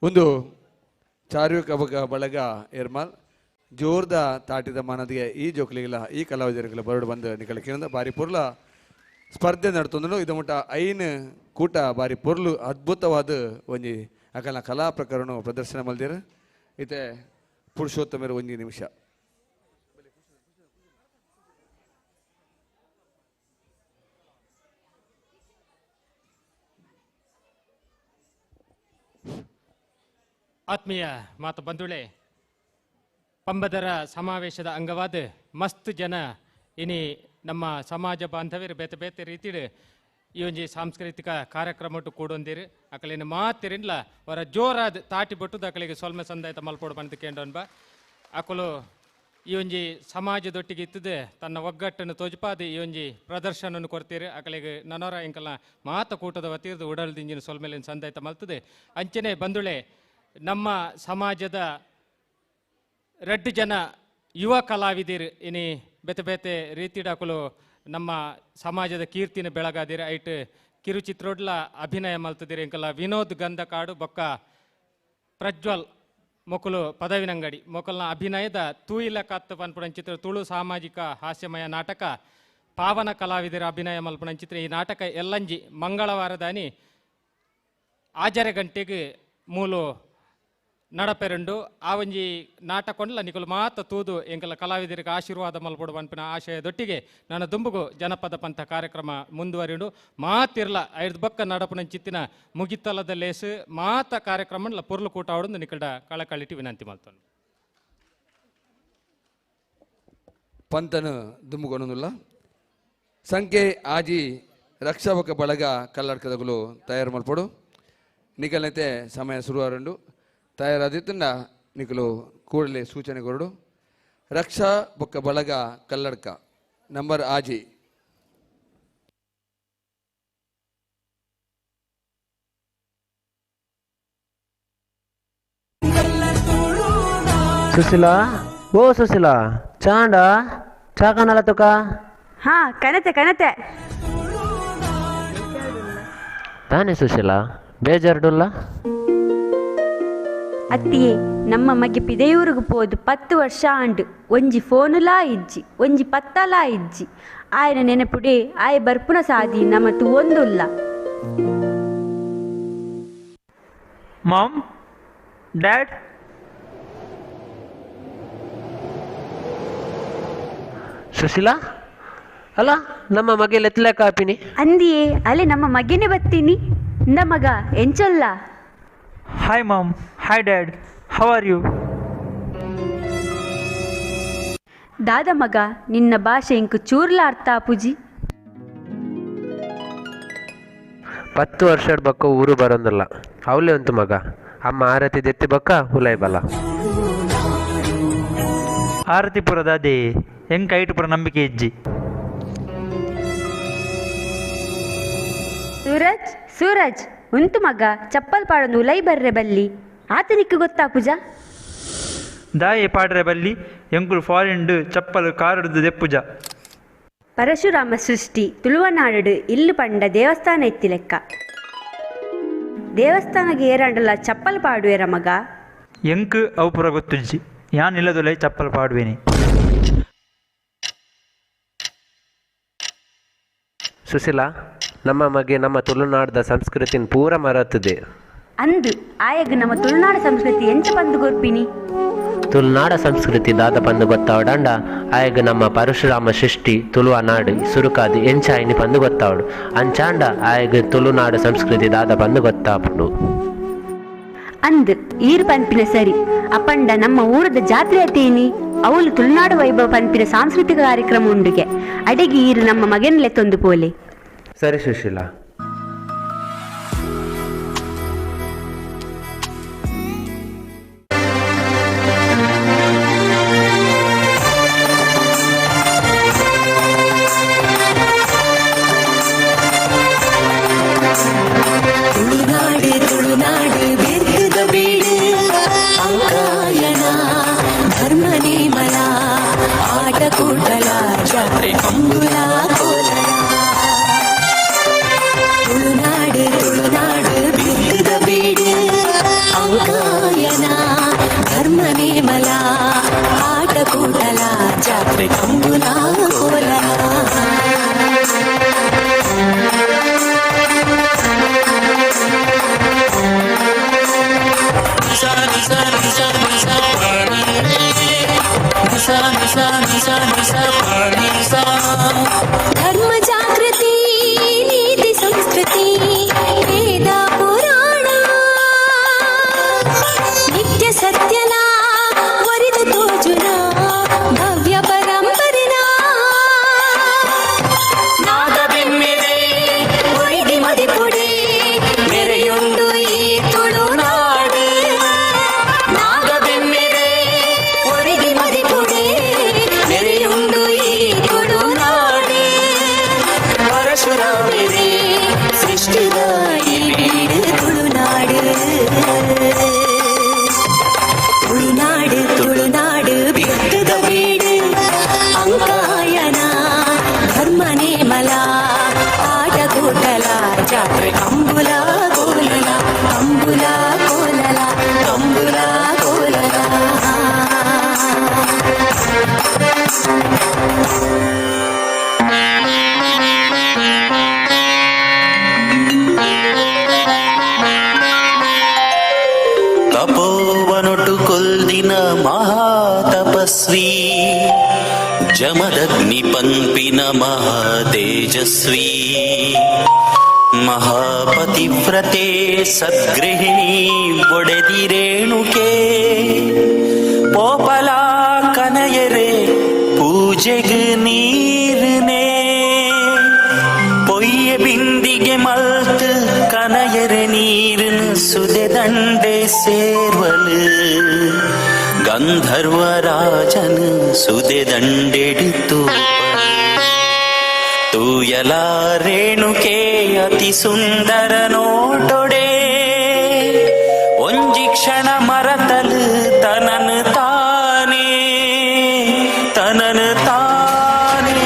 ಒಂದು ಚಾರ್ವಿಕ ಬಳಗ ಎರ್ಮಾಲ್ ಜೋರ್ದ ತಾಟಿದ ಮಾನದಿಗೆ ಈ ಜೋಕ್ಲಿಗೆಲ್ಲ ಈ ಕಲಾವಿದರಿಗೆಲ್ಲ ಬರಡು ಬಂದು ನಿಕಲ ಕಿರಂದ ಬಾರಿ ಪೊರ್ಲ ಸ್ಪರ್ಧೆ ನಡ್ತೊಂದು ಇದು ಮುಟ್ಟ ಐನ್ ಕೂಟ ಬಾರಿ ಪೊರ್ಲು ಅದ್ಭುತವಾದ ಒಂಜಿ ಅಕಲ್ನ ಕಲಾ ಪ್ರಕರಣ ಪ್ರದರ್ಶನ ಮಲ್ದಿರು. ಇತ್ತೆ ಪುರುಷೋತ್ತಮರು ಒಂಜಿ ನಿಮಿಷ. ಆತ್ಮೀಯ ಮಾತು ಬಂಧುಳೆ, ಪಂಬದರ ಸಮಾವೇಶದ ಅಂಗವಾದ ಮಸ್ತ್ ಜನ ಇನಿ ನಮ್ಮ ಸಮಾಜ ಬಾಂಧವ್ಯರು ಬೇತೆ ಬೇತೆ ರೀತಿಡು ಈ ಒಂಜಿ ಸಾಂಸ್ಕೃತಿಕ ಕಾರ್ಯಕ್ರಮಟ್ಟು ಕೂಡೊಂದಿರು. ಅಕಲಿನ ಮಾತಿರಿನ್ಲ ಅವರ ಜೋರಾದ ತಾಟಿ ಬೊಟ್ಟುದು ಅಕಲಿಗೆ ಸೊಲ್ಮೆ ಸಂದಾಯತ ಮಲ್ಪೋಡು ಬಂದು ಕೇಂದ್ರನ್ಬ ಅಕಲು ಈ ಒಂಜಿ ಸಮಾಜದೊಟ್ಟಿಗೆ ಇತ್ತದೆ ತನ್ನ ಒಗ್ಗಟ್ಟನ್ನು ತೋಜಪಾದ ಈ ಒಂಜಿ ಪ್ರದರ್ಶನವನ್ನು ಕೊಡ್ತೀರಿ. ಅಕಲಿಗೆ ನನೋರ ಇಂಕಲ್ನ ಮಾತ ಕೂಟದ ವತಿರ್ದು ಉಡಲ್ದಿಂಜಿನ ಸೊಲ್ಮೆಲಿನ ಸಂದಾಯತ ಮಲ್ತದೆ. ಅಂಚನೆ ಬಂಧುಳೆ, ನಮ್ಮ ಸಮಾಜದ ರೆಡ್ಡು ಜನ ಯುವ ಕಲಾವಿದಿರು ಇನಿ ಬೇತೆ ಬೇತೆ ರೀತಿಡಾಕಲು ನಮ್ಮ ಸಮಾಜದ ಕೀರ್ತಿನ ಬೆಳಗಾದಿರ. ಐಟ್ ಕಿರುಚಿತ್ರೋಡ್ಲ ಅಭಿನಯ ಮಲ್ತದಿರಿ ಇಂಕಲ್ಲ ವಿನೋದ್ ಗಂಧಕಾಡು ಬೊಕ್ಕ ಪ್ರಜ್ವಲ್ ಮೊಕಲು ಪದವಿನಂಗಡಿ ಮೊಕಲ್ನ ಅಭಿನಯದ ತೂಯಿಲ ಕತ್ತು ಪನ್ಪುಣಂಚಿತ್ರ ತುಳು ಸಾಮಾಜಿಕ ಹಾಸ್ಯಮಯ ನಾಟಕ ಪಾವನ ಕಲಾವಿದರ ಅಭಿನಯ ಮಲ್ಪುಣಂಚಿತ್ರ ಈ ನಾಟಕ ಎಲ್ಲಂಜಿ ಮಂಗಳವಾರದಾನಿ ಆಜರೆ ಗಂಟೆಗೆ ಮೂಲು ನಡಪೆರಂಡು. ಆ ಒಂಜಿ ನಾಟಕೊಂಡ್ಲ ನಿಕುಲು ಮಾತ ತೂದು ಎಂಕಲ ಕಲಾವಿದರಿಗೆ ಆಶೀರ್ವಾದ ಮಲ್ಪೊಡು ಪನ್ಪಿನ ಆಶಯದೊಟ್ಟಿಗೆ ನನ್ನ ದುಂಬುಗು ಜನಪದ ಪಂಥ ಕಾರ್ಯಕ್ರಮ ಮುಂದುವರಿಯುಂಡು. ಮಾತಿರ್ಲ ಐದು ಬಕ್ಕ ನಡಪುನ ಚಿತ್ತಿನ ಮುಗಿತಲದ ಲೇಸು ಮಾತ ಕಾರ್ಯಕ್ರಮನ್ಲ ಪೊರ್ಲು ಕೂಟ ಆವಡುಂದು ನಿಕಲ್ಡ ಕಳಕಳಿಟಿ ವಿನಂತಿ ಮಲ್ತೊಂಡು. ಪಂತನ ದುಂಬುಗೊನುಲ್ಲ ಸಂಖ್ಯೆ ಆಜಿ ರಕ್ಷಾಬಕ ಬಳಗ ಕಲ್ಲಡ್ಕದಗುಲು ತಯಾರು ಮಲ್ಪೊಡು. ನಿಕಲ್ನತೆ ಸಮಯ ಶುರುವಾರುಂಡು. ತಯಾರಾದಿತ್ತಂಡ ನಿಕಲು ಕೂಡಲೇ ಸೂಚನೆ ಕೊರಡು. ರಕ್ಷಾ ಬೊಕ್ಕ ಬಳಗ ಕಲ್ಲಡ್ಕ ನಂಬರ್ ಆಜಿ. ಸುಶೀಲಾ, ಓ ಸುಶೀಲಾ, ಚಾಂಡ ಚಾಕನಲ್ಲ ತುಕ? ಹಾ, ಕನತೆ ಕನತೆ ತಾನೇ ಸುಶೀಲಾ, ಬೇಜಾರ್ಡುಲ್ಲ? ಅತ್ತಿಯೇ, ನಮ್ಮ ಮಗೆ ಪಿದೆಯೂರಿಗೆ ಪೋದು 10 ವರ್ಷ ಆಂಡು. ಒಂಜಿ ಫೋನುಲಾ ಇಜ್ಜಿ, ಒಂಜಿ ಪತ್ತಲಾ ಇಜ್ಜಿ. ಆಯನ ನೆನಪುಡೆ ಆಯ ಬರ್ಪುನ ಸಾದಿ ನಮ ತೂವೊಂದುಲ್ಲ. ಮಾಮ್, ಡ್ಯಾಡ್, ಸುಶೀಲಾ ಅಲ್ಲ, ನಮ್ಮ ಮಗೆ ಲೆತ್ಲೆ ಕಾಪಿನಿ ಅಂದಿಯೇ? ಅಲೆ ನಮ್ಮ ಮಗೆನೆ ಬತ್ತೀನಿ. ಇಂದ ಮಗ ಎಂಚೊಲ್ಲ? Hi mom, hi dad, how are you? ದಾದ ಮಗ, ನಿನ್ನ ಭಾಷೆ ಇಂಕು ಚೂರ್ಲ ಅರ್ಥ ಆಪುಜಿ. 10 ವರ್ಷದ ಬಕ್ಕ ಊರು ಬರೋಂದಿಲ್ಲ ಅವಲೇ ಉಂಟು ಮಗ. ಅಮ್ಮ ಆರತಿ ದೆತ್ತಿ ಬಕ್ಕ ಹುಲೈ ಬಲ. ಆರತಿ ಪುರ ದಾದೆ ಹೆಂಗ್ ಐಟು ಪುರ ನಂಬಿಕೆ ಇಜ್ಜಿ. ಸೂರಜ್, ಸೂರಜ್ ಉಂಟು ಮಗ, ಚಪ್ಪಲ್ ಪಾಡೊಂದು ಉಲೈ ಬರ್ರೆ ಬಲ್ಲಿ. ಆತನಿಕ್ಕು ಗೊತ್ತಾ ಪೂಜಾ? ದಾಯೆ ಪಾಡ್ರೆ ಬಲ್ಲಿ, ಎಂಕುಲು ಫಾರಿನ್ಡ್ ಚಪ್ಪಲ್ ಕಾರುಡ್ದು ದೆಪ್ಪುಜ. ಪರಶುರಾಮ ಸೃಷ್ಟಿ ತುಳುವನಾಡು ಇಲ್ಲು ಪಂಡ ದೇವಸ್ಥಾನ ಇತ್ತಿ ಲೆಕ್ಕ. ದೇವಸ್ಥಾನಗೆ ಏರಾಂಡಲ ಚಪ್ಪಲ್ ಪಾಡುವೆರ ಮಗ? ಎಂಕ್ ಅವು ಪುರ ಗೊತ್ತುಜ್ಜಿ, ಯಾನ್ ಇಲ್ಲದೊಲೆ ಚಪ್ಪಲ್ ಪಾಡುವೇನೆ. ಸುಶೀಲಾ, ನಮ್ಮ ಮಗೆ ನಮ್ಮ ತುಳುನಾಡದ ಸಂಸ್ಕೃತಿನ ಪೂರ ಮರತ್ತದೆ. ಅಂದು ಆಯಗ್ ನಮ್ಮ ತುಳುನಾಡ ಸಂಸ್ಕೃತಿ ಎಂಚ ಪಂದು ಗೊರ್ಪಿನಿ? ತುಳುನಾಡ ಸಂಸ್ಕೃತಿ ದಾದ ಪಂದು ಗೊತ್ತಾವಡಂಡ ಆಯಗ್ ನಮ್ಮ ಪರಶುರಾಮ ಸೃಷ್ಟಿ ತುಳುವ ನಾಡು ಸುರುಕಾದು ಎಂಚಾಯಿನಿ ಪಂದು ಗೊತ್ತಾವಡು. ಅಂಚಾಂಡ ಆಯಗ್ ತುಳುನಾಡು ಸಂಸ್ಕೃತಿ ದಾದ ಪಂದು ಗೊತ್ತಾಪುಂಡು. ಅಂದು ಈರು ಪನ್ಪಿನ ಸರಿ. ಅಪಂಡ ನಮ್ಮ ಊರದ ಜಾತ್ರೆ ಅತೇನಿ ಅವಳು ತುಳುನಾಡು ವೈಭವ ಪನ್ಪಿನ ಸಾಂಸ್ಕೃತಿಕ ಕಾರ್ಯಕ್ರಮ ಉಂಡುಗೆ. ಅಡೆಗೆ ಈರು ನಮ್ಮ ಮಗನಲೆ ತೊಂದು ಪೋಲೆ. ಸರಿ ಸುಶೀಲಾ. ತುಳುನಾಡು ತುಳುನಾಡು ಬೆರ್ಗದ ಬೀಡು, ಅಂಕಾಯಣ ಧರ್ಮ ನೇಮಲ ಆಟ ಕೂಟಲ ಜಾತ್ರೆ ಕಂಬುಲ ಕೋಲಳ. ತುಳುನಾಡು ತುಳುನಾಡು ಬೆರ್ಗದ ಬೀಡು, ಅಂಕ ಧರ್ಮ ಜಾಗೃತಿ ನೀತಿ ಸಂಸ್ಕೃತಿ ವೇದ ಪುರಾಣ ನಿತ್ಯ ಸತ್ಯಲ ಒರಿದು ತೋಜುನ ಭವ್ಯ ಪರಂಪರೆನ ನಾಗಬೆಮ್ಮೆರೆ ಒಯ್ದಿ ಮದಿಪುಡೆ ನೆರೆಯುಂಡು ಈ ತುಳುನಾಡು ನಾಗಬೆಮ್ಮೆರೆ ಒರಿದಿ ಮದಿಪುಡೆ ನೆರೆಯುಂಡು ಈ ತುಳುನಾಡು ಪರಶುರಾಮರೇ ಸೃಷ್ಟಿದ ಈ ಬೀಡು ತುಳುನಾಡು ತುಳುನಾಡು ತುಳುನಾಡು ಬಿತ್ತದ ಬೀಡು ಅಂಕಾಯನ ಧರ್ಮ ನೇಮಲ ಆಟಕೂಟಲ ಜಾತ್ರೆ ಕಂಬುಲ ಕೋಲಲ ಕಂಬುಲ ಕೋಲಲ ಕಂಬುಲ ಕೋಲಲ. ತಪೋವನೊಟು ಕೊಲ್ದಿನ ಮಹಾತಪಸ್ವಿ ಜಮದಗ್ನಿ ಪಂಪಿನ ಮಹಾತೇಜಸ್ವಿ ಮಹಾಪತಿವ್ರತೆ ಸದ್ಗೃಹಿಣಿ ಒಡೆದಿರೇಣುಕೆ ಪೋಪಲಾ ಕನಯರೆ ಪೂಜೆಗ್ ನೀರ್ನೇ ಪೊಯ್ಯ ಬಿಂದಿಗೆ ಮಲ್ತ್ ಕನಯರೆ ನೀರಿನ ಸುದೆ ದಂಡೆ ಸೇರ್ವಲು ಗಂಧರ್ವರಾಜನ ಸುದೆ ದಂಡೆಡಿತು ತೂಯಲ ರೇಣುಕೆ ಅತಿ ಸುಂದರ ನೋಟೊಡೆ ಒಂಜಿ ಕ್ಷಣ ಮರತಲು ತನನು ತಾನೇ ತನನು ತಾನೇ.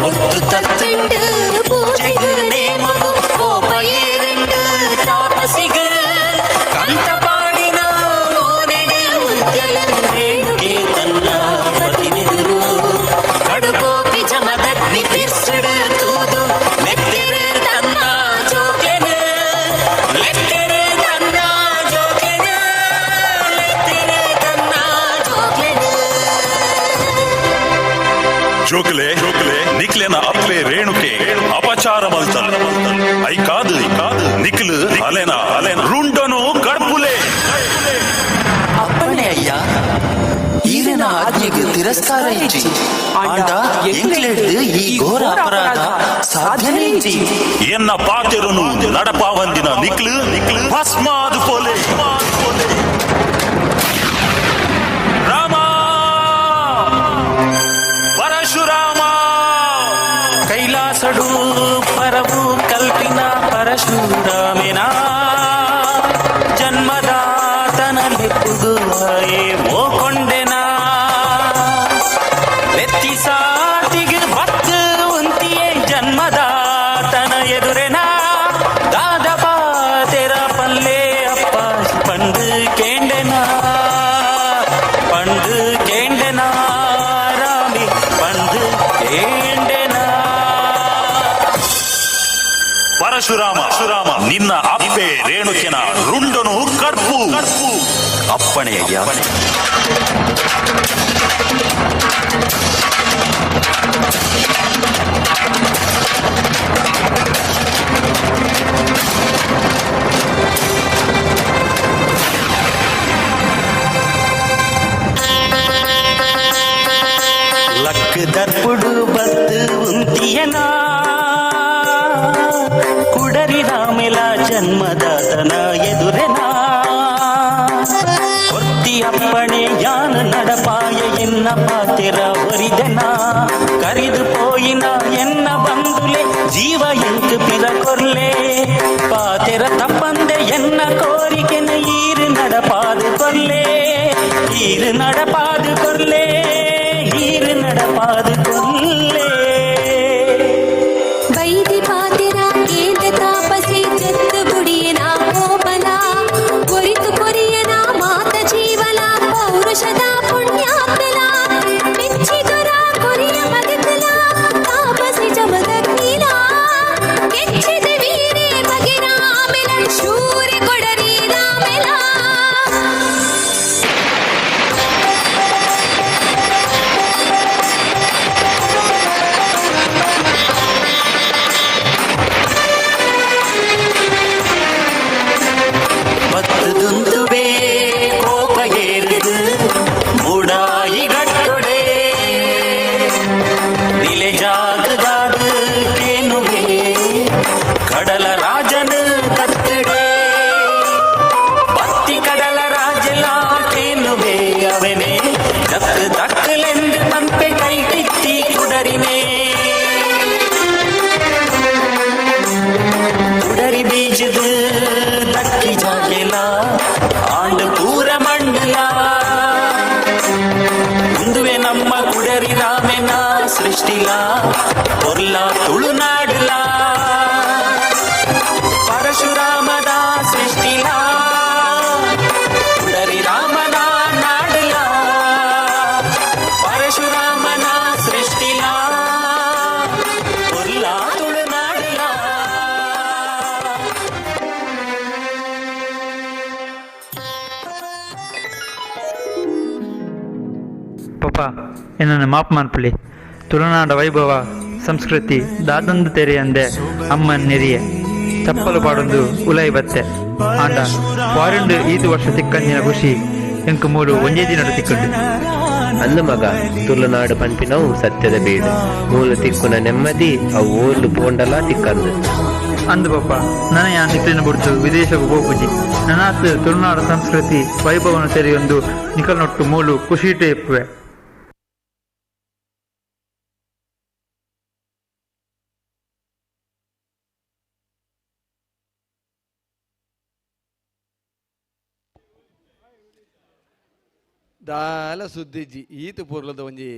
ಮುತ್ತು ತತ್ತಂಡು ಪೂಜೆಗು ನೇಮಗು ಕೋಪ ಏರೆಂಡು ತಾಪಸಿಗು ಕಂತ ಪಾಡಿನ ಮೋನೆಡು ಮುತ್ಯಲು ರೇಣುಕೆ ತನ್ನ ಪತಿನೆದುರು ಕಡುಕೋಪಿ ಜಮದಗ್ನಿ ತಿರ್ಸುಡು ತೂದು ಲೆತ್ತೆರು ತನ್ನ ಜೋಕೆನು ಲೆತ್ತೆರು ತನ್ನ ಜೋಕೆನು ಲೆತ್ತೆರು ತನ್ನ ಜೋಕ್ಲೆನು. ಜೋಕ್ಲೆ ಜೋಕ್ಲೆ ನಿಕ್ಲೆನ ಅಪ್ಲೆ ರೇಣುಕೆ ಅಪಚಾರ ಮಲ್ತಲ್ I ಕಾದು ಕಾದು ನಿಕ್ಲು ಅಲೆನ ಅಲೆನ ರುಂಡನು ಕಡ್ಪುಲೆ. ಅಪ್ಪಣೆ ಅಯ್ಯ, ಈರೆನ ಆಜ್ಞೆಗೆ ತಿರಸ್ಕಾರ ಇಚ್ಚಿ ಆಂಡ ಎಂಕ್ಲೆಡ್ದು ಈ ಘೋರ ಅಪರಾಧ ಸಾಧ್ಯನೇ ಇಜ್ಜಿ. ಎನ್ನ ಪಾತೆರುನು ನಡಪಾವಂದಿನ ನಿಕ್ಲು ನಿಕ್ಲು ಭಸ್ಮಾದು ಪೋಲೆ. ರಾಮ ಪರಶುರಾಮ ಕೈಲಾಸಡು ಪರವು ಕಲ್ಪಿನ ಪರಶುರಾಮೆನ ಜನ್ಮದಾತನ ಲೆಪ್ಪುಗು ಓ ಕೊಂಡೆನಾ ಲೆತ್ತಿ ಸಾತಿಗೆ ಬತ್ತು ಉಂತಿಯೇ ಜನ್ಮದಾತನ ಎದುರೆನಾ ದಾದ ಪಾತೆರ ಪಲ್ಲೆ ಅಪ್ಪ ಪಂಡು ಕೇಂಡೆನಾ ಪಂಡು ಕೇಂಡೆನಾ ರಾಮಿ ಪಂಡು ಕೇಂಡೆನಾ. ಪರಶುರಾಮ ರಾಮ ನಿನ್ನ ಅಪ್ಪೆ ರೇಣುಕೆನ ರುಂಡನು ಕಡ್ಪು. ಅಪ್ಪಣೆ ಅಯ್ಯ. ಲಕ್ ದರ್ಪುಡು ಬತ್ತು ಉಂತಿಯನಾ ಕುಡರಿ ರಾಮೆಲ ಜನ್ಮದಾತನ ಎದುರೆನಾ ಒತ್ತಿ ಅಪ್ಪಣೆ ಯಾನ ನಡಪಾಯ ಎನ್ನ ಪಾತೆರ ಒರಿದೆನಾ ಕರಿದು ಪೋಯಿನ ಎನ್ನ ಬಂದುಲೆ ಜೀವ ಎಂಕ್ ಪಿರ ಕೊರ್ಲೆ ಪಾತೆರ ತಪ್ಪಂದೆ ಎನ್ನ ಕೋರಿಕೆನ ಈರು ನಡಪಾದು ಕೊರ್ಲೆ ಈರು ನಡಪಾದು ಕೊರ್ಲೆ ಈರು ನಡಪಾದು ಕೊರ್ಲೆ. ವೈದಿ ಪಾತಿರ ಕೇಂದ್ರ ತಾಪಸಿ ಜತ್ತು ಬುಡಿಯನ ಕೋಪಲ ಕೊರಿತು ಕೊರಿಯನ ಮಾತ ಜೀವಲ ಪೌರುಷದ ಪುಣ್ಯಾತ್ಮಲ ಮೆಚ್ಚಿದೊರ ಕೊರಿಯ ಮಗತಲ ತಾಪಸಿ ಜಮದಗ್ನಿಲ ಕೆಚ್ಚಿದ ವೀರೇ ಮಗಿರಾಮೆರ. ರಾಮೆನ ಸೃಷ್ಟಿಲ ಪೊರ್ಲ ತುಳುನಾಡುಲ ಪರಶುರಾಮದ ಸೃಷ್ಟಿಲ ಪುಡರಿ ರಾಮನ ನಾಡುಲ ಪರಶುರಾಮನ ಸೃಷ್ಟಿಲ ಪೊರ್ಲ ತುಳುನಾಡುಲ. Papa ಎನ್ನನ್ನು mop ಮನ್ಪುಲಿ. ತುಳುನಾಡ ವೈಭವ ಸಂಸ್ಕೃತಿ ದಾದಂದು ತೆರೆಯಂದೆ ಅಮ್ಮನ್ ನೆರಿಯೆ ಚಪ್ಪಲು ಪಾಡೊಂದು ಉಲೈ ಬತ್ತೆ. ಆಂಡ ಫಾರಿನ್ ಈದು ವರ್ಷ ತಿಕ್ಕಂದಿನ ಖುಷಿ ಎಂಕು ಮೂಲು ಒಂಜೇ ದಿನಡು ತಿಕ್ಕಂಡು. ಅಂದು ಮಗ, ತುಳುನಾಡು ಪನ್ಪಿನವು ಸತ್ಯದ ಬೀಡು. ಮೂಲು ತಿಕ್ಕುನ ನೆಮ್ಮದಿ ಅವು ಓಲು ಪೋಂಡಲ ತಿಕ್ಕಂದು. ಅಂದು ಪಪ್ಪ, ನನ ಯಾನ್ ನಿಕ್ಲಿನ ಬುಡ್ದು ವಿದೇಶಕ್ಕೆ ಪೋಪುಜಿ. ನನಾತ್ ತುಳುನಾಡ ಸಂಸ್ಕೃತಿ ವೈಭವನ ತೆರೆಯೊಂದು ನಿಕಲ್ನೊಟ್ಟು ಮೂಲು ಖುಷಿಟೇ ಇಪ್ಪುವೆ. ದಾಲ ಸುದ್ದಿಜ್ಜಿ ಈತ ಪೊರ್ಲದ ಒಂಜಿ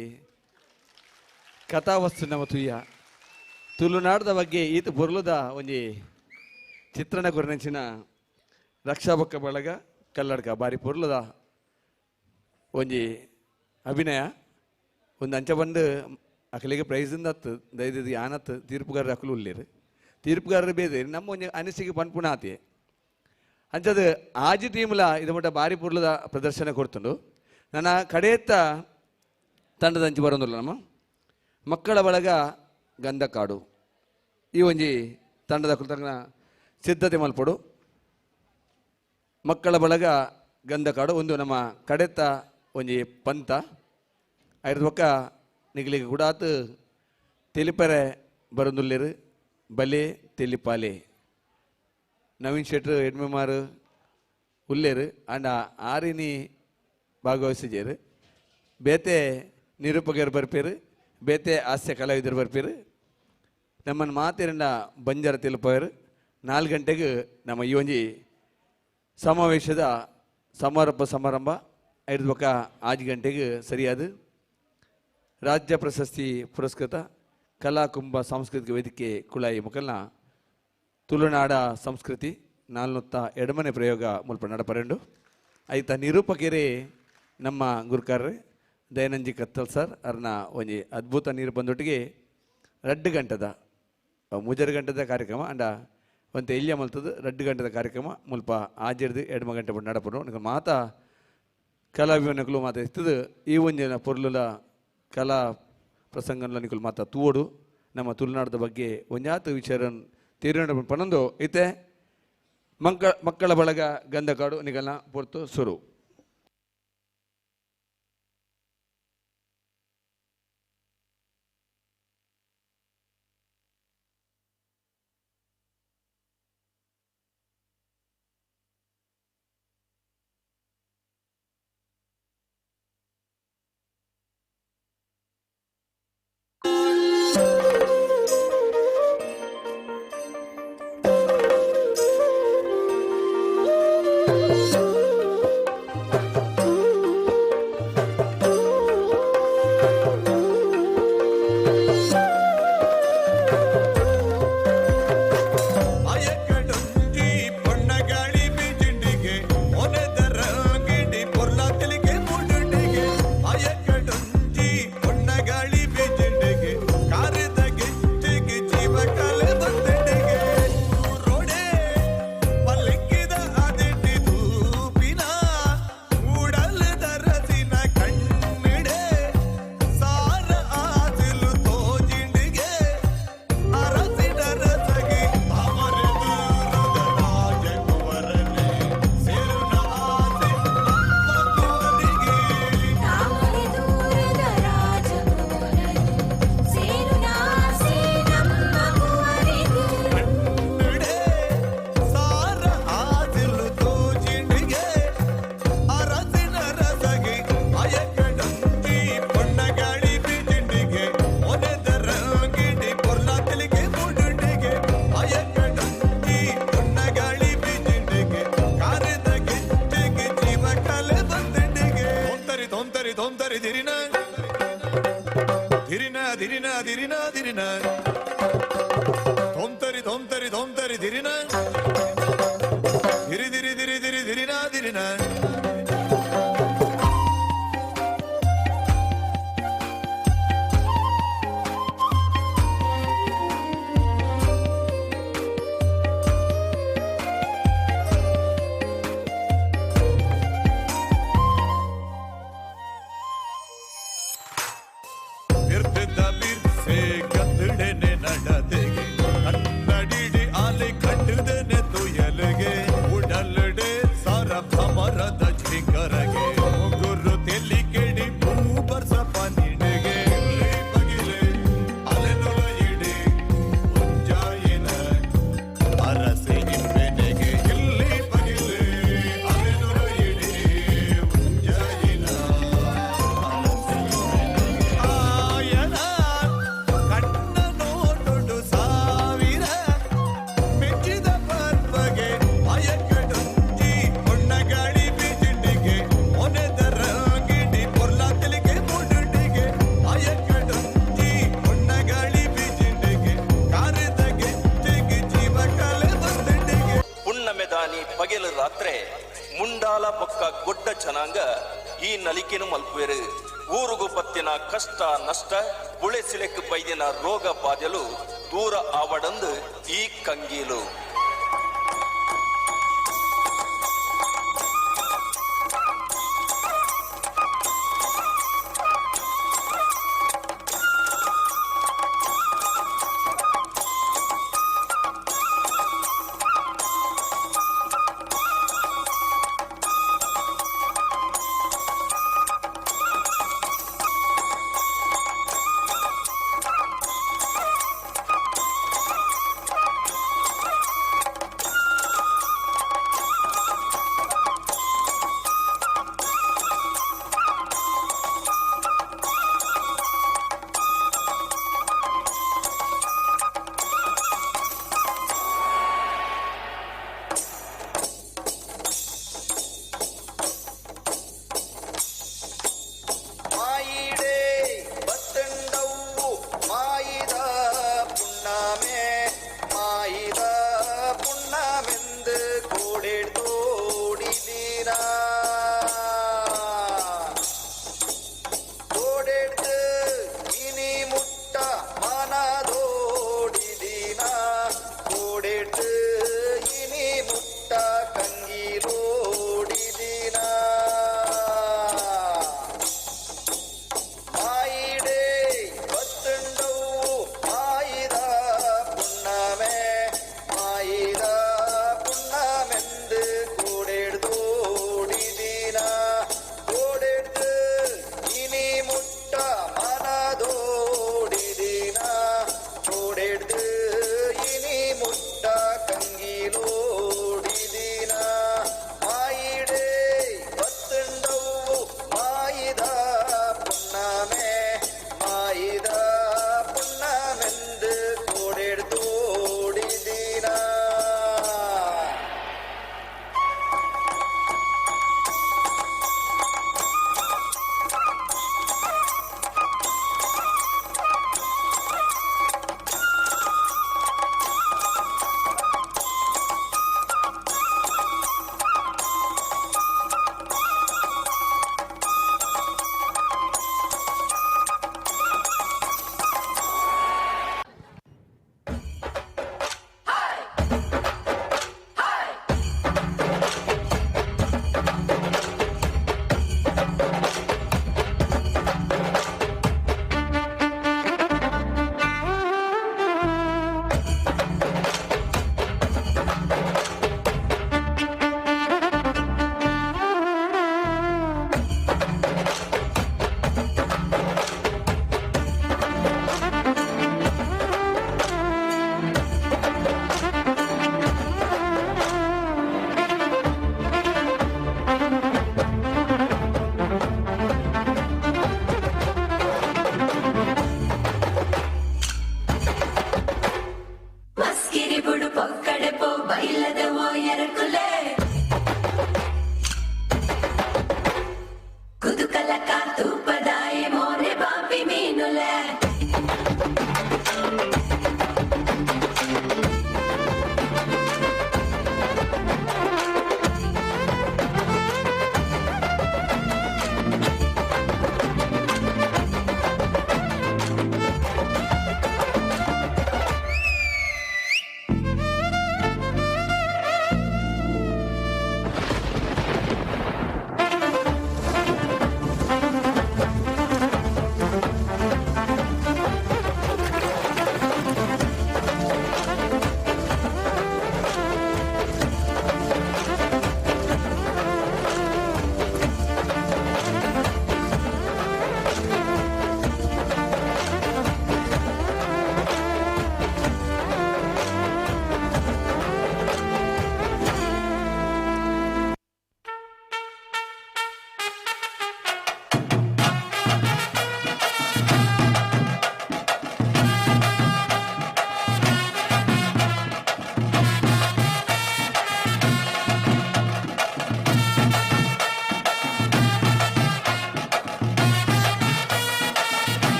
ಕಥಾವಸ್ತು ನಮ್ಮ ತುಯ್ಯ. ತುಳುನಾಡದ ಬಗ್ಗೆ ಈತ ಪೊರ್ಲದ ಒಂಜಿ ಚಿತ್ರಣ ಕೊರ್ನಂಚಿನ ರಕ್ಷಾಬೊಕ್ಕ ಬಳಗ ಕಲ್ಲಡ್ಕ ಬಾರಿ ಪೊರ್ಲದ ಒಂಜಿ ಅಭಿನಯ. ಒಂದು ಅಂಚ ಬಂದು ಅಕಲಿಗೆ ಪ್ರೈಸಿಂದ ಅತ್ತು ದೈದದ ಯಾನತ್ತು ತೀರ್ಪುಗಾರರು ಅಕಲು ಉಳ್ಳೇರು ತೀರ್ಪುಗಾರರು ಬೇರೆ ನಮ್ಮ ಒಂಜಿ ಅನಿಸಿಕೆ ಪನ್ಪುಣ ಆತೆ. ಅಂಚದ ಆಜಿ ಟೀಮ್ಲ ಇದು ಮಟ್ಟ ಬಾರಿ ಪೊರ್ಲದ ಪ್ರದರ್ಶನ ಕೊಡ್ತುಂಡು. ನನ್ನ ಕಡೆಯತ್ತ ತಂಡದ ಅಂಚು ಬರೋದಿಲ್ಲ ನಮ್ಮ ಮಕ್ಕಳ ಬಳಗ ಗಂಧಕಾಡು ಈ ಒಂಜಿ ತಂಡದ ಕುರಿತಂಗನ ಸಿದ್ಧತೆ ಮಲ್ಪಡು. ಮಕ್ಕಳ ಬಳಗ ಗಂಧಕಾಡು ಒಂದು ನಮ್ಮ ಕಡೆತ್ತ ಒಂಜಿ ಪಂತ. ಐದು ಪಕ್ಕ ನಿಗಲಿಗೆ ಗುಡಾತು ತೆಲಿಪರೆ ಬರೋದುಲ್ಲೇರು ಬಲೆ ತೆಲಿಪಾಲೆ ನವೀನ್ ಶೆಟ್ರು ಎಡ್ಮೆಮಾರು ಉಲ್ಲೇರು ಅಂಡ ಆರಿನಿ ಭಾಗವಹಿಸಿಜೇರು. ಬೇತೆ ನಿರೂಪಕರು ಬರ್ಪೇರು, ಬೇತೆ ಹಾಸ್ಯ ಕಲಾವಿದರು ಬರ್ಪೇರು. ನಮ್ಮನ್ನು ಮಾತಿರಂಡ ಬಂಜಾರ ತಿಳುಪವರು. 4 ಗಂಟೆಗೆ ನಮ್ಮ ಈ ಒಂಜಿ ಸಮಾವೇಶದ ಸಮಾರೋಪ ಸಮಾರಂಭ. ಐದು ಪಕ್ಕ 5 ಗಂಟೆಗೆ ಸರಿಯಾದ ರಾಜ್ಯ ಪ್ರಶಸ್ತಿ ಪುರಸ್ಕೃತ ಕಲಾಕುಂಭ ಸಾಂಸ್ಕೃತಿಕ ವೇದಿಕೆ ಕುಳಾಯಿ ಮುಖಲ್ನ ತುಳುನಾಡ ಸಂಸ್ಕೃತಿ 402ನೇ ಪ್ರಯೋಗ ಮುಲ್ಪ ನಡಪರೆಂಡು. ಐತ ನಿರೂಪಕರೇ ನಮ್ಮ ಗುರುಕಾರ್ರೆ ದಯಾನಂಜಿ ಕತ್ತಲ್ ಸರ್ ಅರ್ನ ಒಂಜಿ ಅದ್ಭುತ ನೀರು ಬಂದೊಟ್ಟಿಗೆ 2 ಗಂಟೆದ 3 ಗಂಟೆದ ಕಾರ್ಯಕ್ರಮ ಅಂಡ ಒಂತೆ ಇಲ್ಯ ಮಲ್ತದ 2 ಗಂಟೆದ ಕಾರ್ಯಕ್ರಮ ಮುಲ್ಪ ಆಜಿರ್ದು 2 ಗಂಟೆ ಬಣ್ಣ ನಡಪಡು. ಮಾತಾ ಕಲಾಭಿಮಾನಿಗಳು ಮಾತಾ ಇರ್ತದೆ ಈ ಒಂಜಿನ ಪೊರ್ಲುಲ ಕಲಾ ಪ್ರಸಂಗನ ನಿಕುಲು ಮಾತಾ ತೂವಡು. ನಮ್ಮ ತುಳುನಾಡದ ಬಗ್ಗೆ ಒಂಜಾತು ವಿಚಾರ ತೀರ್ಮಾನ ಪನ್ನೊಂದು ಇತ್ತೆ ಮಕ್ಕಳ ಬಳಗ ಗಂಧಕಾಡು ನಿಗಲ ಪೊರ್ತು ಸುರು. ತೋಂತರಿ ತೋಂತರಿ ದಿರಿನ. ಧಿರಿನ ಧಿರಿನ ಧಿರಿನ ಧಿರಿನ ಧೋಂತರಿ ಧೋಂತರಿ ಧೋಂತರಿ ಧಿರಿನ ಧಿರಿ ಧಿರಿ ಧಿರಿ ಧಿರಿ ಧಿರಿನ ಧಿರಿನ. ಬಿರ್ತಿದ್ದ ಬಿರ್ಸೆ ಕತ್ತಡೆನೆ ನಡತೆಗೆ ಕನ್ನಡಿಡಿ ಆಲೆ ಕಟ್ಟದನೆ ತುಯಲಗೆ ಉಡಲಡೆ ಸಾರ ಭಮರದ ಝಿಂಗರಗೆ ಗುರು ತೆಲಿ ಕೆಡಿ ಭೂ ಬರ್ಸ ಪನಿಡೆಗೆ ಇಲ್ಲಿ ಬಗಿಲೆ ಅಲೆನೊಲ ಇಡಿ ಉಜ್ಜಾಯಿನ ಅರಸೆ ಇಂಬೆನೆಗೆ ಇಲ್ಲಿ ಬಗಿಲೆ ಅಲೆನೊಲ ಇಡಿ ಉಜ್ಜಾಯಿನ ಅರಸೆ ಇಂಬೆನೆಗೆ. ಆಯನ ಕಣ್ಣ ನೋಟುಡು ಸಾವಿರ ಮೆಚ್ಚಿದ ಪರ್ವಗೆ ಅಯಕಡೊಂಜಿ ಹೊಣ್ಣಗಾಳಿ ಬಿಜಿಟಿಗೆ ಒನೆದ ರಂಗಿಡಿ ಪೊರ್ಲ ತೆಲಿಗೆ ಮುಡುಟಿಗೆ ಅಯಕಡೊಂಜಿ ಹೊಣ್ಣಗಾಳಿ ಬಿಜಿಟಿಗೆ ಕಾರದ ಗೆಜ್ಜೆಗೆ ಜೀವ ಕಲೆ ಬಂದಿಟಿಗೆ. ಪುಣ್ಣಮೆದಾನಿ ಪಗೆಲು ರಾತ್ರೆ ಮುಂಡಾಲ ಬೊಕ್ಕ ಗೊಡ್ಡ ಜನಾಂಗ ಈ ನಲಿಕೆನು ಮಲ್ಪುವೆರು. ಊರುಗು ಪತ್ತಿನ ಕಷ್ಟ ನಷ್ಟ ಬುಳೆ ಸಿಲೆಕ್ ಬೈದಿನ ರೋಗ ಬಾಧೆಲು ದೂರ ಆವಡಂದು ಈ ಕಂಗೀಲು.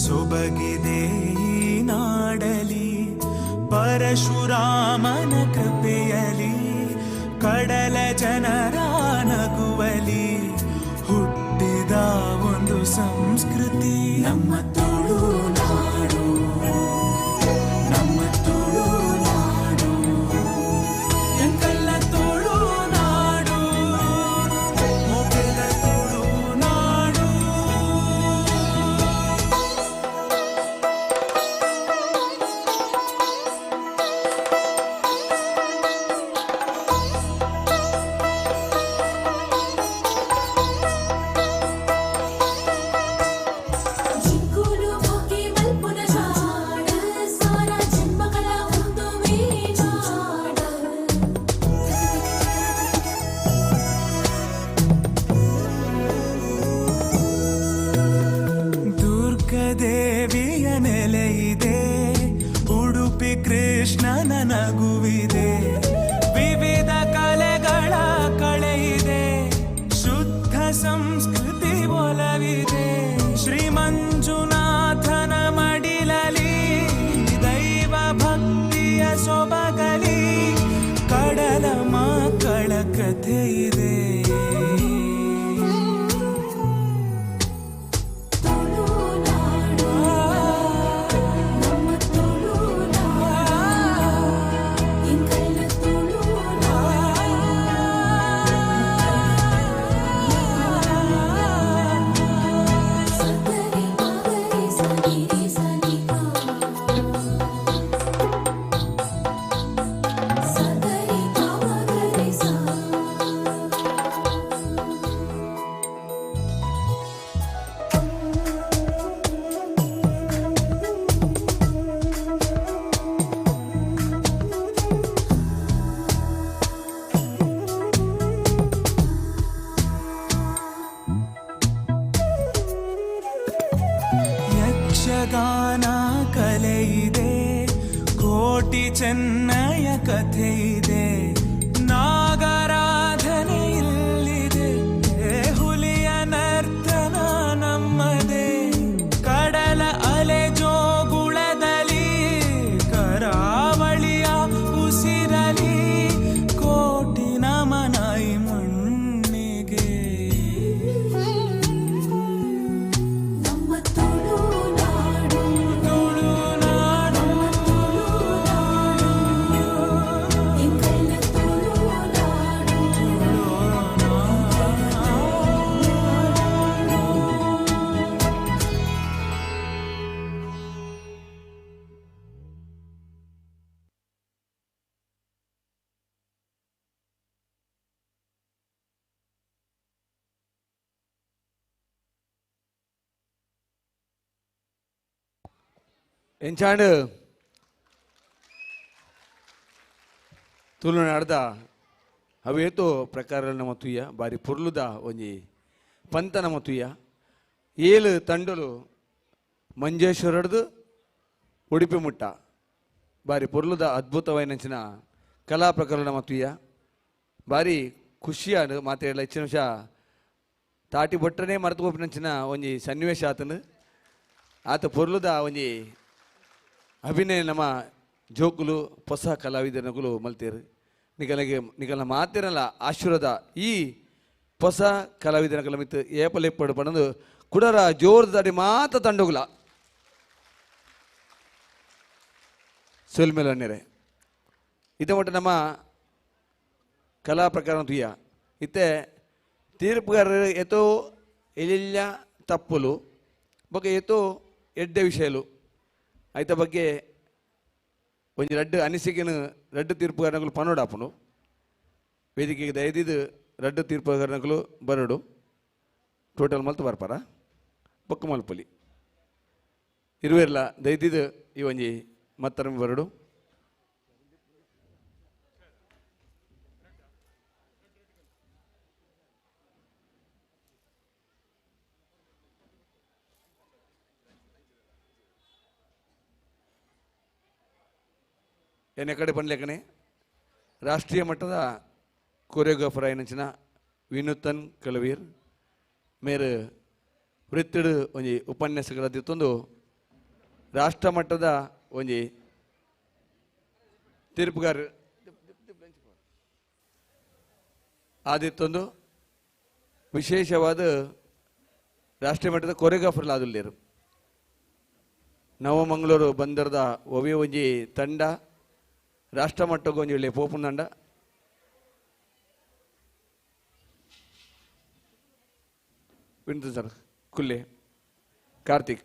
ಸೊಬಗಿದೆ ಈ ನಾಡಲಿ ಪರಶುರಾಮನ ಕೃಪೆಯಲಿ ಕಡಲ ಜನರ ನಗುವಲಿ ಹುಟ್ಟಿದ ಒಂದು ಸಂಸ್ಕೃತಿ ನಮ್ಮ ತುಳುನಾಡು ನಮ್ಮ ತುಳುನಾಡು ಎಂಕಲ್ಲ ತುಳುನಾಡು ಮೊಗೆಲ ತುಳುನಾಡು. ಜಿಂಕುಲು ಮೊಗೆ ಮಲ್ಪುನ ಜಾಡ ಸಾರ ಜನ್ಮಗಳ ಒಂದುವೇ ನಾಡ. ದುರ್ಗದೇವಿಯ ನೆಲೆಯಿದೆ, ಉಡುಪಿ ಕೃಷ್ಣನ ನಗುವಿದೆ, ವಿವಿಧ ಕಲೆಗಳ ಕಳೆಯಿದೆ, ಶುದ್ಧ ಸಂಸ್ಕೃತಿ ಒಲವಿದೆ. ಶ್ರೀ ಮಂಜುನಾಥನ ಮಡಿಲಲಿ ದೈವ ಭಕ್ತಿಯ ಸೊಬಗಲಿ ಕಡಲ ಮಕ್ಕಳ ಕಥೆ ಇದೆ. ತುಳುನಾಡು ನಮ್ಮ ತುಳುನಾಡು ಎಂಕಲ್ನ ತುಳುನಾಡು. ಸಗರಿ ಮಗರಿ ಸನಿರಿ ಸನಿಕಾ ಸಗರಿ ಮಗರಿ ಸಾ. ಯಕ್ಷಗಾನ ಕಲೆಯಿದೆ, ಕೋಟಿ ಚೆನ್ನಯ ಕಥೆ ಇದೆ, ನಾಗರಾಧನೆ ಇಲ್ಲಿದೆ, ಹುಲಿಯ ನರ್ತನ ನಮ್ಮದೇ, ಕಡಲ ಅಲೆ ಜೋಗುಳದಲ್ಲಿ ಕರಾವಳಿಯ ಉಸಿರಲಿ ಕೋಟಿ ನಮನಾಯಿ ಮಣ್ಣಿಗೆ. ನಮ್ಮ ತುಳುನಾಡು ತುಳುನಾಡು ಎಂಕಲ್ನ ತುಳುನಾಡು. ಎಂಚಾಂಡ್ ತುಳುನಾಡ್ದ ಅವೇತೋ ಪ್ರಕಾರ ನಮ್ಮ ತುಯ್ಯ ಬಾರಿ ಪೊರ್ಲುದ ಒಂಜಿ ಪಂತ ನಮ್ಮ ತುಯ್ಯ. ಏಳು ತಂಡಲು ಮಂಜೇಶ್ವರಡ್ದು ಉಡುಪಿ ಮುಟ್ಟ ಬಾರಿ ಪೊರ್ಲುದ ಅದ್ಭುತವಾಯಿನಂಚಿನ ಕಲಾ ಪ್ರಕರಣ ನಮ್ಮ ತುಯ್ಯ. ಬಾರಿ ಖುಷಿಯಾನು ಮಾತಾಡಲ ಹೆಚ್ಚಿನ ನಿಮಿಷ ತಾಟಿ ಬೊಟ್ಟನೆ ಮರೆತು ಪೋಪಿನಂಚಿನ ಒಂಜಿ ಸನ್ನಿವೇಶ ಆತನು. ಆತ ಪೊರ್ಲುದ ಒಂಜಿ ಅಭಿನಯ ನಮ್ಮ ಜೋಕುಲು ಹೊಸ ಕಲಾವಿದನಗುಲು ಮಲ್ತೇರು. ನಿಗಲಿಗೆ ನಿಗಲ ಮಾತಿರಲ್ಲ ಆಶೀರ್ವಾದ ಈ ಹೊಸ ಕಲಾವಿದನ ಕಲಮಿತ್ತು ಏಪಲೆಪ್ಪಡು ಪಣದು ಕುಡರ ಜೋರ್ದಾಡಿ ಮಾತ ತಂಡೋಗುಲ ಸೊಲ್ಮೇಲೆ ಅನ್ನೆರೆ. ಇದ ಮಟ್ಟ ನಮ್ಮ ಕಲಾ ಪ್ರಕಾರ ತುಯ್ಯ. ಇತ್ತೆ ತೀರ್ಪುಗಾರರು ಏತೋ ಎಲ್ಲಿಲ್ಲ ತಪ್ಪುಲು ಬೊಕ್ಕ ಏತೋ ಎಡ್ಡೆ ವಿಷಯಲು ಐತ ಬಗ್ಗೆ ಒಂಜಿ ರಡ್ಡು ಅನಿಸಿಕೆನು ರಡ್ಡು ತೀರ್ಪುಗಾರನಗಳು ಪನೋಡಾಪುನು. ವೇದಿಕೆಗೆ ದಯದಿದ್ದು ರಡ್ಡು ತೀರ್ಪುಗಾರನಗಳು ಬರಡು ಟೋಟಲ್ ಮಲ್ತು ಬರ್ಪಾರ ಬೊಕ್ಕ ಮಲ್ಪುಲಿ ಇರುವೆರ್ಲ ದಯದಿದ್ದು ಈ ಒಂಜಿ ಮತ್ತರಮಿ ಬರಡು. ಎನ್ನ ಕಡೆ ಪನ್ಲೇಕನೆ ರಾಷ್ಟ್ರೀಯ ಮಟ್ಟದ ಕೊರಿಯೋಗ್ರಾಫರ್ ಆಯಿನಂಚಿನ ವಿನೂತನ್ ಕಲವೀರ್ ಮೇರು ವೃತ್ತಿಡು ಒಂಜಿ ಉಪನ್ಯಾಸಕರಾದಿತ್ತೊಂದು ರಾಷ್ಟ್ರಮಟ್ಟದ ಒಂಜಿ ತೀರ್ಪುಗಾರ ಆದಿತ್ತೊಂದು ವಿಶೇಷವಾದ ರಾಷ್ಟ್ರೀಯ ಮಟ್ಟದ ಕೊರಿಯೋಗ್ರಾಫರ್ ಆದುಲ್ಲೇರು. ನವಮಂಗಳೂರು ಬಂದರದ ಒವೆ ಒಂಜಿ ತಂಡ ರಾಷ್ಟ್ರಮಟ್ಟಕ್ಕೆ ಒಂಜಿ ಒಳ್ಳೆ ಪೋಪುನಂಡ. ವಿಂತು ಸರ್ ಕುಲ್ಲೆ ಕಾರ್ತಿಕ್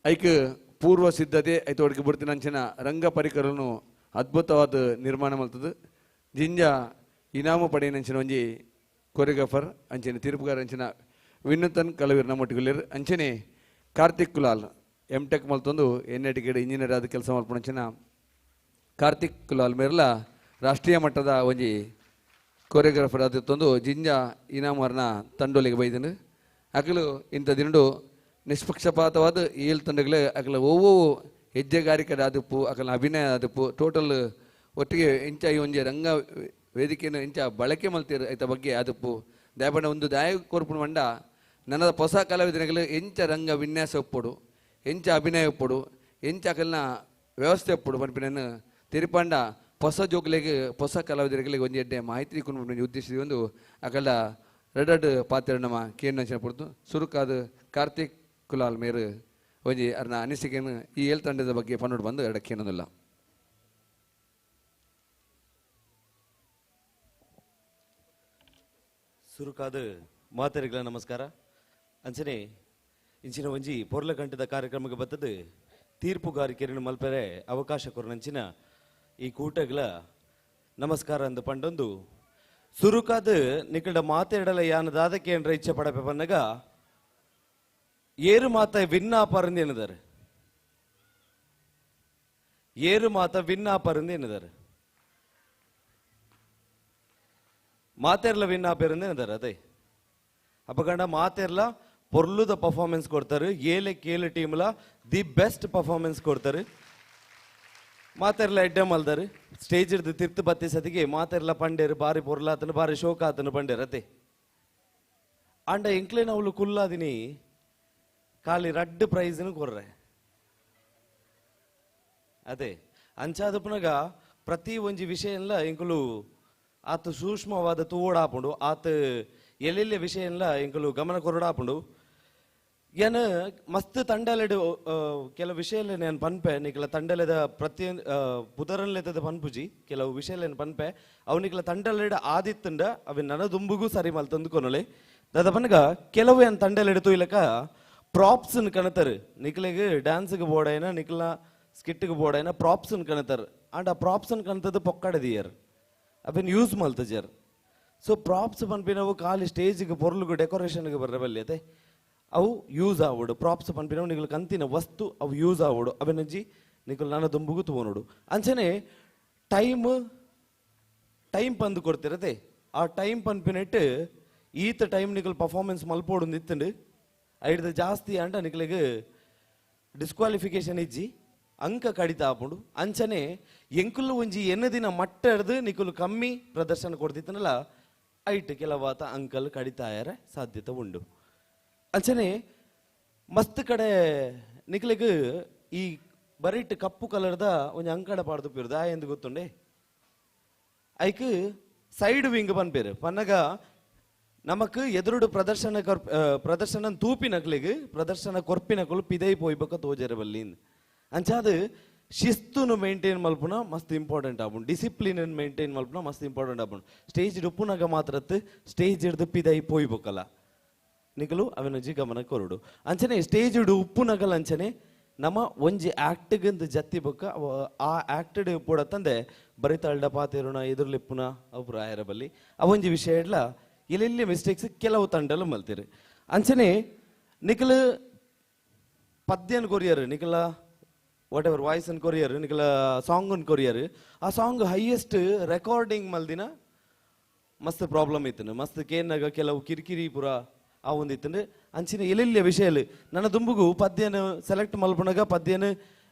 ಐಕ್ ಪೂರ್ವ ಸಿದ್ಧತೆ ಐತೋಡಿಗೆ ಬಿಡ್ತಿನಂಚಿನ ರಂಗ ಪರಿಕರನು ಅದ್ಭುತವಾದ ನಿರ್ಮಾಣ ಮಲ್ತದು. ಜಿಂಜ ಇನಾಮು ಪಡೆಯಿನಂಚಿನ ಒಂಜಿ ಕೊರಿಯೋಗ್ರಾಫರ್ ಅಂಚನೆ ತೀರ್ಪುಗಾರ ಅಂಚಿನ ವಿನೂತನ್ ಕಲವೀರ್ ನಮ್ಮೊಟ್ಟಿಗೆ ಅಂಚನೆ ಕಾರ್ತಿಕ್ ಕುಲಾಲ್ ಎಮ್ ಟೆಕ್ ಮಲ್ತೊಂದು ಎನ್ I T engineer ಆದ ಕೆಲಸ ಮಲ್ಪುನಂಚಿನ ಕಾರ್ತಿಕ್ ಕುಲಾಲ್ ಮೇರ್ಲ ರಾಷ್ಟ್ರೀಯ ಮಟ್ಟದ ಒಂಜಿ ಕೊರಿಯೋಗ್ರಾಫರ್ ಆದಿತ್ತೊಂದು ಜಿಂಜ ಇನಾಮರ್ನ ತಂಡೊಲಿಗೆ ಬೈದನು. ಅಕಲು ಇಂಥ ದಿನಡು ನಿಷ್ಪಕ್ಷಪಾತವಾದ ಏಳು ತಂಡಗಳೇ ಅಕಲ ಒವ್ವೋ ಹೆಜ್ಜೆಗಾರಿಕೆ ಆದಿಪ್ಪು ಅಕಲ ಅಭಿನಯ ಆದಿಪ್ಪು ಟೋಟಲ್ ಒಟ್ಟಿಗೆ ಇಂಚ ಈ ಒಂಜಿ ರಂಗ ವೇದಿಕೆಯನ್ನು ಇಂಚ ಬಳಕೆ ಮಲ್ತೀರು ಐತ ಬಗ್ಗೆ ಆದಿಪ್ಪು ದಯಪಂಡ ಒಂದು ದಾಯ ಕೊರ್ಪುನ ಮಂಡ ನನ್ನದ ಹೊಸ ಕಲಾವಿದನಿಗೆ ಎಂಚ ರಂಗ ವಿನ್ಯಾಸ ಒಪ್ಪೊಡು ಎಂಚ ಅಭಿನಯ ಒಪ್ಪೊಡು ಎಂಚ ಅಕಲ್ನ ವ್ಯವಸ್ಥೆ ಒಪ್ಪೊಡು ಪನ್ಪಿನ ತಿರುಪಂಡ ಹೊಸ ಜೋಕ್ಲೆಗ್ ಹೊಸ ಕಲಾವಿದರಿಗೆ ಒಂಜಿ ಎಡ್ಡೆ ಮಾಹಿತಿ ಕೊಂಡು ಉದ್ದೇಶದ ಒಂದು ಅಕಲ್ಡ ರಡಡ್ ಪಾತ್ರ ನಮ್ಮ ಕೇಂದ್ರ ಪುಡ್ತು ಸುರುಕಾದ ಕಾರ್ತಿಕ್ ಕುಲಾಲ್ ಮೇರು ಒಂಜಿ ಅರ್ನ ಅನಿಸಿಕೆಯನ್ನು ಈ ಏಳು ತಂಡದ ಬಗ್ಗೆ ಪನ್ನೋಡು ಬಂದು ಎರಡಕ್ಕೇನೊಂದಿಲ್ಲ. ಸುರುಕಾದ ಮಾತೆರಿಗಳ ನಮಸ್ಕಾರ. ಅಂಚನೆ ಇಂಚಿನ ಒಂಜಿ ಪೊರ್ಲಗಂಟದ ಕಾರ್ಯಕ್ರಮಕ್ಕೆ ಬತ್ತದು ತೀರ್ಪುಗಾರಿಕೆಯನ್ನು ಮಲ್ಪೆರೆ ಅವಕಾಶ ಕೊರನಂಚಿನ ಈ ಕೂಟಗಳ ನಮಸ್ಕಾರ ಅಂದು ಪಂಡೊಂದು ಸುರುಕಾದ ನಿಕಡ ಮಾತೆರಡಲ ಯಾನ ದಾದಕೇಂದ್ರ ಇಚ್ಛೆ ಪಡಪೆ ಪನ್ನಗ ಏರು ಮಾತ ವಿನ್ನಾಪರಂದು ಏನಿದ್ದಾರೆ ಏರು ಮಾತ ವಿನ್ನಾಪರಂದು ಏನಿದ್ದಾರೆ ಮಾತೆರ್ಲ ವಿನ್ನಾಪರಂದು ಏನಿದ್ದಾರೆ ಅದೇ ಅಪಗಂಡ ಮಾತೆರ್ಲ ಪೊರ್ಲುದ ಪರ್ಫಾರ್ಮೆನ್ಸ್ ಕೊಡ್ತಾರೆ ಏಲೆ ಕೇಳು ಟೀಮ್ಲ the best performance ಕೊಡ್ತಾರೆ ಮಾತೆರ್ಲ ಎಡ್ಡೆ ಮಲ್ದಾರು ಸ್ಟೇಜ್ ಹಿಡ್ದು ತಿರ್ತು ಬತ್ತಿ ಸತಿಗೆ ಮಾತೆರ್ಲ ಪಂಡೇರು ಬಾರಿ ಪೊರ್ಲಾತನು ಬಾರಿ ಶೋಕಾತನು ಪಂಡೇರು ಅದೇ ಅಂಡ ಎಂಕ್ಲೇನ ಅವಳು ಕುಲ್ಲಾದಿನಿ ಖಾಲಿ ರಡ್ಡು ಪ್ರೈಸ್ನು ಕೊರ್ರೆ ಅದೇ ಅಂಚಾದಪುನಗ ಪ್ರತಿ ಒಂಜಿ ವಿಷಯನ್ಲ ಎಂಕುಲು ಆತ ಸೂಕ್ಷ್ಮವಾದ ತೂವಡಾಪುಂಡು ಆತ ಎಲ್ಲೆಲ್ಲೆ ವಿಷಯನ್ಲ ಎಂಕುಲು ಗಮನ ಕೊರಡಾಪುಂಡು ಏನ್ ಮಸ್ತ್ ತಂಡಲೆಡು ಕೆಲವು ವಿಷಯಲೆ ನಾನು ಪನ್ಪೆ ನಿಕಲ ತಂಡಲೆದ ಪ್ರತಿ ಪುದರನ್ಲೆತ್ತದ ಪನ್ಪುಜಿ ಕೆಲವು ವಿಷಯಲೇನು ಪನ್ಪೆ ಅವು ನಿಕಲ ತಂಡಲೆಡ ಆದಿತ್ತಂಡ ಅವೆ ನನ ದುಂಬುಗೂ ಸರಿ ಮಲ್ತಂದು ಕೊನಲೆ ದಾದ ಪನ್ಗ ಕೆಲವು ಏನ್ ತಂಡಲೆಡು ಇಲಕ ಪ್ರಾಪ್ಸ್ ಕಣತರು ನಿಕಲೆಗ್ ಡ್ಯಾನ್ಸ್ಗೆ ಬೋರ್ಡೈನ ನಿಕಲ ಸ್ಕಿಟ್ಗೆ ಬೋರ್ಡೈನ ಪ್ರಾಪ್ಸ್ ಕಣತರು ಅಂಡ್ ಆ ಪ್ರಾಪ್ಸ್ ಕಣತದ್ದು ಪೊಕ್ಕಡದಿಯರ್ ಅವೇನು ಯೂಸ್ ಮಲ್ತಜರ್. ಸೊ ಪ್ರಾಪ್ಸ್ ಪನ್ಪಿನವು ಖಾಲಿ ಸ್ಟೇಜ್ಗೆ ಪೊರ್ಲುಗು ಡೆಕೋರೇಷನ್ಗೆ ಬರ್ರೆ ಬಲ್ಯತೆ ಅವು ಯೂಸ್ ಆವಡು ಪ್ರಾಪ್ಸ್ ಪನ್ಪಿನವು ನಿಕಲ್ ಕಂತಿನ ವಸ್ತು ಅವು ಯೂಸ್ ಆವಡು ಅವೆನಂಜಿ ನಿಕಲ್ ನನ್ನ ದುಂಬುಗು ತೂವನೋಡು. ಅಂಚನೆ ಟೈಮ್ ಟೈಮ್ ಪಂದು ಕೊಡ್ತಿರತೆ ಆ ಟೈಮ್ ಪನ್ಪಿನೆಟ್ಟು ಈತ ಟೈಮ್ ನಿಕಲ್ ಪರ್ಫಾರ್ಮೆನ್ಸ್ ಮಲ್ಪೋಡು ನಿತ್ತಂಡು ಐಡ್ದ ಜಾಸ್ತಿ ಅಂಡ ನಿಕಲಿಗೆ ಡಿಸ್ಕ್ವಾಲಿಫಿಕೇಶನ್ ಇಜ್ಜಿ ಅಂಕ ಕಡಿತ ಆಪುಂಡು. ಅಂಚನೆ ಎಂಕುಲು ಒಂಜಿ ಎನ್ನ ದಿನ ಮಟ್ಟ ಹಿಡ್ದು ನಿಕುಲು ಕಮ್ಮಿ ಪ್ರದರ್ಶನ ಕೊಡ್ತಿತ್ತನಲ್ಲ ಐಟ್ ಕೆಲವಾತ ಅಂಕಲ್ ಕಡಿತಾಯರ ಸಾಧ್ಯತೆ ಉಂಡು. ಅಂಚನೆ ಮಸ್ತ್ ಕಡೆ ನಿಕಲಿಗೆ ಈ ಬರಿಟ್ ಕಪ್ಪು ಕಲರ್ದ ಒಂಜಿ ಅಂಕಡ ಪಾಡ್ದು ಪಿರುದ ಎಂದು ಗೊತ್ತುಂಡೆ ಐಕ್ ಸೈಡ್ ವಿಂಗ್ ಪನ್ಪೇರು ಪನ್ನಗ ನಮಕ್ ಎದುರುಡು ಪ್ರದರ್ಶನ ಪ್ರದರ್ಶನ ತೂಪಿನಕ್ಲಿಗೆ ಪ್ರದರ್ಶನ ಕೊರ್ಪಿನಕುಲು ಪಿದೈ ಪೋಯ್ಬಕ ತೋಜರ ಬಲ್ಲಿ ಅಂಚಾದ ಶಿಸ್ತುನು ಮೇಂಟೈನ್ ಮಲ್ಪುನ ಮಸ್ತ್ ಇಂಪಾರ್ಟೆಂಟ್ ಆಪುಂಡು ಡಿಸಿಪ್ಲಿನ್ ಮೇಂಟೈನ್ ಮಲ್ಪುನ ಮಸ್ತ್ ಇಂಪಾರ್ಟೆಂಟ್ ಆಪುಂಡು. ಸ್ಟೇಜ್ ಉಪ್ಪುನಗ ಮಾತ್ರ ಸ್ಟೇಜ್ ಹಿಡ್ದು ಪಿದೈ ಪೋಯ್ಬೇಕಲ್ಲ ನಿಕಲು ಅವನಜಿ ಗಮನ ಕೊರಡು. ಅಂಚನೆ ಸ್ಟೇಜ್ ಹಿಡು ಉಪ್ಪುನಗಲ್ ಅಂಚನೆ ನಮ್ಮ ಒಂಜಿ ಆ್ಯಕ್ಟ್ಗಂದು ಜತ್ತಿ ಬೊಕ್ಕ ಆ ಆ್ಯಕ್ಟೆಡ್ ಪೂಡ ತಂದೆ ಬರಿತಾಳ್ಡ ಪಾತಿರುಣ ಎದುರುಲಿಪ್ಪುನ ಅವು ಆಯರ ಬಲ್ಲಿ ಆ ಒಂಜಿ ವಿಷಯ ಇಡ್ಲ ಎಲ್ಲೆಲ್ಲಿ ಮಿಸ್ಟೇಕ್ಸ್ ಕೆಲವು ತಂಡಲು ಮಲ್ತಿರು. ಅಂಚನೆ ನಿಕಲು ಪದ್ಯನ್ ಕೊರಿಯರ್ ನಿಕಲ what ever voice ಅನ್ ಕೊರಿಯರ್ ನಿಕಲ ಸಾಂಗ್ ಅನ್ ಕೊರಿಯರ್ ಆ ಸಾಂಗ್ ಹೈಯೆಸ್ಟ್ ರೆಕಾರ್ಡಿಂಗ್ ಮಲ್ದಿನ ಮಸ್ತ್ ಪ್ರಾಬ್ಲಮ್ ಇತ್ತು ಮಸ್ತ್ ಕೇನಾಗ ಕೆಲವು ಕಿರಿಕಿರಿ ಪುರ ಆ ಒಂದು ಇತ್ತು. ಅಂಚಿನ ಎಲ್ಲೆಲ್ಲಿ ವಿಷಯ ನನ್ನ ದುಂಬುಗು ಪದ್ಯನ ಸೆಲೆಕ್ಟ್ ಮಲ್ಪುನಗ ಪದ್ಯನ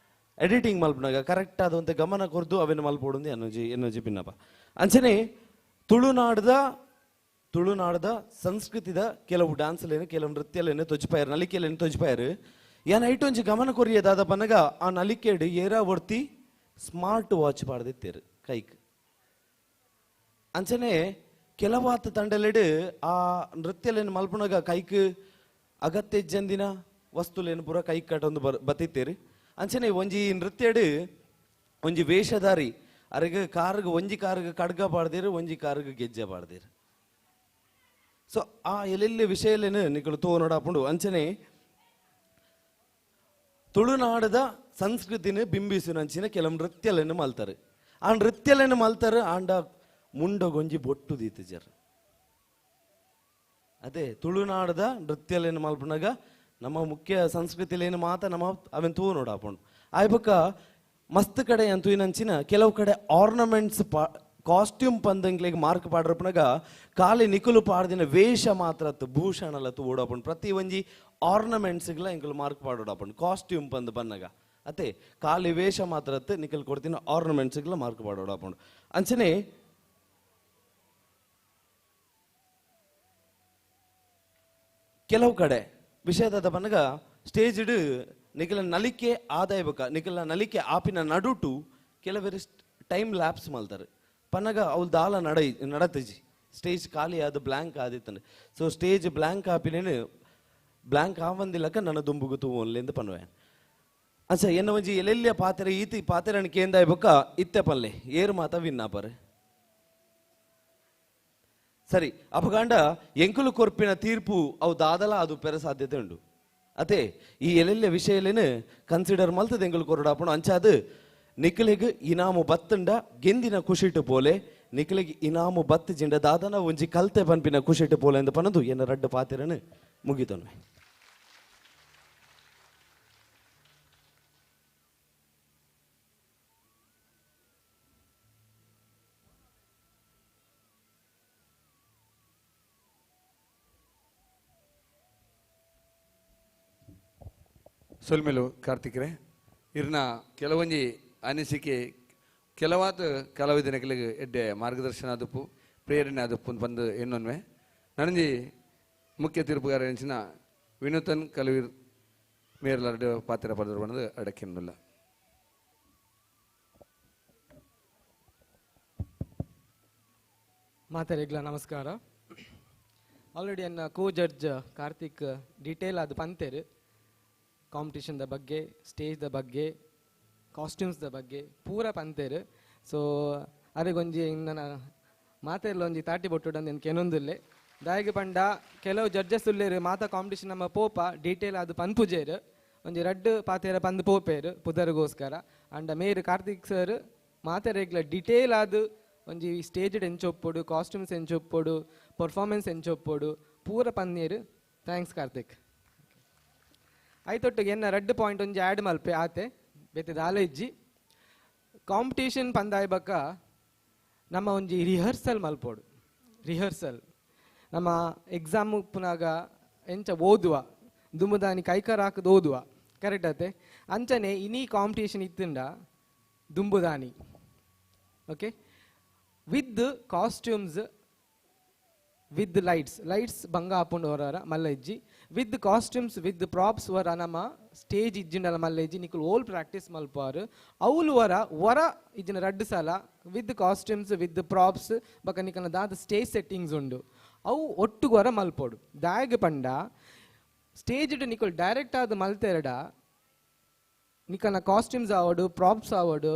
ಎಡಿಟಿಂಗ್ ಮಲ್ಪುನಗ ಕರೆಕ್ಟ್ ಆದಂತ ಗಮನ ಕೊರ್ದು ಅವೇನು ಮಲ್ಪೋಡು ಎನ್ನೋಜಿ ಎನ್ನೋಜಿ ಪಿನ್ನಪ್ಪ. ಅಂಚನೆ ತುಳುನಾಡದ ಸಂಸ್ಕೃತಿದ ಕೆಲವು ಡ್ಯಾನ್ಸ್ಲೇನು ಕೆಲವು ನೃತ್ಯಲೇನು ತೊಜ್ಪಾಯರು ನಲಿಕೆಲೇನು ತೊಜ್ಪಾಯರು ಯಾನ್ ಐಟೊಂಜಿ ಗಮನ ಕೊರಿಯ ದಾದ ಪನ್ನಗ ಆ ನಲಿಕೆಡ್ ಏರಾ ಒರ್ತಿ ಸ್ಮಾರ್ಟ್ ವಾಚ್ ಪಾಡ್ದಿತ್ತೇರು ಕೈಕ್. ಅಂಚನೆ ಕೆಲವಾತ್ ತಂಡಲೆಡ್ ಆ ನೃತ್ಯಲೇನು ಮಲ್ಪುನಗ ಕೈಕ್ ಅಗತ್ಯ ಜಂದಿನ ವಸ್ತುಲೇನು ಪೂರ ಕೈಕ್ ಕಟ್ಟೊಂದು ಬತ್ತಿತ್ತೇರು. ಅಂಚನೆ ಒಂಜಿ ನೃತ್ಯಡ್ ಒಂಜಿ ವೇಷಧಾರಿ ಅರೆಗ್ ಕಾರ್ಗ್ ಒಂಜಿ ಕಾರ್ಗ್ ಖಡ್ಗ ಪಾಡ್ದೇರು, ಒಂಜಿ ಕಾರ್ಗ್ ಗೆಜ್ಜೆ ಪಾಡ್ದೇರು. ಸೊ ಆ ಎಲ್ಲೆಲ್ಲಿ ವಿಷಯಲೇನು ನಿಕಲು ತೋನೋಡಾಪುಂಡು. ಅಂಚನೆ ತುಳುನಾಡದ ಸಂಸ್ಕೃತಿನ ಬಿಂಬಿಸುನಂಚಿನ ಕೆಲವು ನೃತ್ಯಲೇನು ಮಲ್ತಾರೆ. ಆ ನೃತ್ಯಲೇನು ಮಲ್ತಾರೆ ಆಂಡ ಮುಂಡಗೊಂಜಿ ಬೊಟ್ಟು ದೀತಜರ್. ಅದೇ ತುಳುನಾಡದ ನೃತ್ಯಲೇನು ಮಲ್ಪುನಗ ನಮ್ಮ ಮುಖ್ಯ ಸಂಸ್ಕೃತಿಲೇನು ಮಾತ ನಮ್ಮ ಅವೆನ್ ತೂ ನೋಡಾಪುಂಡು. ಆಯ್ಬಕ್ಕ ಮಸ್ತ್ ಕಡೆ ಅಂತೂ ಇನ್ನಂಚಿನ ಕೆಲವು ಕಡೆ ಆರ್ನಮೆಂಟ್ಸ್ ಕಾಸ್ಟ್ಯೂಮ್ ಪಂದಂಗ್ಲಿಗೆ ಮಾರ್ಕ್ ಪಾಡ್ರಪ್ಪನಾಗ ಖಾಲಿ ನಿಕುಲು ಪಾಡ್ದಿನ ವೇಷ ಮಾತ್ರ ಭೂಷಣಲ ತೂ ಓಡಾಪುಂಡು. ಪ್ರತಿ ಒಂಜಿ ಆರ್ನಮೆಂಟ್ಸ್ಗಳ ಎಂಕುಲು ಮಾರ್ಕ್ ಪಾಡೋಡಾಪುಂಡು ಕಾಸ್ಟ್ಯೂಮ್ ಪಂದ್ ಬನ್ನಗ. ಅತ್ತೆ ಖಾಲಿ ವೇಷ ಮಾತ್ರ ನಿಕಲ್ ಕೊಡ್ತಿನ ಆರ್ನಮೆಂಟ್ಸ್ಗಳ ಮಾರ್ಕ್ ಪಾಡೋಡಾಪುಂಡು. ಅಂಚನೆ ಕೆಲವು ಕಡೆ ವಿಷಯದ ಬನ್ನಗ ಸ್ಟೇಜ್ಡ್ ನಿಕಲ ನಲಿಕೆ ಆದಾಯ ಬೊಕ್ಕ ನಿಕಲ ನಲಿಕೆ ಆಪಿನ ನಡುಟು ಕೆಲವರು ಟೈಮ್ ಲ್ಯಾಪ್ಸ್ ಮಲ್ತಾರೆ. ಪನ್ನಗ ಅವ್ಲು ದಾಲ ನಡತಜಿ ಸ್ಟೇಜ್ ಖಾಲಿ ಆದ ಬ್ಲ್ಯಾಂಕ್ ಆದಿತ್ತಂಡು. ಸೊ ಸ್ಟೇಜ್ ಬ್ಲ್ಯಾಂಕ್ ಆಪಿನೇನು ಬ್ಲ್ಯಾಂಕ್ ಆವಂದಿಲ್ಲಕ ನನ್ನ ದುಂಬುಗು ತೂವನ್ಲೆಂದು ಪನ್ನುವೆ. ಅಚ್ಚ ಎನ್ನ ಒಂಜಿ ಎಲ್ಲೆಲ್ಲಿಯ ಪಾತ್ರೆ ಈತಿ ಪಾತ್ರೆನ ಕೇಂದಾಯ ಬೊಕ್ಕ ಇತ್ತೆ ಪಲ್ಲೆ ಏರು ಮಾತ ವಿನ್ನಾಪರ್. ಸರಿ ಅಪಗಾಂಡ ಎಂಕುಲು ಕೊರ್ಪಿನ ತೀರ್ಪು ಅವು ದಾದಲ ಅದು ಪೆರ ಸಾಧ್ಯತೆ ಉಂಡು. ಅದೇ ಈ ಎಲ್ಲೆಲ್ಲ ವಿಷಯಲೇನು ಕನ್ಸಿಡರ್ ಮಲ್ತದ ಎಂಕುಲು ಕೊರಡಾಪುಂಡು. ಅಂಚಾದು ನಿಕಲಿಗ್ ಇನಾಮು ಬತ್ತಂಡ ಗೆಂದಿನ ಖುಷಿಟು ಪೋಲೆ, ನಿಕಲಿಗ್ ಇನಾಮು ಬತ್ತು ಜಿಂಡ ದಾದನ ಒಂಜಿ ಕಲ್ತೆ ಪನ್ಪಿನ ಖುಷಿಟು ಪೋಲೆ ಎಂದು ಪನದು ಎನ್ನ ರಡ್ಡು ಪಾತಿರನು ಮುಗಿತನು. ಸೊಲ್ಮೆಲು ಕಾರ್ತಿಕ್ರೆ ಇರ್ನ ಕೆಲವೊಂಜಿ ಅನಿಸಿಕೆ ಕೆಲವಾದ ಕಲಾವಿದನಿಗೆ ಎಡ್ಡೆ ಮಾರ್ಗದರ್ಶನ ಆದಪ್ಪು ಪ್ರೇರಣೆ ಆದಪ್ಪು ಬಂದು ಎನ್ನೊನ್ವೆ. ನನಂಜಿ ಮುಖ್ಯ ತೀರ್ಪುಗಾರ ಎನ್ಸಿನ ವಿನೂತನ್ ಕಲವೀರ್ ಮೇರ್ಲಾರ್ಡ್ ಪಾತ್ರ ಪಡೆದರು ಬಂದು ಅಡಕೆನ್ನುಲ್ಲ. ಮಾತಾಡಿಗ್ಲ ನಮಸ್ಕಾರ. ಆಲ್ರೆಡಿ ಅನ್ನ ಕೋ ಜಡ್ಜ್ ಕಾರ್ತಿಕ್ ಡೀಟೇಲ್ ಅದು ಪಂತೇರು ಕಾಂಪಿಟಿಷನ್ದ ಬಗ್ಗೆ, ಸ್ಟೇಜ್ದ ಬಗ್ಗೆ, ಕಾಸ್ಟ್ಯೂಮ್ಸ್ದ ಬಗ್ಗೆ ಪೂರ ಪಂತೇರು. ಸೊ ಅರೆಗೊಂಜಿ ನನ್ನ ಮಾತೆಲ್ಲ ಒಂಜಿ ತಾಟಿ ಬೊಟ್ಟುಡಂದು ಎನ್ಕೆ ಏನೊಂದಿಲ್ಲೆ ದಾಯಿಗೆ ಪಂಡ ಕೆಲವು ಜಡ್ಜಸ್ ಉಲ್ಲೇರು ಮಾತಾ ಕಾಂಪಿಟಿಷನ್ ನಮ್ಮ ಪೋಪ ಡೀಟೇಲ್ ಅದು ಪನ್ಪುಜೇರು ಒಂಜಿ ರಡ್ಡು ಪಾತೇರ ಪಂದು ಪೋಪೇರು ಪುದರ್ಗೋಸ್ಕರ. ಅಂಡ ಮೇರು ಕಾರ್ತಿಕ್ ಸರ್ ಮಾತೆರೆಗ್ಲ ಡೀಟೇಲ್ ಅದು ಒಂಜಿ ಸ್ಟೇಜ್ಡ್ ಎಂಚೊಪ್ಪೊಡು, ಕಾಸ್ಟ್ಯೂಮ್ಸ್ ಎಂಚೊಪ್ಪೊಡು, ಪರ್ಫಾರ್ಮೆನ್ಸ್ ಎಂಚೊಪ್ಪೊಡು ಪೂರ ಪನ್ನೇರು. Thanks Karthik. ಐತೊಟ್ಟಿಗೆ ಎನ್ನ ರಡ್ಡು ಪಾಯಿಂಟ್ ಒಂಜಿ ಆ್ಯಡ್ ಮಲ್ಪೆ ಆತೆ ಬೇತೆ ದಾಲ ಇಜ್ಜಿ. ಕಾಂಪಿಟೇಷನ್ ಪಂದಾಯ ಬಕ್ಕ ನಮ್ಮ ಒಂಜಿ ರಿಹರ್ಸಲ್ ಮಲ್ಪೋಡು. ರಿಹರ್ಸಲ್ ನಮ್ಮ ಎಕ್ಸಾಮ್ ಪುನಾಗ ಎಂಚ ಓದುವ ದುಂಬುದಾನಿ ಕೈಕರ್ ಹಾಕದು ಓದುವ ಕರೆಕ್ಟ್ ಆತೆ. ಅಂಚನೆ ಇನಿ competition ಇತ್ತಂಡ ದುಂಬುದಾನಿ okay with costumes with lights lights ಬಂಗ ಆಪುಂಡು ಹೊರ ಮಲ್ಲ ಇಜ್ಜಿ ವಿತ್ ಕಾಸ್ಟ್ಯೂಮ್ಸ್ ವಿತ್ ಪ್ರಾಪ್ಸ್ ವರ ನಮ್ಮ ಸ್ಟೇಜ್ ಇಜ್ಜಿಂಡಲ ಮಲ್ಲ ಇಜ್ಜಿ ನಿಕುಲು ಓಲ್ ಪ್ರಾಕ್ಟೀಸ್ ಮಲ್ಪಾರು ಅವ್ಲು ವರ ವರ ಇಜ್ಜಿನ ರಡ್ಡು ಸಲ ವಿತ್ ಕಾಸ್ಟ್ಯೂಮ್ಸ್ ವಿತ್ ಪ್ರಾಪ್ಸ್ ಬಕ ನಿಕಲ್ನ ದಾದ ಸ್ಟೇಜ್ ಸೆಟ್ಟಿಂಗ್ಸ್ ಉಂಡು ಅವು ಒಟ್ಟುಗು ವರ ಮಲ್ಪೋಡು. ದಾಯಗ ಪಂಡ ಸ್ಟೇಜ್ ನಿಕುಲು ಡೈರೆಕ್ಟ್ ಆದ ಮಲ್ತೆರಡ ನಿಕಲ್ನ ಕಾಸ್ಟ್ಯೂಮ್ಸ್ ಆವಡು ಪ್ರಾಪ್ಸ್ ಆವಡು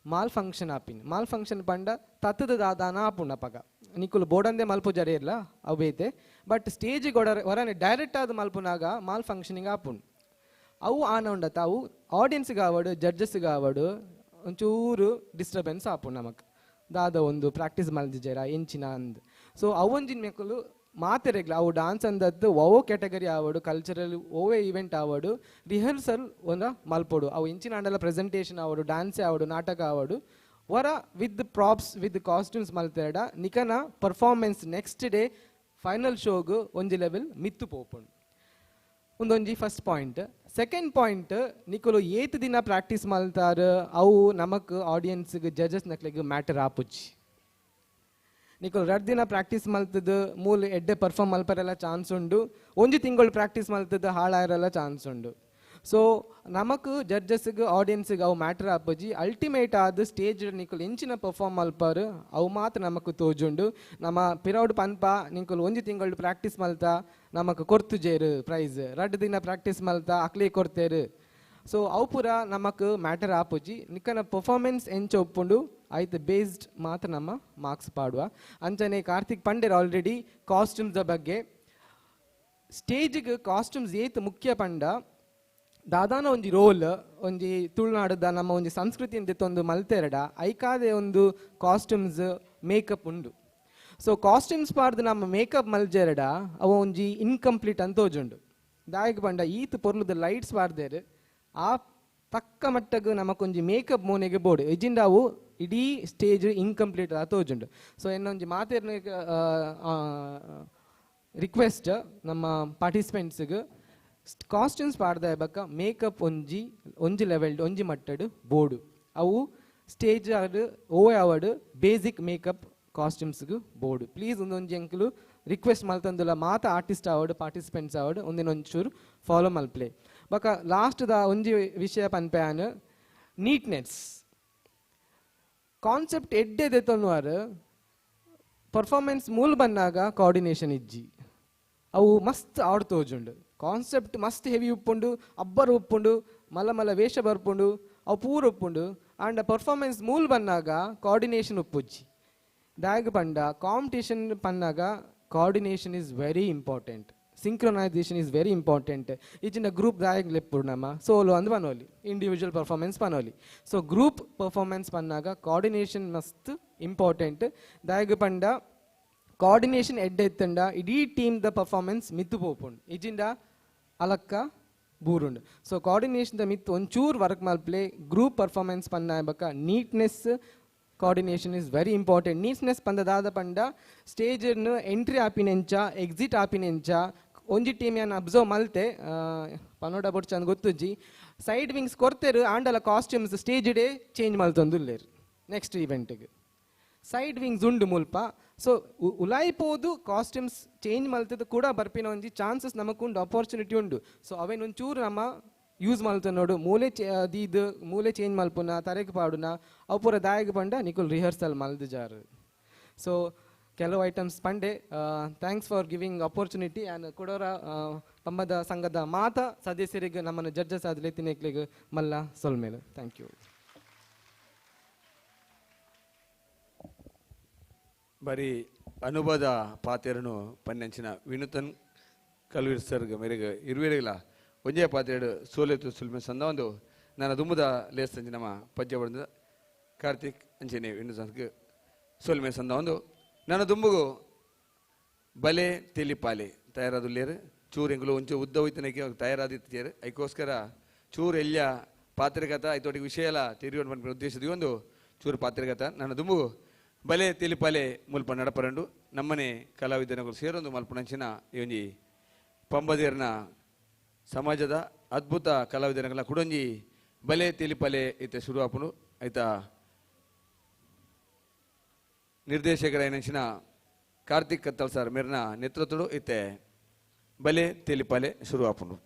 ಮಾಲ್ ಫಂಕ್ಷನ್ ಆಪಿನ್ ಮಾಲ್ ಫಂಕ್ಷನ್ ಪಂಡ ತತ್ತದ ದಾದಾನ ಆಪುಂಡು ಅಪಗ ನಿಕುಲು ಬೋಡಂದೆ ಮಲ್ಪು ಜರಿ ಇರ್ಲ ಅವು ಬೇತೆ ಬಟ್ ಸ್ಟೇಜ್ ಹೊರನೆ ಡೈರೆಕ್ಟ್ ಆದ ಮಲ್ಪುನಾಗ ಮಾಲ್ ಫಂಕ್ಷನಿಂಗ್ ಆಪುಂಡು ಅವು ಆನ ಉಂಡತ ಅವು ಆಡಿಯನ್ಸ್ಗೆ ಆವಡು ಜಡ್ಜಸ್ಗೆ ಆವಡು ಒಂಚೂರು ಡಿಸ್ಟರ್ಬೆನ್ಸ್ ಆಪುಂಡು ನಮಕ್ ದಾದ ಒಂದು ಪ್ರಾಕ್ಟೀಸ್ ಮಲ್ದಿಜೇರ ಎಂಚಿನ ಅಂದ್. ಸೊ ಅವೊಂಜಿನ ಮೆಕುಲು ಮಾತೆರೆಗ್ಲ ಅವು ಡಾನ್ಸ್ ಅಂದದ್ದು ಓವೋ ಕ್ಯಾಟಗರಿ ಆವಡು ಕಲ್ಚರಲ್ ಓವೇ ಇವೆಂಟ್ ಆವಡು ರಿಹರ್ಸಲ್ ಒಂದ ಮಲ್ಪೊಡು ಅವು ಎಂಚಿನ ಅಂಡಲ ಪ್ರೆಸೆಂಟೇಷನ್ ಆವಡು ಡ್ಯಾನ್ಸೇ ಆವಡು ನಾಟಕ ಆವಡು ವರ ವಿತ್ ಪ್ರಾಪ್ಸ್ ವಿತ್ ಕಾಸ್ಟ್ಯೂಮ್ಸ್ ಮಲ್ತೆರಡ ನಿಕನ ಪರ್ಫಾರ್ಮೆನ್ಸ್ ನೆಕ್ಸ್ಟ್ ಡೇ ಫೈನಲ್ ಶೋಗ್ ಒಂಜಿ ಲೆವೆಲ್ ಮಿತ್ತು ಪೋಪುಂಡು. ಒಂದೊಂಜಿ ಫಸ್ಟ್ ಪಾಯಿಂಟ್. ಸೆಕೆಂಡ್ ಪಾಯಿಂಟ್ ನಿಕುಲು ಏತ್ ದಿನ ಪ್ರಾಕ್ಟೀಸ್ ಮಲ್ತಾರ ಅವು ನಮಕ್ ಆಡಿಯನ್ಸ್ಗೆ ಜಡ್ಜಸ್ ನಕ್ಲೆಗ್ ಮ್ಯಾಟರ್ ಆಪುಜಿ. ನಿಕುಲು ರಡ್ ದಿನ ಪ್ರಾಕ್ಟೀಸ್ ಮಲ್ತದ ಮೂಲ ಎಡ್ಡೆ ಪರ್ಫಾರ್ಮ್ ಮಲ್ಪರೆಲ್ಲ ಚಾನ್ಸ್ ಉಂಡು, ಒಂಜಿ ತಿಂಗಳು ಪ್ರಾಕ್ಟೀಸ್ ಮಲ್ತದ ಹಾಳಾಯಿರಲ್ಲ ಚಾನ್ಸ್ ಉಂಡು. ಸೊ ನಮಕ್ ಜಡ್ಜಸ್ಗೆ ಆಡಿಯನ್ಸ್ಗೆ ಅವು ಮ್ಯಾಟ್ರ್ ಆಪುಜಿ. ಅಲ್ಟಿಮೇಟ್ ಆದ್ ಸ್ಟೇಜ್ ನಿಕುಲು ಎಂಚಿನ ಪರ್ಫಾರ್ಮ್ ಮಲ್ಪಾರು ಅವು ಮಾತ್ರ ನಮಕ್ ತೋಜುಂಡು. ನಮ್ಮ ಪಿರೌಡ್ ಪನ್ಪ ನಿಕುಲು ಒಂಜಿ ತಿಂಗಳು ಪ್ರಾಕ್ಟೀಸ್ ಮಲ್ತ ನಮಕ್ ಕೊರ್ತುಜೇರು ಪ್ರೈಸ್, ರಡ್ಡ್ ದಿನ ಪ್ರಾಕ್ಟೀಸ್ ಮಲ್ತ ಅಕ್ಲೇ ಕೊರ್ತೇರು. ಸೊ ಅವು ಪೂರ ನಮಕ್ ಮ್ಯಾಟರ್ ಆಪುಜಿ. ನಿಕ್ಕನ ಪರ್ಫಾರ್ಮೆನ್ಸ್ ಎಂಚ ಉಪ್ಪುಂಡು ಐತ ಬೇಸ್ಡ್ ಮಾತ್ರ ನಮ್ಮ ಮಾರ್ಕ್ಸ್ ಪಾಡುವ. ಅಂಚನೆ ಕಾರ್ತಿಕ್ ಪಂಡೇರ್ ಆಲ್ರೆಡಿ ಕಾಸ್ಟ್ಯೂಮ್ಸ್ ಬಗ್ಗೆ, ಸ್ಟೇಜ್ಗೆ ಕಾಸ್ಟ್ಯೂಮ್ಸ್ ಏತ್ ಮುಖ್ಯ ಪಂಡ ದಾದಾನ ಒಂಜಿ ರೋಲ್ ಒಂಜಿ ತುಳುನಾಡುದ ನಮ್ಮ ಒಂಜಿ ಸಂಸ್ಕೃತಿಯಿಂದ ಒಂದು ಮಲ್ತೆರಡ ಐಕಾದೆ ಒಂದು ಕಾಸ್ಟ್ಯೂಮ್ಸ್ ಮೇಕಪ್ ಉಂಡು. ಸೊ ಕಾಸ್ಟ್ಯೂಮ್ಸ್ ಪಾಡ್ದು ನಮ್ಮ ಮೇಕಪ್ ಮಲ್ಜೆರಡ ಅವು ಒಂಜಿ ಇನ್ಕಂಪ್ಲೀಟ್ ಅಂತ ತೋಜುಂಡು. ದಾಯಕ ಪಂಡ ಈತ್ ಪೊರ್ಲುದ ಲೈಟ್ಸ್ ಪಾಡ್ದೇರು ಆ ತಕ್ಕ ಮಟ್ಟಗ್ ನಮಕೊಂಜಿ ಮೇಕಪ್ ಮೋನೆಗೆ ಬೋರ್ಡ್ ಎಜಿಂಡ ಅವು ಇಡೀ ಸ್ಟೇಜ್ ಇನ್ಕಂಪ್ಲೀಟ್ ಆ ತೋಜುಂಡು. ಸೊ ಇನ್ನೊಂಜಿ ಮಾತೇರ್ನ ರಿಕ್ವೆಸ್ಟ್ ನಮ್ಮ ಪಾರ್ಟಿಸಿಪೆಂಟ್ಸ್ಗೆ, ಕಾಸ್ಟ್ಯೂಮ್ಸ್ ಪಾಡ್ದ ಬಕ್ಕ ಮೇಕಪ್ ಒಂಜಿ ಒಂಜಿ ಲೆವೆಲ್ ಒಂಜಿ ಮಟ್ಟಡ್ ಬೋರ್ಡು ಅವು ಸ್ಟೇಜ್ ಆಡ್ ಓ ಅವಡ್ ಬೇಸಿಕ್ ಮೇಕಪ್ ಕಾಸ್ಟ್ಯೂಮ್ಸ್ಗೆ ಬೋರ್ಡು ಪ್ಲೀಸ್ ಒಂದೊಂಜಿ ಅಂಕಲು ರಿಕ್ವೆಸ್ಟ್ ಮಲ್ತಂದುಲ ಮಾತ ಆರ್ಟಿಸ್ಟ್ ಆವಡ್ ಪಾರ್ಟಿಸಿಪೆಂಟ್ಸ್ ಆವಡ್ ಒಂದಿನೊಂಚೂರು ಫಾಲೋ ಮಲ್ಪ್ಲೆ. ಬೊಕ ಲಾಸ್ಟ್ ದ ಒಂಜಿ ವಿಷಯ ಪನ್ಪೆ ನೀಟ್ನೆಸ್ ಕಾನ್ಸೆಪ್ಟ್ ಎಡ್ಡೆ ದೆತ್ತೊನ್ನುವಾರು ಪರ್ಫಾರ್ಮೆನ್ಸ್ ಮೂಲ ಬಂದಾಗ ಕೋಆರ್ಡಿನೇಷನ್ ಇಜ್ಜಿ ಅವು ಮಸ್ತ್ ಆಡ್ ತೋಜುಂಡು. ಕಾನ್ಸೆಪ್ಟ್ ಮಸ್ತ್ ಹೆವಿ ಉಪ್ಪುಂಡು, ಅಬ್ಬರ್ ಉಪ್ಪುಂಡು, ಮಲ್ಲ ಮಲ್ಲ ವೇಷ ಬರ್ಪುಂಡು, ಅವು ಪೂರ ಉಪ್ಪುಂಡು. ಆಂಡ ಪರ್ಫಾರ್ಮೆನ್ಸ್ ಮೂಲ ಬಂದಾಗ ಕೋಆರ್ಡಿನೇಷನ್ ಉಪ್ಪುಜ್ಜಿ. ದಾಯಗ ಪಂಡ ಕಾಂಪಿಟೇಷನ್ ಪನ್ನಾಗ coordination is very important, synchronisation is very important. ಇಚಿನ ಗ್ರೂಪ್ ದಾಯಗ್ ಲೆಪ್ಪುಡು ನಮ್ಮ ಸೋಲೋ ಅಂದ್ ಪನೋಲಿ, ಇಂಡಿವಿಜುವಲ್ ಪರ್ಫಾರ್ಮೆನ್ಸ್ ಪನೋಲಿ. ಸೊ ಗ್ರೂಪ್ ಪರ್ಫಾರ್ಮೆನ್ಸ್ ಪನ್ನಾಗ ಕೋಆರ್ಡಿನೇಷನ್ ಮಸ್ತ್ ಇಂಪಾರ್ಟೆಂಟ್. ದಾಯಗ ಪಂಡ ಕೋಆರ್ಡಿನೇಷನ್ ಎಡ್ಡೆ ಇತ್ತಂಡ ಇಡೀ ಟೀಮ್ the performance ಮಿತ್ತು ಪೋಪುಂಡು, ಇಜಿಂಡ ಅಲಕ್ಕ ಬೂರುಂಡು. ಸೊ ಕೋಆರ್ಡಿನೇಷನ್ the ಮಿತ್ತು ಒಂಚೂರು ವರ್ಕ್ ಮಲ್ಪ್ಲೆ. ಗ್ರೂಪ್ ಪರ್ಫಾರ್ಮೆನ್ಸ್ ಪನ್ನ ಬಕ್ಕ neatness coordination is very important. Neatness ಪಂದ ದಾದ ಪಂಡ ಸ್ಟೇಜ್ ಎಂಟ್ರಿ ಆಪಿನೆಂಚ ಎಕ್ಸಿಟ್ ಆಪಿನೆಂಚ ಒಂಜಿ ಟೀಮ್ ಯಾನ್ ಅಬ್ಸರ್ವ್ ಮಲ್ತೆ ಪನೋಡ ಬೊಡ್ಚಂದ್ ಗೊತ್ತುಜ್ಜಿ ಸೈಡ್ ವಿಂಗ್ಸ್ ಕೊರ್ತೇರು ಆಂಡಲ ಕಾಸ್ಟ್ಯೂಮ್ಸ್ ಸ್ಟೇಜ್ ಡೇ ಚೇಂಜ್ ಮಲ್ತೊಂದುಲ್ಲೇರು ನೆಕ್ಸ್ಟ್ ಇವೆಂಟ್ಗೆ ಸೈಡ್ ವಿಂಗ್ಸ್ ಉಂಡು ಮುಲ್ಪ. ಸೊ ಉಲಾಯಿಪೋದು ಕಾಸ್ಟ್ಯೂಮ್ಸ್ ಚೇಂಜ್ ಮಲ್ತದ ಕೂಡ ಬರ್ಪಿನ ಒಂಜಿ ಚಾನ್ಸಸ್ ನಮಕುಂಡು, ಅಪಾರ್ಚುನಿಟಿ ಉಂಡು. ಸೊ ಅವೇನು ಒಂಚೂರು ನಮ್ಮ ಯೂಸ್ ಮಲ್ತ ನೋಡು, ಮೂಲೆ ದೀದ್ ಮೂಲೆ ಚೇಂಜ್ ಮಲ್ಪುನ ತರೆಗೆ ಪಾಡುನ ಅವು ಪೂರ ದಾಯಗ ಪಂಡ ನಿಕುಲ್ ರಿಹರ್ಸಲ್ ಮಲ್ದು ಜಾರು. ಸೊ ಕೆಲವು items Pande. Thanks for giving opportunity and ಕುಡೋರ ಪಂಬದ ಸಂಘದ ಮಾತ ಸದಸ್ಯರಿಗೆ ನಮ್ಮನ್ನು ಜಡ್ಜಸ್ ಆದಲೆ ತಿನ್ನೆಕ್ಲಿಗೆ ಮಲ್ಲ ಸೊಲ್ಮೇಲೆ thank you. ಬರೀ ಅನುಭವದ ಪಾತೆರನು ಪನ್ನಂಚಿನ ವಿನೂತನ್ ಕಲ್ವೀರ್ ಸರ್ಗ್ ಮೇರೆಗೆ ಇರುವೇರಿಲ್ಲ ಒಂಜೇ ಪಾತ್ರೆಡು ಸೋಲೆತ್ತು ಸುಲ್ಮೆ ಸಂದ ಒಂದು ನಾನು ದುಮ್ಮದ ಲೇಸ್ ಅಂಚಿ ನಮ್ಮ ಪಜ್ಜೆ ಬಡದ ಕಾರ್ತಿಕ್ ಅಂಚನೆ ವಿನೂತನ್ಗೆ ಸೋಲ್ಮೆ ಸಂದ ಒಂದು ನಾನು ದುಂಬುಗು ಬಲೆ ತೆಲಿಪಾಲೆ ತಯಾರಾದುಲ್ಲೇರು ಚೂರು ಎಂಗುಲು ಒಂಚು ಉದ್ದ ಹೋಯ್ತನಕ್ಕೆ ತಯಾರಾದಿತ್ತೇರು ಅದಕ್ಕೋಸ್ಕರ ಚೂರು ಎಲ್ಲ ಪಾತ್ರೆಗತ ಐತೋಟಿಗೆ ವಿಷಯ ಎಲ್ಲ ತಿರುಗಿ ಪನ್ಪಿನ ಉದ್ದೇಶದ ಒಂದು ಚೂರು ಪಾತ್ರೆಗತ ನಾನು ದುಂಬುಗು ಬಲೆ ತೆಲಿಪಾಲೆ ಮುಲ್ಪ ನಡಪರಂಡು ನಮ್ಮನೆ ಕಲಾವಿದನಗಳು ಸೇರೊಂದು ಮಲ್ಪನಂಚಿನ ಈ ಒಂಜಿ ಪಂಬದೇರ್ನ ಸಮಾಜದ ಅದ್ಭುತ ಕಲಾವಿದನಗಳ ಕುಡೊಂಜಿ ಬಲೆ ತೆಲಿಪಲೆ ಇತ್ತೆ ಶುರು ಆಪುಂಡು. ಆಯ್ತಾ ನಿರ್ದೇಶಕರ ಕಾರ್ತಿಕ್ ಕತ್ತಲ್ ಸರ್ ಮೇರ್ನ ನೇತೃತ್ವಡು ಇತ್ತೆ ಬಲೆ ತೆಲಿಪಲೆ ಶುರು ಆಪುಂಡು.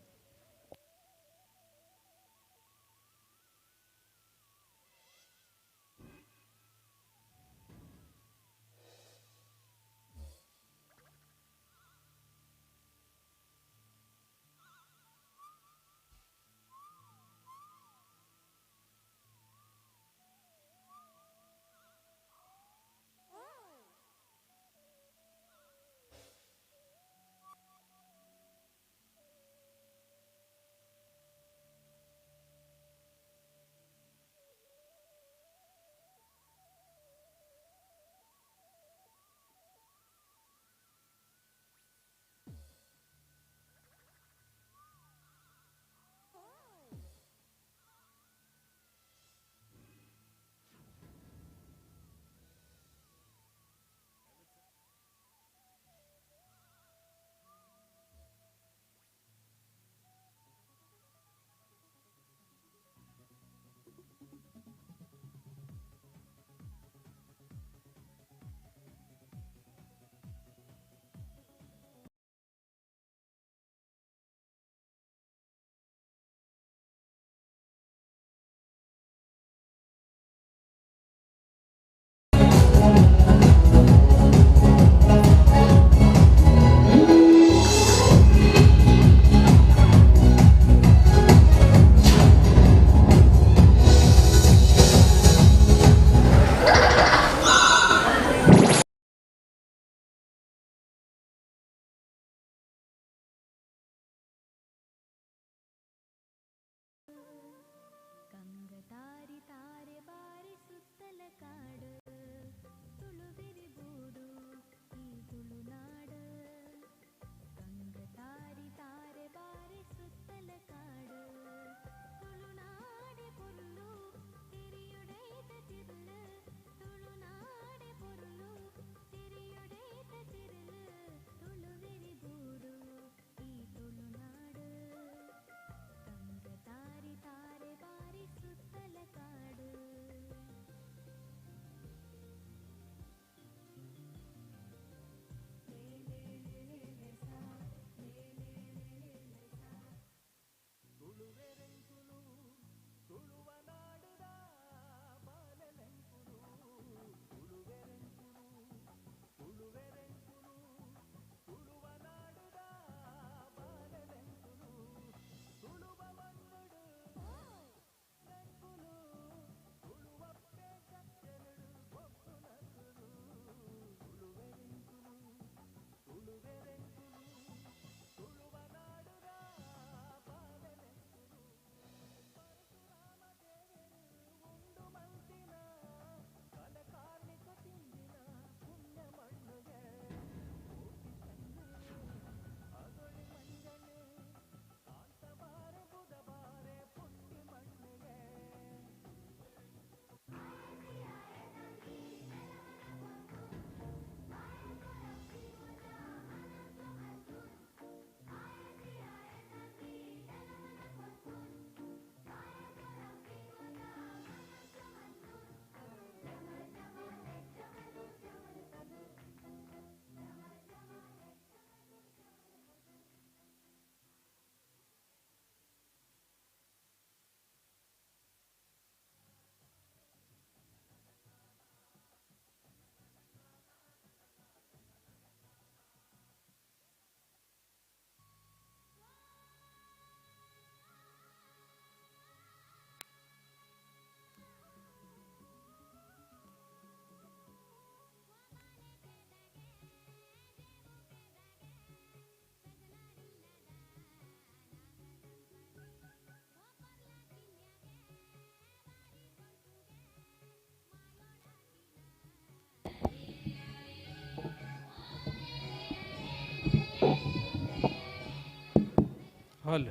Hello.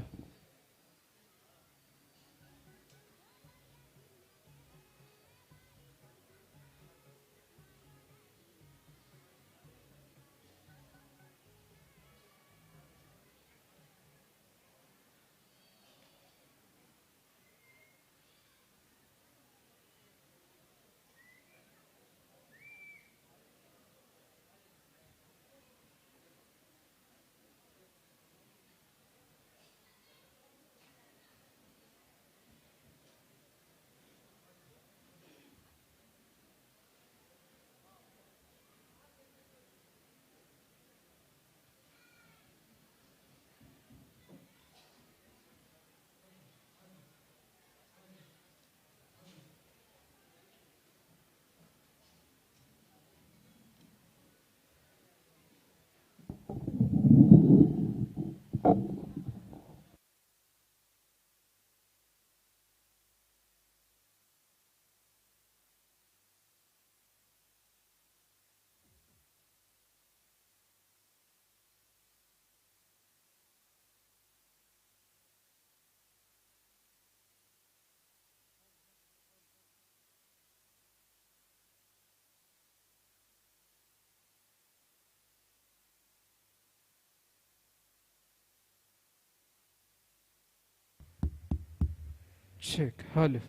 Check. Hello.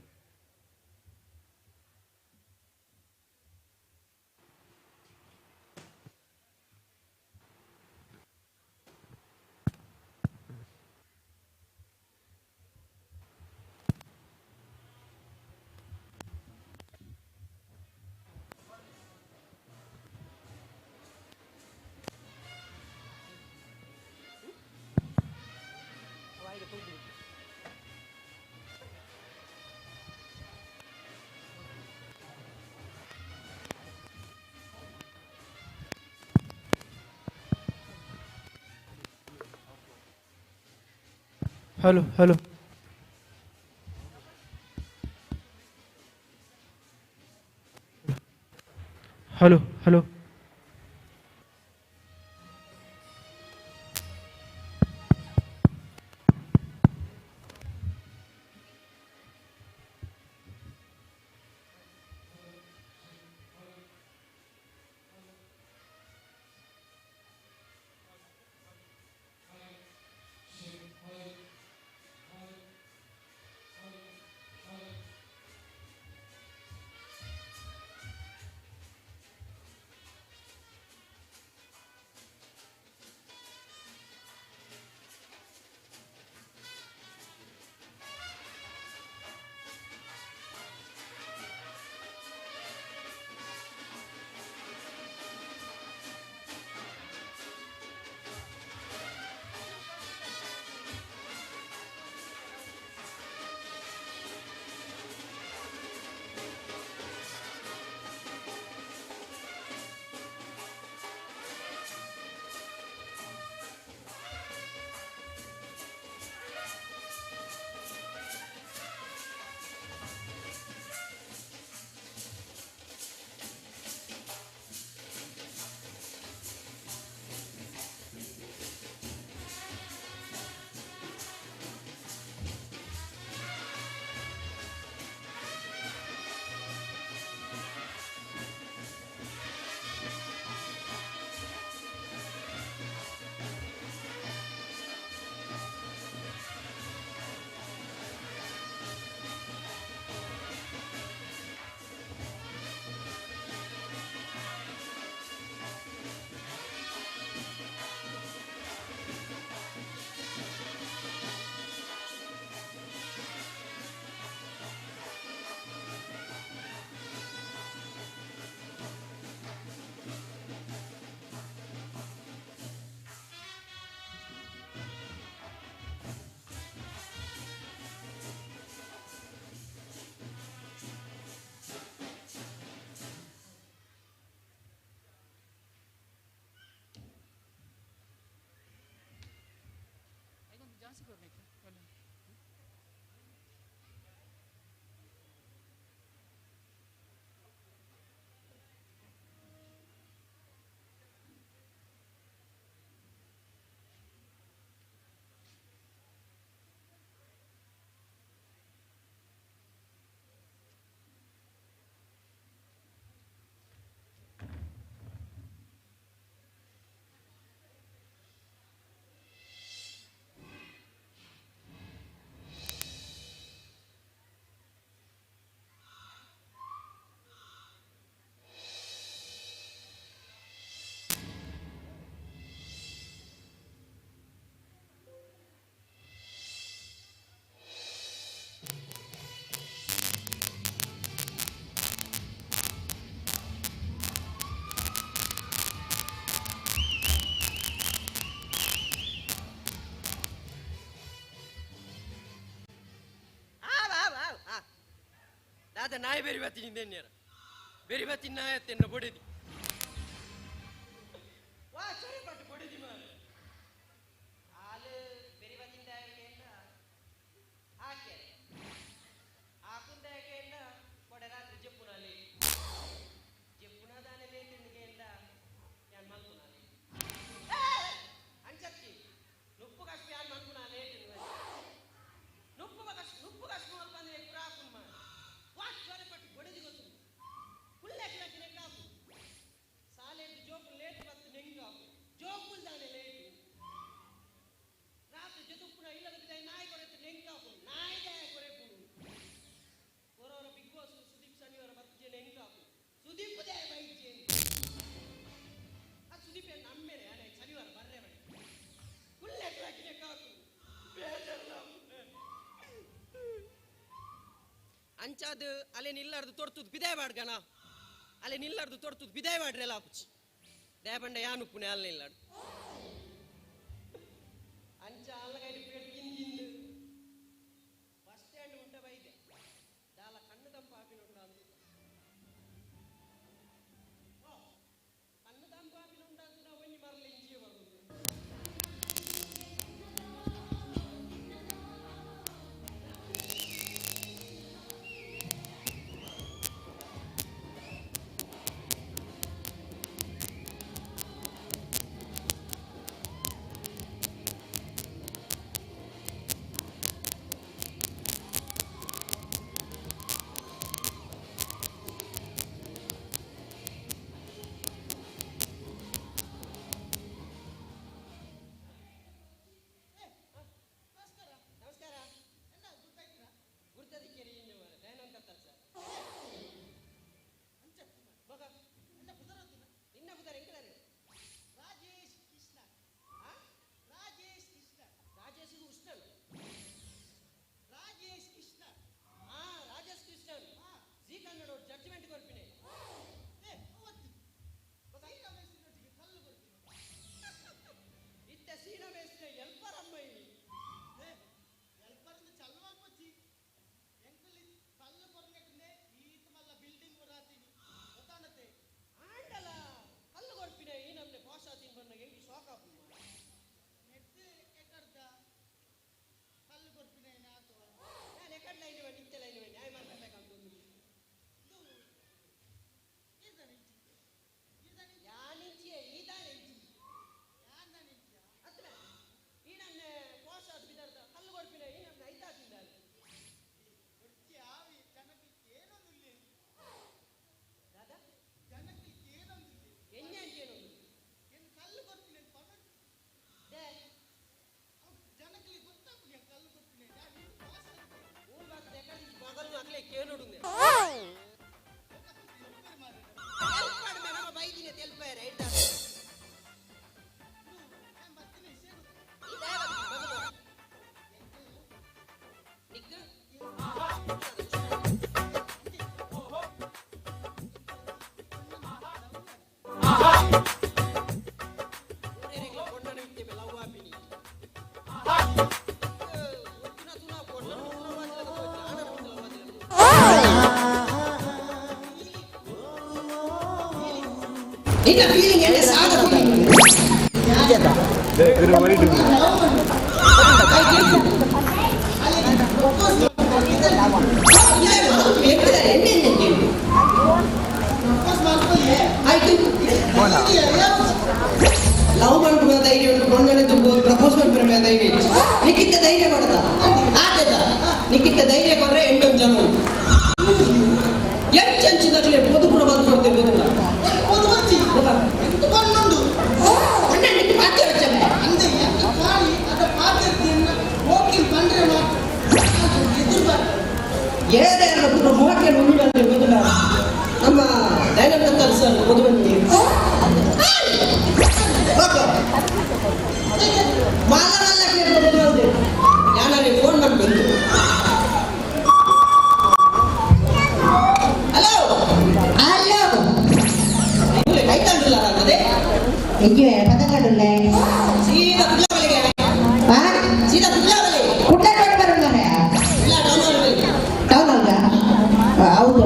Hello, hello. Hello, hello. ದಾದ ನಾಯಿ ಬೇರಿ ಬತ್ತೀನಿ ಬೇರಿ ಬತ್ತೀನಿ ನಾಯಿ ಅತ್ತೆನ್ನ ಬೊಡೆದಿ ವಾ ಚೊರೆ ಪಟ್ಟು ಬೊಡೆದಿ ಮಾರು ಹಾಲು ಬೇರಿ ಬತ್ತಿಂದ ಆಕೆ ಆಕುಂದ ಕೊಡೆ ರಾತ್ರಿ ಜಪ್ಪುನಲ್ಲಿ ಜಪ್ಪುನ ದಾನೆ ಲೇಟಿಂದ ಯಾನ್ ಮಲ್ಪುನಾಲೆ ಅಂಚಕ್ಕಿ ನುಪ್ಪು ಕಷ್ಟ ಯಾನ್ ಮಲ್ಪುನ ಲೇಟಿಂದ ನುಪ್ಪು ಕಷ್ಟ ನುಪ್ಪು ಕಷ್ಟ ಮಲ್ಪಂದ್ರೆ ಪುರಾಪುನ್ ಮಾಡು ವಾ ಚೊರೆ ಪಟ್ಟು ಬೊಡೆದಿ ಗೊತ್ತು ಕುಲ್ಲೆ ಕಾಪು ಸಾಲೇಟ್ ಜೋಪು ಲೇಟ್ ಬತ್ತು ನೆಂಗಾಪು ಜೋಪುಲ್ ದಾನೆ ಲೇಟು ರಾತ್ರಿ ಜೊತೆ ಇಲ್ಲದ ನಾಯಿ ಕೊರೆತು ನೆಂಕಾಪು ನಾಯಿ ದಾಯ ಕೊರೆಪುಡು ಹೊರವರ ಬಿಗ್ ಬಾಸ್ ಸುದೀಪ್ ಶನಿವಾರ ಬತ್ತಿಜೆ ನೆಂಕಾಪು ಸುದೀಪ್ ದಾಯ ಬೈಜೆ ಆ ಸುದೀಪ್ ನಮ್ಮೇನೆ ಅದೇ ಶನಿವಾರ ಬರ್ರೆ ಬೈ ಕುಲ್ಲೆ ಹಾಕಿನೆ ಕಾಪು ಬೇಜಾರು ಅಂಚಾದ ಅಲ್ಲೇ ನಿಲ್ಲಾರ್ದು ತೊರ್ತುದು ಬಿದಾಯ ಬಾಡ್ಗಣ ಅಲ್ಲೇ ನಿಲ್ಲಾರ್ದು ತೊರ್ತುದು ಬಿದಾಯ ಮಾಡ್ರೆ ಎಲ್ಲ ಆಪುಚಿ ದಯಪಂಡ ಯಾನುಪ್ಪುನೆ ಅಲ್ಲ ನಿಲ್ಲಾಡು ಅಂಚ ಅಲ್ಲಗೈಡು ಪೇಟ್ ಗಿಂಜಿಂದು ಬಸ್ ಸ್ಟ್ಯಾಂಡ್ ಉಂಟ ಬೈದೆ ದಾಲ ಕಣ್ಣು ತಂಪು ಆಪಿನ ಉಂಟ ಅಂದು ಕಣ್ಣು ತಂಪು ಆಪಿನ ಉಂಟ ಅಂತ ನಾವು ಒಂಜಿ ಮರಲಿ ಇಂಚಿಗೆ ಬರುದು ನಮಸ್ಕಾರ ಗುರ್ತದಿಕ್ಕೇರಿ ದಯಾನಂದ ಸರ್ ಮಗ ನಿನ್ನ ಪುದರ್ ಎಂಕಲಾರೆ ರಾಜೇಶ್ ಕೃಷ್ಣ ರಾಜೇಶ್ ಕೃಷ್ಣ ರಾಜೇಶ್ ಉಷ್ಣನ್ ರಾಜೇಶ್ ಕೃಷ್ಣ ಹಾ ರಾಜೇಶ್ ಕೃಷ್ಣನ್ ಜಿ ಕನ್ನಡ ಜಡ್ಜ್ಮೆಂಟ್ ಕೊರ್ಪಿನೆ ಇತ್ತ ಸೀನಾ ಮೇಸ್ತ್ರಿ ಎಲ್ಪರ್ ಅಮ್ಮ ಆಂಡಲ ಕಲ್ಲು ಕೊರ್ಪಿನ ಈ ನಮ್ನೆ ಭಾಷಾ ತಿನ್ ಬಂದಾಗ ಎಂಕ್ ಶಾಕ್ ಆಪುಂಡು ನಾನು ಎಕಡ್ ಲೈನ್ ವೇಣು ಇತ್ತೆ ಲೈನ್ ವೇಣು ನ್ಯಾಯ ಮಾತಾಡ್ಬೇಕಂತ ಯಾನಿಂಚಿಯೇ ಈದಾನಿಂಚಿ ಅತ್ಮೆ ಈ ನಮ್ನೆ ಭಾಷಾ ಬಿದರ್ದ ಕಲ್ಲು ಕೊರ್ಪಿನ ಈ ನಮ್ನೆ ಐತಾ ತಿಂದಾನೆ ದಾದಾ ಎಣ್ಣೆ ಅಂಚೇನೊಂದು they ಊರು ಬಾತ್ ಎಕಡ್ ಮಗಲ್ನು ಅಕ್ಲೆ ಕೇನೊಡುಂದೆ ನಮ್ಮ ಬೈದಿನ ತೆಲ್ಪಾಯರ ಹೇಳ್ತಾರೆ ನಿಕ್ಕು ನಿನ್ನ ಫೀಲಿಂಗ್ ಎಣ್ಣೆ ಸಾಧ ಲವ್ ಮಾಡ್ಬಿಡುವ ಧೈರ್ಯ ಉಂಟು ಕೊಂಡನೆ ತುಂಬ ಪ್ರಪೋಸ್ ಮಾಡ್ಬಿಡ ಧೈರ್ಯ ಇತ್ತು. ನಿಕ್ಕಿತ್ತ ಧೈರ್ಯ ಕೊಡದ ಆತದ ನಿಕ್ಕಿತ್ತ ಧೈರ್ಯ ಕೊಡ್ರೆ ಎಂಟೊಂದು ಜನ ಉಂಟು ಎಂಟು ಅಂಚಿದಾಗಲೇ ಪೊದು ಪುರ ಬಂದು ಕೊಡ್ತೇವೆ ಗೊತ್ತಿಲ್ಲ ನಮ್ಮ ದೈನಂದಿನ ಸರ್ ಓದು ಬಂದಿ ಯಾರು ಫೋನ್ ಮಾಡ್ಬೇಕು ಹಲೋ ಹಲೋ ಕೈ ತಂದಿಲ್ಲ ಅದೇ ಸೀದಾ ಕುಡ್ಲಬಲಿಗೆ ಸೀದಾ ಕುಡ್ಲಬಲಿ ಕುಡ್ಲ ಬರೋಣ ಇಲ್ಲ ಟೌನ್ ಹಾಲ್ ಟೌನ್ ಅಲ್ಲ ಹೌದು.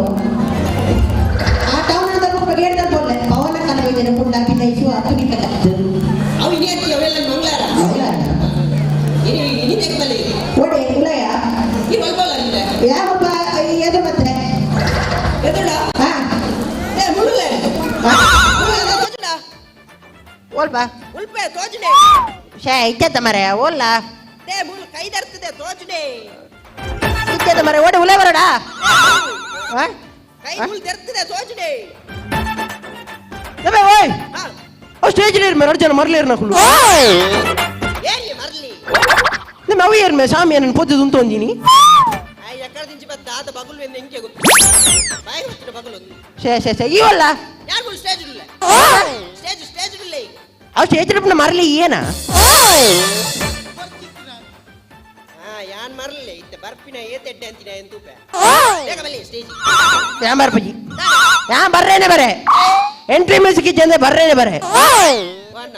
ಓಲ್ಪಾ ಉಲ್ಪೆ ತೋಜುಡೆ ಶೇ ಇಜ್ಜತ್ತ ಮರೆ ಓಲ್ಲ they ಮೂಲ ಕೈ ದರ್ತದೆ ತೋಜುಡೆ ಇಜ್ಜತ್ತ ಮರೆ ಓಡೆ ಉಲೆ ಬರೋಡಾ ಕೈ ಮೂಲ ದರ್ತದೆ ತೋಜುಡೆ ಏ ಓಯ್ ಅವ್ ಸ್ಟೇಜ್ ಲೇರ್ ಮೇ ಜನ ಮರ್ಲೇರ್ ನಕುಲು ಏರಿ ಮರ್ಲಿ ನಿಮ್ಮ ಅವು ಏರ್ ಮೇ ಸ್ವಾಮಿ ನನ್ನ ಪೊದ್ದು ದುಂತೊಂದಿನಿ ಆ ಎಕ್ಕಡ ದಿಂಚಿ ಬತ್ತ ಆತ ಬಗುಲು ಎಂದು ಎಂಕೆ ಗೊತ್ತು ಬಾಯಿ ಹೊತ್ತಿನ ಬಗುಲು ಶೇ ಶೇ ಶೇ ಇವಲ್ಲ ಯಾರು ಮೂಲ ಸ್ಟೇಜ್ ಇಲ್ಲ ಸ್ಟೇಜ್ ಸ್ಟೇಜ್ ಇಲ್ಲ ಅವ್ ಸ್ಟೇಜ್ ಮರ್ಲಿ ಏನ ಹಾ ಯಾನ್ ಮರ್ಲಿ ಇತ್ತ ಬರ್ಪಿನ ಏತೆಡ್ಡೆ ಅಂತಿನ ಎಂತೂಪೆ ಬೇಗ ಬಲ್ಲಿ ಸ್ಟೇಜ್ ಯಾ ಬರ್ಪಜಿ ಯಾ ಬರ್ರೇನೆ ಬರೆ ಎಂಟ್ರಿ ಮ್ಯೂಸಿಕ್ ಇಜ್ಜಂದ್ರೆ ಬರ್ರೇನೆ ಬರೆ ವಾನ್ನ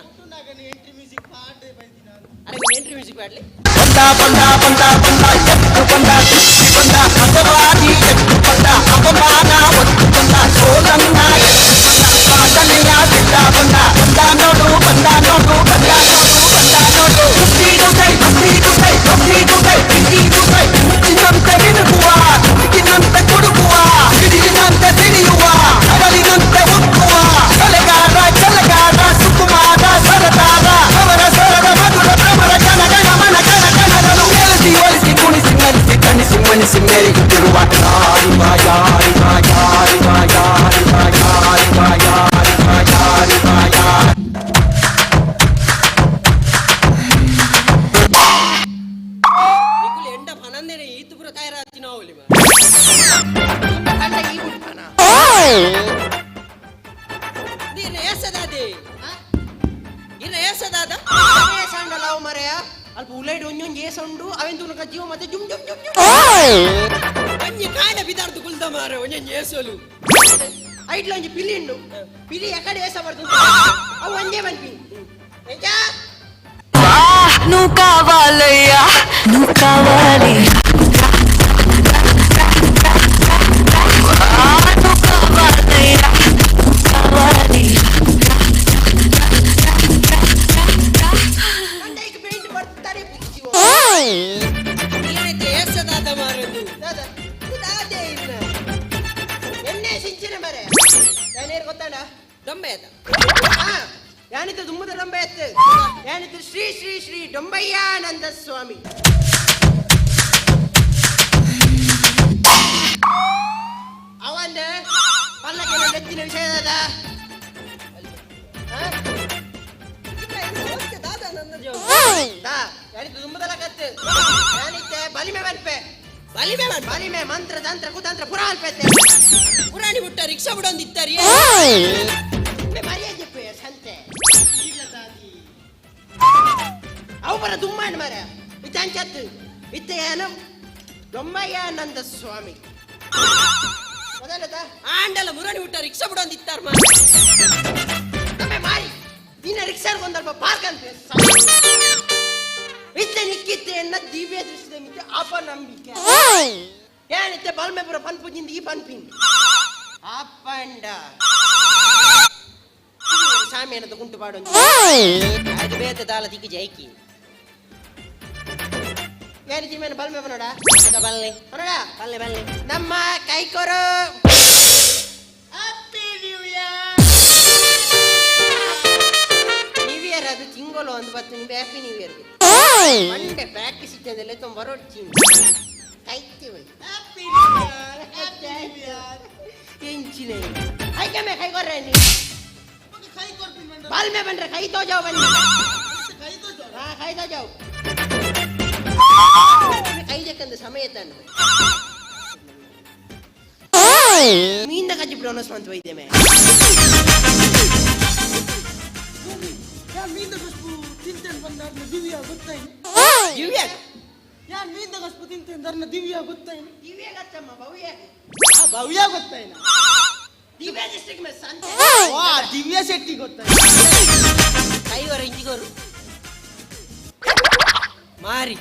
ಅರೆ ಎಂಟ್ರಿ ಮ್ಯೂಸಿಕ್ ಪಾಡ್ಲಿ ಬಂದ ಬಂದ ಬಂದ ಬಂದ ಎತ್ತು ಬಂದ ಸುತ್ತಿ ಬಂದ ಹತವಾದಿ ಎತ್ತು ಬಂದ ಅಪಮಾನ ಒತ್ತು ಬಂದ ಸೋಲನ್ನ ಎತ್ತು ಬಂದ ಸಾಧನೆಯ ಸಿದ್ಧ ಬಂದ ಬಂದ ನೋಡು ಬಂದ ನೋಡು ಬಂದ ನೋಡು ಬಂದ ನೋಡು ಸುತ್ತಿದು ಕೈ ಸುತ್ತಿದು ಕೈ ಸುತ್ತಿದು ಕೈ ಬಿಟ್ಟಿದು ಕೈ ಮುಚ್ಚಿನಂತೆ ಮಿನುಗುವ ತುಡುಕಿನಂತೆ ಕೊಡುಕುವ ಸಿಡಿಲಿನಂತೆ ಸಿಡಿಯುವ ಕಡಲಿನಂತೆ ಉಕ್ಕುವ ಕಲೆಗಾರ ಛಲಗಾರ ಸುಕುಮಾರ ಸರದಾರ ಅವರ ಸರದ ಮಧುರ ಭ್ರಮರ ಗಣ ಗಣ ಮನ ಗಣ ಗಣಗಳು ಎಳಿಸಿ ಒಲಿಸಿ ಕುಣಿಸಿ ನಲಿಸಿ ಕಣಿಸಿ ಮಣಿಸಿ ಮೆರೆಯುತ್ತಿರುವ ಯಾರಿವ ಯಾರಿವ ಯಾರಿವ ಯಾರಿವ ಯಾರಿವ ಯಾರಿವ ಯಾರಿವ ಯಾರ ನಿಕುಲು ಎಂಡ ಪನಂದೇನೆ ಈತು ಪುರ ತಯಾರಾತಿ ನಾವು ನೀನು ಏಸದಾದೆ ಇನ್ನ ಏಸದಾದ ಏಸಂಡಲ್ಲ ಅವು ಮರೆಯ ಅಲ್ಪ ಉಲೈಡ್ ಒಂಜೊಂಜಿ ಏಸಂಡು ಅವೆನ್ ತುನಕ ಜೀವ ಮತ್ತೆ ಜುಮ್ ಜುಮ್ ಜುಮ್ ಜುಮ್ ಒಂಜಿ ಕಾಡ ಬಿದಾರ್ದು ಕುಲ್ದ ಮಾರೆ ಒಂಜೊಂಜಿ ಏಸೋಲು ಐಟ್ಲ ಒಂಜಿ ಪಿಲಿ ಉಂಡು ಪಿಲಿ ಎಕಡೆ ಏಸ ಬರ್ದು ಅವು ಒಂಜೇ ಮನ್ಪಿ ಎಂಚಾ నువ్వు కావాలయ్యా నువ్వు కావాలి నువ్వు కావాలయ్యా నువ్వు కావాలి ನೀನೈತೆ ಏಸದಾದ ಮಾರದು ದಾದೆ ಇನ್ನ ಎಣ್ಣೆ ಸಿಂಚಿನ ಮರೆ ಯಾನೇರು ಗೊತ್ತಾಡ ದೊಂಬೆ ಆತ ಯಾನಿತ್ತು ದುಮ್ಮದ ಡೊಂಬೆ ಎತ್ತು ಯಾನಿತ್ತು ಶ್ರೀ ಶ್ರೀ ಶ್ರೀ ಡೊಂಬಯ್ಯಾನಂದ ಸ್ವಾಮಿ ಅವಂದ ಪಲ್ಲಕ್ಕಿನ ನೆಚ್ಚಿನ ವಿಷಯದ ಯಾನಿತ್ತು ದುಮ್ಮದಲ್ಲ ಕತ್ತು ಯಾನಿತ್ತೆ ಬಲಿಮೆ ಬನ್ಪೆ ಬಲಿಮೆ ಮನ್ಪೆ? ಬಲಿಮೆ ಮಂತ್ರ ತಂತ್ರ ಕುತಂತ್ರ ಪುರಾ ಅಲ್ಪೆತ್ತೆ ಪುರಾಣಿ ಬಿಟ್ಟ ರಿಕ್ಷಾ ಬಿಡೊಂದಿತ್ತಾರಿ ಮರ್ಯಾದೆ ಸಂತೆ ಅವು ಬರ ದುಮ್ಮಾಂಡ್ ಮಾರ ಇತ್ತಂಚತ್ತು ಇತ್ತ ಏನು ದೊಮ್ಮಯ್ಯಾನಂದ ಸ್ವಾಮಿ ಮೊದಲದ ಆಂಡಲ ಮುರಾಣಿ ಬಿಟ್ಟ ರಿಕ್ಷಾ ಬಿಡೊಂದಿತ್ತಾರ ಮಾ ತಮ್ಮೆ ಮಾರಿ ನಿನ್ನ ರಿಕ್ಷಾ ಒಂದಲ್ಪ ಪಾರ್ಕ್ ಅಂತ ಇತ್ತೆ ನಿಕ್ಕಿತ್ತೆ ಎನ್ನ ದಿವ್ಯ ದೃಷ್ಟಿದ ಮಿತ್ತೆ ಅಪನಂಬಿಕೆ ಏನಿತ್ತೆ ಬಲ್ಮೆ ಪುರ ಪನ್ಪುಜಿಂದ ಈ ಪನ್ಪಿನ್ ಅಪ್ಪಂಡ ಸಾಮಿಯನದ ಕುಂಟು ಪಾಡೊಂದು ಅದು ಬೇತ ದಾಲ ದಿಕ್ಕಿ ಜೈಕಿ ಏನು ಜಿಮೇನ ಬಲ್ಮೆ ಬನ್ನೋಡ ಬಲ್ಲೆ ಬನ್ನೋಡ ಬಲ್ಲೆ ಬಲ್ಲೆ ನಮ್ಮ ಕೈಕೊರು ನ್ಯೂ ಇಯರ್ ಅದು ತಿಂಗಳು ಒಂದು ಬತ್ತು ನಿಮ್ಗೆ ಹ್ಯಾಪಿ ನ್ಯೂ ಇಯರ್ಗೆ ಮಂಡೆ ಪ್ರಾಕ್ಟೀಸ್ ಇದ್ದದಲ್ಲೇ ತುಂಬ ಬರೋಡ್ತೀನಿ ಕೈತಿ ಎಂಚಿನ ಐಕಮೆ ಕೈ ಕೊರ್ರೆ ನೀ ಬಾಲ್ ಮೇ ಬನ್ರೆ ಕೈ ತೋ ಜಾओ ಬನ್ನಿ ಹಾ ಕೈ ತೋ ಜಾओ ಕೈ ಜಕ್ಕಂದ ಸಮಯ ತಾನು ಮೀನ ಕಜ್ಜಿ ಬಿಡೋಣ ಸ್ವಂತ ವೈದ್ಯ ಮೇ ಯಾನ್ ಮೀನ್ದ ಕಸ್ಪು ತಿಂತೇನ್ ಬಂದಾರ್ನ ದಿವ್ಯ ಗೊತ್ತಾಯ್ನು ದಿವ್ಯ ಯಾನ್ ಮೀನ್ದ ಕಸ್ಪು ತಿಂತೇನ್ ಧರ್ನ ದಿವ್ಯ ಗೊತ್ತಾಯ್ನು ದಿವ್ಯ ಗತ್ತಮ್ಮ ಭವ್ಯ ಆ ಭವ್ಯ ಗೊತ್ತಾಯ್ನ ದಿವ್ಯ ಡಿಸ್ಟ್ರಿಕ್ಟ್ ಮೇ ಸಂತೆ ವಾ ದಿವ್ಯ ಶೆಟ್ಟಿ ಗೊತ್ತಾಯ್ತು ಕೈವರ ಇಂಜಿಗೋರು ಮಾರಿ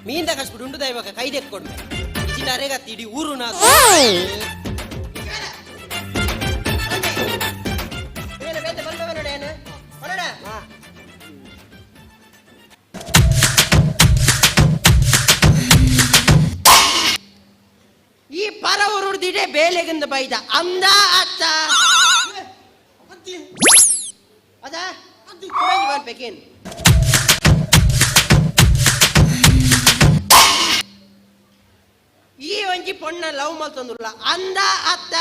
ಮೀನ್ದ ಕಸ್ಬಿಟ್ಟು ಉಂಡು ದೈವಕ ಕೈ ದೆಕ್ಕೊಂಡೆ ಇಜಿನ ಅರೆಗತ್ತಿ ಇಡೀ ಊರು ನಾ ಬೇರೆ ಬೇತೆ ಬಲ್ಬೆ ಬನ್ನೋಡ ಏನು ಬನ್ನೋಡ ಈ ಪರ ಉರುಡ್ದಿಡೆ ಬೇಲೆಗಿಂದ ಬೈದ ಅಂದ ಅತ್ತ ಅದ ಕುಡೊಂಜಿ ಪನ್ಪೆ ಕೇನ್. ಈ ಒಂಜಿ ಪೊಣ್ಣ ಲವ್ ಮಲ್ತೊಂದುಲ್ಲ ಅಂದ ಅತ್ತ?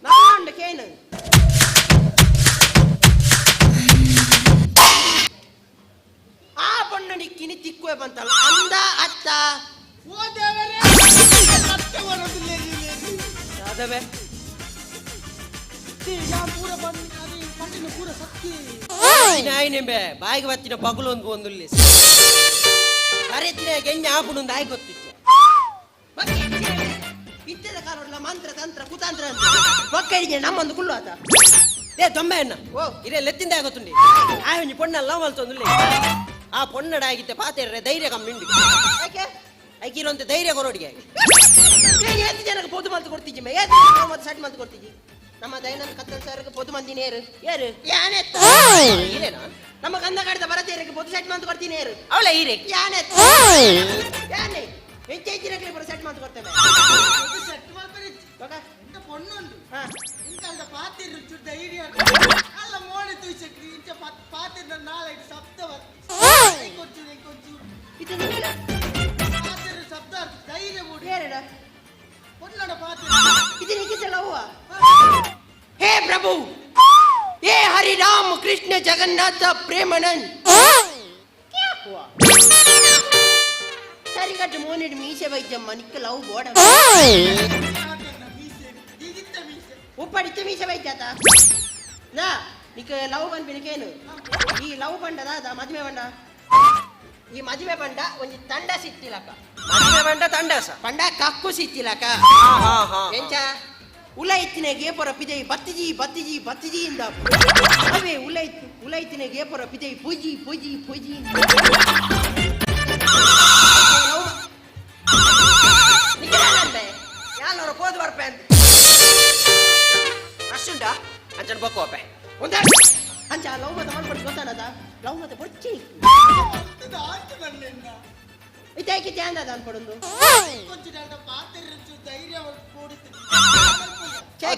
ನಾಂಡ ಕೇನು. ಆ ಪೊಣ್ಣನಿ ಕಿನಿ ತಿಕ್ಕುವೆ ಬಂತಲ್ಲ ಅಂದ ಅತ್ತ? ಓ ದೇವರೇ, ಸತ್ಯ ಬರೋದಿಲ್ಲ. ಅದವೇ ಪೂರ ಬಂದು ಅದು ಪಂಡಿನ ಪೂರ ಸತ್ಯ. ನಾಯಿನೆಂಬೆ ಬಾಯಿಗೆ ಬತ್ತಿನ ಪಗುಲು ಒಂದು ಒಂದುಲ್ಲಿ ಅರೆತ್ತಿನ ಗೆಂಜ ಆಪುಣೊಂದು ಆಯ್ ಗೊತ್ತಿತ್ತು. ಇತ್ತದ ಕಾಲೋಡ್ಲ ಮಂತ್ರ ತಂತ್ರ ಕುತಂತ್ರ ಅಂತ ಒಕ್ಕಳಿಗೆ ನಮ್ಮೊಂದು ಕುಳ್ಳು ಆತ. ಏ ದೊಂಬೆ ಅಣ್ಣ, ಓ ಇರೇ ಲೆತ್ತಿಂದ ಆಗೋತುಂಡಿ. ಆ ಒಂಜಿ ಪೊಣ್ಣಲ್ಲ ಮಲ್ತೊಂದುಲ್ಲೆ. ಆ ಪೊನ್ನಡ ಆಗಿತ್ತೆ ಪಾತೆರ್ರೆ ಧೈರ್ಯ ಕಮ್ಮಿ ಉಂಡು. ಯಾಕೆ? ಐಕಿರೋಂತ ಧೈರ್ಯ ಕೊರೋಡಿಗೆ. ಏ, ಏತ್ ಜನಕ್ಕೆ ಪೊದು ಮಲ್ತು ಕೊಡ್ತಿಜ್ಜಿ ಮೇ? ಏತ್ ಜನಕ್ಕೆ ಮತ್ತೆ ಸೆಟ್ ಮಲ್ತು ಕೊಡ್ತಿಜ್ಜಿ? ನಮ್ಮ ದೈನಂದ ಕತ್ತಲ್ ಸರ್ಗೆ ಪೊದು ಮಂದಿನ ಏರು. ಏರು? ಯಾನೆ? ಈರೇನಾ? ನಮ್ಮ ಕಂದ ಕಾಡಿದ ಬರತೇರಿಗೆ ಪೊದು ಸೆಟ್ ಮಲ್ತು ಕೊಡ್ತೀನಿ ಏರು? ಅವಳ ಈರೆ. ಯಾನೆ? ಯಾನೆ ಹೆಚ್ಚು ಹೆಚ್ಚಿನ ಬರೋ ಸೆಟ್ ಮಲ್ತು ಕೊಡ್ತೇವೆ. ಸೆಟ್ ಮಲ್ಪರೆ ಎಂತ ಪೊಣ್ಣುಂಡು ಇಂತ ಪಾತಿರು ಚುಡ್ಡ ಧೈರ್ಯ ಅಲ್ಲ. ಮೋಡಿ ತೂಸೆಟ್ರಿ ಇಂಚ ಪಾತಿರ್ನ ನಾಳೆ ಶಬ್ದ కొంచెం కొంచెం ಇದು ನಿನ್ನ ಪಾತಿರು ಶಬ್ದ ಧೈರ್ಯ ಮೂಡಿ. ಏರಡ? ಪೊನ್ನಡ ಪಾತಿರು. ಇದು ನಿಖಿತ ಲವ್ವ. ಹೇ ಪ್ರಭು, ಹೇ ಹರಿ ರಾಮ ಕೃಷ್ಣ ಜಗನ್ನಾಥ ಪ್ರೇಮನಂದ್, ಕ್ಯಾ ಹುವಾ? ಸರಿಗಟ್ಟು ಮೋನಿಡ್ ಮೀಸೆ ವೈದ್ಯಮ್ಮ ನಿಕ್ಕ ಲವ್ ಬೋಡ ಉಪ್ಪಡಿತ್ತ ಮೀಸೆ ವೈದ್ಯಾತ ನಾ ನಿಕ್ಕ ಲವ್ ಬಂದ್ಬಿನಕೇನು. ಈ ಲವ್ ಬಂಡದ ಅದ ಮದುವೆ ಬಂಡ. ಈ ಮದುವೆ ಬಂಡ ಒಂಜಿ ತಂಡ ಸಿತ್ತಿಲಕ. ಮದುವೆ ಬಂಡ ತಂಡಸ. ಪಂಡ ಕಕ್ಕು ಸಿತ್ತಿಲಕ. ಎಂಚ ಉಲ ಇತ್ತಿನ ಗೇಪೊರ ಪಿದೈ ಬತ್ತಿಜಿ ಬತ್ತಿಜಿ ಬತ್ತಿಜಿ ಇಂದ. ಅವೇ ಉಲ ಇತ್ತು ಉಲ ಇತ್ತಿನ ಗೇಪೊರ ಪಿದೈ ಪೂಜಿ ಪೂಜಿ ಪೂಜಿ. ಯಾಲೋರ ಪೋದು ಬರ್ಪೆ ಅಂತ ಅಷ್ಟುಂಟಾ ಅಂಚನ್ ಬೊಕ್ಕೋಪೆ. ಒಂದೇ ಅಂಚ ಲವ್ ಮತ್ತೆ ಮಲ್ಪಡ್ತು ಗೊತ್ತಾನದ ಲವ್ ಮತ್ತೆ ಬೊಚ್ಚಿ ಇತ್ತೈಕಿ ತ್ಯಾಂದ ಅನ್ಪಡೊಂದು.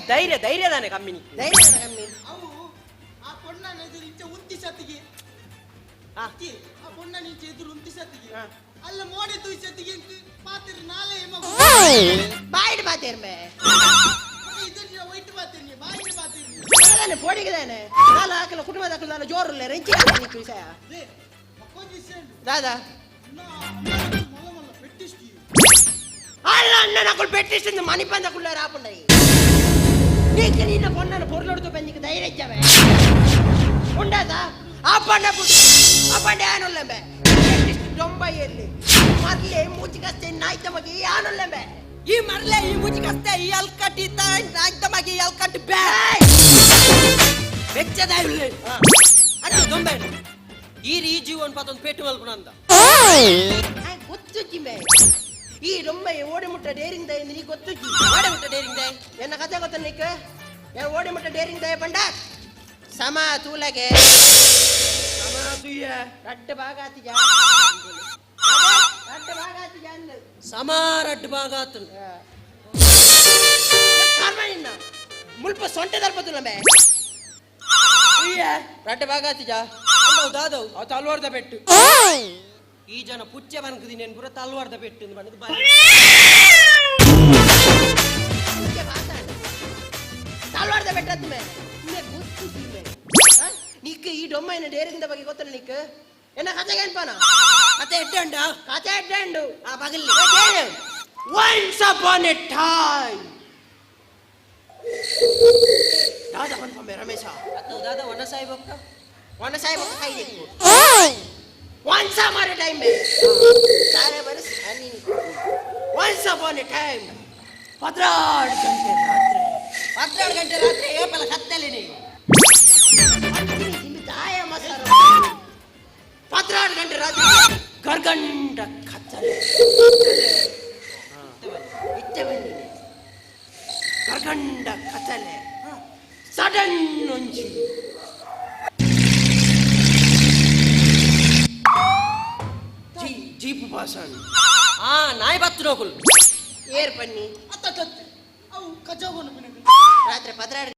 ಧೈರ್ಯ ಧೈರ್ಯ ತಾನೆ ಕಮ್ಮಿ. ಧೈರ್ಯ ತಾನೆ ಕಮ್ಮಿ. ಅವು ಆ ಪೊಣ್ಣನ ಎದುರು ಇಂಚ ಉಂತಿ ಸತ್ತಿಗೆ, ಆ ಪೊಣ್ಣನ ಇಂಚ ಎದುರು ಉಂತಿ ಸತ್ತಿಗೆ ಅಲ್ಲ ಮೋಡೆ ತೂಸತ್ತಿಗೆ ಅಂತ ಪಾತಿರು ನಾಳೆ. ಬಾಯಿಡ್ ಪಾತೇರ್ಮೆ. ಇದನ್ನ ಒಯ್ಟ್ ಪಾತಿರ್ನಿ ಬಾಯಿಡ್ ಪಾತಿರ್ನಿ. ತಾನೆ ಪೋಡಿಗೆ ತಾನೆ ನಾಲ ಹಾಕಲ ಕುಟುಂಬದ ಹಾಕಲ ನಾಲ ಜೋರುಲ್ಲ ರೆಂಚಿ ನಿಕ್ಕು ವಿಷಯ. ದಾದಾ ಅಲ್ಲ ಅಣ್ಣ ನಕುಲ್ ಪೆಟ್ಟಿస్తుంది ಮಣಿಪಂದ ಕುಳ್ಳಾರ ಆಪುಂಡೈ. ನೀಕೆ ನಿನ್ನ ಪೊಣ್ಣನ ಪೊರ್ಲೊಡ್ತು ಬಂದಿಗೆ ಧೈರ್ಯ ಇಚ್ಚವೆ ಉಂಡಾದ ಆ ಪಂಡ ಪುಟ್ಟು ಆ ಪಂಡ ಯಾನುಲ್ಲಂಬೆ ಪೆಟ್ಟಿಷ್ಟು ಡೊಂಬೈಯಲ್ಲಿ ಮರ್ಲೆ ಮೂಚಿಕಸ್ತೆ ನಾಯ್ತ ಬಗ್ಗೆ ಯಾನುಲ್ಲಂಬೆ. ಈ ಮರ್ಲೆ ಈ ಮುಜಿಕಸ್ತೆ ಈ ಅಲ್ಕಟ್ಟಿ ನಾಯ್ತ ಮಗಿ ಈ ಅಲ್ಕಟ್ಟಿ ಬೇ ಬೆಚ್ಚದ ಉಲ್ಲೆ ಅದು ದೊಂಬೆ. ಈ ರೀ ಜೀವನ್ ಪಾತೊಂದು ಪೆಟ್ಟು ಮಲ್ಪುಣ ಅಂದ. ಗೊತ್ತು ಜಿಂಬೆ ಈ ರೊಂಬೈ ಓಡಿ ಮುಟ್ಟ ಡೇರಿಂಗ್ ದಯ ನೀ ಗೊತ್ತು. ಓಡಿ ಮುಟ್ಟ ಡೇರಿಂಗ್ ದಯ ಎನ್ನ ಕತೆ ಗೊತ್ತ ನೀಕ್? ಯಾರು ಓಡಿ ಮುಟ್ಟ ಡೇರಿಂಗ್ ದಯ ಪಂಡ ಸಮ ತೂಲಗೆ ಸಮ ತುಯ್ಯ ರಡ್ಡ ಭಾಗ ಆತಿಜ ರಡ್ಡ ಭಾಗ ಆತಿಜ ಅಂದು. ಸಮ ರಡ್ಡ ಭಾಗ ಆತು. ಕರ್ಮ ನಿನ್ನ ಮುಲ್ಪ ಸೊಂಟೆ ದರ್ಪతుಲ್ಲಂಬೆ ರಡ್ಡ ಭಾಗ ಆತಿಜ. ದಾದವು ಅವು ತಲ್ವಾರ್ದ ಪೆಟ್ಟು. ಈ ಜನ ಪುಚ್ಚೆ ಬನ್ಕದಿ ನೇನು ಪೂರ ತಲ್ವಾರ್ದ ಪೆಟ್ಟು ಬಣ್ಣದ ಬಾಯಿ. ತಲ್ವಾರ್ದ ಪೆಟ್ಟದ್ದು ಮೇ ಗೊತ್ತು ಸೀಮೆ ನಿಕ್ ಈ ಡೊಮ್ಮೈನ ಡೇರಿಂಗ್ ಬಗ್ಗೆ ಗೊತ್ತಲ್ಲ ನಿಕ್? ಎನ್ನ ಕತೆ ಏನ್ಪಾನ? ಕತೆ ಎಡ್ಡೆ. ಕತೆ ಎಡ್ಡೆ. ಆ ಬಗಲಿ. ಒನ್ಸ್ ಅಪಾನ್ ಎ ಟೈಮ್ ದಾದಾ ಪನ್ಪಂಬೆ ರಮೇಶ? ಅದು ದಾದಾ ಒಣ ಸಾಯಿಬಕ್ಕ. ಒಣ ಸಾಯಿಬಕ್ಕ ಕೈ Once upon a time, ಸಾರೆ ಬರಸ್ Once upon a time, 12 ಗಂಟೆ ರಾತ್ರಿ. 12 ಗಂಟೆ ರಾತ್ರಿ ಏಪಲ ಕತ್ತಲೆ ನೀವು. ತಾಯ ಮಸಾರ 12 ಗಂಟೆ ರಾತ್ರಿ ಗರ್ಗಂಡ ಕತ್ತಲೆ ಇತ್ತೆ ಬನ್ನಿ. ಗರ್ಗಂಡ ಕತ್ತಲೆ ಸಡನ್ ಒಂಜಿ ಜೀಪು ಪಾಸಾನ್. ಆ ನಾಯಿ ಬತ್ತು ನೋಕುಲು. ಏರ್ ಪನ್ನಿ ಅವು ಕಜಾಗೋನು. ರಾತ್ರಿ 12.